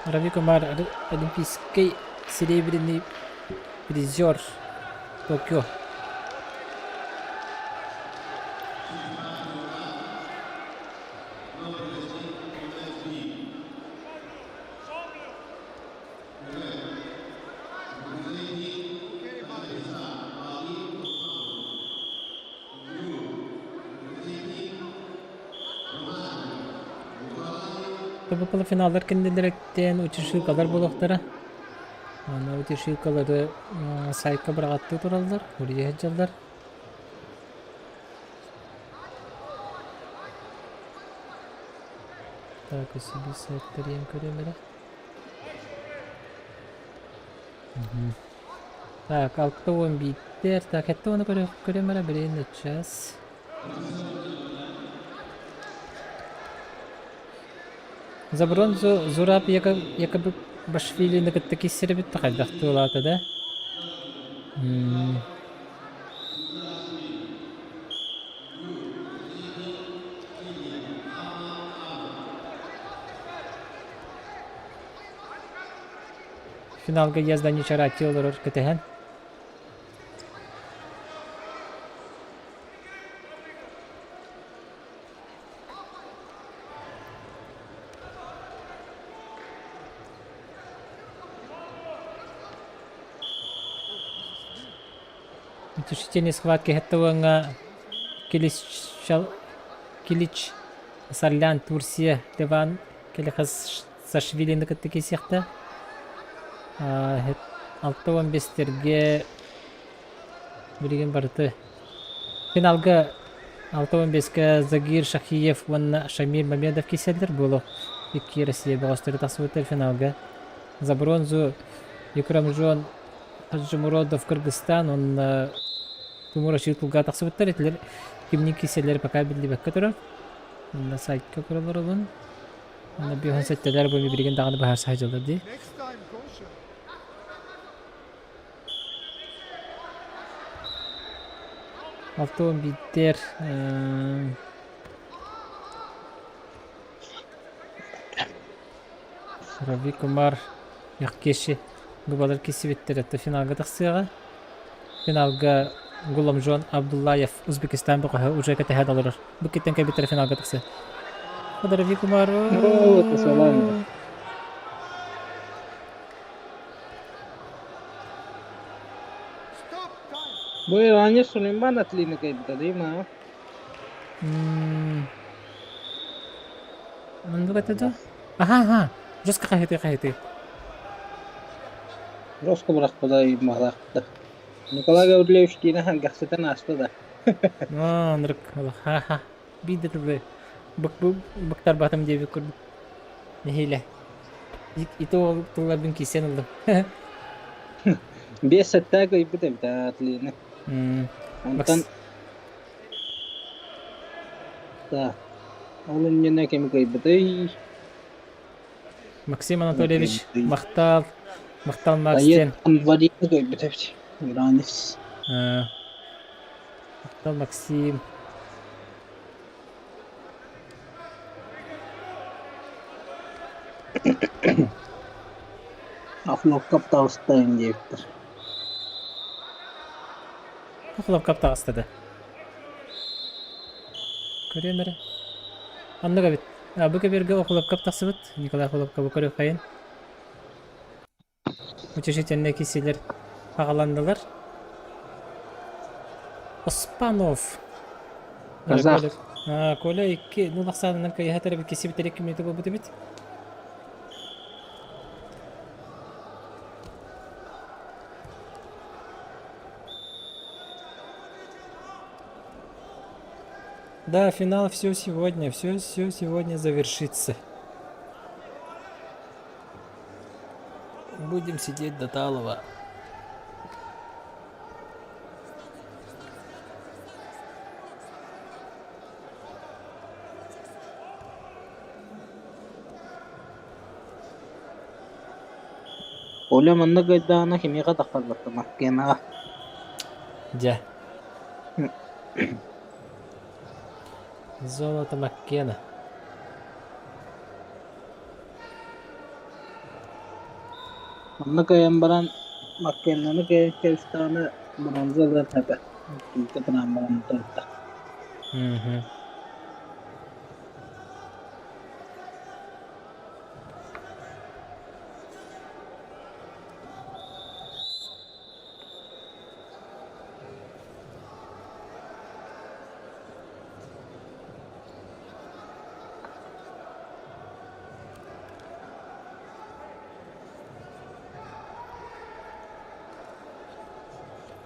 Рави Кумар олимпийский серебряный призер Токио. Полуфиналлар кэннилэриттэн утешилкалар буолуохтара. Аны утешилкалары сайтка быраҕаттыы тураллар, улуйа сылдьаллар. Так, өссө сайттарыйан көрүөм эрэ. Так, 61-дэр. Так, это оны көрөм эрэ, блин, час. За бронзу Зураб Якобашвилини кытта киирсэрбит да хайдах туолаата да? Финалга Язда Чарати олорор кэтэһэн. Утешительный схватки хэттауаҥҥа Килич Сарлян Турция Леван Келихасашвилины кытта киирсиэхтэ. 65-тэргэ Билигин барыты финалга 65-кэ Загир Шахиев уонна Шамиль Мамедов киирсэллэр буолуо. Икки Россия бөҕөстөрө тахсыбыттар финалга. За бронзу Икрамжон Хаджимуродов Кыргызстан уонна Тимур Аширкулга тахсыбыттар. Итилэр кимнин киирсэллэрэ пока биллибэккэ турар. Уонна сайтка көрөлөр Уонна биһон сэттэлэр бу билигин даҕаны быһаарса сылдьаллар дии. 61 Рави Кумар Яккеши бу киссибиттэр это финалга тахсыаҕа. Финалга Гуламжон Абдуллаев Узбекистан бөҕөһө уже кэтэһэн олорор. Бу киттэн кэлбиттэрэ финалга тахсыа. Рави Кумар Бу Иране Сулейман атлины кайбыта дии ма? Оннук этэ да? Аха, аха. Жестко хаһыты хаһыты. Жестко бырахпыта маһалаахпыта. Николай Гаврильевич киинэ сэргэхситэн ааста да. Оннук ха-ха. Биир да тылы быктарбатым диэбит курдук. Нэһиилэ. Ити ол тылларбын киирсэн ыллым. Биэс сэттээх ыйбыт эбит Атлины. Онтон да, ол иннинэ кими кыайбытый? Максим Анатольевич, махтал, махтал Макс диэн. Владимир кыайбыт эбит. Иранец. Махтал Максим. Охлопков таҕыстайын диэбиттэр. Охлопков таҕыста да. Көрүөм эрэ. Оннук эбит. Бу кэбиэргэ Охлопков тахсыбыт. Николай Охлопкову көрүөххэйин. Утешительнай киселер аҕаланнылар. Оспанов. Казах. Коля икки ну ахсаанынан кыйыһа эбит кисибит икки мүнүүтэ буолбут эбит. Да, финал все сегодня, все, все сегодня завершится. Будем сидеть до талого. Оля манна кыайдаҕына кимиэхэ таххарбакка Маккенаҕа. Дьэ. Золото Маккена. Онно кыайан баран Маккеннаны кыайан кэбистэҕинэ бронза ылыан этэ. Күүкэ тынаан баран утарда.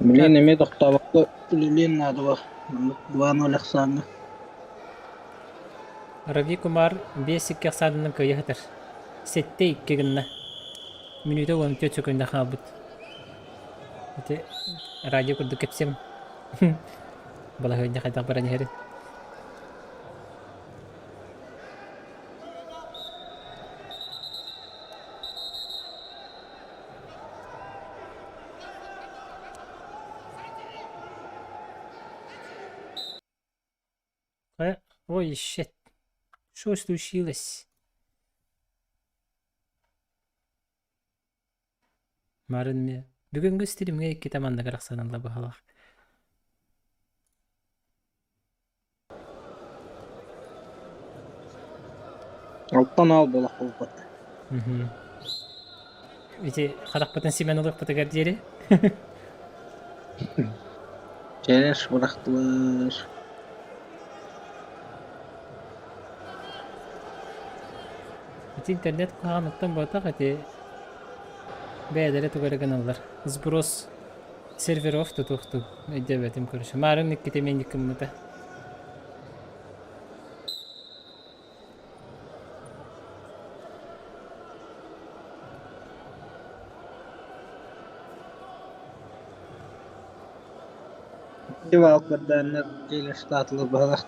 Билигин эмиэ тохтообокко үлэлиэн наада буо. Маннык 2-0 ахсааҥҥа. Рави Кумар 5-2 ахсаанынан кыайа сытар. 7-2 гынна. Мүнүүтэ 14 секунда хаалбыт. Ити радио курдук кэпсиэм. Балаһыанньа хайдах баран иһэрин. Ой, shit. Что случилось? Марын бүгүҥҥү стримҥэ иккитэ манныгар ахсаналла быһалаах. Алтан аал буолах буолбат. Ити харахпытын симэн ылыахпытыгар диэри. Чэрэш бырахтылар. Ити интернет куһаҕаныттан буотах ити бэйэлэрэ тугу эрэ гыналлар. Сброс серверов тутуохтуу өйдөөбөтүм короче. Маарын иккитэ миэнник гыммыта. Ити баалкардааннар дьиэлэр быһалаах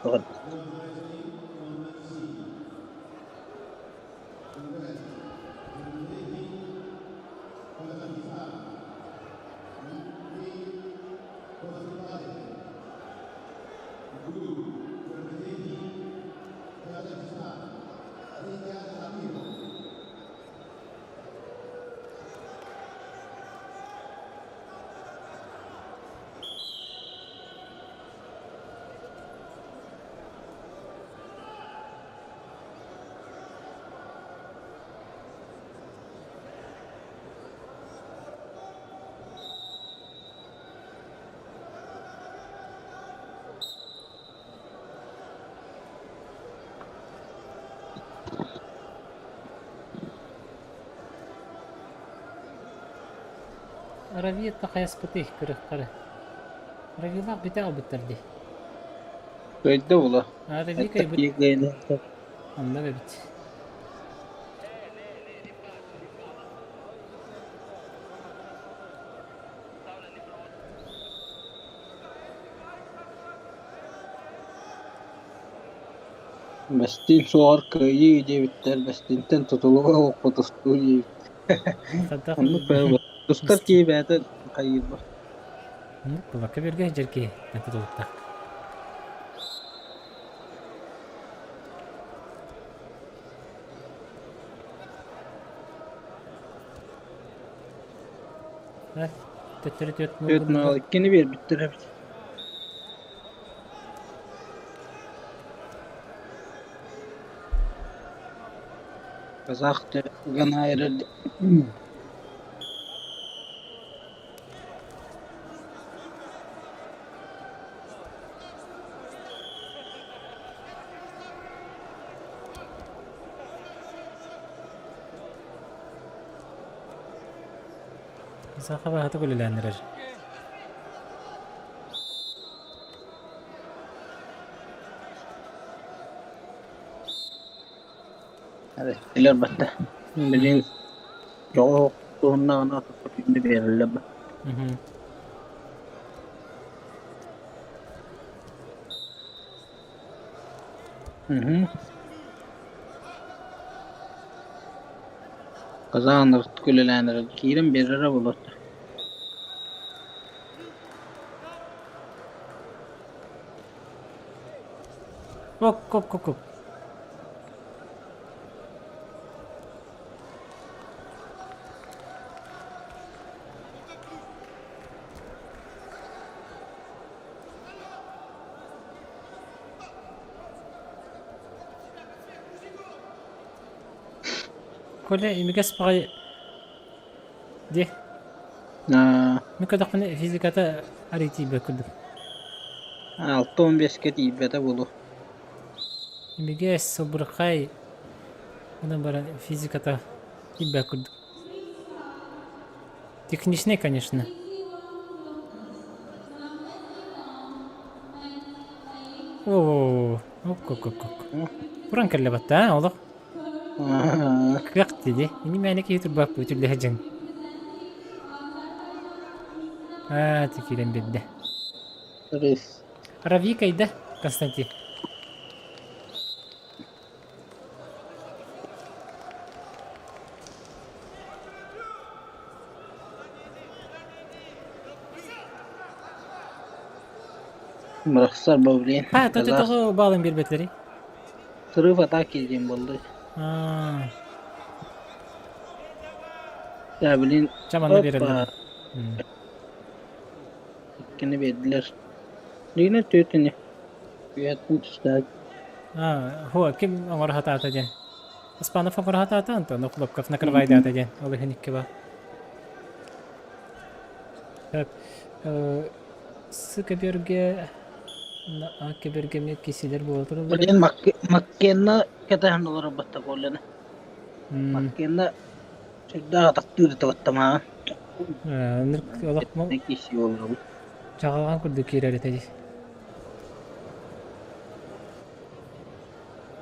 Равиетта хайаспытый көрөхтөрө. Равилаах бүтэ албыттар дии. Кыайда була. А Рави Это кыайбыт. кииргэйин. Онно эбит. Бэстиин суоҕар кыайыы диэбиттэр, бэстиинтэн тутулуга олоххо тустуу диэбит. Хайдах Оннук бэйэ тустар киһи бэйэтэ хайыырбат. Кулакка бэргэ сылдьар киһи тутулуктаах. Төттөрү түөрт Түөрт нол иккини биэрбиттэр эбит. Казах гана эрэр Саха баһата үлэлээн эрэр. Илэр батта. Билин тоҕо туһуннаҕына туппутунна биэрэллэр ба. Казан үлэлээн эрэр киирэн биэрэрэ буолуо. Кок кок кок кок. Коля имигэс баҕайы дии. Мин көрдөхпүнэ физиката арый тиийбэт курдук. 6-15-кэ тиийбэтэ буолуо. Имигэс, сылбырхай, онон баран физиката тиийбэт курдук. Техничный, конечно. Оо, ок-ок-ок. Уран кэллэ батта, а, олох. Кыах дии. Ини мээнэ киһи турбаппы үтүллэһэ дьиҥ. Аа, киирэн биэрдэ. Равик айда, Константин. Бырахсар блин. А, то тоҕо баалын биэрбэтилэрий? Срыв атаки диэн буолла. Аа. Да, блин. Ча манна биэрэллэр. Иккини биэрдилэр. Дигинэ түөтүнү. Үөттүн түстээк. Аа, хуа ким оҥоро сатаата диэн. Испанов оҥоро сатаата, Антон Хлопков накрывайдаата диэн. Ол иһин икки ба. Так, С көбүөргэ А көбүөргэ эмиэ кисилэр буола тураллар. Блин, Маккенна кэтэһэн олорор батта Коляны. Маккенна сүрдээх атахтыыр табаттамаа. Олох Киси олорбут. Чаҕылҕан курдук киирэр этэ дии.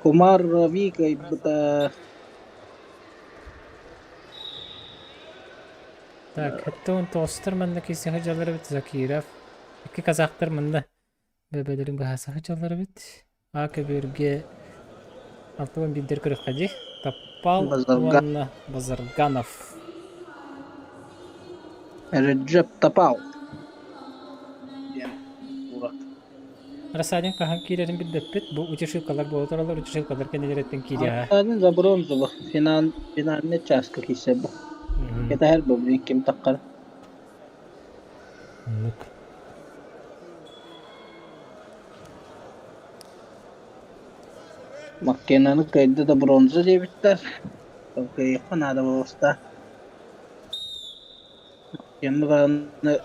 Кумар Рави кыайбыта. Так, 79-тар манна киирсэ сылдьаллар эбит Закиров. Икки казахтар манна бэбэлэрин быһааса сылдьаллар эбит. А көбүөргэ 61-дэр көрүөххэ дии. Таппал Базарган. уонна Базарганов. Реджеп Тапал. Диэн урат. Рассадин хаһан киирэрин билбэппит. Бу утешилкалар буола тураллар, утешилкалар кэннилэриттэн киириэҕэ. Рассадин за бронзу финал финальный чааска киирсэр бу. Кэтэһэр бу блин ким таххар. Оннук. Маккенаны кыайда да бронза диэбиттэр. Кыайыахха наада буолуохтаах. Маккенна даҕаны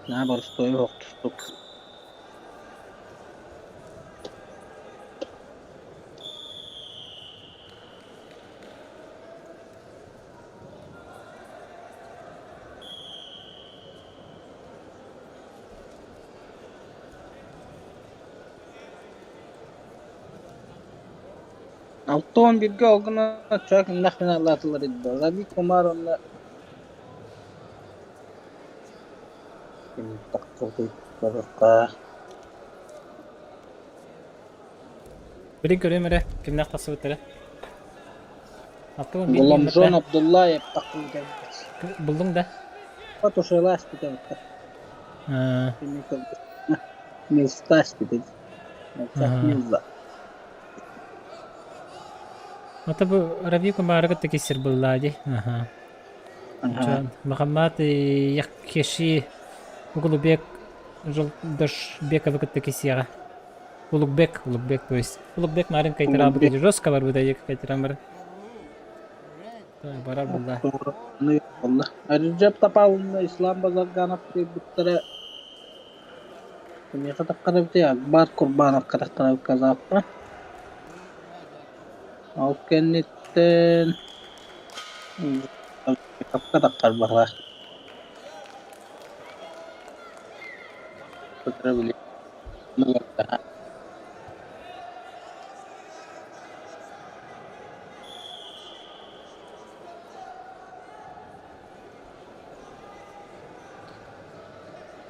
наһаа боростуой оһохтустук. 61-гэ ол гына чаак иннэх финаллаатылар идда. Рави Кумар онно Билин көрүөм эрэ, кимнээх тахсыбыттара. 61 Гуламжон Абдуллаев тахсыбыт эбит. Буллуҥ да? Потушила аспыт эбит. Милста аспыт эбит. Милла. Ата бу Рави Кумары кытта киссер булла ди. Аха. Махаммат Яккеши Угулубек Жолдошбековы кытта киссиэҕэ. Улукбек, Улукбек, то есть Улукбек марын кайтарабыт жестко барбыт айык кайтарамыр. Барар булла. Реджеп Тапаловна Ислам Базарганов киирбиттэрэ Кимиэхэ таххарабытый Акбар Курбановка таххарабыт казахха. Ол кэнниттэн таххарбатылар.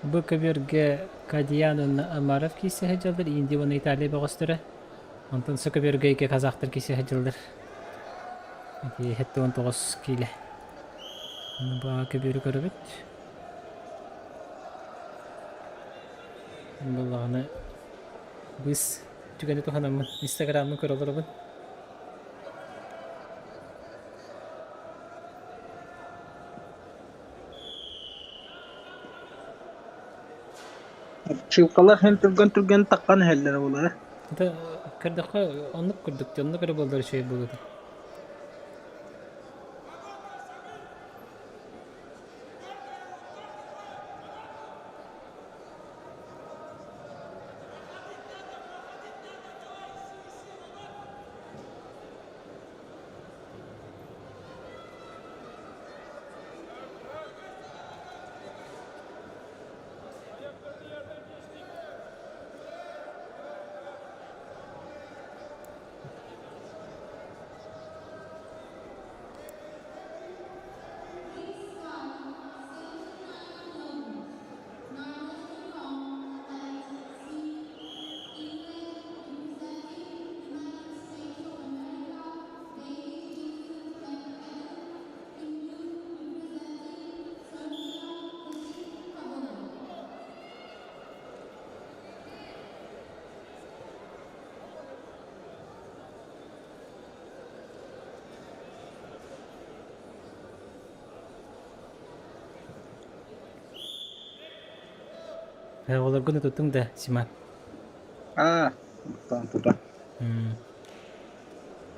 Бу көбүөргэ Кадьян уонна Амаров киирсэ сылдьаллар, Индия уонна Италия бөҕөстөрө. Онтон Сөкөбүөргэ икки казахтар киирсэ сылдьаллар. Ити 79 киилэ. Бу көбүөрү көрөбүт. Буоллаҕына быыс түгэни туһанаммын Инстаграммын көрө олоробун. Чыылкалар иһин түргэн-түргэн таххан иһэллэрэ буолара. Это көрдөххө оннук курдук, оннук эрэ буоллар үчүгэй буолуо этэ. Оҕолоргун утуттуҥ да, Сима? Аа, тута.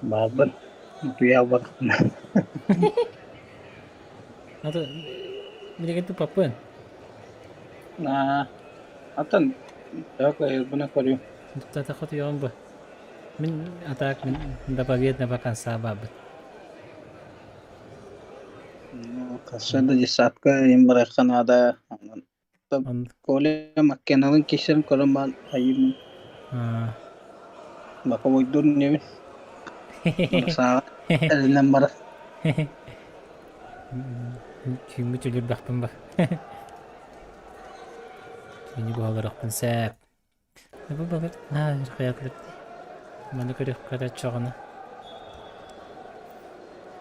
Баарбын. Утуйа албатахпын. Аты билигин туппаппын. Аа, атын так көрүм. Туттатахха утуйаҕын бу. Мин атаак мин до победного конца баабыт. Хасса да десятка им барахха наада. Коля Маккеналын кисерин көрөн баан айым боковойдур небин сааҕа эринэн барар. Түүҥҥү түлүрбэхпин ба. Түүнү буһаларахпын сээп. Бу балар наа хайаклар Маны көрүөххэ да оччоҕуна.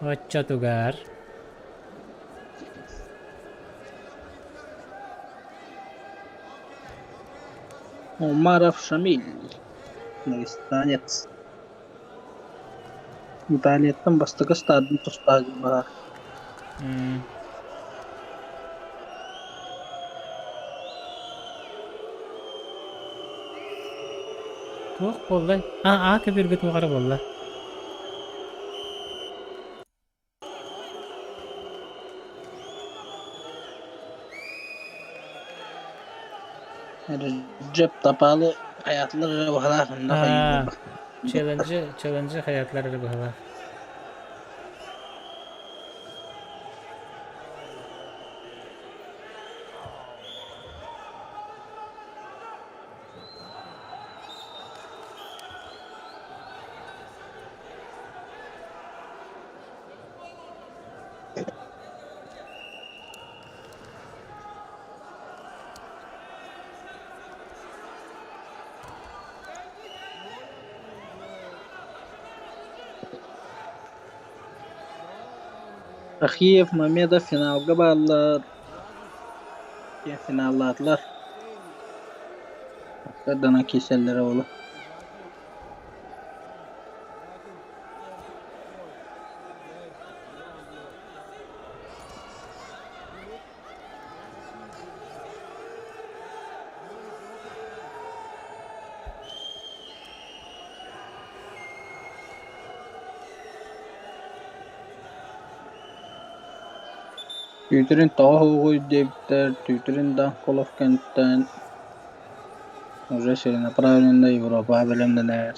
Оччотугар Умаров Шамиль, дагестанец. Италияттан бастакы стадын тустаах баар. Туох буоллай? Аа, көбүргэ туох эрэ буолла. Реджеп Тапалы хайаатылар эрэ баһылаах онно хайыыллар. Челленджи, челленджи хайаатылар эрэ быһалаах. Рахиев, Мамедов финалга бааллар, диэн финаллаатылар. Сарданан киирсэллэрэ буолуо. Түүтүрүн тоҕо уһугуй диэбиттэр, түүтүрүн да Кулов кэнниттэн уже целенаправленно Европаҕа бэлэмнэнэр.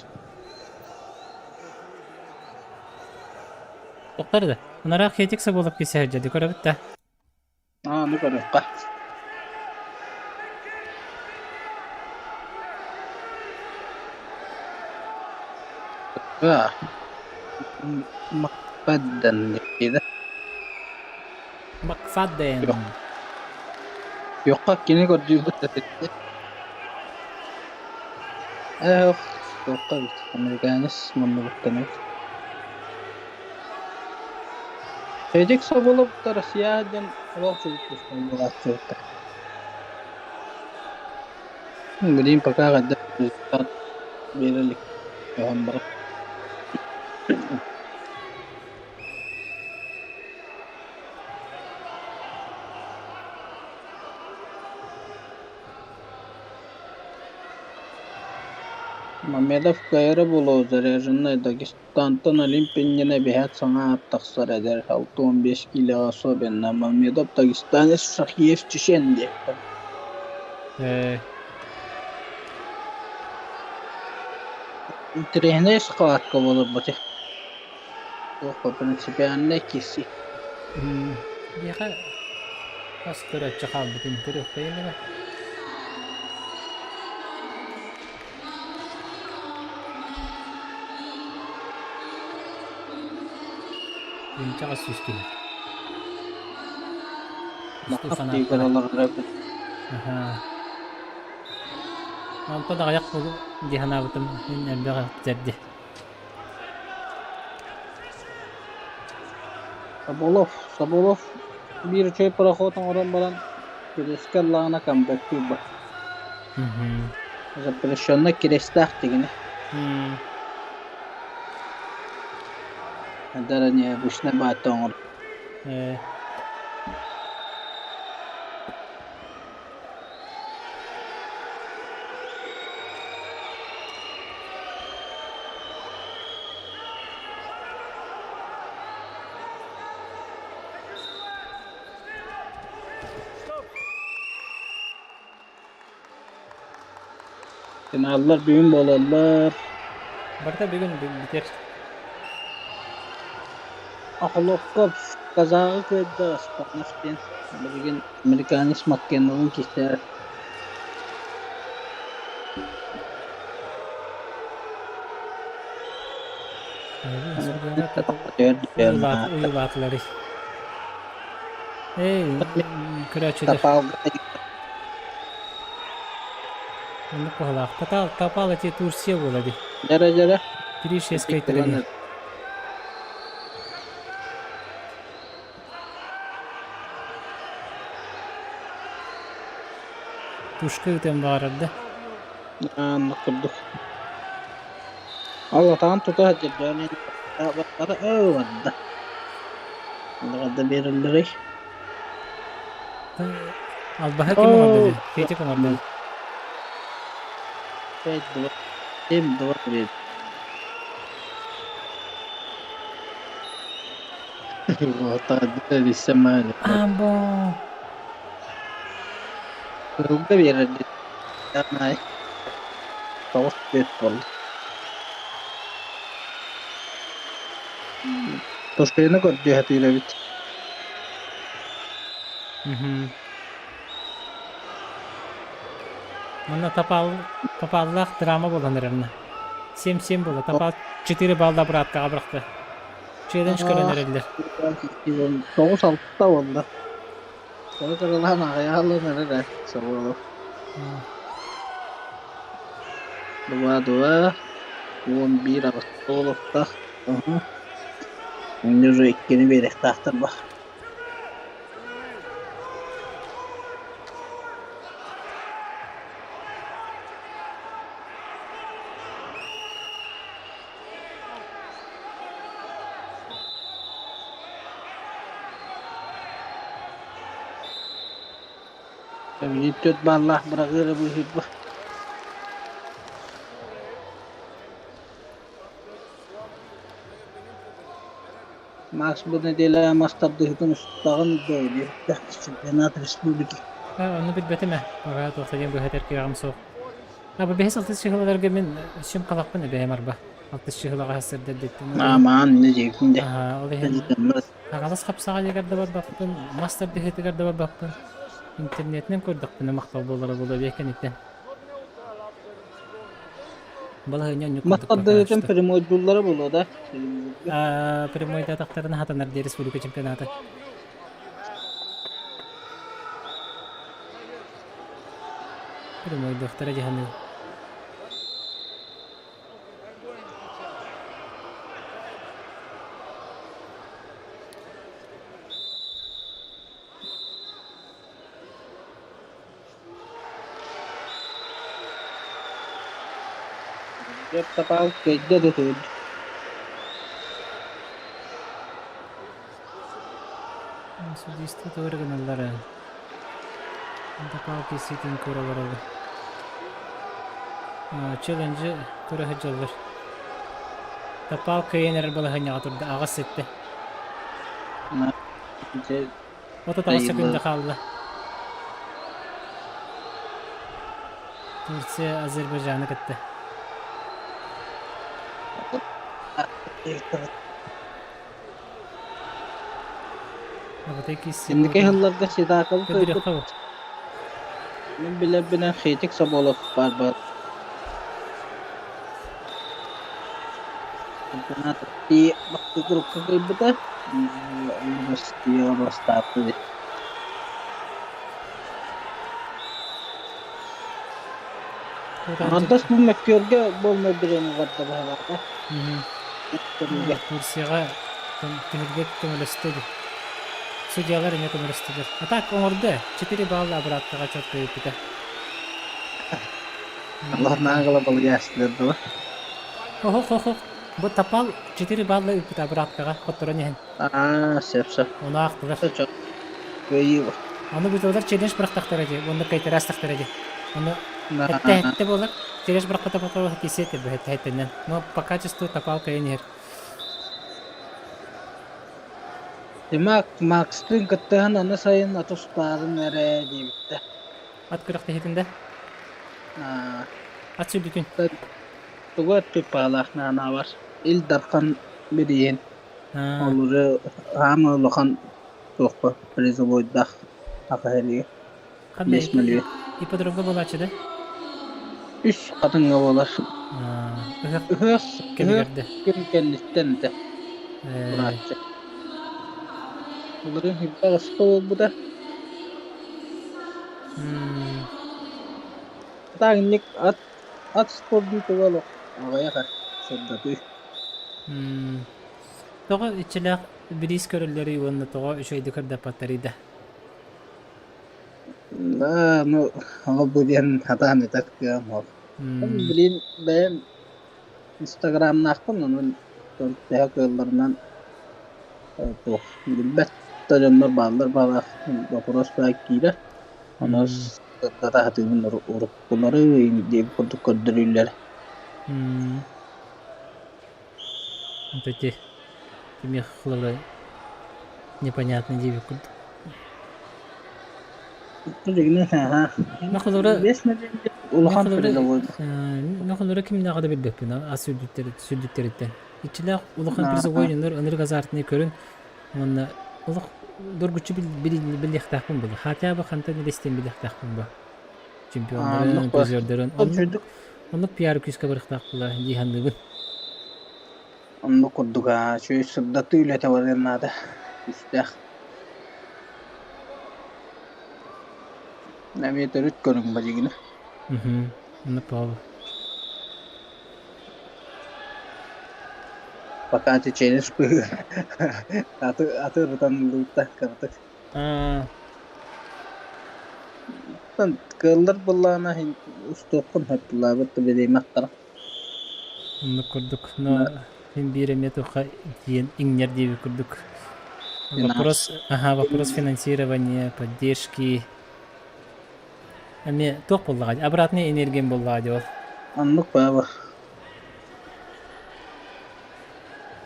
Тоқтар да. Ынараах хетик соболоп кисэһэрдьэди көрөбүт да. Аа, ну көрүөххэ. Аа, Макфадден диэбитэ. Макфадден. Йохха кини көрдүүрбүт да Ээ, туохха эбит, американец муннубуттан эбит. Эдик Соболов Россия диэн олох чугас буолааччыбыттар. Билигин пока хайдах результат биэрэ илик көһөн баран. Мамедов кыайара буолуо заряженнай Дагестантан Олимп иннинэ биһээт саҥа аат тахсар эдэр 65 киилэҕэ особенно Мамедов дагестанец Шахиев чечен диэхтэр Интэриэһинэй схватка буолар Туох принципиальнай киирсии. Биһиэхэ хас көрөөччү хаалбытын көрүөххэйин эрэ. Инчэҕэ сүүс киһи. Онтон аҕыйах дии санаабытым мин элбэх эрдэ. Соболов, Соболов биир үчүгэй пароход оҥорон баран кириэскэ ыллаҕына камбэктыыр ба. Запрещеннай кириэстээх дигини. Эдэр необычный баатта оҥор. Финаллар бүгүн буолаллар. Барыта бүгүн бүтэр. Охлопков казаҕы кыайда Спанов диэн билигин американец Маккеновын кистээр. Уйулаатылары. Эй, көрөөччүлэр. Оннук быһалаах. Татал, тапал эти Турция буола ди. Дьэрэ дьэрэ. 3-6 кайтарыгы. Тушка ытыан баҕарар да. Оннук курдук. Аллатаан тута сылдьар барда. Барда биэрэллэрий? Албаһа ким оҥордо дии? Петя оҥордо дии. Пять, два, семь, два, три. Амбо. Кырылга биэрэр тоҕус түөрт буолла. Тушкайны көрдүү сатыыр эбит. Манна тапал тапаллаах драма буолан эрэрнэ. 7-7 буолла. Тапал 4 балла обраткаҕа бырахта. Челлендж көрөн эрэллэр. 9-6 буолла. Кыра-кыралаан аҕыйааллан эрэр ээ, Соболов. Два-два, 11 аҕыс олохтоох. Инньэ уже иккини биэриэхтээхтэр ба. Төрт бааллаах быраҕыыра быыһыырба. Макс бу нэдиэлэ мас тардыһыытын устаҕын дуо диэбитэ чемпионат республики. Ону билбэтим ээ. Баҕа туох да диэн быһа этэр кыаҕым суох. А бу бэһис алтыс чыһылаларга мин сүм халахпын эбэйэм арба. Алтыс чыһылаҕа сырдар диттин. Ол иһин Аамаан не диэбитин дэ. ол иһин Хаҥалас хапсаҕайыгар да барбаппын, мас тардыһыытыгар да барбаппын. Интернетинэн көрдөхпүнэ махтал буолара буолуо эбиэ кэнниттэн. Балаһыанньа оннук Мас курдук пока тардыһыытын что. прямойдууллара буолуо да? Прямойдаатахтарына хатанар дии республика чемпионата. Прямойдуохтара дьаһаныы. Дьэ, тапал кыайда да төрүт. Судейство тугу гыналлара. Тапал киирсиитин көрө олороллор. Челленджи көрө сылдьаллар. Тапал кыайан эрэр балаһыанньаҕа турда, аҕыс ситтэ. Дьэ, 38 секунда хаалла. Турция Азербайджаны кытта. Инники сылларга Сидаков кыайбыт. Мин билэрбинэн Хитик Соболов баар баар. Чемпионат России бастакы группа кыайбыта. Россияҕа бастаабыта дии. Аҥардас бу мөккүөргэ буолмай бириэмэ барда быһалаата. Турцияҕа түһүлгэ көмөлөстө дии. Судьялар эмиэ көмөлөстүлэр. А так оҥордо. 4 балл обраткаҕа четко ыыппыта. Аллах наагала балыйаастылар дуо? Охох, охох. Бу тапал 4 балла ыыппыта обраткаҕа хотторон иһэн. Аа, сөп сөп. Ону аахтылар. Кыайыы бар. Аны бутылар челлендж бырахтахтара дии, уонна кайтараастахтара дии. Ону хэтте-хэтте буолар, челлендж бырахпата бырахпата кисиэ хэтте-хэттэннэн. Но по качеству тапал кыайан иһэр. Тимак Макстыын кыттыһан аны сайын ат устаарын эрэ диэбиттэ. Ат күрэхтэһиитин да? Ат сүрдүтүн. Тугу эппит баалаах наанабар. Ил Дархан бирииһин. Олору хаама улахан туохха призовойдаах аҕа Ханна 5 мөлүйүөн. ипподромҥа буолааччы да? Үс хатыҥҥа буолар. Ыһыах Ыһыах кэмигэр да? кэм кэнниттэн этэ бурааччы. Былырыын элбэх аска буолбута. Таҥник ат ат спордун туга олох аҕыйах сырдатыы. Тоҕо иччилээх бириис көрөллөрүй уонна тоҕо үчүгэйдик көрдөппөттөрүй да? Да, ну, ол бу диэн хатаан этэр кыам ол. Билин бэйэм инстаграмнаахпын, онон төһө кыалларынан туох билбэт да дьоннор бааллар баалаах вопрос баар киирэр. Ону сырдата сатыыбын уруккулары диэбит курдук көрдөрүүллэр. Вот эти кимиэхэ непонятно диэбит курдук. Нохолоро Улахан призовой. Нохолоро кимнээҕэ да билбэппин ас сүрдүттэриттэн. Иччилээх улахан призовой ыныр ынырык азартный көрүн уонна олох доргуччу билиэхтээхпин буолла. Хотя бы хантан илистиэн билиэхтээхпин бу. Чемпионнарын, призердарын. Оннук пиар күүскэ барыахтаах буолла дии саныыбын. Оннук курдук аа, үчүгэй сырдатыы үлэтэ барыан наада. Күүстээх. Эмиэ төрүт көрүҥ бадьыгына. Мгм. Оннук буолла. Пока теченешь быһыы. Аты аты ырытан ыллыбыта кыратык. Аа, Кыаллар буоллаҕына устуоххун сөп буоллаабыт да бириэмэхтэрэ. Оннук курдук. Но мин биир эмиэ туохха тиийэн иҥнэр диэбит курдук. Вопрос, ага, вопрос финансирования, поддержки. Эмиэ туох буоллаҕа дии, обратный энергиям буоллаҕа дии ол. Оннук баба.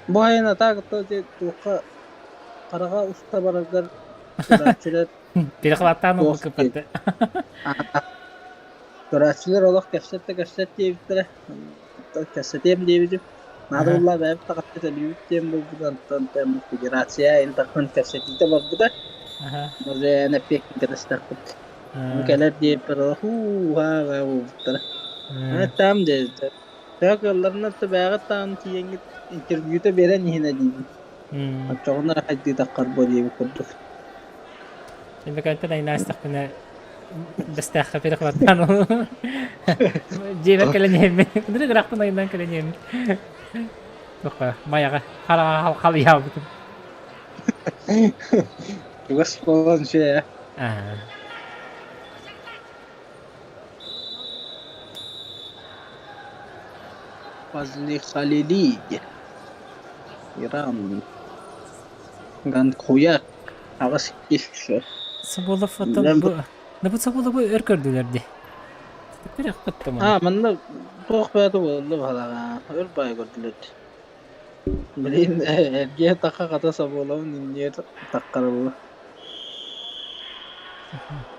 Бу айан атаак ити туохха хараҕа уста бараргар көрөөччүлэр Перехваттаан туох ылбыккыт диэн Көрөөччүлэр олох кэпсэт да кэпсэт диэбиттэрэ. Кэпсэтиэм диэбитим. Наада буолла бэйэбит таҕыста төлүүбүт диэн буолбута. Онтон федерация ил дархан кэпсэтиитэ барбыта. Эн эппиэккин кэтэстэхпит. Ону кэлэр диэбиппэр олох һуу-һаа буолбуттара. Там диэбиттэр. Төһө кыалларынан да бэйэҕит даҕаны тиийэҥҥит интервьюта биэрэн иһинэ диибин. Оччоҕуна эрэ хайдыы таххар буо диэбит курдук. Өймөкөөнтөн айнаастахпына бэстээххэ перехваттаан дьиэбэр кэлэн иһэммин ынырык ыраахтан айаннаан кэлэн иһэммин туохха майаҕа хараҕа халыйаабытым Чугас буолан үчүгэй Аа. Фазли Халили диэн Иран Ганкуяк 8-2 Соболов оттон бу да бу Соболову өр көрдүлэр дии. Көрөхпөттөм Аа манна туох баата буолла баһалаҕа өр баай көрдүлэр дии. Блин эргиэ таха хата Соболовун инниэ таххарылла.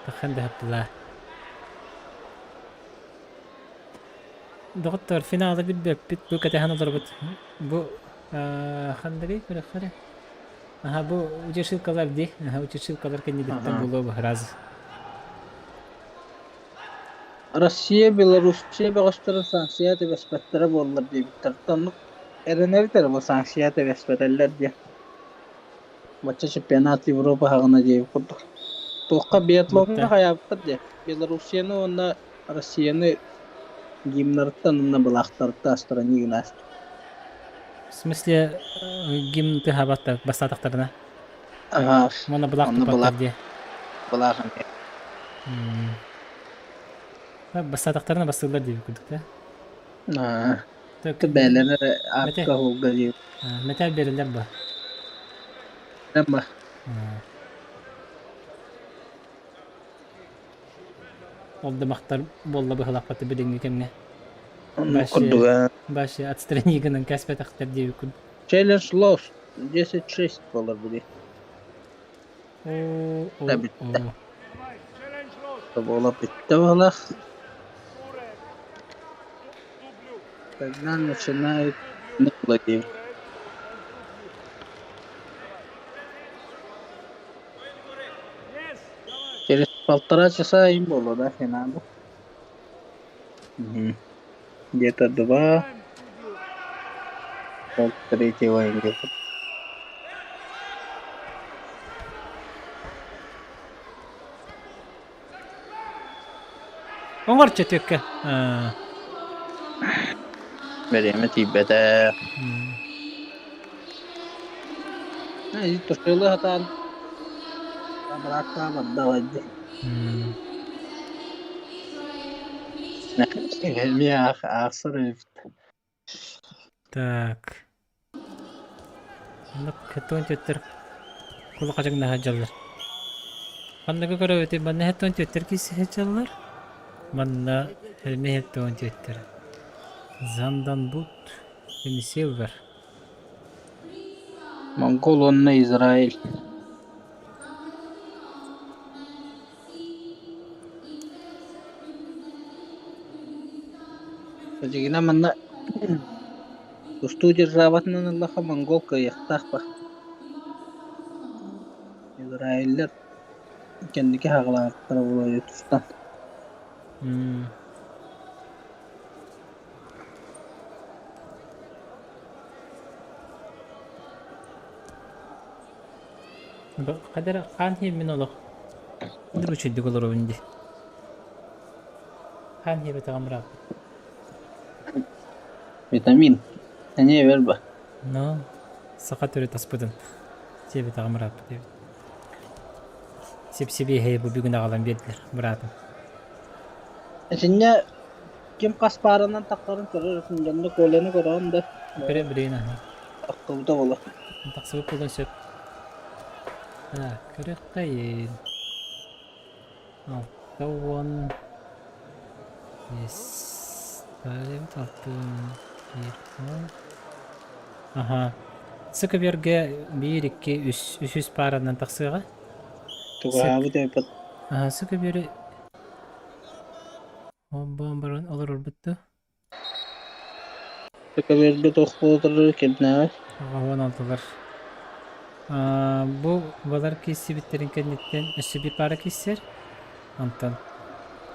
Тахан даһаптылаа. Доҕоттор, финалы билбэппит, бу кэтэһэн олоробут. Бу ханныгый күрэххэ Аха, бу утешилкалар дии. Аха, утешилкалар кэннилиттэн буолуо бу раз. Россия, Белоруссия бөҕөстөрүн санкция түбэспэттэрэ буоллар диэбиттэр. Оннук эрэнэбит эрэ бу санкция түбэспэтэллэр диэн. Бачча чемпионат Европа хаҕына диэбит курдук. Туохха биатлоҥҥа хайаабыттар диэ. Белоруссияны уонна Россияны гимнарыттан уонна былаахтарыттан астаран игнаст. В смысле, гимн тыһаабаттар бастаатахтарына? Ага. Уонна былаах Онно туппаттар былаах диэ. былаах эмиэ. Бастаатахтарына бастыыллар диэбит курдук да? Аа. Так, Бээлэрэ Мэтэ, аапка уолга диэбит. мэтээл берилер ба. Ба. Ол да махтар буолла быһылаахпаты билиҥҥи кэмҥэ. Оннук курдуга. Башы отстрани гынан кэспэтэхтэр диэбиккин. Челлендж lost 10-6 буолар били. О, Да бүттэ. Буола бүттэ буолах. Тогда начинает Владимир. Через полтора часа им было, да, финал? Угу. Где-то два, пол третьего где-то. Оҥор чөтүөккэ. Бэриэмэ тиийбэтэ. Тушилы сатаан быраактаан барда дии. Эмиэ аахсар эбит. Так. Онно хеттон түөттэр кулахачыҥнаһа сылдьаллар. Ханныгы көрөбүтүй? Манна хеттон түөттэр киирсэ сылдьаллар. Манна эмиэ хеттон түөттэр. Занданбут Силвер. Монгол уонна Израиль. Дьиҥинэ манна тустуу державатынан ыллахха монгол кыайыахтаах ба. Израиллэр кэнники хаҕылаабыттара буолуо тустан. Хадара хаан хиэммин олох Ынырык үчүгэйдик олоробун дии. Хаан хиэбэтэҕим ырааппыт. Витамин. Эмиэ бэр ба. Но саха төрүт аспытын сиэбэтэҕим ырааппыт эбит. Сип-сибиэһэйи бу бүгүн аҕалан биэрдилэр быраатым. Итиннэ ким хас пааранан таххарын көрөр дьонно Коляны көрөҕүн да Көрө билигин аһыы. Тахсыбыта буолуо. Тахсыбыт буолуон сөп. Так, көрүөххэйин. 60. Биэс эбит 61 Аха. Сыкыберге 1, 2, 3, үс пааранан тахсыаҕа. Тугаабыт эбит. Аха, сыкыбери Бомбон баран олорорбут дуу? Сыкыберге туох буолар кимнээҕий? 86-лар. Бу балар киирсибиттэрин кэнниттэн өссө биир паара киирсэр. Онтон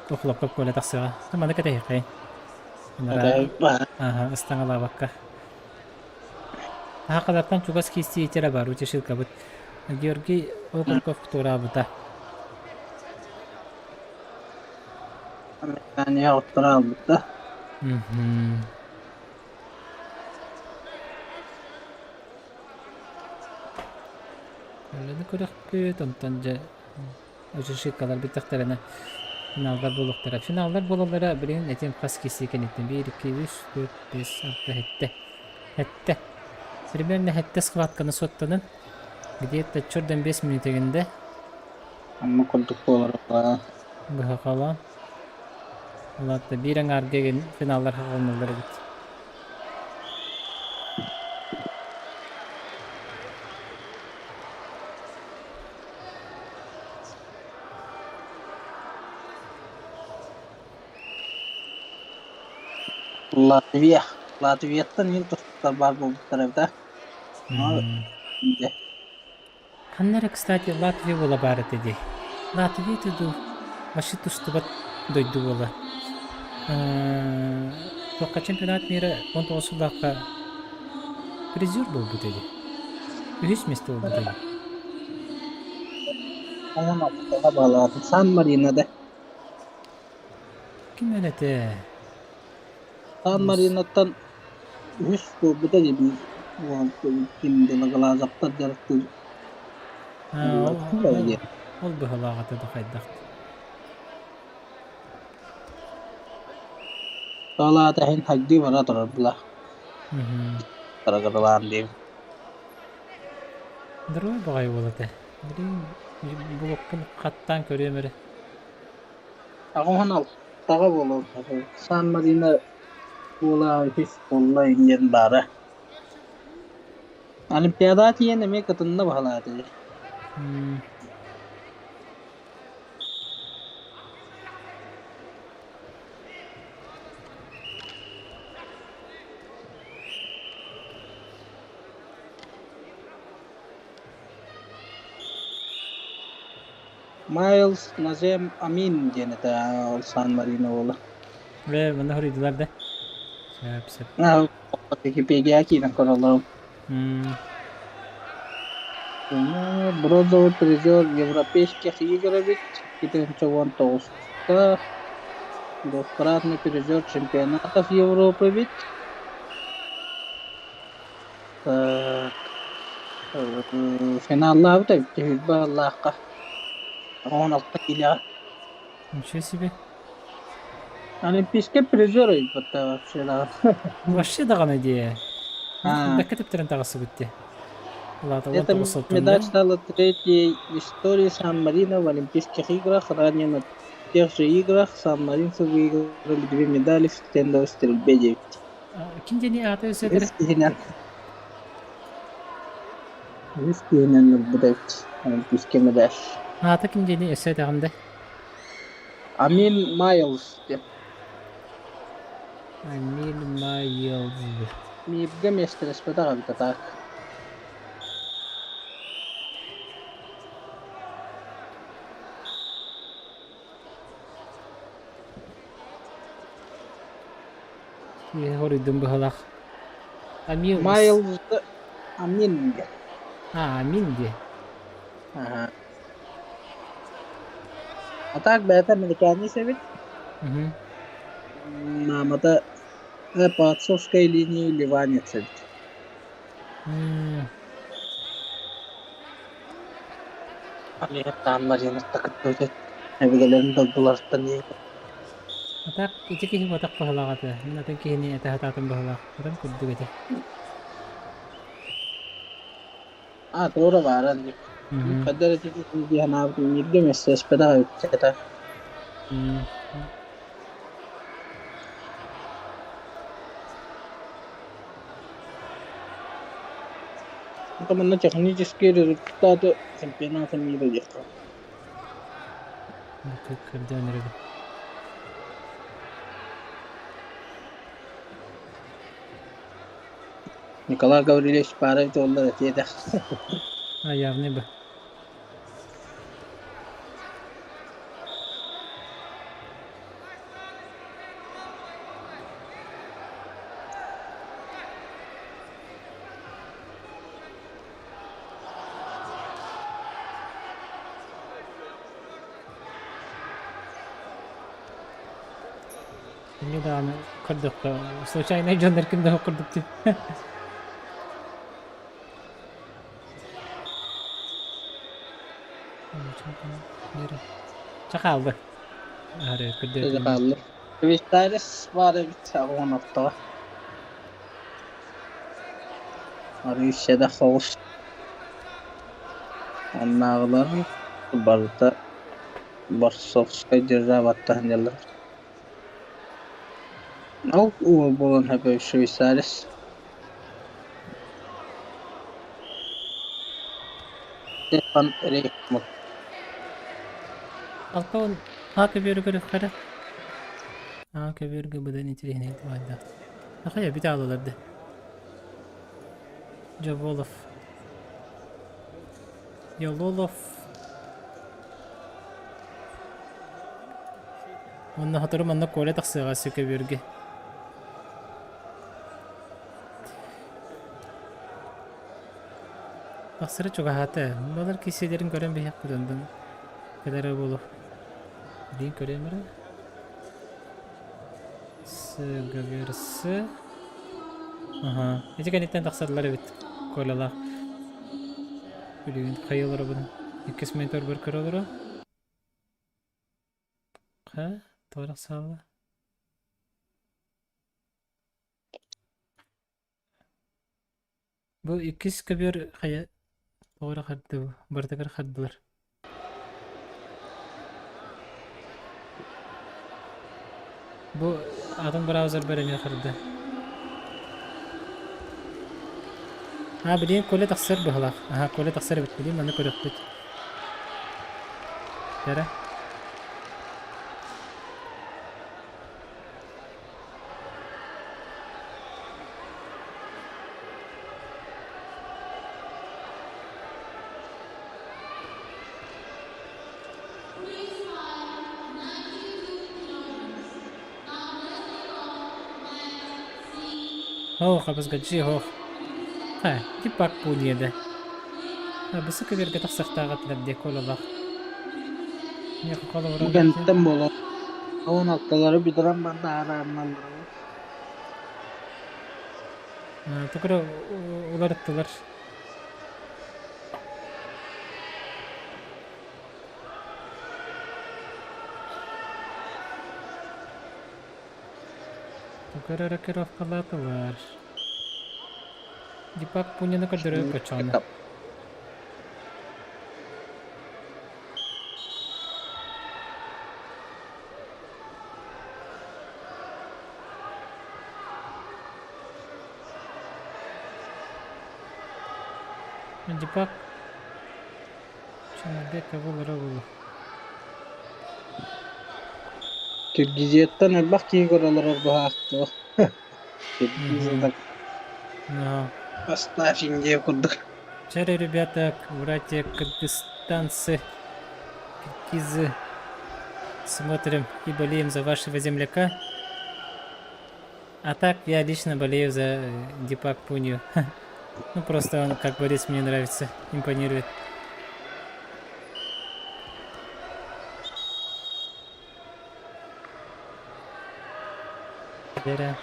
Охлопков Коля тахсыаҕа. Маны кэтэһиэххэйин. Аха, ыстаҥалаабакка. Хахалартан чугас киирсиитэрэ бар, утешилкабыт. Георгий Окороков туораабыта. Американия оттора албыта. Үлэни көрөхпүт, онтон дьэ Ошишикалар бүттэхтэринэ финаллар буолуохтара. Финаллар буолаллара билигин этим хас киси кэнниттэн 1, 2, 3, 4, 5, 6, 7. Сэттэ. Примерно сэттэ схватканы суоттанан где-то чордан 5 мүнүүтэгиндэ Онно курдук буолар быһа Улаатта биир аҥаарга финаллар хаҕылыналлар эбит. Латвия. Латвияттан иһин тустар баар буолбуттар эбит аа. Дьэ. Ханна эрэ, кстати, Латвия буола баар этэ дии. Латвия этэ дуу, вообще тустубат дойду буола. Туохха чемпионат мира 19 сыллаахха призер буолбут эди. Үһүс место буолбут эди. Онон алтаҕа баалаатым. Сан Марино да. Ким эн этэ? Сан Мариноттан үһүс буолбута дии биир уол ким Белоглазовтар дьарыктыыр Ол быһалаах ата да хайдах. Ол аата иһин хайдыы бара турар була. Тарагырылаан диэбит. Здоровый баҕайы уол этэ. Билигин булукпун хаттаан көрүөм эрэ. Аҕыһын алтаҕа буолуон Сан Марино уола үһүс буолла диэн баара. Олимпиадаҕа тиийэн эмиэ кытынна баһылаата дии. Майлз Назем Амин диэн этэ ол Сан Марино уола. Ээ, манна хоруйдулар да? Сөп, сөп. Википедия киирэн көрөллөрүм. Бронзовый призер Европейских игр эбит, 2019-та двукратный призер чемпионатов Европы эбит. Так, финаллаабыт эбит түһүлбэ аллаахха 16 киилэҕэ. Ничего себе. Олимпийский призер ыйбыт вообще даҕаны. Вообще даҕаны дии. Бэккэ тэптэрэн таҕысыбыт дии. Эта медаль стала третьей в истории Сан-Марино в Олимпийских играх. Ранее на тех же играх сан-маринцы выиграли две медали в стендовой стрельбе 9. Ким диэни аата өсөтөрө? Үс киһинэн. Үс киһинэн ылбыт эбит Олимпийский медаль. Аата ким диэни өссө этэҕин да? Амин Майлз диэн. Амин Майлз. Мииргэ миэстэлэспэтэх эбит а так. Хоруйдум быһалаах. Амин. Майлз Амин диэн. А, Амин диэ. Аха. А так бэйэтэ американец эбит. Маамата по отцовской линии ливанец эбит. Өбүгэлэрин дойдуларыттан А так ити киһи батах баһылаах этэ. Мин атын киһини этэ сатаатым баһылаах. Атын курдук этэ. А, туора баара дии. Хайдах эрэ дии санаабытым бииргэ мессеспэтэх эбит этэ. Манна технические результаты чемпионата мира диэххэ. Көрдөөн эрэбин. Николай Гаврильевич пара оллар этиэ этэ. А явный бы. Эмиэ даҕаны көрдөххө, случайнай дьоннор ким да курдук дии. Чэ хаалла. Аһары Чэ көрдөөтүм. хаалла. Швейцарец баар эбит аҕыһын ортоҕо. Арыы сэдэх соҕус. Оннааҕылар барыта Борсовскай державаттан дьаллар. Ол уол буолан сөбүй швейцарец Стефан Рейхмут Алтан аа көбүөрү көрүөххэ Аа көбүөргө быдан интириэһинэй баайдаах. Ахайа бүтэ аалалар да. Джаволов. Ялолов. Уонна сотору манна Коля тахсыаҕа өссө көбүөргэ. Тахсара чугаһаата. Балар киссиэлэрин көрөн биһиэхпит онтон кэлэрэ буолуо. Билигин көрүөм эрэ. С ГВРС. Аха. Ити кэнниттэн тахсаллар эбит Колялаах. Билигин хайа олоробун. Иккис мониторбар көрө олоро. Ха, тоҕо тахсаалла? Бу иккис көбүөр хайа тоҕо эрэ харды бу, барытыгар хардылар. Бу атын браузербар эмиэ харда. Аа, билигин Коля тахсар быһалаах. Аһа, Коля тахсар эбит, билигин маны көрүөхпүт. Кэрэ. Ох, абызгаччы ох. Ха, типа пуниеда. Абысы көбөргө тахсахтааҕатылар диэ кололах. Бу кэнниттэн буолуо 16-лары бүтэрэн барда араанналлара Tukura уларыттылар. Tukura рокировкалаатылар. Дипак Пунины көрдөрө көчөөнө. Дипак Чемербек булара булу. Киргизияттан элбэх киһи көрөлөр быһаахтыа. Киргизияда Поставь Индия курдук. Вчера, ребята, братья кыргызстанцы, киргизы, смотрим и болеем за вашего земляка. А так, я лично болею за Дипак Пунью. Ну, просто он как борец мне нравится, импонирует. Вера.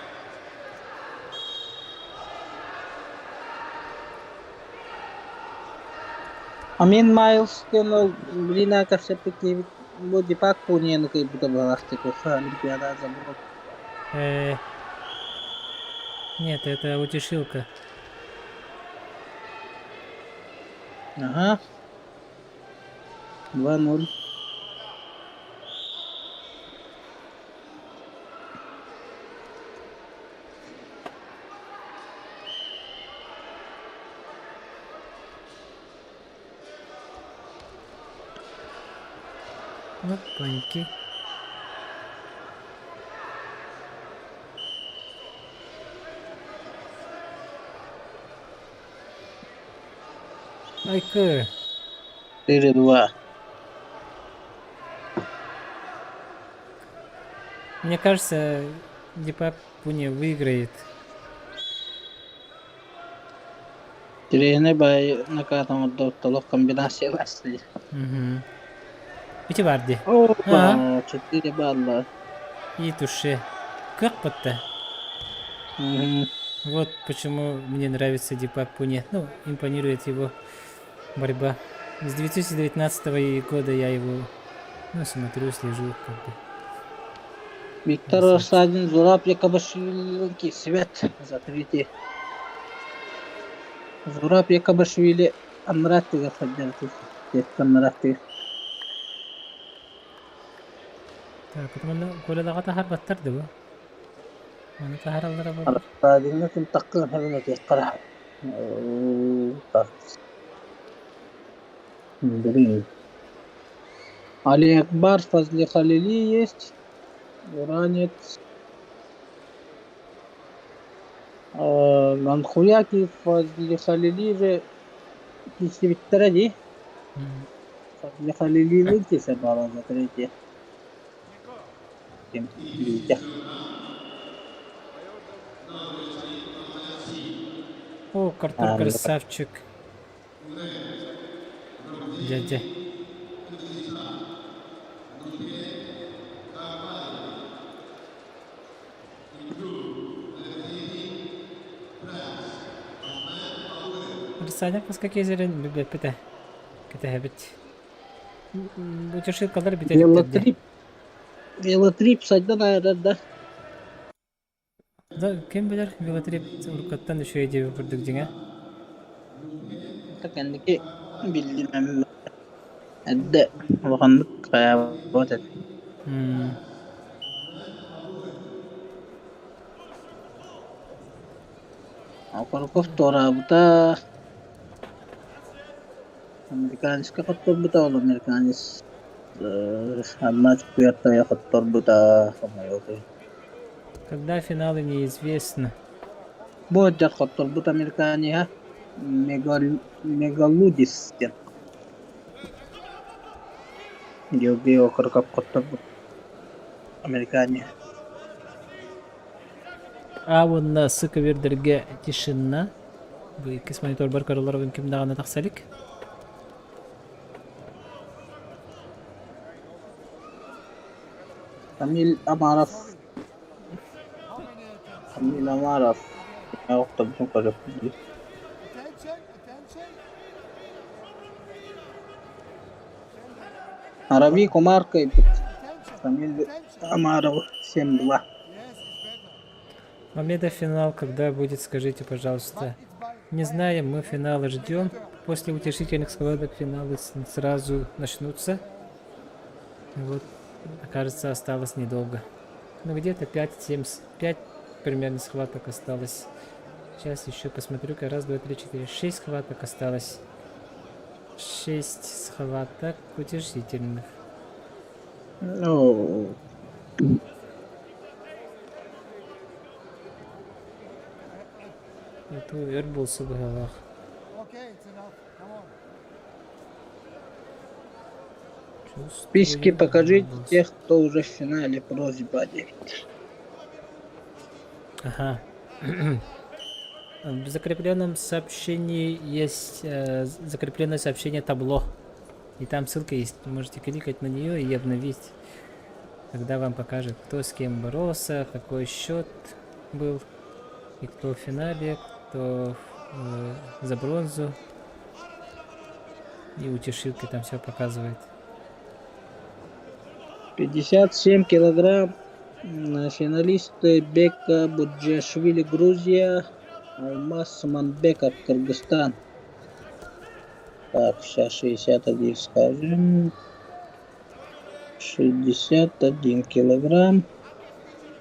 Амин Майлз диэн ол Лина кэпсэппит киһибит бу Дипак Пунияны кыайбыта быһалаахтык Олимпиада забыл. Нет, это утешилка. Ага. 2-0. Опаньки. Айкы. 4-2. Мне кажется, Дипак Пуни выиграет. Тириэһинэй баай накаатан толох комбинация басты. Угу. Ити бар дии. Опа, 4 балла. И туше. Как будто. Угу. Вот почему мне нравится Дипак Пуни. Ну, импонирует его борьба. С 2019 года я его ну, смотрю, слежу, как бы. Виктор Рассадин, Зураб Якобашвили, Свет за третий. Зураб Якобашвили Амратыга сылдьар Амратыга. Так, манна Колялаҕа таһаарбаттар да бу? Маны таһаараллара буоллар. Рассадиҥҥа тымтаххын хабын этиэххэ Блин. Али Акбар Фазлихалили есть. Иранец. Манхуяки Фазлихалили же киирсибиттэрэ дии. Фазлихалилилыын киирсэр баҕалаах третье. Ким Витя. О, Артур красавчик. Дядя. Арсеняк маска кезерин билбэппит кэтэһэбит. Утешилкалар бүтэ иликтэр дии. Велотрип. Велотрип сайдан айарар да. Да, ким билэр велотрип уруккаттан үчүгэй диэбит курдук дьиҥэ. Кэнники биллим эрдэ улаханнык хайаабат этэ. Окороков туораабыта, американецка хотторбута, ол американец Анна Чукуяттайа хотторбута, хомойуох Когда финалы неизвестно. Бу дьэ хотторбут американеһа Мегалудис диэн. Георгий Окороков хотторбут американеһа. А уонна сыковердэргэ тишина. Бу иккис мониторбар көрөлөр ким даҕаны тахса илик. Камиль Амаров Камиль Амаров охтобутун көрөппүт дии. Араби Кумар кыайбыт. Камиль Амаров 7-2. Мамедов финал когда будет, скажите, пожалуйста. Не знаем, мы финала ждем. После утешительных схваток финалы сразу начнутся. Вот, кажется, осталось недолго. Ну, где-то 5-7, 5 примерно схваток осталось. Сейчас еще посмотрю-ка. Раз, два, три, четыре, шесть схваток осталось. Шесть схваток утешительных. Ну, Это өр буолсу быһыылаах. В списке Чувствую, покажите өр тех, кто уже в финале, просьба, Дэвид. Ага. В закрепленном сообщении есть закрепленное сообщение табло. И там ссылка есть. Можете кликать на нее и обновить. Тогда вам покажет, кто с кем боролся, какой счет был, и кто в финале, кто за бронзу. И утешилки там все показывает. 57 килограмм. Финалисты Бека Буджашвили, Грузия. Алмаз Манбеков, Кыргызстан. Так, сейчас 61 скажем. 61 килограмм.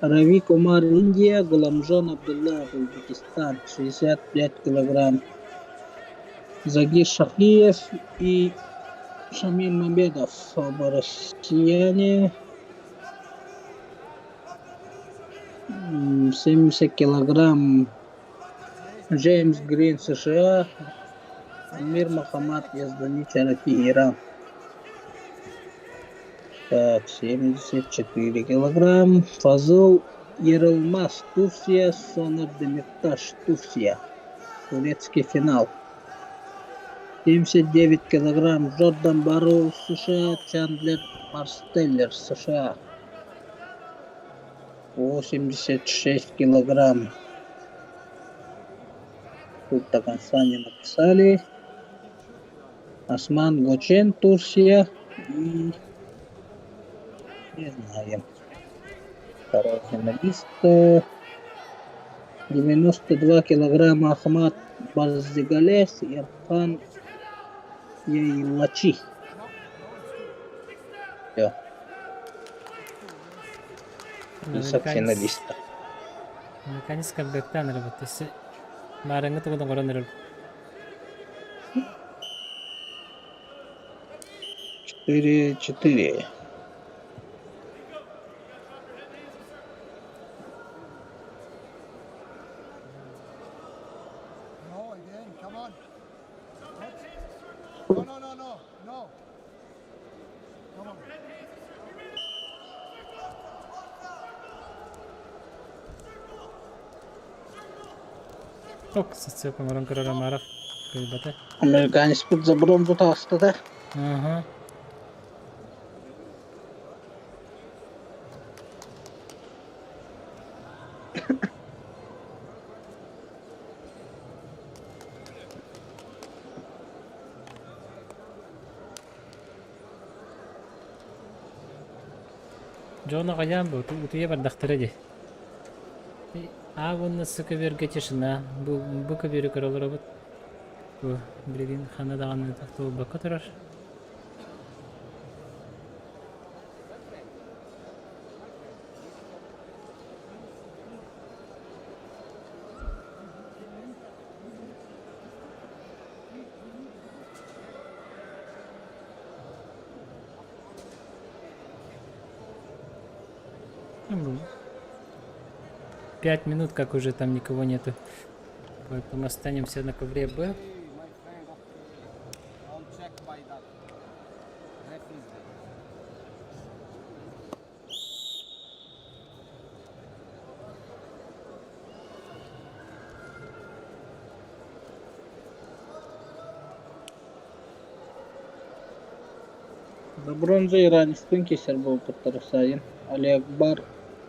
Рави Кумар, Индия. Гуламжон Абдуллаев, Узбекистан. 65 килограмм. Загир Шахиев и Шамиль Мамедов, оба россияне. 70 килограмм Джеймс Грин, США. Амир Мохаммад Яздани Чарафи, Иран. Так, 74 килограмм. Фазыл Ерылмаз, Турция. Сонер Демирташ, Турция. Турецкий финал. 79 килограмм Джордан Барроуз, США. Чандлер Марстеллер, США. 86 килограмм. Тут до конца не написали. Осман Гочен, Турция. И не знаем. Второй финалист. 92 килограмма Ахмат Барзигалес и Ирфан Яйлачи. Все. Список финалистов. Американец камбэктаан эрэ өссө маарыҥҥы тугун оҥорон эрэр. 4-4. No, again, come on. What? No, no, no, no, no. Come on. Ок, сыцып оҥорон көрөр Амаров кыайбата. Американецпыт за бронзу таҕыста Аха. Дьон аҕыйаан бу утуйа бардахтара дии. Аа уонна сы көбүөргэ тишина. Бу, бу көбүөрү көрө олоробут. Бу билигин ханна даҕаны тохтолбокко турар. 5 минут, как уже там никого нету. Поэтому останемся на ковре Б. On check by that. Ref is there. За бронзу иранецтыын киирсэр буолбуттара сайын Алиакбар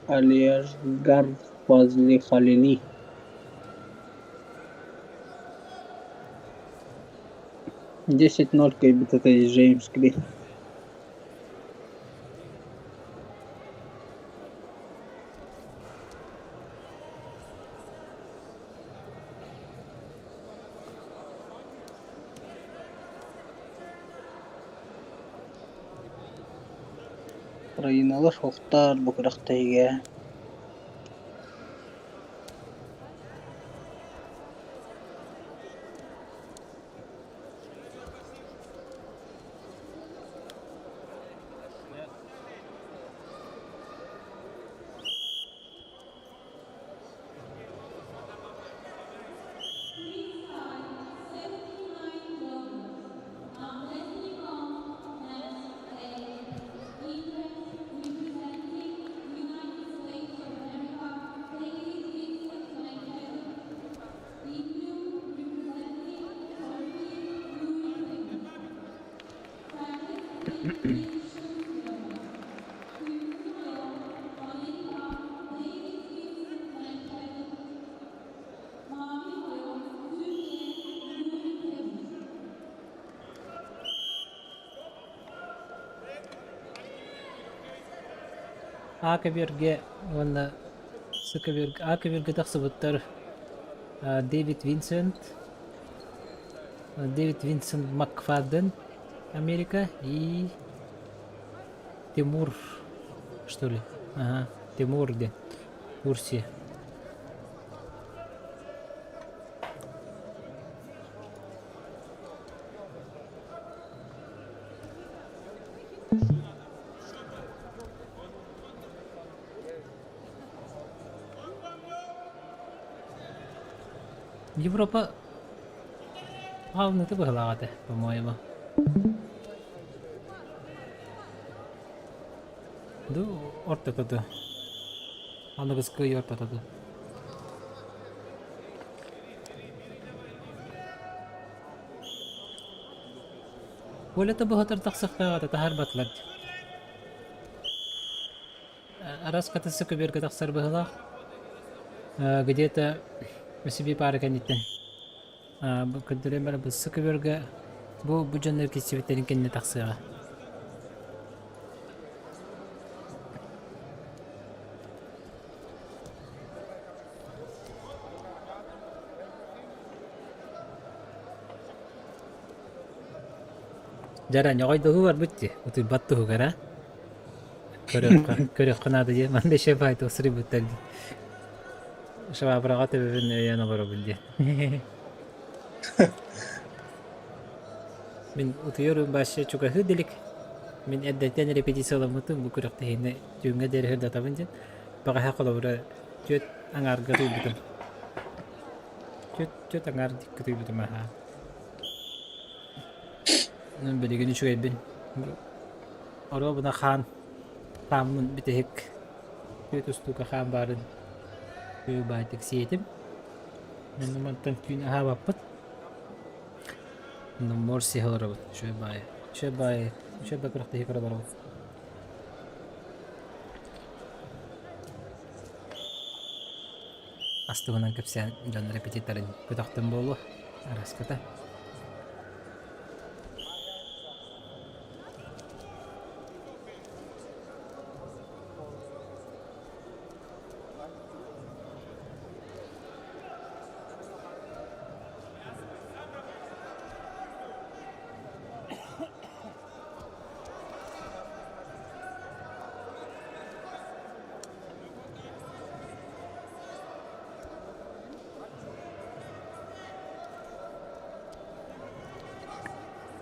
Алиасгар Фазли Халили. 10-0 кыайбыт этэ Джеймс Грин. Украиналар суохтар бу күрэхтэһиигэ А көбүөргэ уонна С көбүөргэ А көбүөргэ тахсыбыттар Дэвид Винсент, Дэвид Винсент Макфаден, Америка и Тимур, что ли? Ага, Тимур где? Турция. Европа хаалыныыта быһыылаах этэ, по-моему. Ду ортото ду. Аныгыскы ый ортото ду. Коля быһатар тахсыахтааҕа таһаарбатылар дии. Арас хатысы көбүөргэ тахсар быһыылаах. Где-то себе паара кэнниттэн көрдөрөн баран быссы көбүөргэ бу бу дьоннор киирсибиттэрин кэннэ тахсыаҕа. Дьара ньоҕойдоһуу барбыт дии, утуйбат туһугар а? Көрүөххэ, көрүөххэ наада диэн, манна еще баай суруйбуттар дии. Швабраҕа төбөбүн өйөөн олоробун диэн. Мин утуйар вообще чугаһыы делик. Мин эрдэттэн репетицияламмытым бу күрэхтэһиини түүҥҥэ диэри сырдатабын диэн. Бэҕэһээ холобура түөрт аҥаарга утуйбутум. Түөрт, түөрт аҥаар дикки утуйбутум аһаа. Билигин үчүгэйбин. Оруобуна хаан хааммын бүтэһик түөрт устуука хаан баарын баайтык сиэтим. Онно мантан түүн аһаабаппыт. Онно морс сиһэ олоробут. Үчүгэй баайы. Үчүгэй баайы. Үчүгэй баайы күрэхтэһии көрө олоробут. Астыгынан кэпсээн дьон репетиторын көтөхтөн буолуо. Араската.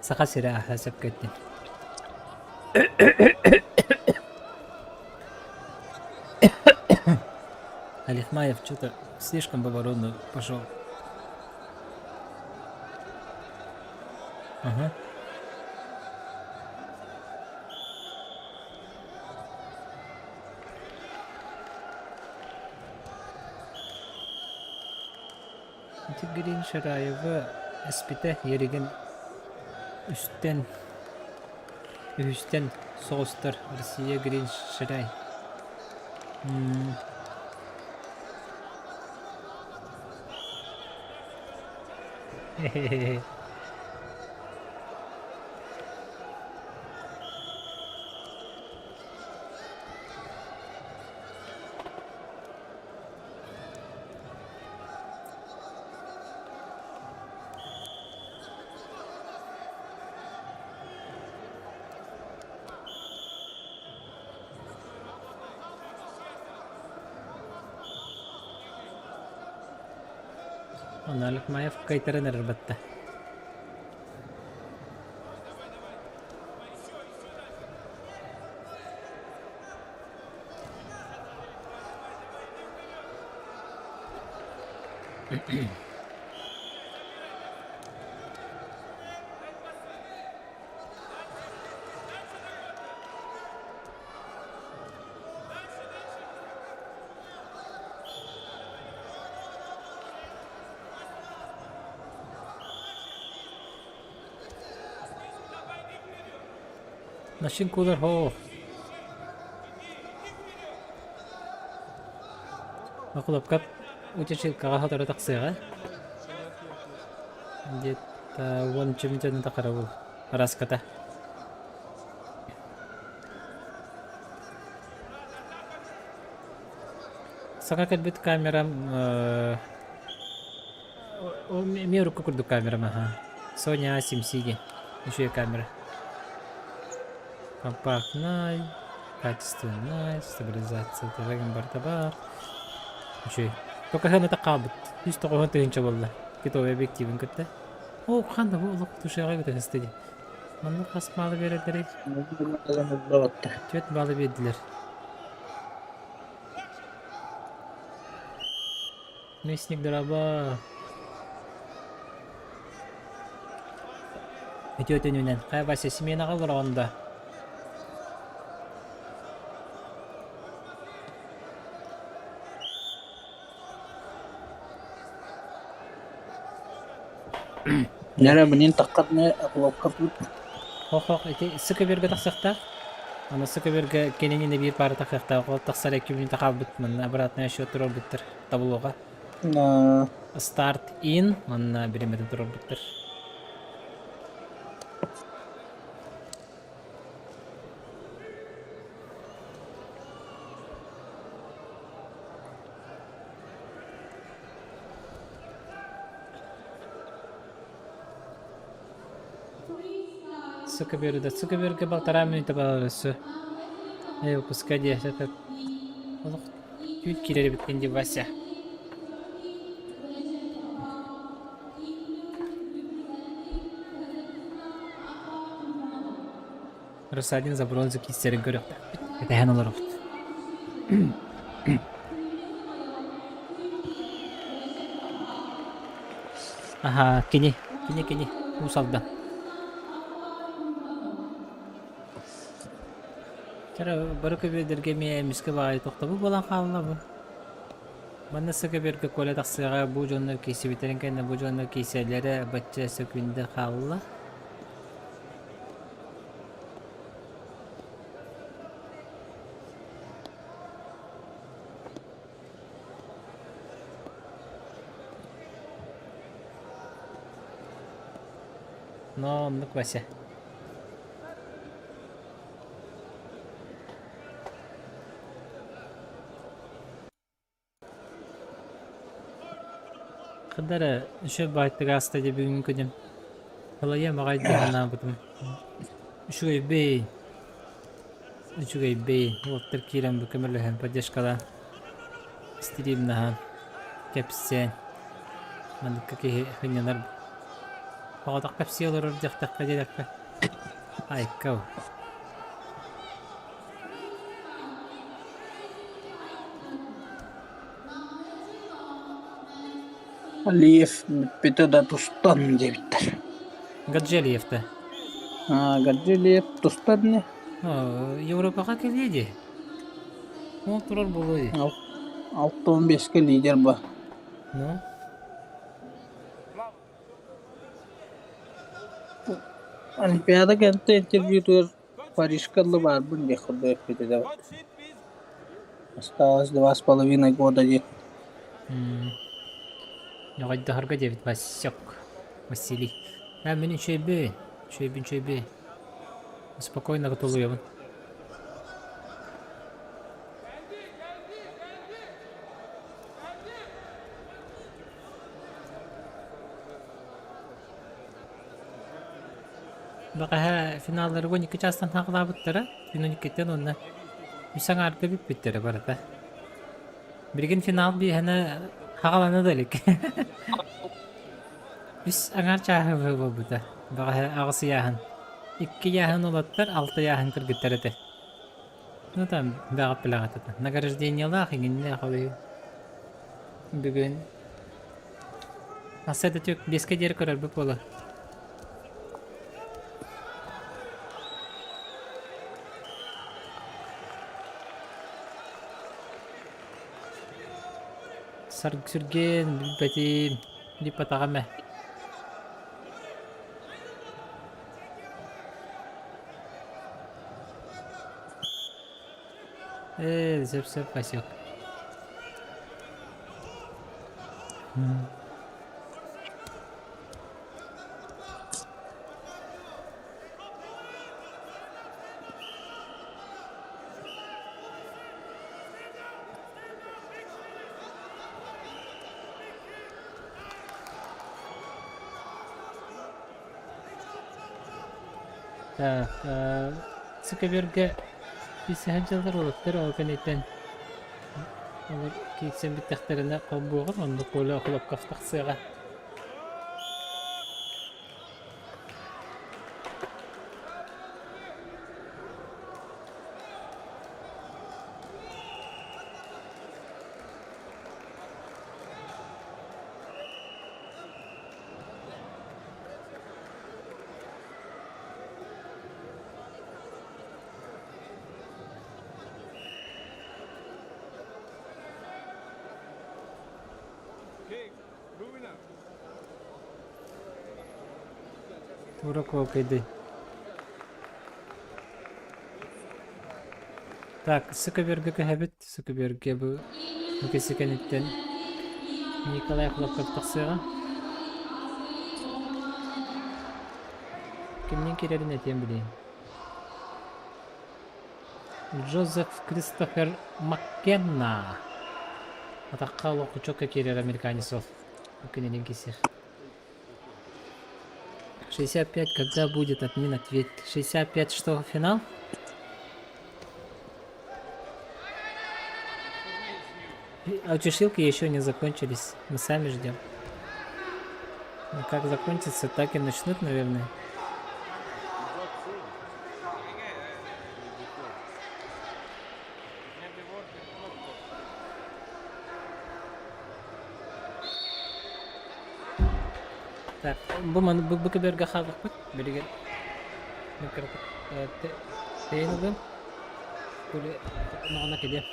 Саха сирэ аһа сөпкө эттин. Алихмаев что-то слишком в оборону пошел. Ага. Ити Грин Шараева эспитэ еригин үстэн үһүстэн соҕустар Россия Грин Шарай. Хе-хе-хе. Ону Аликмаев кыайтаран эрэр батта. Машин кулер хоо. Макулапкап утешилкаҕа сотору тахсыаҕа. Где-то уонча мүнүүтэ тахарабыл. Раската. Саҥа кэлбит камерам эмиэ урукку курдук камерам аһа. Sony A7C диэн үчүгэй камера. Компактнай, качественнай, стабилизация деген барыта баар. Үчүгэй. Только сыаната хаалбыт. 190 тыһыынча буолла. Китовый объективин кытта. О, ханна бу олох тушаҕа эбит ыһыста дии. Манна хас маалы биэрэллэрий? Түөрт баалы биэрдилэр. Мясник дороба. Үтүө түнүнэн. Хайа Вася сменаҕа олороҕун да? Нэрэ билин таххатына хлопкаппыт. Хох-хох ити сыкыбырга тахсыахтаах. Аны сыкыбырга кинини биир паара тахсыахтаах. Ол тахсар икки мүнүүтэ хаалбыт. Манна обратная счет туруорбуттар таблоҕа. Старт in манна бириэмэтин туруорбуттар. Сыкыбырда сыкыбырга балтараа мүнүүтэ балар өссө. Эй, выпуска диэхэ олох түүт киирэр эбиккин дии Вася. Рассадин за бронзу киирсэрин көрүөхтээхпит. Кэтэһэн олоробут. Аха, кини, кини, кини, Уус Алдан. Чара бары көбүөрдэргэ эмиэ эмискэ баҕайы тохтобул буолан хаалла бу. Манна сыкыбүөргэ Коля тахсыаҕа бу дьоннор киирсибиттэрин кэннэ бу дьоннор киирсэллэрэ бачча сөкүүндэ хаалла. Но оннук Вася. Хадара үчүгэй баайтык ааста дии бүгүҥҥү күнүм. Балайым аҕай дии санаабытым. Үчүгэйбин. Үчүгэйбин. Уолаттар киирэн бу көмөлөһөн поддержкалаан стримнаһан кэпсээн манныкка киһи сынньанар оҕотох кэпсии олорор диэхтэххэ диэтэххэ айкау. Алиев бүппүтэ да тустан диэбиттэр. Гаджиалиев да? Аа, Гаджиалиев тустан ини. Европаҕа кэлиэ дии. Ол турар буолуо дии. 65-кэ лидер ба. Ну? Олимпиада кэнтэ интервьютугар Парижка дылы баарбын диэх курдук эппитэ да Осталось 2,5 года диэн. Ньоҕойдоһорго диэбит Васек Василий. Ээ, мин үчүгэйбин, үчүгэйбин, үчүгэйбин. Спокойно тулуйабын. Бэҕэһээ финаллары 12 чаастан хаалаабыттара, күн 12-тэн уонна үс аҥаарга бүппүттэрэ барыта. Билигин финал биэһэнэ хаҕалана да илик. Үс аҥаар чааһы буолбута. Бэҕэһээ аҕыс ыйааһын. Икки ыйааһын уолаттар, алта ыйааһын кыргыттар этэ. Ну там бэҕэт билэҕит этэ. Награждениелаах иҥиннээх ол иһин. Бүгүн Аса да түк биэскэ диэри көрөрбүт буолар. Саргсүргэн билбэтим, билбатаҕым ээ. Ээ, сөп-сөп, Васек. Так, Сыкыбырга исиһэн дьыллар уолаттар ол кэнниттэн олор киирсэн бүттэхтэринэ холбуоҕун оннук Коля Охлопков тахсыаҕа. Тура куолкайдый. Так, Сыкыбергэ көһөбүт. Сыкыбергэ бу бу кэнниттэн Николай Хлопков тахсыаҕа. Кимниин киирэрин этиэм билиэм. Джозеф Кристофер Маккенна. Атахха олоххучокка киирэр американец ол. Кининин кисер. 65, когда будет админ ответь? 65 что, финал? А чешилки еще не закончились. Мы сами ждем. Ну, как закончится, так и начнут, наверное. Так, бу маны бу көбөргө хаалбыппыт. Билигин тэйин ылыам. Күлү ноҕуна кэлиэм.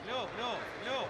Лео, Лео, Лео.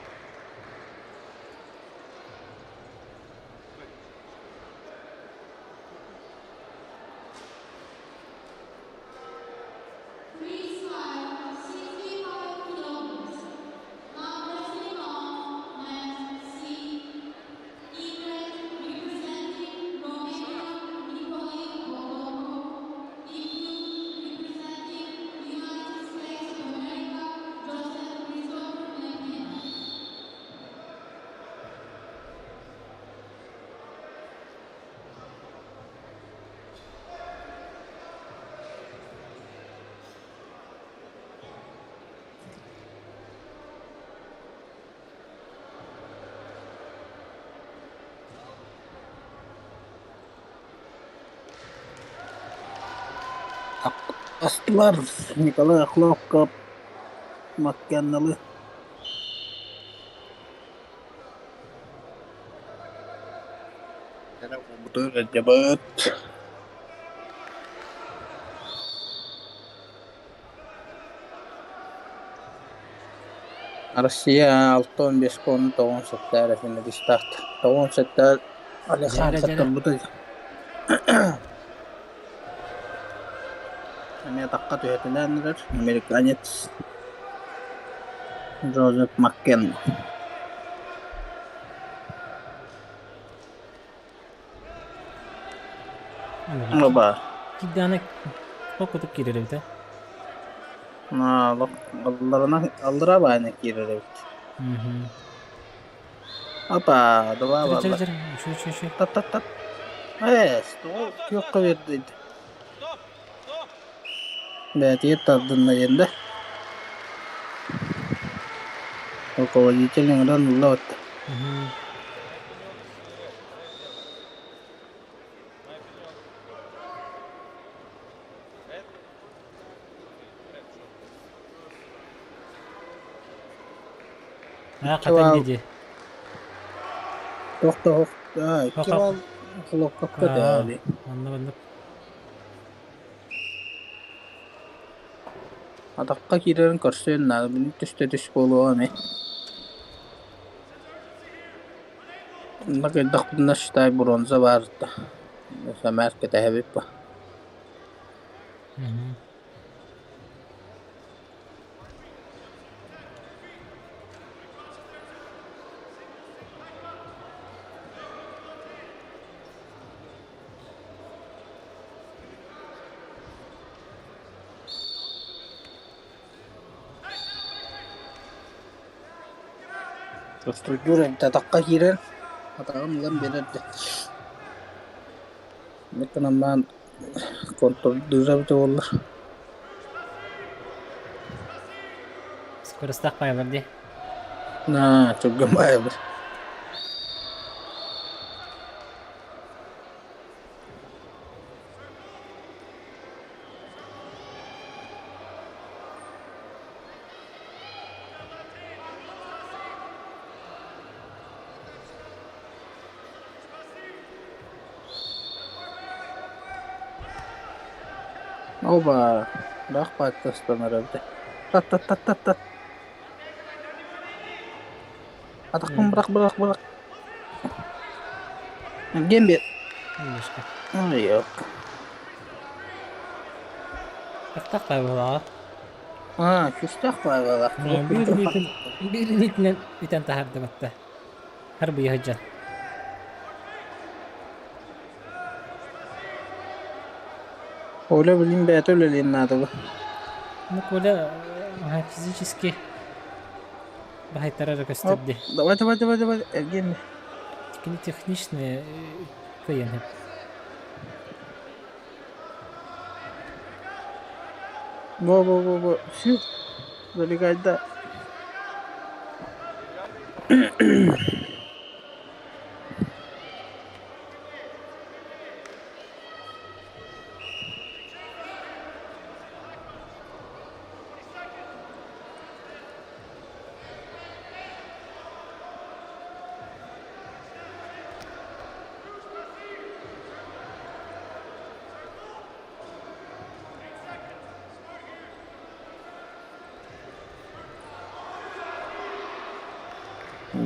Астылар Николай Охлопков Маккенналы Дьабыт Россия 65 кон 97 эрэ финалистаах. 97 Дьэрэ Александр дьэрэ. турбута Эмиэ атахха түһэтинэн эрэр американец Джозеф Маккен. Оба. Киддааны хоккутук киирэр эбит Алларына аллара баайына киирэр эбит. Опа, два Чэ чэ балла. чэ үчү үчү үчү. Тат тат тат. Эс, тоҕо күөххэ биэрдин. Стоп! Стоп! Бэйэтигэр тардынна диэн да. Руководитель ыҥыран ылла батта. Аа хатан дии. Туох да оһох икки бал хлопкапка дии. Онно оннук. Атахха киирэрин көрсүөн наада, билин түстэ түс буолуо эмиэ. Онно кэлдэхпинэ считай бронза баарыта. Сэмээр кэтэһэбит ба. Устудьур атахха киирэр, атаҕын ылан биэрэр да. Ыкканамнаан контрдыыра эбитэ буоллар. Скоростаах баайалар дии. Аа, түргэн баайалар. Оба, ыраах бааттастанар эбит. Тат-тат-тат-тат-тат. Атахпын бырах бырах бырах. Гембит. Немножко. Ой, Тахтах баайалаах. Аа, күүстээх баайалаах. Биир илиитин биир илиитинэн үтэн таһаардыбатта. Харбыйа сылдьан. Оля билин бэйэтэ үлэлиэн наада бу. Ну, Коля физически баһайтарара көстөр дии. Давай, давай, давай, давай, эргиэн. Кини техничный кыйан хэп. Во, во, во, во, все, залегай, да.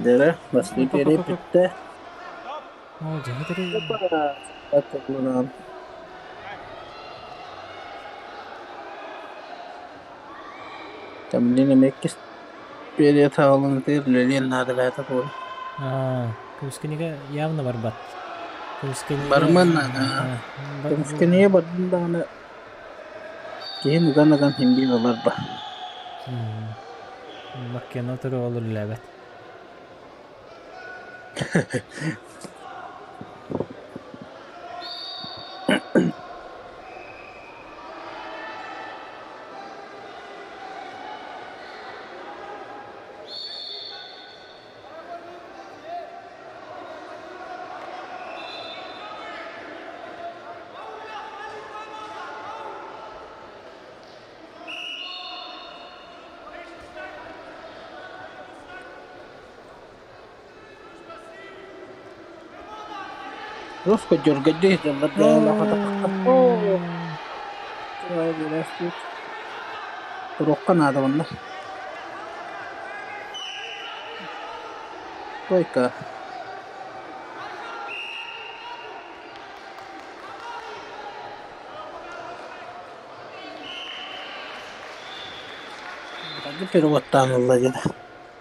Дьэрэ, бастыы Оп, оп, оп, оп. бүттэ. Оо, дьэ, итери. Опа! Тамлин эмиэ иккис период хаалан ытыыр үлэлиэн наадалаата буолла. Аа, көмүскэнигэ явно барбат. Көмүскэнигэ Барыман наада. Көмүскэнигэ бардын даҕаны киһи ныган-ыган син биир ылар ба. Маккена туру ол үлэлээбэт. Руско дьөргөддүү сылдьаллар дьаһаллаах Туруохха наада уонна Койка Переводтаан ылла диэн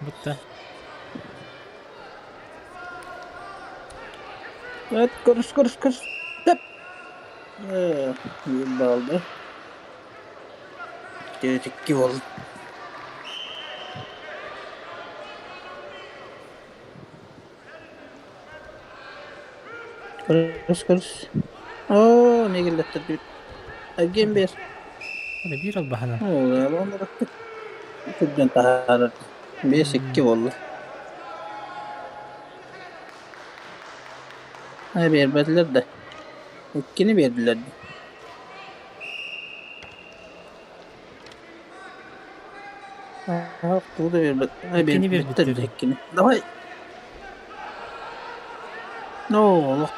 Бутта. Эт көрүс көрүс көрүс Тэп Биир баалды Тиэтикки буолла Көрүс көрүс Оо эмиэ киллэттэрдибит Эргиэн биэр Биир албаһынан. Күрдьэн таһаарар 5-2 буолла. Ээ биэрбэтилэр да. Иккини биэрдилэр дии. Аа, тугу да биэрбэт. Ээ Иккини биэрбиттэр биэрбиттэр. иккини. Давай. Оо, олох.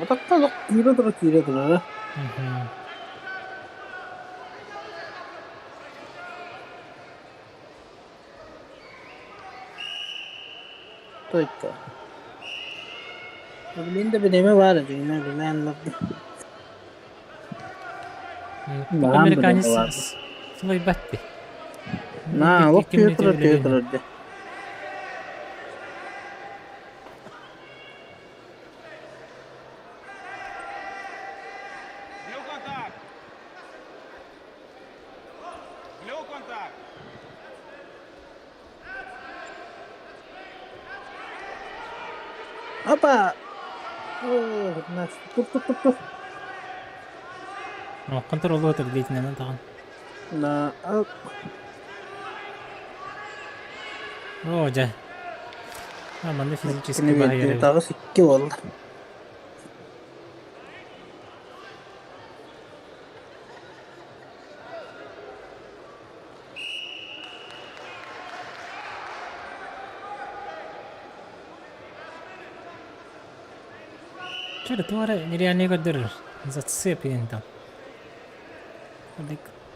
Отакка олох киирэ тура киирэ турара. Мгм. Только. Билин да бириэмэ баар дьиҥинэ билээн барда. Баҕам Американец бириэмэ баар. сылайбат дии. На, олох Икки күүһэ турар, мүнүүтэ күүһэ үлэлиэн. турар дии. Blue contact. Blue contact. Опа! Оо, нас тур тур тур тур. О, контроллуо билиитинэн таҕан. На, а, Оо, дьэ. А, манна физически кини баһыйар биэрдибит эбит. 8-2 буолла. Чэ, туора нереальный көрдөрөр. Зацеп диэн там.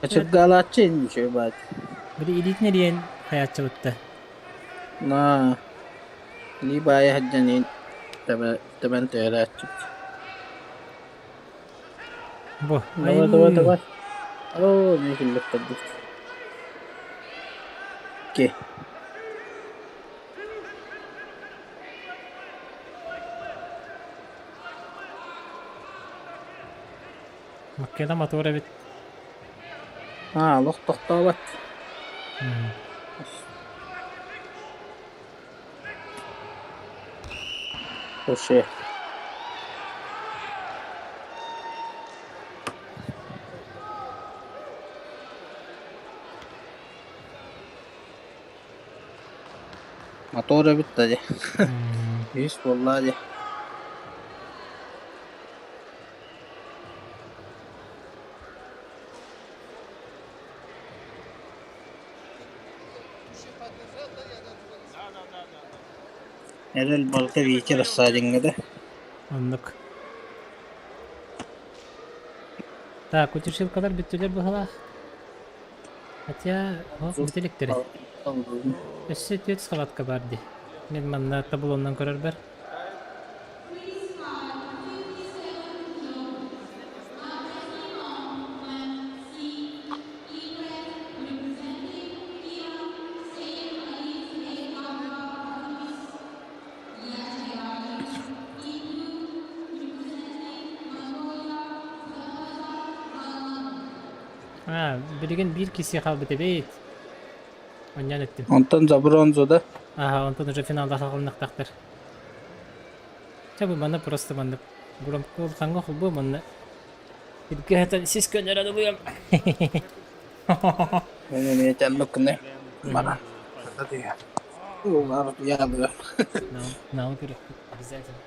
Ачыргаалааччы үчүгэй баат. Били илиитин эрийэн хайааччыбытта. На, илии баайа сылдьан иһин тэбэн түһэрээччибит. Бу, Давай, давай, айыы. давай. Оо, эмиэ киллэртэрбит. Ки. Маккена мотор эбит. Аа, олох тохтообот. Слушай. Мотор эбит да дии. Үс буолла дии. Эрэл балка Витя рассадиҥҥа да. Оннук. Так, утешилкалар бүттүлэр быһалаах. Хотя, о, бүтэликтэрэ. Өссө түөрт схватка бар дии. Мин манна таблоннан көрөрбөр. А, билигин биир киси хаалбыт эбит. Онньон эттим. Онтон за бронзу да? Аха, онтон уже финалда хаалынахтахтар. Чэ, бу манна просто манна громко улахаҥҥа холбуу манна Иргэһэтэн сис көннөрөн ылыам. Мен эмиэ тэммиккини баран. Улар Наал көрөхпүт обязательно.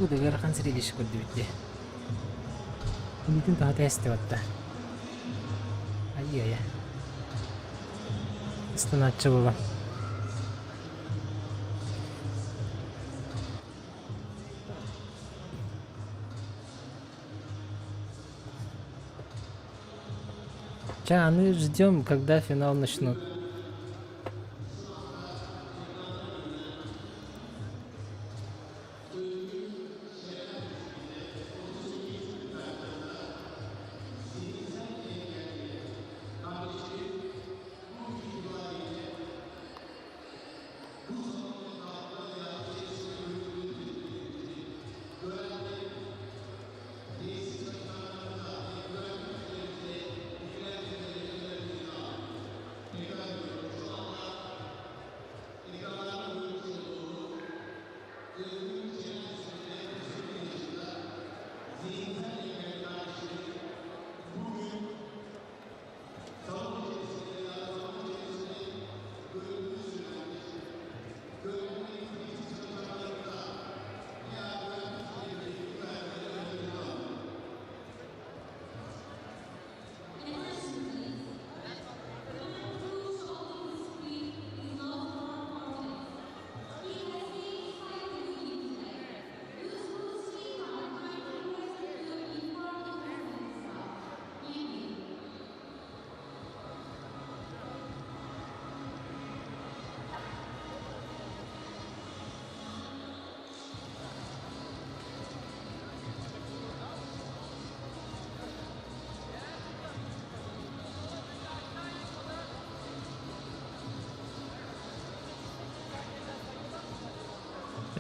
Бу да ыарахан зрелище көрдүбүт дии. Инитин тоһо тээстэ батта. Айы-айа. Ыстанааччы буолан. Ча, аны ждем, когда финал начнут.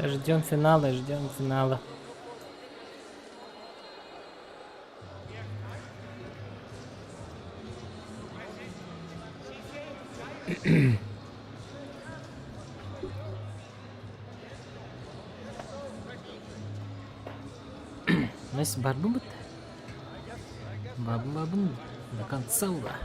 Ждем финала, ждем финала. Нас барбым Бабым бабым до конца ула.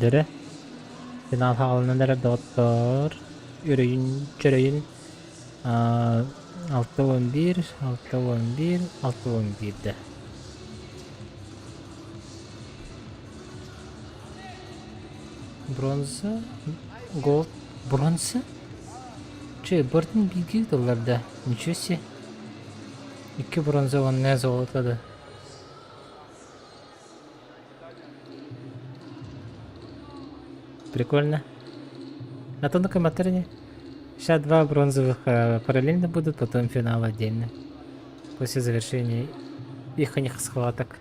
Дөрө финал хаалынан эрэр доҕоттоор өрөйүн чөрөйүн 61 61 61 да Бронза, gold, бронза? Че, бортын биги тыллар да. Ничего себе. Икки бронза уонна золото да. Прикольно. На то на комментарии. Сейчас два бронзовых параллельно будут, потом финал отдельно. После завершения их схваток.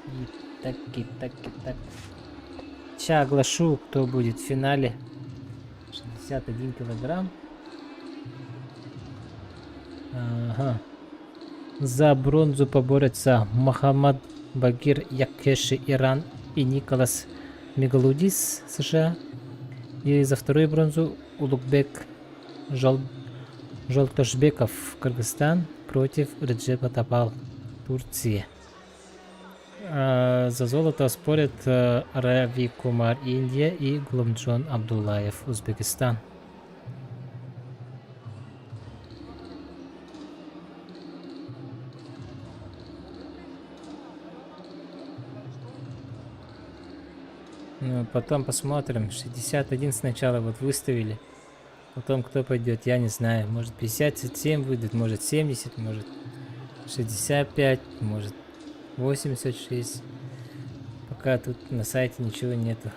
И так, и так, и так. Сейчас оглашу, кто будет в финале. 61 килограмм. Ага. За бронзу поборются Мохаммад Багир Якеши, Иран и Николас Мегалудис, США. И за вторую бронзу Улугбек Жолтошбеков, Кыргызстан, против Реджепа Топал, Турция. За золото спорят Рави Кумар, Индия и Гулумджон Абдулаев, Узбекистан. Ну, потом посмотрим. 61 сначала вот выставили. Потом кто пойдет, я не знаю. Может 57 выйдет, может 70, может 65, может 86. Пока тут на сайте ничего нету.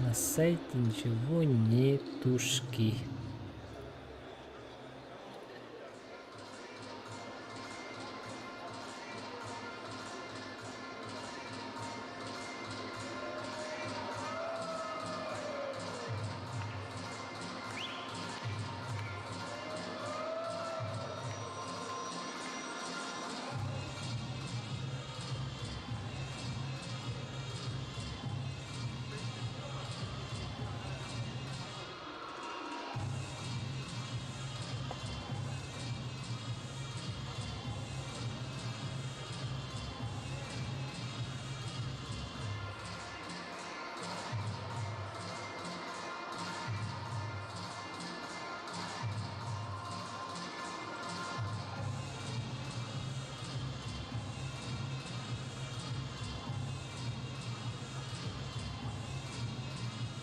На сайте ничего нетушки.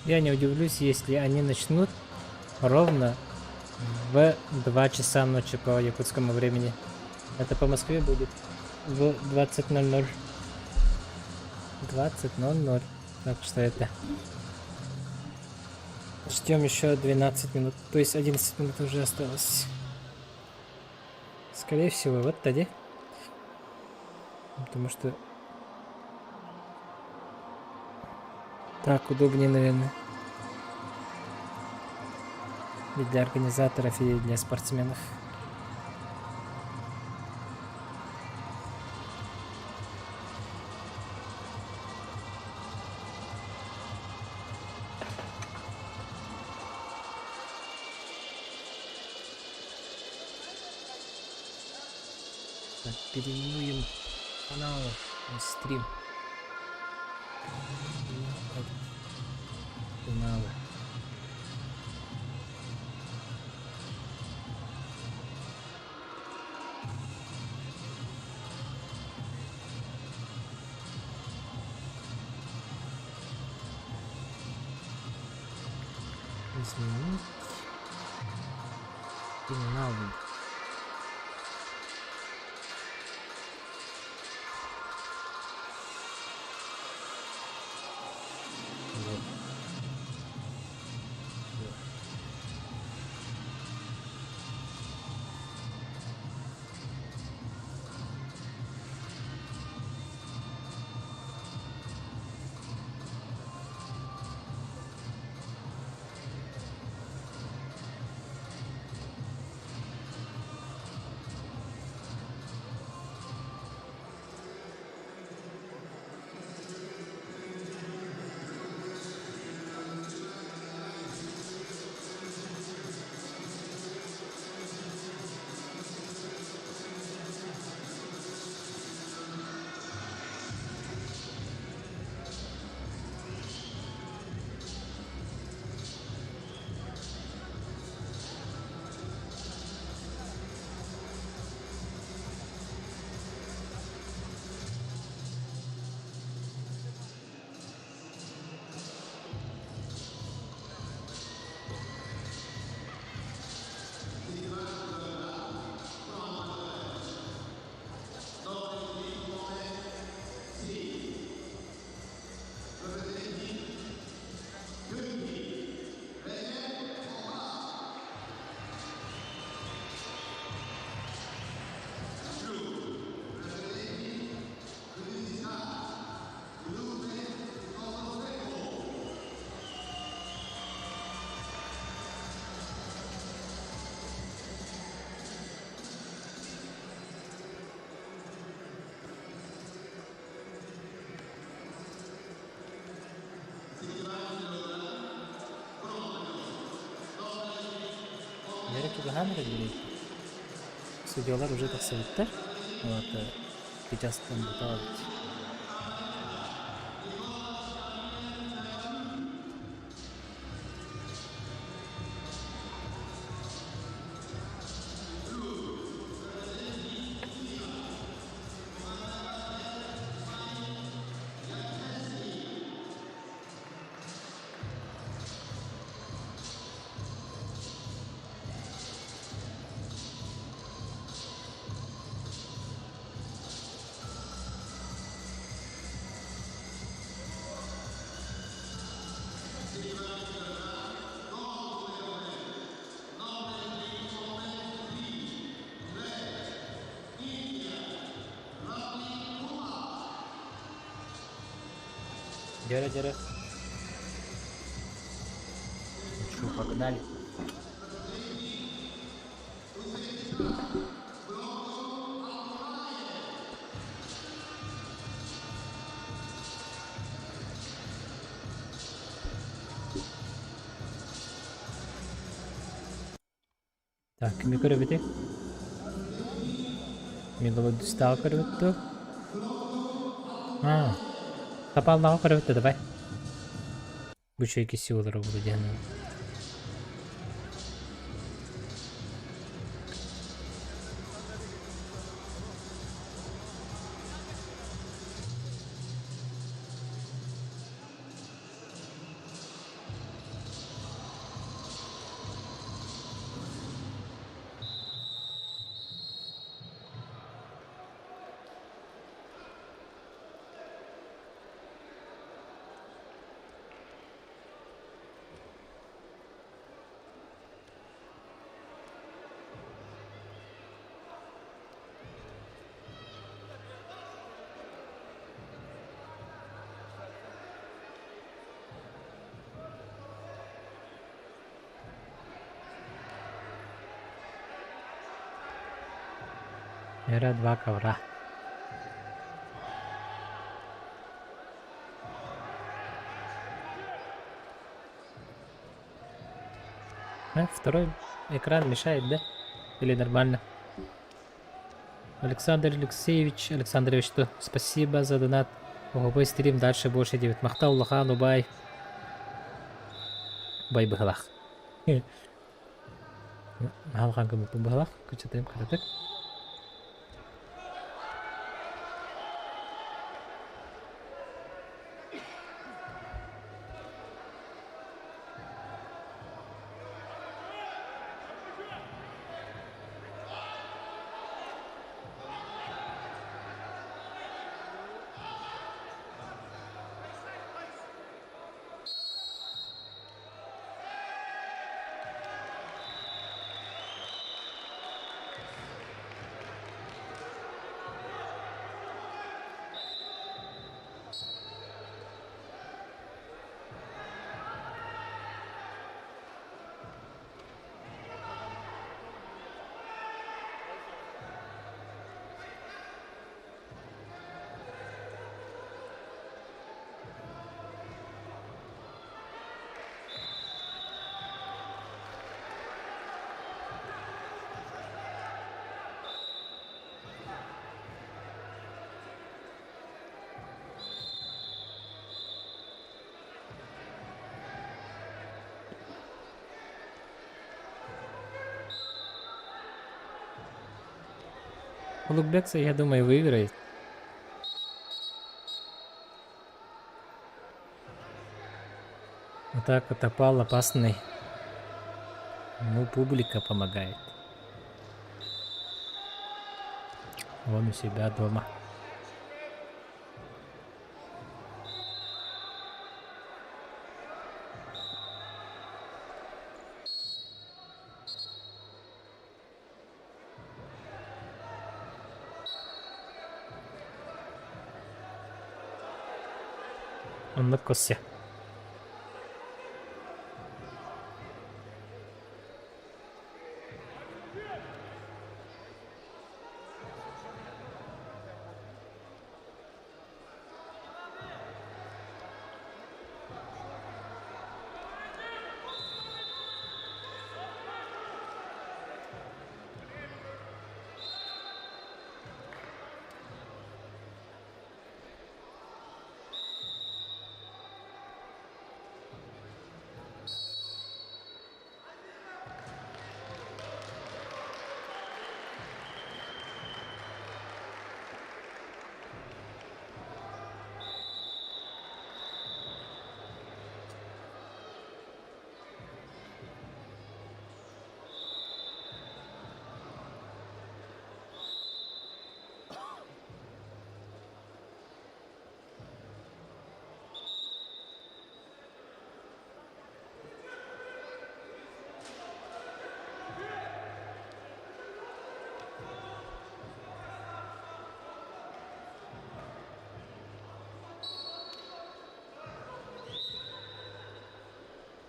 Я не удивлюсь, если они начнут ровно в 2 часа ночи по якутскому времени. Это по Москве будет в 20:00. 20:00. Так что это... Ждем еще 12 минут. То есть 11 минут уже осталось. Скорее всего, вот тогда. Потому что... Так удобнее, наверное. И для организаторов, и для спортсменов. Так, переименуем канал на стрим. Финалы. Изменить финалы. Вот. Чугаһаан эрэллэрий? Судьялар уже тахсыбыттар. Вот, сейчас там бутаабыт. Дьөрө дьөрө. Ну что, погнали. Так, кими көрөбүтүй? Мелодистааҕы көрөбүт дуо? Аа, тапааллааҕы көрөбүт да давай. Бу үчүгэй киси олоро буолуо диэн. Era два ковра. А, второй экран мешает, да? Или нормально? Александр Алексеевич, Александрович, что спасибо за донат. Оһобой стрим дальше больше диэбит. Махтал улахан убай. Бай быһылах. Наһаа гыммыппын быһылах. Кычатыым кыратык. Улугбекса, я думаю, выиграет. Вот так вот опал опасный. Ну, публика помогает. Он у себя дома. Оннук Костя.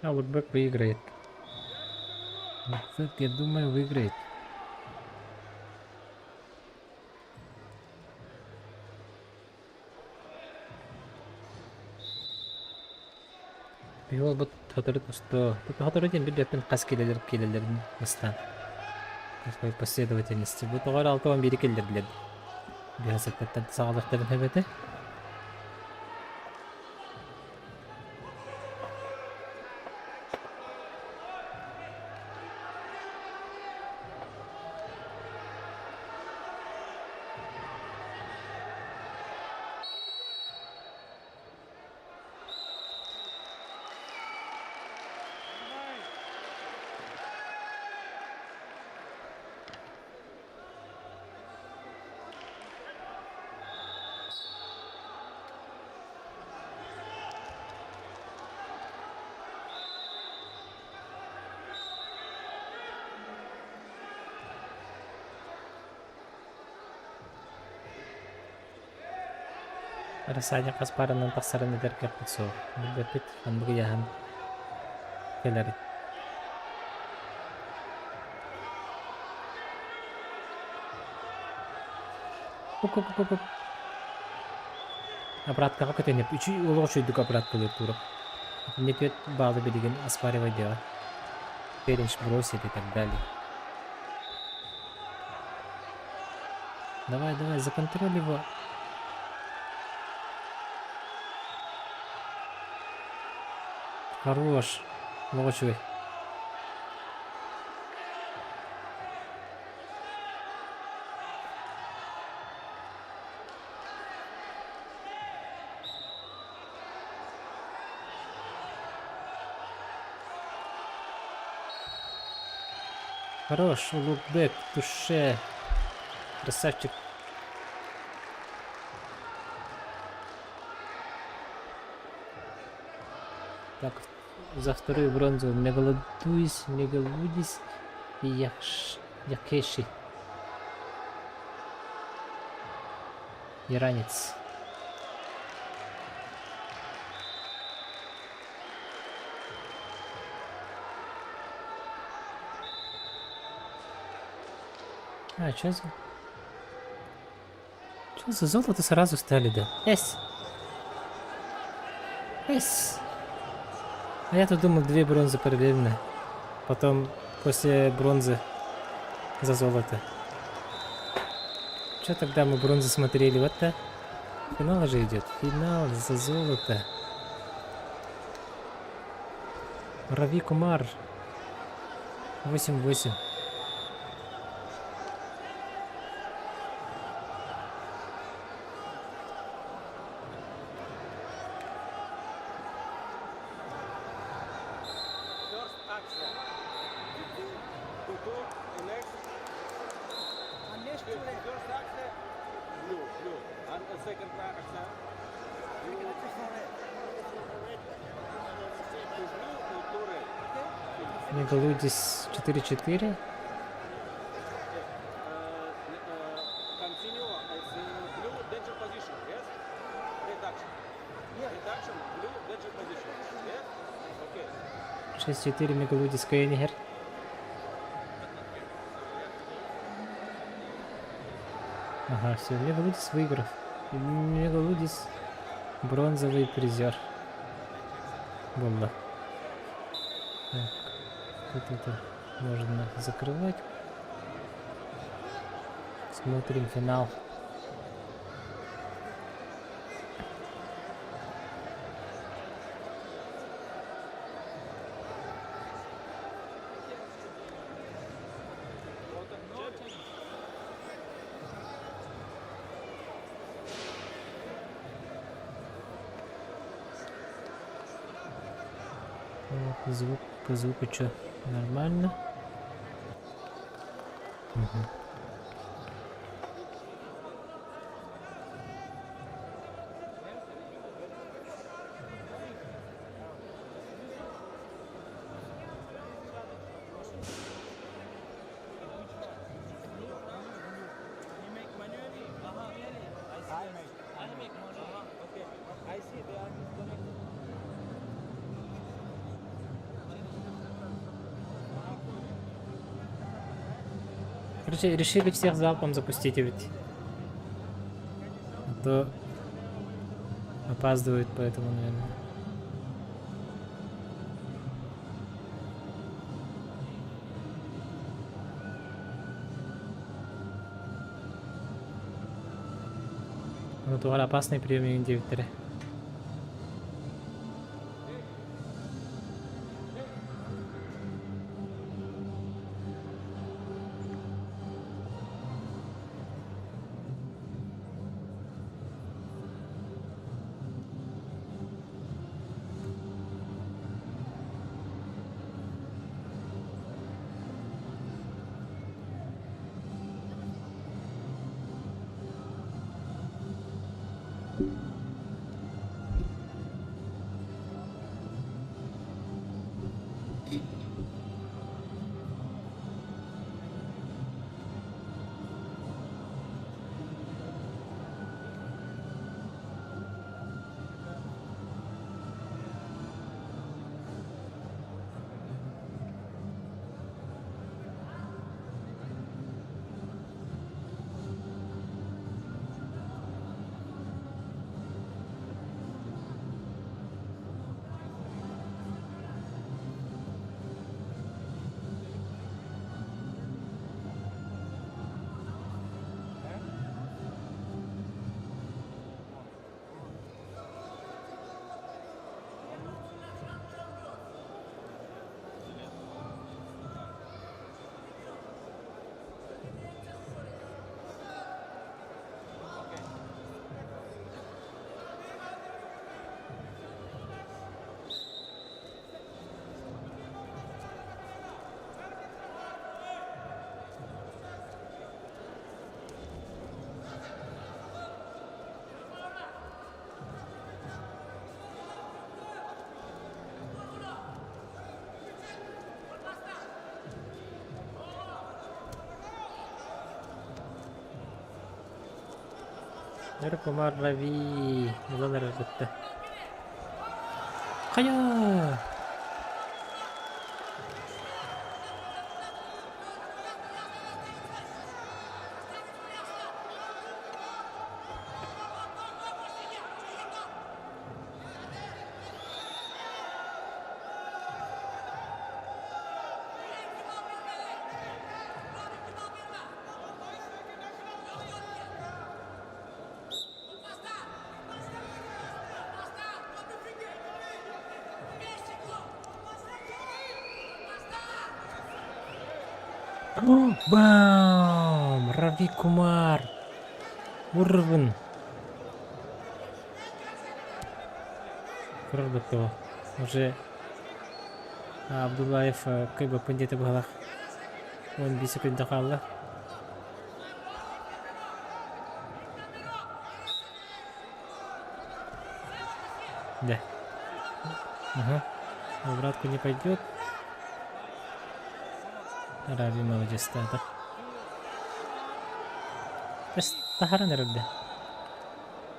А Лукбек выиграет. Лукбек, я думаю, выиграет. Биһи уолбут сотору тустуо. Сотору диэн билбэппин хас киилэлэр киилэлэрин бастаан. Какой последовательности. Бу тоҕо эрэ 61 киллэрдилэр. Биһи сэттэттэн саҕалыахтарын сөп этэ. Арасаанньа хас пааранан тахсарын этэр кыахпыт суох. Билбэппит, ханнык ыйааһын кэлэрин. Ук-ук-ук-ук. Обраткаҕа көтөнүп, үчүй олох үчүйдүк обраткалыыр туурап. Итиннэ түөрт баалы билигин оспаривайдыаҕа. Челлендж бросит и так далее. Давай, давай, за контроль его. Хорош. Лоҕочуй. Хорош, Улугбек, туше. Красавчик. Так, за вторую бронзу Мегалодуис, Мегалудис и Якш... Якеши. Иранец. А, чё за... Чё за золото сразу стали, да? Эс! Эс! А я тут думал, две бронзы параллельно. Потом после бронзы за золото. Чё тогда мы бронзу смотрели? Вот так. Финал же идет. Финал за золото. Рави Кумар. 8-8. First action. 2-2, next. First action, blue, blue. And the second action, blue. Two blue, two red. Мегалудис 4-4. Continue as blue danger position, yes? Red action. Red action, blue danger position, yes? Okay. 6-4 Мегалудис Кеннигер. Ага, все, Мегалудис выиграв. Мегалудис бронзовый призер. Бомба. Так, тут это можно закрывать. Смотрим финал. Вот, звук по звуку что, нормально? Угу. Короче, решили всех залпом запустить ведь. А то опаздывают, поэтому, наверное. Ну, тугар опасный прием диэбиттэрэ. Кумар Рави ылан эрэр бытта. Хайа! Бам! Рави Кумар! Уровень! Көрөр Уже Абдуллаев кыйбаппын диэтэ быһалаах. 11 секунда хаалла. Да. Ага. Обратку не пойдет. Рави молодец, да. Тахаран эрэрдэ.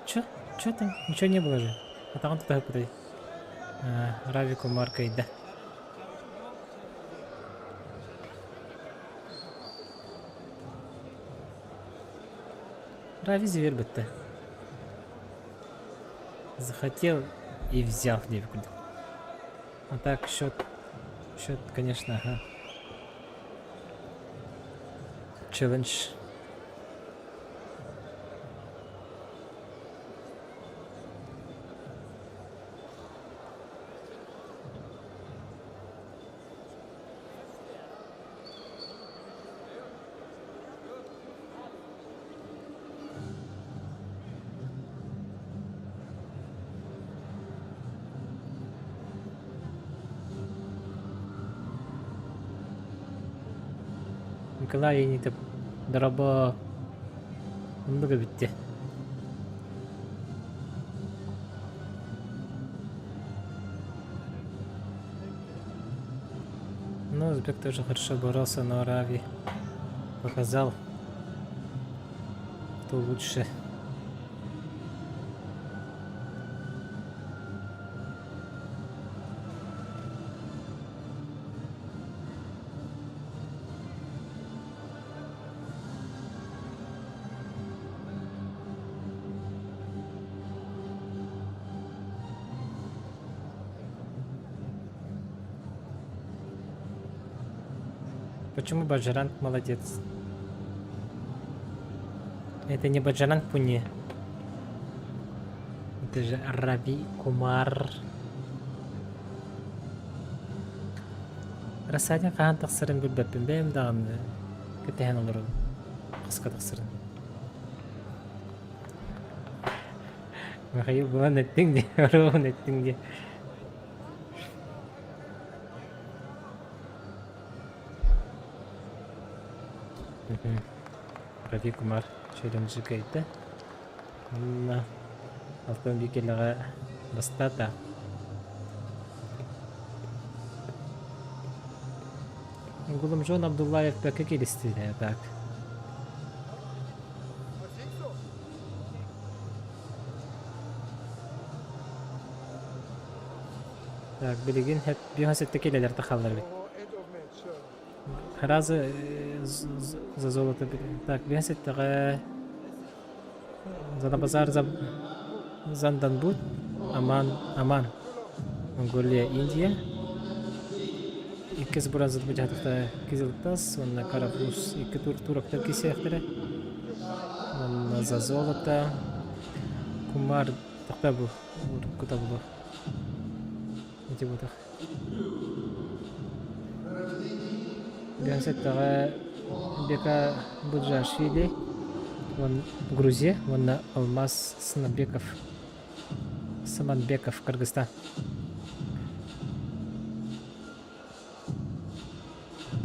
Чё? Чё там? Ничего не было же. Атаҕын тутаһыппытай. Рави Кумар кыайда. Рави зверь бытта. Захотел и взял диэбит А так счет, счет, конечно, ага. Челлендж. Николай инитэ дорообо оннук эбит дии. Ну, узбек тоже хорошо боролся, но Рави показал, кто лучше. Почему Баджаранг молодец? Это не Баджаранг Пуни. Это же Рави Кумар. Рассадник хаһан тахсарын билбэппин бэйэм даҕаны кэтэһэн олоробун. Хаска тахсарын. Михаил булан эттиҥ дии, оруобун эттиҥ дии. Рави Кумар челленджи кыайда. Уонна алтан биир бастаата. Гулумжон Абдуллаев бэккэ кииристилэр так. Так, билигин 57 килэлэр тахаллар эбит. Разы за золото. Так, 57-ҕэ Занабазар Занданбут, Аман, Аман, Монголия, Индия. Иккис бронза быдьаатахтара Кизилтас уонна Карабрус икки тур туроктар кисиэхтэрэ. Уонна за золото Кумар тохта бу уруккута булу. Ити бутах. Гансеттаҕа Бека Буджашвили уон Грузия уонна Алмаз Снабеков Саманбеков Кыргызстан.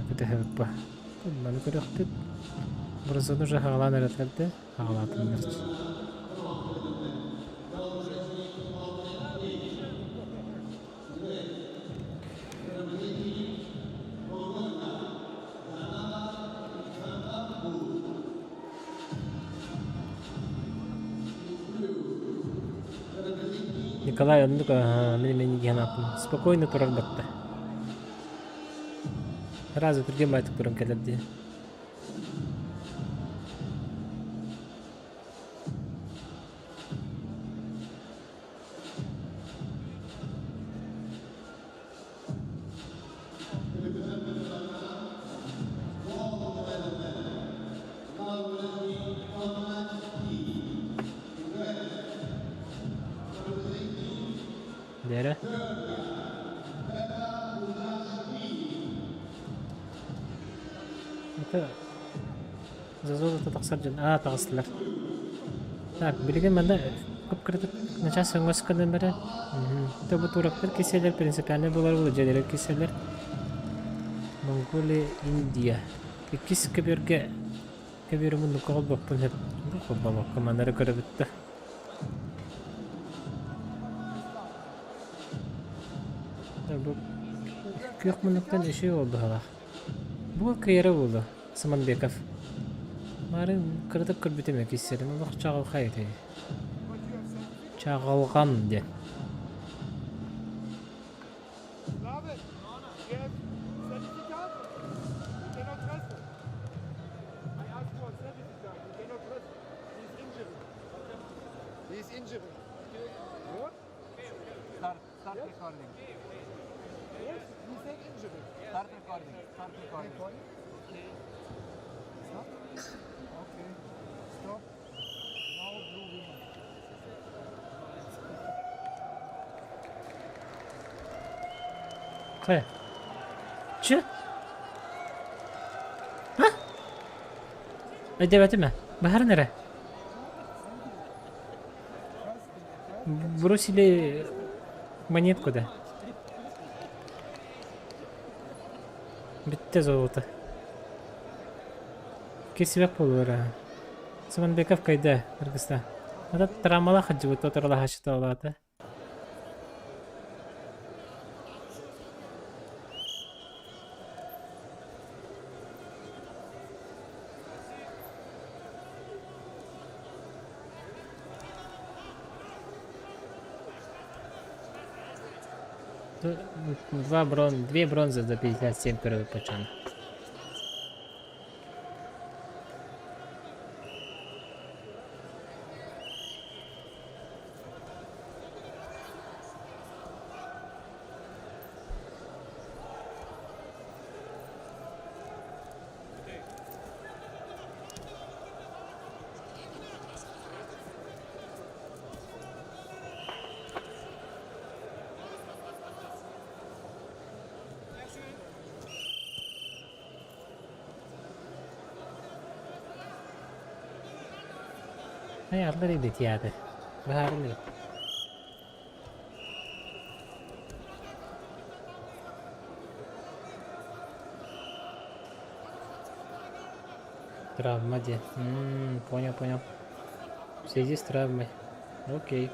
Көтөһөбүт Маны көрөхпүт. Бронзаны уже хаҕалаан эрэтэрдэ. Хаҕалаатыннар. Николай оннук мин мин диэн ааппын спокойно турар батта. Сразу түргэн баайтык туран кэлэр дии. Дээрэ. Это за золото тахсар дьон аа таҕыстылар. Так, билигин манна кып-кыратык начаас өҥөс гынан баран то бу туурактар киселер принципиальный буолар буолар дьиэлэр киселер Монголия, Индия. Иккис көбүөргэ көбүөрү муннукка холбоппун сөп. Холбомокко маннары көрөбүт да. Бу күөх муннуктан үчүгэй ол быһалаах. Бу кыйара буолуо. Саманбеков. Марын кыратык көрбүтүм экиссэрин олох чаҕылхай этэй. Чаҕылҕан диэн. Хайа? Чё? А? Өйдөөбөтүм ээ. Баһарын эрэ. Бросили монетку да. Бүттэ золото. Кирсибэк буолуора. Саманбеков кайда Кыргызстан. Ата травмала хадьыбыт оторолаһачыта олаата. Два брон, две бронзы за 57 первый почан. Арлар иди театр. Быһаарыллар. Травма диэн. Понял, понял. В связи с травмой. Окей.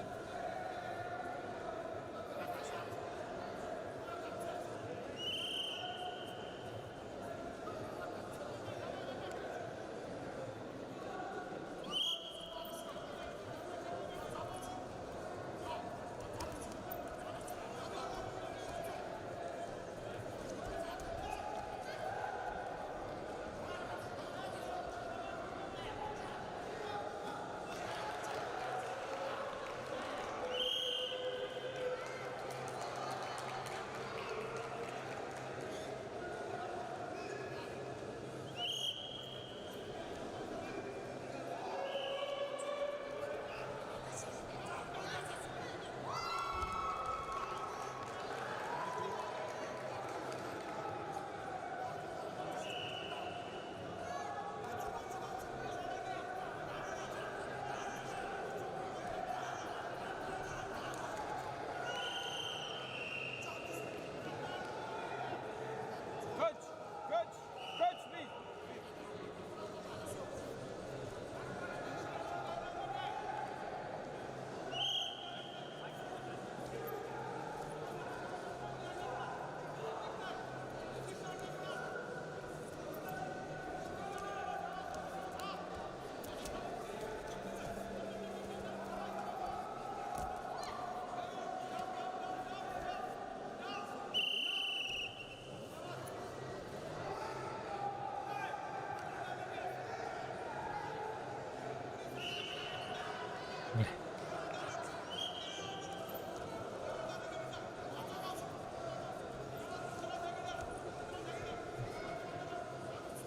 Coach, coach, coach, please.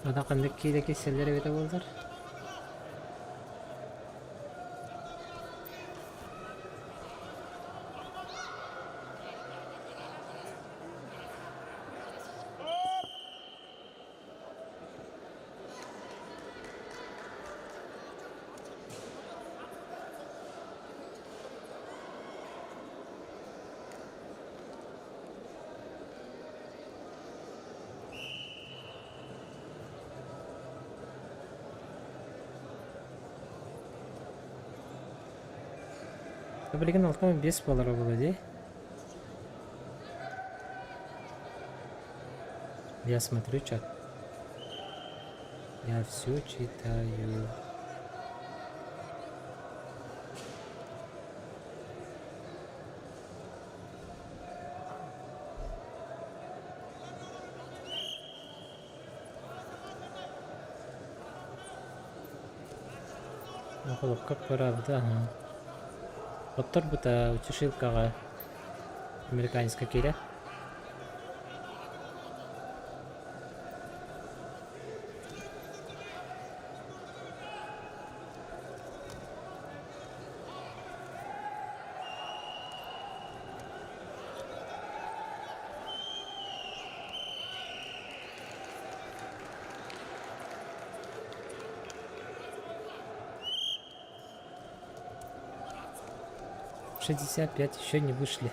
Ата ханнык киилэ киссэллэр эбитэ буоллар? Билигин 65 буолара буолуо дии. Я смотрю чат. Я все читаю. Холопка правда, ага. Хотторбута утешилкаҕа американецка киирэ. 65 еще не вышли.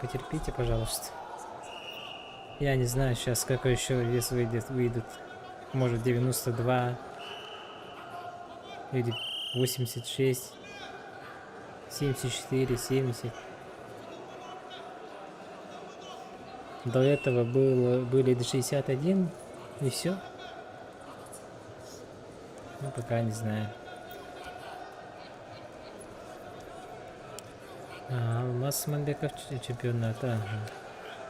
Потерпите, пожалуйста. Я не знаю сейчас, какой еще вес выйдет, выйдут. Может 92 или 86, 74, 70. До этого было, были до 61 и все. Ну, пока не знаю. Алмаз Сманбеков чемпионата.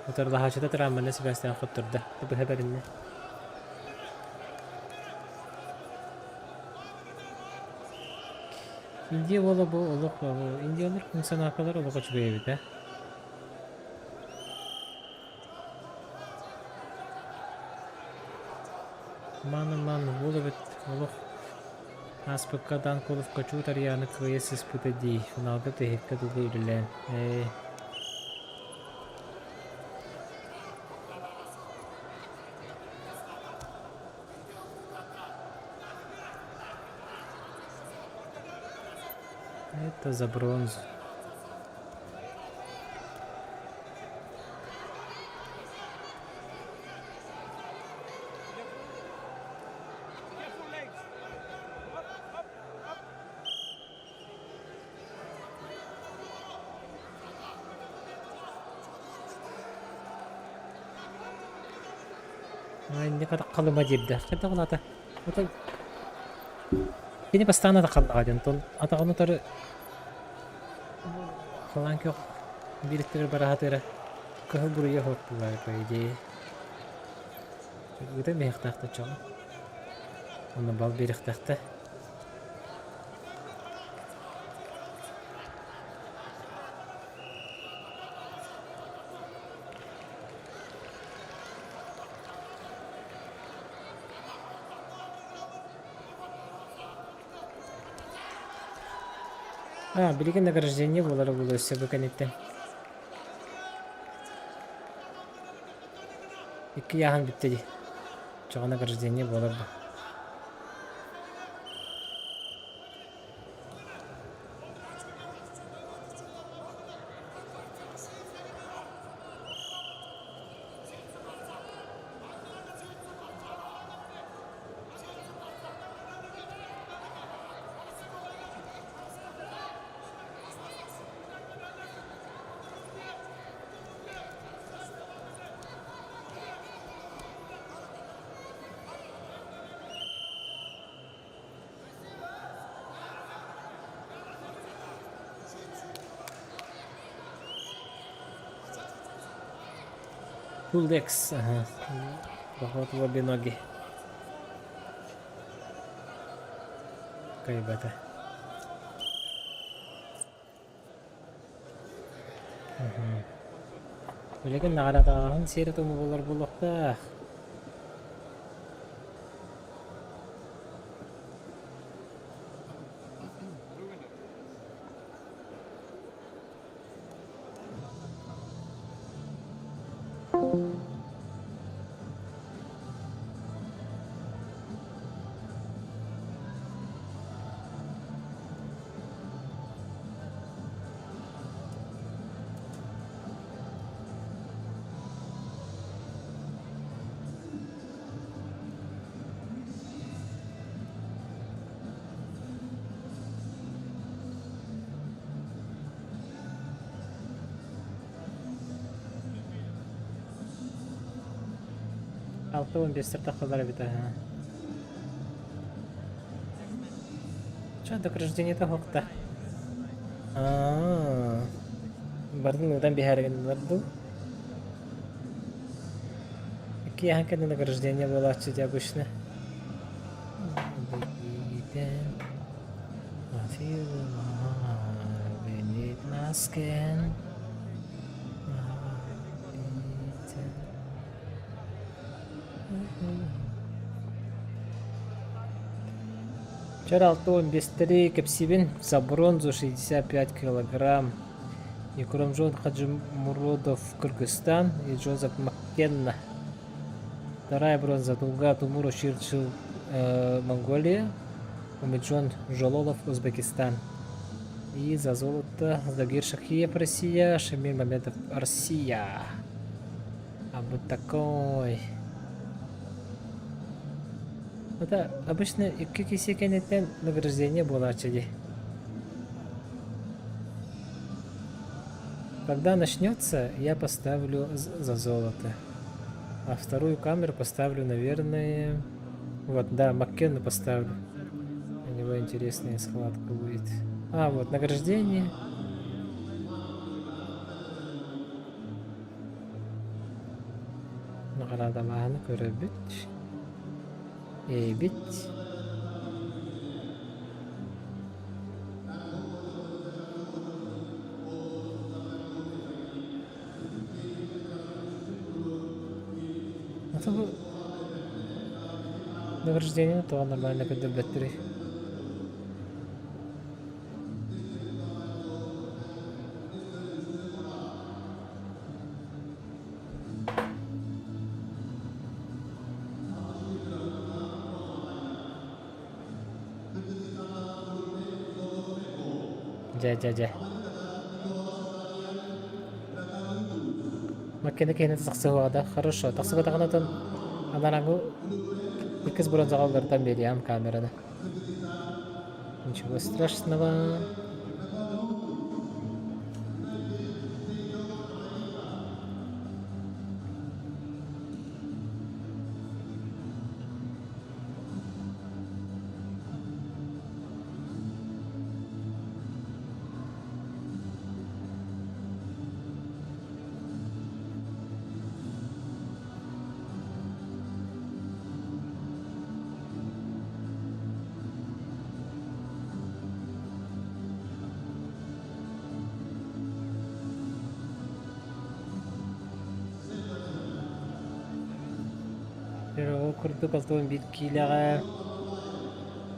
Утарылаһааччыта травманы сибээстээн хоттордо. Быһа бэриннэ. Индия уола бу олох индиялар функционалкалар олох үчүгэй эбит ээ. Маны-ман уол эбит олох ааспыкка Дан Куловка чуут арыйааны кыайа сыспыта дии, финалга тиһиккэ дылы үлэлээн. Ээ. Это за бронзу. Инник халыма диэбдэ. Хайдах улаата? Кини бастаан атахаллаҕа диэн, онтон атаҕын утары халаан көх биириттэрэр бараһатыыра кыһыл буруйа суох по идее. Ыта миэхтээх чоҕо. Онно бал биэриэхтээхтэ. А, билигин награждение буолара буолуо өссө бу кэнниттэн. Икки ыйааһын бүттэ дии. Чоҕо награждение буолар бу. Куллекс, ага. Проход в обе ноги. Кайбата. Билигин наҕараадалааһын сиэрэ-туома буолар буолуохтаах. 6-15 тахалар эбит аһа. Чё, награждение-то хоқта. Аа. Бардын ыытан биһээригиннэр дуу? Икки яхан кэннэ награждение буолааччы дии обычно. Вчера 6-15 кэпсиибин за бронзу 65 килограмм. Икромжон Хаджимуродов, Кыргызстан и Джозеф Маккенна. Вторая бронза Тулга Тумура Чирчил, Монголия. Умиджон Жололов, Узбекистан. И за золото Загир Шахиев, Россия, Шамиль Мамедов, Россия. А вот такой. Это обычно икки киси кэнниттэн награждение буолааччы дии. Когда начнется, я поставлю за золото. А вторую камеру поставлю, наверное... Вот, да, Маккену поставлю. У него интересная схватка будет. А, вот, награждение. Наҕараадалааһыны көрөбүт. Эбит. А то бу награждение тоҕо нормально көрдөрбөттөрүй? Дьэ, дьэ, дьэ. Маккена киһини тахсыһыаҕа да, хорошо. Тахсыбатаҕына отон анарааҥҥы иккис бронзаҕа уларытан биэриэм камераны. Ничего страшного. Ол курдук 61 киилэҕэ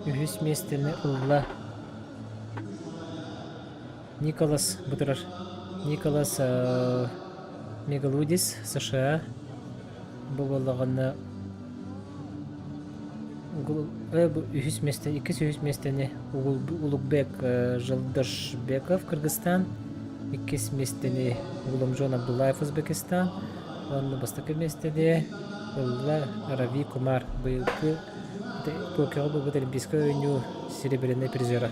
үһүс миэстэни ылла Николас бу турар Николас Мегалудис США бу буоллаҕына үһүс миэстэ иккис үһүс миэстэни Улукбек Жылдашбеков Кыргызстан иккис миэстэни Гуломжон Абдулаев Узбекистан уонна бастакы миэстэни ылла Рави Кумар быйылгы Токиоҕа буолбут Олимпийскай оонньуу серебряный призера.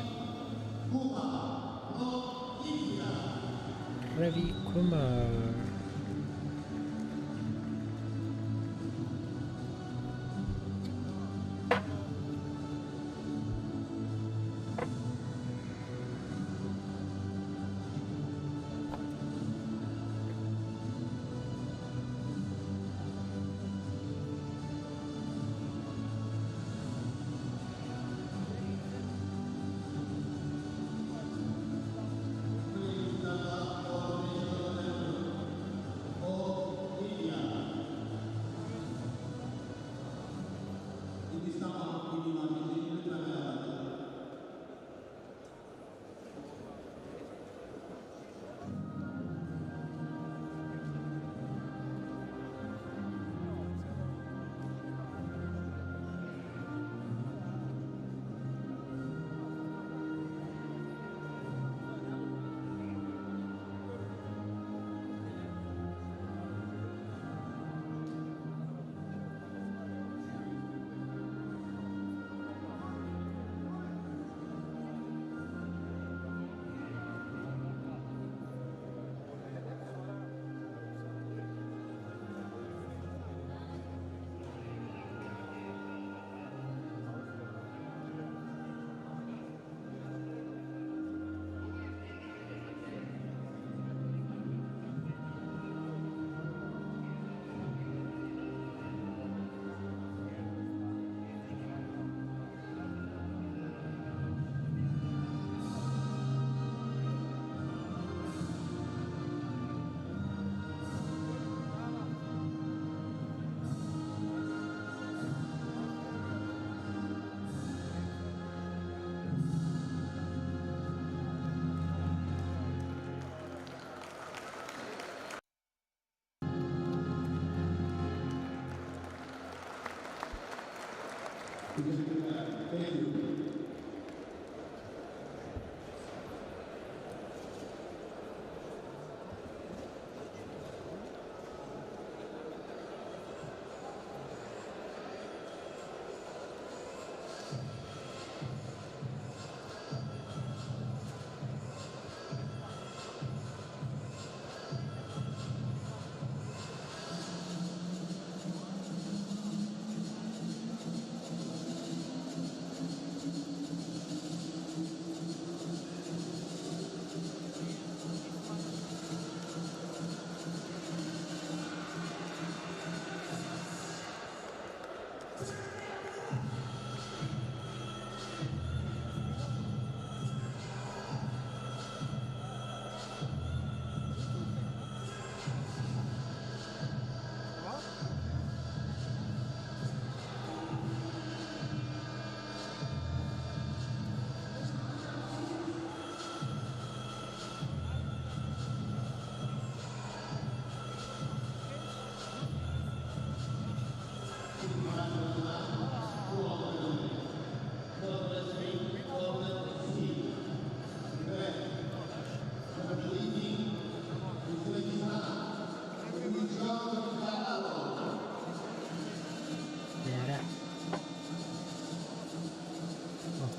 Ravi Kumar.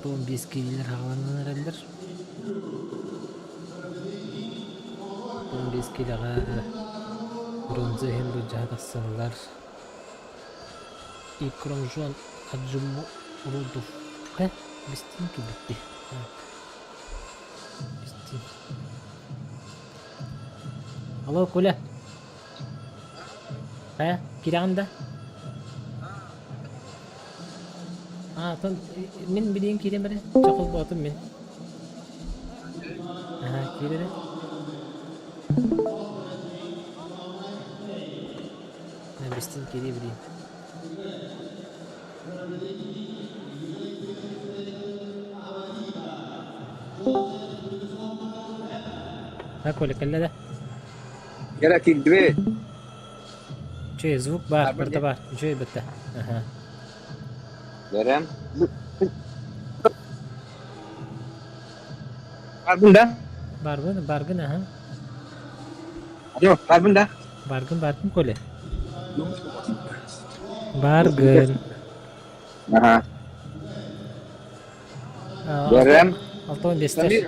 65 киилэлэр хаҕаланан эрэллэр. 65 киилэҕэ бронза иһин былдьаһа тахсаллар. Икромжон Хаджимуродов бистин кэлбитти. Бистин. Алло, Коля. Э, кирэҕин да? Аа, тон мин билигин киириэм эрэ. Чохол боотум мин. Аа, киир эрэ. Бистин киирии билиин. А, Коля, кэллэ да? Кэлэ киирдибит. Үчүгэй звук баар, барыта баар. Үчүгэй бытта. Аха. Бэрем. Барбын да? Барбын, баргын, аха. Алло, барбын да? Баргын, баргын, Коля. Баргын. Аха. Бэрем. 65-тер.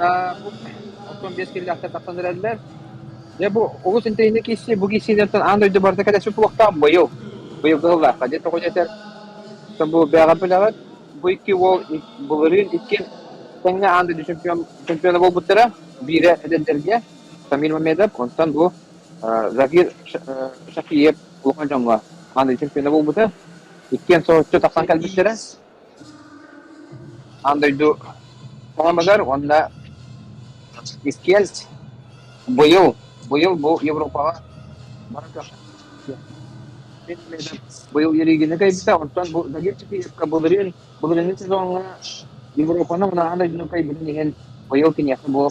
65 киллэхтэр тахсан эрэллэр. Дьэ бу олус интэриэһинэй киирсии, бу киирсиилэртэн аан дойду барыта кэлэсик буолуохтаах быйыл. Быйылгы сыллаахха. Дьэ тоҕо диэтэр, бу бэҕэ билэҕит, бу икки уол былырыын икки тэҥҥэ аан дойду чемпион, чемпиона буолбуттара. Биирэ эдэрдэргэ Самир Мамедов, онтон бу Загир Шафиев улахан дьоҥҥо аан дойду чемпиона буолбута. Иккиэн соһуччу тахсан кэлбиттэрэ. Аан дойду таһымыгар уонна иккиэн быйыл, быйыл бу Европаҕа бары быйыл Еригини кыайбыта, онтон бу Загир Чапиевка былырыын, былырыыҥҥы сезоҥҥа Европаны уонна аан дойдуну кыайбытын иһин быйыл киниэхэ бу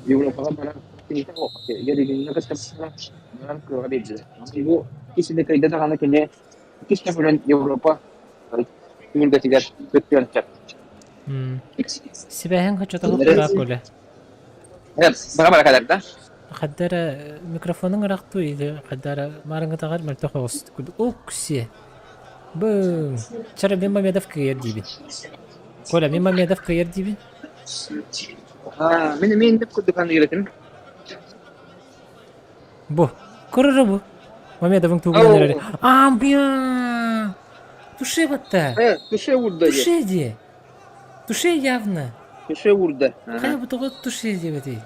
Европаҕа барар Еригини кытта барар кыаҕа биэрдилэр. Бу иккис кыайда даҕаны кини Иккис төгүлүн Европа түһүлгэтигэр кыттыан сөп. Сибээһиҥ хочотоҕо кураак үлэ. Бара-бара кэлэр да? Хаддара микрофонуҥ ыраахтуу или хаддара маарыҥҥытаҕар мөлтөх оҕус Укси. Быҥ. Чара мин Мамедов кыайар диибин. Коля, мин Мамедов кыайар диибин. Мин мин деп курдук аныыр Бу. Көрөрө бу. Мамедовың тугунан эрэр. Амбия! Туше батта. Э, туше урда Туше де. Туше явно. Туше урда. Хайа бу тоҕо туше диэбэтий?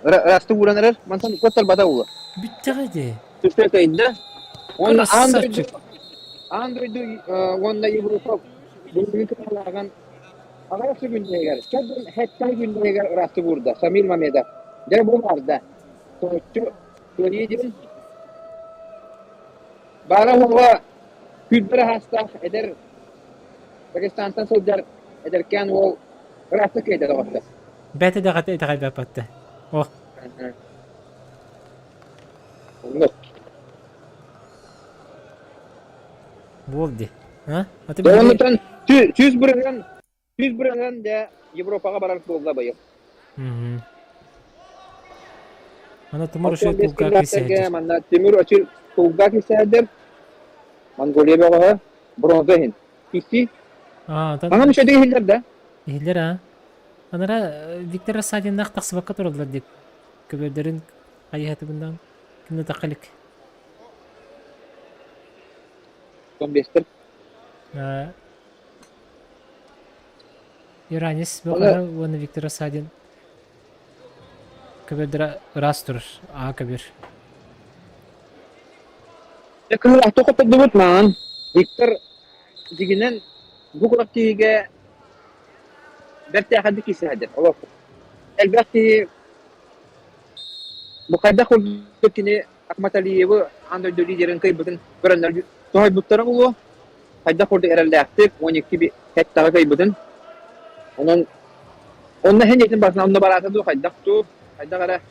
Расты уран эрэр. Мантан көттөр бата ула. Бүттэҕэ де. Туше кайда. Уонна аан дойду аан дойду уонна Европа бүгүҥҥү кыталааҕын аҕыйах күннэригэр, хэттэй күннэригэр ырасты буурда Самир Мамедов. Дьэ бу барда. Соһуччу кыайыы диэн баара уола күүрбэр аһаастаах эдэр Дагестантан сылдьар эдэркээн уол ыраастык кыайда доҕоттор. Бэт итэҕэт итэҕэйбэппэтте. О. Оннук. Буол ди. А? Аты Оннутан 100 бырыһыан 100 бырыһыан дэ Европаҕа барар буолла быйыл. Ана Тимур Очир Тулга кисээдэр. Манна Тимур Очир Тулга кисээдэр. Монголия бөҕөһө бронза иһин. Киси. Ана мүшөдө иһиллэр да? Иһиллэр а. Анара Виктор Рассадиннаах тахсыбакка тураллар дип. Көбөрдөрүн хайыһатыбындан кимне тахалик. 15-тер. Иранис бөҕөһө уонна Виктор Рассадин көбөрдөрө ыраас турар, аа көбүр. Кыһыл аты хоттордубут маҥан. Виктор дьигинэн бу курак киһигэ бэртээхэйдик киирсэһэдэр. Олох элбэх киһи бу хайдах курдук кини Акматалиевы аан дойду лидерин кыайбытын көрөннөр тоһойбуттара буолуо. Хайдах курдук эрэллээхтик 12 хэттэҕэ кыайбытын. Онон онно иһин этин барытын онно бараата дуу хайдах дуу хайдах эрэ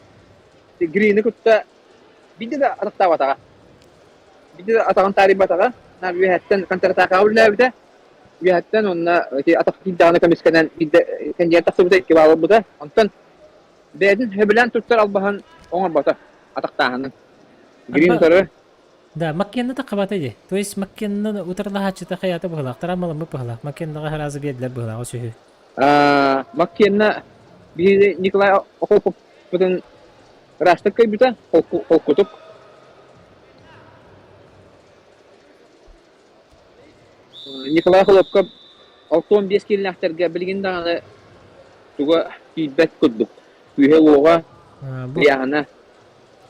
Грини кытта биирдэ да атахтаабатаҕа. Биирдэ да атаҕын таарыйбатаҕа. Наар үөһэттэн контратакаҕа үлэлээбитэ. Үөһэттэн уонна ити атах киирдэҕинэ көмүскэнэн биирдэ кэннигэр тахсыбыта икки баал ылбыта. Онтон бэйэтин сөбүлээн туттар албаһын оҥорбото атахтааһынын. Грин утары. Да, Маккенна таххабата дии. То есть Маккенна утарылаһааччыта хайаата быһылаах, тараамаламмыт быһылаах. Маккеннаҕа сразу биэрдилэр быһылааҕа сүһү. Маккенна биһиги Николай Охлопковпутун ыраастык кыайбыта, холкутук. Николай Охлопков 65 киилэлээхтэргэ билигин даҕаны туга тиийбэт курдук. Күүһэ-уоҕа, ыйааһына.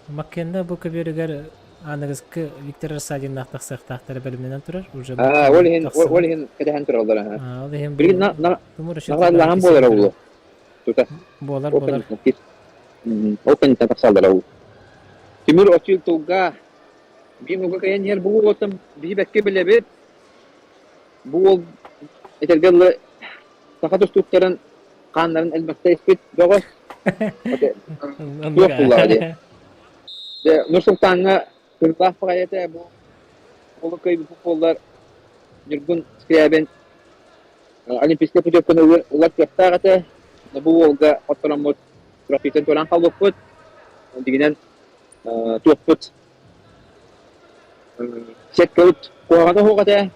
Маккенна бу көбүөрүгэр аныгыскы Виктор Рассадиннаах тахсыахтаахтара бэлэмнэнэн турар. Уже ол иһин ол иһин кэтэһэн тураллар. Ол иһин Билигин наҕараадалаһан буолара буолуо. Тута. Буолар буолар. Ол кэнниттэн тахсаллара ол. Тимур Очил тылга биир уга кэйэн иһэр бу уолтан биһи бэккэ билэбит. Бу уол этэргэ дылы саха тустууктарын хааннарын элбэхтэ испит бөҕөс. Туох буллаҕа дии. Дьэ, Нур-Султаҥҥа кырдаах баҕайы этэ бу уолу кыайбыппыт буоллар Ньургун Скрябин Олимпийскай путевканы ылар кыахтаах этэ. Бу уолга хоттороммут трофейтан туораан хаалбыппыт. Дьиҥинэн туохпут сеткабыт куһаҕана суох этэ.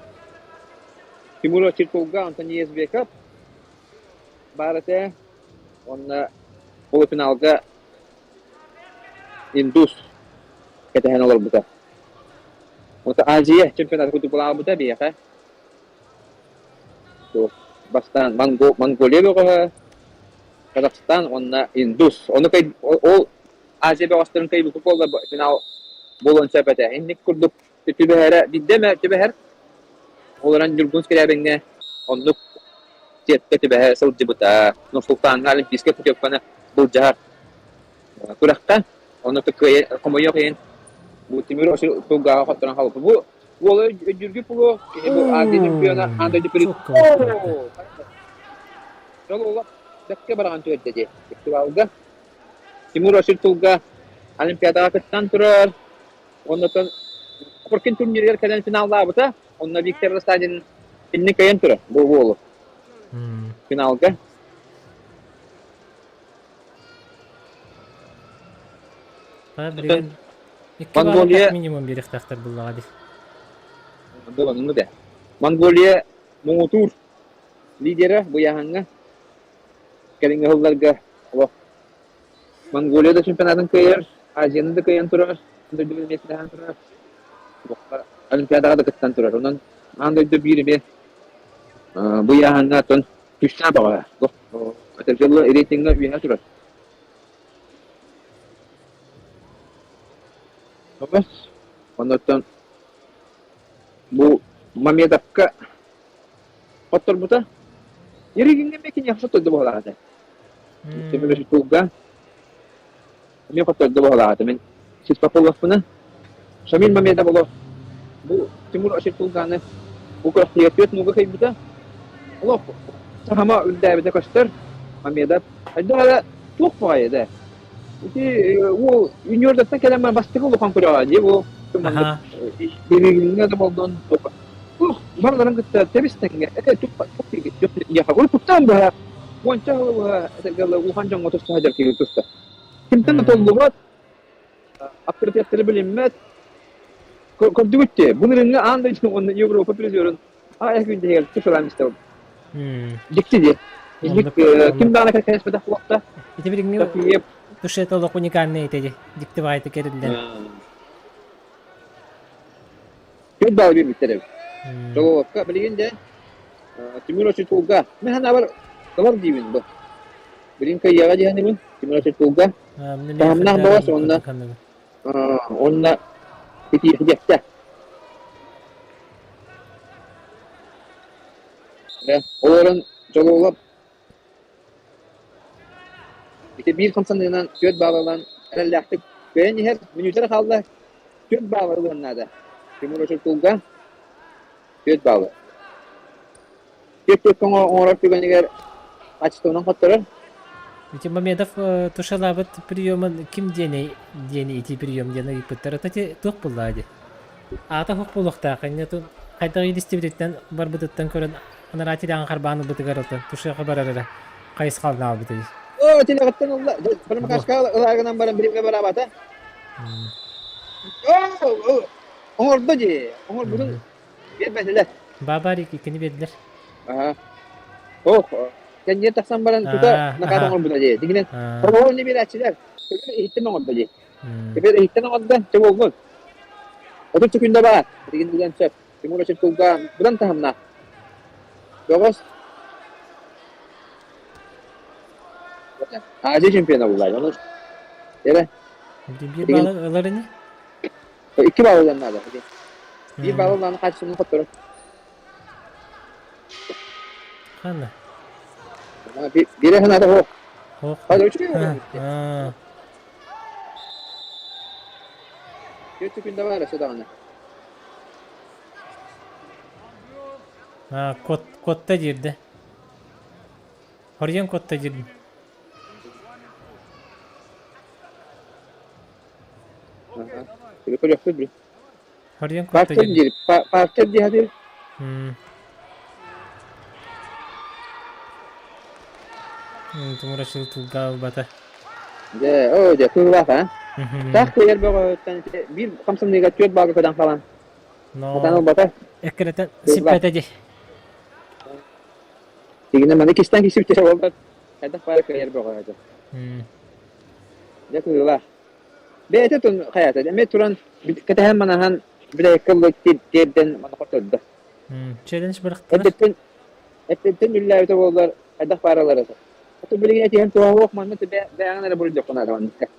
Тимур Чирковга Антон Езбеков баар этэ. Уонна полуфиналга Индус кэтэһэн олорбута. Оттон Азия чемпионата курдук буолаабыта биһиэхэ. Бастаан Монголия бөҕөһө, Казахстан уонна Индус. Ону ол Азия бөҕөстөрүн кыайбыппыт буолла финал буолуон сөп этэ. Инник курдук түбэһэрэ биирдэ эмэ түбэһэр. Ол эрэн Ньургун Скрябиҥҥэ оннук сетка түбэһэ сылдьыбыта. Нур-Султаҥҥа олимпийскай путевканы былдьаһар күрэххэ. Ону хомойуох иһин бу Тимур Тулгааҕа хотторон хаалбыт. Бу уола өйдүүргүт буолуо, кини бу Азия чемпиона, аан дойду призера. Дьол уола бэккэ бараҕан түөрдэ дии фестивалга. Тимур Осиртулга Олимпиадаҕа кыттан турар. Оннотон Коркин турнирыгар кэлэн финаллаабыта. Онно Виктор Рассадин инник кыайан турар бу уолу финалга. Билигин икки Монголия минимум биэриэхтээхтэр буллаҕа дии. Буолан да. Монголия муҥутуур лидера быйаһаҥҥа кэлиҥҥи сылларга олох Монголия да чемпионатын кыайар, Азияны да кыайан турар, дойду миэстэлэһэн турар, Олимпиадаҕа да кыттан турар. Онон аан дойду биир эмиэ быйааһыҥҥа оттон күүстээх бөҕө. Этэргэ рейтиҥҥэ үөһэ турар. Оннуттан бу Мамедовка хотторбута. Еригиҥҥэ эмиэ киниэхэ соттордо буолаах этэ. Тимир тулга эмиэ хоттордо буолаах этэ. Мин сиспапуллахпына Шамиль Мамедов олох бу Тимур Аширтулганы бу күрэхтэһиигэ түөрт нууга кыайбыта. Олох сахама үрдээбитэ көстөр. Мамедов хайдах эрэ туох баҕайы да. Ити уол юниордартан кэлэн баран бастакы улахан күрэҕэ дии бу Еригиҥҥэ да болдун Туох барыларын кытта тэбис-тэҥҥэ этэ куттаан быһа уонча сылы быһа этэргэ улахан дьоҥҥо туста сылдьар киһи туста. Кимтэн да толлубат, авторитеттары билиммэт. Көрдүгүт дии, бу нырыҥҥа аан дойду уонна Европа призерын аҕыйах күн иһигэр тушалаан истэбин. Дьикти дии. Инник ким даҕаны кэтэспэтэх буолта. Ити билиҥҥи тушета олох уникальный этэ дии. Дьикти баҕайытык эриллэн. Түөрт баалы биэрбиттэр эбит. Жолобокка билигин дьэ Тимур Очутулга мин санаабар ылар диибин бу. Билигин кыайыаҕа диэхинибин Тимур Очутулга. Таһымнаах бөҕөс уонна уонна итиэхтэ. Олорон Жололоп ити биир хамсаныынан түөрт баалынан эрэллээхтик кыайан иһэр мүнүүтэ эрэ хаалла түөрт баалы ылыан наада Тимур Очуркулга түөрт баалы түөрт түөрт оҥорор түгэнигэр качествонан хотторор Ити Мамедов тушалаабыт приемун ким диэний диэни ити прием диэн ыйыппыттар. Ити туох буоллаа дии? Аата суох буолуохтаах. Инньэ хайдах илистибититтэн барбытыттан көрөн анараа тилэҕин харбаан ылбытыгар ылтан тушуохха барар эрэ хайысхалын аалбыт ини. Оо, тилэҕиттэн ылла. Промокашка ылаарынан баран биримҥэ бараабата. Оо, Оҥордо дии. Оҥорбутун биэрбэтилэр. Баабар иккини биэрдилэр. Аха. Ох, кэнниэ тахсан баран тута накаат оҥорбута дии. Дигинэн хороҕор не биэрээччилэр. Көбүр иһиттэн оҥордо дии. Көбүр иһиттэн оҥордо, чэ буоллун. 30 секунда баар. Дигин билэн сөп. Тимур Очиртулга быдан таһымнаах. Бөҕөс Азия чемпиона буллар. Onu Эрэ. Биир балл ылар ини? Икки балл ылан наада. Биир балл ылан хаачыстыбаны хотторор. Ханна? Биирэ санаата суох. Суох. Ханна үчүгэй буолар. Түөрт секунда баар өссө даҕаны. Кот, котта диирдэ. Хорйон котта диирдим. Көрүөхпүт били. Хорйон котта Партер диир. Партер дии хатыр. Тумура шыл тылга ылбата. Дьэ, оо, дьэ, кыылаах, а? Таах кыайар бөҕөттөн биир хамсаныыга түөрт баага көтөн хаалан. Сатаан ылбата. Эккирэтэн сиппэтэ дии. Тигинэ маны кистэн кисипчэ буолбат. Хайдах баара кыайар бөҕө этэ. Дьэ кыылаах. Бэйэтэ тун хайата, эмиэ туран кэтэһэн манаһан билэйкэ ыллык тиэрдэн маны хоттордо. Челлендж бырахтылар. Эрдэттэн эрдэттэн үллээбитэ буоллар хайдах бааралар этэ. Ото билигин этиһэн туһа манна бэйэҕин эрэ буруйдуоххун наада маннык.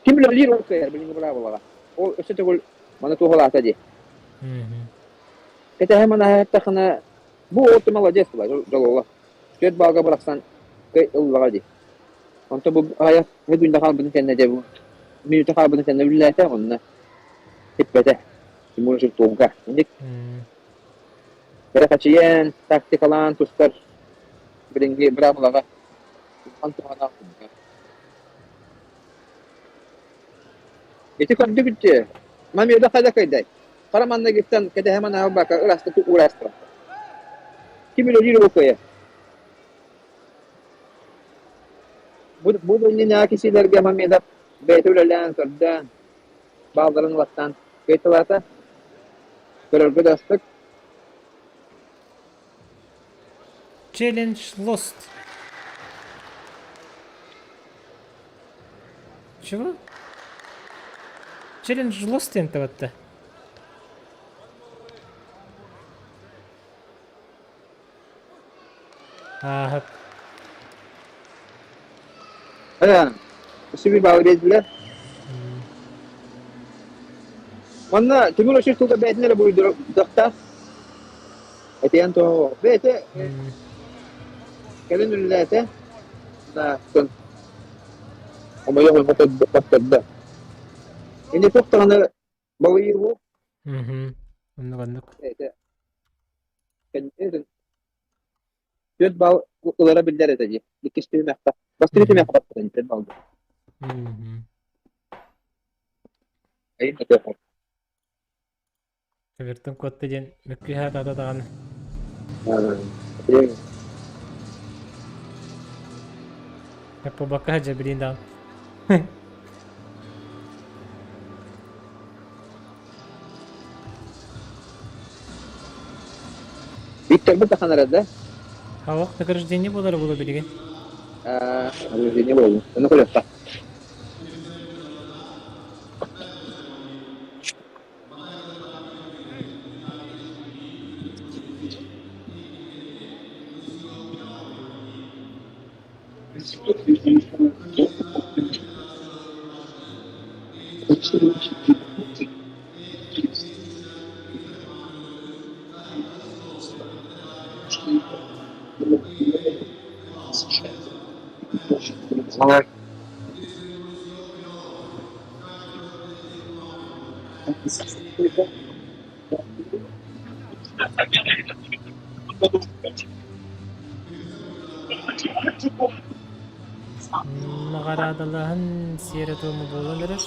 Ким үлэлиир ол кыайар билиҥҥи быраабылаҕа. Ол өссө төгүл маны туһалаата дии. Кэтэһэн манаһаттахына бу уол молодец была дьолуола. Түөрт баалга бырахсан кый ыллаҕа дии. Онто бу аҕыйах күндэ хаалбытын кэннэ дьэ бу мүнүүтэ хаалбытын кэннэ үллээтэ онно сиппэтэ. Тимур Жирковга. Инник кэрэхэчийэн, тактикалаан тустар билиҥҥи быраабылаҕа улахан туһалаах курдук. Ити көрдүгүт дии, Мамеда хайда кыайдай? Хара манныгыттан кэтэһэ манаһалбакка ыраастык уураастара. Ким үлэлиир ол кыайар. Бу, бу иннинээҕи кисиилэргэ Мамедов бэйэтэ үлэлээн, көрдөөн, баалларын ылаттаан кыайталаата. Көрөргө да астык. Challenge lost. Чего? Challenge lost диэн табатта. Ааһап. Э, Өссө баалы биэрдилэр. Манна Тимур Очир туга бэйэтин эрэ буруйдуохтаах. Этиэн тоҕо бэйэтэ кэлин үлэлээтэ. Да, Омойох хоттордо. Ини туох даҕаны балыйыы бу. Оннук оннук. Бэйэтэ Түөрт балл ылара биллэр этэ дии. Иккис түһүмэххэ. Бастакы түһүмэххэ баппытын түөрт балл. Айын өтөөхөр. Эвертон куотта диэн мөккүһэ тата даҕаны. Эппобакка дьэбилиин даҕаны. Викторбут да ханара да? Хавах награждение буолара буолуо билигин. Награждение буолуо. Ону көрүөххэ. Наҕараадалаһан сиэрэ-туома буолан эрэр.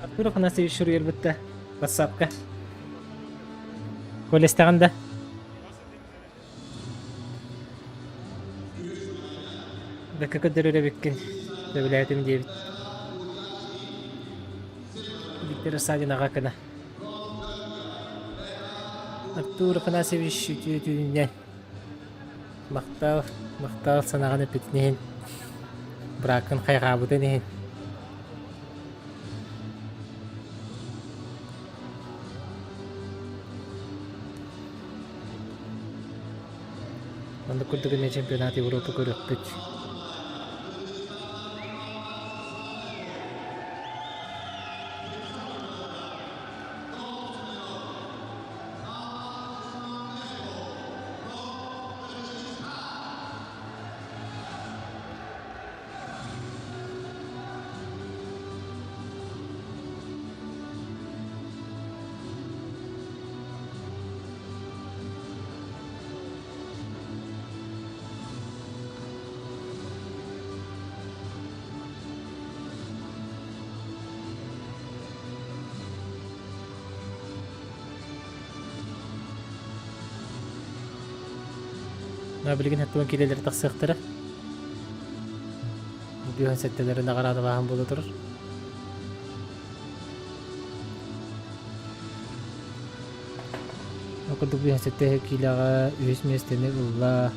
Артур Афанасьевич суруйарбытта WhatsApp-ка. Колестэҕин да? Бэккэ көрдөрөр эбиккин. Сөбүлээтим диэбит. Виктор Рассадин аҕа кына. Артур Афанасьевич үтүө түүнүнэн махтал, махтал санаҕын эппитин иһин, бырааккын хайҕаабытын иһин. Маннык курдук эмиэ чемпионат Европы көрүөхпүт. Билигин хаттыбан киилэлэр тахсыахтара. Бүһэн сэттэлэри наҕараадалааһын буола турар. Ол курдук 57 киилэҕэ үһүс миэстэни ылла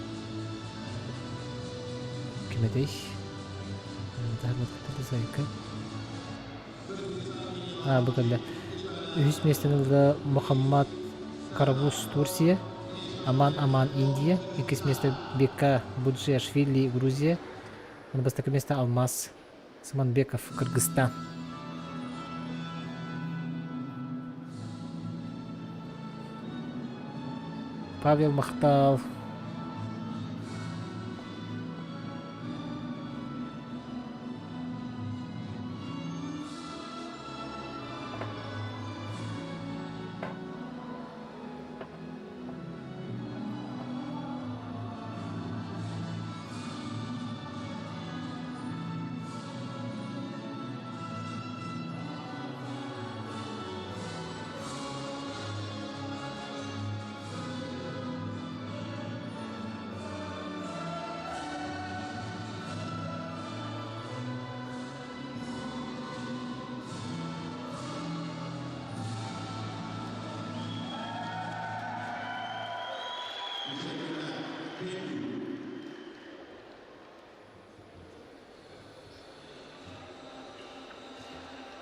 ким этэй? А, бу кэллэ. Үһүс миэстэни ылла Мухаммад Карабус Турция, Аман Аман Индия, иккис миэстэ Бека Буджиашвили Грузия, бастакы миэстэ Алмаз Сыманбеков, Кыргызстан. Павел Махтал.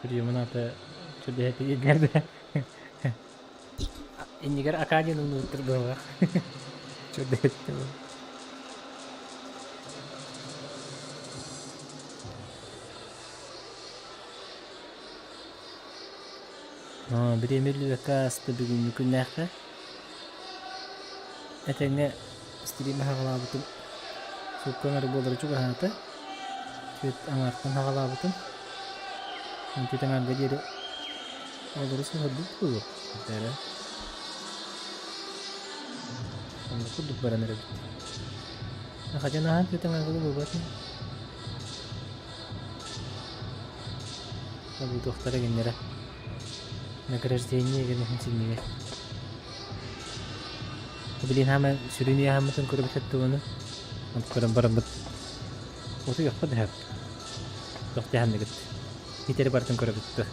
Приемун аты чөдөһөтүгэрдэ иннигэр Акадин умнубуттар быһалаах чөдөһөттө Бириэмэ үллүбэккэ ааста бүгүҥҥү күннээххэ. Этэҥҥэ стрим аһаҕалаабытым суукка аҥара буолара чугаһаата. Түөрт аҥаартан аҕалаабытым. Түөрт аҥаарга диэри олору сыһырбыт буолуо. Эрэ. Оннук курдук баран эрэбит. Хадьан аһаан түөрт аҥаарга буолбат Туохтара гиннэрэ награждение гэн иһин синньигэ. Билин хаама сүрүн ыйааһыммытын көрбүт тугуну көрөн бараммыт утуйуохха да сөп. Туох дьаһанныгыт Питери барытын көрөбүт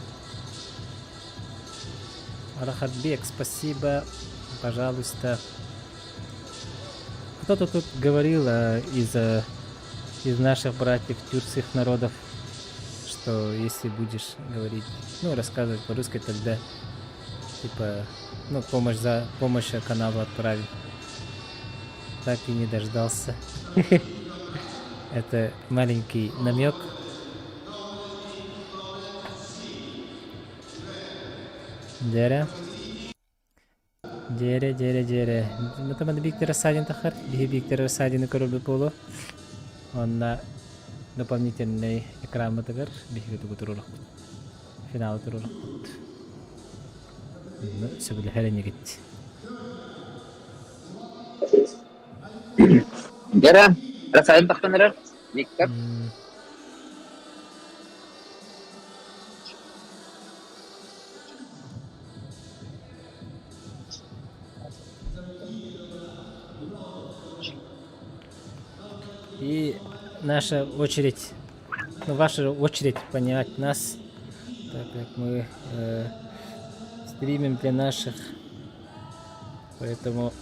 Арахатбек, спасибо, пожалуйста. Кто-то тут говорил из, из наших братьев тюркских народов, что если будешь говорить, ну, рассказывать по-русски, тогда типа, ну, помощь за помощь каналу отправить. Так и не дождался. Это маленький намек. Дэрэ. Дьиэрэ, дьиэрэ, дьиэрэ. Мытаманы Виктор Рассадин тахар. Биһи Виктор Рассадины көрөрбүт буолуо. Онно дополнительный экраммытыгар биһиги тугу туруорукпут. Финалы туруорукпут. Сөбүлэһэр инигит. Дьэрэ, Рассадин тахсан эрэр. Виктор. И наша очередь, ну ваша очередь понять нас, так как мы э, стримим для наших, поэтому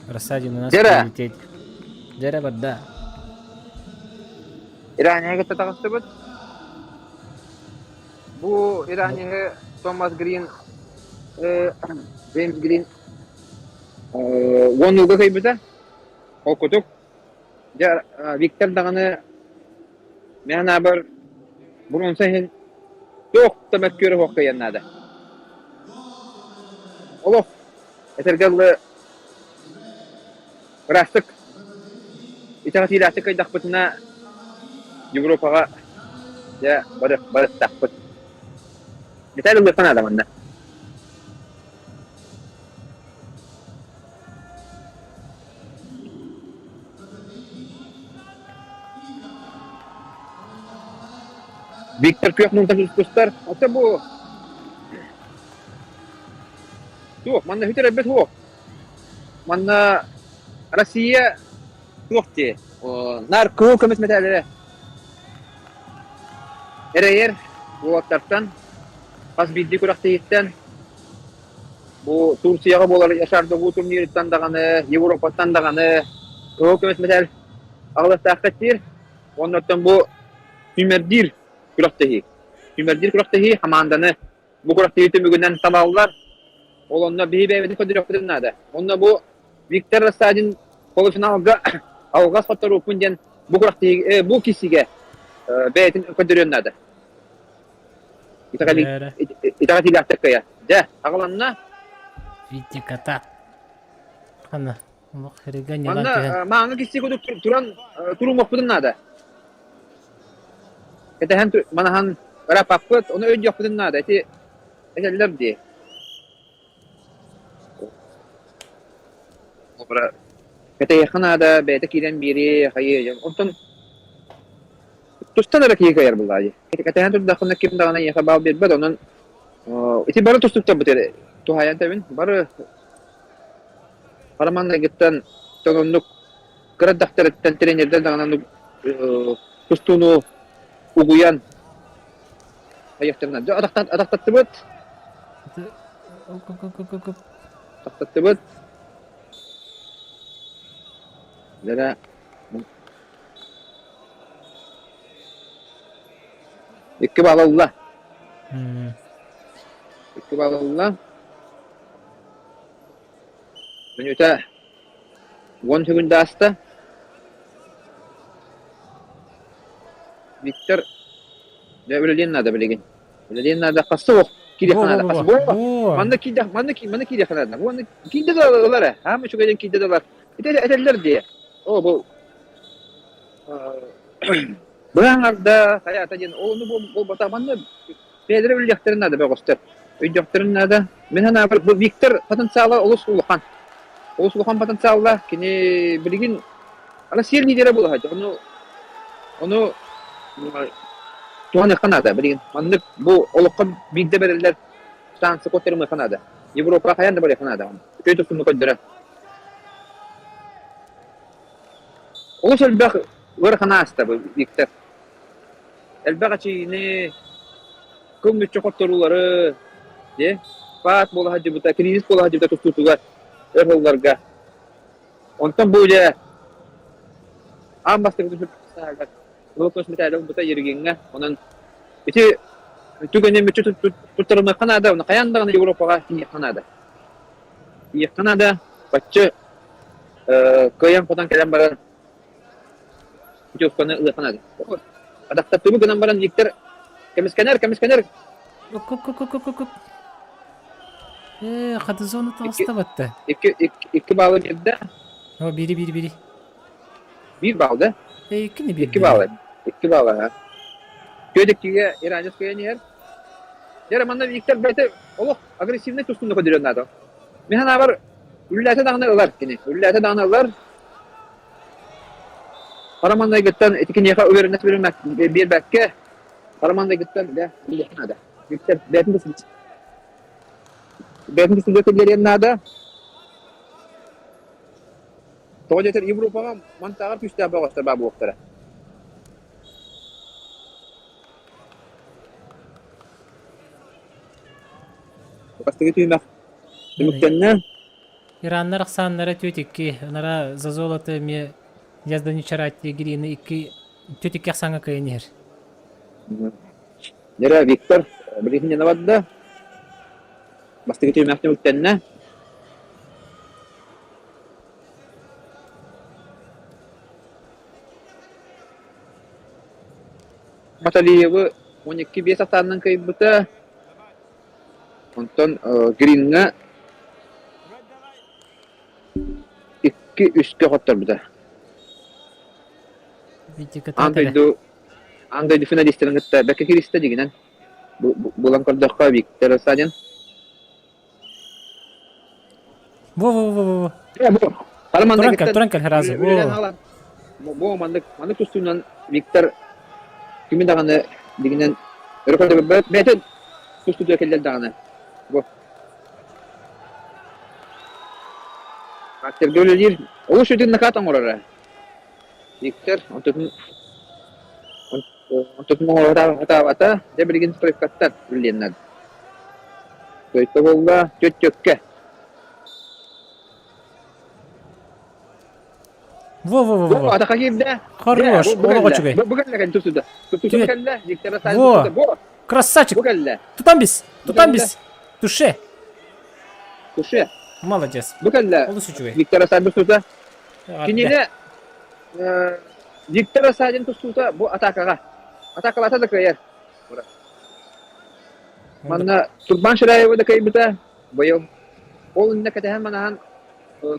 Рассадин у нас Дьэрэ. прилететь. Дьэрэ барда. Иранияга кытта таҕыстыбыт. Бу Иранияга Томас Грин, Джеймс Грин уон ууга кыйбыта. Ол кутук. Дьэ, Виктор даҕаны мин анаабар бронза иһин туох да мөккүөрэ суох кыайан наада. Олох этэргэ дылы ыраастык итэҕэтиилээхтик кыайдахпытына Европаҕа дьэ бары барыттахпыт. Виталий ылыахха наада манна. Виктор күөх мунтан тустар. Оттон бу Суох, манна бүтэр суох. Манна Россия туох дии, наар кыһыл көмүс мэтээлэрэ эрэйэр уолаттартан хас биирдии күрэхтэһииттэн бу Турцияҕа буолар Яшардогу турнируттан даҕаны, Европаттан даҕаны кыһыл көмүс мэтээл аҕалыахтаахха диир. Уонна оттон бу сүүмэрдиир күрэхтэһии. Сүүмэрдиир күрэхтэһии хамаанданы Бу күрэхтэһии түмүгүнэн талаллар. Ол онно биһи бэйэбитин көрдөрүөхпүтүн наада. Онно бу Виктор Рассадин полуфиналга алҕас хотторууппун диэн бу күрэхтэһии бу киссигэ бэйэтин көрдөрүөн наада. Итэҕэтиилээхтик кыайар. Дьэ, аҕаланна. Витя кота. Ханна? Олох хэрэг ньылан Манна түһэн. мааҥы кисси кудук туран туруумаппытын наада. Кэтэһэн манаһан ыраппаппыт, ону өйдүөхпүтүн наада. Ити этэллэр дии. Кэтэһиэххэ наада, бэйэтэ киирэн биэриэ, хайыы. Онтон тустан эрэ киһи кыайар буоллаҕа дии. Кэтэһэн турдаххына ким даҕаны эйиэхэ баал биэрбэт, онон ити бары тустуктарбыт эрэ туһаайан тэбин. Бары Роман оннук кыра эрдэхтэриттэн тренердэр даҕаны тустууну угуйан айахтарынан дьэ атахтаттыбыт атахтаттыбыт дьэ икки баал ылла икки баал ылла Мүнүүтэ уон сүгүн да ааста. Виктор дьэ үлэлиэн наада билигин. Үлэлиэн наада хасса суох киириэххэ наада. Хас бу манна киирдэх манна манна киириэххэ наада. Уонна киирдэ да ылар ээ. Аама үчүгэйдэн киирдэ да ылар. Ити этэллэр дии. Оо бу быһаҥарда хайаата диэн ол ону буолбата манна Бэйэлэрэ үлэлиэхтэрин наада бөҕөстөр. Өйдүөхтэрин наада. Мин санаабар, бу Виктор потенциала олус улахан. Олус улахан потенциаллаах. Кини билигин Россия лидерэ буола сылдьар. Ону ону туһаныахха наада билигин. Маннык бу олоххо биирдэ бэриллэр шансы куоттарымыахха наада. Европа хайаан да барыахха наада. Үчүгэй тустууну көрдөрөр. Олус элбэх ыарахан ааста бу Виктор. Элбэх эчийиини, кыл мүччү хотторуулары, дьэ, паас буола сылдьыбыта, кризис буола сылдьыбыта тустуутугар өр сылларга. Онтон бу дьэ аан бастакы сааһыгар Кыһыл көмүс мэтээли ылбыта Ерегиҥҥэ. Онон ити түгэни мүччү туттарымыахха наада, ону хайаан даҕаны Европаҕа тиийиэххэ наада. Тиийиэххэ наада, бачча кыайан-хотон кэлэн баран Путевканы ылыахха наада. Адахтаттыбы гынан баран Виктор кэмискэнэр, кэмискэнэр. Кук-кук-кук-кук. Э, хатызону таҕыста Икки, икки, икки баалы биэрдэ. О, бири, бири, бири. Биир баал да? Э, иккини биэрдэ. Икки баалы. Икки баалы, ha. Күөдүктүүгэ иранец кыайан иһэр. Дьэ, манна Виктор бэйэтэ олох агрессивный тустууну көрдөрүөн наада. Мин санаабар, үллээтэ даҕаны ылар кини. Үллээтэ даҕаны ылар. Хара маҥнайгыттан ити киниэхэ уверенность биэрбэккэ, хара маҥнайгыттан да билиэххэ наада. Виктор бэйэтин да бэйэтин да киллэриэн наада. Тоҕо диэтэр Европаҕа мантааҕар күүстээх бөҕөстөр баар буолуохтара. Бастакы түһүмэх түмүктэннэ. Ираннар ахсааннара 4-2, анара за золото эмиэ Яздани Грины 2 4-2 ахсааҥҥа кыайан иһэр. Нера Виктор билигин барда. Бастакы түһүмэх түмүктэннэ. Маталиевы 12-5 атаанынан кыайбыта. Онтон Гринҥа 2-3-кэ хотторбута. Аан дойду аан дойду финалистарын кытта бэккэ киристэ дьиҥинэн. Булан көрдөххө Виктор Осадин. Во-во-во-во. Туран кэл, туран кэл сразу. Бу маннык маннык тустуунан Виктор кими даҕаны дигинэн өрө көрдөбөт бэйэтэ тустууга кэллэр даҕаны. Бу. Актерга үлэлиир. Олус үтүн накат оҥороро. Виктор онтутун онтутун оҥоро Дьэ билигин стройкаттан үлэлиэн Стройка буолла түөт-түөккэ. Во-во-во-во. Атака киирдэ. Хорош, олох үчүгэй. Бу кэллэ кэн тустуда. Тустуда кэллэ. Виктор Во. Красавчик. Бу кэллэ. Тутан бис. Тутан бис. Туше. Туше. Молодец. Бу кэллэ. Олус үчүгэй. Виктор Асадин тустуута. Кинини Виктор Асадин тустуута бу атакаҕа. Атакалата да кыайар. Манна Турбан Шираева да кыайбыта быйыл. Ол иннэ кэтэһэн манаһан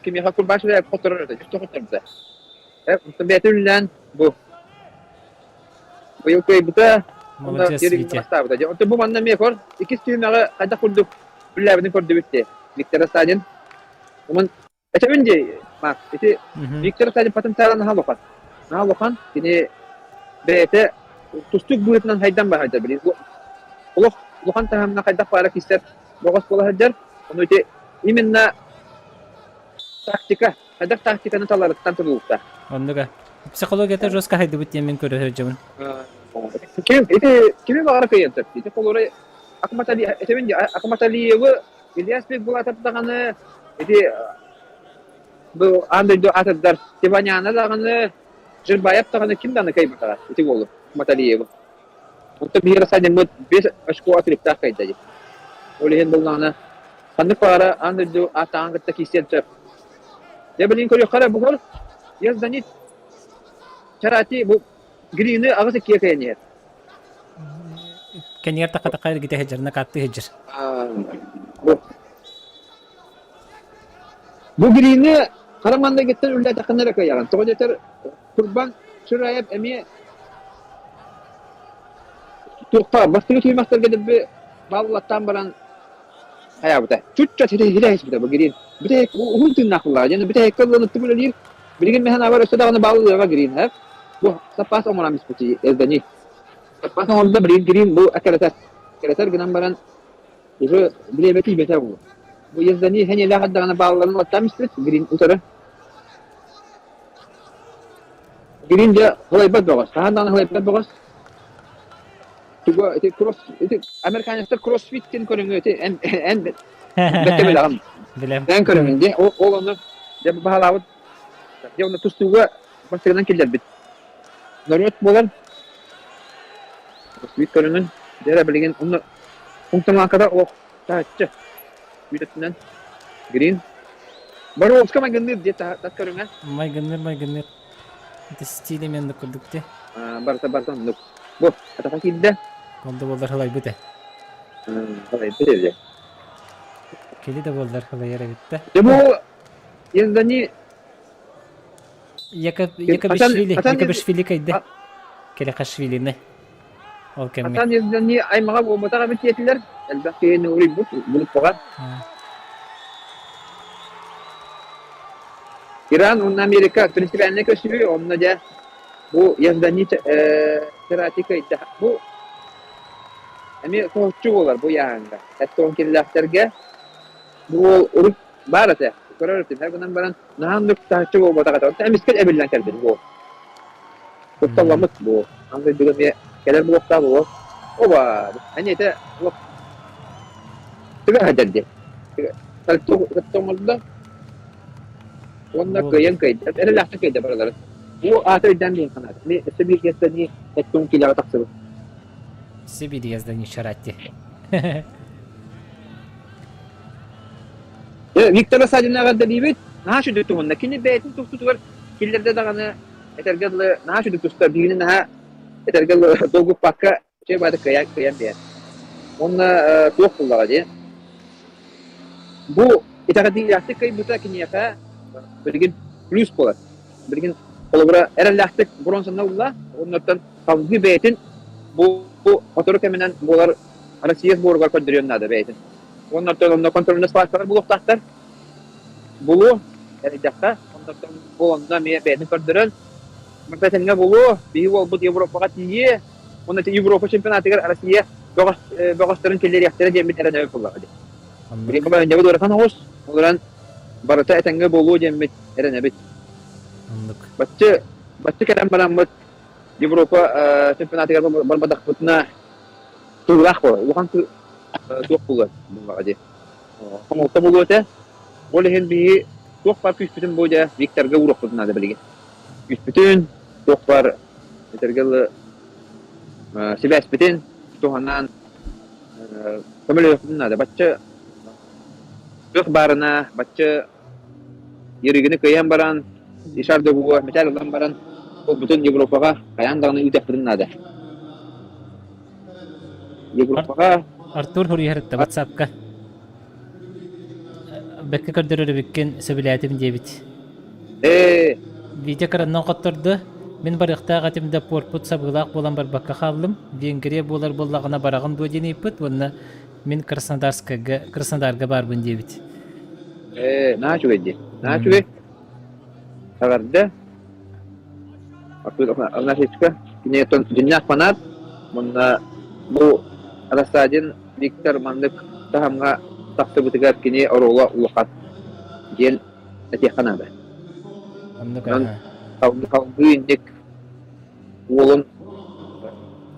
кимиэхэ Курбан Шираев хотторор этэ, дьүстэ хотторбута. Онтон бэйэтэ үллээн бу быйыл кыайбыта, онно бастаабыта. Онтон бу манна эмиэ көр, иккис түһүмэҕи хайдах курдук үллээбитин көрдүбүт дии. Виктор Сталин. Онон Этэбин дии, Макс, ити Виктор Сталин потенциала наһаа улахан. Наһаа улахан, кини бэйэтэ тустуук быһыытынан хайдан баһайдар били. Олох улахан таһымна хайдах баара кистэр бөҕөс буола сылдьар. Ону ити именно тактика, хайдах тактиканы таларыттан тутулуктаах. Оннуга. Психологията жестко хайдыбыт диэн мин көрө сылдьабын. Ким ити кими баҕара кыайан сөп. Ити холура Акматали этэбин дии Акматалиевы Ильяс Бекбулатов даҕаны ити бу аан дойду аатырдар Тиваняна даҕаны Жирбаев даҕаны ким даҕаны кыайбатаҕа ити уолу Маталиевы. Онтон биһиги Рассадиммыт 5 очко отрывтаах кыайда дии. Ол иһин буллаҕына ханнык баҕара аан дойду ааттааҕын кытта киирсиэн сөп. Дьэ билигин көрүөххэ эрэ бугул Язданит Чарати бу Грины аҕыс иккигэ кыайан иһэр. Кэнигэр таха-таха эргитэ сылдьар, накаттыы сылдьар. Бу Бу Грины хара маннайгыттан үллээтэххинэ эрэ кыайаҕын. Тоҕо диэтэр Курбан Шираев эмиэ туохха бастакы түһүмэхтэргэ дэлби бааллаттаан баран хайаабыта. Чуть-чуть хитэ-хитэ бу Грин. Бүтэһик уһун тыыннаах буоллаҕа. Дьэ бүтэһиккэ ыллан ыттым үлэлиир. Билигин мэһэн абар өссө даҕаны бааллыаҕа Грин. Бу саппаас оҥорон испити Эрдэни. Саппаас оҥордо билигин Грин бу эккирэтэр. Эккирэтэр гынан баран уже бириэмэ тиийбэтэ бу. Бу Ездани хэнилээх эрдэҕинэ баалларын ылаттаан испит Грин утары. Грин дьэ хылайбат бөҕөс. Хаһан даҕаны хылайбат бөҕөс. Туга ити кросс ити американецтар кроссфит диэн көрүҥү ити эн эн бэккэ билэҕин. Билэм. Эн көрүҥүн дии. Ол ол ону дьэ баһылаабыт Дьэ уонна тустууга бастакынан киллэрбит. Норуот буолан кроссфит көрүҥүн дьэ эрэ билигин онно пунктамаакада олох таһыччы үүтэтинэн грин Боровска майгынныыр диэ тас көрүҥэ. Майгынныыр майгынныыр. Это стиль именно курдук ти. Барыта барыта оннук. Бу атаха киирдэ. Ол да буоллар хылайбыт э. Хылайбыт эбит. Кели да буоллар хылайар эбит да. Дьэ бу Ездани Якобишвили, Якобишвили кайда? Келекашвилини. Ол кэмҥэ. Хасан Ездани аймаҕа буолбатах эбит диэтилэр. Элбэх киһини уруйбут группаҕа. Иран уонна Америка принципиальнай көсүһүү онно дьэ бу Ездани Терати кыайда. Бу эмиэ соһуччу буолар бу ыйааһыҥҥа. Эстон киллээхтэргэ бу уол урут баар этэ. Көрөр этим. Гынан баран наһаа оннук таһыччы буолбатах этэ. Онтон эмискэ эбиллэн кэлбит буол. Кутталламмыт буол. Аан дойдуга эмиэ кэлэр буолуохтаах буол. Оба, они это тыга сылдьар диэн. Сальто оҥордо уонна кыайан кыайда. Эрэлээхтик кыайда барыларын. Бу аата өйдөөн диэн санаата. Ми өссө биир киэстэни эттун килэҕэ тахсыбыт. Сибириэс да ничарати. Виктор Рассадины эҕэрдэлиибит. Наһаа үчүгэй туһунна. Кини бэйэтин тустуутугар киллэрдэ даҕаны этэргэ дылы наһаа үчүгэй тустар. Биһигини наһаа этэргэ дылы долгуппакка үчүгэй баҕайытык кыайан кыайан биэр. Уонна туох буллаҕа дии. Бу итэҕэтиилээхтик кыайбыта киниэхэ билигин плюс буолар. Билигин холобура эрэллээхтик бронзаны ылла. Оннуттан салгыы бэйэтин бу сотору кэминэн буолар Россия сборугар көрдөрүөн наада бэйэтин. Уонна оттон онно контрольнай схваткалар булуохтаахтар. Булуо, эрэйдэххэ, оннортон бу онно эмиэ бэйэтин көрдөрөн, этэҥҥэ булуо, биһи уолбут Европаҕа тиийиэ, уонна ити Европа чемпионатыгар Россия бөҕөстөрүн киллэриэхтэрэ диэммит эрэнэбит буоллаҕа дии. Билигин баһынньабыт ыарахан оҕус, ол эрэн барыта этэҥҥэ буолуо диэммит эрэнэбит. Оннук. Баччы, баччы кэлэн бараммыт Европа чемпионатыгар барбатахпытына тыллаах буолар, улахан туох буолуо буоллаҕа дии. Хомолто буолуо этэ. Ол иһин биһи туох баар күүспүтүн бу дьэ Викторга ууруохпутун наада билигин. Күүспүтүн, туох баар этэргэ дылы сибээспитин туһанан көмөлөһүөхпүтүн наада. Бачча кыах баарына, бачча Ерыгины кыайан баран, Ишар Догуга мэтээл ылан баран, буолбутун Европаҕа хайаан даҕаны ыытыахпытын наада. Европаҕа Артур суруйар WhatsApp-ка бэккэ көрдөрөр эбиккин сөбүлээтим диэбит. Ээ. Витя кыраннан хоттордо. Мин барыахтаах этим да пуорпут сабыылаах буолан барбакка хааллым. Венгрия буолар буоллаҕына бараҕын дуо диэн ыйыппыт уонна мин Краснодарскайга Краснодарга баарбын диэбит. Ээ, наһаа үчүгэй дии. Наһаа үчүгэй. Эҕэрдэ. Афанасьевичка кини оттон дьиҥнээх фанат. Уонна бу Рассадин Виктор маннык таһымҥа тахсыбытыгар кини оруола улахан диэн этиэххэ наада. Оннук Онон салгыы инник уолун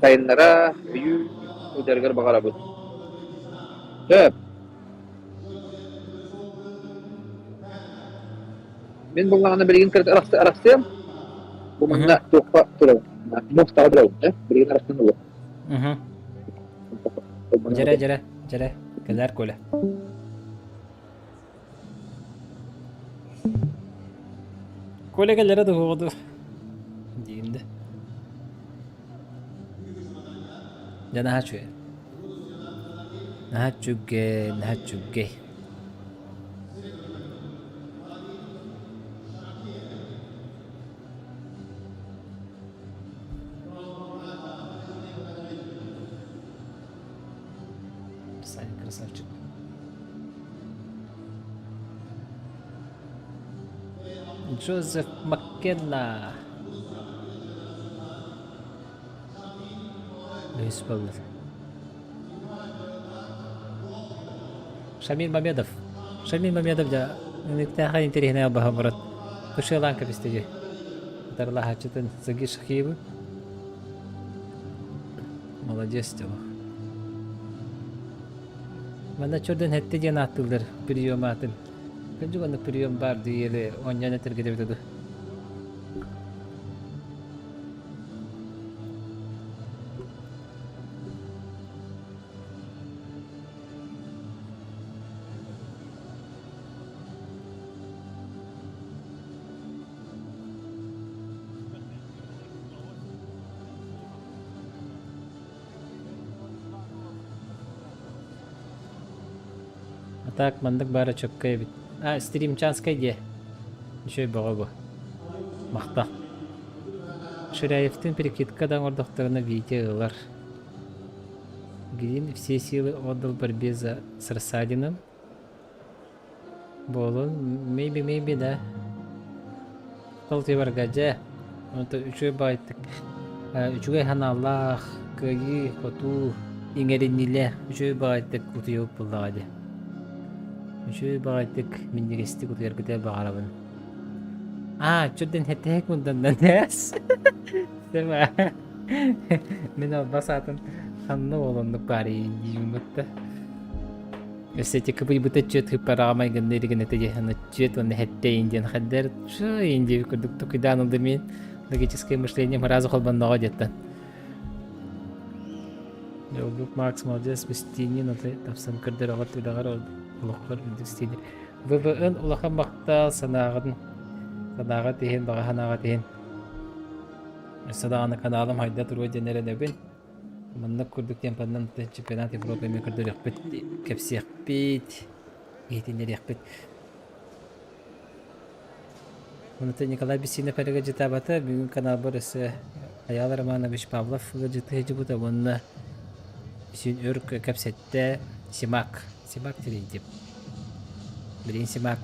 сайыннара өйүү сылдьарыгар баҕарабыт. Сөп. Мин буллаҕына билигин кырата арахсыам. Бу манна туохха турабын? Муостаҕа турабын да? Билигин арахсан ылыам. Дьэрэ, дьэрэ, дьэрэ. Кэлээр Коля. Коля кэлэрэ дуһуоҕу диим да. Дьэ наһаа үчүгэй. Наһаа үчүгэй, наһаа үчүгэй. Саня красавчик. Джозеф Маккенна. Үһүс буолла. Шамиль Мамедов. Шамиль Мамедов дьэ ыныктааха интэриэһинэй албаһа мурат. Тушилаан кэбистэ дьэ. Тарлаһааччытын Саги Шахиевы. Молодец дьэ. Манна чордон хэтте диэн ааттыыллар прием аатын. Кырдьык оннук прием баар дии или оонньоон этэргэ эбитэ дуу. А так маннык баара чөккө эбит. А, стримчанскай диэ. Үчүгэй бөҕө бу. Махтал. Ширяевтыын перекидка да оҥордохторуна Витя ылар. Грин все силы отдал борьбе за с Рассадиным. Буолун, maybe, maybe да. Ол тибарга дьэ, онто үчүгэй баҕайытык, үчүгэй санаалаах, кыайыы, хотуу иҥэриннилэр, үчүгэй баҕайытык утуйабыт буоллаҕа дии. Үчүгэй баҕайытык минньигэстик утуйаргытыгар баҕарабын. Аа, чөрдөн хэттэһик мунданнан эс. Сема. Мин албас аатын ханна олоннук баарый диибин бытта. Өссө ити кыбыйбыта чүөт хыппараҕа майгынны илигин этэ диэн чүөт уонна хэттэйин диэн хаддер чуйин диэбит курдук тукуйдаан ылдым мин логическое мышление сразу холбонноҕо диэттэн. Дьолбук Макс молодец, Бестинин аты тапсан көрдөрөҕөр үлэҕэр олоххор үрдүк стиль. ВВН улахан махтал санааҕын санааҕа тиһин, баҕа санааҕа тиһин. Өссө даҕаны каналым хайда туруо диэн эрэнэбин. Маннык курдук темпанан чемпионат Европы эмиэ көрдөрүөхпүт, кэпсиэхпит, иһитиннэриэхпит. Онута Николай Бесинов эрэ дьытаабата, бүгүн каналбар өссө Айаал Романович Павлов ыалдьыттыы сылдьыбыта уонна син өр кэпсэттэ Симак, Симак Терентьев. Билигин Симак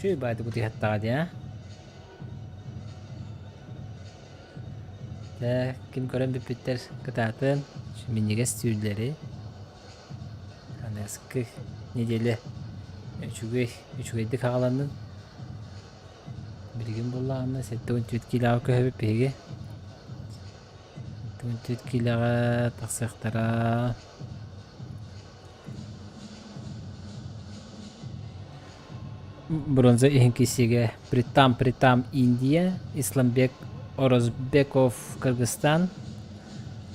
үчүгэй баайдык утуйаттаҕа дии, а? Дьэ, ким көрөн бүппүттэр кытаатын, минньигэс түүллэри Аныгыскы неделя үчүгэй, үчүгэйдик аҕаланнын. Билигин буоллаҕына 74 киилэҕэ көһөбүт биһиги. 74 киилэҕэ тахсыахтара. Бронза иһин киирсиигэ Притам Притам Индия, Исламбек Орозбеков Кыргызстан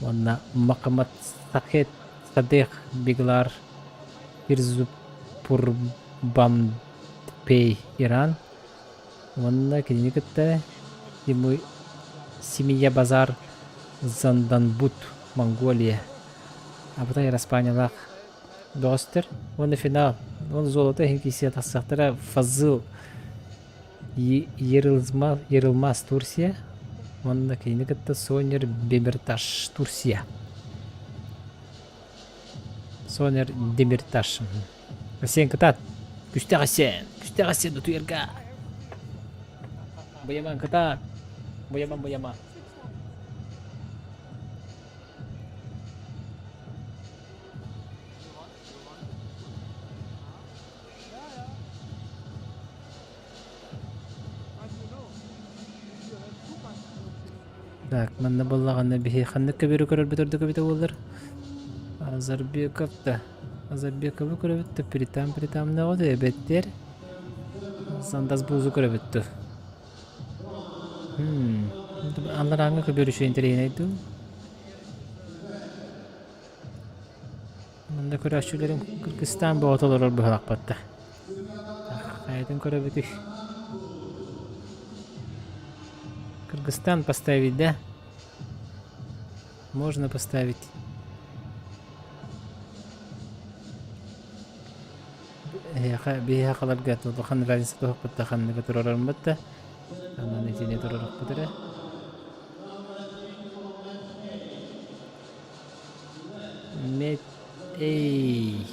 уонна Махамад Сахет Садех Беглар Пирзупурбампей Иран уонна кинини кытта Семья Базар Занданбут Монголия Абытай Араспаанньалаах бөҕөстөр уонна финал уонна золото иһин киирсиэ тахсыахтара Фазыл Ерылмаз Турция уонна кинини кытта Сонер Демирташ Турция Сонер Демирташ Сен кытаат күстээх сен күстээх сен утуйарга Бояман кытаат Бояман бояма Так, манна буоллаҕына биһи ханнык көбүөрү көрөрбүт ордук эбитэ буоллар? Азарбеков да. Азарбековы көрөбүт да притам притамнаҕа да эбэттэр. Сандас бузу көрөбүт да. Хм. Анарааҥҥы көбүөр үчүгэй интэриэһинэй дуу? Манна көрөөччүлэрим Кыргызстан бөҕөтө олорор быһалахпатта. Хайатын көрөбүтүй? Кыргызстан поставить, да? Можно поставить. Эһиэхэ биһиэхэ халарга улахан разница туһаппытта ханныгы турарарыммыт да анан итини турарахпыт эрэ. Мет эй.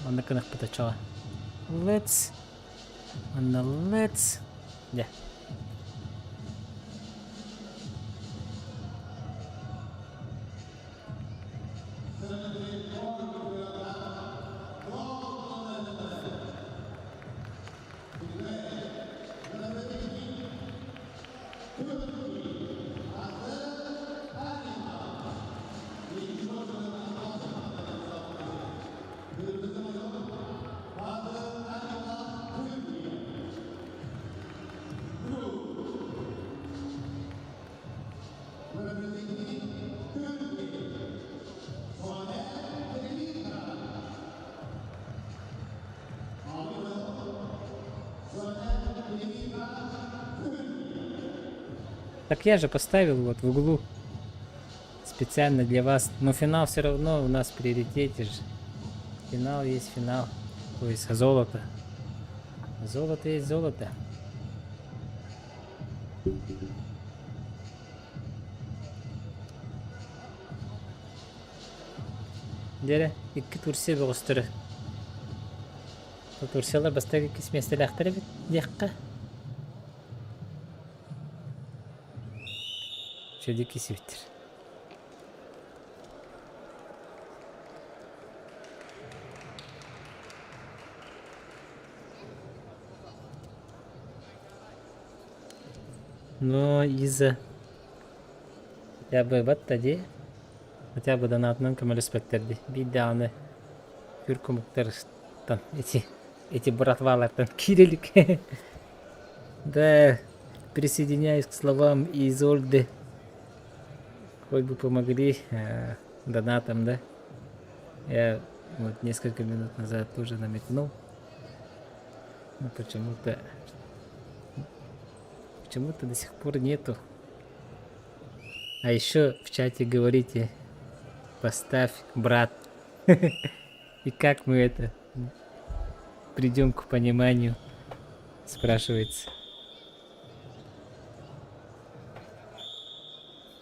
Манна кынахпыт оччоҕо. Let's. Манна let's. Дьэ. Так я же поставил вот в углу специально для вас. Но финал все равно у нас в приоритете же. Финал есть финал. То есть золото. Золото есть золото. Дьэ, икки Турция бөҕөстөрө. Турциялар бастакы иккис миэстэлээхтэр эбит диэххэ. Чөдү кисибиттэр. Но Иза хотя бы батта дии. Хотя бы донатынан көмөлөспөттөр дии. Биир даҕаны күр кумуктарыттан эти эти братвалартан киирэ илик. Да, присоединяюсь к словам Изольды. Хоть бы помогли донатом, да? Я вот несколько минут назад тоже намекнул. Но почему-то почему-то до сих пор нету. А еще в чате говорите, поставь, брат. И как мы это придем к пониманию, спрашивается.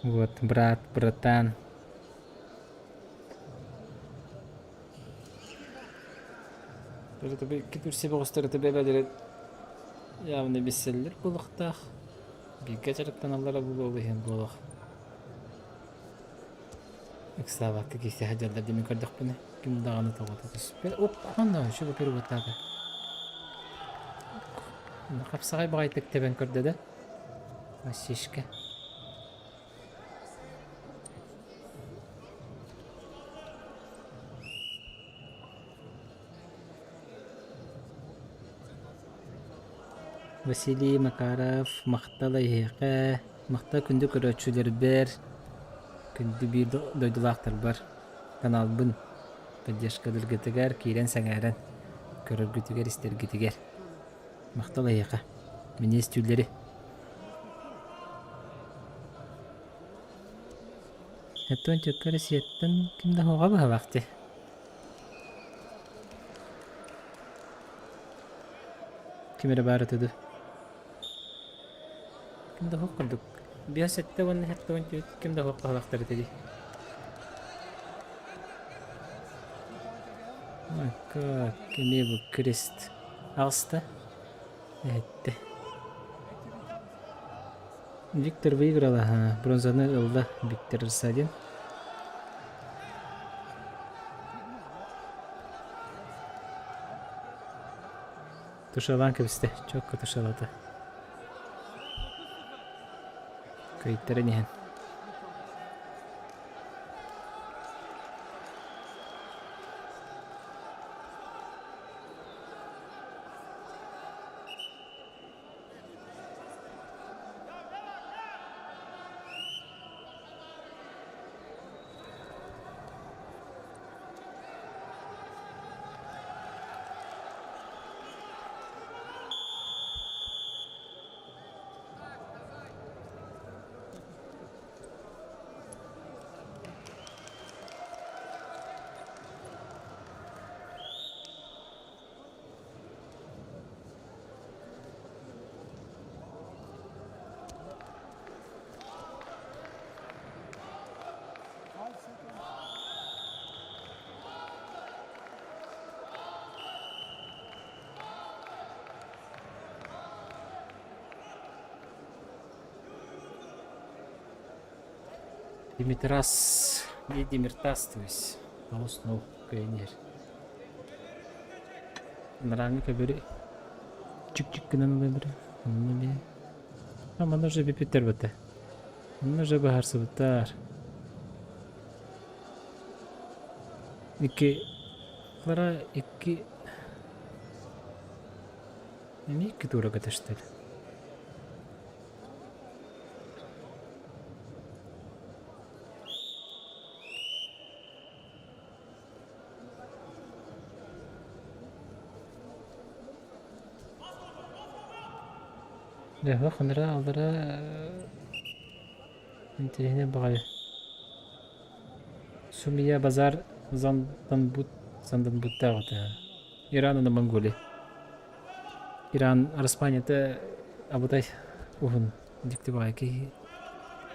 Вот, брат, братан. Явно беселлер буолуохтаах. Бииргэ дьарыктаналлара буолуо иһин буолуох. Ыксаабакка киирсэ сылдьаллар диэн көрдөхпүнэ, ким даҕаны тоҕото түспэт. Оппаҕын еще переводтаата. Хапсаҕай баҕайытык тэбэн көрдө да. Массишка. Василий Макаров, махтал эһиэхэ, махтал күндү көрөөччүлэрбэр, күндү биир дойдулаахтарбар каналбын поддержкалыыргытыгар киирэн сэҥээрэн көрөргүтүгэр, истэргитигэр. Махтал эһиэхэ. Минньигэс түүллэри. Оттон түөккэ Россияттан ким да суоҕа быһалаах дии. Ким эрэ баар этэ дуу? Ким да суох курдук. 5 уонна 74 ким да суох быһалаахтар этэ дии. Ой, как эмиэ бу крест. Аҕыста. Эһэттэ. Виктор выиграл, ага. Бронзаны ылла Виктор Рассадин. Тушалаан кэбистэ, чокко тушалата. Көйттөрөн иһэн. Димитрас, не Димиртас, то есть, Тоҕус кыайан иһэр. Анарааҥҥы көбүрү чик-чик гынан ылабыра. Онно эмиэ. А манна уже бүппүттэр бата. Манна уже быһаарсыбыттар. Икки Лара икки эмиэ икки туура көтөстөр. Дьэ, ханара алдара интэриэһинэй баҕайы. Сумия базар Занданбут Занданбуттаах этэ. Иран уонна Монголия. Иран Араспаанньата абытай уһун дьикти баҕайы киһи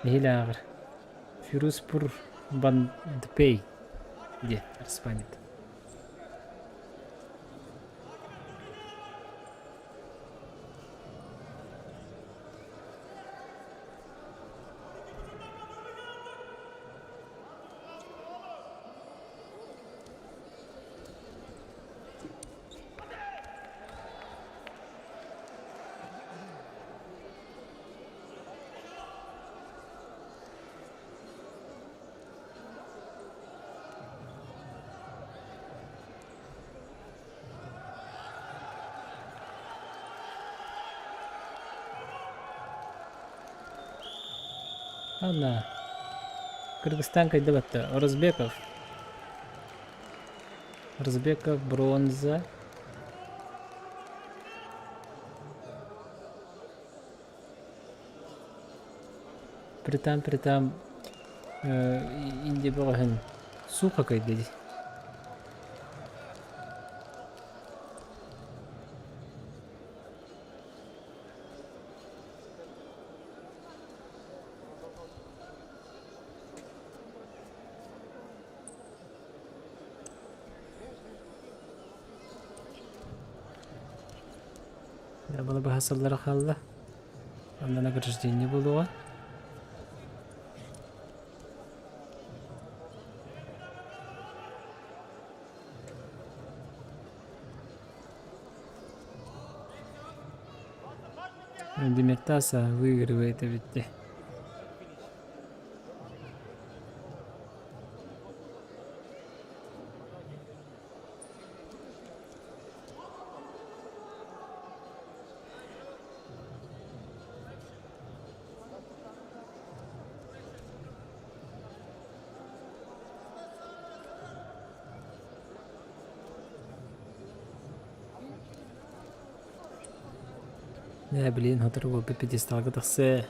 нэһиилэ ааҕар. Фируспур Бандпей диэн Араспаанньата. Ана. Кыргызстан кайда батта? Орозбеков. Орозбеков бронза. Притам притам Индия бөҕөһүн сука кыйда дии. Дьэ, быһа сыллара хаалла. Онно награждение буолуоҕа. Демертаса выигрывает эбит Ээ, блин, сотору буолбут пьедесталга тахсыа.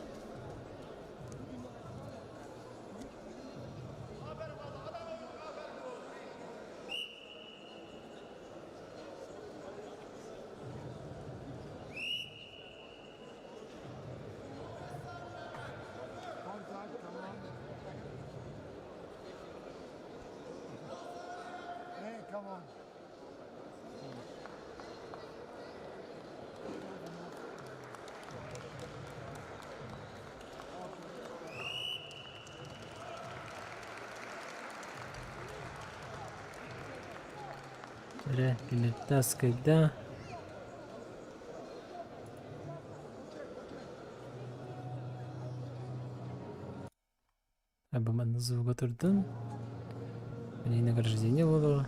Эрэ Тимиртаскайда Бу манна звуга турдун. Мне награждение было.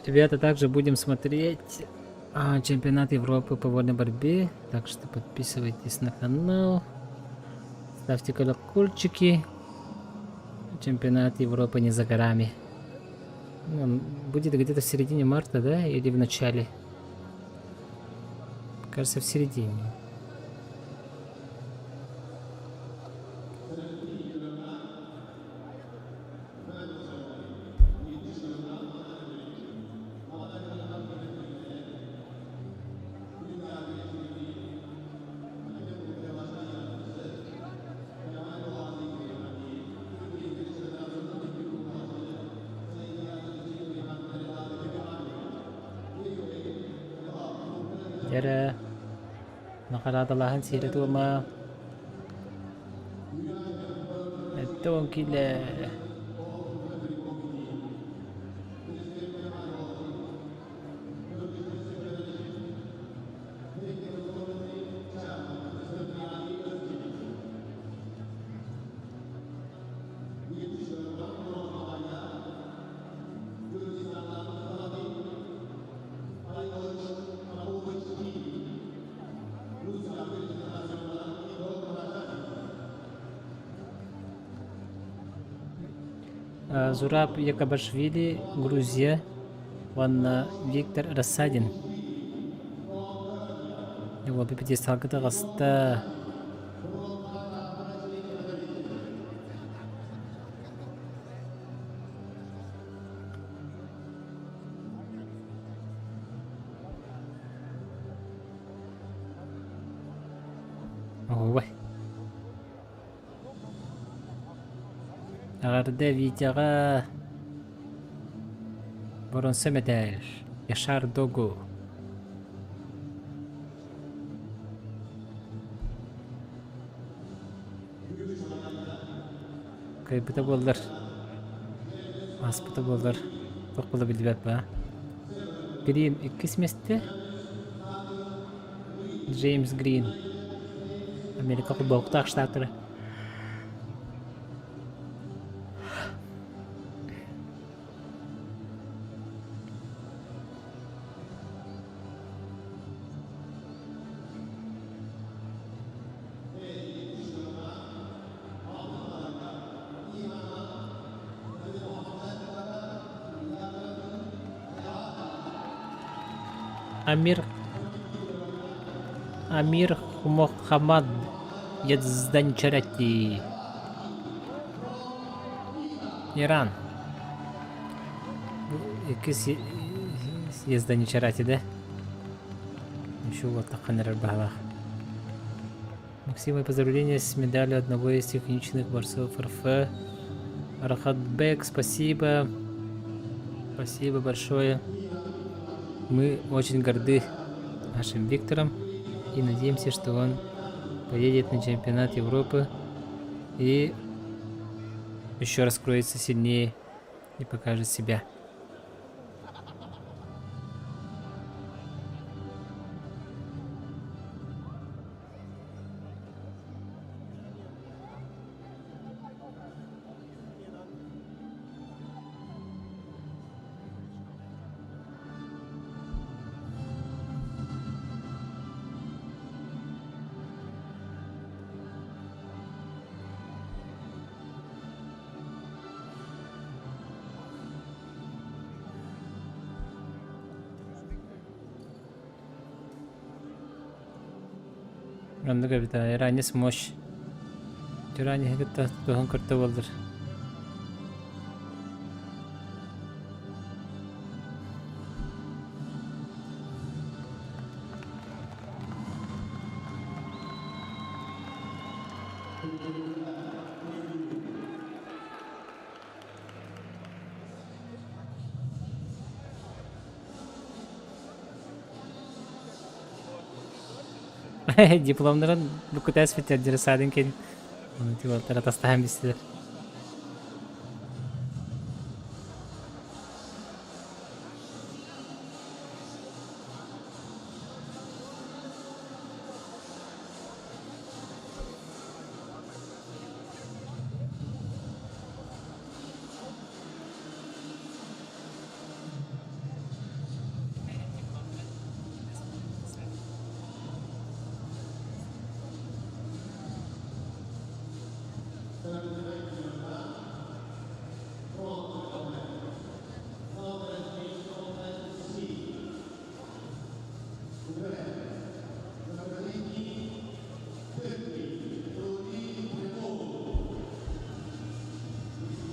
Ребята, также будем смотреть чемпионат Европы по вольной борьбе, так что подписывайтесь на канал, ставьте колокольчики. Чемпионат Европы не за горами. Он будет где-то в середине марта, да, или в начале? Кажется, в середине. Дьэ наҕараадалааһын сиэрэ-туома 70 киилэ Зураб Якобашвили, Грузия уонна Виктор Рассадин. Уолбу пьедесталга таҕыста. Оһуобай. Эҕэрдэ Витяҕа боруонса мэтээл Яшар Догу Кыайбыта буоллар, ааспыта буоллар туох буола биллибэт баа. Грин иккис миэстэ. Джеймс Грин. Америка холбоһуктаах штаттара. Амир Амир Мохаммад Язданчарати Иран Иккис Язданчарати да? Еще вот таххан эрэр баһылаах. Максима поздравления с медалью одного из техничных борцов РФ. Рахатбек, спасибо. Спасибо большое. Мы очень горды нашим Виктором и надеемся, что он поедет на чемпионат Европы и еще раскроется сильнее и покажет себя. Оннук эбит аа, Иранец мощь. Иранеһы кытта туһун көртө буоллар. Дипломнарын бу күтээспиттэр дьарысаадын кин Оны тибалтара тастаһан бистилэр.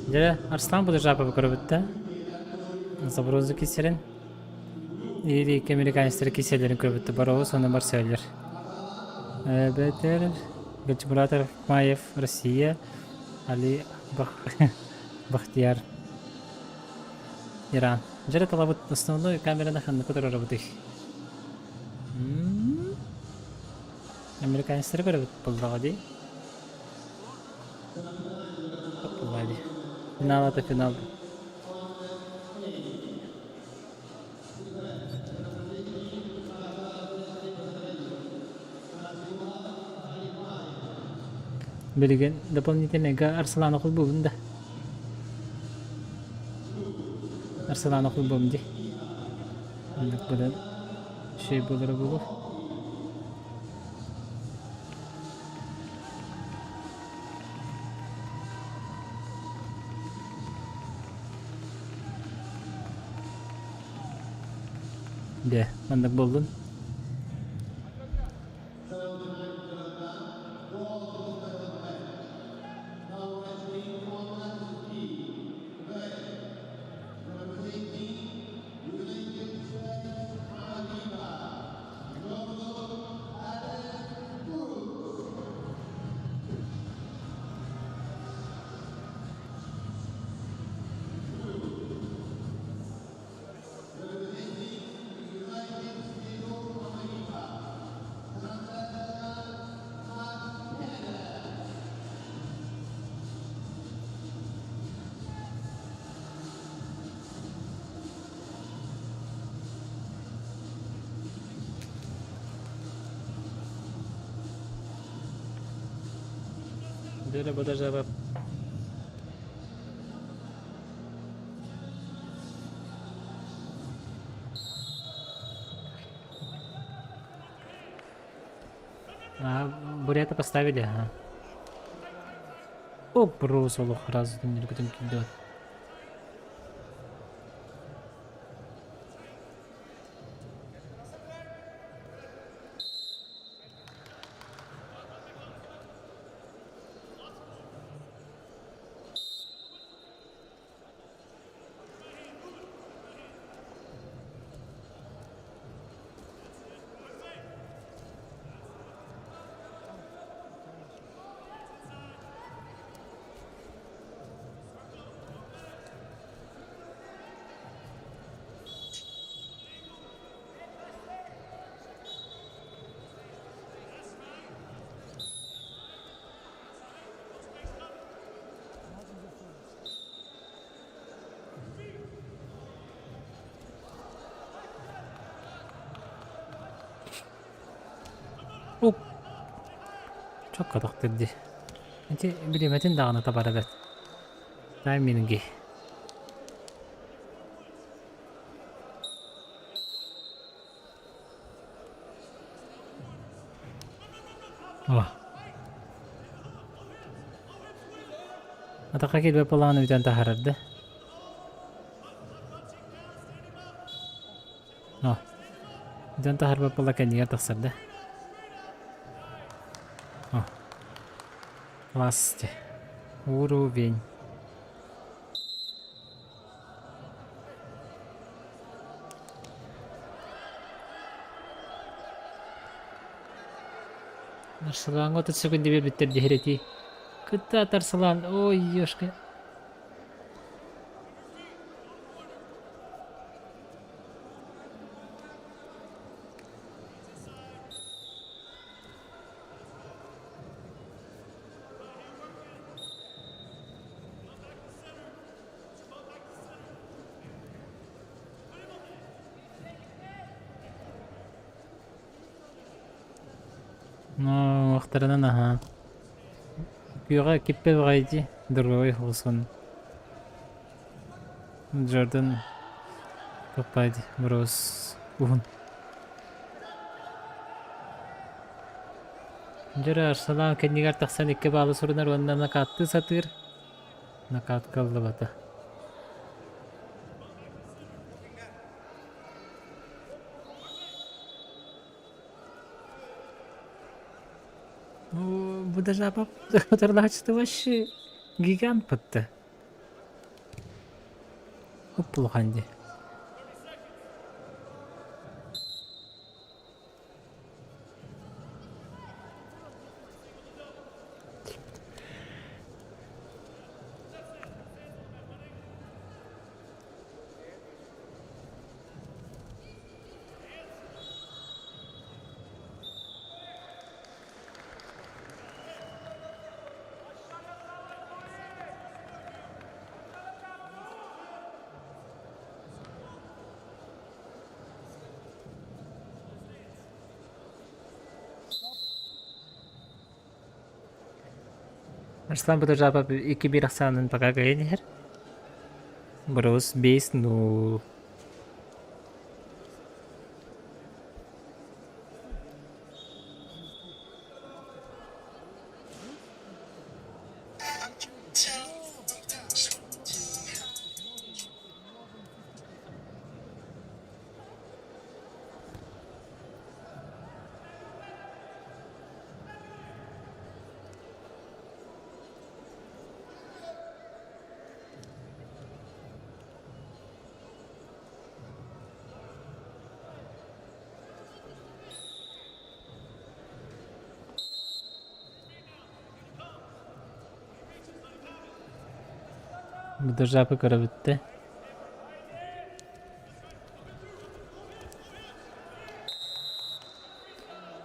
Дьэ, Арслан Будужапов көрөбүт да. Заброзу кисэрин. Или американецтэр киселерин көрбүттэ Бароус уонна Марселлер. Бэтэр Гачмурат Рахмаев Россия, Али Бахтияр Иран. Дьэрэ талабыт основной камераны ханнык турарабытый? Американецтары көрөбүт буллаҕа дии. Буллаҕа дии. Финал это финал. Билигин дополнительныйга Арсланы холбуубун да. Арсланы холбуум дии. Оннук буолан үчүгэй буолара буолуо. Дьэ, маннык буоллун. Дөрө бодожабап. А, бурята поставили, ага. О, брос олох раз дүннүргүтүн килдиот. Оп. Чокка тохтор дии. Ити бириэмэтин даҕаны табара бэрт. Тайминги. О. Атахха киирбэт буоллаҕына бүтэн таһаарар да. О. Бүтэн таһаарбат буолла кэннигэр тахсар да. О. Власти. Уровень. Арсылааҥҥа 30 секунда биэрбиттэр диһирэтии. Кытаат Арсылаан, ой, ёшка. Уҥуохтарынан аһаа. Күөҕэ киппэ баҕайы дии, дорогой холсон. Джордан коппай дии, мороз уһун. Дьөрө Арсалаан кэннигэр тахсан икки баалы сурунар уонна накааттыы сатыыр. Накаатка ыллыбата. Бу даже апап вообще гигант бытты. Хоп улахан дии. Арслан Бутужапов 2-1 ахсаанын пока кыайан иһэр. Брус 5-0. Быдыржаапы көрөбүттэ.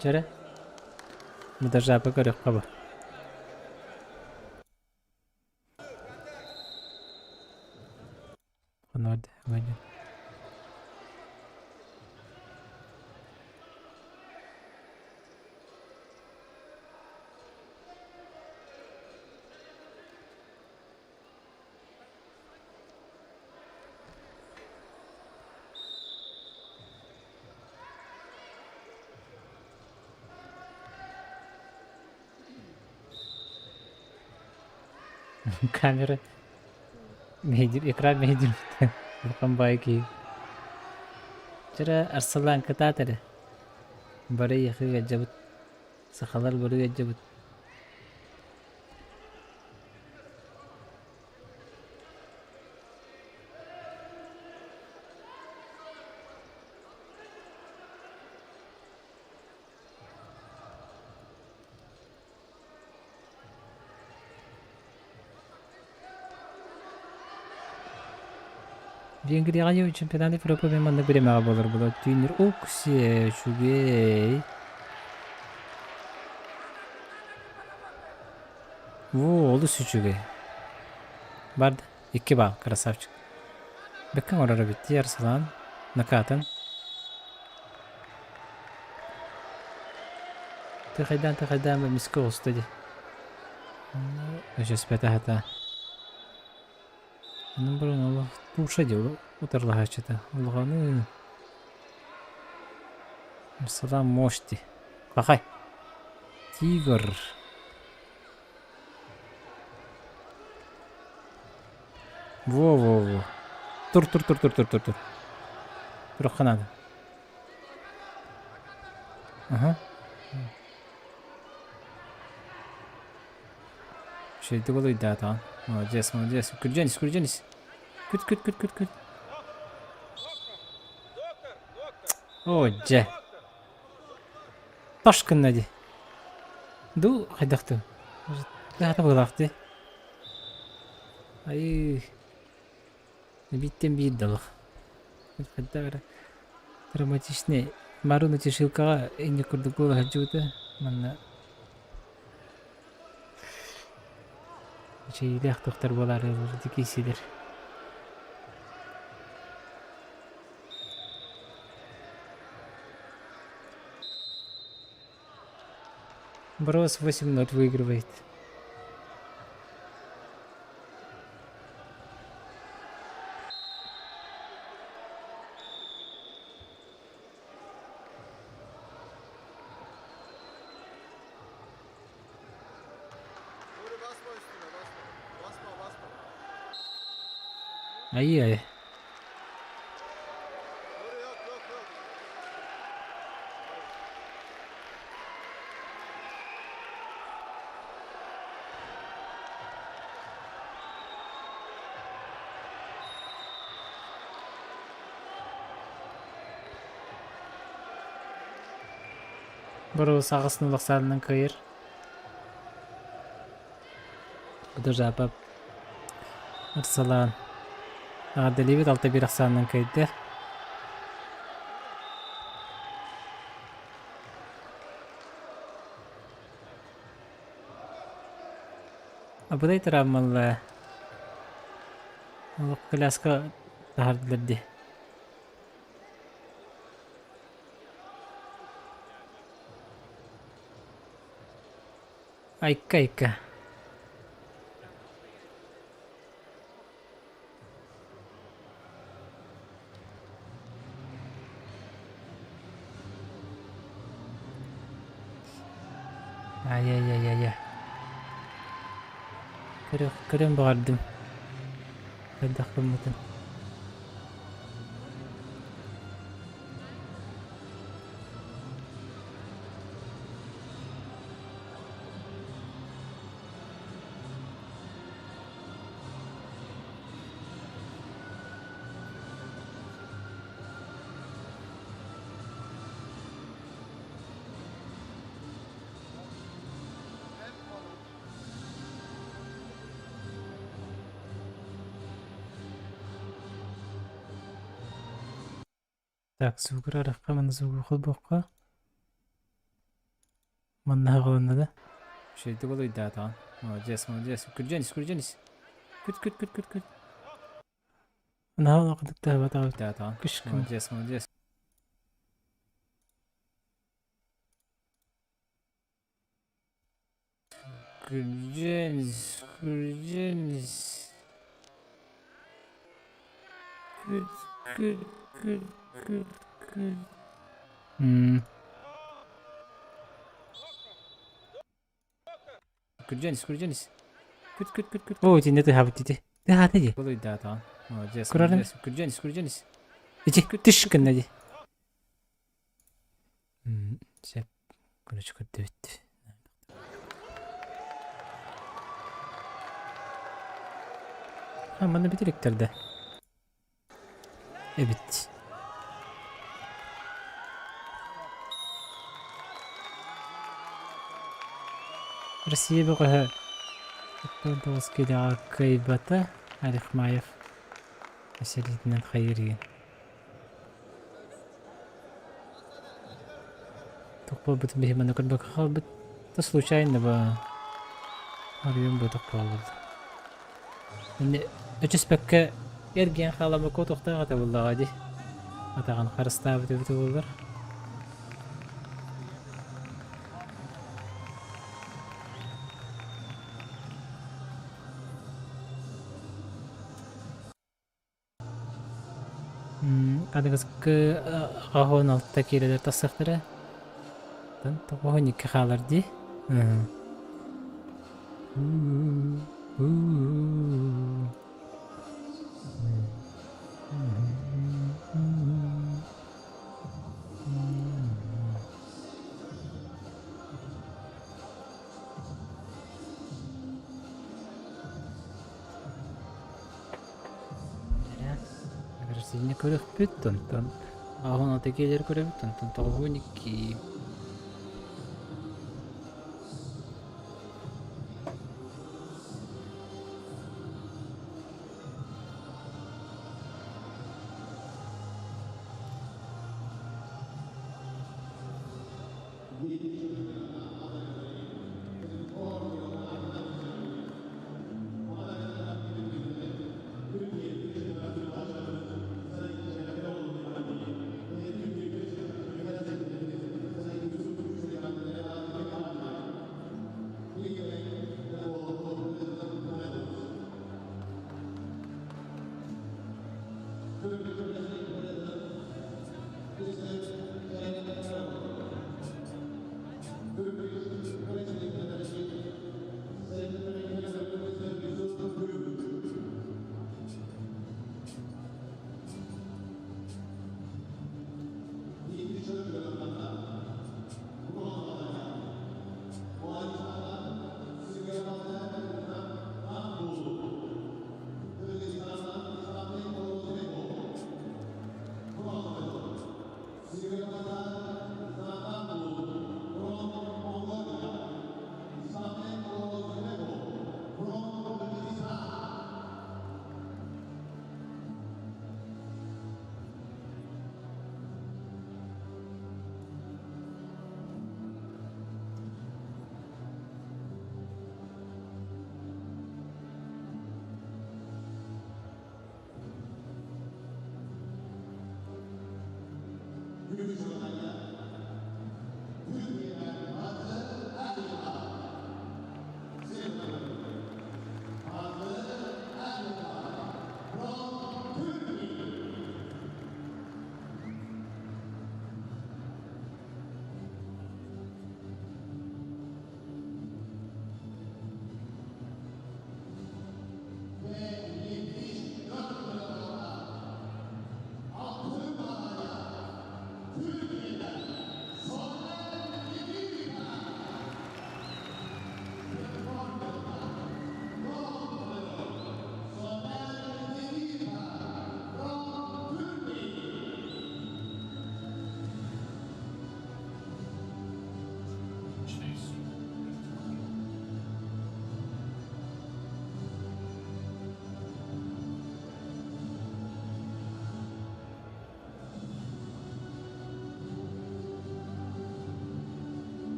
Чэрэ. Быдыржаапы көрүөххэ бу. Камера Мэһэйдиир экран мэһэйдиир улахан баайы киһи. Чэрэ Арсалаан кытаат эрэ. Бары эйиэхэ ыалдьабыт. Сахалар бары ыалдьабыт. Венгрияҕа чемпионат Европы мен маннык бириэмэҕэ буолар буолар түүннүр уксиэ үчүгэй Во, олус үчүгэй. Барды. Икки баал, красавчик. Бэккэ оҥорор эбит дии Арсалаан. Накаатын. Тыхайдаан тыхайдаан мискэ оҕуста дии. Өчөспөтө хата. Онон баран олох туша дии утарылаһааччыта. Улаҕаны Арсалаан мощь дии. Пахай. Тигр. Во-во-во. Тур, тур, тур, тур, тур, тур, тур. Туруохха наада. Аха. Үчүгэйдик олуйдаатаҕын. Молодец, молодец. Күрдьэн ис, күрдьэн ис. Күт, күт, күт, күт, күт. Оо, дьэ. Таш гынна дии. Ду хайдах дуу? Хаата быһыылаах дии. Айыы. Бииртэн биир да олох. Хайдах эрэ драматичный Маруна Тишилкаҕа инник курдук буола сылдьыбыта. Манна эчэйиилээх тохтор буолаары киирсилэр. Брос 8-0 выигрывает. Ай-ай. Боруос аҕыс нулахсаанынан кыайар. Быдыржаапап Арсалаан Эҕэрдэлиибит алта биир ахсаанынан кыайда. Абыдай травмалла. Олох коляска таһардылар дии. Айка айка. Ай-яй-яй-яй-яй. Көрүөх, көрүөн баҕардым. Хайдах гыммытын. Так, звугура арахха, манна звугу холбуохха. Манна хаҕыланна да. Үчүгэйдик олуйдаатаҕын. Молодец, молодец. Күрдьэн ис, күрдьэн ис. Күт, күт, күт, күт, күт. Наһаа улаханнык таһыбатаҕын. Молодец, молодец. Күрдьэн ис, күрдьэн ис. Күт, күт, күт, күт, күт. Күрдьэн ис, күрдьэн ис. Күт, күт, күт, күт. Оо, итиннэ тыһаабыт ити. Тыһаата дии. Олуйдаатаҕын. Молодец, молодец. Күрдьэн ис, күрдьэн ис. Ити түш гынна дии. Сөп. Короче, көрдүбүт. А, манна бүтүрүктэр да. Эбит. Россия бөҕөһө 79 киилэҕэ кыайбата Арихмаев сэриитинэн хайыыр игин. Туох буолбутун биһи манна көрбөккө хаалбыт. Да случайно ба арыйан буотах буоллар. Инни өчөспөккө эргийэн хаалабакка тохтоох этэ буоллаҕа дии. Атаҕын харыстаабыт эбитэ буоллар. Аныгыскы 86 киилэлэр тахсыахтара. 92 хаалар дии. Россияны көрүөхпүт, онтон 86 киилэлэр көрөбүт, онтон 92.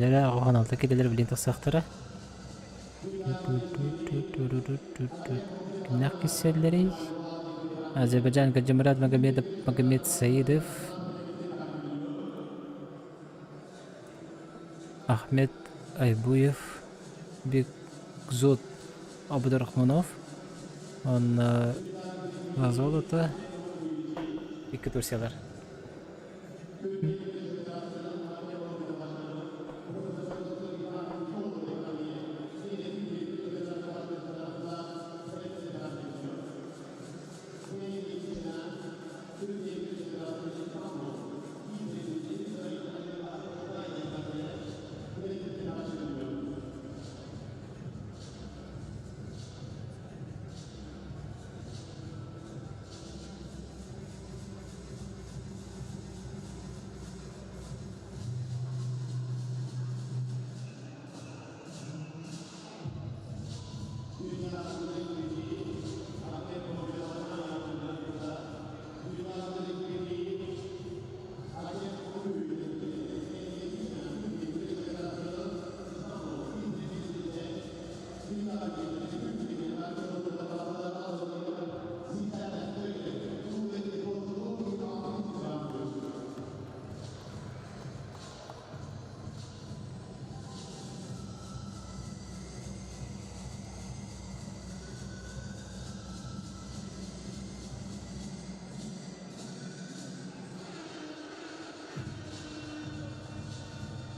Дьэ 86 килэлэр билин тахсыахтара. Кимнээх киссэллэрий? Азербайджан Гаджимурад Магомедов Магомед Саидов Ахмед Айбуев Бекзот Абдурахманов уонна за золото икки Турциялар.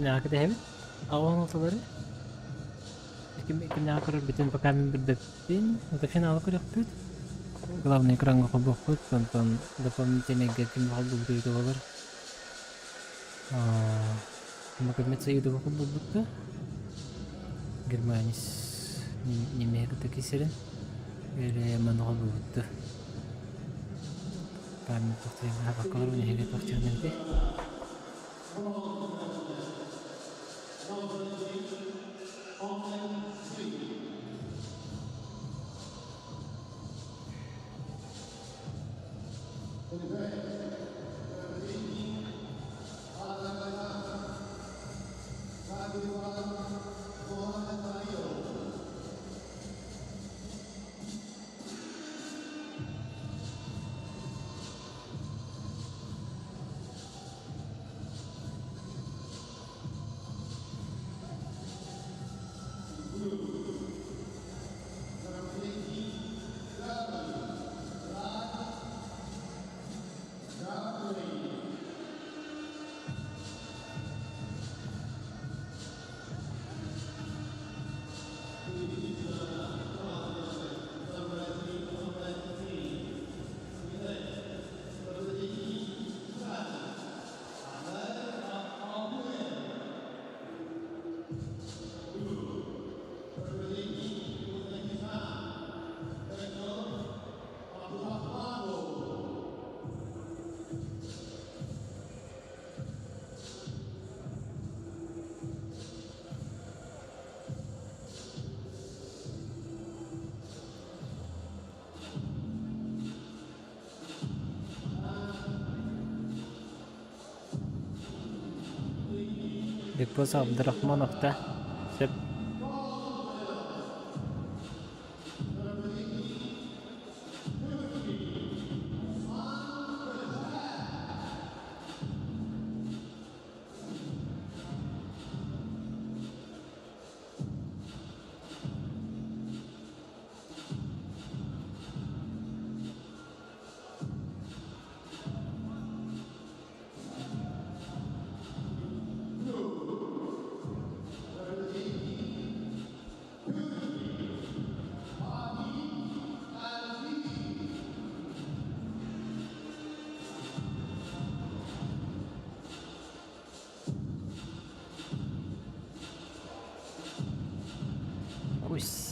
Нэҕэ кэтэһэбит? Аҕа алталары? Кимнээҕи көрөрбүтүн пока мин билбэппин. Это финалы көрүөхпүт. Главный экраҥҥа холбуохпут, онтон дополнительныйга ким холбуубут эбитэ буолар. Магомед Саидовы холбуубут да. Германец немеһи кытта киирсэрин. Или маны холбуубут да. Память тохтуйан хабаккалар нэһилиэк тохтуйан эбити. Бекбос Абдрахманов да сөп.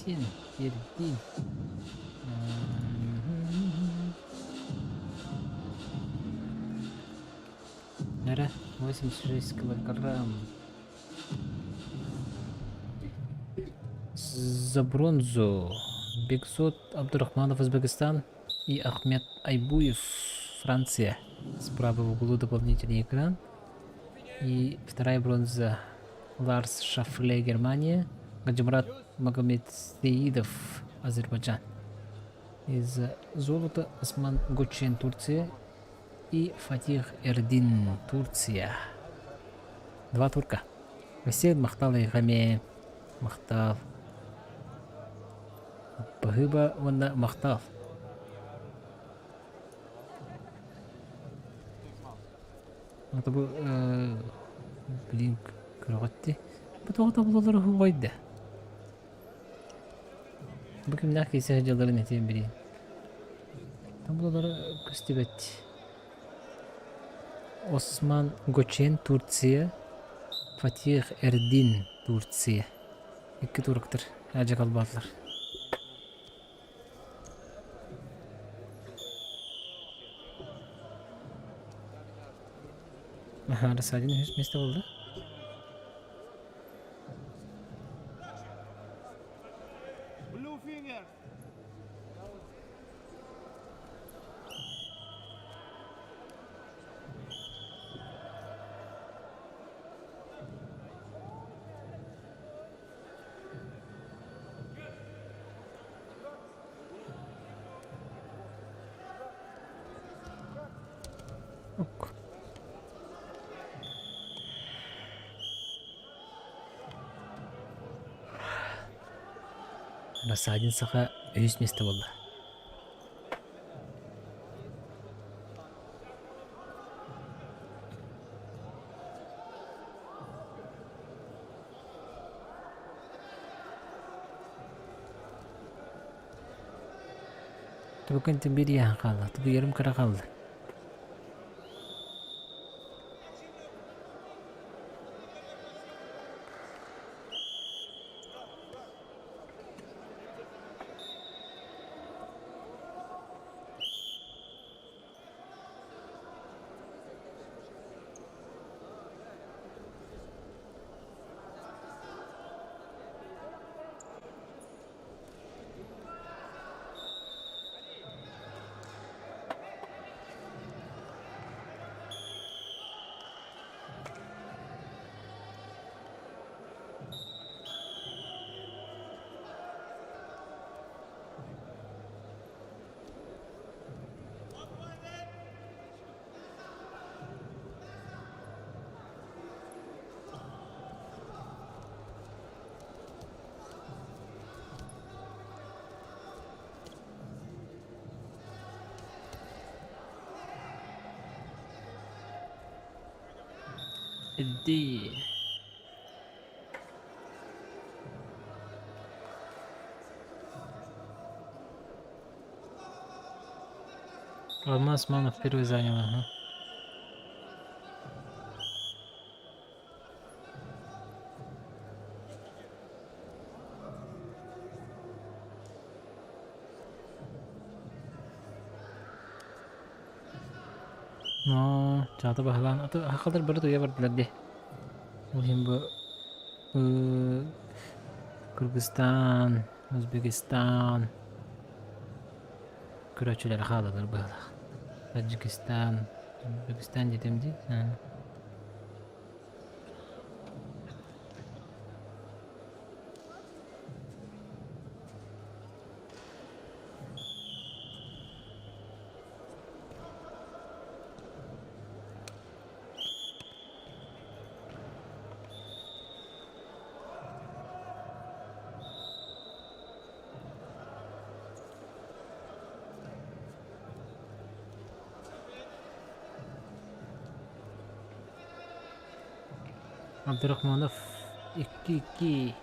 Айсен Эрдин. Нара 86 килограмм. За бронзу Бекзот Абдурахманов, Узбекистан и Ахмед Айбуев, Франция. Справа в углу дополнительный экран. И вторая бронза Ларс Шафле, Германия. Гаджимурат Магомедсеидов, Азербайджан. Из золота Осман Гочен, Турция. И Фатих Эрдин, Турция. Два турка. Василь махтал эйҕэмиэ, махтал. Баһыыба уонна махтал. Это бу блин көрөҕөтти. Бу тоҕо тобулалары уһуҕайда. Бу кимнээх киирсэ сылдьалларын этиэм билин. Тобулалары көстүбэт. Осман Гочен Турция, Фатих Эрдин Турция. Икки турктар аадьа халбаатылар. Аха, Рассадин үһүс миэстэ буолла. Blue finger. Ок. Рассадин саха үһүс миэстэ буолла. Түбүкүн биир иэһэн хаалла, тубуйарым кыра хаалла. Иди. Алмаз Османов первый занял, ага. Но, чаата баһылаан, аты хахалар бары туйа бардылар дии. Ол иһин бу Кыргызстан, Узбекистан көрөөччүлэрэ хаалалар быһыылаах. Таджикистан, Узбекистан диэтим дии. Абдурахманов 2-2.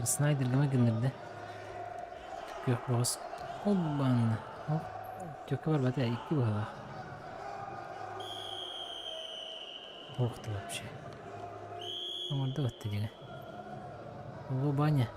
Снайдерга гыннырда. Күөх боҕус. Оббан. Түөккэ барбата икки быһалаах. Ух ты вообще. Оҥордо отты дьиҥэ. Ого, баня.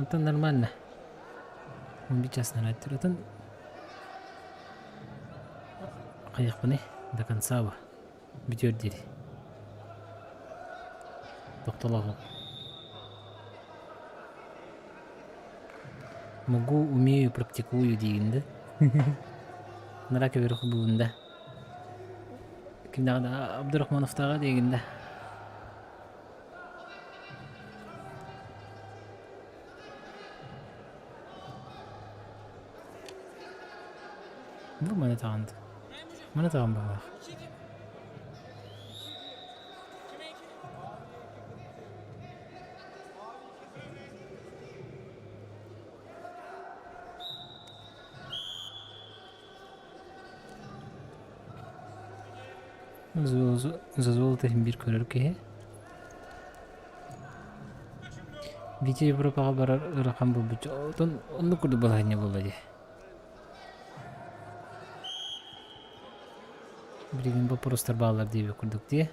Это нормально. Он честно Отын хайыахпыный до конца бы бүтүөр диэри. Тохтолоох. Могу, умею, практикую диигин да. Нара кэбирэх буун да. Кимнээҕи да Абдурахмановтааҕа диигин да. Бу маны таҕан маны таҕан баҕалаах. Зазолото иһин биир көрөр киһи. Витя Европаҕа барар ыарахан буолбут. Отон оннук курдук балаһыанньа буолла дии. Билигин боппуруостар бааллар диэбит курдук дии.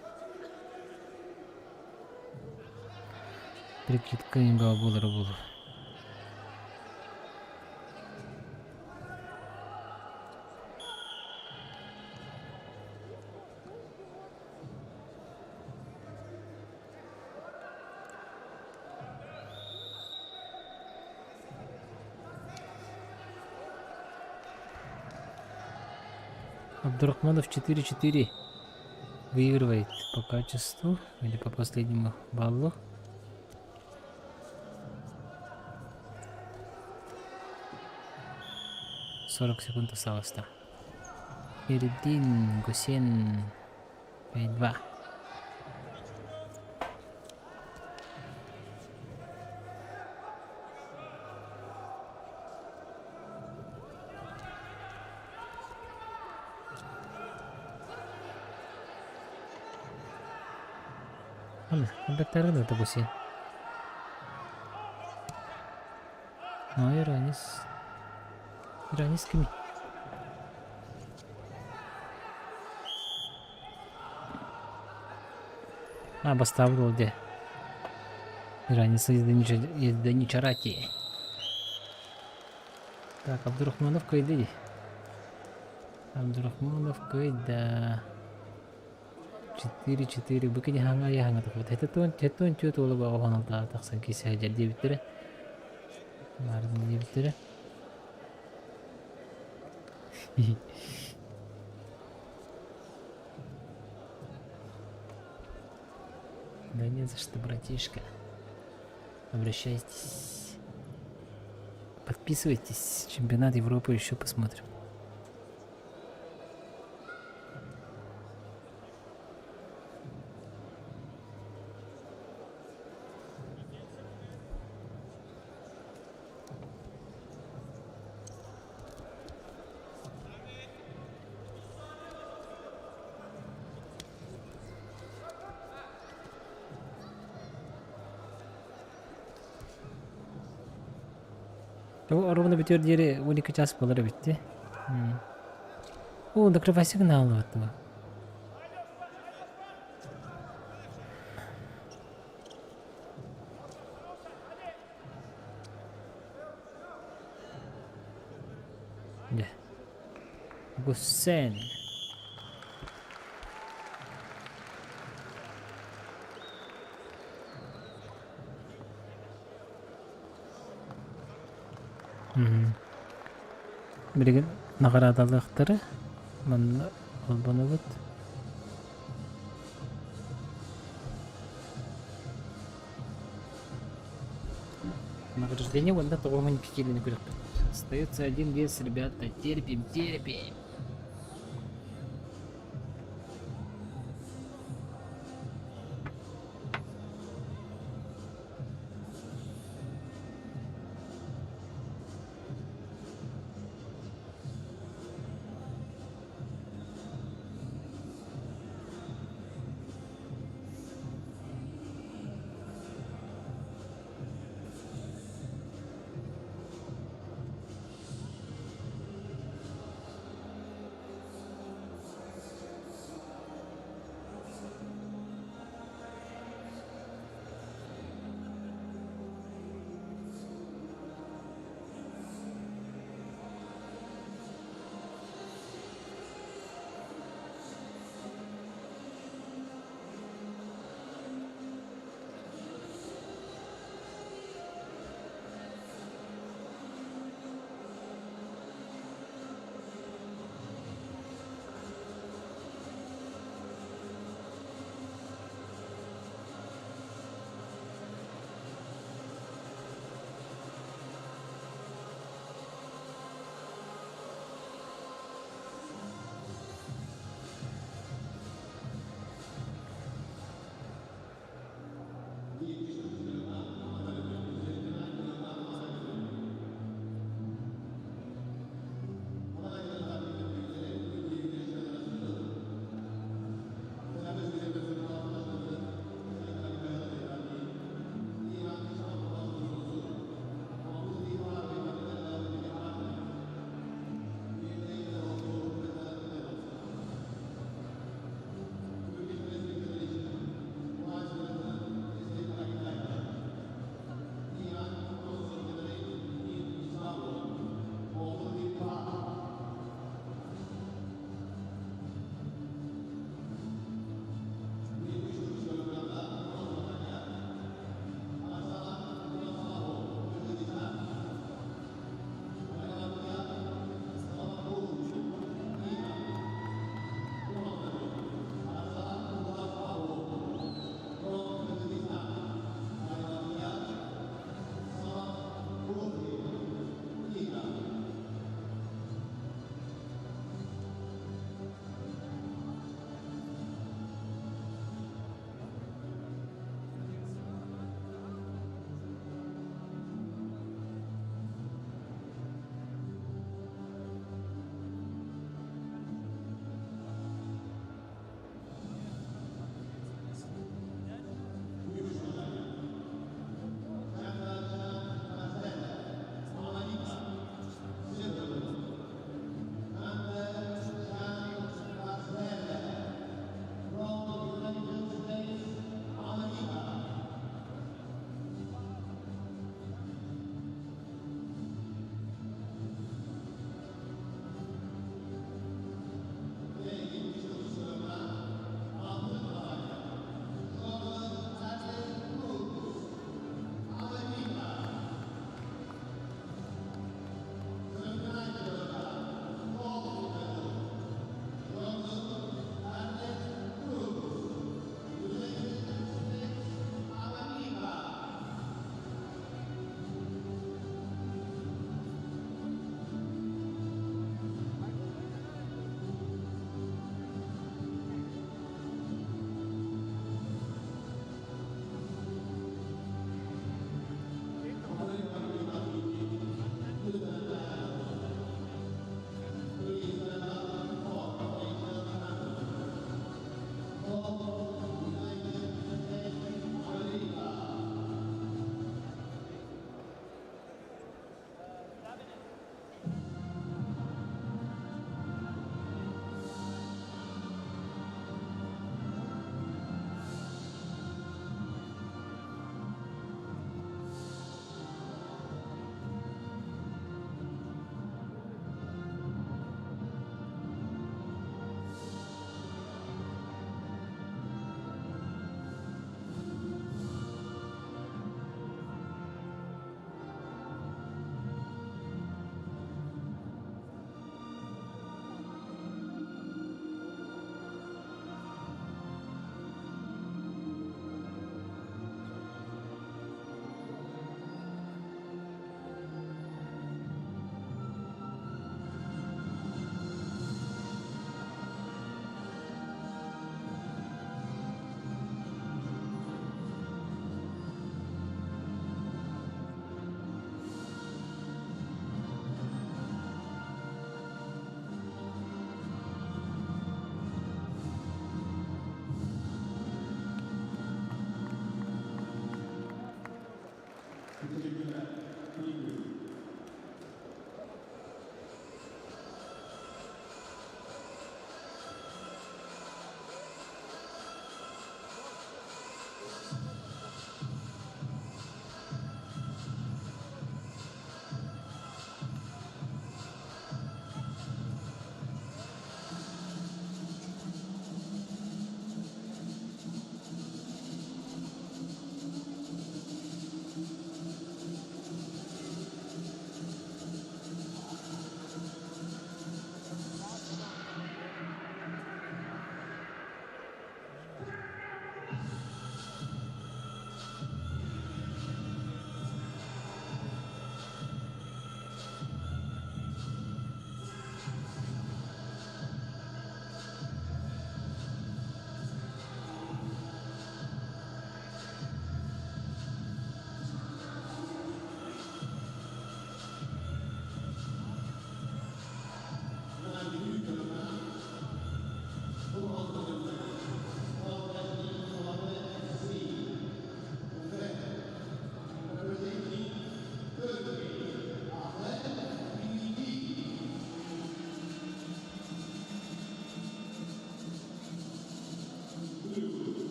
Прикидка имба буолара буолуо. Абдурахманов 4-4 выигрывает по качеству или по последнему баллу. 40 секунд осталось, да. Передин, Гусен, 5-2. Редакторы это Гусен. Ну, Иранис. Иранис кими? А, бастаабыт ол дии. Иранис Езденичарати. Так, Абдурахманов кыайда дии. Абдурахманов кыайда. 4-4 бу кини хаҥа айаһаҥа тахпыт. Хэтэ түөрт уола баҕа алтаҕа тахсан киирсэ сылдьар диэбиттэрэ. Баарын диэбиттэрэ. Да не за что, братишка. Обращайтесь. Подписывайтесь. Чемпионат Европы еще посмотрим. Ровно бүтүөр диэри 12 час буолар эбит дии. О, докрывайся гынаалыбыт дуо? Дьэ. Гусен. Билигин наҕараадалыахтара манна холбонобут. Награждение уонна 92 киилэни күрэхпит. Остается один вес, ребята. Терпим, терпим.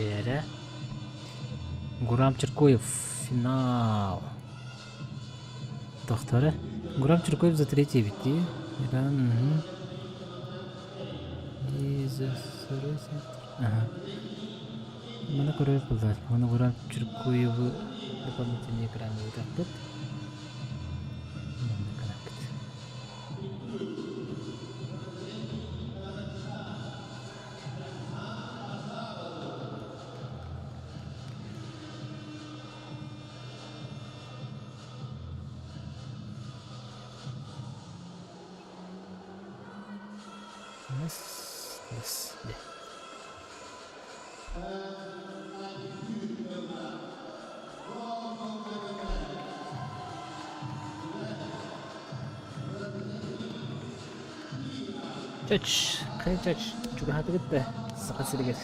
Эрэ. Гурам Чиркоев. Финал. Тохтора. Гурам Чиркоев за третий эбит дии. Иран. Угу. И за Ага. Маны көрөбүт буллар. Оны Гурам Чиркоевы дополнительный экран ыытаппыт. Манна гынаппыт. Нас, нас, да. Чач, хайа чач, чугаһаатыгыт да Саха сиригэр.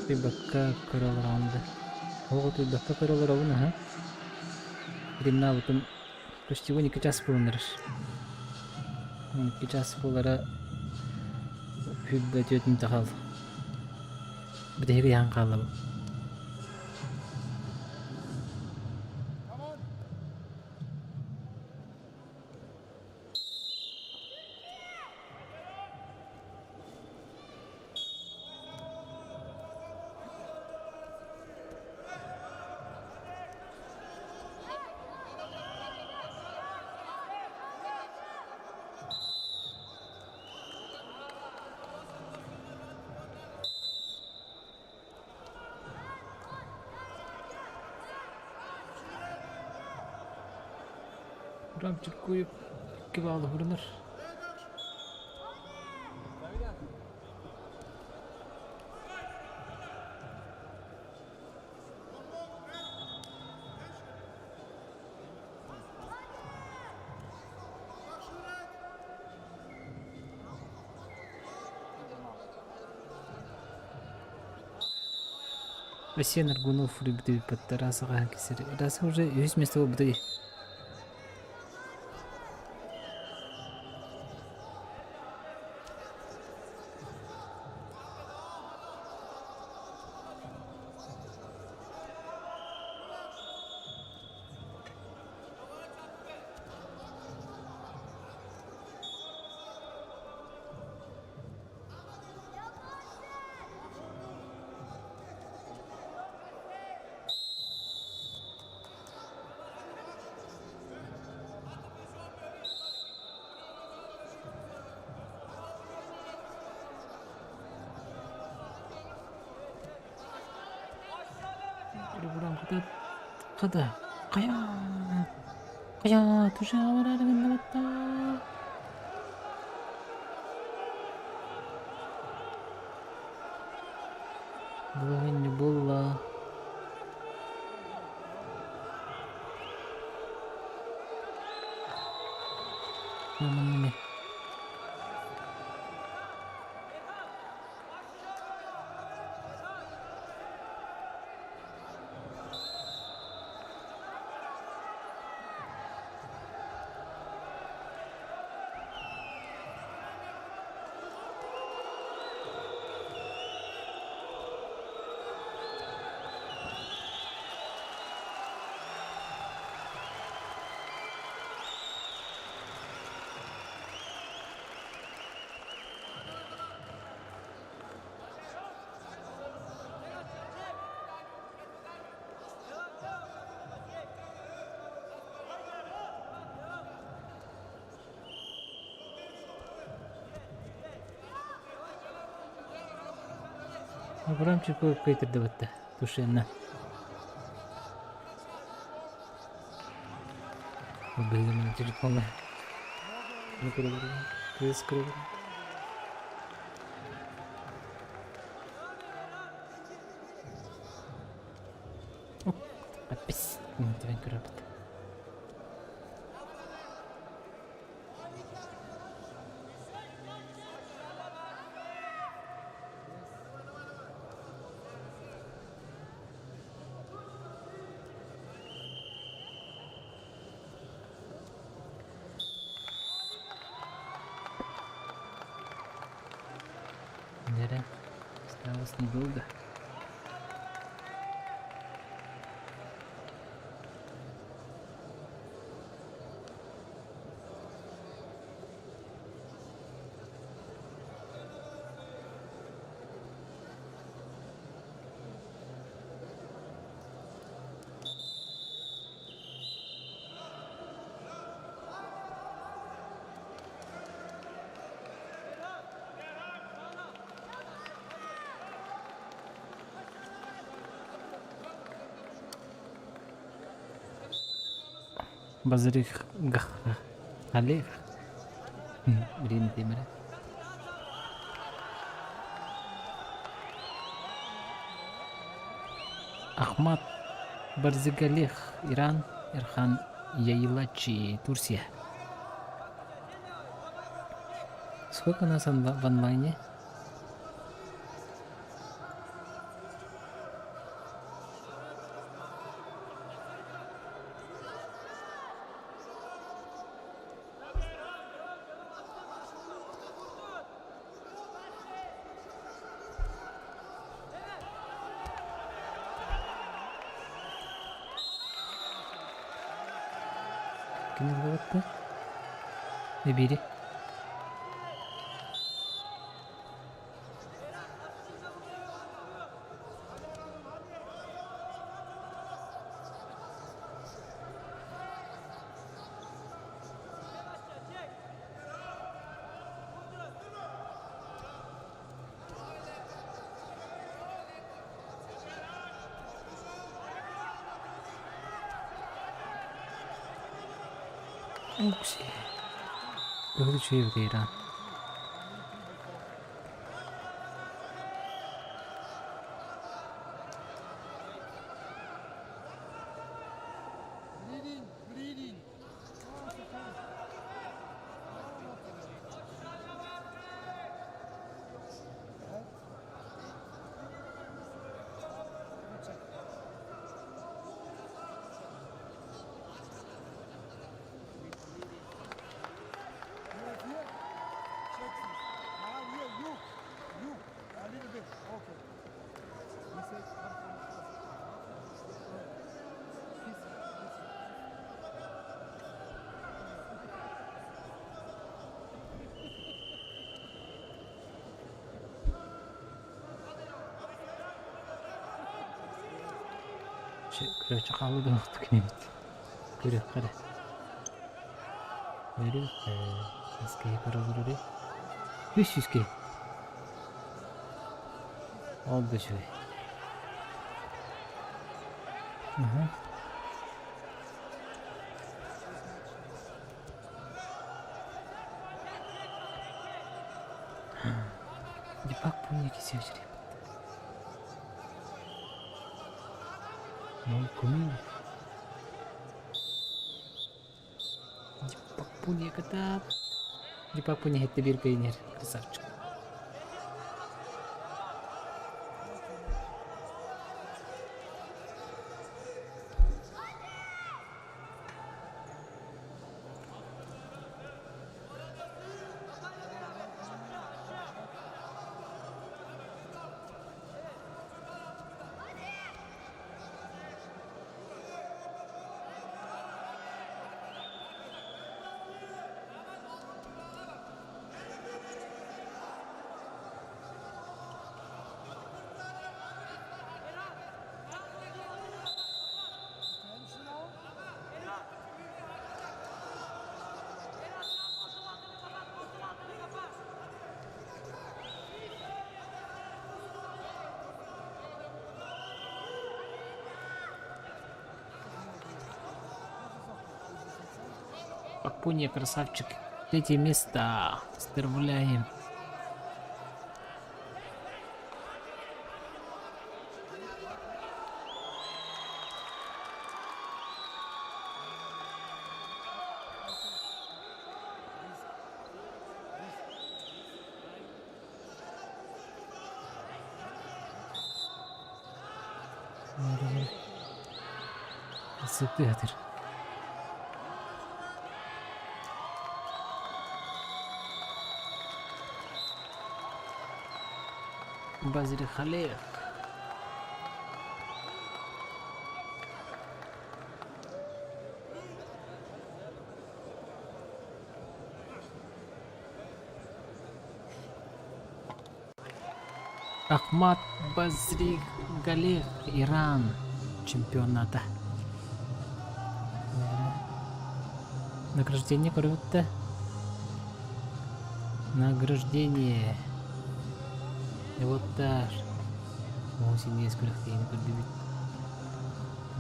Тыйбакка көрө олороҕун да. Оҕо тыйбакка көрө олоробун аһа. Римнаабытым почти 12 час буолан эрэр. 12 час буолара сүүрбэ түөрт мүнүүтэ хаалла. Бүтэһик ыйаан хаалла бу. Рамчик куйуп икки баалы хурунар. Василий Аргунов любит Тарасаҕа кисер. Раса уже үһүс место буолбута дии. Хата, хайа, хайа, туша барар гыннабатта. Булагын буолла. Манными. Абрам Чирков кыйтырдыбытта тушенна. Блин, телефона. Кыыс Аппис. Түбэн көрөбүт. Нэрэ. Осталось недолго. Базарих Галех. Блин, Тимирэ. Ахмат Барзигалех, Иран, Эрхан Яйлачи, Турция. Сколько нас в онлайне? Кини ыллыбатта? Эбири. Укси. Кыһыл үчүгэй эбит Иран. Короче, хаалыы да охтук инибит. Көрүөххэ эрэ. Көрүөххэ. Киһи көрө 300 киһи. Ол да үчүгэй. Аха. Дипак пуня кисевчери. Кумин. Дипак пуня катап. Дипак пуня хетте бир пейнер. Красавчик. Папуня, красавчик. Третье место. Поздравляем. Сытыатыр. Базрихалеев. Ахмат Базригалеев Иран чемпионата. Награждение көрүбүттэ. Награждение. И вот так. О, синес күрэхтэһиини көрдүбүт.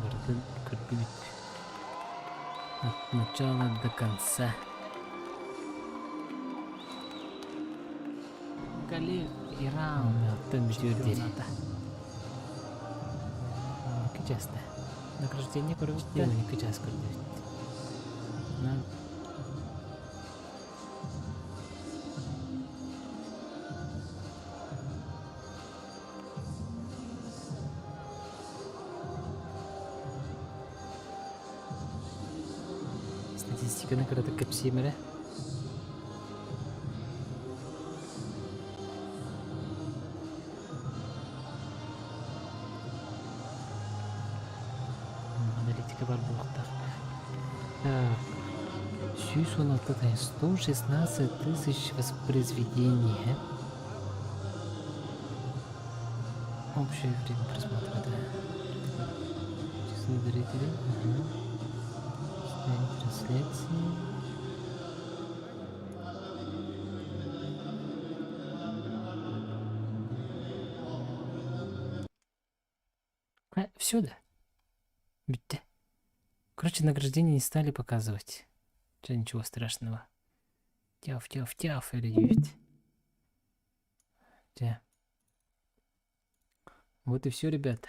Барытын көрдүбүт. От начала до конца. Калев Иран оттон бүтүөр диэри. 12 часта. Награждение көрүбүттэ 12 час көрдүбүт. Статистиканы кыратык кэпсиэм эрэ. Аналитика бар буолуохтаах. Так, 116 116 тысяч воспроизведений. Общее время просмотра, да. Число зрителей. Ага. Состояние трансляции. Все, да? Бүттэ. Короче, награждение не стали показывать. Че, ничего страшного. Тяф, тяф, тяф, или девять. Тя. Вот и все, ребята.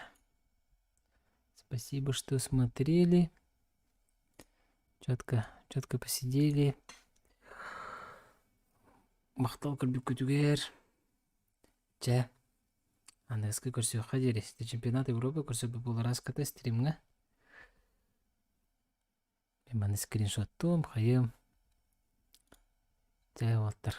Спасибо, что смотрели. Четко, четко посидели. Махтал көрбүккүтүгэр. Чэ, аныгыскы көрсүөххэ диэри. Чемпионат Европы көрсөрбүт буолараската стримҥа. Маны скриншоттуом, хайыам. Чэ, уолаттар.